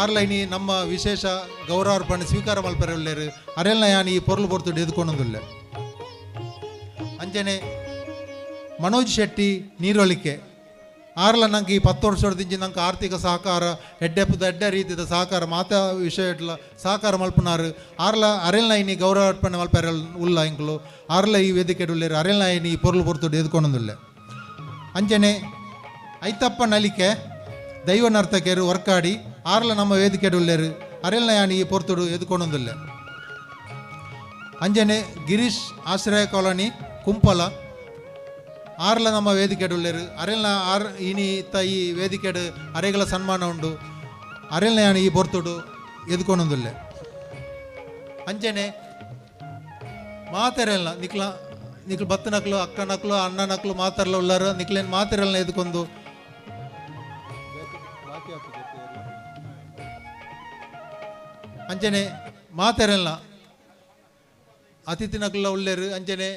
ಆರ್ಲ ಇನಿ ನಮ್ಮ ವಿಶೇಷ ಗೌರವಾರ್ಪಣೆ ಸ್ವೀಕಾರ ಮಲ್ಪೆರೆ ಉಳ್ಳೇರು ಅರೆಲ್ನ ಯಾನ್ ಈ ಪೊರ್ಲು ಪೊರ್ತುಡು ಎದ್ಕೊಂಡೊಂದುಲ್ಲೆ. ಅಂಚನೆ ಮನೋಜ್ ಶೆಟ್ಟಿ ನೀರೊಲಿಕೆ ಆರ್ಲ ನಂಗೆ ಈ 10 ವರ್ಷದಿಂಚೆ ನಂಗೆ ಆರ್ಥಿಕ ಸಹಕಾರ ಎಡ್ಡೆಪುದ ಎಡ್ಡೆ ರೀತಿಯ ಸಹಕಾರ ಮಾತಾ ವಿಷಯ ಸಹಕಾರ ಮಲ್ಪನಾರು ಆರ್ಲ ಅರೆಲ್ನ ಇನಿ ಗೌರವಾರ್ಪಣೆ ಮಲ್ಪೆರೆ ಉಲ್ಲ ಇಂಕ್ಲು ಆರ್ಲ ಈ ವೇದಿಕೆ ಉಳ್ಳೇರು ಅರೆಲ್ನ ಇನಿ ಈ ಪೊರ್ಲು ಪೊರ್ತುಡು ಎದ್ಕೊಂಡೊಂದುಲ್ಲೆ. ಅಂಚನೆ ಐತಪ್ಪ ನಲಿಕೆ ದೈವ ನರ್ತಕರು ವರ್ಕಾಡಿ ಆರ್ಲ ನಮ್ಮ ವೇದಿಕೆ ಉಳ್ಳೇರು ಅರೆಲ್ನ ಯಾನ್ ಈ ಪೊರ್ತುಡು ಎದ್ಕೊಂಡೊಂದುಲ್ಲೆ. ಅಂಜನೆ ಗಿರೀಶ್ ಆಶ್ರಯ ಕಾಲೋನಿ ಕುಂಪಲ ಆರ್ಲ ನಮ್ಮ ವೇದಿಕೆ ಉಳ್ಳೇರು ಅರೆಲ್ನ ಆರ್ ಇನಿ ಈ ವೇದಿಕೆಡು ಅರೆಗಳ ಸನ್ಮಾನ ಉಂಡು ಅರೆಲ್ನ ಯಾನ್ ಈ ಪೊರ್ತುಡು ಎದ್ಕೊಂಡೊಂದುಲ್ಲೆ. ಅಂಚನೆ ಮಾತೆರೆಲ್ಲ ನಿಕ್ಲ ನಿಕ್ಲು ಬತ್ತನಕ್ಲು ಅಕ್ಕನಕ್ಲು ಅಣ್ಣನಕ್ಲು ಮಾತಾರಲ್ಲ ಉಳ್ಳಾರು ನಿಕ್ಲೇನು ಮಾತೆರೆಲ್ಲ ಎದ್ಕೊಂಡು ಅಂಚನೆ ಮಾತೆರೆಲ್ಲ ಅತಿಥಿನಕ್ಲ ಉಳ್ಳೇರು ಅಂಚನೆ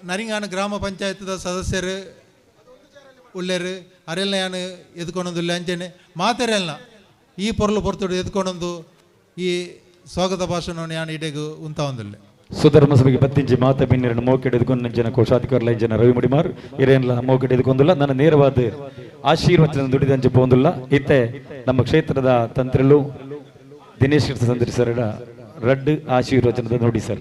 ನರಿಂಗಾನ ಗ್ರಾಮ ಪಂಚಾಯತ್ದ ಸದಸ್ಯರು ಉಳ್ಳೇರು ಅರೆಲ್ಲ ಯಾನ್ ಎದ್ಕೊಂಡೊಂದುಲ್ಲೆ. ಅಂಚನೆ ಮಾತೆರೆಲ್ಲ ಈ ಪೊರ್ಲು ಪೊರ್ತುಡು ಎದ್ಕೊಂಡೊಂದು ಈ ಸ್ವಾಗತ ಭಾಷಣವನ್ನು ಯಾನ್ ಇಡೆಗು ಉಂತಾವೊಂದುಲ್ಲೆ. ಸುಧರ್ಮ ಸಭೆಗೆ ಪತ್ತಿಂಚಿ ಮಾತ ಬಿನ್ನಿರನ್ನು ಮೋಕೆಡ್ ಎದ್ಕೊಂಡು ಜನ ಕೋಶಾಧಿಕಾರಿ ಜನ ರವಿ ಮುಡಿಮಾರ್ ಇರೇನ್ಲ ಮೋಕೆಡ್ ಎದ್ಕೊಂದುಲ್ಲ ನನ್ನ ನೇರವಾದ ಆಶೀರ್ವಚನ ದುಡಿದಂಚೆ ಪೋಂದುಲ್ಲ. ಇತ್ತೆ ನಮ್ಮ ಕ್ಷೇತ್ರದ ತಂತ್ರಿಲು ದಿನೇಶ್ ಸಂದ್ರಿ ಸರ್ ರಡ್ಡ್ ಆಶೀರ್ವಚನದ ನೋಡಿ ಸರ್.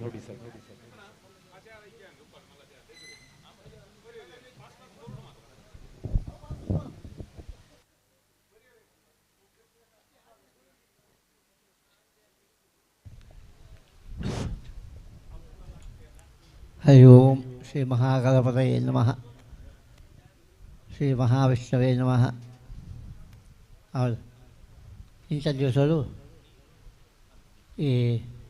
ಹರಿ ಓಂ ಶ್ರೀ ಮಹಾಗಣಪತಯೇ ನಮಃ. ಶ್ರೀ ಮಹಾವಿಷ್ಣವೇ ನಮಃ. ಹೌದು, ಇಂಥ ದಿವಸಗಳು ಈ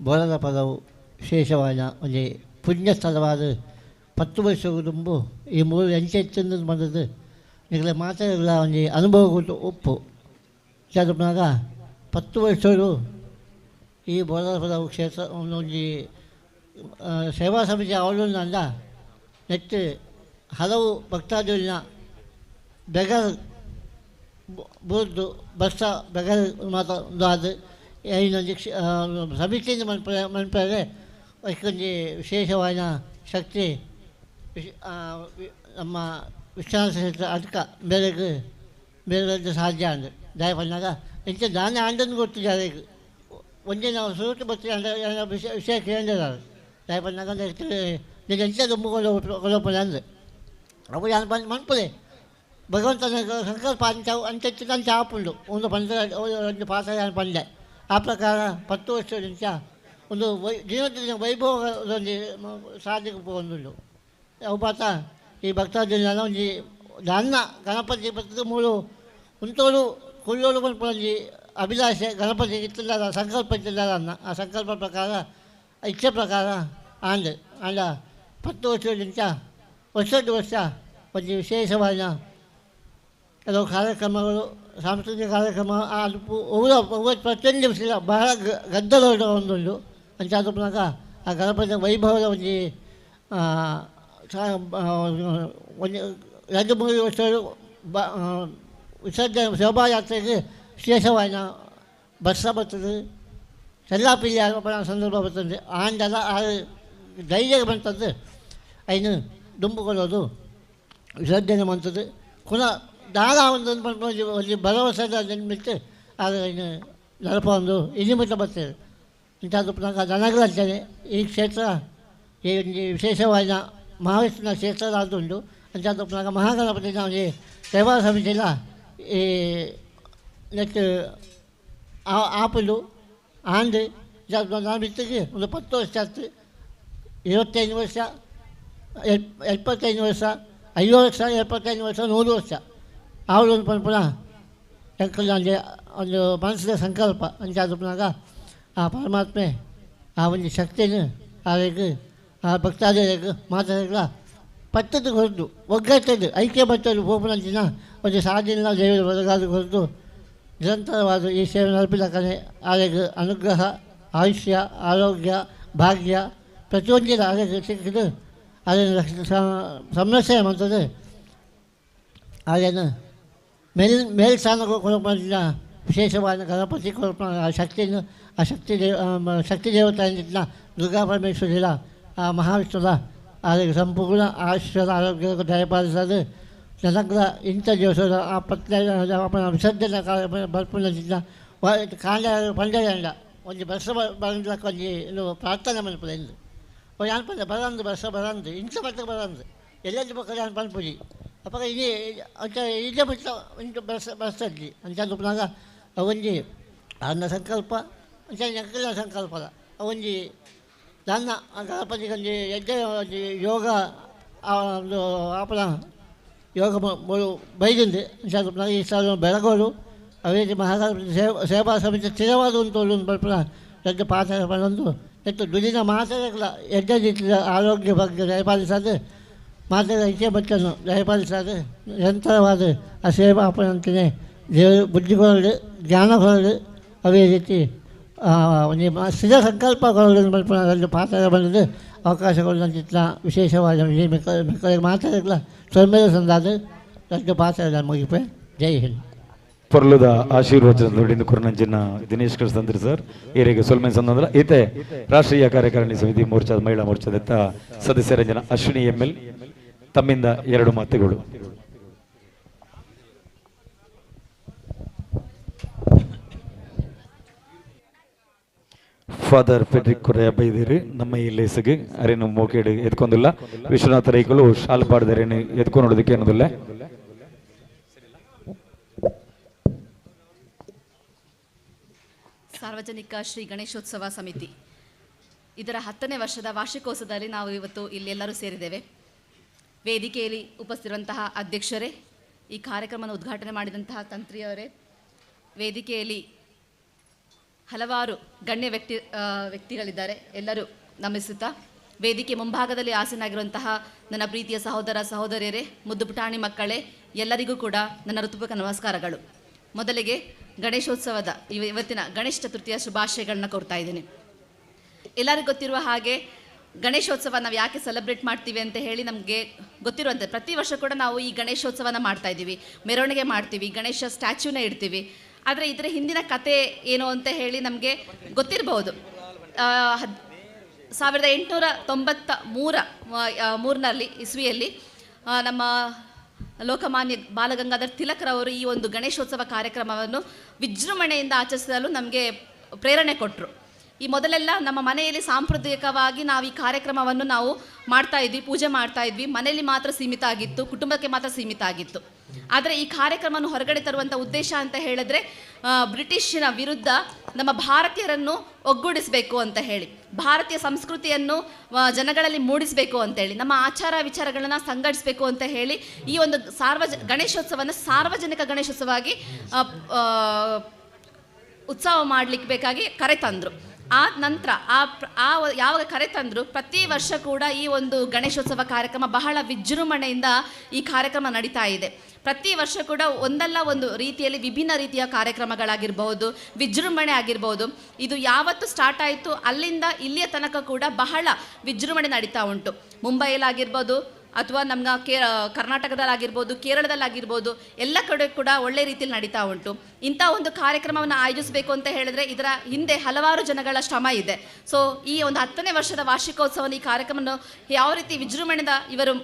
ಬೋಲದ ಪದವು ವಿಶೇಷವಾದ ಒಂದು ಪುಣ್ಯ ಸ್ಥಳವಾದ 10 ವರ್ಷ ದುಂಬು ಈ ಮೂರು ಎಂಚೆತ್ತಿಂದ ಬಂದದ್ದು ನಿಗಲ ಮಾತಾಡಲ್ಲ ಒಂದು ಅನುಭವ ಕೊಟ್ಟು ಒಪ್ಪು ಚದುಪನಾಗ 10 ವರ್ಷಗಳು ಈ ಬೋಲದ ಪದವು ಕ್ಷೇತ್ರ ಒಂದೊಂದು ಸೇವಾ ಸಮಿತಿ ಅವಳನ್ನ ನೆಟ್ಟು ಹಲವು ಭಕ್ತಾದಿಗಳನ್ನ ಬೆಗರ್ ಬೂರ್ದು ಬಸ್ಸ ಬೆಗರ್ ಮಾತಾದು ಇನ್ನೊಂದು ಸಮಿತಿಯಿಂದ ಮನ್ಪರೆ ಅದಕ್ಕೊಂದು ವಿಶೇಷವಾದ ಶಕ್ತಿ ನಮ್ಮ ವಿಶ್ವನಾಥ ಕ್ಷೇತ್ರ ಅದಕ್ಕೆ ಬೇರೆಗೆ ಬೇರೆ ಸಾಧ್ಯ ಅಂದೆ ದಯಪನ್ನಾಗ ಇಂಥ ದಾನ ಆಂಡನ್ನು ಗೊತ್ತಿದ್ದಾರೆ. ಒಂದೇ ನಾವು ಸುರುಟು ಬರ್ತೀವಿ ಅಂದ್ರೆ ವಿಷಯ ವಿಷಯ ಕೇಳಿದ್ದಾರೆ ದಯಪನ್ನಾಗ ನೀನು ಎಂಥ ದುಂಬುಕೊಳ್ಳೋಪಣ ಅಂದರೆ ಅವು ಯಾರು ಬಂದು ಮನ್ಪುದೆ ಭಗವಂತನ ಸಂಕಲ್ಪ ಅಂತ ಅಂತೆತ್ತಿದಂತೆ ಆಪುಂಡು ಒಂದು ಪಂಡ ಒಂದು ಪಾತ್ರ ನಾನು ಪಂಡೆ. ಆ ಪ್ರಕಾರ 10 ವರ್ಷದಿಂದ ಒಂದು ದಿನ ವೈಭವದೊಂದು ಸಾಧಕ ಒಂದುಂಡು ಅವು ಪಾತ ಈ ಭಕ್ತಾದಿನ ಒಂದು ದಾನ್ನ ಗಣಪತಿ ಬರ್ತದೆ ಮೂರು ಉಂಟೋರು ಕುಳ್ಳೋರು ಒಂಜಿ ಅಭಿಲಾಷೆ ಗಣಪತಿ ಇತ್ತಿಲ್ಲ ಸಂಕಲ್ಪ ಇತ್ತಿಲ್ಲ ಅನ್ನ ಆ ಸಂಕಲ್ಪ ಪ್ರಕಾರ ಇಚ್ಛೆ ಪ್ರಕಾರ ಆಂಡ್ ಆಂಡ 10 ವರ್ಷದಿಂದ ವರ್ಷದ ವರ್ಷ ಒಂದು ವಿಶೇಷವಾದ ಕೆಲವು ಕಾರ್ಯಕ್ರಮಗಳು ಸಾಂಸ್ಕೃತಿಕ ಕಾರ್ಯಕ್ರಮ ಅದು ಪ್ರತಿಯೊಂದು ದಿವಸ ಬಹಳ ಗದ್ದಲ ಒಂದುಂಡು ಅಂಚ ಪುನಃ ಆ ಗಣಪತಿ ವೈಭವದ ಒಂದು ಒಂದು 2-3 ವರ್ಷಗಳು ವಿಸರ್ಜನೆ ಶೋಭಾಯಾತ್ರೆಗೆ ವಿಶೇಷವಾದ ಬಸ್ಸ ಬರ್ತದೆ ಚೆಲ್ಲಾಪಿಲ್ಲಿ ಸಂದರ್ಭ ಬರ್ತದೆ ಆಂಡಲ ಆ ಧೈರ್ಯ ಬಂತದ್ದು ಐನು ದುಂಬುಕೊಳ್ಳೋದು ವಿಸರ್ಜನೆ ಮಾಡ್ತದೆ ಪುನಃ ದಾನ ಒಂದು ಒಂದು ಭರವಸೆದ ನಿಮಿತ್ತ ಆದರೆ ಇನ್ನು ನಡಪ ಒಂದು ಇನಿಮಿತ್ತ ಬರ್ತದೆ ಇಂಥದ್ದು ಪುನಃ ದನಗಳಂತಾನೆ ಈ ಕ್ಷೇತ್ರ ಈ ಒಂದು ವಿಶೇಷವಾದ ಮಹಾವಿಷ್ಣುವಿನ ಕ್ಷೇತ್ರದಾದುಂಟು ಅಂಥದ್ದು ಪುನಃ ಮಹಾಗಣಪತಿ ನಾವು ಈ ಸೇವಾ ಸಮಿತಿಲ ಈ ನೆಟ್ ಆಪುಂಡು ಆಂಡ್ ನಾನು ಒಂದು 10 ವರ್ಷ ಆಯ್ತು 25 ವರ್ಷ 75 ವರ್ಷ 50 ವರ್ಷ 75 ವರ್ಷ 100 ವರ್ಷ ಆವೊಂದು ಪುನಃ ಎಂಕಲ್ನ ಒಂದು ಮನಸ್ಸಿನ ಸಂಕಲ್ಪ ಅಂಚಾದ ಪುನಃ ಆ ಪರಮಾತ್ಮೆ ಆ ಒಂದು ಶಕ್ತಿಯನ್ನು ಆರಿಗೆ ಆ ಭಕ್ತಾದಿಗಳಿಗೆ ಮಾತಾಡಿಗಳ ಪಟ್ಟದ ಹೊರತು ಒಗ್ಗಟ್ಟದ್ದು ಐಕ್ಯ ಬಟ್ಟದ್ದು ಗೋಪುರಂಚಿನ ಒಂದು ಸಾಧನೆ ದೇವರ ಒಳಗಾದ ಹೊರತು ನಿರಂತರವಾದ ಈ ಸೇವೆ ನಡಪಿದಕ್ಕನೆ ಆರಿಗೆ ಅನುಗ್ರಹ ಆಯುಷ್ಯ ಆರೋಗ್ಯ ಭಾಗ್ಯ ಪ್ರತಿಯೊಂದಿನ ಆರೋಗ್ಯ ಸಿಕ್ಕಿದ್ದು ಅದನ್ನು ಸಂರಕ್ಷಣೆ ಮಾಡ್ತದೆ. ಅದನ್ನು ಮೇಲ್ ಮೇಲ್ಸ್ಥಾನ ಕೊಡೋದಿಲ್ಲ ವಿಶೇಷವಾದ ಗಣಪತಿ ಕೊಡೋ ಆ ಶಕ್ತಿಯನ್ನು ಆ ಶಕ್ತಿ ದೇವ ಶಕ್ತಿ ದೇವತೆ ದುರ್ಗಾ ಪರಮೇಶ್ವರಿಲ್ಲ ಆ ಮಹಾವಿಷ್ಣುದ ಅದಕ್ಕೆ ಸಂಪೂರ್ಣ ಆಯುಷ್ಯದ ಆರೋಗ್ಯ ದಯಪಾಲಿಸೋದು ಜನಗಳ ಇಂಥ ದಿವಸದ ಆ ಪತ್ನಿ ವಿಸರ್ಜನೆ ಬರ್ಪುನ ಕಾಂಡ ಪಂಡಲ್ಲ ಒಂದು ಬಸ್ಸ ಬಂದ್ಲಕ್ಕ ಒಂಜಿ ಇದು ಪ್ರಾರ್ಥನೆ ಮನ್ಪುಲೆ ಇಂದು ಯಾನ್ ಪಂಡ ಬರಂದು ಬಸ್ಸ ಬರಂದು ಇಂಥ ಮಟ್ಟಕ್ಕೆ ಬರಂದು ಎಲ್ಲೆಲ್ಲಿ ಪಕ್ಕ ಯಾನ್ ಪನ್ಪುಜಿ ಅಪಗ ಇಡೀ ಅಂಚ ಇದೇ ಮಟ್ಟ ಇಂಚ ಬಸ್ ಬಸ್ಸಲ್ಲಿ ಅಂಚ ಪುನಗ ಅವೊಂಜಿ ಅನ್ನ ಸಂಕಲ್ಪ ಅಂಚ ಎಂಕಲ್ನ ಸಂಕಲ್ಪದ ಅವೊಂಜಿ ದಾನ್ನ ಗಣಪತಿಗೊಂಜಿ ಯಜ್ಞ ಒಂಜಿ ಯೋಗ ಆ ಒಂದು ಆಪನ ಯೋಗ ಬೈದಿಂದೆ ಅಂಚ ಪುನಗ ಈ ಸಾಲ ಬೆಳಗೋಡು ಅವೇ ಮಹಾಗಣಪತಿ ಸೇವಾ ಸಮಿತಿ ಸ್ಥಿರವಾದ ಉಂಟು ಒಂದು ಬರ್ಪುನ ದೊಡ್ಡ ಪಾತ್ರ ಬಂದು ಮತ್ತು ದುಡಿನ ಮಾತೆಗಳ ಯಜ್ಞ ರೀತಿಯ ಆರೋಗ್ಯ ಬಗ್ಗೆ ದಯಪಾಲಿಸದೆ ಮಾತೆಗಳ ಇಚ್ಛೆ ಬಚ್ಚನ್ನು ದಯಪಾಲಿಸದೆ ನಿರಂತರವಾದ ಆ ಸೇವಾ ಅಪನಂತೆಯೇ ದೇವರು ಬುದ್ಧಿ ಕೊರಲು ಜ್ಞಾನ ಕೊರಲು ಅದೇ ರೀತಿ ಒಂದು ಸ್ಥಿರ ಸಂಕಲ್ಪ ಕೊರಲು ಬರ್ಪುನ ದೊಡ್ಡ ಪಾತ್ರ ಬಂದದ್ದು ಅವಕಾಶಗಳು ವಿಶೇಷವಾದ ಮಕ್ಕಳಿಗೆ ಮಾತಾಡಲ್ಲ ತೊಂದರೆ ಸಂದಾದ ದೊಡ್ಡ ಪಾತ್ರ ಮುಗಿಪೆ. ಜೈ ಹಿಂದ್. ಪೊರ್ಲುದ ಆಶೀರ್ವಚನ ನುಡಿಂದು ಕುರ್ನಂಚಿನ ದಿನೇಶ್ ಕೃಷ್ಣ ಸರ್ ಏರಿಗೆ ಸೊಲ್ಮೆ ಸಂದ್ರ ಈತೆ ರಾಷ್ಟ್ರೀಯ ಕಾರ್ಯಕಾರಿಣಿ ಸಮಿತಿ ಮೋರ್ಚಾದ ಮಹಿಳಾ ಮೋರ್ಚಾದ ಸದಸ್ಯರಂಜನ ಅಶ್ವಿನಿ ಎಂ ಎಲ್ ತಮ್ಮಿಂದ ಎರಡು ಮಾತುಗಳು. ಫಾದರ್ ಫೆಡ್ರಿಕ್ ಕೊರೆಯ ಬೈದಿರು ನಮ್ಮ ಈ ಲೇಸಿಗೆ ಅರೇನು ಮೋಕೇಡು ಎತ್ಕೊಂದಿಲ್ಲ. ವಿಶ್ವನಾಥ ರೈಕುಲು ಶಾಲ್ ಪಾಡ್ದರೇನು ಎತ್ಕೊಂಡು ಏನದಿಲ್ಲ. ಸಾರ್ವಜನಿಕ ಶ್ರೀ ಗಣೇಶೋತ್ಸವ ಸಮಿತಿ ಇದರ 10ನೇ ವರ್ಷದ ವಾರ್ಷಿಕೋತ್ಸವದಲ್ಲಿ ನಾವು ಇವತ್ತು ಇಲ್ಲಿ ಎಲ್ಲರೂ ಸೇರಿದ್ದೇವೆ. ವೇದಿಕೆಯಲ್ಲಿ ಉಪಸ್ಥಿತಿರುವಂತಹ ಅಧ್ಯಕ್ಷರೇ, ಈ ಕಾರ್ಯಕ್ರಮವನ್ನು ಉದ್ಘಾಟನೆ ಮಾಡಿದಂತಹ ತಂತ್ರಿಯವರೇ, ವೇದಿಕೆಯಲ್ಲಿ ಹಲವಾರು ಗಣ್ಯ ವ್ಯಕ್ತಿಗಳಿದ್ದಾರೆ, ಎಲ್ಲರೂ ನಮಿಸುತ್ತಾ ವೇದಿಕೆ ಮುಂಭಾಗದಲ್ಲಿ ಆಸೀನರಾಗಿರುವಂತಹ ನನ್ನ ಪ್ರೀತಿಯ ಸಹೋದರ ಸಹೋದರಿಯರೇ, ಮುದ್ದು ಪುಟಾಣಿ ಮಕ್ಕಳೇ, ಎಲ್ಲರಿಗೂ ಕೂಡ ನನ್ನ ಋತುಪಕ ನಮಸ್ಕಾರಗಳು. ಮೊದಲಿಗೆ ಗಣೇಶೋತ್ಸವದ ಇವತ್ತಿನ ಗಣೇಶ ಚತುರ್ಥಿಯ ಶುಭಾಶಯಗಳನ್ನ ಕೋರ್ತಾ ಇದ್ದೀನಿ. ಎಲ್ಲರಿಗೂ ಗೊತ್ತಿರುವ ಹಾಗೆ ಗಣೇಶೋತ್ಸವ ನಾವು ಯಾಕೆ ಸೆಲೆಬ್ರೇಟ್ ಮಾಡ್ತೀವಿ ಅಂತ ಹೇಳಿ ನಮಗೆ ಗೊತ್ತಿರುವಂತೆ ಪ್ರತಿ ವರ್ಷ ಕೂಡ ನಾವು ಈ ಗಣೇಶೋತ್ಸವನ ಮಾಡ್ತಾ ಇದ್ದೀವಿ, ಮೆರವಣಿಗೆ ಮಾಡ್ತೀವಿ, ಗಣೇಶ ಸ್ಟ್ಯಾಚ್ಯೂನ ಇಡ್ತೀವಿ. ಆದರೆ ಇದರ ಹಿಂದಿನ ಕತೆ ಏನು ಅಂತ ಹೇಳಿ ನಮಗೆ ಗೊತ್ತಿರಬಹುದು. 1893 ಇಸ್ವಿಯಲ್ಲಿ ನಮ್ಮ ಲೋಕಮಾನ್ಯ ಬಾಲಗಂಗಾಧರ್ ತಿಲಕ್ರವರು ಈ ಒಂದು ಗಣೇಶೋತ್ಸವ ಕಾರ್ಯಕ್ರಮವನ್ನು ವಿಜೃಂಭಣೆಯಿಂದ ಆಚರಿಸಲು ನಮಗೆ ಪ್ರೇರಣೆ ಕೊಟ್ಟರು. ಈ ಮೊದಲೆಲ್ಲ ನಮ್ಮ ಮನೆಯಲ್ಲಿ ಸಾಂಪ್ರದಾಯಿಕವಾಗಿ ನಾವು ಈ ಕಾರ್ಯಕ್ರಮವನ್ನು ನಾವು ಮಾಡ್ತಾ ಇದ್ವಿ, ಪೂಜೆ ಮಾಡ್ತಾ ಇದ್ವಿ, ಮನೆಯಲ್ಲಿ ಮಾತ್ರ ಸೀಮಿತ ಆಗಿತ್ತು, ಕುಟುಂಬಕ್ಕೆ ಮಾತ್ರ ಸೀಮಿತ ಆಗಿತ್ತು. ಆದರೆ ಈ ಕಾರ್ಯಕ್ರಮವನ್ನು ಹೊರಗಡೆ ತರುವಂಥ ಉದ್ದೇಶ ಅಂತ ಹೇಳಿದ್ರೆ ಬ್ರಿಟಿಷಿನ ವಿರುದ್ಧ ನಮ್ಮ ಭಾರತೀಯರನ್ನು ಒಗ್ಗೂಡಿಸಬೇಕು ಅಂತ ಹೇಳಿ, ಭಾರತೀಯ ಸಂಸ್ಕೃತಿಯನ್ನು ಜನಗಳಲ್ಲಿ ಮೂಡಿಸಬೇಕು ಅಂತೇಳಿ, ನಮ್ಮ ಆಚಾರ ವಿಚಾರಗಳನ್ನು ಸಂಘಟಿಸಬೇಕು ಅಂತ ಹೇಳಿ ಈ ಒಂದು ಗಣೇಶೋತ್ಸವವನ್ನು ಸಾರ್ವಜನಿಕ ಗಣೇಶೋತ್ಸವವಾಗಿ ಉತ್ಸವ ಮಾಡಲಿಕ್ಕೆ ಬೇಕಾಗಿ ಕರೆ ತಂದರು. ಆ ನಂತರ ಆ ಯಾವಾಗ ಕರೆ ತಂದರು, ಪ್ರತಿ ವರ್ಷ ಕೂಡ ಈ ಒಂದು ಗಣೇಶೋತ್ಸವ ಕಾರ್ಯಕ್ರಮ ಬಹಳ ವಿಜೃಂಭಣೆಯಿಂದ ಈ ಕಾರ್ಯಕ್ರಮ ನಡೀತಾ ಇದೆ. ಪ್ರತಿ ವರ್ಷ ಕೂಡ ಒಂದಲ್ಲ ಒಂದು ರೀತಿಯಲ್ಲಿ ವಿಭಿನ್ನ ರೀತಿಯ ಕಾರ್ಯಕ್ರಮಗಳಾಗಿರ್ಬೋದು, ವಿಜೃಂಭಣೆ ಆಗಿರ್ಬೋದು. ಇದು ಯಾವತ್ತು ಸ್ಟಾರ್ಟ್ ಆಯಿತು ಅಲ್ಲಿಂದ ಇಲ್ಲಿಯ ತನಕ ಕೂಡ ಬಹಳ ವಿಜೃಂಭಣೆ ನಡೀತಾ ಉಂಟು. ಮುಂಬೈಯಲ್ಲಾಗಿರ್ಬೋದು ಅಥವಾ ನಮ್ಮ ಕರ್ನಾಟಕದಲ್ಲಾಗಿರ್ಬೋದು, ಕೇರಳದಲ್ಲಾಗಿರ್ಬೋದು, ಎಲ್ಲ ಕಡೆ ಕೂಡ ಒಳ್ಳೆ ರೀತಿಯಲ್ಲಿ ನಡೀತಾ ಉಂಟು. ಇಂಥ ಒಂದು ಕಾರ್ಯಕ್ರಮವನ್ನು ಆಯೋಜಿಸಬೇಕು ಅಂತ ಹೇಳಿದ್ರೆ ಇದರ ಹಿಂದೆ ಹಲವಾರು ಜನಗಳ ಶ್ರಮ ಇದೆ. ಸೊ ಈ ಒಂದು 10ನೇ ವರ್ಷದ ವಾರ್ಷಿಕೋತ್ಸವನ ಈ ಕಾರ್ಯಕ್ರಮವನ್ನು ಯಾವ ರೀತಿ ವಿಜೃಂಭಣೆಯಿಂದ ಇವರು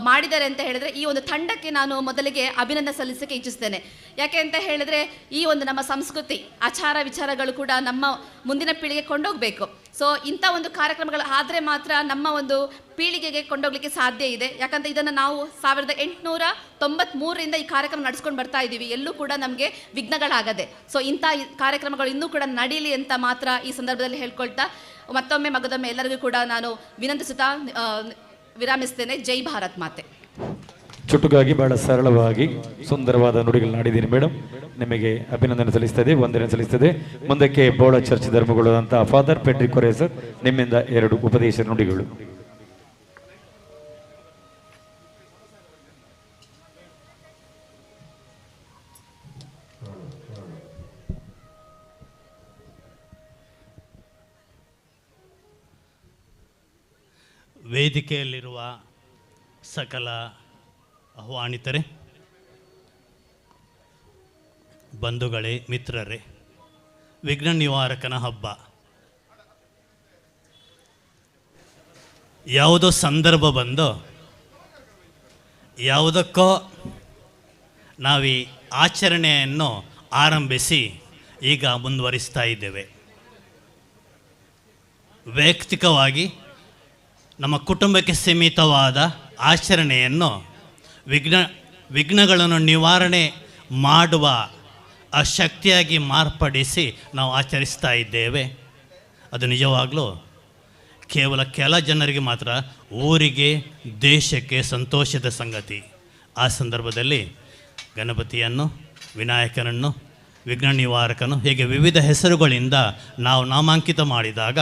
ಮಾಡಿದ್ದಾರೆ ಅಂತ ಹೇಳಿದ್ರೆ ಈ ಒಂದು ತಂಡಕ್ಕೆ ನಾನು ಮೊದಲಿಗೆ ಅಭಿನಂದನೆ ಸಲ್ಲಿಸೋಕ್ಕೆ ಇಚ್ಛಿಸ್ತೇನೆ. ಯಾಕೆ ಅಂತ ಹೇಳಿದ್ರೆ ಈ ಒಂದು ನಮ್ಮ ಸಂಸ್ಕೃತಿ ಆಚಾರ ವಿಚಾರಗಳು ಕೂಡ ನಮ್ಮ ಮುಂದಿನ ಪೀಳಿಗೆ ಕೊಂಡೋಗಬೇಕು. ಸೊ ಇಂಥ ಒಂದು ಕಾರ್ಯಕ್ರಮಗಳು ಆದರೆ ಮಾತ್ರ ನಮ್ಮ ಒಂದು ಪೀಳಿಗೆಗೆ ಕೊಂಡೋಗ್ಲಿಕ್ಕೆ ಸಾಧ್ಯ ಇದೆ. ಯಾಕಂದರೆ ಇದನ್ನು ನಾವು 1893ರಿಂದ ಈ ಕಾರ್ಯಕ್ರಮ ನಡೆಸ್ಕೊಂಡು ಬರ್ತಾ ಇದ್ದೀವಿ, ಎಲ್ಲೂ ಕೂಡ ನಮಗೆ ವಿಘ್ನಗಳಾಗದೆ. ಸೊ ಇಂಥ ಕಾರ್ಯಕ್ರಮಗಳು ಇನ್ನೂ ಕೂಡ ನಡೀಲಿ ಅಂತ ಮಾತ್ರ ಈ ಸಂದರ್ಭದಲ್ಲಿ ಹೇಳ್ಕೊಳ್ತಾ ಮತ್ತೊಮ್ಮೆ ಮಗದೊಮ್ಮೆ ಎಲ್ಲರಿಗೂ ಕೂಡ ನಾನು ವಿನಂತಿಸುತ್ತಾ ವಿರಾಮಿಸ್ತೇನೆ. ಜೈ ಭಾರತ್ ಮಾತೆ. ಚುಟುಕಾಗಿ ಬಹಳ ಸರಳವಾಗಿ ಸುಂದರವಾದ ನುಡಿಗಳನ್ನ ಆಡಿದ್ದೀನಿ ಮೇಡಮ್, ನಿಮಗೆ ಅಭಿನಂದನೆ ಸಲ್ಲಿಸ್ತದೆ, ವಂದನೆ ಸಲ್ಲಿಸ್ತದೆ. ಮುಂದಕ್ಕೆ ಬೋಳ ಚರ್ಚ್ ಧರ್ಮಗಳಾದಂತಹ ಫಾದರ್ ಪೆಟ್ರಿಕ್ ಕೊರೆ ಸರ್, ನಿಮ್ಮಿಂದ 2 ಉಪದೇಶ ನುಡಿಗಳು. ವೇದಿಕೆಯಲ್ಲಿರುವ ಸಕಲ ಆಹ್ವಾನಿತರೇ, ಬಂಧುಗಳೇ, ಮಿತ್ರರೇ, ವಿಘ್ನ ನಿವಾರಕನ ಹಬ್ಬ ಯಾವುದೋ ಸಂದರ್ಭ ಬಂದು ಯಾವುದಕ್ಕೋ ನಾವೀ ಆಚರಣೆಯನ್ನು ಆರಂಭಿಸಿ ಈಗ ಮುಂದುವರಿಸ್ತಾ ಇದ್ದೇವೆ. ವೈಯಕ್ತಿಕವಾಗಿ ನಮ್ಮ ಕುಟುಂಬಕ್ಕೆ ಸೀಮಿತವಾದ ಆಚರಣೆಯನ್ನು ವಿಘ್ನಗಳನ್ನು ನಿವಾರಣೆ ಮಾಡುವ ಆ ಶಕ್ತಿಯಾಗಿ ಮಾರ್ಪಡಿಸಿ ನಾವು ಆಚರಿಸ್ತಾ ಇದ್ದೇವೆ. ಅದು ನಿಜವಾಗಲೂ ಕೇವಲ ಕೆಲ ಜನರಿಗೆ ಮಾತ್ರ, ಊರಿಗೆ, ದೇಶಕ್ಕೆ ಸಂತೋಷದ ಸಂಗತಿ. ಆ ಸಂದರ್ಭದಲ್ಲಿ ಗಣಪತಿಯನ್ನು, ವಿನಾಯಕನನ್ನು, ವಿಘ್ನ ನಿವಾರಕನು ಹೀಗೆ ವಿವಿಧ ಹೆಸರುಗಳಿಂದ ನಾವು ನಾಮಾಂಕಿತ ಮಾಡಿದಾಗ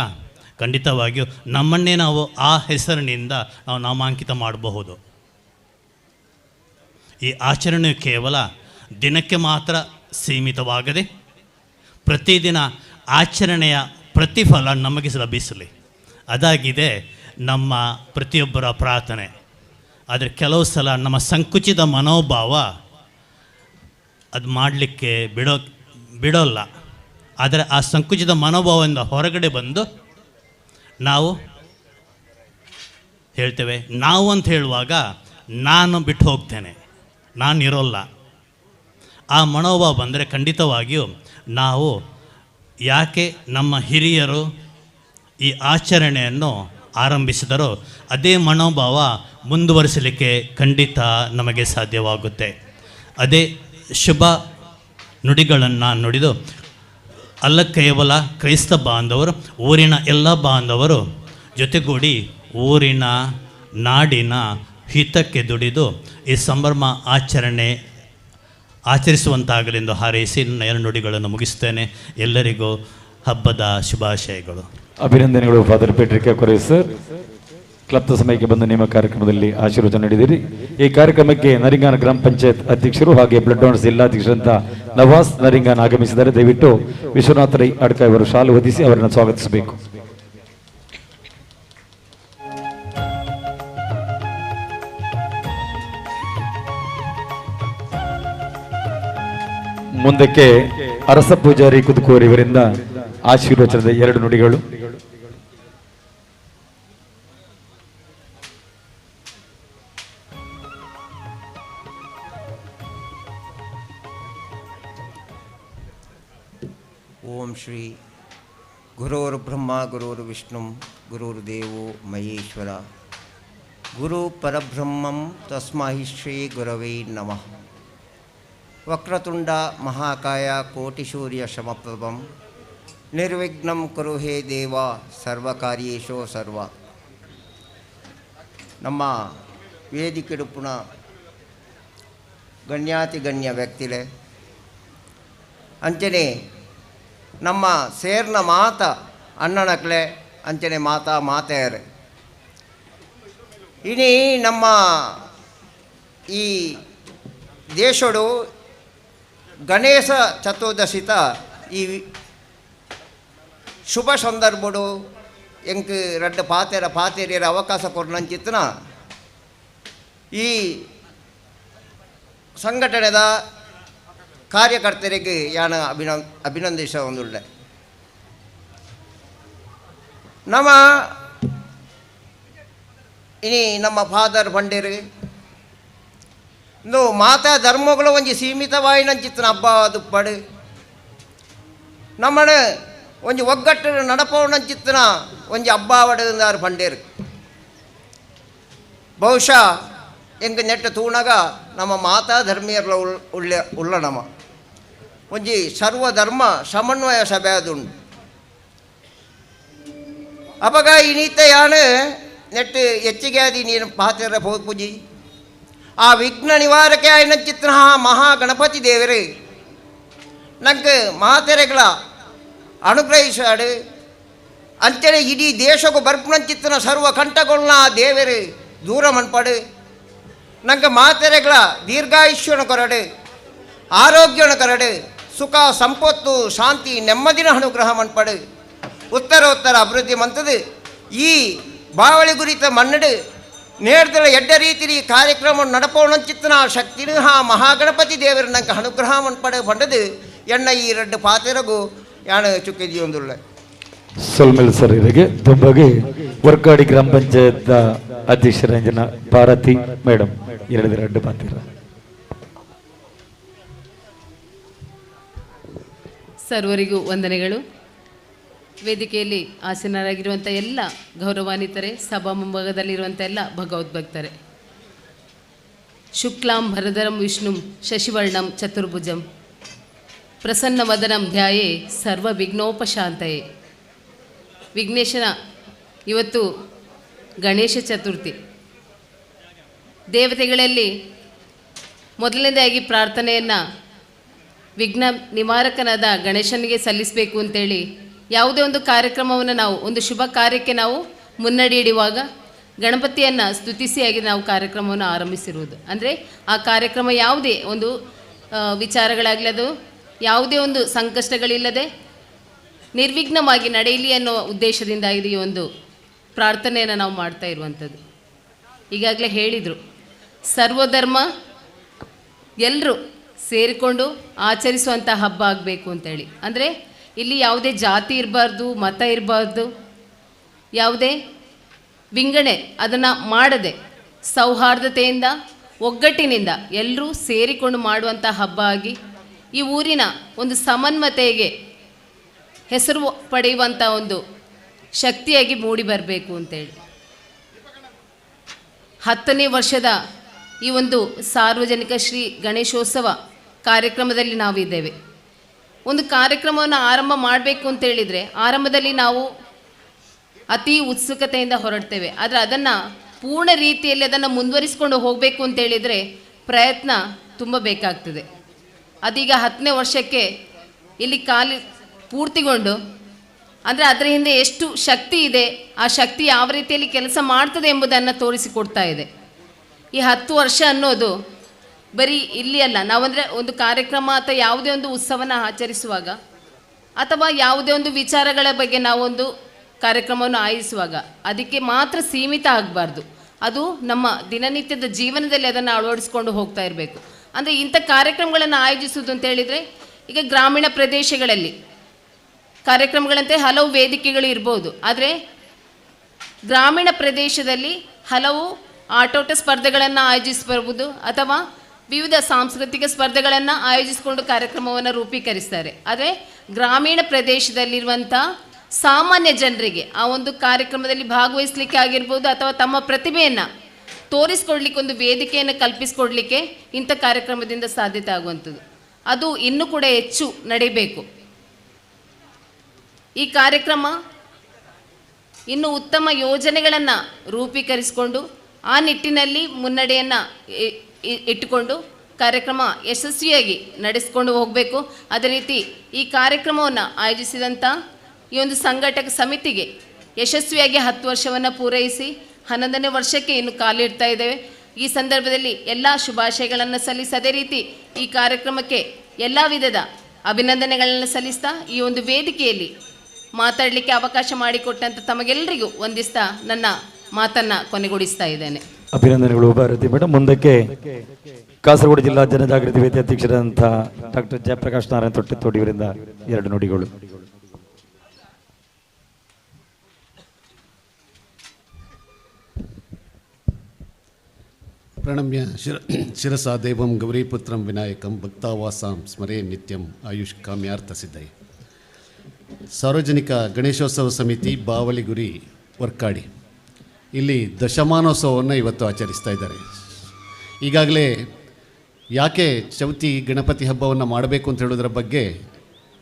ಖಂಡಿತವಾಗಿಯೂ ನಮ್ಮನ್ನೇ ನಾವು ಆ ಹೆಸರಿನಿಂದ ನಾವು ನಾಮಾಂಕಿತ ಮಾಡಬಹುದು. ಈ ಆಚರಣೆಯು ಕೇವಲ ದಿನಕ್ಕೆ ಮಾತ್ರ ಸೀಮಿತವಾಗದೆ ಪ್ರತಿದಿನ ಆಚರಣೆಯ ಪ್ರತಿಫಲ ನಮಗೆ ಲಭಿಸಲಿ, ಅದಾಗಿದೆ ನಮ್ಮ ಪ್ರತಿಯೊಬ್ಬರ ಪ್ರಾರ್ಥನೆ. ಆದರೆ ಕೆಲವು ಸಲ ನಮ್ಮ ಸಂಕುಚಿತ ಮನೋಭಾವ ಅದು ಮಾಡಲಿಕ್ಕೆ ಬಿಡೋಲ್ಲ. ಆದರೆ ಆ ಸಂಕುಚಿತ ಮನೋಭಾವದಿಂದ ಹೊರಗಡೆ ಬಂದು ನಾವು ಹೇಳ್ತೇವೆ, ನಾವು ಅಂತ ಹೇಳುವಾಗ ನಾನು ಬಿಟ್ಟು ಹೋಗ್ತೇನೆ, ನಾನು ಇರೋಲ್ಲ. ಆ ಮನೋಭಾವ ಬಂದರೆ ಖಂಡಿತವಾಗಿಯೂ ನಾವು ಯಾಕೆ ನಮ್ಮ ಹಿರಿಯರು ಈ ಆಚರಣೆಯನ್ನು ಆರಂಭಿಸಿದರೋ ಅದೇ ಮನೋಭಾವ ಮುಂದುವರಿಸಲಿಕ್ಕೆ ಖಂಡಿತ ನಮಗೆ ಸಾಧ್ಯವಾಗುತ್ತೆ. ಅದೇ ಶುಭ ನುಡಿಗಳನ್ನು ನುಡಿದು ಅಲ್ಲ ಕೇವಲ ಕ್ರೈಸ್ತ ಬಾಂಧವರು, ಊರಿನ ಎಲ್ಲ ಬಾಂಧವರು ಜೊತೆಗೂಡಿ ಊರಿನ ನಾಡಿನ ಹಿತಕ್ಕೆ ದುಡಿದು ಈ ಸಂಭ್ರಮ ಆಚರಣೆ ಆಚರಿಸುವಂತಾಗಲೆಂದು ಹಾರೈಸಿ ನನ್ನ ಎರಡು ನುಡಿಗಳನ್ನು ಮುಗಿಸ್ತೇನೆ. ಎಲ್ಲರಿಗೂ ಹಬ್ಬದ ಶುಭಾಶಯಗಳು. ಅಭಿನಂದನೆಗಳು ಫಾದರ್ ಪೇಟ್ರಿಕ್ ಕೊರೆ ಸರ್. ಕ್ಲಬ್ದ ಸಮಯಕ್ಕೆ ಬಂದು ನಿಮ್ಮ ಕಾರ್ಯಕ್ರಮದಲ್ಲಿ ಆಶೀರ್ವಚನ ನೀಡಿದಿರಿ. ಈ ಕಾರ್ಯಕ್ರಮಕ್ಕೆ ನರಿಂಗಾನ ಗ್ರಾಮ ಪಂಚಾಯತ್ ಅಧ್ಯಕ್ಷರು ಹಾಗೆ ಬ್ಲಡ್ ಡೋನರ್ಸ್ ಜಿಲ್ಲಾಧ್ಯಕ್ಷರಂತ ನವಾಸ್ ನರಿಂಗಾನ ಆಗಮಿಸಿದ್ದಾರೆ. ದಯವಿಟ್ಟು ವಿಶ್ವನಾಥ ರೈ ಅಡ್ಕ ಇವರು ಶಾಲು ಹೊದಿಸಿ ಅವರನ್ನು ಸ್ವಾಗತಿಸಬೇಕು. ಮುಂದಕ್ಕೆ ಅರಸ ಪೂಜಾರಿ ಕುದುಕೂರು ಇವರಿಂದ ಆಶೀರ್ವಚನದ ಎರಡು ನುಡಿಗಳು. ಓಂ ಶ್ರೀ ಗುರೋರ್ ಬ್ರಹ್ಮ ಗುರೋರ್ ವಿಷ್ಣು ಗುರುರ್ ದೇವೋ ಮಹೇಶ್ವರ ಗುರು ಪರಬ್ರಹ್ಮಂ ತಸ್ಮೈ ಶ್ರೀ ಗುರವೇ ನಮಃ. ವಕ್ರತುಂಡ ಮಹಾಕಾಯ ಕೋಟಿಸೂರ್ಯ ಸಮಪ್ರಭಂ ನಿರ್ವಿಘ್ನಂ ಕುರು ಹೇ ದೇವ ಸರ್ವಕಾರ್ಯೇಶೋ ಸರ್ವ. ನಮ್ಮ ವೇದಿಕೆಡುಪುನ ಗಣ್ಯಾತಿ ಗಣ್ಯ ವ್ಯಕ್ತಿಲೆ ಅಂಚನೆ ನಮ್ಮ ಸೇರ್ನ ಮಾತ ಅಣ್ಣನಕ್ಲೆ ಅಂಚನೆ ಮಾತಾ ಮಾತೆಯರೆ ಇನಿ ನಮ್ಮ ಈ ದೇಶಡು ಗಣೇಶ ಚತುರ್ದಶಿತ ಈ ಶುಭ ಸಂದರ್ಭಡು ಎಂಕ್ ರಡ್ಡ ಪಾತೆರ ಪಾತೆರಿಯರ ಅವಕಾಶ ಕೊರ್ನಂಚಿತ್ತನ ಈ ಸಂಘಟನೆದ ಕಾರ್ಯಕರ್ತರಿಗೆ ಯಾನ ಅಭಿನಂದಿಸ ಒಂದುಳ್ಳೆ. ನಮ್ಮ ಇನಿ ನಮ್ಮ ಫಾದರ್ ಪಂಡೇರು ಇಂದು ಮಾತಾ ಧರ್ಮಗಳು ಒಂಜಿ ಸೀಮಿತವಾಯಿನಂಚಿತ್ತನ ಹಬ್ಬ ದುಪ್ಪಡು ನಮ್ಮನೆ ಒಂಜಿ ಒಗ್ಗಟ್ಟು ನಡಪವನಂಚಿತ್ತನ ಒಂಜಿ ಹಬ್ಬಾವಡು ಪಂಡೇರು. ಬಹುಶಃ ಎಂಗ ನೆಟ್ಟ ತೂಣಗ ನಮ್ಮ ಮಾತಾ ಧರ್ಮೀಯರ್ಲ ಉಳ್ಳ ಉಳ್ಳ ನಮ್ಮ ಒಂಜಿ ಸರ್ವಧರ್ಮ ಸಮನ್ವಯ ಸಭೆ ಅದುಂಡು. ಅಪಗ ಇನೀತ ಯಾನು ನೆಟ್ಟು ಹೆಚ್ಚಿಗೆ ಆದಿ ನೀನು ಪಾತೆರ ಪೂಜಿ ಆ ವಿಘ್ನ ನಿವಾರಕೆ ಆಯ್ನಂಚಿತ್ರ ಮಹಾಗಣಪತಿ ದೇವರು ನಂಗೆ ಮಾತೆರೆಗಳ ಅನುಗ್ರಹಿಸಾಡು ಅಂಚನೆ ಇಡೀ ದೇಶಕ್ಕೂ ಬರ್ಪುನಂಚಿತ್ತನ ಸರ್ವ ಕಂಠಗೊಳ್ಳ ದೇವರು ದೂರ ಮನ್ಪಡು ನಂಗೆ ಮಾತೆರೆಗಳ ದೀರ್ಘಾಯುಷ್ಯನ ಕೊರಡು ಆರೋಗ್ಯನ ಕೊರಡು ಸುಖ ಸಂಪತ್ತು ಶಾಂತಿ ನೆಮ್ಮದಿನ ಅನುಗ್ರಹ ಮನ್ಪಡು ಉತ್ತರೋತ್ತರ ಅಭಿವೃದ್ಧಿ ಮಂತದು ಈ ಬಾವಳಿ ಗುರಿತ ಮನ್ನಡು ನೇರ್ದಲ ಎಡ್ಡ ರೀತಿಲಿ ಕಾರ್ಯಕ್ರಮ ನಡಪೋಣಂಚಿತ್ತನ ಶಕ್ತಿನೂ ಹಾ ಮಹಾಗಣಪತಿ ದೇವರು ನಂಗೆ ಅನುಗ್ರಹ ಮನ್ಪಡು ಪಂಡದು ಎಣ್ಣ ಈ ಎರಡು ಪಾತೆರಗು ಯಾಣ ಚುಕ್ಕಿದಿಯೊಂದುಳ್ಳ. ಸೊಲ್ಮೆಲ್ ಸರ್ ಇವರಿಗೆ ದುಂಬಗೆ ವರ್ಕಾಡಿ ಗ್ರಾಮ ಪಂಚಾಯತ್ ಅಧ್ಯಕ್ಷರಂಜನ ಭಾರತಿ ಮೇಡಮ್ ಎರಡು ಎರಡು ಪಾತಿರ. ಸರ್ವರಿಗೂ ವಂದನೆಗಳು. ವೇದಿಕೆಯಲ್ಲಿ ಆಸೀನರಾಗಿರುವಂಥ ಎಲ್ಲ ಗೌರವಾನ್ವಿತರೆ, ಸಭಾ ಮುಂಭಾಗದಲ್ಲಿರುವಂಥ ಎಲ್ಲ ಭಗವದ್ಭಕ್ತರೆ, ಶುಕ್ಲಾಂ ಭರಧರಂ ವಿಷ್ಣುಂ ಶಶಿವರ್ಣಂ ಚತುರ್ಭುಜಂ ಪ್ರಸನ್ನವದನಂ ಧ್ಯಾಯೇ ಸರ್ವ ವಿಘ್ನೋಪಶಾಂತಯೇ. ವಿಘ್ನೇಶನ ಇವತ್ತು ಗಣೇಶ ಚತುರ್ಥಿ. ದೇವತೆಗಳಲ್ಲಿ ಮೊದಲನೇದಾಗಿ ಪ್ರಾರ್ಥನೆಯನ್ನು ವಿಘ್ನ ನಿವಾರಕನಾದ ಗಣೇಶನಿಗೆ ಸಲ್ಲಿಸಬೇಕು ಅಂತೇಳಿ ಯಾವುದೇ ಒಂದು ಕಾರ್ಯಕ್ರಮವನ್ನು ನಾವು ಒಂದು ಶುಭ ಕಾರ್ಯಕ್ಕೆ ನಾವು ಮುನ್ನಡೆ ಇಡುವಾಗ ಗಣಪತಿಯನ್ನು ಸ್ತುತಿಸಿಯಾಗಿ ನಾವು ಕಾರ್ಯಕ್ರಮವನ್ನು ಆರಂಭಿಸಿರುವುದು. ಅಂದರೆ ಆ ಕಾರ್ಯಕ್ರಮ ಯಾವುದೇ ಒಂದು ವಿಚಾರಗಳಾಗಲಿ ಅದು ಯಾವುದೇ ಒಂದು ಸಂಕಷ್ಟಗಳಿಲ್ಲದೆ ನಿರ್ವಿಘ್ನವಾಗಿ ನಡೆಯಲಿ ಅನ್ನೋ ಉದ್ದೇಶದಿಂದ ಇದು ಈ ಒಂದು ಪ್ರಾರ್ಥನೆಯನ್ನು ನಾವು ಮಾಡ್ತಾ ಇರುವಂಥದ್ದು. ಈಗಾಗಲೇ ಹೇಳಿದರು, ಸರ್ವಧರ್ಮ ಎಲ್ಲರೂ ಸೇರಿಕೊಂಡು ಆಚರಿಸುವಂಥ ಹಬ್ಬ ಆಗಬೇಕು ಅಂತೇಳಿ. ಅಂದರೆ ಇಲ್ಲಿ ಯಾವುದೇ ಜಾತಿ ಇರಬಾರ್ದು, ಮತ ಇರಬಾರ್ದು, ಯಾವುದೇ ವಿಂಗಡಣೆ ಅದನ್ನು ಮಾಡದೆ ಸೌಹಾರ್ದತೆಯಿಂದ ಒಗ್ಗಟ್ಟಿನಿಂದ ಎಲ್ಲರೂ ಸೇರಿಕೊಂಡು ಮಾಡುವಂಥ ಹಬ್ಬ ಆಗಿ ಈ ಊರಿನ ಒಂದು ಸಮನ್ವತೆಗೆ ಹೆಸರು ಪಡೆಯುವಂಥ ಒಂದು ಶಕ್ತಿಯಾಗಿ ಮೂಡಿ ಬರಬೇಕು ಅಂತೇಳಿ. 10ನೇ ವರ್ಷದ ಈ ಒಂದು ಸಾರ್ವಜನಿಕ ಶ್ರೀ ಗಣೇಶೋತ್ಸವ ಕಾರ್ಯಕ್ರಮದಲ್ಲಿ ನಾವಿದ್ದೇವೆ. ಒಂದು ಕಾರ್ಯಕ್ರಮವನ್ನು ಆರಂಭ ಮಾಡಬೇಕು ಅಂತೇಳಿದರೆ ಆರಂಭದಲ್ಲಿ ನಾವು ಅತಿ ಉತ್ಸುಕತೆಯಿಂದ ಹೊರಡ್ತೇವೆ. ಆದರೆ ಅದನ್ನು ಪೂರ್ಣ ರೀತಿಯಲ್ಲಿ ಅದನ್ನು ಮುಂದುವರಿಸಿಕೊಂಡು ಹೋಗಬೇಕು ಅಂತೇಳಿದರೆ ಪ್ರಯತ್ನ ತುಂಬ ಬೇಕಾಗ್ತದೆ. ಅದೀಗ 10ನೇ ವರ್ಷಕ್ಕೆ ಇಲ್ಲಿ ಕಾಲಿ ಪೂರ್ತಿಗೊಂಡು, ಅಂದರೆ ಅದರ ಹಿಂದೆ ಎಷ್ಟು ಶಕ್ತಿ ಇದೆ, ಆ ಶಕ್ತಿ ಯಾವ ರೀತಿಯಲ್ಲಿ ಕೆಲಸ ಮಾಡ್ತದೆ ಎಂಬುದನ್ನು ತೋರಿಸಿಕೊಡ್ತಾ ಇದೆ. ಈ 10 ವರ್ಷ ಅನ್ನೋದು ಬರೀ ಇಲ್ಲಿ ಅಲ್ಲ, ನಾವಂದರೆ ಒಂದು ಕಾರ್ಯಕ್ರಮ ಅಥವಾ ಯಾವುದೇ ಒಂದು ಉತ್ಸವನ ಆಚರಿಸುವಾಗ ಅಥವಾ ಯಾವುದೇ ಒಂದು ವಿಚಾರಗಳ ಬಗ್ಗೆ ನಾವೊಂದು ಕಾರ್ಯಕ್ರಮವನ್ನು ಆಯೋಜಿಸುವಾಗ ಅದಕ್ಕೆ ಮಾತ್ರ ಸೀಮಿತ ಆಗಬಾರ್ದು. ಅದು ನಮ್ಮ ದಿನನಿತ್ಯದ ಜೀವನದಲ್ಲಿ ಅದನ್ನು ಅಳವಡಿಸ್ಕೊಂಡು ಹೋಗ್ತಾ ಇರಬೇಕು. ಅಂದರೆ ಇಂಥ ಕಾರ್ಯಕ್ರಮಗಳನ್ನು ಆಯೋಜಿಸುವುದು ಅಂತ ಹೇಳಿದರೆ, ಈಗ ಗ್ರಾಮೀಣ ಪ್ರದೇಶಗಳಲ್ಲಿ ಕಾರ್ಯಕ್ರಮಗಳಂತೆ ಹಲವು ವೇದಿಕೆಗಳು ಇರ್ಬೋದು, ಆದರೆ ಗ್ರಾಮೀಣ ಪ್ರದೇಶದಲ್ಲಿ ಹಲವು ಆಟೋಟ ಸ್ಪರ್ಧೆಗಳನ್ನು ಆಯೋಜಿಸಬಹುದು ಅಥವಾ ವಿವಿಧ ಸಾಂಸ್ಕೃತಿಕ ಸ್ಪರ್ಧೆಗಳನ್ನು ಆಯೋಜಿಸಿಕೊಂಡು ಕಾರ್ಯಕ್ರಮವನ್ನು ರೂಪೀಕರಿಸ್ತಾರೆ. ಆದರೆ ಗ್ರಾಮೀಣ ಪ್ರದೇಶದಲ್ಲಿರುವಂಥ ಸಾಮಾನ್ಯ ಜನರಿಗೆ ಆ ಒಂದು ಕಾರ್ಯಕ್ರಮದಲ್ಲಿ ಭಾಗವಹಿಸಲಿಕ್ಕೆ ಆಗಿರ್ಬೋದು ಅಥವಾ ತಮ್ಮ ಪ್ರತಿಭೆಯನ್ನು ತೋರಿಸ್ಕೊಡ್ಲಿಕ್ಕೆ ಒಂದು ವೇದಿಕೆಯನ್ನು ಕಲ್ಪಿಸಿಕೊಡ್ಲಿಕ್ಕೆ ಇಂಥ ಕಾರ್ಯಕ್ರಮದಿಂದ ಸಾಧ್ಯತೆ ಆಗುವಂಥದ್ದು. ಅದು ಇನ್ನೂ ಕೂಡ ಹೆಚ್ಚು ನಡೀಬೇಕು. ಈ ಕಾರ್ಯಕ್ರಮ ಇನ್ನೂ ಉತ್ತಮ ಯೋಜನೆಗಳನ್ನು ರೂಪೀಕರಿಸಿಕೊಂಡು ಆ ನಿಟ್ಟಿನಲ್ಲಿ ಮುನ್ನಡೆಯನ್ನು ಇಟ್ಟುಕೊಂಡು ಕಾರ್ಯಕ್ರಮ ಯಶಸ್ವಿಯಾಗಿ ನಡೆಸಿಕೊಂಡು ಹೋಗಬೇಕು. ಅದೇ ರೀತಿ ಈ ಕಾರ್ಯಕ್ರಮವನ್ನು ಆಯೋಜಿಸಿದಂಥ ಈ ಒಂದು ಸಂಘಟಕ ಸಮಿತಿಗೆ ಯಶಸ್ವಿಯಾಗಿ 10 ವರ್ಷವನ್ನು ಪೂರೈಸಿ 11ನೇ ವರ್ಷಕ್ಕೆ ಇನ್ನು ಕಾಲಿಡ್ತಾ ಇದ್ದೇವೆ. ಈ ಸಂದರ್ಭದಲ್ಲಿ ಎಲ್ಲ ಶುಭಾಶಯಗಳನ್ನು ಸಲ್ಲಿಸಿ, ಅದೇ ರೀತಿ ಈ ಕಾರ್ಯಕ್ರಮಕ್ಕೆ ಎಲ್ಲ ವಿಧದ ಅಭಿನಂದನೆಗಳನ್ನು ಸಲ್ಲಿಸ್ತಾ ಈ ಒಂದು ವೇದಿಕೆಯಲ್ಲಿ ಮಾತಾಡಲಿಕ್ಕೆ ಅವಕಾಶ ಮಾಡಿಕೊಟ್ಟಂಥ ತಮಗೆಲ್ಲರಿಗೂ ವಂದಿಸ್ತಾ ನನ್ನ ಮಾತನ್ನು ಕೊನೆಗೊಳಿಸ್ತಾ ಇದ್ದೇನೆ. ಅಭಿನಂದನೆಗಳು ಭಾರತಿ ಮೇಡಮ್. ಮುಂದಕ್ಕೆ ಕಾಸರಗೋಡು ಜಿಲ್ಲಾ ಜನಜಾಗೃತಿ ವೇದಿಕೆ ಅಧ್ಯಕ್ಷರಾದಂಥ ಡಾಕ್ಟರ್ ಜಯಪ್ರಕಾಶ್ ನಾರಾಯಣ ತೊಟ್ಟೆತ್ತೋಡಿ ಇವರಿಂದ 2 ನುಡಿಗಳು. ಪ್ರಣಮ್ಯ ಶಿರಸಾ ದೇವಂ ಗೌರೀಪುತ್ರಂ ವಿನಾಯಕಂ ಭಕ್ತಾವಾಸಾಂ ಸ್ಮರೇ ನಿತ್ಯಂ ಆಯುಷ್ ಕಾಮ್ಯಾರ್ಥ ಸಿದ್ಧೈ. ಸಾರ್ವಜನಿಕ ಗಣೇಶೋತ್ಸವ ಸಮಿತಿ ಬಾವಲಿಗುರಿ ವರ್ಕಾಡಿ ಇಲ್ಲಿ ದಶಮಾನೋತ್ಸವವನ್ನು ಇವತ್ತು ಆಚರಿಸ್ತಾ ಇದ್ದಾರೆ. ಈಗಾಗಲೇ ಯಾಕೆ ಚೌತಿ ಗಣಪತಿ ಹಬ್ಬವನ್ನು ಮಾಡಬೇಕು ಅಂತ ಹೇಳೋದರ ಬಗ್ಗೆ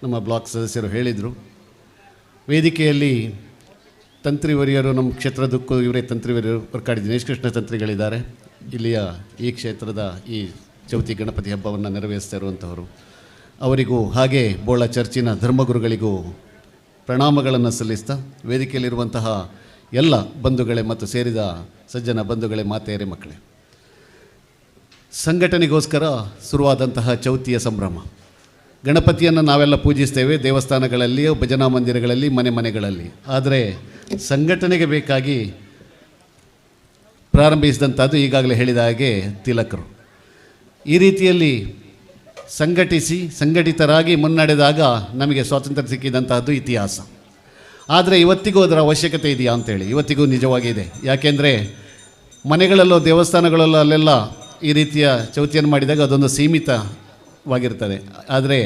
ನಮ್ಮ ಬ್ಲಾಕ್ ಸದಸ್ಯರು ಹೇಳಿದರು. ವೇದಿಕೆಯಲ್ಲಿ ತಂತ್ರಿವರಿಯರು, ನಮ್ಮ ಕ್ಷೇತ್ರದಕ್ಕೂ ಇವರೇ ತಂತ್ರಿವರಿಯರು, ವರ್ಕಾಡಿ ದಿನೇಶ್ ಕೃಷ್ಣ ತಂತ್ರಿಗಳಿದ್ದಾರೆ. ಇಲ್ಲಿಯ ಈ ಕ್ಷೇತ್ರದ ಈ ಚೌತಿ ಗಣಪತಿ ಹಬ್ಬವನ್ನು ನೆರವೇರಿಸ್ತಾ ಇರುವಂಥವರು ಅವರಿಗೂ, ಹಾಗೆ ಬೋಳ ಚರ್ಚಿನ ಧರ್ಮಗುರುಗಳಿಗೂ ಪ್ರಣಾಮಗಳನ್ನು ಸಲ್ಲಿಸ್ತಾ ವೇದಿಕೆಯಲ್ಲಿರುವಂತಹ ಎಲ್ಲ ಬಂಧುಗಳೇ ಮತ್ತು ಸೇರಿದ ಸಜ್ಜನ ಬಂಧುಗಳೇ, ಮಾತೆಯರೇ, ಮಕ್ಕಳೇ, ಸಂಘಟನೆಗೋಸ್ಕರ ಶುರುವಾದಂತಹ ಚೌತಿಯ ಸಂಭ್ರಮ. ಗಣಪತಿಯನ್ನು ನಾವೆಲ್ಲ ಪೂಜಿಸ್ತೇವೆ ದೇವಸ್ಥಾನಗಳಲ್ಲಿ, ಭಜನಾ ಮಂದಿರಗಳಲ್ಲಿ, ಮನೆ ಮನೆಗಳಲ್ಲಿ. ಆದರೆ ಸಂಘಟನೆಗೆ ಬೇಕಾಗಿ ಪ್ರಾರಂಭಿಸಿದಂಥದ್ದು ಈಗಾಗಲೇ ಹೇಳಿದ ಹಾಗೆ ತಿಲಕರು. ಈ ರೀತಿಯಲ್ಲಿ ಸಂಘಟಿಸಿ ಸಂಘಟಿತರಾಗಿ ಮುನ್ನಡೆದಾಗ ನಮಗೆ ಸ್ವಾತಂತ್ರ್ಯ ಸಿಕ್ಕಿದಂತಹದ್ದು ಇತಿಹಾಸ. ಆದರೆ ಇವತ್ತಿಗೂ ಅದರ ಅವಶ್ಯಕತೆ ಇದೆಯಾ ಅಂತೇಳಿ ಇವತ್ತಿಗೂ ನಿಜವಾಗಿದೆ. ಯಾಕೆಂದರೆ ಮನೆಗಳಲ್ಲೋ ದೇವಸ್ಥಾನಗಳಲ್ಲೋ ಅಲ್ಲೆಲ್ಲ ಈ ರೀತಿಯ ಚೌತಿಯನ್ನು ಮಾಡಿದಾಗ ಅದೊಂದು ಸೀಮಿತವಾಗಿರ್ತದೆ. ಆದರೆ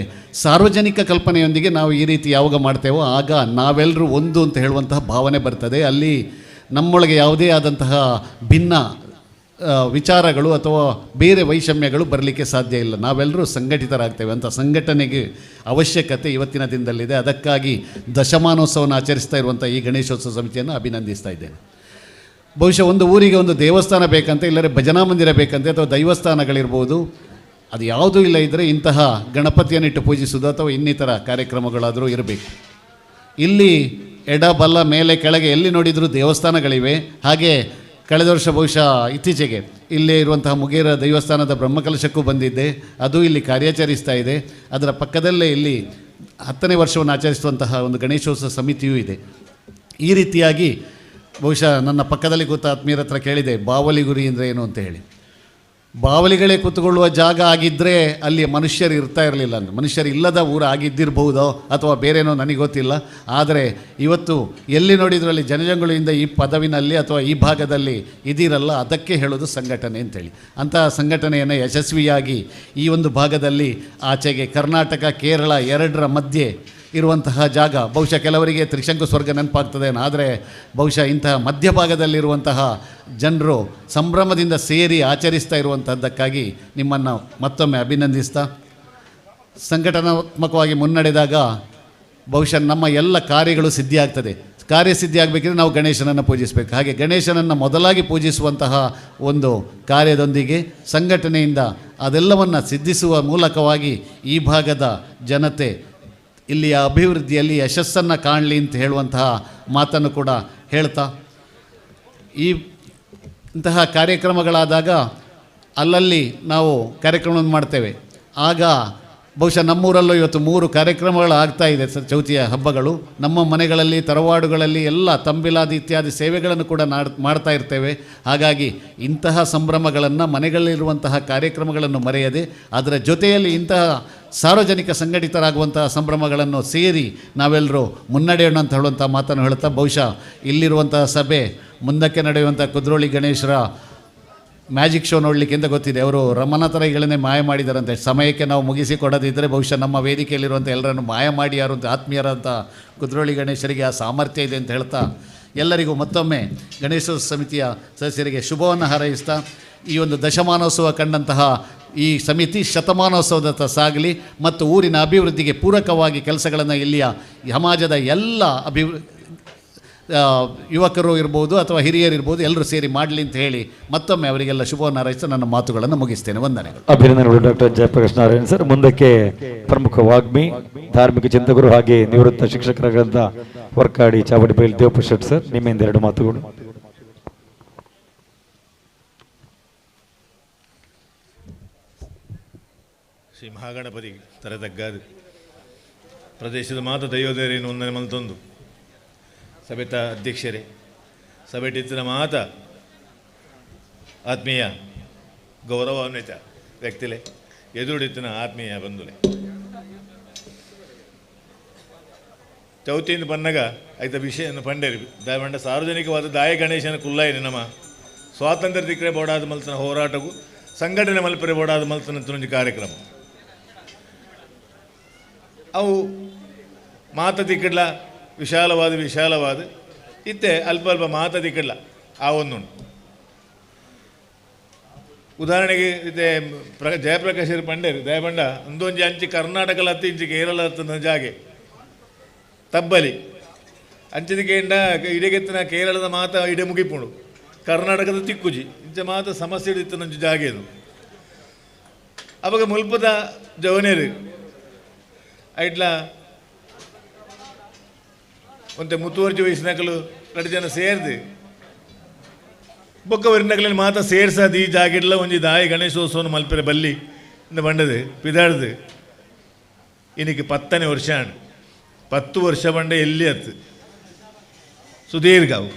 ಸಾರ್ವಜನಿಕ ಕಲ್ಪನೆಯೊಂದಿಗೆ ನಾವು ಈ ರೀತಿ ಯಾವಾಗ ಮಾಡ್ತೇವೋ ಆಗ ನಾವೆಲ್ಲರೂ ಒಂದು ಅಂತ ಹೇಳುವಂತಹ ಭಾವನೆ ಬರ್ತದೆ. ಅಲ್ಲಿ ನಮ್ಮೊಳಗೆ ಯಾವುದೇ ಆದಂತಹ ಭಿನ್ನ ವಿಚಾರಗಳು ಅಥವಾ ಬೇರೆ ವೈಷಮ್ಯಗಳು ಬರಲಿಕ್ಕೆ ಸಾಧ್ಯ ಇಲ್ಲ. ನಾವೆಲ್ಲರೂ ಸಂಘಟಿತರಾಗ್ತೇವೆ ಅಂತ ಸಂಘಟನೆಗೆ ಅವಶ್ಯಕತೆ ಇವತ್ತಿನ ದಿನದಲ್ಲಿದೆ. ಅದಕ್ಕಾಗಿ ದಶಮಾನೋತ್ಸವವನ್ನು ಆಚರಿಸ್ತಾ ಇರುವಂಥ ಈ ಗಣೇಶೋತ್ಸವ ಸಮಿತಿಯನ್ನು ಅಭಿನಂದಿಸ್ತಾ ಇದ್ದೇನೆ. ಬಹುಶಃ ಒಂದು ಊರಿಗೆ ಒಂದು ದೇವಸ್ಥಾನ ಬೇಕಂತೆ, ಇಲ್ಲರೆ ಭಜನಾ ಮಂದಿರ ಬೇಕಂತೆ, ಅಥವಾ ದೈವಸ್ಥಾನಗಳಿರ್ಬೋದು, ಅದು ಯಾವುದೂ ಇಲ್ಲ ಇದ್ದರೆ ಇಂತಹ ಗಣಪತಿಯನ್ನಿಟ್ಟು ಪೂಜಿಸುವುದು ಅಥವಾ ಇನ್ನಿತರ ಕಾರ್ಯಕ್ರಮಗಳಾದರೂ ಇರಬೇಕು. ಇಲ್ಲಿ ಎಡ ಬಲ ಮೇಲೆ ಕೆಳಗೆ ಎಲ್ಲಿ ನೋಡಿದರೂ ದೇವಸ್ಥಾನಗಳಿವೆ. ಹಾಗೆ ಕಳೆದ ವರ್ಷ ಬಹುಶಃ ಇತ್ತೀಚೆಗೆ ಇಲ್ಲೇ ಇರುವಂತಹ ಮುಗೇರ ದೇವಸ್ಥಾನದ ಬ್ರಹ್ಮಕಲಶಕ್ಕೂ ಬಂದಿದ್ದೆ, ಅದು ಇಲ್ಲಿ ಕಾರ್ಯಾಚರಿಸ್ತಾ ಇದೆ. ಅದರ ಪಕ್ಕದಲ್ಲೇ ಇಲ್ಲಿ 10ನೇ ವರ್ಷವನ್ನು ಆಚರಿಸುವಂತಹ ಒಂದು ಗಣೇಶೋತ್ಸವ ಸಮಿತಿಯೂ ಇದೆ. ಈ ರೀತಿಯಾಗಿ ಬಹುಶಃ ನನ್ನ ಪಕ್ಕದಲ್ಲಿ ಕೂತ ಆತ್ಮೀಯರ ಹತ್ರ ಕೇಳಿದೆ, ಬಾವಲಿಗುರಿ ಅಂದರೆ ಏನು ಅಂತ ಹೇಳಿ. ಬಾವಲಿಗಳೇ ಕೂತ್ಕೊಳ್ಳುವ ಜಾಗ ಆಗಿದ್ದರೆ ಅಲ್ಲಿ ಮನುಷ್ಯರು ಇರ್ತಾ ಇರಲಿಲ್ಲ, ಅಂದರೆ ಮನುಷ್ಯರು ಇಲ್ಲದ ಊರು ಆಗಿದ್ದಿರ್ಬಹುದೋ ಅಥವಾ ಬೇರೇನೋ ನನಗೆ ಗೊತ್ತಿಲ್ಲ. ಆದರೆ ಇವತ್ತು ಎಲ್ಲಿ ನೋಡಿದರೂ ಅಲ್ಲಿ ಜನಜಂಗುಳಿಯಿಂದ ಈ ಪದವಿನಲ್ಲಿ ಅಥವಾ ಈ ಭಾಗದಲ್ಲಿ ಇದಿರಲ್ಲ, ಅದಕ್ಕೆ ಹೇಳೋದು ಸಂಘಟನೆ ಅಂತೇಳಿ. ಅಂತಹ ಸಂಘಟನೆಯನ್ನು ಯಶಸ್ವಿಯಾಗಿ ಈ ಒಂದು ಭಾಗದಲ್ಲಿ ಆಚೆಗೆ ಕರ್ನಾಟಕ ಕೇರಳ ಎರಡರ ಮಧ್ಯೆ ಇರುವಂತಹ ಜಾಗ. ಬಹುಶಃ ಕೆಲವರಿಗೆ ತ್ರಿಶಂಕು ಸ್ವರ್ಗ ನೆನಪಾಗ್ತದೆ, ಆದರೆ ಬಹುಶಃ ಇಂತಹ ಮಧ್ಯಭಾಗದಲ್ಲಿರುವಂತಹ ಜನರು ಸಂಭ್ರಮದಿಂದ ಸೇರಿ ಆಚರಿಸ್ತಾ ಇರುವಂತಹದ್ದಕ್ಕಾಗಿ ನಿಮ್ಮನ್ನು ಮತ್ತೊಮ್ಮೆ ಅಭಿನಂದಿಸ್ತಾ, ಸಂಘಟನಾತ್ಮಕವಾಗಿ ಮುನ್ನಡೆದಾಗ ಬಹುಶಃ ನಮ್ಮ ಎಲ್ಲ ಕಾರ್ಯಗಳು ಸಿದ್ಧಿಯಾಗ್ತದೆ. ಕಾರ್ಯಸಿದ್ಧಿ ಆಗಬೇಕಿದ್ರೆ ನಾವು ಗಣೇಶನನ್ನು ಪೂಜಿಸಬೇಕು. ಹಾಗೆ ಗಣೇಶನನ್ನು ಮೊದಲಾಗಿ ಪೂಜಿಸುವಂತಹ ಒಂದು ಕಾರ್ಯದೊಂದಿಗೆ ಸಂಘಟನೆಯಿಂದ ಅದೆಲ್ಲವನ್ನು ಸಿದ್ಧಿಸುವ ಮೂಲಕವಾಗಿ ಈ ಭಾಗದ ಜನತೆ ಇಲ್ಲಿಯ ಅಭಿವೃದ್ಧಿಯಲ್ಲಿ ಯಶಸ್ಸನ್ನು ಕಾಣಲಿ ಅಂತ ಹೇಳುವಂತಹ ಮಾತನ್ನು ಕೂಡ ಹೇಳ್ತಾ, ಈ ಇಂತಹ ಕಾರ್ಯಕ್ರಮಗಳಾದಾಗ ಅಲ್ಲಲ್ಲಿ ನಾವು ಕಾರ್ಯಕ್ರಮವನ್ನು ಮಾಡ್ತೇವೆ. ಆಗ ಬಹುಶಃ ನಮ್ಮೂರಲ್ಲೂ ಇವತ್ತು 3 ಕಾರ್ಯಕ್ರಮಗಳು ಆಗ್ತಾ ಇದೆ ಚೌತಿಯ ಹಬ್ಬಗಳು. ನಮ್ಮ ಮನೆಗಳಲ್ಲಿ, ತರವಾಡುಗಳಲ್ಲಿ ಎಲ್ಲ ತಂಬಿಲಾದಿ ಇತ್ಯಾದಿ ಸೇವೆಗಳನ್ನು ಕೂಡ ಮಾಡ್ತಾ ಇರ್ತೇವೆ. ಹಾಗಾಗಿ ಇಂತಹ ಸಂಭ್ರಮಗಳನ್ನು, ಮನೆಗಳಲ್ಲಿರುವಂತಹ ಕಾರ್ಯಕ್ರಮಗಳನ್ನು ಮರೆಯದೆ ಅದರ ಜೊತೆಯಲ್ಲಿ ಇಂತಹ ಸಾರ್ವಜನಿಕ ಸಂಘಟಿತರಾಗುವಂತಹ ಸಂಭ್ರಮಗಳನ್ನು ಸೇರಿ ನಾವೆಲ್ಲರೂ ಮುನ್ನಡೆಯೋಣ ಅಂತ ಹೇಳುವಂಥ ಮಾತನ್ನು ಹೇಳ್ತಾ, ಬಹುಶಃ ಇಲ್ಲಿರುವಂತಹ ಸಭೆ ಮುಂದಕ್ಕೆ ನಡೆಯುವಂಥ ಕುದ್ರೋಳಿ ಗಣೇಶರ ಮ್ಯಾಜಿಕ್ ಶೋ ನೋಡಲಿಕ್ಕೆ ಅಂತ ಗೊತ್ತಿದೆ. ಅವರು ರಮನಾಥರೈಗಳನ್ನೇ ಮಾಯ ಮಾಡಿದಾರಂತೆ. ಸಮಯಕ್ಕೆ ನಾವು ಮುಗಿಸಿ ಕೊಡದಿದ್ದರೆ ಬಹುಶಃ ನಮ್ಮ ವೇದಿಕೆಯಲ್ಲಿರುವಂಥ ಎಲ್ಲರನ್ನು ಮಾಯ ಮಾಡಿ ಯಾರು ಅಂತ ಆತ್ಮೀಯರಂಥ ಕುದ್ರೋಳಿ ಗಣೇಶರಿಗೆ ಆ ಸಾಮರ್ಥ್ಯ ಇದೆ ಅಂತ ಹೇಳ್ತಾ, ಎಲ್ಲರಿಗೂ ಮತ್ತೊಮ್ಮೆ ಗಣೇಶೋತ್ಸವ ಸಮಿತಿಯ ಸದಸ್ಯರಿಗೆ ಶುಭವನ್ನು ಹಾರೈಸ್ತಾ, ಈ ಒಂದು ದಶಮಾನೋತ್ಸವ ಕಂಡಂತಹ ಈ ಸಮಿತಿ ಶತಮಾನೋತ್ಸವದತ್ತ ಸಾಗಲಿ ಮತ್ತು ಊರಿನ ಅಭಿವೃದ್ಧಿಗೆ ಪೂರಕವಾಗಿ ಕೆಲಸಗಳನ್ನು ಇಲ್ಲಿಯ ಸಮಾಜದ ಎಲ್ಲ ಯುವಕರು ಇರ್ಬೋದು ಅಥವಾ ಹಿರಿಯರಿರ್ಬೋದು ಎಲ್ಲರೂ ಸೇರಿ ಮಾಡಲಿ ಅಂತ ಹೇಳಿ ಮತ್ತೊಮ್ಮೆ ಅವರಿಗೆಲ್ಲ ಶುಭವನ್ನು ಹಾರೈಸಿ ನನ್ನ ಮಾತುಗಳನ್ನು ಮುಗಿಸ್ತೇನೆ. ವಂದನೆಗಳು. ಅಭಿನಂದನೆಗಳು ಡಾಕ್ಟರ್ ಜಯಪ್ರಕಾಶ್ ನಾರಾಯಣ್ ಸರ್. ಮುಂದಕ್ಕೆ ಪ್ರಮುಖ ವಾಗ್ಮಿ, ಧಾರ್ಮಿಕ ಚಿಂತಕರು ಹಾಗೆ ನಿವೃತ್ತ ಶಿಕ್ಷಕರಾದಂಥ ವರ್ಕಾಡಿ ಚಾವಡಿಬೈಲ್ ದೇವಪ್ಪ ಶೆಟ್ ಸರ್, ನಿಮ್ಮಿಂದ ಎರಡು ಮಾತುಗಳು. ಶ್ರೀ ಮಹಾಗಣಪತಿ ತರತಗ್ಗಾದು ಪ್ರದೇಶದ ಮಾತು ದೈವದೇರೇನು ಒಂದನೆ ಮಲ್ತೊಂದು ಸಭೆತ ಅಧ್ಯಕ್ಷರೇ, ಸಭೆಟಿತ್ತಿನ ಮಾತ ಆತ್ಮೀಯ ಗೌರವಾನ್ವಿತ ವ್ಯಕ್ತಿಲೆ, ಎದುರುಡಿತ್ತಿನ ಆತ್ಮೀಯ ಬಂಧುಲೆ, ಚೌತಿಯಿಂದ ಪನ್ನಗ ಐತ ವಿಷಯವನ್ನು ಪಂಡೇರಿ ದಾಯಮಂಡ ಸಾರ್ವಜನಿಕವಾದ ದಾಯ ಗಣೇಶನ ಕುಲ್ಲಾಯಿನ ನಮ್ಮ ಸ್ವಾತಂತ್ರ್ಯ ದಿಕ್ಕರೆ ಬೋಡಾದ ಮಲ್ತನ ಹೋರಾಟಕ್ಕೂ ಸಂಘಟನೆ ಮಲ್ಪರೆ ಬೋಡಾದ ಮಲ್ತನ ಒಂಜಿ ಕಾರ್ಯಕ್ರಮ. ಅವು ಮಾತ ದಿಕ್ಕಡ್ಲ ವಿಶಾಲವಾದ ವಿಶಾಲವಾದ ಇತ್ತೆ ಅಲ್ಪ ಅಲ್ಪ ಮಾತ ದಿಕ್ಕಡ್ಲ ಆ ಒಂದುಂಟು. ಉದಾಹರಣೆಗೆ ಇತ್ತೆ ಜಯಪ್ರಕಾಶ್ ಪಂಡೇರು ದಯಬಂಡ ಅಂದೊಂಜಿ ಅಂಚಿ ಕರ್ನಾಟಕಲ ಹತ್ತಿ ಇಂಚಿ ಕೇರಳ ಹತ್ತನ ಜಾಗೆ ತಬ್ಬಲಿ ಅಂಚಿದಕ್ಕೆಂಡ ಇಡೆಗೆತ್ತಿನ ಕೇರಳದ ಮಾತ ಇಡೆ ಮುಗಿಪುಂಡು, ಕರ್ನಾಟಕದ ತಿಕ್ಕುಜಿ ಇಂಚ ಮಾತ ಸಮಸ್ಯೆ ಇತ್ತನೊಂಜಿ ಜಾಗೆ ಇದು. ಅವಾಗ ಮುಲ್ಪದ ಜವನೇರು ಐಟ್ಲ ಒಂತೆ ಮುತುವರ್ಜಿ ವಯಸ್ಸಿನಕಲು ಎರಡು ಜನ ಸೇರಿದು ಬೊಕ್ಕವರಿನಕಲಲ್ಲಿ ಮಾತ ಸೇರ್ಸಾದ ಈ ಜಾಗಿಡ್ಲ ಒಂಜಿ ದಾಯಿ ಗಣೇಶೋತ್ಸವನ ಮಲ್ಪೆರೆ ಬಲ್ಲಿ ಇಂದ ಬಂಡದು ಪಿದಾಡ್ದು. ಇನ್ನಿಗೆ 10ನೇ ವರ್ಷ ಆಂಡ್ 10 ವರ್ಷ ಬಂಡೆ ಎಲ್ಲಿ ಅತ್ತು ಸುದೀರ್ಘ ಅವು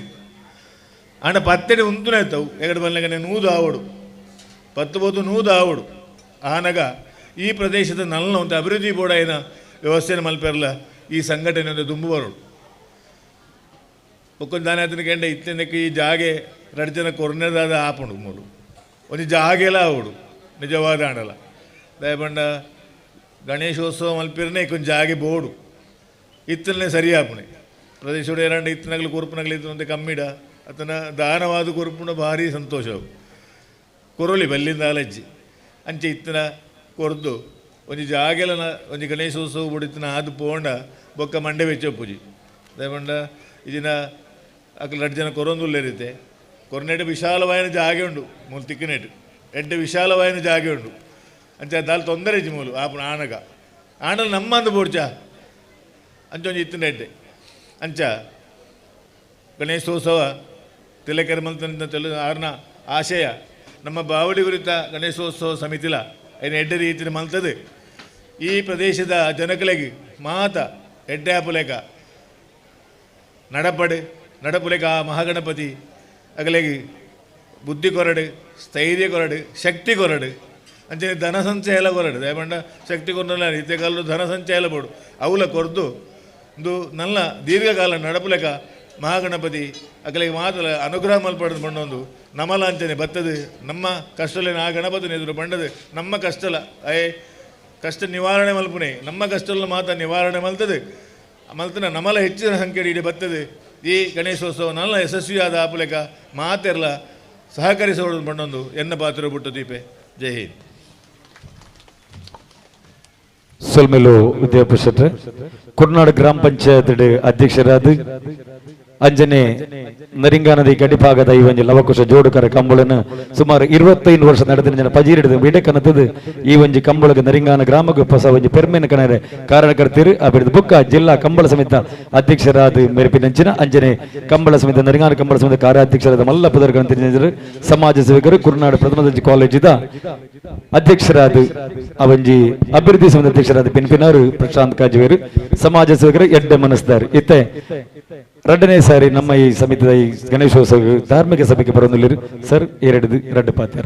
ಆಂಡ ಪತ್ತೆಡೆ ಉಂತುನೇ ಆಯ್ತವು ಎಗಡು ಬಲ್ಲಗನೆ ನೂದು ಆವಡು 10 ಬೋತು ನೂದು ಆವಡು. ಆನಗ ಈ ಪ್ರದೇಶದ ನಲ್ಲ ಒಂದು ಅಭಿವೃದ್ಧಿ ಬೋರ್ಡ್ ವ್ಯವಸ್ಥೆನ ಮಲ್ಪೆರಲ ಈ ಸಂಘಟನೆ ಒಂದು ದುಂಬು ಬರೋಡು. ಒಕ್ಕೊಂದು ದಾನೆ ಆತನ ಕೆಂಡ ಇತ್ತನಕ್ಕೆ ಈ ಜಾಗೆ ಎರಡು ಜನ ಕೊರ್ನೆದಾದ ಆಪುಂಡು ಮೂಲು ಒಂದು ಜಾಗೆಲ್ಲ ಆವಡು ನಿಜವಾದ ಆಂಡಲ ದಯಬಂಡ ಗಣೇಶೋತ್ಸವ ಮಲ್ಪಿರನೇ ಕೊಂಚ ಜಾಗೆ ಬೋರ್ಡು ಇತ್ತನೇ ಸರಿ ಆಪುಣೆ ಪ್ರದೇಶೋಡು ಏರಾಂಡ ಇತ್ತನಗಲು ಕೊರುಪುನಗಲು ಇತ್ತು ಕಮ್ಮಿಡ ಆತನ ದಾನವಾದ ಕೊರುಪುಣ ಭಾರಿ ಸಂತೋಷವು ಕೊರೊಲಿ ಬಲ್ಲಿಂದ ಅಲಜ್ಜಿ ಅಂಚೆ ಇತ್ತನ ಕೊರ್ದು ಒಂಜಿ ಜಾಗೆಲನ ಒಂಜಿ ಗಣೇಶೋತ್ಸವ ಬುಡಿತನ ಆದು ಪೋಂಡ ಬೊಕ್ಕ ಮಂಡೆ ವೆಚ್ಚ ಪೂಜಿ ದಯಬಂಡ ಇದಿನ ಅಕ್ಲು ಎರಡು ಜನ ಕೊರೊಂದುಲ್ಲೇರಿತೆ ಕೊರ್ನೆಟ್ ವಿಶಾಲವಾಯಿನ ಜಾಗೆ ಉಂಡು ಮೂಲು ತಿಕ್ಕನೇಟು ಎಡ್ಡೆ ವಿಶಾಲವಾಯಿನ ಜಾಗೆ ಉಂಡು ಅಂಚೆ ದಾಲ್ ತೊಂದರೆ ಇಜ್ಜಿ ಮೂಲು ಆಪುಣ ಆನಗ ಆಂಡಲ ನಮ್ಮಂದು ಬೋಡ್ಚ ಅಂಚೊಂಜಿ ಇತ್ತಿನ ಎಡ್ಡೆ ಅಂಚ ಗಣೇಶೋತ್ಸವ ತಿಲಕರ ಮಲ್ತನ ತೆಲು ಆರ್ನ ಆಶಯ ನಮ್ಮ ಬಾವಡಿ ಕುರಿತ ಗಣೇಶೋತ್ಸವ ಸಮಿತಿಲ ಐನ ಎಡ್ಡೆ ರೀತಿಯ ಮಲ್ತದೆ ಈ ಪ್ರದೇಶದ ಜನಕಲೆಗೆ ಮಾತ ಎಡ್ಡೆ ಆಪುಲೇಕ ನಡಪಡೆ ನಡಪುಲೇಕ ಆ ಮಹಾಗಣಪತಿ ಅಗಲೆಗೆ ಬುದ್ಧಿ ಕೊರಡು ಸ್ಥೈರ್ಯ ಕೊರಡು ಶಕ್ತಿ ಕೊರಡು ಅಂಚನೆ ಧನ ಸಂಚಯ ಎಲ್ಲ ಕೊರಡು ದಯಮಂಡ ಶಕ್ತಿ ಕೊರಡಲ್ಲ ಇತ್ತೆ ಕಾಲ ಧನ ಸಂಚಯ ಎಲ್ಲ ಬೋಡು ಅವಲ ಕೊರ್ದು ಒಂದು ನಲ್ಲ ದೀರ್ಘಕಾಲ ನಡಪುಲೆಕ ಮಹಾಗಣಪತಿ ಅಗಲಿಗೆ ಮಾತ್ರ ಅನುಗ್ರಹ ಮಲ್ಪಡದು ಬಂಡೊಂದು ನಮಲ ಅಂಚನೆ ಬತ್ತದು ನಮ್ಮ ಕಷ್ಟಲೇನ ಆ ಗಣಪತಿನ ಎದುರು ಬಂಡದು ನಮ್ಮ ಕಷ್ಟಲ ಅಯೇ ಕಷ್ಟ ನಿವಾರಣೆ ಮಲ್ಪುನೆ ನಮ್ಮ ಕಷ್ಟವನ್ನು ಮಾತ್ರ ನಿವಾರಣೆ ಮಲ್ತದೆ ಮಲ್ತನ ನಮಲ ಹೆಚ್ಚಿನ ಸಂಖ್ಯೆ ಇಡೀ ಬರ್ತದೆ. ಈ ಗಣೇಶೋತ್ಸವ ನನ್ನ ಯಶಸ್ವಿಯಾದ ಆಪುಲೆಕ ಮಾತೆರ್ಲ ಸಹಕರಿಸೋದು ಬಣ್ಣೊಂದು ಎನ್ನ ಪಾತ್ರ ಬುಟ್ಟು ದೀಪೆ. ಜೈ ಹಿಂದ್. ಸೊಲ್ಮೆಲು ವಿದ್ಯಾಪರಿಷತ್ ಕುರ್ನಾಡು ಗ್ರಾಮ ಪಂಚಾಯತ್ ಅಧ್ಯಕ್ಷರಾದ ಅಂಜನೆ ನರಿಂಗಾ ನದಿ ಗಡಿಭಾಗದ ಈ ಒಂಜಿ ಲವಕುಶ ಜೋಡುಕರ ಕಂಬಳನ ಸುಮಾರು 25 ವರ್ಷ ನಡೆದ ಜನ ಪಜೀರಿಡಿದ ಬಿಡಕನತದ ಈ ಒಂಜಿ ಕಂಬಳಗ ನರಿಂಗಾನ ಗ್ರಾಮಕ್ಕೆ ಹೊಸ ಒಂಜಿ ಪೆರ್ಮೆನ ಕಣರೆ ಕಾರಣಕರ್ತಿರು ಅಬಿಡಿದ ಬುಕ್ಕ ಜಿಲ್ಲಾ ಕಂಬಳ ಸಮಿತ ಅಧ್ಯಕ್ಷರಾದ ಮೆರುಪಿನಂಚಿನ ಅಂಜನೆ ಕಂಬಳ ಸಮಿತ ನರಿಂಗಾನ ಕಂಬಳ ಸಮಿತ ಕಾರ್ಯಾಧ್ಯಕ್ಷರಾದ ಮಲ್ಲ ಪುದರ್ಗಂತ ಸಮಾಜ ಸೇವಕರು ಕುರ್ನಾಡು ಪ್ರಥಮ ದರ್ಜೆ ಕಾಲೇಜಿದ ಅಧ್ಯಕ್ಷರಾದ ಅವಂಜಿ ಅಭಿವೃದ್ಧಿ ಸಮಿತಿ ಅಧ್ಯಕ್ಷರಾದ ಪಿನ್ಪಿನವರು ಪ್ರಶಾಂತ್ ಕಾಜುವೇರು ಸಮಾಜ ಸೇವಕರು ಎಡ್ಡೆ ಮನಸ್ದಾರ್. ಇತ್ತೆ ಎರಡನೇ ಸಾರಿ ನಮ್ಮ ಈ ಸಮಿತಿಯ ಈ ಗಣೇಶೋತ್ಸವ ಧಾರ್ಮಿಕ ಸಭೆಗೆ ಬರೋದಿಲ್ಲ ಸರ್. ಎರಡು ಪಾತ್ರ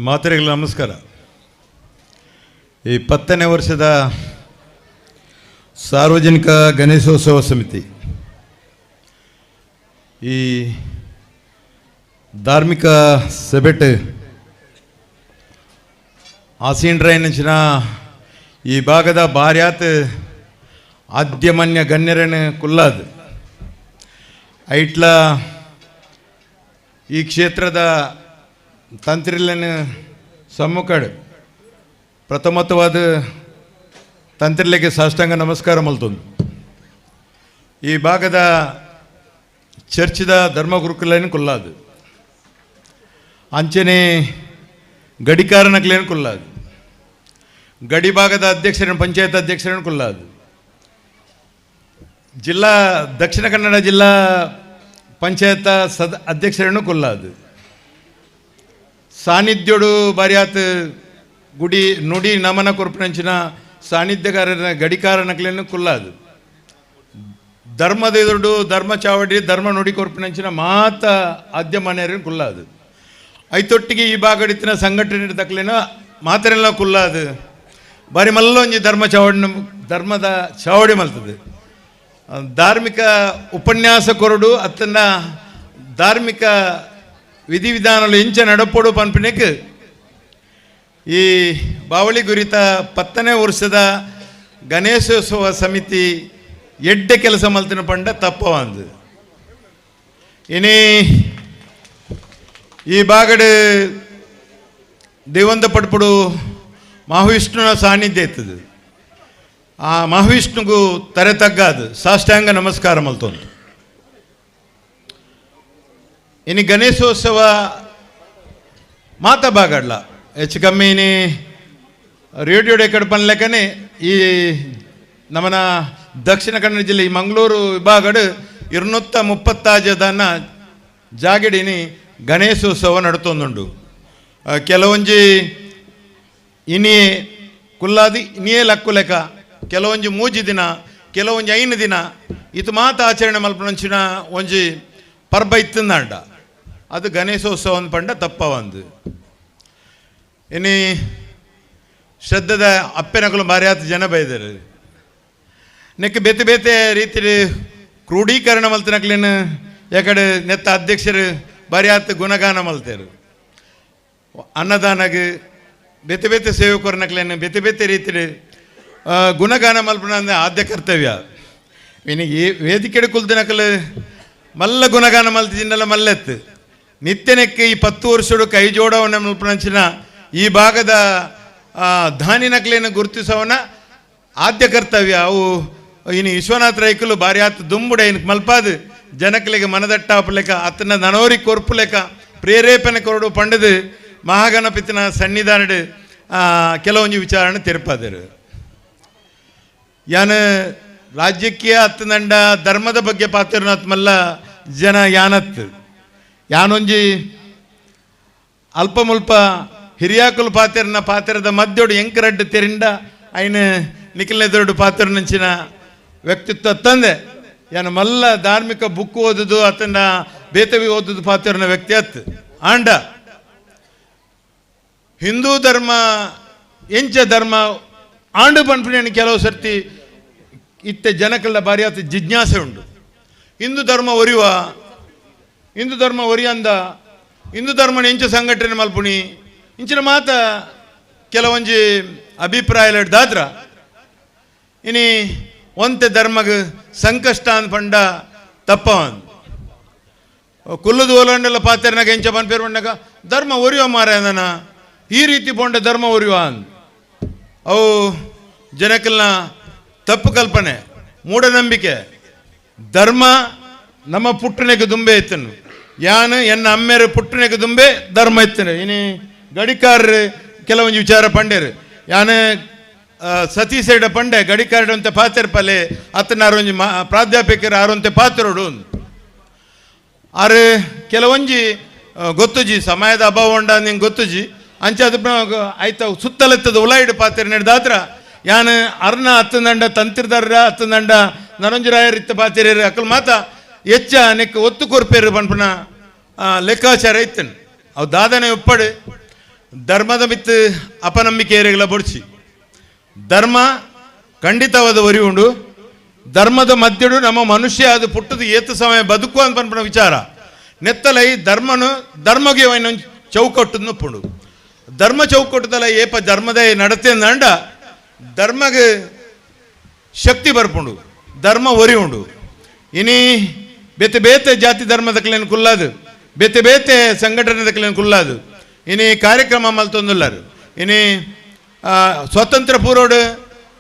ಮಾತೆರೆಗಳ ನಮಸ್ಕಾರ. ಈ 10ನೇ ವರ್ಷದ ಸಾರ್ವಜನಿಕ ಗಣೇಶೋತ್ಸವ ಸಮಿತಿ ಈ ಧಾರ್ಮಿಕ ಸಭೆಟ್ ಆಸೀನ್ರೈನಂಚಿನ ಈ ಭಾಗದ ಭಾರ್ಯಾತ್ ಆದ್ಯಮಾನ್ಯ ಗಣ್ಯರನ್ನು ಕುಲ್ಲಾದ್ ಐಟ್ಲ ಈ ಕ್ಷೇತ್ರದ ತಂತ್ರಿಲನ್ನು ಸಮ್ಮುಖಡ್ ಪ್ರಥಮತ್ವವಾದ ತಂತ್ರಿಲೆಗೆ ಸಾಷ್ಟಾಂಗ ನಮಸ್ಕಾರ ಮಲ್ತೊಂದು ಈ ಭಾಗದ ಚರ್ಚಿದ ಧರ್ಮಗುರುಕುಲೇನು ಕುಲ್ಲಾದು ಅಂಚನೆ ಗಡಿಕಾರನಕ್ಲೇನು ಕುಲ್ಲಾದು ಗಡಿ ಭಾಗದ ಅಧ್ಯಕ್ಷರನ್ನು ಪಂಚಾಯತ್ ಅಧ್ಯಕ್ಷರನ್ನು ಕುಲ್ಲಾದು ಜಿಲ್ಲಾ ದಕ್ಷಿಣ ಕನ್ನಡ ಜಿಲ್ಲಾ ಪಂಚಾಯತ್ ಅಧ್ಯಕ್ಷರನ್ನು ಕುಲ್ಲಾದು ಸಾನ್ನಿಧ್ಯೋಡು ಬಾರ್ಯಾತ್ ಗುಡಿ ನುಡಿ ನಮನ ಕೊರ್ಪಿನಂಚಿನ ಸಾನ್ನಿಧ್ಯಗಾರನ ಗಡಿಕಾರನಕ್ಲೇನು ಕುಲ್ಲಾದು ಧರ್ಮದ ಎದುರು ಧರ್ಮ ಚಾವಡಿ ಧರ್ಮ ನುಡಿ ಕೊರ್ಪಿನಂಚಿನ ಮಾತ ಆದ್ಯಮಾನ್ಯರನ್ನು ಕುಲ್ಲಾದು ಐತೊಟ್ಟಿಗೆ ಈ ಭಾಗಡಿತ್ತಿನ ಸಂಘಟನೆ ತಕ್ಕಲೇನ ಮಾತ್ರೆಲ್ಲ ಕುಲ್ಲಾದು ಬಾರಿ ಮಲ್ಲೊಂಜಿ ಧರ್ಮ ಚಾವಡಿ ಧರ್ಮದ ಚಾವಡಿ ಮಲ್ತದೆ ಧಾರ್ಮಿಕ ಉಪನ್ಯಾಸ ಕೊರಡು ಅತ್ತನ್ನ ಧಾರ್ಮಿಕ ವಿಧಿವಿಧಾನಗಳು ಇಂಚ ನಡಪೊಡು ಪನ್ಪಿನಕ್ಕೆ ಈ ಬಾವಳಿ ಗುರಿತ 10ನೇ ವರ್ಷದ ಗಣೇಶೋತ್ಸವ ಸಮಿತಿ ಎಡ್ಡೆ ಕೆಲಸ ಮಲ್ತಿನ ಪಂಡ ತಪ್ಪವಂದು. ಇನಿ ಈ ಬಾಗಡು ದೇವಂತ ಪಡ್ಪುಡು ಮಹಾವಿಷ್ಣುನ ಸಾನ್ನಿಧ್ಯ ಇರ್ತದೆ. ಆ ಮಹಾವಿಷ್ಣುಗೂ ತರೆ ತಗ್ಗಾದು ಸಾಷ್ಟಾಂಗ ನಮಸ್ಕಾರ ಮಲ್ತೊಂದು. ಇನ್ನು ಗಣೇಶೋತ್ಸವ ಮಾತ ಬಾಗಡ್ಲ ಹೆಚ್ಚು ಕಮ್ಮಿ ಇನಿ ರೇಡಿಯೋ ಕಡೆ ಪನ್ಲೆಕ್ಕನೆ ಈ ನಮ್ಮನ ದಕ್ಷಿಣ ಕನ್ನಡ ಜಿಲ್ಲೆ ಈ ಮಂಗಳೂರು ವಿಭಾಗಡು 236 ಜಾಗಡಿನಿ ಗಣೇಶೋತ್ಸವ ನಡತೊಂದುಂಡು. ಕೆಲವೊಂಜಿ ಇನಿಯೇ ಕುಲ್ಲಾದಿ ಇನಿಯೇ ಲಕ್ಕುಲೆಕ ಕೆಲವೊಂಜಿ 3 ದಿನ ಕೆಲವೊಂಜಿ 5 ದಿನ ಇದು ಮಾತ ಆಚರಣೆ ಮಲ್ಪನಂಚಿನ ಒಂಜಿ ಪರ್ಬ ಇತ್ತಂದಾಂಡ ಅದು ಗಣೇಶೋತ್ಸವ ಒಂದು ಪಂಡ ತಪ್ಪವಂದು. ಇನಿ ಶ್ರದ್ಧದ ಅಪ್ಪೆನಕಲು ಭಾರ್ಯಾತ ಜನ ಬೈದರು ನೆಕ್ ಬೇತೆ ಬೇತೆ ರೀತಿ ಕ್ರೋಢೀಕರಣ ಮಲ್ತಿನಕ್ಲೇನು ಯಾಕಡೆ ನೆತ್ತ ಅಧ್ಯಕ್ಷರು ಭಾರ್ಯಾತ ಗುಣಗಾನ ಮಲ್ತೇರು ಅನ್ನದಾನಗೆ ಬೇತೆ ಬೇತೆ ಸೇವಕರನಕ್ಲೇನು ಬೇತೆ ಬೇತೆ ರೀತಿ ಗುಣಗಾನ ಮಲ್ಪನ ಅಂದರೆ ಆದ್ಯ ಕರ್ತವ್ಯ. ಇನಿಗೆ ವೇದಿಕೆ ಕುಲ್ದಿನಕಲು ಮಲ್ಲ ಗುಣಗಾನ ಮಲ್ತಿಜಿನ್ನೆಲ್ಲ ಮಲ್ಲೆತ್ತು ನಿತ್ಯನೆಕ್ಕೆ ಈ 10 ವರ್ಷಡು ಕೈ ಜೋಡವನ್ನ ಮಲ್ಪನಂಚಿನ ಈ ಭಾಗದ ಧಾನಿನಕ್ಲೇನು ಗುರುತಿಸವನ ಆದ್ಯ ಕರ್ತವ್ಯ. ಅವು ಇನ್ನು ವಿಶ್ವನಾಥ ರೈಕಲು ಭಾರಿ ಆತ ದುಂಬುಡ ಇನ್ಕ್ ಮಲ್ಪಾದು ಜನಕಲಿಗೆ ಮನದಟ್ಟಾಪುಲೆಕ ಅತನ ನನೋರಿ ಕೊರ್ಪುಲೆಕ ಪ್ರೇರೇಪಣೆ ಕೊರಡು ಪಂಡದು ಮಹಾಗಣಪತಿನ ಸನ್ನಿಧಾನಡು ಕೆಲವೊಂದು ವಿಚಾರಣೆ ತೆರಪಾದರು. ಯಾನ ರಾಜ್ಯಕ್ಕೆ ಅತ್ತನಂಡ ಧರ್ಮದ ಬಗ್ಗೆ ಪಾತ್ರನಾತ್ಮಲ್ಲ ಜನ ಯಾನತ್ ಯಾನೊಂಜಿ ಅಲ್ಪ ಮುಲ್ಪ ಹಿರಿಯಾಕುಲು ಪಾತ್ರನ ಪಾತ್ರದ ಮಧ್ಯೊಡು ಎಂಕರಡ್ಡು ತೆರಿಂಡ ಐನ ನಿಖಿಲ್ನೆದೊಡ್ಡು ಪಾತ್ರ ನಂಚಿನ ವ್ಯಕ್ತಿತ್ವ ತಂದೆ ಯಾನ ಮಲ್ಲ ಧಾರ್ಮಿಕ ಬುಕ್ ಓದುದು ಅತನ ಬೇತವಿ ಓದುದು ಪಾತ್ರನ ವ್ಯಕ್ತಿ ಅತ್ತು. ಆಂಡ ಹಿಂದೂ ಧರ್ಮ ಎಂಚ ಧರ್ಮ ಆಂಡು ಪನ್ಪಿನ ಕೆಲವು ಸರ್ತಿ ಇತ್ತೆ ಜನಕಲ್ಲ ಭಾರಿ ಆತ ಜಿಜ್ಞಾಸೆ ಉಂಟು. ಹಿಂದೂ ಧರ್ಮ ಒರಿಯುವ ಹಿಂದೂ ಧರ್ಮ ಒರಿಯಂದ Hindu ಧರ್ಮನ ಎಂಚ ಸಂಘಟನೆ ಮಲ್ಪುಣಿ ಇಂಚಿನ ಮಾತ ಕೆಲವೊಂಜಿ ಅಭಿಪ್ರಾಯ ದಾದ್ರ ಇನಿ ಒಂತೆ ಧರ್ಮಗ್ ಸಂಕಷ್ಟ ಅಂದ್ ಪಂಡ ತಪ್ಪವನ್ ಕುಲ್ಲುದು ಓಲಂಡೆಲ್ಲ ಪಾತೆರ್ನಾಗ ಎಂಚ ಪನ್ಪೇರು ಪಂಡಾಗ ಧರ್ಮ ಒರಿಯುವ ಮಾರಾಯನ ಈ ರೀತಿ ಪೋಂಡ ಧರ್ಮ ಒರಿಯುವ ಅಂದ್ ಅವು ಜನಕಲ್ನ ತಪ್ಪು ಕಲ್ಪನೆ, ಮೂಢನಂಬಿಕೆ. ಧರ್ಮ ನಮ್ಮ ಪುಟ್ಟನೆಗೆ ದುಂಬೆ ಇತ್ತನು, ಯಾನು ಎನ್ನ ಅಮ್ಮೇರು ಪುಟ್ಟನೆಗೆ ದುಂಬೆ ಧರ್ಮ ಇತ್ತನು. ಇನಿ ಗಡಿಕಾರರು ಕೆಲವೊಂದು ವಿಚಾರ ಪಂಡೇರು, ಯಾನು ಸತೀಶೆರಡ ಪಂಡೆ ಗಡಿಕಾರಡು ಅಂತ ಪಾತೆರ್ಪಲೆ ಅತ್ತನ ಆರೊಂಜಿ ಮಾ ಪ್ರಾಧ್ಯಾಪಕರು ಆರೊಂತೆ ಪಾತೆರೋಡು ಆರು ಕೆಲವೊಂಜಿ ಗೊತ್ತುಜಿ ಸಮಯದ ಅಭಾವ ಉಂಡ ನಿಂಗೆ ಗೊತ್ತುಜಿ ಅಂಚ ಅದು ಆಯ್ತ ಸುತ್ತಲೆತ್ತದ ಉಲಾಯಿಡು ಪಾತೆರ್ ನಡೆದಾತ್ರ ಯಾನು ಅರ್ನ ಹತ್ತಂದಂಡ ತಂತಿರ್ದಾರ ಹತ್ತಂದಂಡ ನರಂಜರಾಯರ್ ಇತ್ತ ಪಾತೆರೇರು ಅಕ್ಕಲ್ ಮಾತ ಹೆಚ್ಚ ನೆಕ್ ಒತ್ತು ಕೊರ್ಪೇರು ಪನ್ಪನ ಲೆಕ್ಕಾಚಾರ ಇತ್ತನು. ಅವು ದಾದನೆ ಒಪ್ಪಡು ಧರ್ಮದ ಮಿತ್ತು ಅಪನಂಬಿಕೆ ಏರಿಗಳ ಬೊಡ್ಚಿ ಧರ್ಮ ಖಂಡಿತವಾದ ಒರಿ ಉಂಡು. ಧರ್ಮದ ಮಧ್ಯಡು ನಮ್ಮ ಮನುಷ್ಯ ಅದು ಪುಟ್ಟದ ಏತ ಸಮಯ ಬದುಕು ಅಂತ ಪನ್ಪನ ವಿಚಾರ ನೆತ್ತಲೈ ಧರ್ಮನು ಧರ್ಮಗೆ ಚೌಕಟ್ಟು ನುಪ್ಪುಂಡು. ಧರ್ಮ ಚೌಕಟ್ಟದಲ್ಲ ಏಪ ಧರ್ಮದ ನಡತೆ ಅಂಡ ಧರ್ಮಗೆ ಶಕ್ತಿ ಬರ್ಪುಂಡು, ಧರ್ಮ ಒರಿ ಉಂಡು. ಇನಿ ಬೇತೆ ಬೇತೆ ಜಾತಿ ಧರ್ಮದಕ್ಲೇನು ಕುಲ್ಲಾದು, ಬೇತೆ ಬೇತೆ ಸಂಘಟನೆದಕ್ಲೇನು ಕುಲ್ಲಾದು ಇನಿ ಕಾರ್ಯಕ್ರಮ ಮಲ್ತೊಂದುಲ್ಲಾರು. ಇನಿ ಸ್ವಾತಂತ್ರ್ಯ ಪೂರ್ವಡು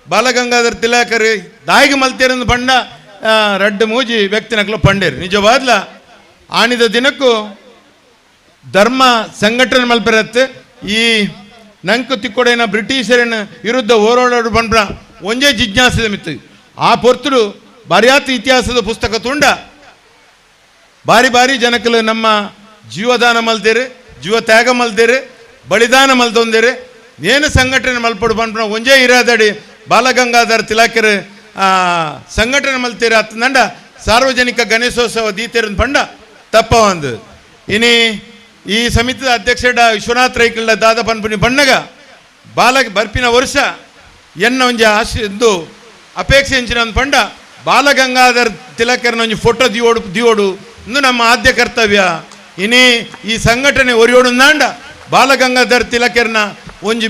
ಬಾಲಗಂಗಾಧರ್ ತಿಲಕರ್ ದಾಯಿಗೆ ಮಲ್ತೇರಂದು ಪಂಡ ರಡ್ಡು ಮೂಜಿ ವ್ಯಕ್ತಿನಕ್ಲು ಪಂಡೇರು. ನಿಜವಾದ್ಲ ಆಣಿದ ದಿನಕ್ಕೂ ಧರ್ಮ ಸಂಘಟನೆ ಮಲ್ಪೆರತ್ತೆ ಈ ನಂಕು ತಿಕ್ಕೊಡೇನ ಬ್ರಿಟಿಷರನ್ನ ವಿರುದ್ಧ ಹೋರಾಡೋಡು ಬಂದ್ರ ಒಂದೇ ಜಿಜ್ಞಾಸದ ಮಿತ್ತು. ಆ ಪೊರ್ತುಡು ಬಾರ್ಯಾತ ಇತಿಹಾಸದ ಪುಸ್ತಕ ತುಂಡ ಬಾರಿ ಬಾರಿ ಜನಕಲು ನಮ್ಮ ಜೀವದಾನ ಮಲ್ತೇರು, ಜೀವ ತ್ಯಾಗ ಮಲ್ತೇರು, ಬಲಿದಾನ ಮಲ್ತೊಂದೇರು. ಏನು ಸಂಘಟನೆ ಮಲ್ಪಡು ಬಂದ್ರ ಒಂಜೇ ಇರಾದಡಿ ಬಾಲಗಂಗಾಧರ್ ತಿಲಕರ್ ಸಂಘಟನೆ ಮಲ್ತೇರು ಅತ್ತಂಡ ಸಾರ್ವಜನಿಕ ಗಣೇಶೋತ್ಸವ ದೀತೇರು ಪಂಡ ತಪ್ಪ ಒಂದು. ಇನಿ ಈ ಸಮಿತಿದ ಅಧ್ಯಕ್ಷ ವಿಶ್ವನಾಥ್ ರೈಕಲ್ಡ ದಾದ ಪನ್ಪುನಿ ಬಣ್ಣಗ ಬಾಲ ಬರ್ಪಿನ ವರ್ಷ ಎನ್ನ ಒಂಜಿ ಆಶೆ ಎಂದು ಅಪೇಕ್ಷೆ ಎಂಚಿನ ಒಂದು ಪಂಡ ಬಾಲಗಂಗಾಧರ್ ತಿಲಕರ್ನ ಒಂಜಿ ಫೋಟೋ ದಿಯೋಡು ದಿಯೋಡು ಇಂದು ನಮ್ಮ ಆದ್ಯ ಕರ್ತವ್ಯ. ಇನಿ ಈ ಸಂಘಟನೆ ಒರಿಯೋಡು ನಾಂಡ ಬಾಲಗಂಗಾಧರ್ ತಿಲಕರ್ನ ಒಂಜಿ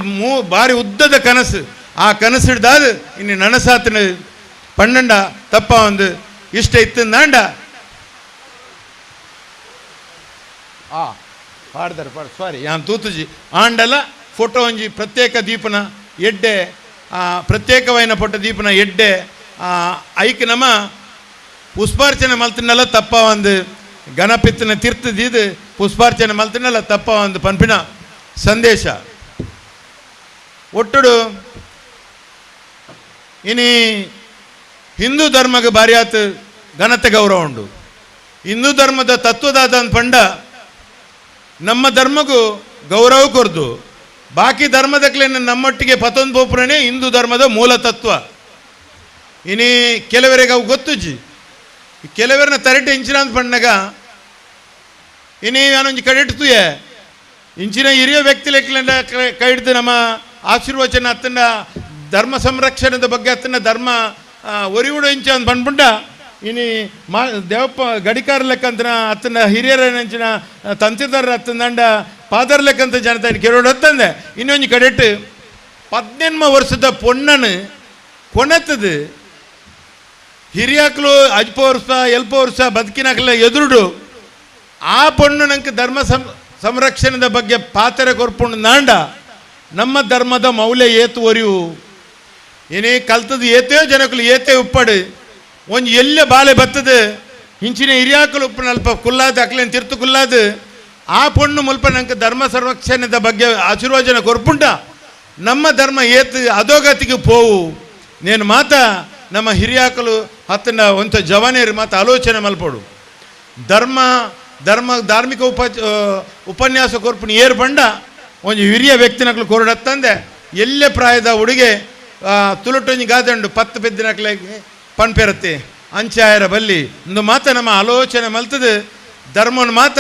ಬಾರಿ ಉದ್ದದ ಕನಸು, ಆ ಕನಸು ಹಿಡ್ದಾದ ಇನ್ನು ನನಸಾತನ ಪನ್ನಂಡ ತಪ್ಪ ಒಂದು ಇಷ್ಟ ಇತ್ತು ನಾಂಡ ಆ ಪಾಡ್ದಾರೆ ಪಾಡ್ ಸಾರಿ ಯಾನ್ ತೂತುಜಿ ಆಂಡಲ ಫೋಟೋ ಒಂಜಿ ಪ್ರತ್ಯೇಕ ದೀಪನ ಎಡ್ಡೆ ಪ್ರತ್ಯೇಕವಾಯಿನ ಫೋಟೋ ದೀಪನ ಎಡ್ಡೆ ಐಕ್ ನಮ್ಮ ಪುಷ್ಪಾರ್ಚನೆ ಮಲ್ತಿನಲ್ಲ ತಪ್ಪ ಒಂದು ಗಣಪತಿನ ತೀರ್ಥದಿದ್ದು ಪುಷ್ಪಾರ್ಚನೆ ಮಲ್ತಿನಲ್ಲ ತಪ್ಪ ಒಂದು ಪನ್ಪಿನ ಸಂದೇಶ ಒಟ್ಟುಡು. ಇನಿ ಹಿಂದೂ ಧರ್ಮಕ್ಕೆ ಬಾರಿಯಾತ್ ಘನತೆ ಗೌರವ ಉಂಡು. ಹಿಂದೂ ಧರ್ಮದ ತತ್ವದಾದ ಪಂಡ ನಮ್ಮ ಧರ್ಮಕ್ಕೂ ಗೌರವ ಕೊರ್ದು ಬಾಕಿ ಧರ್ಮದಕ್ಲೇನ ನಮ್ಮೊಟ್ಟಿಗೆ ಪತೊಂದು ಪೋಪುರನೇ ಹಿಂದೂ ಧರ್ಮದ ಮೂಲ ತತ್ವ. ಇನಿ ಕೆಲವರಿಗೆ ಅವು ಗೊತ್ತುಜ್ಜಿ ಕೆಲವರನ್ನ ತರಟೆ ಇಂಚಿನ ಅಂತ ಪಣ್ಣಗ ಇನಿ ನಾನೊಂಜಿ ಕಡೆಟ್ತುಯೆ ಇಂಚಿನ ಹಿರಿಯ ವ್ಯಕ್ತಿ ಲೆಕ್ಕಲಿಂದ ಕೈ ಹಿಡ್ದು ನಮ್ಮ ಆಶೀರ್ವಚನ ಅತ್ತಂಡ ಧರ್ಮ ಸಂರಕ್ಷಣದ ಬಗ್ಗೆ ಅತ್ತಂಡ ಧರ್ಮ ಒರಿವುಡು ಇಂಚ ಅಂತ ಬಂದ್ಬಿಟ್ಟ ಇನಿ ಮಾ ದೇವಪ್ಪ ಗಡಿಕಾರ ಲೆಕ್ಕಂತನ ಅತ್ತನ ಹಿರಿಯರ ನಂಚಿನ ತಂತಿದಾರರ ಅತ್ತಂದಂಡ ಪಾದರ್ ಲೆಕ್ಕಂತ ಜನತೆ ಕೆಲವರು ಹತ್ತಂದೆ ಇನ್ನೊಂದು ಕಡೆಟ್ಟು 18 ವರ್ಷದ ಪೊಣ್ಣನು ಕೊನೆತದು ಹಿರಿಯಾಕ್ಲು ಅಜ್ಪ ವರ್ಷ ಎಲ್ಪ ವರ್ಷ ಬದುಕಿನಾಕ್ಲ ಎದುರುಡು ಆ ಪೊಣ್ಣು ನಂಗೆ ಧರ್ಮ ಸಂರಕ್ಷಣದ ಬಗ್ಗೆ ಪಾತ್ರ ಕೊರ್ಪುಂಡು ನಾಂಡ ನಮ್ಮ ಧರ್ಮದ ಮೌಲ್ಯ ಏತು ಒರಿವು. ಏನೇ ಕಲ್ತದ್ದು ಏತೇ ಜನಕ್ಕಲು ಏತೇ ಉಪ್ಪಡು ಒಂಜಿ ಎಲ್ಲೆ ಬಾಲೆ ಬತ್ತದು ಇಂಚಿನ ಹಿರಿಯಾಕಲು ಉಪ್ಪು ಅಲ್ಪ ಕುಲ್ಲಾದ ಅಕ್ಲೇನು ತಿರ್ತು ಕುಲ್ಲಾದು ಆ ಪೊಣ್ಣು ಮುಲ್ಪ ನಂಗೆ ಧರ್ಮ ಸಂರಕ್ಷಣೆದ ಬಗ್ಗೆ ಆಶೀರ್ವಚನ ಕೊರ್ಪುಂಟ ನಮ್ಮ ಧರ್ಮ ಏತು ಅಧೋಗತಿಗೆ ಪೋವು. ನೇನು ಮಾತ ನಮ್ಮ ಹಿರಿಯಾಕಲು ಹತ್ತನ ಒಂಥ ಜವಾನಿಯರು ಮಾತ ಆಲೋಚನೆ ಮಲ್ಪಡು. ಧರ್ಮ ಧರ್ಮ ಧಾರ್ಮಿಕ ಉಪನ್ಯಾಸ ಕೊರ್ಪುಣಿ ಏರು ಬಂಡ ಒಂಜಿ ಹಿರಿಯ ವ್ಯಕ್ತಿನಕ್ಲು ಕೊರಡತ್ತಂದೆ ಎಲ್ಲೆ ಪ್ರಾಯದ ಹುಡುಗೆ ತುಳುಟೊಂಜಿ ಗಾದಂಡು 10 ಪೆದ್ದಿನಕ್ಲೆ ಪನ್ಪೆರತ್ತೆ ಅಂಚಾಯರ ಬಲ್ಲಿ ಒಂದು ಮಾತ ನಮ್ಮ ಆಲೋಚನೆ ಮಲ್ತದೆ. ಧರ್ಮನ ಮಾತ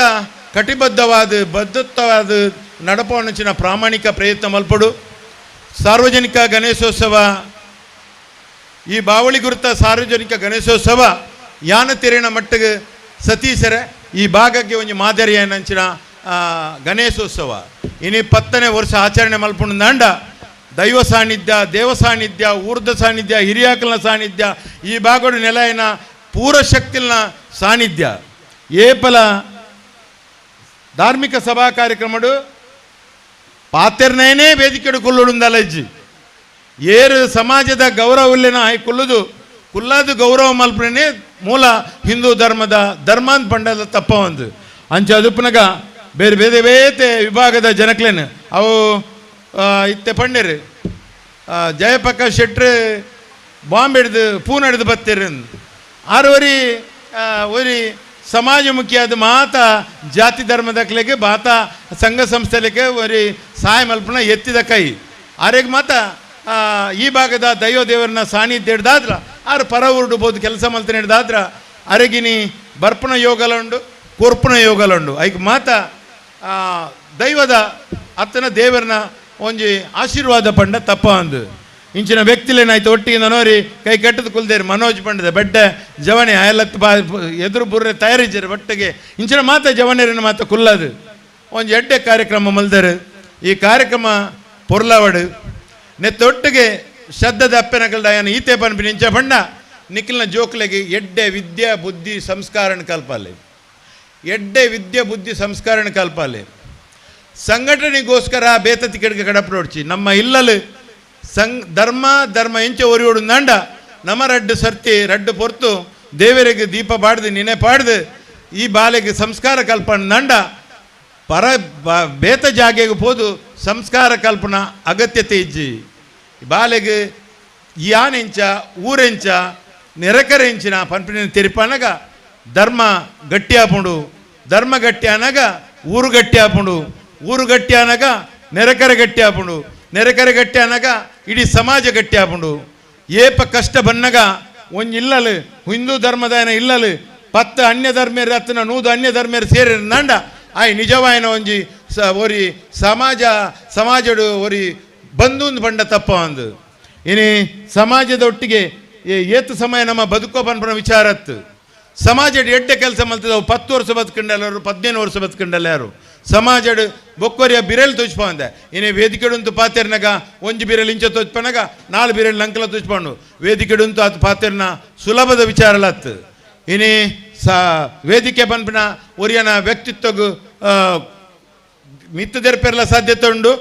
ಕಟಿಬದ್ಧವಾದ ಬದ್ಧತ್ವವಾದ ನಡಪವನಂಚಿನ ಪ್ರಾಮಾಣಿಕ ಪ್ರಯತ್ನ ಮಲ್ಪಡು. ಸಾರ್ವಜನಿಕ ಗಣೇಶೋತ್ಸವ ಈ ಬಾವಳಿ ಗುರುತ ಸಾರ್ವಜನಿಕ ಗಣೇಶೋತ್ಸವ ಯಾನ ತೆರೆನ ಮಟ್ಟಿಗೆ ಸತೀಶರ ಈ ಭಾಗಕ್ಕೆ ಒಂದು ಮಾದರಿಯ ನಂಚಿನ Ganeshotsaವ ಇನಿ 10ನೇ ವರ್ಷ ಆಚರಣೆ ಮಲ್ಪುಂಡಾಂಡ ದೈವ ಸಾನ್ನಿಧ್ಯ, ದೇವ ಸಾನ್ನಿಧ್ಯ, ಊರ್ದ ಸಾನ್ನಿಧ್ಯ, ಹಿರಿಯಾಕಲ್ನ ಸಾನ್ನಿಧ್ಯ, ಈ ಭಾಗಡು ನೆಲಯನ ಪೂರ ಶಕ್ತಿಲ್ನ ಸಾನ್ನಿಧ್ಯ. ಏಪಲ ಧಾರ್ಮಿಕ ಸಭಾ ಕಾರ್ಯಕ್ರಮಡು ಪಾತೆರ್ನೇನೇ ವೇದಿಕೆಡು ಕುಲ್ಲುಡುಂದಲಜ್ಜಿ ಏರು ಸಮಾಜದ ಗೌರವಲ್ಲಿನ ಆಯ್ ಕುಲ್ಲುದು ಕುಲ್ಲಾದು ಗೌರವ ಮಲ್ಪನೇ ಮೂಲ ಹಿಂದೂ ಧರ್ಮದ ಧರ್ಮಾಂತ ಪಂಡದ ತಪ್ಪ ಒಂದು ಅಂಚ ಅದುಪ್ಪನಗ ಬೇರೆ ಬೇರೆ ಬೇತೆ ವಿಭಾಗದ ಜನಕ್ಲೇನು ಅವು ಇತ್ತೆ ಪಂಡೇರು ಜಯಪ್ರಕಾಶ್ ಶೆಟ್ರು ಬಾಂಬ್ ಹಿಡ್ದು ಪೂನ್ ಹಿಡ್ದು ಬತ್ತೀರಿ ಆರುವರಿ ಒರಿ ಸಮಾಜಮುಖಿಯಾದ ಮಾತ ಜಾತಿ ಧರ್ಮದಕ್ಲೆಗೆ ಬಾತ ಸಂಘ ಸಂಸ್ಥೆಲಿಗೆ ಒರಿ ಸಹಾಯ ಮಲ್ಪನ ಎತ್ತಿದ ಕೈ ಆರೆಗೆ ಮಾತ ಈ ಭಾಗದ ದೈವ ದೇವರನ್ನ ಸಾನ್ನಿಧ್ಯ ಹಿಡ್ದಾದ್ರ ಆರು ಪರ ಉರುಡ್ಬೋದು ಕೆಲಸ ಮಲ್ತನ ಹಿಡ್ದಾದ್ರ ಅರೆಗಿನಿ ಬರ್ಪಣ ಯೋಗಲುಂಡು ಕೊರ್ಪಣ ಯೋಗಲುಂಡು ಐಕ್ ಮಾತ ದೈವದ ಅತ್ತನ ದೇವರನ್ನ ಒಂಜಿ ಆಶೀರ್ವಾದ ಪಂಡ ತಪ್ಪ ಒಂದು ಇಂಚಿನ ವ್ಯಕ್ತಿಲೇನಾಯ್ತು ಒಟ್ಟಿಗೆ ನನೋರಿ ಕೈ ಕಟ್ಟದ ಕುಲ್ದೇರಿ ಮನೋಜ್ ಪಂಡದ ಬೆಡ್ಡ ಜವಣಿ ಅಯಲತ್ತು ಬಾ ಎದುರು ಬುರ್ರೆ ತಯಾರಿಜರು ಒಟ್ಟಿಗೆ ಇಂಚಿನ ಮಾತ ಜವಣಿಯರನ್ನ ಮಾತ ಕುಲ್ಲದು ಒಂಜಿ ಎಡ್ಡೆ ಕಾರ್ಯಕ್ರಮ ಮಲ್ದರು. ಈ ಕಾರ್ಯಕ್ರಮ ಪೊರ್ಲವಡು ನೆತ್ತೊಟ್ಟಿಗೆ ಶ್ರದ್ಧದ ಅಪ್ಪೆನಗಲ್ದ ಈತೆ ಪನ್ಪಿನ ಇಂಚ ಬಣ್ಣ ನಿಖಿಲ್ನ ಜೋಕ್ಲೆಗೆ ಎಡ್ಡೆ ವಿದ್ಯಾ ಬುದ್ಧಿ ಸಂಸ್ಕಾರಣ ಕಲ್ಪಾಲೆ, ಎಡ್ಡೆ ವಿದ್ಯೆ ಬುದ್ಧಿ ಸಂಸ್ಕಾರಣ ಕಲ್ಪಾಲೆ. ಸಂಘಟನೆಗೋಸ್ಕರ ಬೇತತಿ ಕೆಡ್ಗೆ ಕಡಪಡೋಡ್ಚಿ ನಮ್ಮ ಇಲ್ಲಲು ಧರ್ಮ ಧರ್ಮ ಎಂಚೆ ಒರಿಯೋಡು ನಾಂಡ ನಮ್ಮ ರಡ್ಡು ಸರ್ತಿ ರಡ್ಡು ಪೊರ್ತು ದೇವರಿಗೆ ದೀಪ ಬಾಡ್ದು ನಿನೆ ಪಾಡ್ದು ಈ ಬಾಲೆಗೆ ಸಂಸ್ಕಾರ ಕಲ್ಪನ ನಾಂಡ ಪರ ಬೇತ ಜಾಗೆಗೆ ಪೋದು ಸಂಸ್ಕಾರ ಕಲ್ಪನ ಅಗತ್ಯತೆ ಇಜ್ಜಿ. ಬಾಲೆಗೆ ಯಾನೆಂಚ ಊರೆಂಚ ನೆರೆಕರೆಂಚಿನ ಪನ್ಪಿನ ತೆರಿಪನಗ ಧರ್ಮ ಗಟ್ಟಿ ಆಪುಂಡು, ಧರ್ಮ ಗಟ್ಟಿ ಅನಗ ಊರು ಗಟ್ಟಿ ಆಪುಂಡು, ಊರು ಗಟ್ಟಿ ಅನಗ ನೆರೆಕರೆ ಗಟ್ಟಿ ಆಪುಂಡು, ನೆರೆಕರೆ ಗಟ್ಟಿ ಅನಗ ಇಡೀ ಸಮಾಜ ಗಟ್ಟಿ ಆಪುಂಡು. ಏಪ ಕಷ್ಟ ಬನ್ನಗ ಒಂಜಿ ಇಲ್ಲಲು ಹಿಂದೂ ಧರ್ಮದಾಯನ ಇಲ್ಲಲು 10 ಅನ್ಯ ಧರ್ಮೇರು ಹತ್ತನ 100 ಅನ್ಯ ಧರ್ಮೇರು ಸೇರಿ ನಾಂಡ ಆಯ್ ನಿಜವಾಯನ ಒಂಜಿ ಒರಿ ಸಮಾಜ ಸಮಾಜಡು ಒರಿ ಬಂದು ಬಂಡ ತಪ್ಪ ಒಂದು ಇನಿ ಸಮಾಜದ ಒಟ್ಟಿಗೆ ಏತು ಸಮಯ ನಮ್ಮ ಬದುಕೋ ಪನ್ಪನ ವಿಚಾರತ್ತು. ಸಮಾಜಡ್ ಎಡ್ಡೆ ಕೆಲಸ ಮಲ್ತದವು 10 ವರ್ಷ ಬದುಕಂಡಲ್ಲರು 15 ವರ್ಷ ಬದುಕಂಡಲ್ಲ ಯಾರು ಸಮಾಜಡ್ ಬೊಕ್ಕೊರಿಯ ಬಿರೆಲ್ ತೋಚ್ಪಂದೆ ಇನಿ ವೇದಿಕೆಡುಂತು ಪಾತೆರ್ನಗ ಒಂಜಿ ಬಿರೆಲ್ ಇಂಚ ತೋಚ್ಪನಗ 4 ಬಿರೆಲ್ ನಂಕಲ ತೋಚ್ಪಂಡು ವೇದಿಕೆಡುಂತು ಆತು ಪಾತೆರ್ನ ಸುಲಭದ ವಿಚಾರಲತ್ತು. ಇನಿ ವೇದಿಕೆ ಪನ್ಪಿನ ಒರಿಯನ ವ್ಯಕ್ತಿತ್ವಗು ಮಿತ್ತದೆರ್ಪೆರ್ಲ ಸಾಧ್ಯತೆ ಉಂಡು,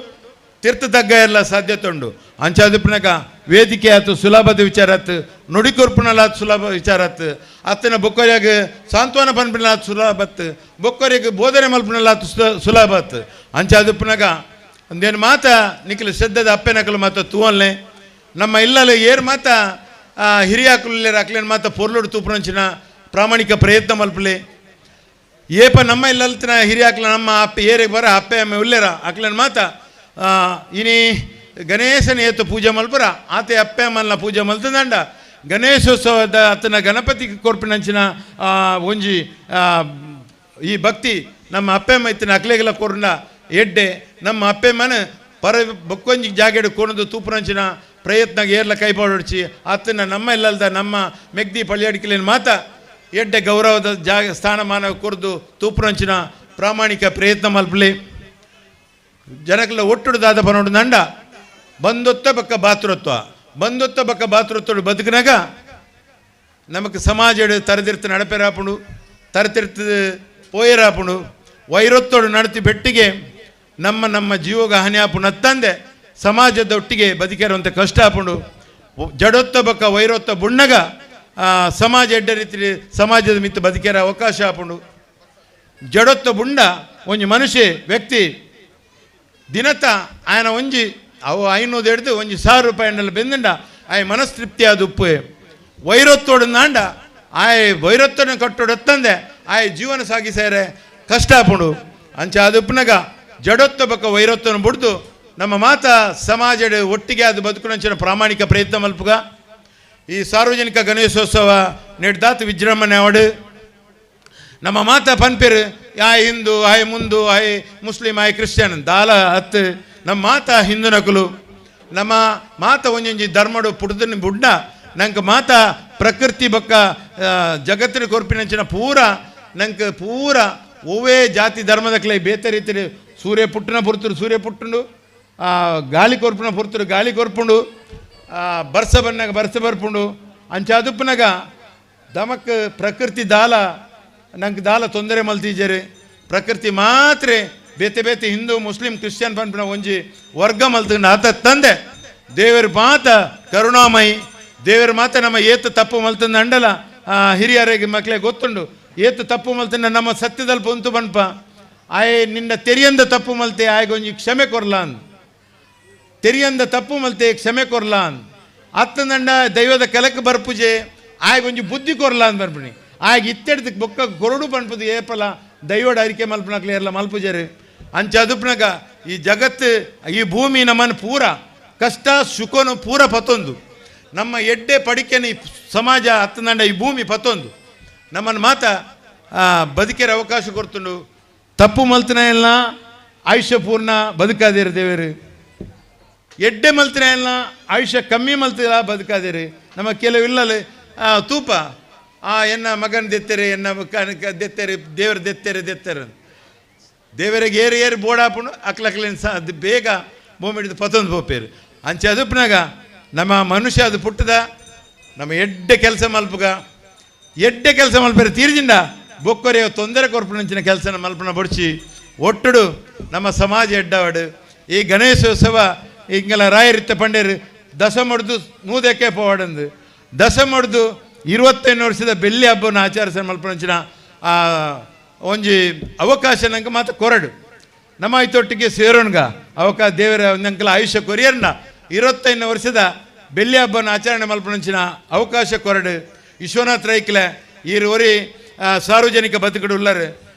ತೀರ್ಥ ತಗ್ಗ ಎಲ್ಲ ಸಾಧ್ಯತೆ ಉಂಡು. ಅಂಚಾದಿಪ್ಪನಗ ವೇದಿಕೆ ಆತು ಸುಲಭದ ವಿಚಾರ ಆತು, ನುಡಿಕೊರ್ಪುನಲಾತು ಸುಲಭ ವಿಚಾರ ಆತು, ಅತ್ತನ ಬೊಕ್ಕೊರಿಯಾಗ ಸಾಂತ್ವನ ಪನ್ಪಿನಲಾತು ಸುಲಭತ್ತು, ಬೊಕ್ಕೊರಿಗೆ ಬೋಧನೆ ಮಲ್ಪನಲಾತು ಸುಲಭ ಆತು. ಅಂಚಾದಿಪ್ಪನಗ ಒಂದೇನು ಮಾತ ನಿಖಿಲ ಶ್ರದ್ಧದ ಅಪ್ಪೆನಕಲು ಮಾತ ತೂವಲ್ನೆ ನಮ್ಮ ಇಲ್ಲಲ್ಲಿ ಏರು ಮಾತ ಹಿರಿಯಾಕುಲ್ಲೇರು ಅಕ್ಲೇನು ಮಾತ ಪೊರ್ಲುಡು ತೂಪುನಂಚಿನ ಪ್ರಾಮಾಣಿಕ ಪ್ರಯತ್ನ ಮಲ್ಪಲೆ. ಏಪ ನಮ್ಮ ಇಲ್ಲಲ್ತಿನ ಹಿರಿಯಾಕ್ಲ ನಮ್ಮ ಅಪ್ಪೆ ಏರಿಗೆ ಬರ ಅಪ್ಪೆ ಅಮ್ಮ ಉಲ್ಲೇರ ಅಕ್ಲೇನು ಮಾತ ಇನಿ ಗಣೇಶನ ಏತು ಪೂಜೆ ಮಲ್ಪುರ ಆತೆ ಅಪ್ಪೆ ಅಮ್ಮನ ಪೂಜೆ ಮಲ್ತದಂಡ ಗಣೇಶೋತ್ಸವದ ಆತನ ಗಣಪತಿ ಕೊರ್ಪಿನಂಚಿನ ಒಂಜಿ ಈ ಭಕ್ತಿ ನಮ್ಮ ಅಪ್ಪೆ ಅಮ್ಮ ಇತ್ತಿನ ಅಕ್ಲೆಗೆಲ್ಲ ಕೊರ್ನ ಎಡ್ಡೆ ನಮ್ಮ ಅಪ್ಪೆ ಮನ ಪರ ಬೊಕ್ಕೊಂಜಿ ಜಾಗೆಡು ಕೊಣದು ತೂಪುನಂಚಿನ ಪ್ರಯತ್ನ ಏರ್ಲ ಕೈಪಾಡೊಡ್ಚಿ ಆತನ ನಮ್ಮ ಇಲ್ಲಲ್ದ ನಮ್ಮ ಮೆಗ್ದಿ ಪಳ್ಳಿಯಡಿಕೆಲೇನು ಮಾತ ಎಡ್ಡೆ ಗೌರವದ ಜಾಗ ಸ್ಥಾನಮಾನ ಕೊರ್ದು ತೂಪುನಂಚಿನ ಪ್ರಾಮಾಣಿಕ ಪ್ರಯತ್ನ ಮಲ್ಪಲಿ. ಜನಕ್ಕೆಲ್ಲ ಒಟ್ಟುಡುದಾದ ಪನೋಡು ನಂಡ ಬಂದೊತ್ತ ಬಕ್ಕ ಬಾತೃತ್ವ ಬಂದೊತ್ತ ಬಕ್ಕ ಬಾತೃತ್ವಡು ಬದುಕಿನಾಗ ನಮಕ್ ಸಮಾಜ ತರದಿರ್ತ ನಡಪೆರಾಪುಂಡು ತರತಿರ್ತ ಪೋಯರಾಪುಂಡು ವೈರೊತ್ತೋಡು ನಡತಿ ಬೆಟ್ಟಿಗೆ ನಮ್ಮ ನಮ್ಮ ಜೀವಗ ಹಾನಿ ಆಪುಂಡು ಅತ್ತಂದೆ ಸಮಾಜದ ಒಟ್ಟಿಗೆ ಬದುಕಿರುವಂಥ ಕಷ್ಟ ಆಪುಂಡು. ಜಡೊತ್ತ ಬಕ್ಕ ವೈರೊತ್ತ ಬುಣ್ಣಗ ಸಮಾಜ ಎಡ್ಡ ರೀತಿ ಸಮಾಜದ ಮಿತ್ತು ಬದುಕಿರೋ ಅವಕಾಶ ಆಪುಂಡು. ಜಡೊತ್ತ ಬುಂಡ ಒಂಜಿ ಮನುಷ್ಯ ವ್ಯಕ್ತಿ ದಿನತ ಆಯನ ಒಂಜಿ ಅವು 500 ಹಿಡ್ದು ಒಂಜಿ 1000 ರೂಪಾಯಿ ಬೆಂದಂಡ ಆಯ್ ಮನಸ್ತೃಪ್ತಿ ಆದ ಉಪ್ಪು ವೈರೊತ್ತೋಡು ನಾಂಡ ಆಯ್ ವೈರೊತ್ತನ ಕಟ್ಟೋಡತ್ತಂದೆ ಆಯ್ ಜೀವನ ಸಾಗಿಸಾರೆ ಕಷ್ಟ ಆಪುಂಡು. ಅಂಚ ಅದು ಉಪ್ಪುನಗ ಜಡೊತ್ತ ಬಕ್ಕ ವೈರೊತ್ತನ ಬುಡ್ದು ನಮ್ಮ ಮಾತ ಸಮಾಜ ಒಟ್ಟಿಗೆ ಅದು ಬದುಕುನಂಚಿನ ಪ್ರಾಮಾಣಿಕ ಪ್ರಯತ್ನ ಮಲ್ಪುಗ. ಈ ಸಾರ್ವಜನಿಕ ಗಣೇಶೋತ್ಸವ ನೆಡ್ದಾತ್ ವಿಜೃಂಭಣೆ ಅವಡು ನಮ್ಮ ಮಾತ ಪನ್ಪೇರು ಆಯ್ ಹಿಂದೂ ಆಯ್ ಮುಂದು ಆಯ್ ಮುಸ್ಲಿಂ ಆಯ್ ಕ್ರಿಶ್ಚಿಯನ್ ದಾಲ ಹತ್ತು ನಮ್ಮ ಮಾತ ಹಿಂದೂ ನಕಲು ನಮ್ಮ ಮಾತ ಒಂಜೊಂಜಿ ಧರ್ಮಡು ಪುಡ್ದನ ಬುಡ್ಡ ನಂಗೆ ಮಾತ ಪ್ರಕೃತಿ ಬಕ್ಕ ಜಗತ್ತಿನ ಕೊರ್ಪಿನಂಚಿನ ಪೂರ ನಂಗೆ ಪೂರ ಒವ್ವೇ ಜಾತಿ ಧರ್ಮದಕ್ಲೆ ಬೇತೆ ರೀತಿ ಸೂರ್ಯ ಪುಟ್ಟನ ಪೊರ್ತುಡು ಸೂರ್ಯ ಪುಟ್ಟುಂಡು, ಗಾಳಿ ಕೊರ್ಪುನ ಪೊರ್ತುಡು ಗಾಳಿ ಕೊರ್ಪುಂಡು, ಬರ್ಸ ಬನ್ನಾಗ ಬರ್ಸ ಬರ್ಪುಂಡು. ಅಂಚಾದುಪ್ಪನಾಗ ದಮಕ್ ಪ್ರಕೃತಿ ದಾಲ ನಂಗೆ ದಾಲ ತೊಂದರೆ ಮಲ್ತೀಜರು. ಪ್ರಕೃತಿ ಮಾತ್ರ ಬೇತೆ ಬೇತೆ ಹಿಂದೂ ಮುಸ್ಲಿಂ ಕ್ರಿಶ್ಚಿಯನ್ ಪನ್ಪಿನ ಒಂಜಿ ವರ್ಗ ಮಲ್ತಂಡು ಆತ ತಂದೆ ದೇವರ ಮಾತ ಕರುಣಾಮಯಿ. ದೇವರ ಮಾತ ನಮ್ಮ ಏತ ತಪ್ಪು ಮಲ್ತಂದು ಅಂಡಲ ಹಿರಿಯರಿಗೆ ಮಕ್ಕಳಿಗೆ ಗೊತ್ತುಂಡು. ಏತ ತಪ್ಪು ಮಲ್ತಂಡ ನಮ್ಮ ಸತ್ಯದಲ್ಲಿ ಪೊಂತು ಬನ್ಪ ಆಯೆ ನಿನ್ನ ತೆರಿಯಂದ ತಪ್ಪು ಮಲ್ತೆ ಆಯಗೊಂಜಿ ಕ್ಷಮೆ ಕೊರ್ಲಾನ್, ತೆರಿಯಂದ ತಪ್ಪು ಮಲ್ತೆ ಕ್ಷಮೆ ಕೊರ್ಲಾನ್. ಅತ್ತಂದಂಡ ದೈವದ ಕೆಲಕ್ಕೆ ಬರ್ಪುಜೆ ಆಯಗೊಂಜಿ ಬುದ್ಧಿ ಕೊರ್ಲಾನ್ ಬರ್ಪುಣಿ. ಆಗ ಇತ್ತೆಡ್ದಕ್ಕೆ ಬೊಕ್ಕ ಕೊರಡು ಪನ್ಪುದು ಏಪಲ ದೈವಡ ಅರಿಕೆ ಮಲ್ಪನಕ್ಲೆ ಎಲ್ಲ ಮಲ್ಪುಜರು. ಅಂಚ ಅದುಪ್ನಗ ಈ ಜಗತ್ತು ಈ ಭೂಮಿ ನಮ್ಮನ್ನು ಪೂರ ಕಷ್ಟ ಸುಖನು ಪೂರ ಪತ್ತೊಂದು, ನಮ್ಮ ಎಡ್ಡೆ ಪಡಿಕೆನ ಈ ಸಮಾಜ ಅತ್ತಂದಂಡ ಈ ಭೂಮಿ ಪತ್ತೊಂದು ನಮ್ಮನ್ನು ಮಾತ ಬದುಕಿರ ಅವಕಾಶ ಕೊಡ್ತುಂಡು. ತಪ್ಪು ಮಲ್ತನ ಎಲ್ಲ ಆಯುಷ್ಯ ಪೂರ್ಣ ಬದುಕಾದಿರು ದೇವರು, ಎಡ್ಡೆ ಮಲ್ತನ ಎಲ್ಲ ಆಯುಷ್ಯ ಕಮ್ಮಿ ಮಲ್ತಿಲ್ಲ ಬದುಕಾದಿರಿ. ನಮ್ಮ ಕೆಲವು ಇಲ್ಲಲ್ಲಿ ತೂಪ ಎನ್ನ ಮಗನ ದೆತ್ತೆರೆ ಎನ್ನ ದೆತ್ತೆರೆ ದೇವರು ದೆತ್ತೆರೆ ದೆತ್ತೆರೆ ದೇವರಿಗೆ ಏರು ಏರು ಬೋಡಾಪುಂಡು ಅಕ್ಲಕ್ಲೇನು ಸಹ ಅದು ಬೇಗ ಭೂಮಿ ಹಿಡಿದು ಪತ್ತೊಂದು ಪೋಪೇರು. ಅಂಚೆ ಅದುಪ್ನಾಗ ನಮ್ಮ ಮನುಷ್ಯ ಅದು ಪುಟ್ಟದ ನಮ್ಮ ಎಡ್ಡೆ ಕೆಲಸ ಮಲ್ಪುಗ ಎಡ್ಡೆ ಕೆಲಸ ಮಲ್ಪೇರು ತೀರ್ಜಿಂಡ ಬೊಕ್ಕೊರೆಯ ತೊಂದರೆ ಕೊರ್ಪುನಂಚಿನ ಕೆಲಸನ ಮಲ್ಪನ ಬಡಿಸಿ ಒಟ್ಟುಡು ನಮ್ಮ ಸಮಾಜ ಎಡ್ಡವಾಡು. ಈ ಗಣೇಶೋತ್ಸವ ಹಿಂಗೆಲ್ಲ ರಾಯರಿತ್ತ ಪಂಡೇರು ದಶ ಮಡ್ದು ನೂದಕ್ಕೆ ಪೋವಾಡಂದು ದಶ ಮಡ್ದು 25 ವರ್ಷದ ಬೆಳ್ಳಿ ಹಬ್ಬವನ್ನು ಆಚರಿಸ ಮಲ್ಪನಂಚಿನ ಒಂಜಿ ಅವಕಾಶ ನಂಗೆ ಮಾತ್ರ ಕೊರಡು. ನಮ್ಮ ಐತೊಟ್ಟಿಗೆ ಸೇರೋಣ್ಗ ಅವಕಾಶ ದೇವರ ನಂಗೆಲ್ಲ ಆಯುಷ್ಯ ಕೊರಿಯರ್ನ 25 ವರ್ಷದ ಬೆಳ್ಳಿ ಹಬ್ಬವನ್ನು ಆಚರಣೆ ಮಲ್ಪನಂಚಿನ ಅವಕಾಶ ಕೊರಡು. ವಿಶ್ವನಾಥ್ ರೈಕ್ಲೆ ಈರು ಒರಿ ಸಾರ್ವಜನಿಕ ಬದುಕುಡು ಉಳ್ಳರು,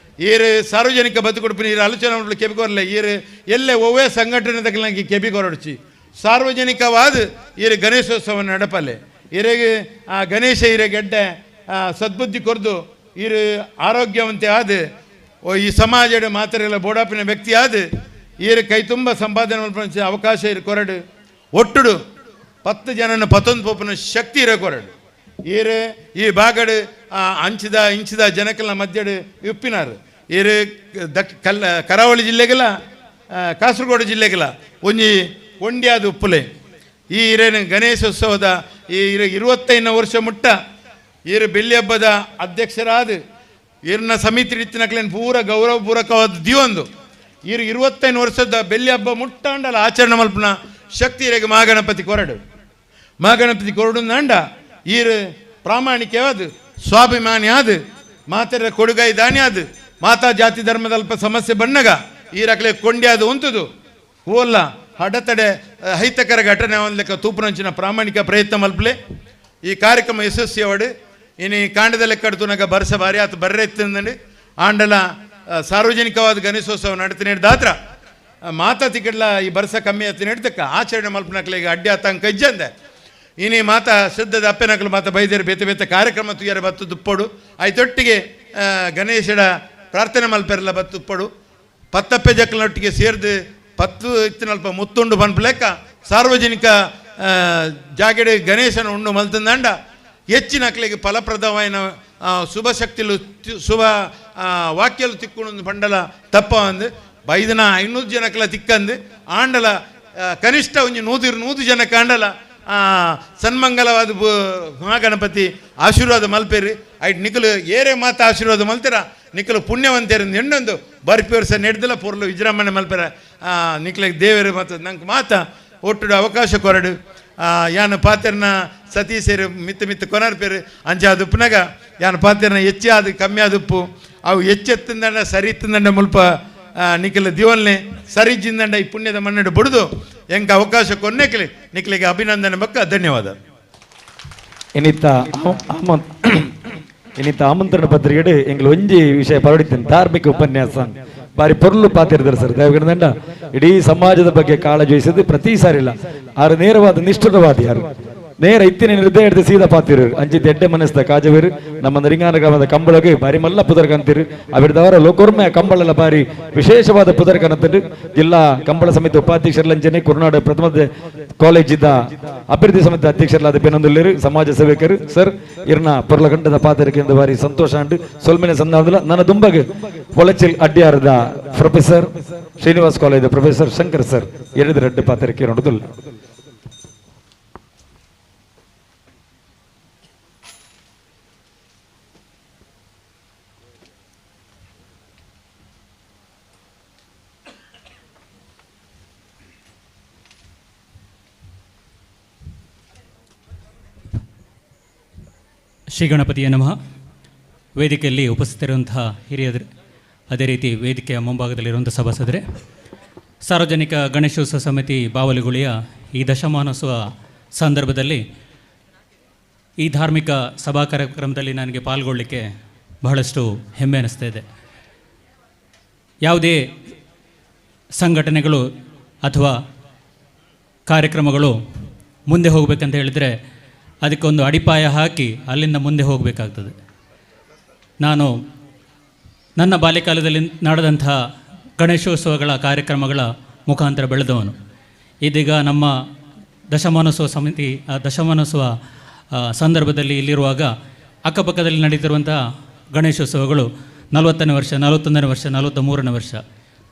ಈರು ಸಾರ್ವಜನಿಕ ಬದುಕುಡುಪಿನ ಈರು ಆಲೋಚನೆ ಮಾಡಲು ಕೆಬಿ ಕೊರಲೆ ಈರು ಎಲ್ಲೇ ಒವ್ವೇ ಸಂಘಟನೆ ತಕ್ಕ ಕೆಬಿ ಕೊರಡ್ಚಿ ಸಾರ್ವಜನಿಕವಾದ ಈರು ಗಣೇಶೋತ್ಸವ ನಡಪಲ್ಲೆ. ಈರೆಗೆ ಆ ಗಣೇಶ ಹಿರೇ ಗೆಡ್ಡೆ ಸದ್ಬುದ್ಧಿ ಕೊರ್ದು ಈರು ಆರೋಗ್ಯವಂತೆ ಆದ ಈ ಸಮಾಜದ ಮಾತ್ರೆಲ್ಲ ಬೋಡಾಪಿನ ವ್ಯಕ್ತಿ ಆದ ಈರು ಕೈ ತುಂಬ ಸಂಪಾದನೆ ಮಲ್ಪನ ಅವಕಾಶ ಇರು ಕೊರಡು. ಒಟ್ಟುಡು 10 ಜನನ 19 ಪೋಪನ ಶಕ್ತಿ ಇರೋ ಕೊರಡು. ಈರು ಈ ಬಾಗಡು ಅಂಚಿದ ಇಂಚಿದ ಜನಕಲ್ನ ಮಧ್ಯಡು ಉಪ್ಪಿನಾರು ಈರು ಕಲ್ಲ ಕರಾವಳಿ ಜಿಲ್ಲೆಗೆಲ್ಲ ಕಾಸರಗೋಡು ಜಿಲ್ಲೆಗೆಲ್ಲ ಒಂಜಿ ಒಂಡ್ಯಾದ ಉಪ್ಪುಲೆ. ಈ ಹಿರೇನ ಗಣೇಶೋತ್ಸವದ ಈ 25 ವರ್ಷ ಮುಟ್ಟ ಈರು ಬೆಳ್ಳಿ ಹಬ್ಬದ ಅಧ್ಯಕ್ಷರಾದ ಈರಿನ ಸಮಿತಿ ಇತ್ತಿನಕ್ಲೇನು ಪೂರ ಗೌರವಪೂರ್ವಕವಾದ ದಿವೊಂದು ಈರು 25 ವರ್ಷದ ಬೆಳ್ಳಿ ಹಬ್ಬ ಮುಟ್ಟಾಂಡಲ ಆಚರಣೆ ಮಲ್ಪನ ಶಕ್ತಿ ಹಿರೇಗೆ ಮಹಾಗಣಪತಿ ಕೊರಡು. ಮಹಾಗಣಪತಿ ಕೊರಡು ಅಂಡ ಈರು ಪ್ರಾಮಾಣಿಕವಾದ ಸ್ವಾಭಿಮಾನಿ ಆದ ಮಾತರ ಕೊಡುಗೈ ದಾನಿ ಆದ ಮಾತಾ ಜಾತಿ ಧರ್ಮದಲ್ಪ ಸಮಸ್ಯೆ ಬಣ್ಣಗ ಈರಕ್ಲೆ ಕೊಂಡ್ಯಾದ ಉಂಟುದು ಹೋಲ್ಲ ಅಡತಡೆ ಅಹಿತಕರ ಘಟನೆ ಒಂದು ಲೆಕ್ಕ ತೂಪುನಂಚಿನ ಪ್ರಾಮಾಣಿಕ ಪ್ರಯತ್ನ ಮಲ್ಪಲೆ. ಈ ಕಾರ್ಯಕ್ರಮ ಯಶಸ್ವಿಯವಡು. ಇನ್ನು ಕಾಂಡದ ಲೆಕ್ಕಡ್ತುನಾಗ ಬರ್ಸ ಭಾರಿ ಆತ ಬರ್ರೆ ಇತ್ತಂದಂడి ಆಂಡಲ ಸಾರ್ವಜನಿಕವಾದ ಗಣೇಶೋತ್ಸವ ನಡತಿ ನೀಡ್ದಾತ್ರ ಮಾತಾ ತಿಕ್ಕಡ್ಲ ಈ ಬರ್ಸ ಕಮ್ಮಿ ಆತ ನೀಡ್ತಕ್ಕ ಆಚರಣೆ ಮಲ್ಪನಕ್ಲೆ ಈಗ ಅಡ್ಡಿ ಆತಂಕ ಇಜ್ಜಂದೆ. ಇನಿ ಮಾತಾ ಶುದ್ಧದ ಅಪ್ಪೆನಕಲು ಮಾತಾ ಬೈದೇರು ಬೇತೆ ಬೇತೆ ಕಾರ್ಯಕ್ರಮ ತುಯ್ಯರ ಬತ್ತು ದುಪ್ಪಡು ಆಯ್ತೊಟ್ಟಿಗೆ ಗಣೇಶನ ಪ್ರಾರ್ಥನೆ ಮಲ್ಪೆರಲ್ಲ ಬತ್ತು ದುಪ್ಪಡು ಪತ್ತಪ್ಪೆ ಜಕ್ಕಲೊಟ್ಟಿಗೆ ಸೇರ್ದು 10 ಇತ್ತಿನಲ್ಪ ಮುತ್ತುಂಡು ಪನ್ಪುಲೆಕ್ಕ ಸಾರ್ವಜನಿಕ ಜಾಗೆಡೆ ಗಣೇಶನ ಉಂಡು ಮಲ್ತಂದಂಡ ಹೆಚ್ಚಿನ ಅಕ್ಲೆಗೆ ಫಲಪ್ರದವಾಯಿನ ಶುಭ ಶಕ್ತಿಲು ಶುಭ ವಾಕ್ಯಲು ತಿಕ್ಕೊಂಡು ಪಂಡಲ ತಪ್ಪ ಅಂದು ಬೈದನ 500 ಜನಕ್ಲ ತಿಕ್ಕಂದು ಆಂಡಲ ಕನಿಷ್ಠ ಒಂಜಿ 100 ಜನ ಕಾಂಡಲ ಸನ್ಮಂಗಲವಾದ ಮಹಾಗಣಪತಿ ಆಶೀರ್ವಾದ ಮಲ್ಪೇರಿ. ಐಟ್ ನಿಖಲು ಏರೇ ಮಾತ ಆಶೀರ್ವಾದ ಮಲ್ತೀರ ನಿಖಲು ಪುಣ್ಯವಂತೇರಿ ಹೆಣ್ಣೊಂದು ಬರ್ಪಿ ವರ್ಷ ನೆಡ್ದಲ ಪೊರ್ಲು ವಿಜೃಂಭಣೆ ಮಲ್ಪೆರ ನಿಖಲಿಗೆ ದೇವರು ಮತ್ತು ನಂಗೆ ಮಾತ ಒಟ್ಟು ಅವಕಾಶ ಕೊರಡು. ಯಾನ ಪಾತೆರ್ನ ಸತೀಶರು ಮಿತ್ತ ಮಿತ್ತ ಕೊನರ್ ಪೇರು ಅಂಚ ಅದು ಉಪ್ಪುನಾಗ ಯಾನ ಪಾತೆರ್ನ ಹೆಚ್ಚಿ ಅದು ಕಮ್ಮಿ ಆದುಪ್ಪು ಅವು ಹೆಚ್ಚೆತ್ತಂದಂಡ ಸರಿ ಇತ್ತಂದಂಡ ಮುಲ್ಪ ನಿಖಲ ದಿವಲ್ನೆ ಸರಿ ಜಿಂದಂಡ ಈ ಪುಣ್ಯದ ಮನ್ನಡು ಬಡಿದು ಎಂಕ ಅವಕಾಶ ಕೊನ್ನೆಕ್ಲಿ ನಿಖಲಿಗೆ ಅಭಿನಂದನೆ ಬಕ್ಕ ಧನ್ಯವಾದ. ಇನ್ನಿತ್ತ ಆಮಂತ್ರಣ ಪತ್ರಿಕೆಡು ಎಂಗ್ಲ ಒಂಜಿ ವಿಷಯ ಪರಡಿದ್ದೇನೆ ಧಾರ್ಮಿಕ ಉಪನ್ಯಾಸ ಬಾರಿ ಪೊರ್ಲು ಪಾತಿರ್ತಾರೆ ಸರ್. ದೇವಗಣದಂಡ ಇಡೀ ಸಮಾಜದ ಬಗ್ಗೆ ಕಾಳಜಿ ವಹಿಸಿದ್ದು ಪ್ರತಿ ಸಾರಿ ಇಲ್ಲ ಆರು ನೇರವಾದ ನಿಷ್ಠುರವಾದಿ ಯಾರು ನೇರ ಇತ್ತಿನ ಹೃದಯ ಹಿಡಿದು ಸೀದಾ ಪಾತಿರು ಅಂಚಿತ ಎಡ್ಡೆ ಮನಸ್ದ ಕಾಜವೇರು ನಮ್ಮ ನರಿಂಗಾನ ಗ್ರಾಮದ ಕಂಬಳಗೆ ಬಾರಿ ಮಲ್ಲ ಪುದರ್ಕಂತಿರು ಅವಿರ್ದವರ ಲೋಕೋರ್ಮೆ ಕಂಬಳಲ ಬಾರಿ ವಿಶೇಷವಾದ ಪುದರ್ಕನಂತಿರು ಜಿಲ್ಲಾ ಕಂಬಳ ಸಮಿತಿ ಉಪಾಧ್ಯಕ್ಷರಲಂಚನೆ ಕುರ್ನಾಡು ಪ್ರಥಮ ಕಾಲೇಜಿದ್ದ ಅಭಿವೃದ್ಧಿ ಸಮಿತಿ ಅಧ್ಯಕ್ಷರಲಾದ ಬೆನಂದುಲ್ಲೇರು ಸಮಾಜ ಸೇವಕರು ಸರ್ ಇರ್ನ ಪೊರ್ಲಗಂಡದ ಪಾತ್ರಕ್ಕೆ ಬಾರಿ ಸಂತೋಷ ಅಂಡು ಸೊಲ್ಮೆನೆ ಸಂದಾದಲ ನನ್ನ ದುಂಬಗ್ ಹೊಳಚಿಲ್ ಅಡ್ಡಿಯಾರದ professor Srinivas college professor Shankar sir ಎರಡು ರೆಡ್ಡು ಪಾತ್ರಕ್ಕೆ ನೋಡುದಿಲ್ಲ. ಶ್ರೀ ಗಣಪತಿಯ ನಮಃ. ವೇದಿಕೆಯಲ್ಲಿ ಉಪಸ್ಥಿತರಿರುವಂತಹ ಹಿರಿಯರು, ಅದೇ ರೀತಿ ವೇದಿಕೆಯ ಮುಂಭಾಗದಲ್ಲಿರುವಂಥ ಸಭಾಸದರೇ, ಸಾರ್ವಜನಿಕ ಗಣೇಶೋತ್ಸವ ಸಮಿತಿ ಬಾವಲಿಗುಳಿಯ ಈ ದಶಮಾನೋತ್ಸವ ಸಂದರ್ಭದಲ್ಲಿ ಈ ಧಾರ್ಮಿಕ ಸಭಾ ಕಾರ್ಯಕ್ರಮದಲ್ಲಿ ನನಗೆ ಪಾಲ್ಗೊಳ್ಳಲಿಕ್ಕೆ ಬಹಳಷ್ಟು ಹೆಮ್ಮೆ ಅನ್ನಿಸ್ತಾ ಇದೆ. ಯಾವುದೇ ಸಂಘಟನೆಗಳು ಅಥವಾ ಕಾರ್ಯಕ್ರಮಗಳು ಮುಂದೆ ಹೋಗಬೇಕಂತ ಹೇಳಿದರೆ ಅದಕ್ಕೊಂದು ಅಡಿಪಾಯ ಹಾಕಿ ಅಲ್ಲಿಂದ ಮುಂದೆ ಹೋಗಬೇಕಾಗ್ತದೆ. ನಾನು ನನ್ನ ಬಾಲ್ಯಕಾಲದಲ್ಲಿ ನಡೆದಂಥ ಗಣೇಶೋತ್ಸವಗಳ ಕಾರ್ಯಕ್ರಮಗಳ ಮುಖಾಂತರ ಬೆಳೆದವನು. ಇದೀಗ ನಮ್ಮ ದಶಮಾನೋತ್ಸವ ಸಮಿತಿ ದಶಮಾನೋತ್ಸವ ಸಂದರ್ಭದಲ್ಲಿ ಇಲ್ಲಿರುವಾಗ ಅಕ್ಕಪಕ್ಕದಲ್ಲಿ ನಡೀತಿರುವಂಥ ಗಣೇಶೋತ್ಸವಗಳು 40ನೇ ವರ್ಷ, 41ನೇ ವರ್ಷ, 43ನೇ ವರ್ಷ,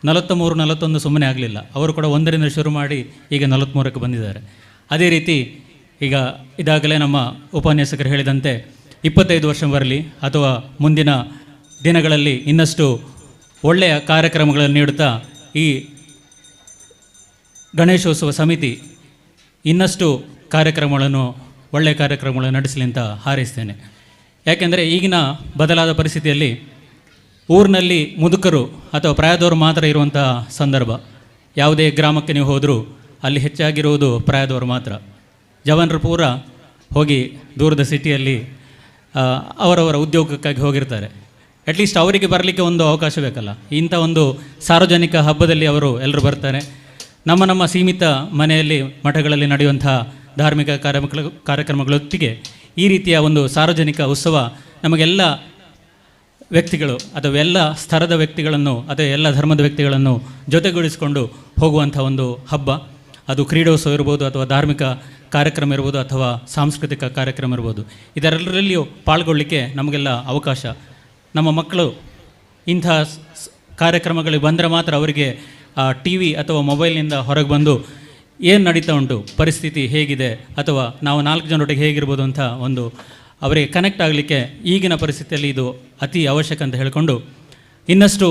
43, 41 ಸುಮ್ಮನೆ ಆಗಲಿಲ್ಲ. ಅವರು ಕೂಡ 1ರಿಂದ ಶುರು ಮಾಡಿ ಈಗ 43ಕ್ಕೆ ಬಂದಿದ್ದಾರೆ. ಅದೇ ರೀತಿ ಈಗ ಇದಾಗಲೇ ನಮ್ಮ ಉಪನ್ಯಾಸಕರು ಹೇಳಿದಂತೆ 25 ವರ್ಷ ಬರಲಿ ಅಥವಾ ಮುಂದಿನ ದಿನಗಳಲ್ಲಿ ಇನ್ನಷ್ಟು ಒಳ್ಳೆಯ ಕಾರ್ಯಕ್ರಮಗಳನ್ನು ನೀಡುತ್ತಾ ಈ ಗಣೇಶೋತ್ಸವ ಸಮಿತಿ ಇನ್ನಷ್ಟು ಕಾರ್ಯಕ್ರಮಗಳನ್ನು, ಒಳ್ಳೆಯ ಕಾರ್ಯಕ್ರಮಗಳನ್ನು ನಡೆಸಲಿ ಅಂತ ಹಾರೈಸ್ತೇನೆ. ಯಾಕೆಂದರೆ ಈಗಿನ ಬದಲಾದ ಪರಿಸ್ಥಿತಿಯಲ್ಲಿ ಊರಿನಲ್ಲಿ ಮುದುಕರು ಅಥವಾ ಪ್ರಾಯದವರು ಮಾತ್ರ ಇರುವಂಥ ಸಂದರ್ಭ. ಯಾವುದೇ ಗ್ರಾಮಕ್ಕೆ ನೀವು ಹೋದರೂ ಅಲ್ಲಿ ಹೆಚ್ಚಾಗಿರುವುದು ಪ್ರಾಯದವರು ಮಾತ್ರ. ಜವಾನರು ಪೂರ ಹೋಗಿ ದೂರದ ಸಿಟಿಯಲ್ಲಿ ಅವರವರ ಉದ್ಯೋಗಕ್ಕಾಗಿ ಹೋಗಿರ್ತಾರೆ. ಅಟ್ಲೀಸ್ಟ್ ಅವರಿಗೆ ಬರಲಿಕ್ಕೆ ಒಂದು ಅವಕಾಶ ಬೇಕಲ್ಲ. ಇಂಥ ಒಂದು ಸಾರ್ವಜನಿಕ ಹಬ್ಬದಲ್ಲಿ ಅವರು ಎಲ್ಲರೂ ಬರ್ತಾರೆ. ನಮ್ಮ ನಮ್ಮ ಸೀಮಿತ ಮನೆಯಲ್ಲಿ ಮಠಗಳಲ್ಲಿ ನಡೆಯುವಂಥ ಧಾರ್ಮಿಕ ಕಾರ್ಯಕ್ರಮಗಳೊತ್ತಿಗೆ ಈ ರೀತಿಯ ಒಂದು ಸಾರ್ವಜನಿಕ ಉತ್ಸವ ನಮಗೆಲ್ಲ ವ್ಯಕ್ತಿಗಳು ಅಥವಾ ಎಲ್ಲ ಸ್ತರದ ವ್ಯಕ್ತಿಗಳನ್ನು ಅಥವಾ ಎಲ್ಲ ಧರ್ಮದ ವ್ಯಕ್ತಿಗಳನ್ನು ಜೊತೆಗೂಡಿಸಿಕೊಂಡು ಹೋಗುವಂಥ ಒಂದು ಹಬ್ಬ. ಅದು ಕ್ರೀಡೋತ್ಸವ ಇರ್ಬೋದು ಅಥವಾ ಧಾರ್ಮಿಕ ಕಾರ್ಯಕ್ರಮ ಇರ್ಬೋದು ಅಥವಾ ಸಾಂಸ್ಕೃತಿಕ ಕಾರ್ಯಕ್ರಮ ಇರ್ಬೋದು. ಇದರೆಲ್ಲರಲ್ಲಿಯೂ ಪಾಲ್ಗೊಳ್ಳಲಿಕ್ಕೆ ನಮಗೆಲ್ಲ ಅವಕಾಶ. ನಮ್ಮ ಮಕ್ಕಳು ಇಂಥ ಕಾರ್ಯಕ್ರಮಗಳಿಗೆ ಬಂದರೆ ಮಾತ್ರ ಅವರಿಗೆ ಟಿ ವಿ ಅಥವಾ ಮೊಬೈಲ್ನಿಂದ ಹೊರಗೆ ಬಂದು ಏನು ನಡೀತಾ ಉಂಟು, ಪರಿಸ್ಥಿತಿ ಹೇಗಿದೆ ಅಥವಾ ನಾವು 4 ಜನರೊಟ್ಟಿಗೆ ಹೇಗಿರ್ಬೋದು ಅಂತ ಒಂದು ಅವರಿಗೆ ಕನೆಕ್ಟ್ ಆಗಲಿಕ್ಕೆ ಈಗಿನ ಪರಿಸ್ಥಿತಿಯಲ್ಲಿ ಇದು ಅತಿ ಅವಶ್ಯಕ ಅಂತ ಹೇಳಿಕೊಂಡು ಇನ್ನಷ್ಟು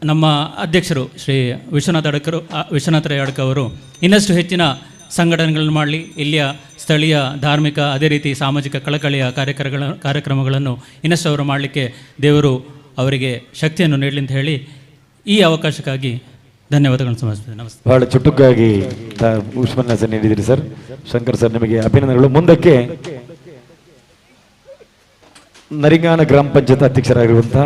ನಮ್ಮ ಅಧ್ಯಕ್ಷರು ಶ್ರೀ ವಿಶ್ವನಾಥ ರೈ ಅಡ್ಕ ಅವರು ಇನ್ನಷ್ಟು ಹೆಚ್ಚಿನ ಸಂಘಟನೆಗಳನ್ನು ಮಾಡಲಿ, ಇಲ್ಲಿಯ ಸ್ಥಳೀಯ ಧಾರ್ಮಿಕ ಅದೇ ರೀತಿ ಸಾಮಾಜಿಕ ಕಳಕಳಿಯ ಕಾರ್ಯಕ್ರಮಗಳನ್ನು ಇನ್ನಷ್ಟು ಅವರು ಮಾಡಲಿಕ್ಕೆ ದೇವರು ಅವರಿಗೆ ಶಕ್ತಿಯನ್ನು ನೀಡಲಿ ಅಂತ ಹೇಳಿ ಈ ಅವಕಾಶಕ್ಕಾಗಿ ಧನ್ಯವಾದಗಳನ್ನು ಸಮರ್ಪಿಸ್ತೇನೆ. ನಮಸ್ತೆ. ಬಹಳ ಚುಟುಕಾಗಿ ಉಪನ್ಯಾಸ ನೀಡಿದಿರಿ ಸರ್. ಶಂಕರ್ ಸರ್, ನಿಮಗೆ ಅಭಿನಂದನೆಗಳು. ಮುಂದಕ್ಕೆ ನರಿಂಗಾನ ಗ್ರಾಮ ಪಂಚಾಯತ್ ಅಧ್ಯಕ್ಷರಾಗಿರುವಂತಹ,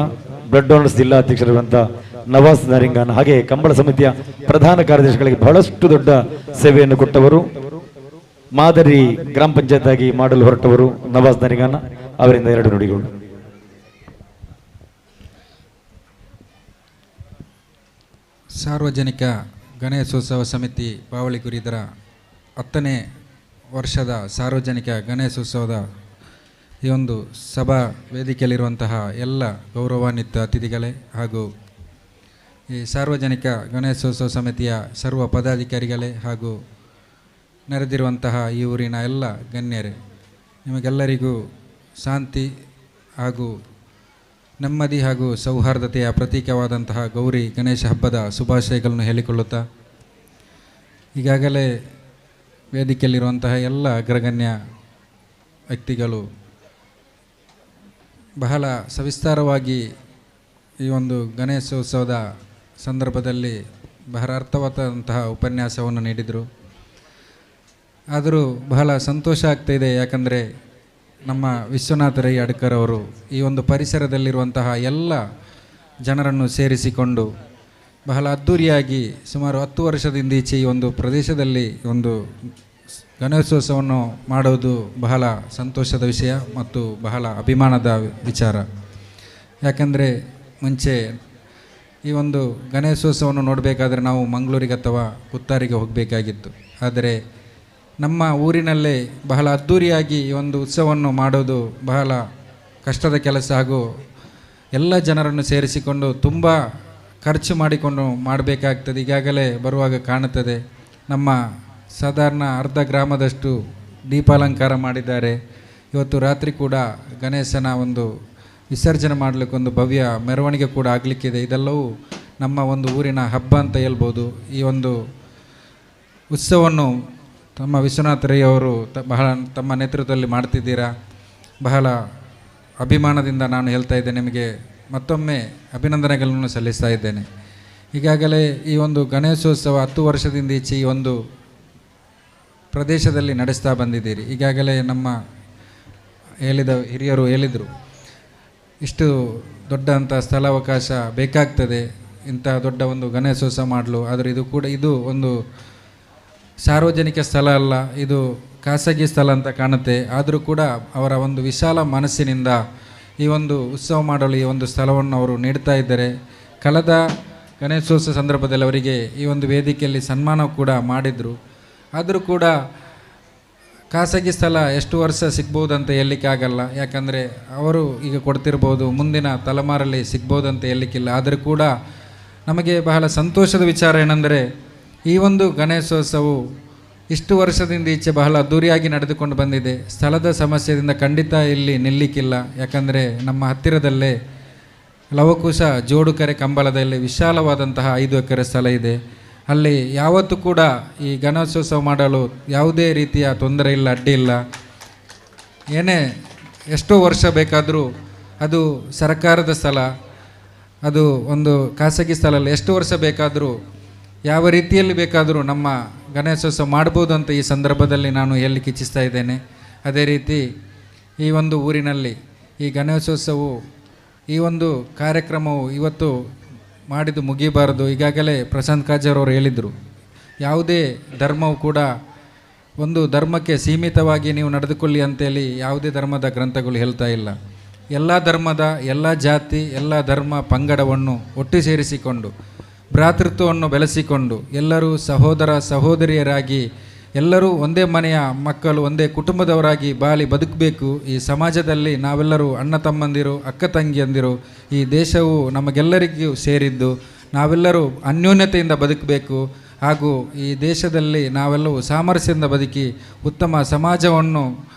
ಬ್ಲಡ್ ಡೋನರ್ಸ್ ಜಿಲ್ಲಾ ಅಧ್ಯಕ್ಷರಾಗಿರುವಂತಹ ನವಾಜ್ ನರಿಂಗಾನ, ಹಾಗೆ ಕಂಬಳ ಸಮಿತಿಯ ಪ್ರಧಾನ ಕಾರ್ಯದರ್ಶಿಗಳಿಗೆ ಬಹಳಷ್ಟು ದೊಡ್ಡ ಸೇವೆಯನ್ನು ಕೊಟ್ಟವರು, ಮಾದರಿ ಗ್ರಾಮ ಪಂಚಾಯತ್ ಆಗಿ ಮಾಡಲು ಹೊರಟವರು ನವಾಜ್ ನರಿಂಗಾನ ಅವರಿಂದ ಎರಡು ನುಡಿಗಳು. ಸಾರ್ವಜನಿಕ ಗಣೇಶೋತ್ಸವ ಸಮಿತಿ ಬಾವಳಿಗುರಿದರ 10ನೇ ವರ್ಷದ ಸಾರ್ವಜನಿಕ ಗಣೇಶೋತ್ಸವದ ಈ ಒಂದು ಸಭಾ ವೇದಿಕೆಯಲ್ಲಿರುವಂತಹ ಎಲ್ಲ ಗೌರವಾನ್ವಿತ ಅತಿಥಿಗಳೇ ಹಾಗೂ ಈ ಸಾರ್ವಜನಿಕ ಗಣೇಶೋತ್ಸವ ಸಮಿತಿಯ ಸರ್ವ ಪದಾಧಿಕಾರಿಗಳೇ ಹಾಗೂ ನೆರೆದಿರುವಂತಹ ಈ ಊರಿನ ಎಲ್ಲ ಗಣ್ಯರೇ, ನಿಮಗೆಲ್ಲರಿಗೂ ಶಾಂತಿ ಹಾಗೂ ನೆಮ್ಮದಿ ಹಾಗೂ ಸೌಹಾರ್ದತೆಯ ಪ್ರತೀಕವಾದಂತಹ ಗೌರಿ ಗಣೇಶ ಹಬ್ಬದ ಶುಭಾಶಯಗಳನ್ನು ಹೇಳಿಕೊಳ್ಳುತ್ತಾ, ಈಗಾಗಲೇ ವೇದಿಕೆಯಲ್ಲಿರುವಂತಹ ಎಲ್ಲ ಅಗ್ರಗಣ್ಯ ವ್ಯಕ್ತಿಗಳು ಬಹಳ ಸವಿಸ್ತಾರವಾಗಿ ಈ ಒಂದು ಗಣೇಶೋತ್ಸವದ ಸಂದರ್ಭದಲ್ಲಿ ಬಹಳ ಅರ್ಥವಾದಂತಹ ಉಪನ್ಯಾಸವನ್ನು ನೀಡಿದರು. ಆದರೂ ಬಹಳ ಸಂತೋಷ ಆಗ್ತಾಯಿದೆ, ಯಾಕಂದರೆ ನಮ್ಮ ವಿಶ್ವನಾಥ ರೈ ಅಡ್ಕರ್ ಅವರು ಈ ಒಂದು ಪರಿಸರದಲ್ಲಿರುವಂತಹ ಎಲ್ಲ ಜನರನ್ನು ಸೇರಿಸಿಕೊಂಡು ಬಹಳ ಅದ್ಧೂರಿಯಾಗಿ ಸುಮಾರು 10 ವರ್ಷದಿಂದ ಈಚೆ ಈ ಒಂದು ಪ್ರದೇಶದಲ್ಲಿ ಒಂದು ಗಣೇಶೋತ್ಸವವನ್ನು ಮಾಡೋದು ಬಹಳ ಸಂತೋಷದ ವಿಷಯ ಮತ್ತು ಬಹಳ ಅಭಿಮಾನದ ವಿಚಾರ. ಯಾಕೆಂದರೆ ಮುಂಚೆ ಈ ಒಂದು ಗಣೇಶೋತ್ಸವವನ್ನು ನೋಡಬೇಕಾದ್ರೆ ನಾವು ಮಂಗಳೂರಿಗೆ ಅಥವಾ ಪುತ್ತಾರಿಗೆ ಹೋಗಬೇಕಾಗಿತ್ತು. ಆದರೆ ನಮ್ಮ ಊರಿನಲ್ಲೇ ಬಹಳ ಅದ್ಧೂರಿಯಾಗಿ ಈ ಒಂದು ಉತ್ಸವವನ್ನು ಮಾಡೋದು ಬಹಳ ಕಷ್ಟದ ಕೆಲಸ ಹಾಗೂ ಎಲ್ಲ ಜನರನ್ನು ಸೇರಿಸಿಕೊಂಡು ತುಂಬ ಖರ್ಚು ಮಾಡಿಕೊಂಡು ಮಾಡಬೇಕಾಗ್ತದೆ. ಈಗಾಗಲೇ ಬರುವಾಗ ಕಾಣುತ್ತದೆ, ನಮ್ಮ ಸಾಧಾರಣ ಅರ್ಧ ಗ್ರಾಮದಷ್ಟು ದೀಪಾಲಂಕಾರ ಮಾಡಿದ್ದಾರೆ. ಇವತ್ತು ರಾತ್ರಿ ಕೂಡ ಗಣೇಶನ ಒಂದು ವಿಸರ್ಜನೆ ಮಾಡಲಿಕ್ಕೊಂದು ಭವ್ಯ ಮೆರವಣಿಗೆ ಕೂಡ ಆಗಲಿಕ್ಕಿದೆ. ಇದೆಲ್ಲವೂ ನಮ್ಮ ಒಂದು ಊರಿನ ಹಬ್ಬ ಅಂತ ಹೇಳ್ಬೋದು. ಈ ಒಂದು ಉತ್ಸವವನ್ನು ತಮ್ಮ ವಿಶ್ವನಾಥ ರೈ ಅವರು ಬಹಳ ತಮ್ಮ ನೇತೃತ್ವದಲ್ಲಿ ಮಾಡ್ತಿದ್ದೀರಾ. ಬಹಳ ಅಭಿಮಾನದಿಂದ ನಾನು ಹೇಳ್ತಾ ಇದ್ದೇನೆ, ನಿಮಗೆ ಮತ್ತೊಮ್ಮೆ ಅಭಿನಂದನೆಗಳನ್ನು ಸಲ್ಲಿಸ್ತಾ ಇದ್ದೇನೆ. ಈಗಾಗಲೇ ಈ ಒಂದು ಗಣೇಶೋತ್ಸವ 10 ವರ್ಷದಿಂದ ಈಚೆ ಈ ಒಂದು ಪ್ರದೇಶದಲ್ಲಿ ನಡೆಸ್ತಾ ಬಂದಿದ್ದೀರಿ. ಈಗಾಗಲೇ ನಮ್ಮ ಹೇಳಿದ ಹಿರಿಯರು ಹೇಳಿದರು, ಇಷ್ಟು ದೊಡ್ಡ ಸ್ಥಳಾವಕಾಶ ಬೇಕಾಗ್ತದೆ ಇಂಥ ದೊಡ್ಡ ಒಂದು ಗಣೇಶೋತ್ಸವ ಮಾಡಲು. ಆದರೆ ಇದು ಕೂಡ ಇದು ಒಂದು ಸಾರ್ವಜನಿಕ ಸ್ಥಳ ಅಲ್ಲ, ಇದು ಖಾಸಗಿ ಸ್ಥಳ ಅಂತ ಕಾಣುತ್ತೆ. ಆದರೂ ಕೂಡ ಅವರ ಒಂದು ವಿಶಾಲ ಮನಸ್ಸಿನಿಂದ ಈ ಒಂದು ಉತ್ಸವ ಮಾಡಲು ಈ ಒಂದು ಸ್ಥಳವನ್ನು ಅವರು ನೀಡ್ತಾ ಇದ್ದಾರೆ. ಕಳೆದ ಗಣೇಶೋತ್ಸವ ಸಂದರ್ಭದಲ್ಲಿ ಅವರಿಗೆ ಈ ಒಂದು ವೇದಿಕೆಯಲ್ಲಿ ಸನ್ಮಾನ ಕೂಡ ಮಾಡಿದರು. ಆದರೂ ಕೂಡ ಖಾಸಗಿ ಸ್ಥಳ ಎಷ್ಟು ವರ್ಷ ಸಿಗ್ಬೋದಂತ ಹೇಳಲಿಕ್ಕಾಗಲ್ಲ, ಯಾಕಂದರೆ ಅವರು ಈಗ ಕೊಡ್ತಿರ್ಬೋದು, ಮುಂದಿನ ತಲೆಮಾರಲ್ಲಿ ಸಿಗ್ಬೋದಂತ ಹೇಳಲಿಕ್ಕಿಲ್ಲ. ಆದರೂ ಕೂಡ ನಮಗೆ ಬಹಳ ಸಂತೋಷದ ವಿಚಾರ ಏನಂದರೆ, ಈ ಒಂದು ಗಣೇಶೋತ್ಸವವು ಇಷ್ಟು ವರ್ಷದಿಂದ ಈಚೆ ಬಹಳ ಅದ್ಧೂರಿಯಾಗಿ ನಡೆದುಕೊಂಡು ಬಂದಿದೆ. ಸ್ಥಳದ ಸಮಸ್ಯೆಯಿಂದ ಖಂಡಿತ ಇಲ್ಲಿ ನಿಲ್ಲಿಕ್ಕಿಲ್ಲ, ಯಾಕಂದರೆ ನಮ್ಮ ಹತ್ತಿರದಲ್ಲೇ ಲವಕುಶ ಜೋಡುಕರೆ ಕಂಬಳದಲ್ಲಿ ವಿಶಾಲವಾದಂತಹ 5 ಎಕರೆ ಸ್ಥಳ ಇದೆ. ಅಲ್ಲಿ ಯಾವತ್ತೂ ಕೂಡ ಈ ಗಣೇಶೋತ್ಸವ ಮಾಡಲು ಯಾವುದೇ ರೀತಿಯ ತೊಂದರೆ ಇಲ್ಲ, ಅಡ್ಡಿ ಇಲ್ಲ. ಏನೇ ಎಷ್ಟೋ ವರ್ಷ ಬೇಕಾದರೂ ಅದು ಸರ್ಕಾರದ ಸ್ಥಳ, ಅದು ಒಂದು ಖಾಸಗಿ ಸ್ಥಳ ಅಲ್ಲ. ಎಷ್ಟು ವರ್ಷ ಬೇಕಾದರೂ ಯಾವ ರೀತಿಯಲ್ಲಿ ಬೇಕಾದರೂ ನಮ್ಮ ಗಣೇಶೋತ್ಸವ ಮಾಡ್ಬೋದು ಅಂತ ಈ ಸಂದರ್ಭದಲ್ಲಿ ನಾನು ಹೇಳಲಿಕ್ಕೆ ಇಚ್ಛಿಸ್ತಾ ಇದ್ದೇನೆ. ಅದೇ ರೀತಿ ಈ ಒಂದು ಊರಿನಲ್ಲಿ ಈ ಗಣೇಶೋತ್ಸವವು ಈ ಒಂದು ಕಾರ್ಯಕ್ರಮವು ಇವತ್ತು ಮಾಡಿದ್ದು ಮುಗಿಬಾರದು. ಈಗಾಗಲೇ ಪ್ರಶಾಂತ್ ಕಾಜಾರ್ ಅವರು ಹೇಳಿದರು, ಯಾವುದೇ ಧರ್ಮವು ಕೂಡ ಒಂದು ಧರ್ಮಕ್ಕೆ ಸೀಮಿತವಾಗಿ ನೀವು ನಡೆದುಕೊಳ್ಳಿ ಅಂತೇಳಿ ಯಾವುದೇ ಧರ್ಮದ ಗ್ರಂಥಗಳು ಹೇಳ್ತಾ ಇಲ್ಲ. ಎಲ್ಲ ಧರ್ಮದ ಎಲ್ಲ ಜಾತಿ ಎಲ್ಲ ಧರ್ಮ ಪಂಗಡವನ್ನು ಒಟ್ಟು ಸೇರಿಸಿಕೊಂಡು ಭ್ರಾತೃತ್ವವನ್ನು ಬೆಳೆಸಿಕೊಂಡು ಎಲ್ಲರೂ ಸಹೋದರ ಸಹೋದರಿಯರಾಗಿ ಎಲ್ಲರೂ ಒಂದೇ ಮನೆಯ ಮಕ್ಕಳು ಒಂದೇ ಕುಟುಂಬದವರಾಗಿ ಬಾಳಿ ಬದುಕಬೇಕು. ಈ ಸಮಾಜದಲ್ಲಿ ನಾವೆಲ್ಲರೂ ಅಣ್ಣ ತಮ್ಮಂದಿರು ಅಕ್ಕ ತಂಗಿಯಂದಿರು, ಈ ದೇಶವು ನಮಗೆಲ್ಲರಿಗೂ ಸೇರಿದ್ದು, ನಾವೆಲ್ಲರೂ ಅನ್ಯೋನ್ಯತೆಯಿಂದ ಬದುಕಬೇಕು ಹಾಗೂ ಈ ದೇಶದಲ್ಲಿ ನಾವೆಲ್ಲವೂ ಸಾಮರಸ್ಯದಿಂದ ಬದುಕಿ ಉತ್ತಮ ಸಮಾಜವನ್ನು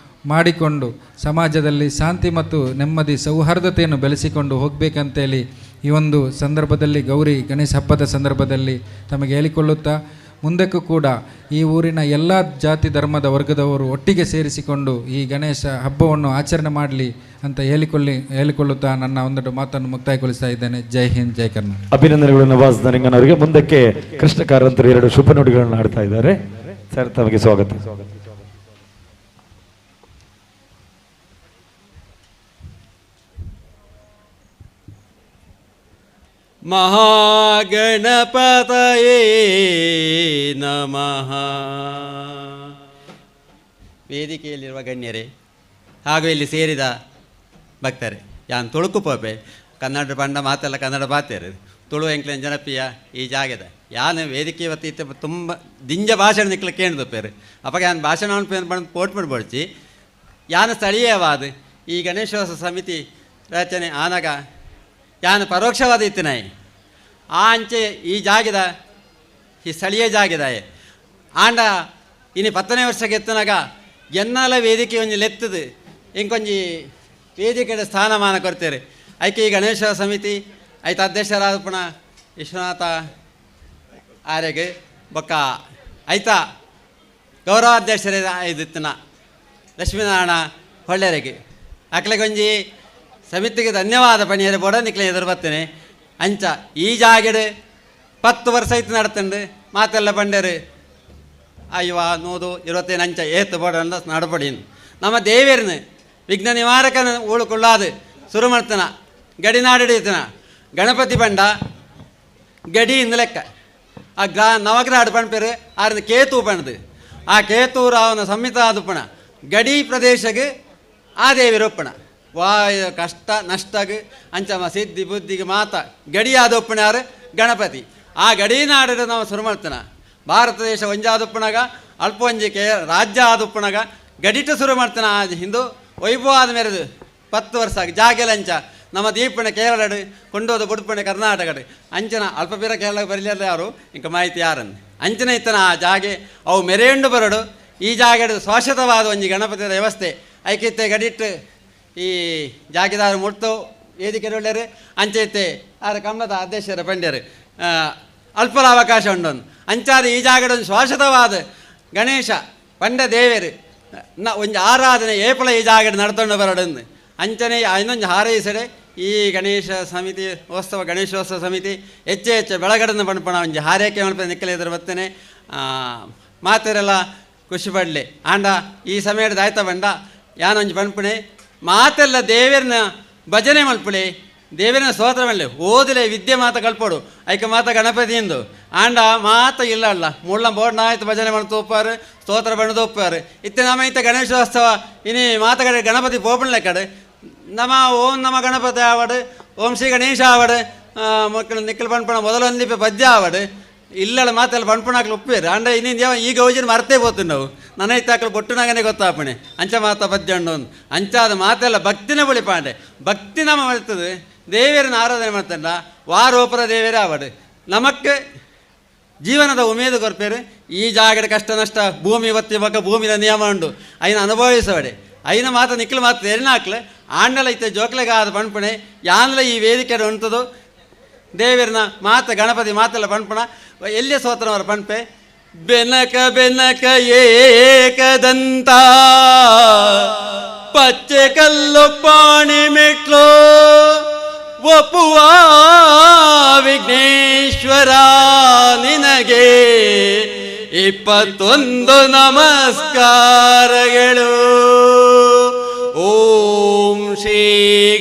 ಮಾಡಿಕೊಂಡು ಸಮಾಜದಲ್ಲಿ ಶಾಂತಿ ಮತ್ತು ನೆಮ್ಮದಿ ಸೌಹಾರ್ದತೆಯನ್ನು ಬೆಳೆಸಿಕೊಂಡು ಹೋಗಬೇಕಂತೇಳಿ ಈ ಒಂದು ಸಂದರ್ಭದಲ್ಲಿ ಗೌರಿ ಗಣೇಶ ಹಬ್ಬದ ಸಂದರ್ಭದಲ್ಲಿ ತಮಗೆ ಹೇಳಿಕೊಳ್ಳುತ್ತಾ, ಮುಂದಕ್ಕೂ ಕೂಡ ಈ ಊರಿನ ಎಲ್ಲ ಜಾತಿ ಧರ್ಮದ ವರ್ಗದವರು ಒಟ್ಟಿಗೆ ಸೇರಿಸಿಕೊಂಡು ಈ ಗಣೇಶ ಹಬ್ಬವನ್ನು ಆಚರಣೆ ಮಾಡಲಿ ಅಂತ ಹೇಳಿಕೊಳ್ಳುತ್ತಾ ನನ್ನ ಒಂದೆರಡು ಮಾತನ್ನು ಮುಕ್ತಾಯಗೊಳಿಸ್ತಾ ಇದ್ದೇನೆ. ಜೈ ಹಿಂದ್, ಜೈ ಕರ್ನಾಟಕ. ಅಭಿನಂದನೆಗಳು ನವಾಜ್ ನರಿಂಗನ್ ಅವರಿಗೆ. ಮುಂದಕ್ಕೆ ಕೃಷ್ಣ ಕಾರಂತರು 2 ಶುಭ ನುಡಿಗಳನ್ನು ಆಡ್ತಾ ಇದ್ದಾರೆ. ಸರ್, ತಮಗೆ ಸ್ವಾಗತ. ಮಹಾಗಣಪತಯೇ ನಮಃ. ವೇದಿಕೆಯಲ್ಲಿರುವ ಗಣ್ಯರೇ ಹಾಗೂ ಇಲ್ಲಿ ಸೇರಿದ ಭಕ್ತರೇ, ಯಾನ್ ತುಳುಕು ಪೋಪೆ ಕನ್ನಡ ಪಂಡ ಮಾತೆಲ್ಲ ಕನ್ನಡ ಬಾತೇರು ತುಳು ಎಂಕ್ಲೆನ್ ಜನಪ್ರಿಯ ಈ ಜಾಗದ ಯಾನ್ ವೇದಿಕೆ ಇವತ್ತು ಇತ್ತ ತುಂಬ ದಿಂಜ ಭಾಷಣ ನಿಕ್ಲ ಕೇಳ್ದುಪ್ಪೇರು ಅಪ್ಪ ಯಾನ್ ಭಾಷಣ ಪಂಡ್ ಪೋಟ್ ಮಾಡ್ಬೋಡ್ಚಿ. ಯಾನ್ ಸ್ಥಳೀಯವಾದ ಈ ಗಣೇಶೋತ್ಸವ ಸಮಿತಿ ರಚನೆ ಆನಾಗ ಯಾನು ಪರೋಕ್ಷವಾದ ಇತ್ತಿನಾಯಿ ಆ ಅಂಚೆ ಈ ಜಾಗದ ಈ ಸ್ಥಳೀಯ ಜಾಗದಾಯೆ ಆಂಡ ಇನ್ನು 10ನೇ ವರ್ಷಕ್ಕೆ ಎತ್ತನಾಗ ಎನ್ನಾಲ ವೇದಿಕೆ ಒಂಜಿ ಲೆತ್ತದು ಇಂಕೊಂಜಿ ವೇದಿಕೆಯ ಸ್ಥಾನಮಾನ ಕೊಡ್ತೇವೆ. ಐಕೆ ಈ ಗಣೇಶ ಸಮಿತಿ ಐತ ಅಧ್ಯಕ್ಷರಾದ ಪುನಃ ವಿಶ್ವನಾಥ ಆರ್ಯಗೆ ಬೊಕ್ಕ ಐತ ಗೌರವಾಧ್ಯಕ್ಷರೇ ಇದಿತ್ತನ ಲಕ್ಷ್ಮೀನಾರಾಯಣ ಹೊಳ್ಳೆರೆಗೆ ಅಕ್ಲೆಗೊಂಜಿ ಸಮಿತಿಗೆ ಧನ್ಯವಾದ ಪಣಿಯರೆ ಬೋಡ ನಿಕ್ಲೆ ಎದುರು ಬರ್ತೇನೆ. ಅಂಚ ಈ ಜಾಗಡೆ 10 ವರ್ಷ ಐತು ನಡ್ತಂಡು ಮಾತೆಲ್ಲ ಬಂಡೇರು ಅಯ್ಯವ 125 ಅಂಚ ಏತು ಬೋಡ ನಡಪಡಿನು ನಮ್ಮ ದೇವೇರ್ನ ವಿಘ್ನ ನಿವಾರಕನ ಊಳುಕೊಳ್ಳಾದು ಸುರು ಮಾಡ್ತಾನ ಗಡಿನಾಡಿಡಿತನ ಗಣಪತಿ ಬಂಡ ಗಡಿ ಇಂದ ಲೆಕ್ಕ ಆ ಗ್ರಾ ನವಗ್ರಹ ಪಣ್ಪೇರು ಆರಿಂದ ಕೇತು ಪಣದು ಆ ಕೇತೂರಾವನ ಸಂಹಿತ ಆದುಪ್ಪಣ ಗಡಿ ಪ್ರದೇಶಗೆ ಆ ದೇವಿರೊಪ್ಪಣ ವಾಯ ಕಷ್ಟ ನಷ್ಟಗೆ ಅಂಚಮ ಸಿದ್ಧಿ ಬುದ್ಧಿಗೆ ಮಾತ ಗಡಿಯಾದೊಪ್ಪಣಾರು ಗಣಪತಿ. ಆ ಗಡಿನಾಡಿದ ನಾವು ಶುರು ಮಾಡ್ತಾನ. ಭಾರತ ದೇಶ ಒಂಜಾದುಪ್ಪಣಗ ಅಲ್ಪ ಒಂಜಿ ಕೆ ರಾಜ್ಯ ಆದುಪ್ಪಣಗ ಗಡಿಟ ಶುರು ಮಾಡ್ತಾನ. ಆ ಹಿಂದೂ ವೈಭವ ಆದ ಮೇರೆದು 10 ವರ್ಷ ಜಾಗೆಲಂಚ ನಮ್ಮ ದೀಪಣೆ ಕೇರಳಡು ಕೊಂಡೋದ ಬುಡ್ಪಣೆ ಕರ್ನಾಟಕಡು ಅಂಚನ ಅಲ್ಪ ಬೀರ ಕೇರಳ ಬರಲಿಲ್ಲ ಯಾರು ಇಂಕ ಮಾಹಿತಿ ಯಾರನ್ನು ಅಂಚನ ಇತ್ತನ ಆ ಜಾಗೆ ಅವು ಮೆರೆಯುಂಡು ಬರಡು. ಈ ಜಾಗೆಡು ಶಾಶ್ವತವಾದ ಒಂಜಿ ಗಣಪತಿಯ ವ್ಯವಸ್ಥೆ ಐಕಿತ್ತೆ ಗಡಿಟ್ಟು ಈ ಜಾಗೆದಾರ ಮುಡ್ತು ವೇದಿಕೆ ಒಳ್ಳೆಯರು ಅಂಚೈತೆ ಆರ ಕಮಲದ ಅಧ್ಯಕ್ಷರ ಪಂಡ್ಯರು ಅಲ್ಪಲ ಅವಕಾಶ ಉಂಡೊಂದು ಅಂಚಾದ ಈ ಜಾಗಡೊಂದು ಶಾಶ್ವತವಾದ ಗಣೇಶ ಪಂಡ ದೇವರು ನ ಒಂಜಿ ಆರಾಧನೆ ಏಪಲ ಈ ಜಾಗಡೆ ನಡ್ತೊಂಡು ಬರಡೊಂದು ಅಂಚನೆ ಇನ್ನೊಂದು ಹಾರೈಸಡೆ ಈ ಗಣೇಶ ಸಮಿತಿ ಉತ್ಸವ ಗಣೇಶೋತ್ಸವ ಸಮಿತಿ ಹೆಚ್ಚು ಹೆಚ್ಚು ಬೆಳಗಡನ್ನು ಪಣಪಣ ಒಂಜಿ ಹಾರೈಕೆ ಮಲ್ಪ ನಿಕ್ಕಲೆ ಬರ್ತೇನೆ ಮಾತೆರೆಲ್ಲ ಖುಷಿ ಪಡಲಿ. ಆಂಡ ಈ ಸಮಯದ ಆಯ್ತ ಬಂಡ ಯಾನೊಂಜಿ ಪಣಪಣೆ ಮಾತೆಲ್ಲ ದೇವರನ್ನ ಭಜನೆ ಮಲ್ಪುಳಿ ದೇವರನ್ನ ಸ್ತೋತ್ರ ಮಾಡಲಿ ಓದಲೆ ವಿದ್ಯೆ ಮಾತ ಕಲ್ಪೋಡು ಐಕ ಮಾತ ಗಣಪತಿಯಿಂದ ಆಂಡ ಮಾತ ಇಲ್ಲ ಅಲ್ಲ ಮುಳ್ಳ ಬೋರ್ಡ್ ಆಯ್ತು ಭಜನೆ ಮಾಡ್ತು ಒಪ್ಪಾರು ಸ್ತೋತ್ರ ಬಣ್ಣದ ಒಪ್ಪಾರು ಇತ್ತೆ ನಮ್ಮ ಇತ್ತ ಗಣೇಶೋತ್ಸವ ಇನಿ ಮಾತ ಕಡೆ ಗಣಪತಿ ಪೋಪಣ್ಲೆ ಕಡೆ ನಮ ಓಂ ನಮ ಗಣಪತಿ ಆವಡು ಓಂ ಶ್ರೀ ಗಣೇಶ ಆವಡು ಮಕ್ಕಳು ನಿಕ್ಕಲು ಪಣ್ಪಣ ಮೊದಲೊಂದಿಪ್ಪೆ ಪದ್ಯ ಆವಡು ಇಲ್ಲಳ ಮಾತೆಲ್ಲ ಪಣ್ಪಣಾಕ್ಲು ಒಪ್ಪೇರು ಅಂಡ ಇನ್ನಿಂದ ಯಾವ ಈಗ ಹೋಜಿನ ಮರ್ತೇ ಪೋತು ನಾವು ನನೈತಾಕ್ಲು ಬೊಟ್ಟುನಾಗನೇ ಗೊತ್ತಾಪಣೆ ಅಂಚ ಮಾತ ಪದ್ಯ ಉಂಡು ಒಂದು ಅಂಚಾದ ಮಾತೆಲ್ಲ ಭಕ್ತಿನ ಬಳಿ ಪಾಂಡೆ ಭಕ್ತಿ ನಮ್ಮ ಮಾಡ್ತದೆ ದೇವರನ್ನ ಆರಾಧನೆ ಮಾಡ್ತಾನ ವಾರೋಪರ ದೇವರೇ ಆವಡು ನಮಕ್ಕೆ ಜೀವನದ ಉಮೇದು ಕೊರ್ಪೇರು. ಈ ಜಾಗದ ಕಷ್ಟ ನಷ್ಟ ಭೂಮಿ ಒತ್ತಿ ಬಕ್ಕ ಭೂಮಿನ ನಿಯಮ ಉಂಡು ಐನ ಅನುಭವಿಸವಡೆ ಐನ ಮಾತ ನಿಕ್ಕಲು ಮಾತು ಎರಿನಾಕ್ಲು ಆಂಡಲ ಇತ್ತ ಜೋಕ್ಲೆಗಾದ ಪಣ್ಪಣೆ ಯಾನ್ಲ ಈ ವೇದಿಕೆ ಉಂಟದು ದೇವರನ್ನ ಮಾತ ಗಣಪತಿ ಮಾತೆಲ್ಲ ಪಣ್ಪಣ ಎಲ್ಲಿಯ ಸ್ತೋತ್ರವರ ಪಣ್ಪೆ ಬೆನಕ ಬೆನಕ ಏಕದಂತ ಪಚ್ಚೆ ಕಲ್ಲು ಪಾಣಿ ಮೆಟ್ಲು ಒಪ್ಪುವ ವಿಘ್ನೇಶ್ವರ ನಿನಗೆ 21 ನಮಸ್ಕಾರಗಳು. ಓಂ ಶ್ರೀ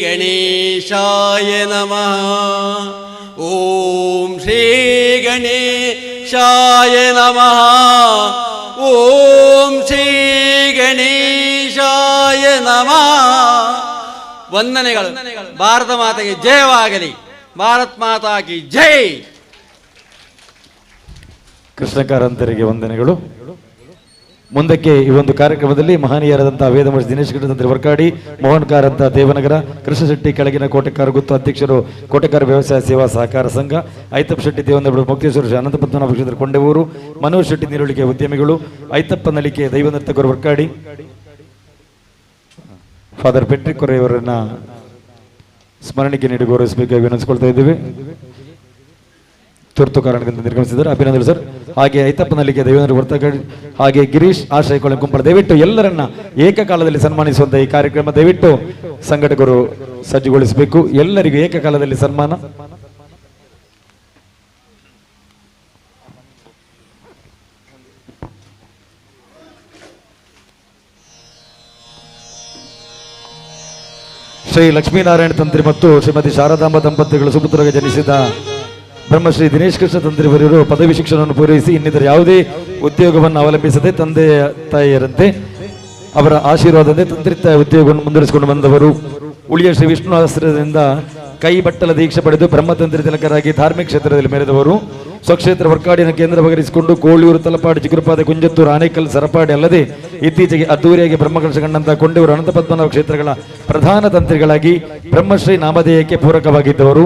ಗಣೇಶಾಯ ನಮಃ. ಓಂ ಶ್ರೀ ಗಣೇಶಾಯ ನಮಃ. ಓಂ ಶ್ರೀ ಗಣೇಶಾಯ ನಮಃ. ವಂದನೆಗಳು. ಭಾರತ ಮಾತೆಗೆ ಜಯವಾಗಲಿ. ಭಾರತ್ ಮಾತಾ ಕಿ ಜೈ. ಕೃಷ್ಣ ಕಾರಂತರಿಗೆ ವಂದನೆಗಳು. ಮುಂದಕ್ಕೆ ಈ ಒಂದು ಕಾರ್ಯಕ್ರಮದಲ್ಲಿ ಮಹನೀಯರಾದಂತಹ ವೇದಮರ್ಷಿ ದಿನೇಶ್ ತಂತ್ರಿ ವರ್ಕಾಡಿ, ಮೋಹನ್ ಕಾರಂತ ದೇವನಗರ, ಕೃಷ್ಣ ಶೆಟ್ಟಿ ಕೆಳಗಿನ ಕೋಟೆಕಾರ ಗುತ್ತು ಅಧ್ಯಕ್ಷರು ಕೋಟೆಕಾರ ವ್ಯವಸಾಯ ಸೇವಾ ಸಹಕಾರ ಸಂಘ, ಐತಪ್ಪ ಶೆಟ್ಟಿ ದೇವಂದ್ರ ಮುಕ್ತೇಶ್ವರ ಶ್ರೀ ಅನಂತ ಪದ್ಮನಾಭ ಕ್ಷೇತ್ರ ಕೊಂಡೆವೂರು, ಮನೋಜ್ ಶೆಟ್ಟಿ ನೀರುಳಿಕೆ ಉದ್ಯಮಿಗಳು, ಐತಪ್ಪ ನಲಿಕೆ ದೈವ ನರ್ತಕರು ವರ್ಕಾಡಿ, ಫಾದರ್ ಪೆಟ್ರಿಕ್ ಕೊರೆಯವರನ್ನ ಸ್ಮರಣಿಕೆ ನೀಡಿ ಗೌರವಿಸಬೇಕಾಗಿ ವಿನಂತಿಸಿಕೊಳ್ತಾ ಇದ್ದೀವಿ. ತುರ್ತು ಕಾರಣದಿಂದ ನಿರ್ಗಮಿಸಿದ್ದಾರೆ, ಅಭಿನಂದನೆ ಸರ್. ಹಾಗೆ ಐತಪ್ಪನಲ್ಲಿಗೆ ದೇವೇಂದ್ರ ವರ್ತಕಡ್, ಹಾಗೆ ಗಿರೀಶ್ ಆಶ್ರಯಕೊಳ್ಳ ಕುಂಪಳ, ದಯವಿಟ್ಟು ಎಲ್ಲರನ್ನ ಏಕಕಾಲದಲ್ಲಿ ಸನ್ಮಾನಿಸುವಂತಹ ಈ ಕಾರ್ಯಕ್ರಮ ದಯವಿಟ್ಟು ಸಂಘಟಕರು ಸಜ್ಜುಗೊಳಿಸಬೇಕು. ಎಲ್ಲರಿಗೂ ಏಕಕಾಲದಲ್ಲಿ ಸನ್ಮಾನ. ಶ್ರೀ ಲಕ್ಷ್ಮೀನಾರಾಯಣ ತಂತ್ರಿ ಮತ್ತು ಶ್ರೀಮತಿ ಶಾರದಾಂಬ ದಂಪತಿಗಳು ಸುಪುತ್ರಗೆ ಜನಿಸಿದ ಬ್ರಹ್ಮಶ್ರೀ ದಿನೇಶ್ ಕೃಷ್ಣ ತಂತ್ರಿ ಅವರಿವರು ಪದವಿ ಶಿಕ್ಷಣವನ್ನು ಪೂರೈಸಿ ಇನ್ನಿತರ ಯಾವುದೇ ಉದ್ಯೋಗವನ್ನು ಅವಲಂಬಿಸದೆ ತಂದೆಯ ತಾಯಿಯರಂತೆ ಅವರ ಆಶೀರ್ವಾದದಂತೆ ತಂತ್ರಿತ ಉದ್ಯೋಗವನ್ನು ಮುಂದುವರಿಸಿಕೊಂಡು ಬಂದವರು. ಉಳಿಯ ಶ್ರೀ ವಿಷ್ಣು ಆಶ್ರಯದಿಂದ ಕೈ ಬಟ್ಟಲ ದೀಕ್ಷೆ ಪಡೆದು ಬ್ರಹ್ಮತಂತ್ರಿ ತಿಲಕರಾಗಿ ಧಾರ್ಮಿಕ ಕ್ಷೇತ್ರದಲ್ಲಿ ಮೆರೆದವರು. ಸ್ವಕ್ಷೇತ್ರ ವರ್ಕಾಡಿನ ಕೇಂದ್ರವಾಗಿರಿಸಿಕೊಂಡು ಕೋಳಿಯೂರು, ತಲಪಾಡಿ, ಚಿಗುರುಪಾದೆ, ಕುಂಜತ್ತೂರು, ಆನೇಕಲ್, ಸರಪಾಡಿ ಅಲ್ಲದೆ ಇತ್ತೀಚೆಗೆ ಅದ್ದೂರಿಯಾಗಿ ಬ್ರಹ್ಮಕಲಶ ಕಂಡಂತಹ ಕೊಂಡೂರು ಅನಂತ ಪದ್ಮನಾಭ ಕ್ಷೇತ್ರಗಳ ಪ್ರಧಾನ ತಂತ್ರಿಗಳಾಗಿ ಬ್ರಹ್ಮಶ್ರೀ ನಾಮಧೇಯಕ್ಕೆ ಪೂರಕವಾಗಿದ್ದವರು.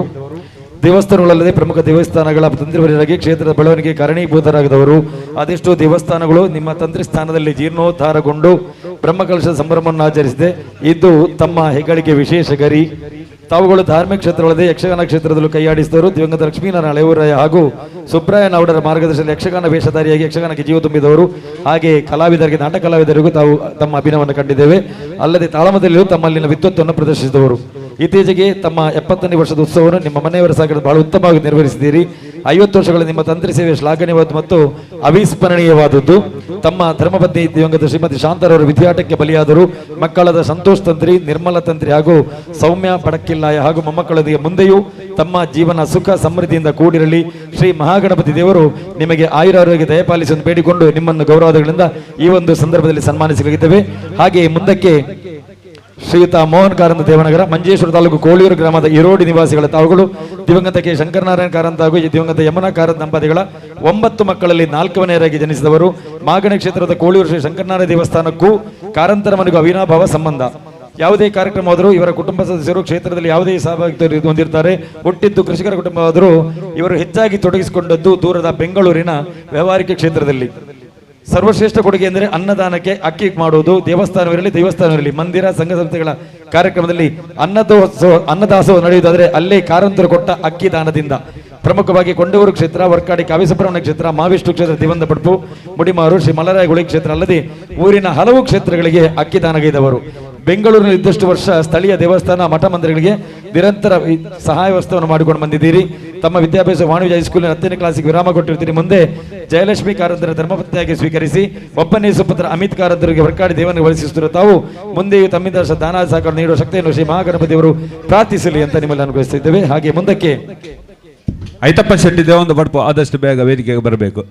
ದೇವಸ್ಥಾನಗಳಲ್ಲದೆ ಪ್ರಮುಖ ದೇವಸ್ಥಾನಗಳ ತಂತ್ರಿವರ್ಯರಾಗಿ ಕ್ಷೇತ್ರದ ಬೆಳವಣಿಗೆ ಕಾರಣೀಭೂತರಾಗಿದ್ದವರು. ಅದೆಷ್ಟೋ ದೇವಸ್ಥಾನಗಳು ನಿಮ್ಮ ತಂತ್ರಿ ಸ್ಥಾನದಲ್ಲಿ ಜೀರ್ಣೋದ್ಧಾರಗೊಂಡು ಬ್ರಹ್ಮಕಲಶದ ಸಂಭ್ರಮವನ್ನು ಆಚರಿಸಿದೆ. ಇದು ತಮ್ಮ ಹೆಗ್ಗಳಿಕೆ ವಿಶೇಷ ಗರಿ. ತಾವುಗಳು ಧಾರ್ಮಿಕ ಕ್ಷೇತ್ರಗಳಲ್ಲದೆ ಯಕ್ಷಗಾನ ಕ್ಷೇತ್ರದಲ್ಲೂ ಕೈಯಾಡಿಸಿದವರು. ದಿವಂಗತ ಲಕ್ಷ್ಮೀನಾರಾಯಣ ಹಳೆಯೂರಾಯ ಹಾಗೂ ಸುಬ್ರಾಯ ನಾವುಡರ ಮಾರ್ಗದರ್ಶನದಲ್ಲಿ ಯಕ್ಷಗಾನ ವೇಷಧಾರಿಯಾಗಿ ಯಕ್ಷಗಾನಕ್ಕೆ ಜೀವ ತುಂಬಿದವರು. ಹಾಗೆ ಕಲಾವಿದರಿಗೆ, ನಾಟಕ ಕಲಾವಿದರಿಗೂ ತಾವು ತಮ್ಮ ಅಭಿನಯವನ್ನು ಕಂಡಿದ್ದೇವೆ. ಅಲ್ಲದೆ ತಾಳಮದಲ್ಲಿಯೂ ತಮ್ಮಲ್ಲಿನ ವಿದ್ವತ್ತನ್ನು ಪ್ರದರ್ಶಿಸಿದವರು. ಇತ್ತೀಚೆಗೆ ತಮ್ಮ 70ನೇ ವರ್ಷದ ಉತ್ಸವವನ್ನು ನಿಮ್ಮ ಮನೆಯವರ ಸಹಕಾರ ಬಹಳ ಉತ್ತಮವಾಗಿ ನಿರ್ವಹಿಸಿದ್ದೀರಿ. 50 ವರ್ಷಗಳ ನಿಮ್ಮ ತಂತ್ರಿ ಸೇವೆ ಶ್ಲಾಘನೀಯವಾದ ಮತ್ತು ಅವಿಸ್ಮರಣೀಯವಾದದ್ದು. ತಮ್ಮ ಧರ್ಮಪತ್ನಿ ದಿವಂಗತ ಶ್ರೀಮತಿ ಶಾಂತರವರು ವಿಧಿಯಾಟಕ್ಕೆ ಬಲಿಯಾದರು. ಮಕ್ಕಳಾದ ಸಂತೋಷ್ ತಂತ್ರಿ, ನಿರ್ಮಲಾ ತಂತ್ರಿ ಹಾಗೂ ಸೌಮ್ಯ ಬಡಕಿಲ್ಲಾಯ ಹಾಗೂ ಮೊಮ್ಮಕ್ಕಳೊಂದಿಗೆ ಮುಂದೆಯೂ ತಮ್ಮ ಜೀವನ ಸುಖ ಸಮೃದ್ಧಿಯಿಂದ ಕೂಡಿರಲಿ. ಶ್ರೀ ಮಹಾಗಣಪತಿ ದೇವರು ನಿಮಗೆ ಆಯುರಾರೋಗ್ಯ ದಯಪಾಲಿಸಲು ಬೇಡಿಕೊಂಡು ನಿಮ್ಮನ್ನು ಗೌರವಗಳಿಂದ ಈ ಒಂದು ಸಂದರ್ಭದಲ್ಲಿ ಸನ್ಮಾನಿಸಲಿದ್ದೇವೆ. ಹಾಗೆಯೇ ಮುಂದಕ್ಕೆ ಶ್ರೀಯುತ ಮೋಹನ್ ಕಾರಂತ ದೇವನಗರ, ಮಂಜೇಶ್ವರ ತಾಲೂಕು ಕೋಳಿಯೂರು ಗ್ರಾಮದ ಈರೋಡಿ ನಿವಾಸಿಗಳ ತಾವುಗಳು ದಿವಂಗತ ಕೆ ಶಂಕರನಾರಾಯಣ ಕಾರಂತ ಹಾಗೂ ದಿವಂಗತ ಯಮುನಾ ಕಾರಂತ ದಂಪತಿಗಳ 9 ಮಕ್ಕಳಲ್ಲಿ 4ನೇಯರಾಗಿ ಜನಿಸಿದವರು. ಮಾಗಣಿ ಕ್ಷೇತ್ರದ ಕೋಳಿಯೂರು ಶ್ರೀ ಶಂಕರನಾರಾಯಣ ದೇವಸ್ಥಾನಕ್ಕೂ ಕಾರಂತರ ಮನೆಗೂ ಅವಿನಾಭಾವ ಸಂಬಂಧ. ಯಾವುದೇ ಕಾರ್ಯಕ್ರಮವಾದರೂ ಇವರ ಕುಟುಂಬ ಸದಸ್ಯರು ಕ್ಷೇತ್ರದಲ್ಲಿ ಯಾವುದೇ ಸಹಭಾಗಿತ್ವ ಹೊಂದಿರ್ತಾರೆ. ಹುಟ್ಟಿದ್ದು ಕೃಷಿಕರ ಕುಟುಂಬವಾದರೂ ಇವರು ಹೆಚ್ಚಾಗಿ ತೊಡಗಿಸಿಕೊಂಡದ್ದು ದೂರದ ಬೆಂಗಳೂರಿನ ವ್ಯಾವಹಾರಿಕ ಕ್ಷೇತ್ರದಲ್ಲಿ. ಸರ್ವಶ್ರೇಷ್ಠ ಕೊಡುಗೆ ಎಂದರೆ ಅನ್ನದಾನಕ್ಕೆ ಅಕ್ಕಿ ಮಾಡುವುದು. ದೇವಸ್ಥಾನವಿರಲಿ ದೇವಸ್ಥಾನವಿರಲಿ ಮಂದಿರ ಸಂಘ ಸಂಸ್ಥೆಗಳ ಕಾರ್ಯಕ್ರಮದಲ್ಲಿ ಅನ್ನದಾಸೋಹ ನಡೆಯುವುದಾದರೆ ಅಲ್ಲೇ ಕಾರಂತರು ಕೊಟ್ಟ ಅಕ್ಕಿ ದಾನದಿಂದ. ಪ್ರಮುಖವಾಗಿ ಕೊಂಡೂರು ಕ್ಷೇತ್ರ, ವರ್ಕಾಡಿ ಕಾವಿಸುಬ್ರಹ್ಮಣ್ಯ ಕ್ಷೇತ್ರ, ಮಹಾವಿಷ್ಣು ಕ್ಷೇತ್ರ, ದಿವಂದಪಡ್ಪು, ಮುಡಿಮಾರು, ಶ್ರೀ ಮಲರಾಯಗುಳಿ ಕ್ಷೇತ್ರ ಅಲ್ಲದೆ ಊರಿನ ಹಲವು ಕ್ಷೇತ್ರಗಳಿಗೆ ಅಕ್ಕಿ ದಾನಗೈದವರು. ಬೆಂಗಳೂರಿನಲ್ಲಿ ಇದ್ದಷ್ಟು ವರ್ಷ ಸ್ಥಳೀಯ ದೇವಸ್ಥಾನ ಮಠ ಮಂದಿರಗಳಿಗೆ ನಿರಂತರ ಸಹಾಯ ವಸ್ತುವನ್ನು ಮಾಡಿಕೊಂಡು ಬಂದಿದ್ದೀರಿ. ತಮ್ಮ ವಿದ್ಯಾಭ್ಯಾಸ ವಾಣಿಜ್ಯ ಹೈಸ್ಕೂಲಿನ 10ನೇ ಕ್ಲಾಸಿಗೆ ವಿರಾಮ ಕೊಟ್ಟಿರ್ತೀರಿ. ಮುಂದೆ ಜಯಲಕ್ಷ್ಮಿ ಕಾರಂತರ ಧರ್ಮಪತ್ನಿಯಾಗಿ ಸ್ವೀಕರಿಸಿ ಒಬ್ಬನೇ ಸುಪುತ್ರ ಅಮಿತ್ ಕಾರಂತರಿಗೆ ವರ್ಕಾಡಿ ದೇವನಿಗೆ ವಹಿಸುತ್ತಿರುವ ತಾವು ಮುಂದೆಯೂ ತಮ್ಮಿಂದ ದಾನ ಸಹಕಾರ ನೀಡುವ ಶಕ್ತಿಯನ್ನು ಶ್ರೀ ಮಹಾಗಣಪತಿಯವರು ಪ್ರಾರ್ಥಿಸಲಿ ಅಂತ ನಿಮ್ಮಲ್ಲಿ ಅನುಗ್ರಹಿಸುತ್ತಿದ್ದೇವೆ. ಹಾಗೆ ಮುಂದಕ್ಕೆ ಐತಪ್ಪ ಶೆಟ್ಟಿ ದೇವೊಂದು ಬಡ್ಪು ಆದಷ್ಟು ಬೇಗ ವೇದಿಕೆಗೆ ಬರಬೇಕು.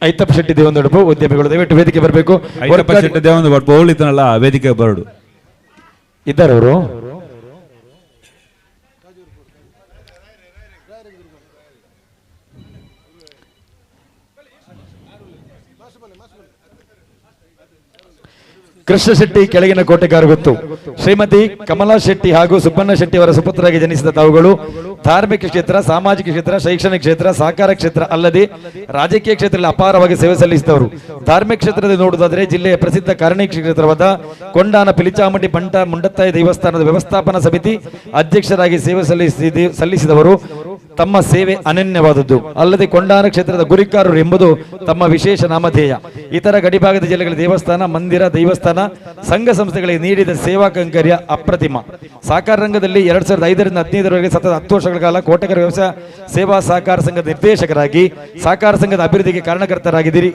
ಐತಪ್ಪ ಶೆಟ್ಟಿ ದೇವೊಂದು ಉದ್ಯಮಿಗಳು ದಯವಿಟ್ಟು ವೇದಿಕೆ ಬರಬೇಕು. ಐತಪ್ಪ ಶೆಟ್ಟಿ ದೇವೊಂದು ಬಡ್ಪು ಹೋಳಿತನಲ್ಲ ವೇದಿಕೆಗೆ ಬರಡು ಇದ್ದಾರೆ ಅವರು. ಕೃಷ್ಣ ಶೆಟ್ಟಿ ಕೆಳಗಿನ ಕೋಟೆಗಾರಗುತ್ತು ಶ್ರೀಮತಿ ಕಮಲಾ ಶೆಟ್ಟಿ ಹಾಗೂ ಸುಬ್ಬಣ್ಣ ಶೆಟ್ಟಿ ಅವರ ಸುಪುತ್ರರಾಗಿ ಜನಿಸಿದ ತಾವುಗಳು ಧಾರ್ಮಿಕ ಕ್ಷೇತ್ರ, ಸಾಮಾಜಿಕ ಕ್ಷೇತ್ರ, ಶೈಕ್ಷಣಿಕ ಕ್ಷೇತ್ರ, ಸಹಕಾರ ಕ್ಷೇತ್ರ ಅಲ್ಲದೆ ರಾಜಕೀಯ ಕ್ಷೇತ್ರದಲ್ಲಿ ಅಪಾರವಾಗಿ ಸೇವೆ ಸಲ್ಲಿಸಿದವರು. ಧಾರ್ಮಿಕ ಕ್ಷೇತ್ರದಲ್ಲಿ ನೋಡುವುದಾದರೆ ಜಿಲ್ಲೆಯ ಪ್ರಸಿದ್ಧ ಕಾರಣಿಕ ಕ್ಷೇತ್ರವಾದ ಕೊಂಡಾನ ಪಿಲಿಚಾಮುಂಡಿ ಬಂಟ ಮುಂಡತ್ತಾಯಿ ದೇವಸ್ಥಾನದ ವ್ಯವಸ್ಥಾಪನಾ ಸಮಿತಿ ಅಧ್ಯಕ್ಷರಾಗಿ ಸೇವೆ ಸಲ್ಲಿಸಿದವರು. ತಮ್ಮ ಸೇವೆ ಅನನ್ಯವಾದದ್ದು. ಅಲ್ಲದೆ ಕೊಂಡಾನ ಕ್ಷೇತ್ರದ ಗುರಿಕಾರರು ಎಂಬುದು ತಮ್ಮ ವಿಶೇಷ ನಾಮಧೇಯ. ಇತರ ಗಡಿಭಾಗದ ಜಿಲ್ಲೆಗಳ ದೇವಸ್ಥಾನ, ಮಂದಿರ, ದೇವಸ್ಥಾನ, ಸಂಘ ಸಂಸ್ಥೆಗಳಿಗೆ ನೀಡಿದ ಸೇವಾ ಕೈಂಕರ್ಯ ಅಪ್ರತಿಮ. ಸಹಕಾರ ರಂಗದಲ್ಲಿ 2005ರಿಂದ 15ರವರೆಗೆ ಸತತ 10 ವರ್ಷಗಳ ಕಾಲ ಕೋಟೆಗರ ವ್ಯವಸಾಯ ಸೇವಾ ಸಹಕಾರ ಸಂಘದ ನಿರ್ದೇಶಕರಾಗಿ ಸಹಕಾರ ಸಂಘದ ಅಭಿವೃದ್ಧಿಗೆ ಕಾರಣಕರ್ತರಾಗಿದ್ದೀರಿ.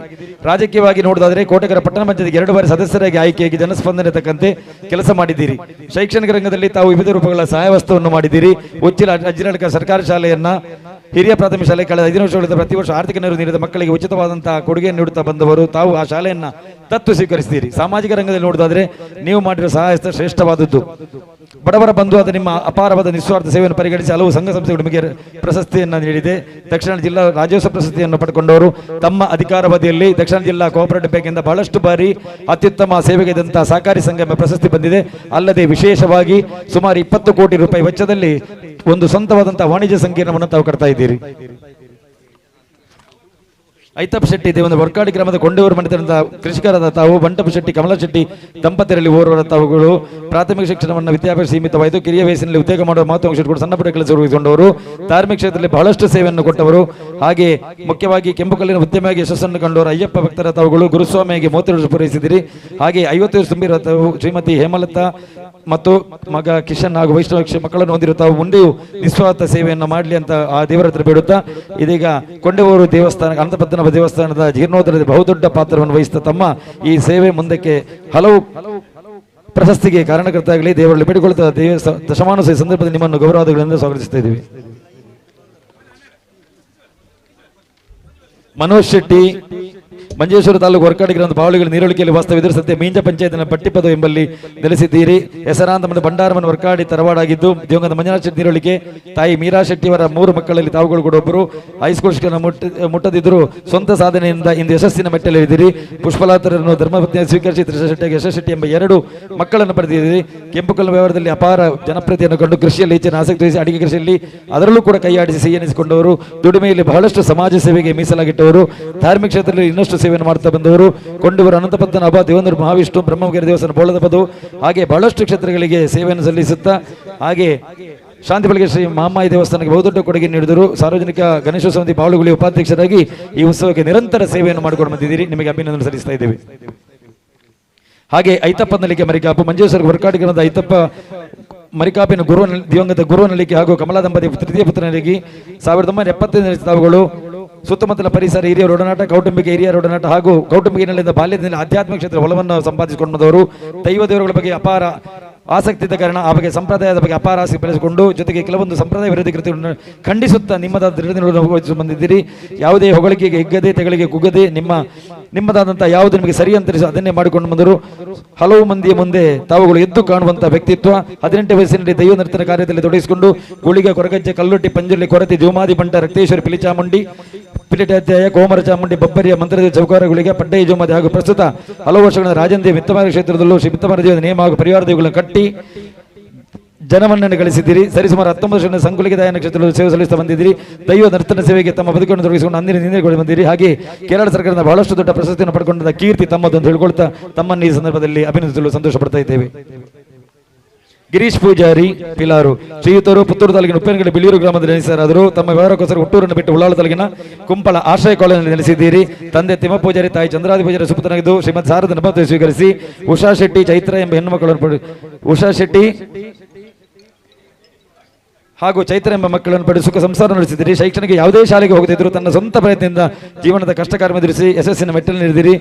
ರಾಜಕೀಯವಾಗಿ ನೋಡುವುದಾದರೆ ಕೋಟೆಗರ ಪಟ್ಟಣ ಪಂಚಾಯತ್ಗೆ 2 ಬಾರಿ ಸದಸ್ಯರಾಗಿ ಆಯ್ಕೆಯಾಗಿ ಜನಸ್ಪಂದನೆ ತಕ್ಕಂತೆ ಕೆಲಸ ಮಾಡಿದ್ದೀರಿ. ಶೈಕ್ಷಣಿಕ ರಂಗದಲ್ಲಿ ತಾವು ವಿವಿಧ ರೂಪಗಳ ಸಹಾಯ ವಸ್ತುವನ್ನು ಮಾಡಿದ್ದೀರಿ. ಉಚ್ಚಿಲ ಅಜ್ಜಿನಡ್ಕ ಸರ್ಕಾರಿ ಶಾಲೆಯನ್ನ ಹಿರಿಯ ಪ್ರಾಥಮಿಕ ಶಾಲೆ ಕಳೆದ 5 ವರ್ಷಗಳಿಂದ ಪ್ರತಿ ವರ್ಷ ಆರ್ಥಿಕ ನೆರವು ನೀಡಿದ ಮಕ್ಕಳಿಗೆ ಉಚಿತವಾದಂತಹ ಕೊಡುಗೆಯನ್ನು ನೀಡುತ್ತಾ ಬಂದವರು. ತಾವು ಆ ಶಾಲೆಯನ್ನ ದತ್ತು ಸ್ವೀಕರಿಸ್ತೀರಿ. ಸಾಮಾಜಿಕ ರಂಗದಲ್ಲಿ ನೋಡುವುದಾದರೆ ನೀವು ಮಾಡಿರುವ ಸಹಾಯ ಶ್ರೇಷ್ಠವಾದದ್ದು. ಬಡವರ ಬಂಧುವಾದ ನಿಮ್ಮ ಅಪಾರವಾದ ನಿಸ್ವಾರ್ಥ ಸೇವೆಯನ್ನು ಪರಿಗಣಿಸಿ ಹಲವು ಸಂಘ ಸಂಸ್ಥೆಗಳು ನಿಮಗೆ ಪ್ರಶಸ್ತಿಯನ್ನು ನೀಡಿದೆ. ದಕ್ಷಿಣ ಜಿಲ್ಲಾ ರಾಜ್ಯೋತ್ಸವ ಪ್ರಶಸ್ತಿಯನ್ನು ಪಡ್ಕೊಂಡವರು. ತಮ್ಮ ಅಧಿಕಾರಾವಧಿಯಲ್ಲಿ ದಕ್ಷಿಣ ಜಿಲ್ಲಾ ಕೋಆಪರೇಟಿವ್ ಬ್ಯಾಂಕಿಂದ ಬಹಳಷ್ಟು ಬಾರಿ ಅತ್ಯುತ್ತಮ ಸೇವೆಗೈದಂತಹ ಸಹಕಾರಿ ಸಂಘ ಎಂಬ ಪ್ರಶಸ್ತಿ ಬಂದಿದೆ. ಅಲ್ಲದೆ ವಿಶೇಷವಾಗಿ ಸುಮಾರು 20 ಕೋಟಿ ರೂಪಾಯಿ ವೆಚ್ಚದಲ್ಲಿ ಒಂದು ಸ್ವಂತವಾದಂತಹ ವಾಣಿಜ್ಯ ಸಂಕೀರ್ಣವನ್ನು ತಾವು ಕಟ್ತಾ ಇದ್ದೀರಿ. ಐತಪ್ಪ ಶೆಟ್ಟಿ ದೇವಂದ ವರ್ಕಾಡಿ ಗ್ರಾಮದ ಕೊಂಡೂರು ಮನೆತನದ ಕೃಷಿಕರಾದ ತಾವು ಬಂಟಪ್ಪ ಶೆಟ್ಟಿ, ಕಮಲಾ ಶೆಟ್ಟಿ ದಂಪತಿಯರಲ್ಲಿ ಓರ್ವರ ತಾವುಗಳು ಪ್ರಾಥಮಿಕ ಶಿಕ್ಷಣವನ್ನು ವಿದ್ಯಾಭ್ಯಾಸ ಸೀಮಿತವಾಯಿತು. ಕಿರಿಯ ವಯಸ್ಸಿನಲ್ಲಿ ಉದ್ಯೋಗ ಮಾಡುವ ಮಹತ್ವಾಕಾಂಕ್ಷೆ ಇಟ್ಟುಕೊಂಡು ಸಣ್ಣ ಪುಟ್ಟ ಕೆಲಸ ರೂಪಿಸಿಕೊಂಡವರು. ಧಾರ್ಮಿಕ ಕ್ಷೇತ್ರದಲ್ಲಿ ಬಹಳಷ್ಟು ಸೇವೆಯನ್ನು ಕೊಟ್ಟವರು. ಹಾಗೆ ಮುಖ್ಯವಾಗಿ ಕೆಂಪುಕಲ್ಲಿನ ಉದ್ಯಮಿಯಾಗಿ ಯಶಸ್ಸನ್ನು ಕಂಡವರು. ಅಯ್ಯಪ್ಪ ಭಕ್ತರ ತಾವುಗಳು ಗುರುಸ್ವಾಮಿಯಾಗಿ 30 ವರ್ಷ ಪೂರೈಸಿದಿರಿ. ಹಾಗೆ 50 ವರ್ಷ ತುಂಬಿರುವ ತಾವು ಶ್ರೀಮತಿ ಹೇಮಲತಾ ಮತ್ತು ಮಗ ಕಿಶನ್ ಹಾಗೂ ವೈಷ್ಣವ ಮಕ್ಕಳನ್ನು ಹೊಂದಿರುವ ತಾವು ಮುಂದೆಯೂ ನಿಸ್ವಾರ್ಥ ಸೇವೆಯನ್ನು ಮಾಡಲಿ ಅಂತ ಆ ದೇವರ ಹತ್ರ ಬೇಡುತ್ತಾ, ಇದೀಗ ಕೊಂಡೂರು ದೇವಸ್ಥಾನ ಅನಂತಪದ್ಮನಾಭ ದೇವಸ್ಥಾನದ ಜೀರ್ಣೋದ್ಧಾರದಲ್ಲಿ ಬಹುದೊಡ್ಡ ಪಾತ್ರವನ್ನು ವಹಿಸಿದ ತಮ್ಮ ಈ ಸೇವೆ ಮುಂದಕ್ಕೆ ಹಲವು ಪ್ರಶಸ್ತಿಗೆ ಕಾರಣಕರ್ತಾಗಲಿ ದೇವರಲ್ಲಿ ಬೇಡಿಕೊಳ್ಳುತ್ತಾ ದೇವ ದಶಮಾನೋತ್ಸವ ಸಂದರ್ಭದಲ್ಲಿ ನಿಮ್ಮನ್ನು ಗೌರವಾದಗಳಿಂದ ಸ್ವಾಗತಿಸ್ತಾ ಇದ್ದೀವಿ. ಮನೋಜ್ ಶೆಟ್ಟಿ, ಮಂಜೇಶ್ವರ ತಾಲೂಕು ವರ್ಕಾಡಿ ಗ್ರಾಮದ ಬಾವಳಿಗಳ ನೀರೊಳಿಕೆಯಲ್ಲಿ ವಾಸ್ತವಿದ್ದರು. ಸದ್ಯ ಮೀಂಜ ಪಂಚಾಯತ್ನ ಪಟ್ಟಿಪದ ಎಂಬಲ್ಲಿ ನೆಲೆಸಿದ್ದೀರಿ. ಹೆಸರಾಂತ ಮತ್ತು ಭಂಡಾರವನ್ನು ವರ್ಕಾಡಿ ತರವಾಡಾಗಿದ್ದು ದಿವಂಗತ ಮಂಜುನಾಥ್ ಶೆಟ್ಟಿ ನೀರೊಳಿಕೆ ತಾಯಿ ಮೀರಾ ಶೆಟ್ಟಿಯವರ 3 ಮಕ್ಕಳಲ್ಲಿ ತಾವುಗಳು ಕೂಡ ಒಬ್ಬರು. ಹೈಸ್ಕೂಲ್ ಶಿಕ್ಷಣ ಮುಟ್ಟದಿದ್ದರೂ ಸ್ವಂತ ಸಾಧನೆಯಿಂದ ಇಂದು ಯಶಸ್ಸಿನ ಮೆಟ್ಟಲೇರಿದ್ದೀರಿ. ಪುಷ್ಪಲಾತರನ್ನು ಧರ್ಮಪತ್ನಿಯಾಗಿ ಸ್ವೀಕರಿಸಿ ತ್ರಿಷಾ ಶೆಟ್ಟಿಗೆ ಯಶಸ್ ಶೆಟ್ಟಿ ಎಂಬ 2 ಮಕ್ಕಳನ್ನು ಪಡೆದಿದ್ದೀರಿ. ಕೆಂಪುಕಲ್ಲು ವ್ಯವಹಾರದಲ್ಲಿ ಅಪಾರ ಜನಪ್ರಿಯತೆಯನ್ನು ಕಂಡು ಕೃಷಿಯಲ್ಲಿ ಹೆಚ್ಚಿನ ಆಸಕ್ತಿ ವಹಿಸಿ ಅಡಿಗೆ ಕೃಷಿಯಲ್ಲಿ ಅದರಲ್ಲೂ ಕೂಡ ಕೈಯಾಡಿಸಿ ಸಿಹಿ ಎನಿಸಿಕೊಂಡವರು. ದುಡಿಮೆಯಲ್ಲಿ ಬಹಳಷ್ಟು ಸಮಾಜ ಸೇವೆಗೆ ಮೀಸಲಾಗಿಟ್ಟವರು. ಧಾರ್ಮಿಕ ಕ್ಷೇತ್ರದಲ್ಲಿ ಇನ್ನಷ್ಟು ಸೇವೆಯನ್ನು ಮಾಡ್ತಾ ಬಂದವರು. ಕೊಂಡೂರು ಅನಂತಪದ್ಮನಾಭ, ದೇವಂದರು ಮಹಾವಿಷ್ಣು, ಬ್ರಹ್ಮಗಿರಿ ದೇವಸ್ಥಾನ ಬೋಳದ ಪದವು, ಹಾಗೆ ಬಹಳಷ್ಟು ಕ್ಷೇತ್ರಗಳಿಗೆ ಸೇವೆಯನ್ನು ಸಲ್ಲಿಸುತ್ತಾ ಹಾಗೆ ಶಾಂತಿಬಳಿಗೆ ಶ್ರೀ ಮಹಾಮಾಯಿ ದೇವಸ್ಥಾನಕ್ಕೆ ಬಹುದೊಡ್ಡ ಕೊಡುಗೆ ನೀಡಿದರು. ಸಾರ್ವಜನಿಕ ಗಣೇಶೋತ್ಸವ ಸಮಿತಿ ಬಾವಳುಗುಳಿ ಉಪಾಧ್ಯಕ್ಷರಾಗಿ ಈ ಉತ್ಸವಕ್ಕೆ ನಿರಂತರ ಸೇವೆಯನ್ನು ಮಾಡಿಕೊಂಡು ಬಂದಿದ್ದೀರಿ. ನಿಮಗೆ ಅಭಿನಂದನೆ ಸಲ್ಲಿಸ್ತಾ ಇದ್ದೇವೆ. ಹಾಗೆ ಐತಪ್ಪನಲ್ಲಿಗೆ ಮರಿಕಾಪು, ಮಂಜೇಶ್ವರ ವರ್ಕಾಡಿ ಗ್ರಾಮದ ಐತಪ್ಪ ಮರಿಕಾಪಿನ ಗುರು ದಿವಂಗತ ಗುರುವನಲಿಗೆ ಹಾಗೂ ಕಮಲಾ ದಂಪತಿ ತೃತೀಯ ಪುತ್ರನಿಗೆ 1975 ತಾವುಗಳು ಸುತ್ತಮುತ್ತಲ ಪರಿಸರ ಹಿರಿಯರ ಒಡನಾಟ, ಕೌಟುಂಬಿಕ ಹಿರಿಯರ ಒಡನಾಟ ಹಾಗೂ ಕೌಟುಂಬಿಕ ಹಿನ್ನೆಲೆಯಿಂದ ಬಾಲ್ಯದಿಂದ ಆಧ್ಯಾತ್ಮಿಕ ಕ್ಷೇತ್ರ ಒಲವನ್ನು ಸಂಪಾದಿಸಿಕೊಂಡವರು. ದೈವ ದೇವರುಗಳ ಬಗ್ಗೆ ಅಪಾರ ಆಸಕ್ತಿ ಇದ್ದ ಕಾರಣ ಆ ಬಗ್ಗೆ ಸಂಪ್ರದಾಯದ ಬಗ್ಗೆ ಅಪಾರ ಆಸಕ್ತಿ ಬೆಳೆಸಿಕೊಂಡು ಜೊತೆಗೆ ಕೆಲವೊಂದು ಸಂಪ್ರದಾಯ ವಿರೋಧಿ ಕೃತಿಗಳನ್ನು ಖಂಡಿಸುತ್ತಾ ನಿಮ್ಮದಾದ ದೃಢ ನಿಲುವನ್ನು ಬಂದಿದ್ದೀರಿ. ಯಾವುದೇ ಹೊಗಳಿಕೆಗೆ ಹಿಗ್ಗದೆ, ತೆಗಳಿಗೆ ಕುಗ್ಗದೆ ನಿಮ್ಮದಾದಂಥ ಯಾವುದು ನಿಮಗೆ ಸರಿ ಅಂತರಿಸೋ ಅದನ್ನೇ ಮಾಡಿಕೊಂಡು ಬಂದರು. ಹಲವು ಮಂದಿಯ ಮುಂದೆ ತಾವುಗಳು ಎದ್ದು ಕಾಣುವಂಥ ವ್ಯಕ್ತಿತ್ವ. 18 ವಯಸ್ಸಿನಲ್ಲಿ ದೈವ ನರ್ತನ ಕಾರ್ಯದಲ್ಲಿ ತೊಡಗಿಸಿಕೊಂಡು ಗುಳಿಗ, ಕೊರಗಜ್ಜೆ, ಕಲ್ಲೊಟ್ಟಿ, ಪಂಜುರ್ಲಿ, ಕೊರತಿ, ಜೋಮಾದಿ ಬಂಟ, ರಕ್ತೇಶ್ವರಿ, ಪಿಲಿಚಾಮುಂಡಿ, ಪಿಲಿಟಾಧ್ಯಾಯ, ಕೋಮರ ಚಾಮುಂಡಿ, ಬಬ್ಬರಿಯ ಮಂತ್ರದ ಚೌಕಾರ ಗುಳಿಗ, ಪಡ್ಡೈ ಜೋಮಾದಿ ಹಾಗೂ ಪ್ರಸ್ತುತ ಹಲವು ವರ್ಷಗಳ ರಾಜಂದೇವ ಮಿತ್ತಮಾರ ಕ್ಷೇತ್ರದಲ್ಲೂ ಶ್ರೀ ಮಿತ್ತಮಾರ ದೇವರ ನೇಮ ಹಾಗೂ ಪರಿವಾರ ದೇವಗಳನ್ನು ಕಟ್ಟಿ ಜನಮನ್ನಣೆ ಗಳಿಸಿದ್ದೀರಿ. ಸರಿಸುಮಾರು 19 ವರ್ಷಗಳ ಸಂಕುಲಿಗೆ ದಯಾನ ಕ್ಷೇತ್ರದಲ್ಲಿ ಸೇವೆ ಸಲ್ಲಿಸುತ್ತಾ ಬಂದಿದ್ದೀರಿ. ದೈವ ನರ್ತನ ಸೇವೆಗೆ ತಮ್ಮ ಬದುಕನ್ನು ತೊಡಗಿಸಿಕೊಂಡು ಅಂದಿನ ನಿಂದೆಗಳು ಬಂದಿರಿ. ಹಾಗೆ ಕೇರಳ ಸರ್ಕಾರದಿಂದ ಬಹಳಷ್ಟು ದೊಡ್ಡ ಪ್ರಶಸ್ತಿಯನ್ನು ಪಡ್ಕೊಂಡ ಕೀರ್ತಿ ತಮ್ಮದೊಂದು ಹೇಳಿಕೊಳ್ತಾ ತಮ್ಮನ್ನು ಈ ಸಂದರ್ಭದಲ್ಲಿ ಅಭಿನಂದಿಸಲು ಸಂತೋಷ ಪಡ್ತಾ ಇದ್ದೇವೆ. ಗಿರೀಶ್ ಪೂಜಾರಿ ಪಿಲಾರು ಶ್ರೀಯುತರು ಪುತ್ತೂರು ತಾಲೂಕಿನ ಉಪ್ಪಿನಗಡೆ ಬಿಳಿಯೂರು ಗ್ರಾಮದಲ್ಲಿ ನೆಲೆಸರಾದರು. ತಮ್ಮ ವ್ಯವಹಾರಕ್ಕೋಸ್ಕರ ಹುಟ್ಟೂರನ್ನು ಬಿಟ್ಟು ಉಳ್ಳಾಲ ತಾಲೂಕಿನ ಕುಂಪಳ ಆಶ್ರಯ ಕಾಲೋನಿಯಲ್ಲಿ ನೆಲೆಸಿದ್ದೀರಿ. ತಂದೆ ತಿಮ್ಮ ಪೂಜಾರಿ, ತಾಯಿ ಚಂದ್ರಾದಿ ಪೂಜಾರಿ ಸುಪುತ್ರನಾಗಿದ್ದು ಶ್ರೀಮದ್ ಸಾರದ ನಮತ್ವ ಸ್ವೀಕರಿಸಿ ಉಷಾ ಶೆಟ್ಟಿ, ಚೈತ್ರ ಎಂಬ ಹೆಣ್ಣು ಮಕ್ಕಳನ್ನು ಉಷಾ ಶೆಟ್ಟಿ ಹಾಗೂ ಚೈತ್ರ ಎಂಬ ಮಕ್ಕಳನ್ನು ಪಡೆದು ಸುಖ ಸಂಸಾರ ನಡೆಸಿದ್ದೀರಿ. ಶೈಕ್ಷಣಿಕ ಯಾವುದೇ ಶಾಲೆಗೆ ಹೋಗದಿದ್ದರೂ ತನ್ನ ಸ್ವಂತ ಪ್ರಯತ್ನದಿಂದ ಜೀವನದ ಕಷ್ಟ ಕಾರ್ಯ ಎದುರಿಸಿ ಯಶಸ್ಸಿನ ಮೆಟ್ಟಲು ನೀಡಿದಿರಿ.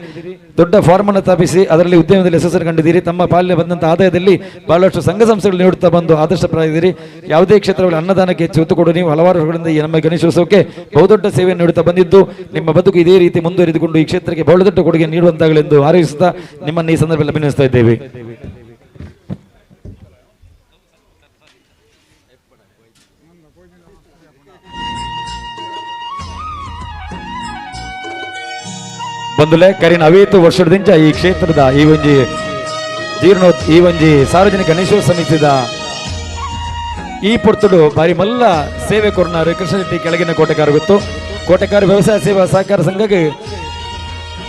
ದೊಡ್ಡ ಫಾರ್ಮನ್ನು ಸ್ಥಾಪಿಸಿ ಅದರಲ್ಲಿ ಉದ್ಯಮದಲ್ಲಿ ಯಶಸ್ಸನ್ನು ಕಂಡಿದ್ದೀರಿ. ತಮ್ಮ ಪಾಲಿನ ಬಂದಂಥ ಆದಾಯದಲ್ಲಿ ಬಹಳಷ್ಟು ಸಂಘ ಸಂಸ್ಥೆಗಳು ನೀಡುತ್ತಾ ಬಂದು ಆದರ್ಶಪ್ರಾಯಿದ್ದೀರಿ. ಯಾವುದೇ ಕ್ಷೇತ್ರಗಳಲ್ಲಿ ಅನ್ನದಾನಕ್ಕೆ ಹೆಚ್ಚು ಒತ್ತು ಕೊಡು ನೀವು ಹಲವಾರು ವರ್ಷಗಳಿಂದ ಈ ನಮ್ಮ ಗಣೇಶೋತ್ಸವಕ್ಕೆ ಬಹುದೊಡ್ಡ ಸೇವೆಯನ್ನು ನೀಡುತ್ತಾ ಬಂದಿದ್ದು ನಿಮ್ಮ ಬದುಕು ಇದೇ ರೀತಿ ಮುಂದುವರಿದುಕೊಂಡು ಈ ಕ್ಷೇತ್ರಕ್ಕೆ ಬಹುದೊಡ್ಡ ಕೊಡುಗೆ ನೀಡುವಂತಾಗಲೆಂದು ಹಾರೈಸುತ್ತಾ ನಿಮ್ಮನ್ನು ಈ ಸಂದರ್ಭದಲ್ಲಿ ಅಭಿನಂದಿಸ್ತಾ ಇದ್ದೇವೆ. ಬಂದುಲೆ ಕರಿನ ಅವೇತು ವರ್ಷದಿಂದ ಈ ಕ್ಷೇತ್ರದ ಈ ಒಂಜಿ ಜೀರ್ಣೋ ಈ ಒಂಜಿ ಸಾರ್ವಜನಿಕ ಗಣೇಶೋತ್ಸವ ಸಮಿತಿದ ಈ ಪೊರ್ತುಡು ಬಾರಿ ಮಲ್ಲ ಸೇವೆ ಕೊರ್ನಾರು ಕೃಷ್ಣಶೆಟ್ಟಿ ಕೆಳಗಿನ ಕೋಟೆಕಾರ ಗೊತ್ತು. ಕೋಟೆಕಾರ ವ್ಯವಸಾಯ ಸೇವಾ ಸಹಕಾರ ಸಂಘಕ್ಕೆ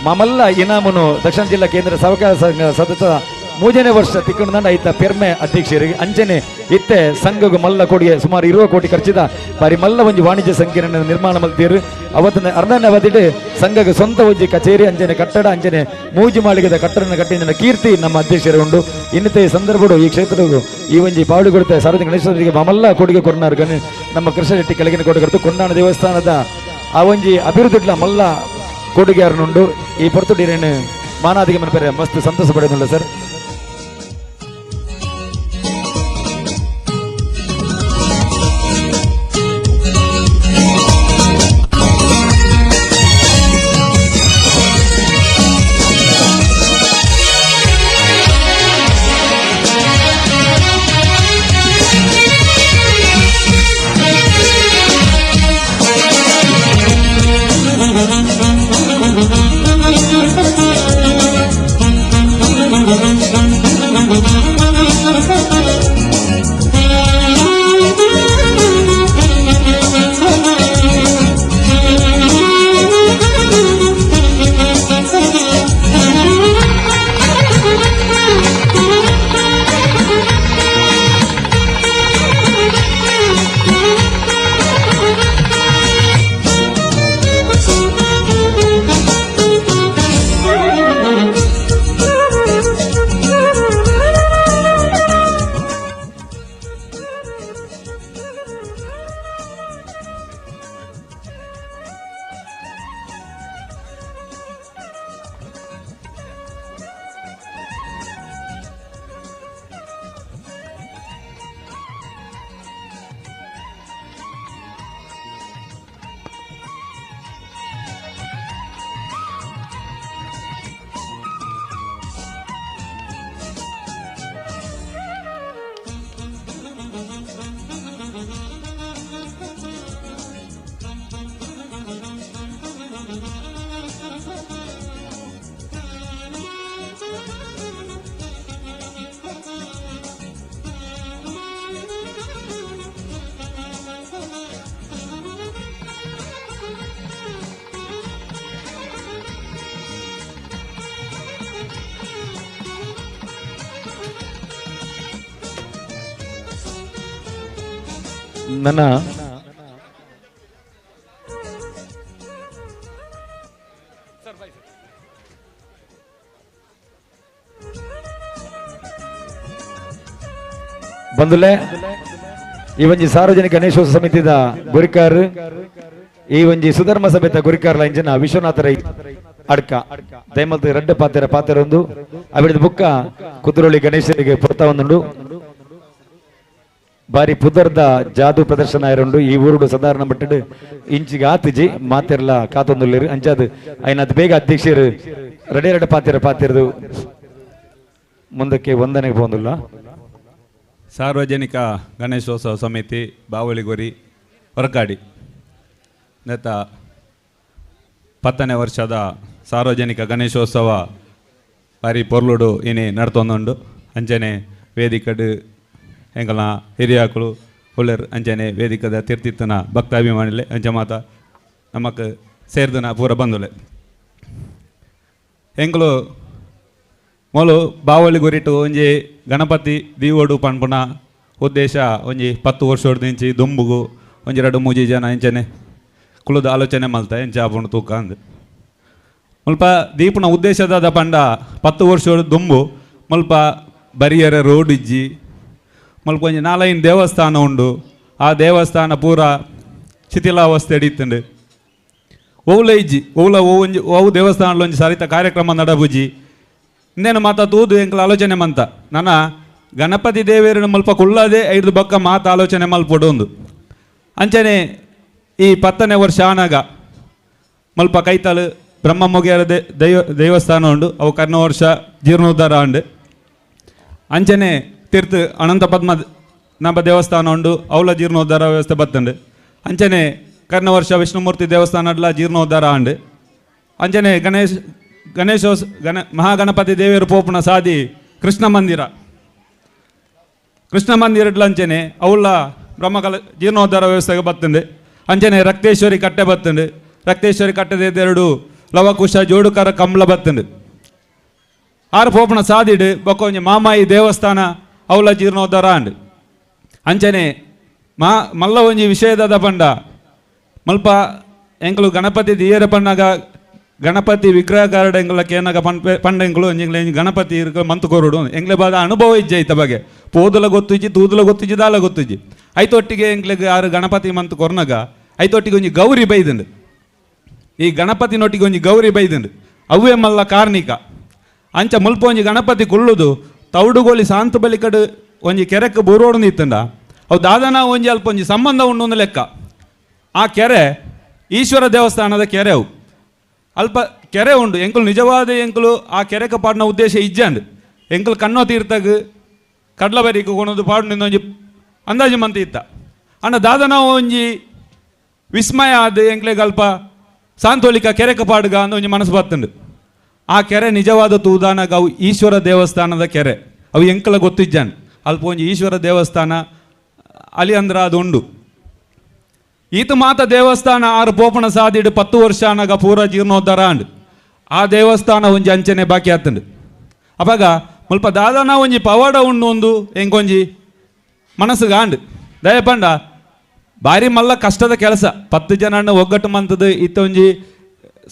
ಮಾಮಲ್ಲ ಇನಾಮನು ದಕ್ಷಿಣ ಜಿಲ್ಲಾ ಕೇಂದ್ರ ಸಹಕಾರ ಸಂಘ ಸತತ 3ನೇ ವರ್ಷ ತಿಕ್ಕಂಡ ಐತ ಪೆರ್ಮೆ ಅಧ್ಯಕ್ಷರಿಗೆ ಅಂಚನೆ ಇತ್ತೆ ಸಂಘಗೂ ಮಲ್ಲ ಕೊಡುಗೆ ಸುಮಾರು 20 ಕೋಟಿ ಖರ್ಚಿದ ಬಾರಿ ಮಲ್ಲ ಒಂಜಿ ವಾಣಿಜ್ಯ ಸಂಕೀರ್ಣ ನಿರ್ಮಾಣ ಮಲ್ತೀರು. ಅವತ್ತಿನ ಅರ್ಧನೇ ಅವಧಿಡೆ ಸಂಘಕ್ಕೆ ಸ್ವಂತ ಒಂಜಿ ಕಚೇರಿ ಅಂಚನೆ ಕಟ್ಟಡ ಅಂಚನೆ ಮೂಜಿ ಮಾಳಿಗೆದ ಕಟ್ಟಡನ ಕಟ್ಟಿನ ಕೀರ್ತಿ ನಮ್ಮ ಅಧ್ಯಕ್ಷರು ಉಂಡು. ಇನ್ನಿತ ಈ ಸಂದರ್ಭಡು ಈ ಕ್ಷೇತ್ರವು ಈ ಒಂಜಿ ಪಾಡುಗೊಡುತ್ತ ಸಾರ್ವಜನಿಕ ಗಣೇಶರಿಗೆ ಮಲ್ಲ ಕೊಡುಗೆ ಕೊರ್ನಾರು ಗಣೇ ನಮ್ಮ ಕೃಷ್ಣಶೆಟ್ಟಿ ಕೆಳಗಿನ ಕೋಟೆ ಕರೆತು ಕೊಂಡಾಣ ದೇವಸ್ಥಾನದ ಆ ಒಂಜಿ ಅಭಿವೃದ್ಧಿಡ್ಲ ಮಲ್ಲ ಕೊಡುಗೆಯಾರನುಂಡು. ಈ ಪೊರ್ತುಡೀರೇನು ಮಾನಾದಿಗೆ ಮನಪೆರೆ ಮಸ್ತ್ ಸಂತೋಷ ಪಡೆದಿಲ್ಲ ಸರ್. ನನ್ನ ಬಂದುಲೆ ಈ ಒಂಜಿ ಸಾರ್ವಜನಿಕ ಗಣೇಶೋತ್ಸವ ಸಮಿತಿದ ಗುರಿಕಾರ್ ಈ ಒಂಜಿ ಸುಧರ್ಮ ಸಭೆತ ಗುರಿಕಾರ್ಲ ಇಂಜಿನ ವಿಶ್ವನಾಥ ರೈ ಅಡ್ಕ ದಯಮಲ್ತು ರಡ್ಡ ಪಾತೆರ ಪಾತೆರೊಂದು ಅಬಿಡಿದ ಬುಕ್ಕ ಕುದುರೊಳಿ ಗಣೇಶರಿಗೆ ಪೊರ್ತ ಒಂದುಂಡು ಬಾರಿ ಪುದರ್ದ ಜಾದು ಪ್ರದರ್ಶನ ಇರುಂಡು ಈ ಊರುಡು ಸಾಧಾರಣ ಮಟ್ಟಡ್ ಇಂಚಿಗೆ ಆತಿಜಿ ಮಾತೆರ್ಲ ಕಾತೊಂದುಲ್ಲೇರು ಅಂಚಾದ್ ಐನಾತ್ ಬೇಗ ಅಧ್ಯಕ್ಷರು ರಡೆ ರಡೆ ಪಾತೆರ ಪಾತೆರದು ಮುಂದಕ್ಕೆ ವಂದನೆಗೆ ಪೋಂದುಲ್ಲ. ಸಾರ್ವಜನಿಕ ಗಣೇಶೋತ್ಸವ ಸಮಿತಿ ಬಾವಲಿಗೊರಿ ಹೊರಕಾಡಿ ನೆತ್ತ 10ನೇ ವರ್ಷದ ಸಾರ್ವಜನಿಕ ಗಣೇಶೋತ್ಸವ ಬಾರಿ ಪೊರ್ಲುಡು ಇನಿ ನಡ್ತೊಂದುಂಡು. ಅಂಚನೆ ವೇದಿಕಡು ಎಂಕಲ್ನ ಹಿರಿಯಾಕುಲು ಉಳ್ಳೇರು ಅಂಚನೆ ವೇದಿಕದ ತೀರ್ಥಿತ್ತನ ಭಕ್ತಾಭಿಮಾನಿಲೆ ಅಂಚ ಮಾತ ನಮಕ್ ಸೇರ್ದನ ಪೂರ ಬಂದುಲೆ. ಎಂಕುಲು ಮೊಲು ಬಾವಲಿ ಗುರಿಟು ಒಂಜಿ ಗಣಪತಿ ದೀವೋಡು ಪನ್ಪುನ ಉದ್ದೇಶ ಒಂಜಿ 10 ವರ್ಷೊಡ್ದಿಂಚಿ ದುಂಬುಗು ಒಂಜಿ 2 3 ಜನ ಇಂಚನೆ ಕುಲದ ಆಲೋಚನೆ ಮಲ್ತ ಎಂಚ ಆಪುಂಡು ತೂಕ ಅಂದ್ ಮುಲ್ಪ ದೀಪುನ ಉದ್ದೇಶದಾದ ಪಂಡ 10 ವರ್ಷೊಡು ದುಂಬು ಮುಲ್ಪ ಬರಿಯರ ರೋಡ್ ಇಜ್ಜಿ ಮುಲ್ಪ ಒಂಜಿ 4-5 ದೇವಸ್ಥಾನ ಉಂಡು. ಆ ದೇವಸ್ಥಾನ ಪೂರ ಶಿಥಿಲಾವಸ್ಥೆ ಇತ್ತುಂಡು. ಓವುಲ ಇಜ್ಜಿ ಓವುಲ ಒಂಜಿ ಓವು ದೇವಸ್ಥಾನಲ ಒಂಜಿ ಸರಿತ ಕಾರ್ಯಕ್ರಮ ನಡಬುಜಿ ಇನ್ನೇನು ಮಾತ ತೂದು ಎಂಕಲ ಆಲೋಚನೆ ಮಂತ ನನ್ನ ಗಣಪತಿ ದೇವೇರನ ಮಲ್ಪ ಕುಳ್ಳದೆ 5 ಬೊಕ್ಕ ಮಾತ ಆಲೋಚನೆ ಮಲ್ಪೊಡು ಒಂದು ಅಂಚನೆ ಈ 10ನೇ ವರ್ಷ ಆನಾಗ ಮಲ್ಪ ಕೈತಾಳು ಬ್ರಹ್ಮ ಮೊಗೇರ ದೇವಸ್ಥಾನ ಉಂಡು ಅವು ಕರ್ನ ವರ್ಷ ಜೀರ್ಣೋದ್ಧಾರ ಉಂಡು. ಅಂಚನೆ ತೀರ್ಥ ಅನಂತ ಪದ್ಮ ನಭ ದೇವಸ್ಥಾನ ಉಂಡು ಅವಲ ಜೀರ್ಣೋದ್ಧಾರ ವ್ಯವಸ್ಥೆ ಬತ್ತುಂಡು. ಅಂಚನೆ ಕರ್ನ ವರ್ಷ ವಿಷ್ಣುಮೂರ್ತಿ ದೇವಸ್ಥಾನಡ್ಲ ಜೀರ್ಣೋದ್ಧಾರ ಉಂಡು. ಅಂಚನೆ ಗಣೇಶ ಗಣೇಶ ಗಣ ಮಹಾಗಣಪತಿ ದೇವಿಯರು ಪೋಪುನ ಸಾದಿ ಕೃಷ್ಣ ಮಂದಿರ ಕೃಷ್ಣ ಮಂದಿರಡ್ಲ ಅಂಚನೆ ಅವಳ ಬ್ರಹ್ಮಕಲ ಜೀರ್ಣೋದ್ಧಾರ ವ್ಯವಸ್ಥೆಗೆ ಬತ್ತುಂಡು. ಅಂಚನೆ ರಕ್ತೇಶ್ವರಿ ಕಟ್ಟೆ ಬತ್ತುಂಡು. ರಕ್ತೇಶ್ವರಿ ಕಟ್ಟೆದ 2 ಲವಕುಶ ಜೋಡುಕರ ಕಂಬಳ ಬತ್ತುಂಡು. ಆರು ಪೋಪುನ ಸಾದಿಡು ಬೊಕ್ಕ ಒಂಜಿ ಮಾಮಾಯಿ ದೇವಸ್ಥಾನ ಅವಳ ಜೀರ್ಣೋದ್ಧಾರ ಅಂಡು. ಅಂಚನೆ ಮಲ್ಲ ಒಂಜಿ ವಿಷಯದಾದ ಪಂಡ ಮಲ್ಪ ಎಂಕಲು ಗಣಪತಿ ದಿಯರ ಪಣ್ಣಾಗ ಗಣಪತಿ ವಿಗ್ರಹಗಾರಡ ಎಂಗ್ಲ ಕೇನಾಗ ಪಂಡ ಎಂಕ್ಲು ಎಂಗ್ಲೆ ಗಣಪತಿ ಇರ್ಕ ಮಂತು ಕೊರಡು ಎಂಗ್ಲೆ ಬಾದ ಅನುಭವ ಇಜ್ಜೆ ಐತ ಬಗ್ಗೆ ಪೋದಲ ಗೊತ್ತಿಜ್ಜಿ ತೂದಲ ಗೊತ್ತಿಜ್ಜಿ ದಾಲ ಗೊತ್ತಿಜ್ಜಿ ಐತೊಟ್ಟಿಗೆ ಎಂಗ್ಲೆಗ್ ಆರು ಗಣಪತಿ ಮಂತು ಕೊರ್ನಗ ಐತೊಟ್ಟಿಗೆ ಒಂಜಿ ಗೌರಿ ಬೈದಂಡು. ಈ ಗಣಪತಿನೊಟ್ಟಿಗೆ ಒಂಜಿ ಗೌರಿ ಬೈದಂಡು ಅವೇ ಮಲ್ಲ ಕಾರ್ಣಿಕ ಅಂಚ ಮುಲ್ಪ ಒಂಜಿ ಗಣಪತಿ ಕುಳ್ಳುದು ತೌಡುಗೋಲಿ ಸಾಂತ ಬಲಿಕಡು ಒಂಜಿ ಕೆರೆಕ್ ಬೂರೋಡು ನಿತ್ತಂಡ ಅವು ದಾದನ ಒಂಜಿ ಅಲ್ಪ ಒಂಜಿ ಸಂಬಂಧ ಉಂಡು ಒಂದು ಲೆಕ್ಕ. ಆ ಕೆರೆ ಈಶ್ವರ ದೇವಸ್ಥಾನದ ಕೆರೆ ಅವು ಅಲ್ಪ ಕೆರೆ ಉಂಡು. ಎಂಕುಲು ನಿಜವಾದ ಎಂಕುಲು ಆ ಕೆರೆಕ ಪಾಡಿನ ಉದ್ದೇಶ ಇಜ್ಜಂಡು ಎಂಕುಲು ಕಣ್ಣೋ ತೀರ್ಥಗ್ ಕಡ್ಲಬರಿക്ക് ಕೊನೊಂದು ಪಾಡು ಒಂಜಿ ಅಂದಾಜು ಮಂತ ಇತ್ತ ಅಣ್ಣ ದಾದನ ಒಂಜಿ ವಿಸ್ಮಯ ಆದ ಎಂಕ್ಲೆಗ್ ಅಲ್ಪ ಸಾಂತೋಲಿಕ ಕೆರೆಕ ಪಾಡುಗ ಅಂದ ಒಂಜಿ ಮನಸ್ಸು ಬತ್ತುಂಡು. ಆ ಕೆರೆ ನಿಜವಾದ ತೂದಾನಗ ಅವು ಈಶ್ವರ ದೇವಸ್ಥಾನದ ಕೆರೆ ಅವು ಎಂಕಲ ಗೊತ್ತಿಜ್ಜಾನ್ ಅಲ್ಪ ಒಂಜಿ ಈಶ್ವರ ದೇವಸ್ಥಾನ ಅಲ್ಲಿ ಅಂದ್ರೆ ಅದು ಉಂಡು. ಈತ ಮಾತ ದೇವಸ್ಥಾನ ಆರು ಪೋಪಣ ಸಾದಿಡು 10 ವರ್ಷ ಅನಗ ಪೂರ ಜೀರ್ಣೋದ್ಧಾರ ಅಂಡು. ಆ ದೇವಸ್ಥಾನ ಒಂಜಿ ಅಂಚನೆ ಬಾಕಿ ಆತಂಡು. ಅವಾಗ ಮುಲ್ಪ ದಾದನ ಒಂಜಿ ಪವಾಡ ಉಂಡು ಒಂದು ಎಂಕೊಂಜಿ ಮನಸ್ಸುಗ ಆಂಡು. ದಯಪಂಡ ಭಾರಿ ಮಲ್ಲ ಕಷ್ಟದ ಕೆಲಸ 10 ಜನ ಒಗ್ಗಟ್ಟು ಮಂತದ್ದು ಇತ್ತ ಒಂಜಿ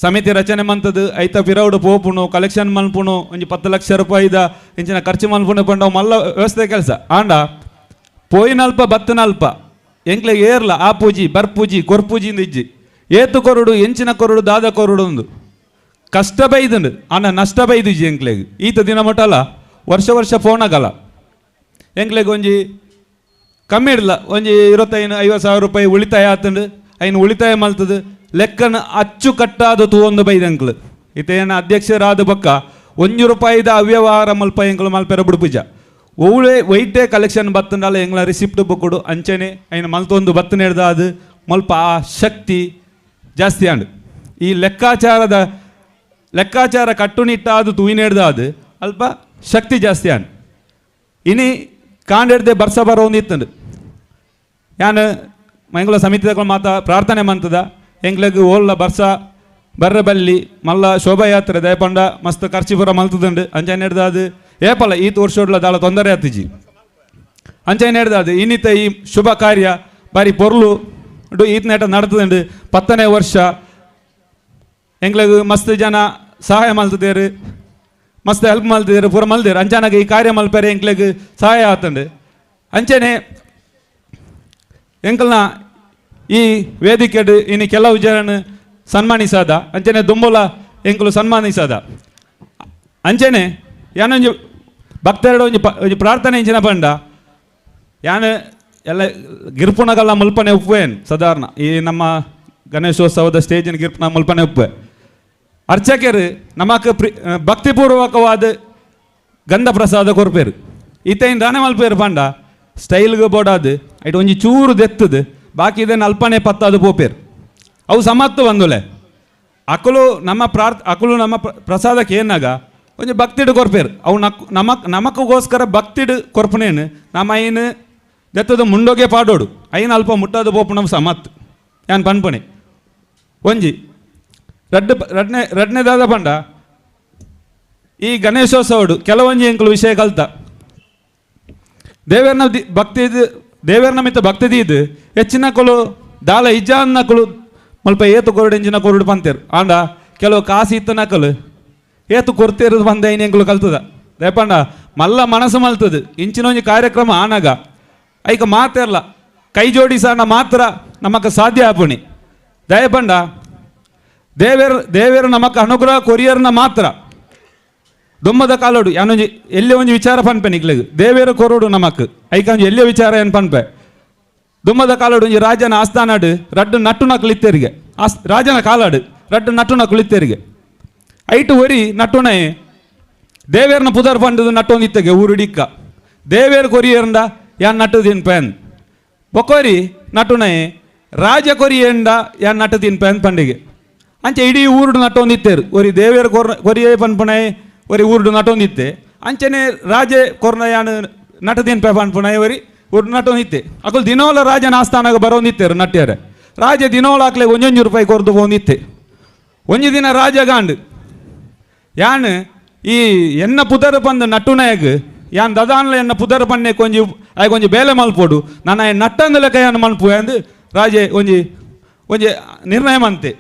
ಸಮಿತಿ ರಚನೆ ಮಂತದ್ದು ಐತ ಪಿರೌಡು ಪೋಪುಣು ಕಲೆಕ್ಷನ್ ಮನ್ಪುಣು ಒಂಜಿ 10 ಲಕ್ಷ ರೂಪಾಯಿದ ಇಂಚಿನ ಖರ್ಚು ಮನ್ಪುಣು ಪಂಡ ಮಲ್ಲ ವ್ಯವಸ್ಥೆ ಕೆಲಸ ಆಂಡ ಪೋಯಿನಲ್ಪ ಬತ್ತನಲ್ಪ ಎಂಕ್ಲೆ ಏರ್ಲ ಆ ಪೂಜಿ ಬರ್ಪೂಜಿ ಕೊರ್ಪೂಜಿ ಇಜ್ಜಿ ಏತು ಕೊರಡು ಎಂಚಿನ ಕೊರಡು ದಾದ ಕೊರಡು ಒಂದು ಕಷ್ಟ ಬೈದಂಡು ಅನ್ನ ನಷ್ಟ ಬೈದಿಜ್ಜಿ ಎಂಕ್ಲೆಗ್ ಈತ ದಿನ ಮಟ್ಟಲ್ಲ ವರ್ಷ ವರ್ಷ ಫೋನಾಗಲ್ಲ ಎಂಕ್ಲೆಗ್ ಒಂಜಿ ಕಮ್ಮಿ ಇಡಲ್ಲ ಒಂಜಿ 25-50 ಸಾವಿರ ರೂಪಾಯಿ ಉಳಿತಾಯ ಆತಂಡು ಐನು ಉಳಿತಾಯ ಮಲ್ತದು ಲೆಕ್ಕನ ಅಚ್ಚುಕಟ್ಟಾದ ತೂವೊಂದು ಬೈದಂಕ್ಲು ಇತೇನ ಅಧ್ಯಕ್ಷರಾದ ಬಕ್ಕ 1 ರೂಪಾಯಿದ ಅವ್ಯವಹಾರ ಮಲ್ಪ ಎಂಕ್ಲು ಮಲ್ಪೆರ ಬುಡುಪೂಜ ಒವ್ಳೆ ವೈಟೇ ಕಲೆಕ್ಷನ್ ಬತ್ತಂಡಲ್ಲ ಎಂಗ್ಲ ರಿಸಿಪ್ಟ್ ಬುಕ್ಕುಡು ಅಂಚನೆ ಐನ ಮಲ್ತೊಂದು ಬತ್ತನ ಹಿಡ್ದ ಅದು ಮಲ್ಪ ಆ ಶಕ್ತಿ ಜಾಸ್ತಿ ಆಂಡು. ಈ ಲೆಕ್ಕಾಚಾರ ಕಟ್ಟುನಿಟ್ಟಾದು ತೂಯಿನ ಅದು ಅಲ್ಪ ಶಕ್ತಿ ಜಾಸ್ತಿ ಆಂಡು. ಇನಿ ಕಾಂಡೆಡ್ದೆ ಬರ್ಸ ಬರೋ ಒಂದು ಇತ್ತಂಡು ಯಾನ್ ಎಂಗ್ಲ ಸಮಿತಿದ ಮಾತ ಪ್ರಾರ್ಥನೆ ಮಂತದ ಎಂಗ್ಲಗ್ ಓಲ್ಲ ಬರ್ಸ ಬರ್ರ ಬಲ್ಲಿ ಮಲ್ಲ ಶೋಭಾಯಾತ್ರೆ ದಯಪಂಡ ಮಸ್ತ್ ಖರ್ಚು ಪೂರ ಮಲ್ತದಂಡು ಅಂಚನೆ ಹಿಡ್ದ ಅದು ಏಪಲ್ಲ ಈತ ವರ್ಷೋಡ್ಲ ದಾಳ ತೊಂದರೆ ಆತಿಜಿ ಅಂಚನೆ ಹಿಡ್ದ ಅದು ಇನ್ನಿತ ಈ ಶುಭ ಕಾರ್ಯ ಬಾರಿ ಪೊರ್ಲು ಈತನೇಟ ನಡ್ತದಂಡು. 10ನೇ ವರ್ಷ ಎಂಗ್ಲಗ್ ಮಸ್ತ್ ಜನ ಸಹಾಯ ಮಲ್ತದೇರು ಮಸ್ತ್ ಹೆಲ್ಪ್ ಮಲ್ತಿದ್ರು ಪೂರ ಮಲ್ದೇರು ಅಂಚಾನಾಗ ಈ ಕಾರ್ಯ ಮಲ್ಪೆರೆ ಎಂಕ್ಲೆಗ್ ಸಹಾಯ ಆತಂಡು. ಅಂಚನೆ ಎಂಕಲ್ನ ಈ ವೇದಿಕೆಡ್ ಇನ್ನು ಕೆಲವು ಜನ ಸನ್ಮಾನಿಸಾದ ಅಂಚನೆ ದುಂಬುಲ ಎಂಕಲು ಸನ್ಮಾನಿಸಾದ ಅಂಚನೆ ಯಾನೊಂಜಿ ಭಕ್ತರೆಡ ಒಂಜಿ ಒಂಜಿ ಪ್ರಾರ್ಥನೆ ಇಂಚಿನ ಪಂಡ ಯಾನು ಎಲ್ಲ ಗಿರ್ಪುಣಗಲ್ಲ ಮುಲ್ಪನೆ ಉಪ್ಪುವೇನು ಸಾಧಾರಣ ಈ ನಮ್ಮ ಗಣೇಶೋತ್ಸವದ ಸ್ಟೇಜಿನ ಗಿರ್ಪುಣ ಮುಲ್ಪನೆ ಉಪ್ಪೆ ಅರ್ಚಕರು ನಮಕ್ ಭಕ್ತಿಪೂರ್ವಕವಾದ ಗಂಧ ಪ್ರಸಾದ ಕೊರ್ಪೇರು ಈತೈನ್ ದಾನೆ ಮಲ್ಪೇರು ಪಂಡ ಸ್ಟೈಲ್ಗೆ ಬೋಡಾದು ಐಟ್ ಒಂಜಿ ಚೂರು ದೆತ್ತದು ಬಾಕಿ ಇದನ್ನು ಅಲ್ಪನೆ ಪತ್ತಾದು ಪೋಪೇರು ಅವು ಸಮತ್ತು ಬಂದುಲೆ ಅಕುಲು ನಮ್ಮ ಅಕುಲು ನಮ್ಮ ಪ್ರಸಾದಕ್ಕೆ ಏನಾಗ ಒಂಜಿ ಭಕ್ತಿಡು ಕೊರ್ಪೇರು ಅವು ನಮಕ್ ನಮಕ್ಕೋಸ್ಕರ ಭಕ್ತಿಡು ಕೊರ್ಪನೇನು ನಮ್ಮ ಐನು ದೆತ್ತದ ಮುಂಡೋಗೆ ಪಾಡೋಡು ಐನು ಅಲ್ಪ ಮುಟ್ಟಾದ ಪೋಪು ನಮ್ಮ ಸಮತ್ ಯಾನ್ ಪನ್ಪಣೆ ಒಂಜಿ ರಡ್ಡು ರಡ್ನೆ ರಡ್ನೆದಾದ ಪಂಡ ಈ ಗಣೇಶೋತ್ಸವಡು ಕೆಲವೊಂಜಿ ಎಂಕುಲು ವಿಷಯ ಕಲ್ತ ದೇವೇರ್ನ ಭಕ್ತಿ ದೇವೇರ್ನ ಮಿತ್ತ ಭಕ್ತಿ ದೀದು ಹೆಚ್ಚಿನ ಕೊಲು ದಾಲ ಇಜ್ಜಾನ್ನಕುಲು ಮಲ್ಪ ಏತು ಕೊರಡು ಇಂಚಿನ ಕೊರಡು ಪಂತೇರು ಆಂಡ ಕೆಲವು ಕಾಸು ಇತ್ತನಕಲು ಏತು ಕೊರ್ತಿರೋದು ಬಂದ ಐನು ಎಂಕುಲು ಕಲ್ತದ ದೇಪಂಡ ಮಲ್ಲ ಮನಸ್ಸು ಮಲ್ತದು ಇಂಚಿನ ಒಂಜಿ ಕಾರ್ಯಕ್ರಮ ಆನಾಗ ಐಕ ಮಾತಿರಲ್ಲ ಕೈ ಜೋಡಿಸೋಣ ಮಾತ್ರ ನಮಕ್ ಸಾಧ್ಯ ಆಪುಣಿ ದಯಪಂಡ ದೇವೇರ್ ದೇವೇರು ನಮಕ್ ಅನುಗ್ರಹ ಕೊರಿಯರ್ನ ಮಾತ್ರ ದೊಮ್ಮದ ಕಾಲೋಡು ಯಾನೊಂಜಿ ಎಲ್ಲಿ ಒಂಜಿ ವಿಚಾರ ಪನ್ಪೆ ನಿಕ್ಲೆಗ್ ದೇವೇರು ಕೊರೋಡು ನಮಕ್ ಐಕ ಒಂಜಿ ಎಲ್ಲಿ ವಿಚಾರ ಏನು ಪನ್ಪೆ ದುಮ್ಮದ ಕಾಲೋಡು ಒಂಜಿ ರಾಜನ ಆಸ್ಥಾನಾಡು ರಡ್ಡು ನಟ್ಟು ನಕುಲಿತ್ತೇರಿಗೆ ರಾಜನ ಕಾಲಾಡು ರಡ್ಡು ನಟ್ಟು ನಕುಲಿತ್ತೇರಿಗೆ ಐಟು ಒರಿ ನಟ್ಟುಣೆ ದೇವೇರ್ನ ಪುದರ್ ಪಂಡದು ನಟ್ಟೊಂದಿತ್ತೆಗೆ ಊರುಡಿಕ್ಕ ದೇವೇರು ಕೊರಿಯರ್ಂಡ ಯಾನ್ ನಟ್ಟು ತಿನ್ಪೆನ್ ಬೊಕೋರಿ ನಟುಣೆ ರಾಜ ಕೊರಿಯಂಡ ಯಾನ್ ನಟ್ಟು ತಿನ್ಪೆನ್ ಪಂಡಿಗೆ ಅಂಚೆ ಇಡೀ ಊರುಡು ನಟ್ಟೊಂದಿತ್ತೇರು ಒರಿ ದೇವೇರು ಕೊರಿಯೇ ಪನ್ಪುಣೆ ಒರಿ ಊರುಡು ನಟೊಂದಿತ್ತೆ ಅಂಚನೆ ರಾಜೆ ಕೊರ್ನ ಯಾನು ನಟ ತಿನ್ಪೆ ಪನ್ಪುಣೆ ಒರಿ ಊರು ನಟೊಂದಿತ್ತೆ ಅಕುಲು ದಿನೋಲ ರಾಜನ ಆಸ್ಥಾನಾಗ ಬರೋಂದಿತ್ತೇರು ನಟ್ಯಾರೆ ರಾಜ ದಿನೋಲ ಹಾಕ್ಲೆ ಒಂಜೊಂಜು ರೂಪಾಯಿ ಕೊರ್ದು ಪೋಂದಿತ್ತೆ ಒಂಜಿ ದಿನ ರಾಜ ಗಾಂಡು ಯಾನು ಈ ಎನ್ನ ಪುದರ್ ಪಂದು ನಟ್ಟುನಾಯಗ್ ಯಾನ್ ದದಾನ್ಲ ಎನ್ನ ಪುದರ್ ಪನ್ನೆ ಕೊಂಜಿ ಆಯ್ ಒಂಜಿ ಬೇಲೆ ಮಲ್ಪೋಡು ನಾನು ಆಯ್ ನಟ್ಟಂದು ಲೆಕ್ಕ ಯಾನ್ ಮಲ್ಪು ಅಂದು ರಾಜೆ ಒಂಜಿ ಒಂಜಿ ನಿರ್ಣಯ ಮಂತೆ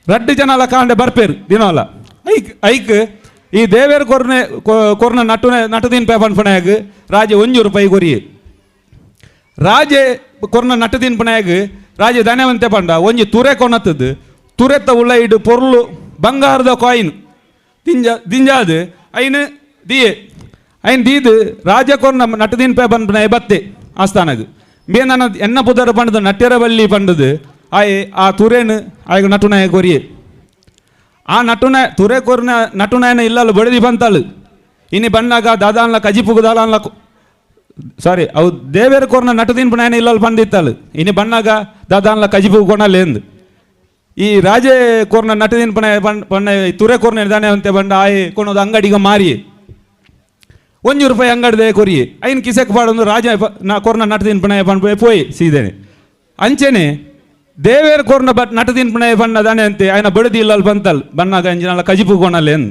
ರಡ್ಡು ಜನಲ ಕಾಂಡೆ ಬರ್ಪೇರು ದಿನೋಲ ಐಕ್ ಐಕ್ ಈ ದೇವೇರು ಕೊರ್ನೆ ಕೊರ್ನ ನಟ್ಟುನ ನಟ್ಟದಿನ ಪೇ ಪನ್ಪುನಾಯಗ್ ರಾಜೆ ಒಂಜಿ ರೂಪಾಯಿ ಕೊರಿಯೆ ರಾಜೆ ಕೊರ್ನ ನಟ್ಟದಿನ ಪನಾಯಗ್ ರಾಜೆ ಧನವಂತೆ ಪಂಡ ಒಂಜಿ ತುರೆ ಕೊನತ್ತದು ತುರೆತ್ತ ಉಳ್ಳ ಇಡು ಪೊರ್ಲು ಬಂಗಾರದ ಕಾಯಿನ್ ದಿಂಜಾದು ಐನು ದಿಯೆ ಐನ್ ದೀದು ರಾಜ ಕೊರ್ನ ನಟ್ಟದಿನ ಪೇ ಪನ್ಪುನಾಯ ಬತ್ತೆ ಆಸ್ಥಾನಗ್ ಮೇ ನನ್ನ ಎನ್ನ ಪುದರ ಪಂಡದು ನಟ್ಟೆರವಲ್ಲಿ ಪಂಡದು ಆಯ್ ಆ ತುರೇನು ಆಯ್ಗ ನಟುನಾಯ ಕೊರಿಯೆ ಆ ನಟುನ ತುರೆ ಕೊರ್ನ ನಟುನಾಯನ ಇಲ್ಲಲ್ಲ ಬಡದಿ ಬಂತಾಳು ಇನಿ ಬಣ್ಣಾಗ ದಾದಾನ್ಲ ಕಜಿಪುಗು ದಾಲಾನ್ಲ ಸಾರಿ ಅವು ದೇವೇರ ಕೊರ್ನ ನಟದಿನ ಪುನಾಯನ ಇಲ್ಲಲ್ಲಿ ಬಂದಿತ್ತಾಳು ಇನಿ ಬಣ್ಣಾಗ ದಾದಾನ್ಲ ಕಜಿಪುಗು ಕೊನಲೇಂದು ಈ ರಾಜೇ ಕೊರ್ನ ನಟದಿನ ಪುನಾಯ ಬಣ್ಣ ತುರೆ ಕೊರ್ನ ಇದ್ದಾನೆ ಅಂತೆ ಬಂಡ ಆಯ್ ಕೊನೋದು ಅಂಗಡಿಗೆ ಮಾರಿ ಒಂಜಿ ರೂಪಾಯಿ ಅಂಗಡಿದೆ ಕೊರಿಯೆ ಐನ್ ಕಿಸೆಕ್ ಪಾಡೊಂದು ರಾಜ ನಾ ಕೊರ್ನ ನಟದಿನ ಪುನಾಯ ಪಂಡ ಪೋಯಿ ಸೀದೇನೆ ಅಂಚೆನೆ ದೇವೇರ್ ಕೊರ್ನ ಬಟ್ ನಟದಿನ ಪುಣೆ ಬಣ್ಣ ದಾನೆ ಅಂತೆ ಆಯ್ನ ಬಡದಿ ಇಲ್ಲಲ್ಲಿ ಬಂತಲ್ ಬಣ್ಣಾಗ ಅಂಜಿನಲ್ಲ ಕಜಿಪು ಕೊನಲೇನ್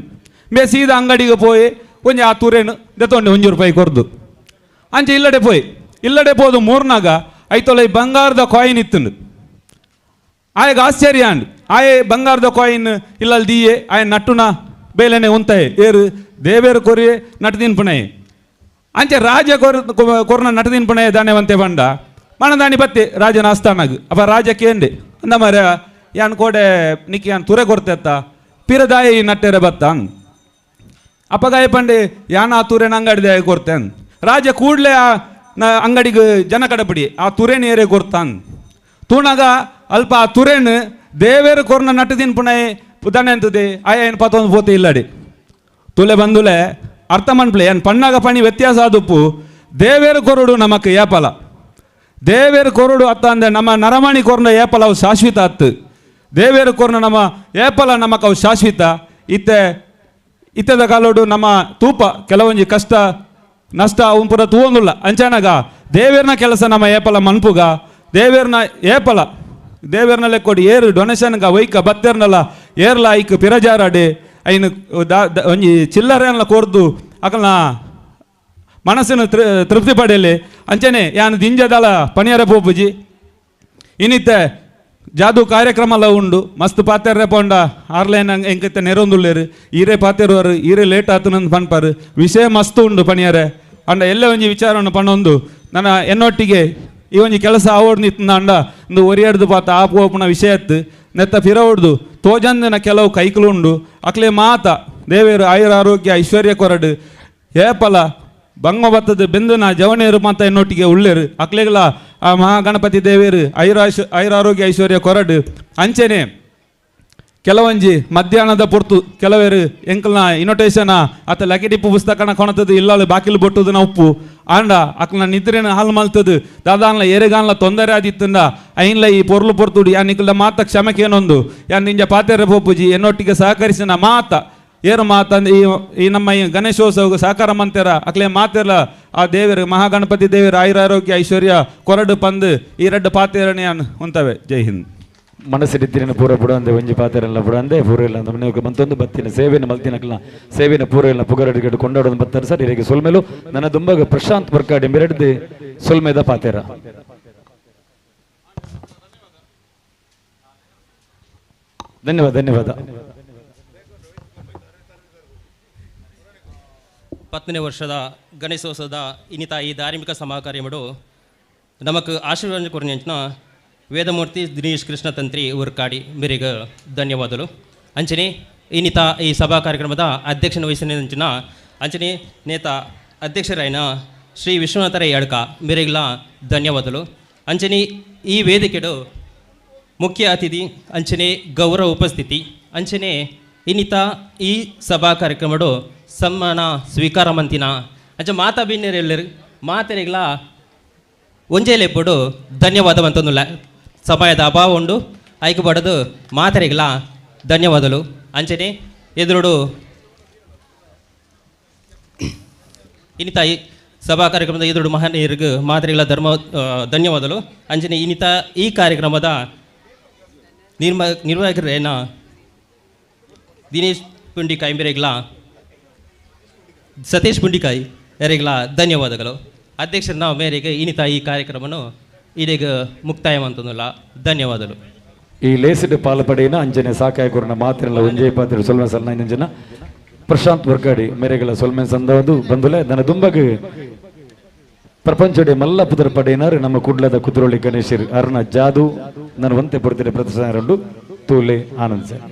ಮೇ ಸೀದಾ ಅಂಗಡಿಗೆ ಪೋಯಿ ಒಂಜಿ ಆ ತುರೇನು ದೆತ್ತೊಂಡೆ ಒಂಜಿ ರೂಪಾಯಿ ಕೊರ್ದು ಅಂಚೆ ಇಲ್ಲಡೆ ಪೋಯಿ ಇಲ್ಲಡೆ ಪೋದು ಮೂರ್ನಾಗ ಐತೊಲ ಈ ಬಂಗಾರದ ಕಾಯಿನ್ ಇತ್ತುಂಡು ಆಯಗ ಆಶ್ಚರ್ಯ ಅಂಡ್ ಆಯೆ ಬಂಗಾರದ ಕಾಯಿನ್ ಇಲ್ಲಲ್ಲಿ ದೀಯೆ ಆಯ ನಟ್ಟುನ ಬೇಲೆನೆ ಉಂತಾಯೆ ಏರು ದೇವೇರು ಕೊರಿಯೆ ನಟದಿನ ಪುಣೆ ಅಂಚೆ ರಾಜ ಕೊರ್ನ ನಟದಿನ ಪುಣೆ ದಾನೆ ಬಂಡ ಮಣದಾಣಿ ಬತ್ತೆ ರಾಜನ ಆಸ್ಥಾನಾಗ ಅಪ್ಪ ರಾಜ ಕೇಂಡೆ ಅಂದ ಮರ ಯಾನ್ ಕೋಡೆ ನಿಕ್ಕಿ ಯಾನ್ ತುರೆ ಕೊರ್ತೆತ್ತ ಪಿರದಾಯಿ ನಟ್ಟೆರೆ ಬತ್ತ ಅಪ್ಪಗಾಯ ಪಂಡೆ ಯಾನ್ ಆ ತುರೆನ ಅಂಗಡಿದೆ ಕೊರ್ತೇನ್ ರಾಜ ಕೂಡಲೇ ಆ ಅಂಗಡಿಗೆ ಜನ ಕಡಪಡಿ ಆ ತುರೇನ ಏರೆ ಕೊರ್ತಾನ್ ತೂಣಾಗ ಅಲ್ಪ ಆ ತುರೇನು ದೇವೇರು ಕೊರ್ನ ನಟ್ಟದಿನ ಪುಣೆ ಪುದಾನೆ ಅಂತದೆ ಆಯ ಏನು ಪತ್ತೊಂದು ಪೋತೆ ಇಲ್ಲಡಿ ತುಲೆ ಬಂದುಲೆ ಅರ್ಥ ಮನ್ಪ್ಲೆ ಏನ್ ಪಣ್ಣಾಗ ಪಣಿ ವ್ಯತ್ಯಾಸ ಆದುಪ್ಪು ದೇವೇರು ಕೊರಡು ನಮಕ್ ಏಪಲ ದೇವೇರು ಕೊರಡು ಅತ್ತ ಅಂದೆ ನಮ್ಮ ನರಮಣಿ ಕೊರ್ನ ಏಪಲ ಅವು ಶಾಶ್ವತ ಅತ್ತು ದೇವೇರು ಕೊರ್ನ ನಮ್ಮ ಏಪಲ ನಮಕ್ ಅವು ಶಾಶ್ವತ ಇತ್ತೆ ಇತ್ತದ ಕಾಲೋಡು ನಮ್ಮ ತೂಪ ಕೆಲವೊಂಜಿ ಕಷ್ಟ ನಷ್ಟ ಅವನ್ ಪೂರ ತೂವೊಂದುಲ್ಲ ಅಂಚಾನಾಗ ದೇವೇರ್ನ ಕೆಲಸ ನಮ್ಮ ಏಪಲ ಮನ್ಪುಗ ದೇವೇರ್ನ ಏಪಲ ದೇವೇರ್ನ ಲೆಕ್ಕೊಡಿ ಏರು ಡೊನೇಷನ್ಗ ವೈಕ ಬತ್ತೇರ್ನಲ್ಲ ಏರ್ಲ ಐಕ್ ಪಿರಜಾರಾಡಿ ಐನು ಒಂಜಿ ಚಿಲ್ಲರೆಲ್ಲ ಕೋರ್ದು ಅಕಲ್ನ ಮನಸ್ಸನ್ನು ತೃಪ್ತಿ ಪಡೆಯಲಿ ಅಂಚನೆ ಯಾನು ದಿಂಜದಾಲ ಪನಿಯರ ಪೋಪುಜಿ ಇನ್ನಿತ್ತೆ ಜಾದು ಕಾರ್ಯಕ್ರಮ ಎಲ್ಲ ಉಂಡು ಮಸ್ತ್ ಪಾತೆರ್ರೆ ಪೋಂಡ ಆರ್ಲೈನ್ ಎಂಕಿತ್ತೆ ನೆರೊಂದುಲ್ಲೇರು ಈರೇ ಪಾತೆರುವರು ಈರೇ ಲೇಟ್ ಆತನಂದು ಪನ್ಪಾರು ವಿಷಯ ಮಸ್ತ್ ಉಂಡು ಪನಿಯರೆ. ಅಂಡ ಎಲ್ಲ ಒಂಜಿ ವಿಚಾರವನ್ನು ಪಣ್ಣೊಂದು ನನ್ನ ಎನ್ನೊಟ್ಟಿಗೆ ಈ ಒಂಜಿ ಕೆಲಸ ಆವೋಡ್ ನಿತ್ತಂದ ಅಂಡ ಒಂದು ಒರಿಯಡ್ದು ಪಾತ ಆಪು ಓಪುನ ವಿಷಯ ಎತ್ತು ನೆತ್ತ ಫಿರವಡ್ದು ತೋಜಂದಿನ ಕೆಲವು ಕೈಕುಲು ಉಂಡು ಅಕ್ಲೆ ಮಾತ ದೇವೇರು ಆಯುರ ಆರೋಗ್ಯ ಐಶ್ವರ್ಯ ಕೊರಡು ಏಪಲ ಬಂಗ ಬತ್ತದ ಬೆಂದುನ ಜವನೇರು ಮಾತ ಎನ್ನೊಟ್ಟಿಗೆ ಉಳ್ಳೇರು ಅಕ್ಲೆಗಳ ಆ ಮಹಾಗಣಪತಿ ದೇವೇರು ಐರಾರೋಗ್ಯ ಐಶ್ವರ್ಯ ಕೊರಡು. ಅಂಚೆನೆ ಕೆಲವೊಂಜಿ ಮಧ್ಯಾಹ್ನದ ಪೊರ್ತು ಕೆಲವೇರು ಎಂಕಲ್ನ ಇನೋಟೇಷನ್ ಅತ್ತ ಲಕಿಟಿಪ್ಪು ಪುಸ್ತಕನ ಕೊಣತದು ಇಲ್ಲಾಳು ಬಾಕಿಲು ಬೊಟ್ಟುದನ ಉಪ್ಪು ಆಂಡ ಅಕ್ಲನ ನಿದ್ರೆನ ಹಾಲು ಮಲ್ತದು ದಾದಾನ್ಲ ಏರೆಗಾನ್ಲ ತೊಂದರೆ ಆದಿತ್ತಂಡ ಐನ್ಲ ಈ ಪೊರ್ಲು ಪೊರ್ತುಡು ಯಾ ನಿಕಲ್ದ ಮಾತ ಕ್ಷಮಕೇನೊಂದು ಯಾ ನಿಂಜ ಪಾತೆರ ಪೋಪುಜಿ ಎನ್ನೊಟ್ಟಿಗೆ ಸಹಕರಿಸಿನ ಮಾತ ಏರು ಮಾತಂದು ಈ ಈ ನಮ್ಮ ಈ ಗಣೇಶೋತ್ಸವ ಸಹಕಾರ ಮಂತೆರ ಅಕ್ಲೆ ಮಾತೆರ ಆ ದೇವರು ಮಹಾಗಣಪತಿ ದೇವರು ಆಯುರಾರೋಗ್ಯ ಐಶ್ವರ್ಯ ಕೊರಡು ಪಂದು ಈ ರಡ್ಡು ಪಾತೆರಣೆ ಉಂತವೆ. ಜೈ ಹಿಂದ್. ಮನಸ್ಸಿಡಿತ್ತಿನ ಪೂರ ಬುಡಂದೆ ಒಂಜಿ ಪಾತೆರಲ್ಲ ಬುಡಂದೆ ಪೂರ ಇಲ್ಲ ನಮ್ಮ ಮಂತೊಂದು ಬತ್ತಿನ ಸೇವೆನ ಮಲ್ತಿನಕ್ಲ ಸೇವೆನ ಪೂರ ಇಲ್ಲ ಪುಗರಡಿಗಡು ಕೊಂಡಾಡೋದು ಬತ್ತಾರೆ ಸರ್. ಇರಿಗೆ ಸೊಲ್ಮೆಲು ನನ್ನ ದುಂಬಗ ಪ್ರಶಾಂತ್ ಬರ್ಕಾಡಿ ಮೆರಡ್ದು ಸೊಲ್ಮೆದ ಪಾತೆರ. ಧನ್ಯವಾದ ಧನ್ಯವಾದ. 10ನೇ ವರ್ಷದ ಗಣೇಶೋತ್ಸವದ ಇನ್ನಿತ ಈ ಧಾರ್ಮಿಕ ಸಮಾಕಾರ್ಯಮಡು ನಮಕ್ ಆಶೀರ್ವಾದ ಕೊರನೆಂಚಿನ ವೇದಮೂರ್ತಿ ದಿನೇಶ್ ಕೃಷ್ಣ ತಂತ್ರಿ ಊರ್ಕಾಡಿ ಮೇರೆಗ ಧನ್ಯವಾದಗಳು. ಅಂಚನೆ ಇನ್ನಿತ ಈ ಸಭಾ ಕಾರ್ಯಕ್ರಮದ ಅಧ್ಯಕ್ಷನ ವಹಿಸಿನ ಅಂಚನೆ ನೇತ ಅಧ್ಯಕ್ಷರಾಯನ ಶ್ರೀ ವಿಶ್ವನಾಥರೈ ಅಡ್ಕ ಮೇರೆಗಳ ಧನ್ಯವಾದಗಳು. ಅಂಚನೆ ಈ ವೇದಿಕೆಡು ಮುಖ್ಯ ಅತಿಥಿ ಅಂಚನೆ ಗೌರವ ಉಪಸ್ಥಿತಿ ಅಂಚನೆ ಇನ್ನಿತ ಈ ಸಭಾ ಕಾರ್ಯಕ್ರಮಡು ಸಮ್ಮಾನ ಸ್ವೀಕಾರ ಮಂತಿನ ಅಂಚೆ ಮಾತಾ ಬಿನ್ನೆರೆಲ್ಲರು ಮಾತೆರೆಗಳ ಒಂಜೇಲೆಪ್ಪಡು ಧನ್ಯವಾದ ಅಂತಂದುಲ್ಲ. ಸಮಯದ ಅಭಾವ ಉಂಡು ಆಯ್ಕೆ ಪಡೆದು ಮಾತೆರೆಗಳ ಧನ್ಯವಾದಗಳು. ಅಂಚನೆ ಎದುರುಡು ಇನ್ನಿತ ಈ ಸಭಾ ಕಾರ್ಯಕ್ರಮದ ಎದುರುಡು ಮಹನೀಯರಿಗೆ ಮಾತೆರೆಗಳ ಧನ್ಯವಾದಗಳು. ಅಂಚನೆ ಇನ್ನಿತ ಈ ಕಾರ್ಯಕ್ರಮದ ನಿರ್ವಾಹಕರೇನ ದಿನೇಶ್ ಪುಂಡಿಕಾಯಿ ಮೇರೆಗಳ ಸತೀಶ್ ಪುಂಡಿಕಾಯಿ ಎರೆಗಳ ಧನ್ಯವಾದಗಳು. ಅಧ್ಯಕ್ಷರ ನಾವು ಮೇರೆಗೆ ಇನ್ನಿತ ಈ ಕಾರ್ಯಕ್ರಮವನ್ನು ಇದೀಗ ಮುಕ್ತಾಯ ಅಂತಂದಲ್ಲ. ಧನ್ಯವಾದಗಳು. ಈ ಲೇಸಿಡ್ ಪಾಲಪಡೆಯಿನ ಅಂಜನೆ ಸಾಕಾಯಕೂರ್ನ ಮಾತಿರಲ್ಲ ಒಂಜೇ ಪಾತ್ರ ಸೊಲ್ಮೆ ಸಲ್ನ ಅಂಜನ ಪ್ರಶಾಂತ್ ವರ್ಗಾಡಿ ಮೇರೆಗಳ ಸೊಲ್ಮೆ ಸಂದವದು ಬಂದುಲೆ ನನ್ನ ದುಂಬಗ್ ಪ್ರಪಂಚಡೆ ಮಲ್ಲ ಪುದರ್ ಪಡೆಯಿನಾರು ನಮ್ಮ ಕುಡ್ಲದ ಕುದುರೋಳಿ ಗಣೇಶರ್ ಅರುಣ ಜಾದು ನನ್ನ ಒಂತೆ ಪುರ್ತಿರ ಪ್ರತಿಷ್ಠಾನರುಂಡು ತೂಲೆ ಆನಂದ್ ಸರ್.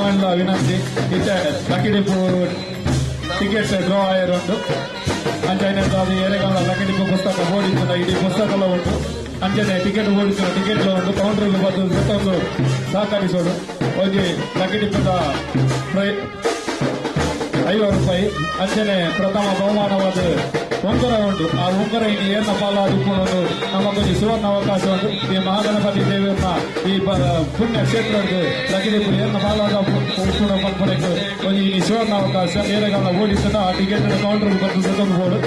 ಭಕ್ತಾಭಿಮಾನಿಲ ವಿನಂತಿ ಇತ್ತೆ ಲಕ್ಕಿ ಡಿಪ್ಪು ಟಿಕೆಟ್ ಡ್ರಾ ಆಯರುಂಡು. ಅಂಚನೆ ಅದು ಏರೆಗಾಲ ಲಕ್ಕಿ ಡಿಪ್ಪು ಪುಸ್ತಕ ಬೋಡಿತ್ತುಂಡ ಇಡೀ ಪುಸ್ತಕಲ ಉಂಟು. ಅಂಚನೆ ಟಿಕೆಟ್ ಬೋಡಿತ್ತುಂಡ ಟಿಕೆಟ್ ಉಂಟು. ಕೌಂಟರ್ ಬಂದು ಮತ್ತೊಂದು ಸಹಕರಿಸೋಡು. ಒಂಜಿ ಲಕ್ಕಿ ಡಿಪ್ಪುದ 50 ರೂಪಾಯಿ. ಅಂಚನೆ ಪ್ರಥಮ ಬಹುಮಾನವಾದ ಉಂಗುರ ಉಂಟು. ಆ ಉಂಗುರ ಇನ್ನು ಏನ ಪಾಲಾದುಕೊಂಡು ನಮಗೊಂದು ಸುವರ್ಣ ಅವಕಾಶ ಉಂಟು. ಈ ಮಹಾಗಣಪತಿ ದೇವಿಯನ್ನ ಈ ಪುಣ್ಯ ಕ್ಷೇತ್ರದ ಲಗಿದಿಪ್ಪು ಏನ ಪಾಲಾದ ಪಂಪನೆಗೆ ಒಂದು ಈ ಸುವರ್ಣ ಅವಕಾಶ. ಏರೆಗಾಲ ಓಡಿಸಿದ ಆ ಟಿಕೆಟ್ ಕೌಂಟರ್ ಬಂದು ಸತ್ತೊಂದು.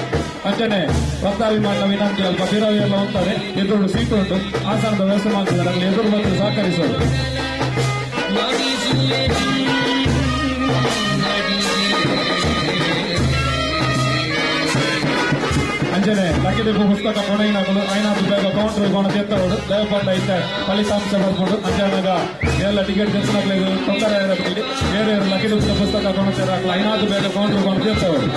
ಅಂಚನೆ ಭಕ್ತಾಭಿಮಾನ ವಿನಂತಿ ಅಲ್ಪ ಪಿರವಿ ಎಲ್ಲ ಹೋಗ್ತಾರೆ. ಎದುರು ಸೀಟು ಉಂಟು. ಆಸನದ ವ್ಯವಸ್ಥೆ ಮಾಡ್ತದೆ. ನಮಗೆ ಎದುರು ಬಂದು ಸಹಕರಿಸೋದು. ಅಂಚನೆ ಲಕ್ಕಿದಿಪ್ಪು ಪುಸ್ತಕ ಕೊನೆಯಿನಗಳು ಐನಾರು ಬೇಗ ಕೌಂಟರ್ ಕೊಣ ತೆತ್ತವಡು ದಯಪಂಡ ಇತ್ತೆ ಫಲಿತಾಂಶ ಬರ್ಕೊಂಡು ಅಂಚನಾಗ ಎಲ್ಲ ಟಿಕೆಟ್ ತೆತ್ತಿನಾಗಲೇ ತೊಂದರೆ ಇರಬೇಕು. ಬೇರೆ ಲಕ್ಕಿದಿಪ್ಪು ಪುಸ್ತಕ ಕೊಣ ತೆರಾಕ್ಲ ಐನಾರು ಬೇಗ ಕೌಂಟರ್ ಕೊಣ ತೆತ್ತವಡು.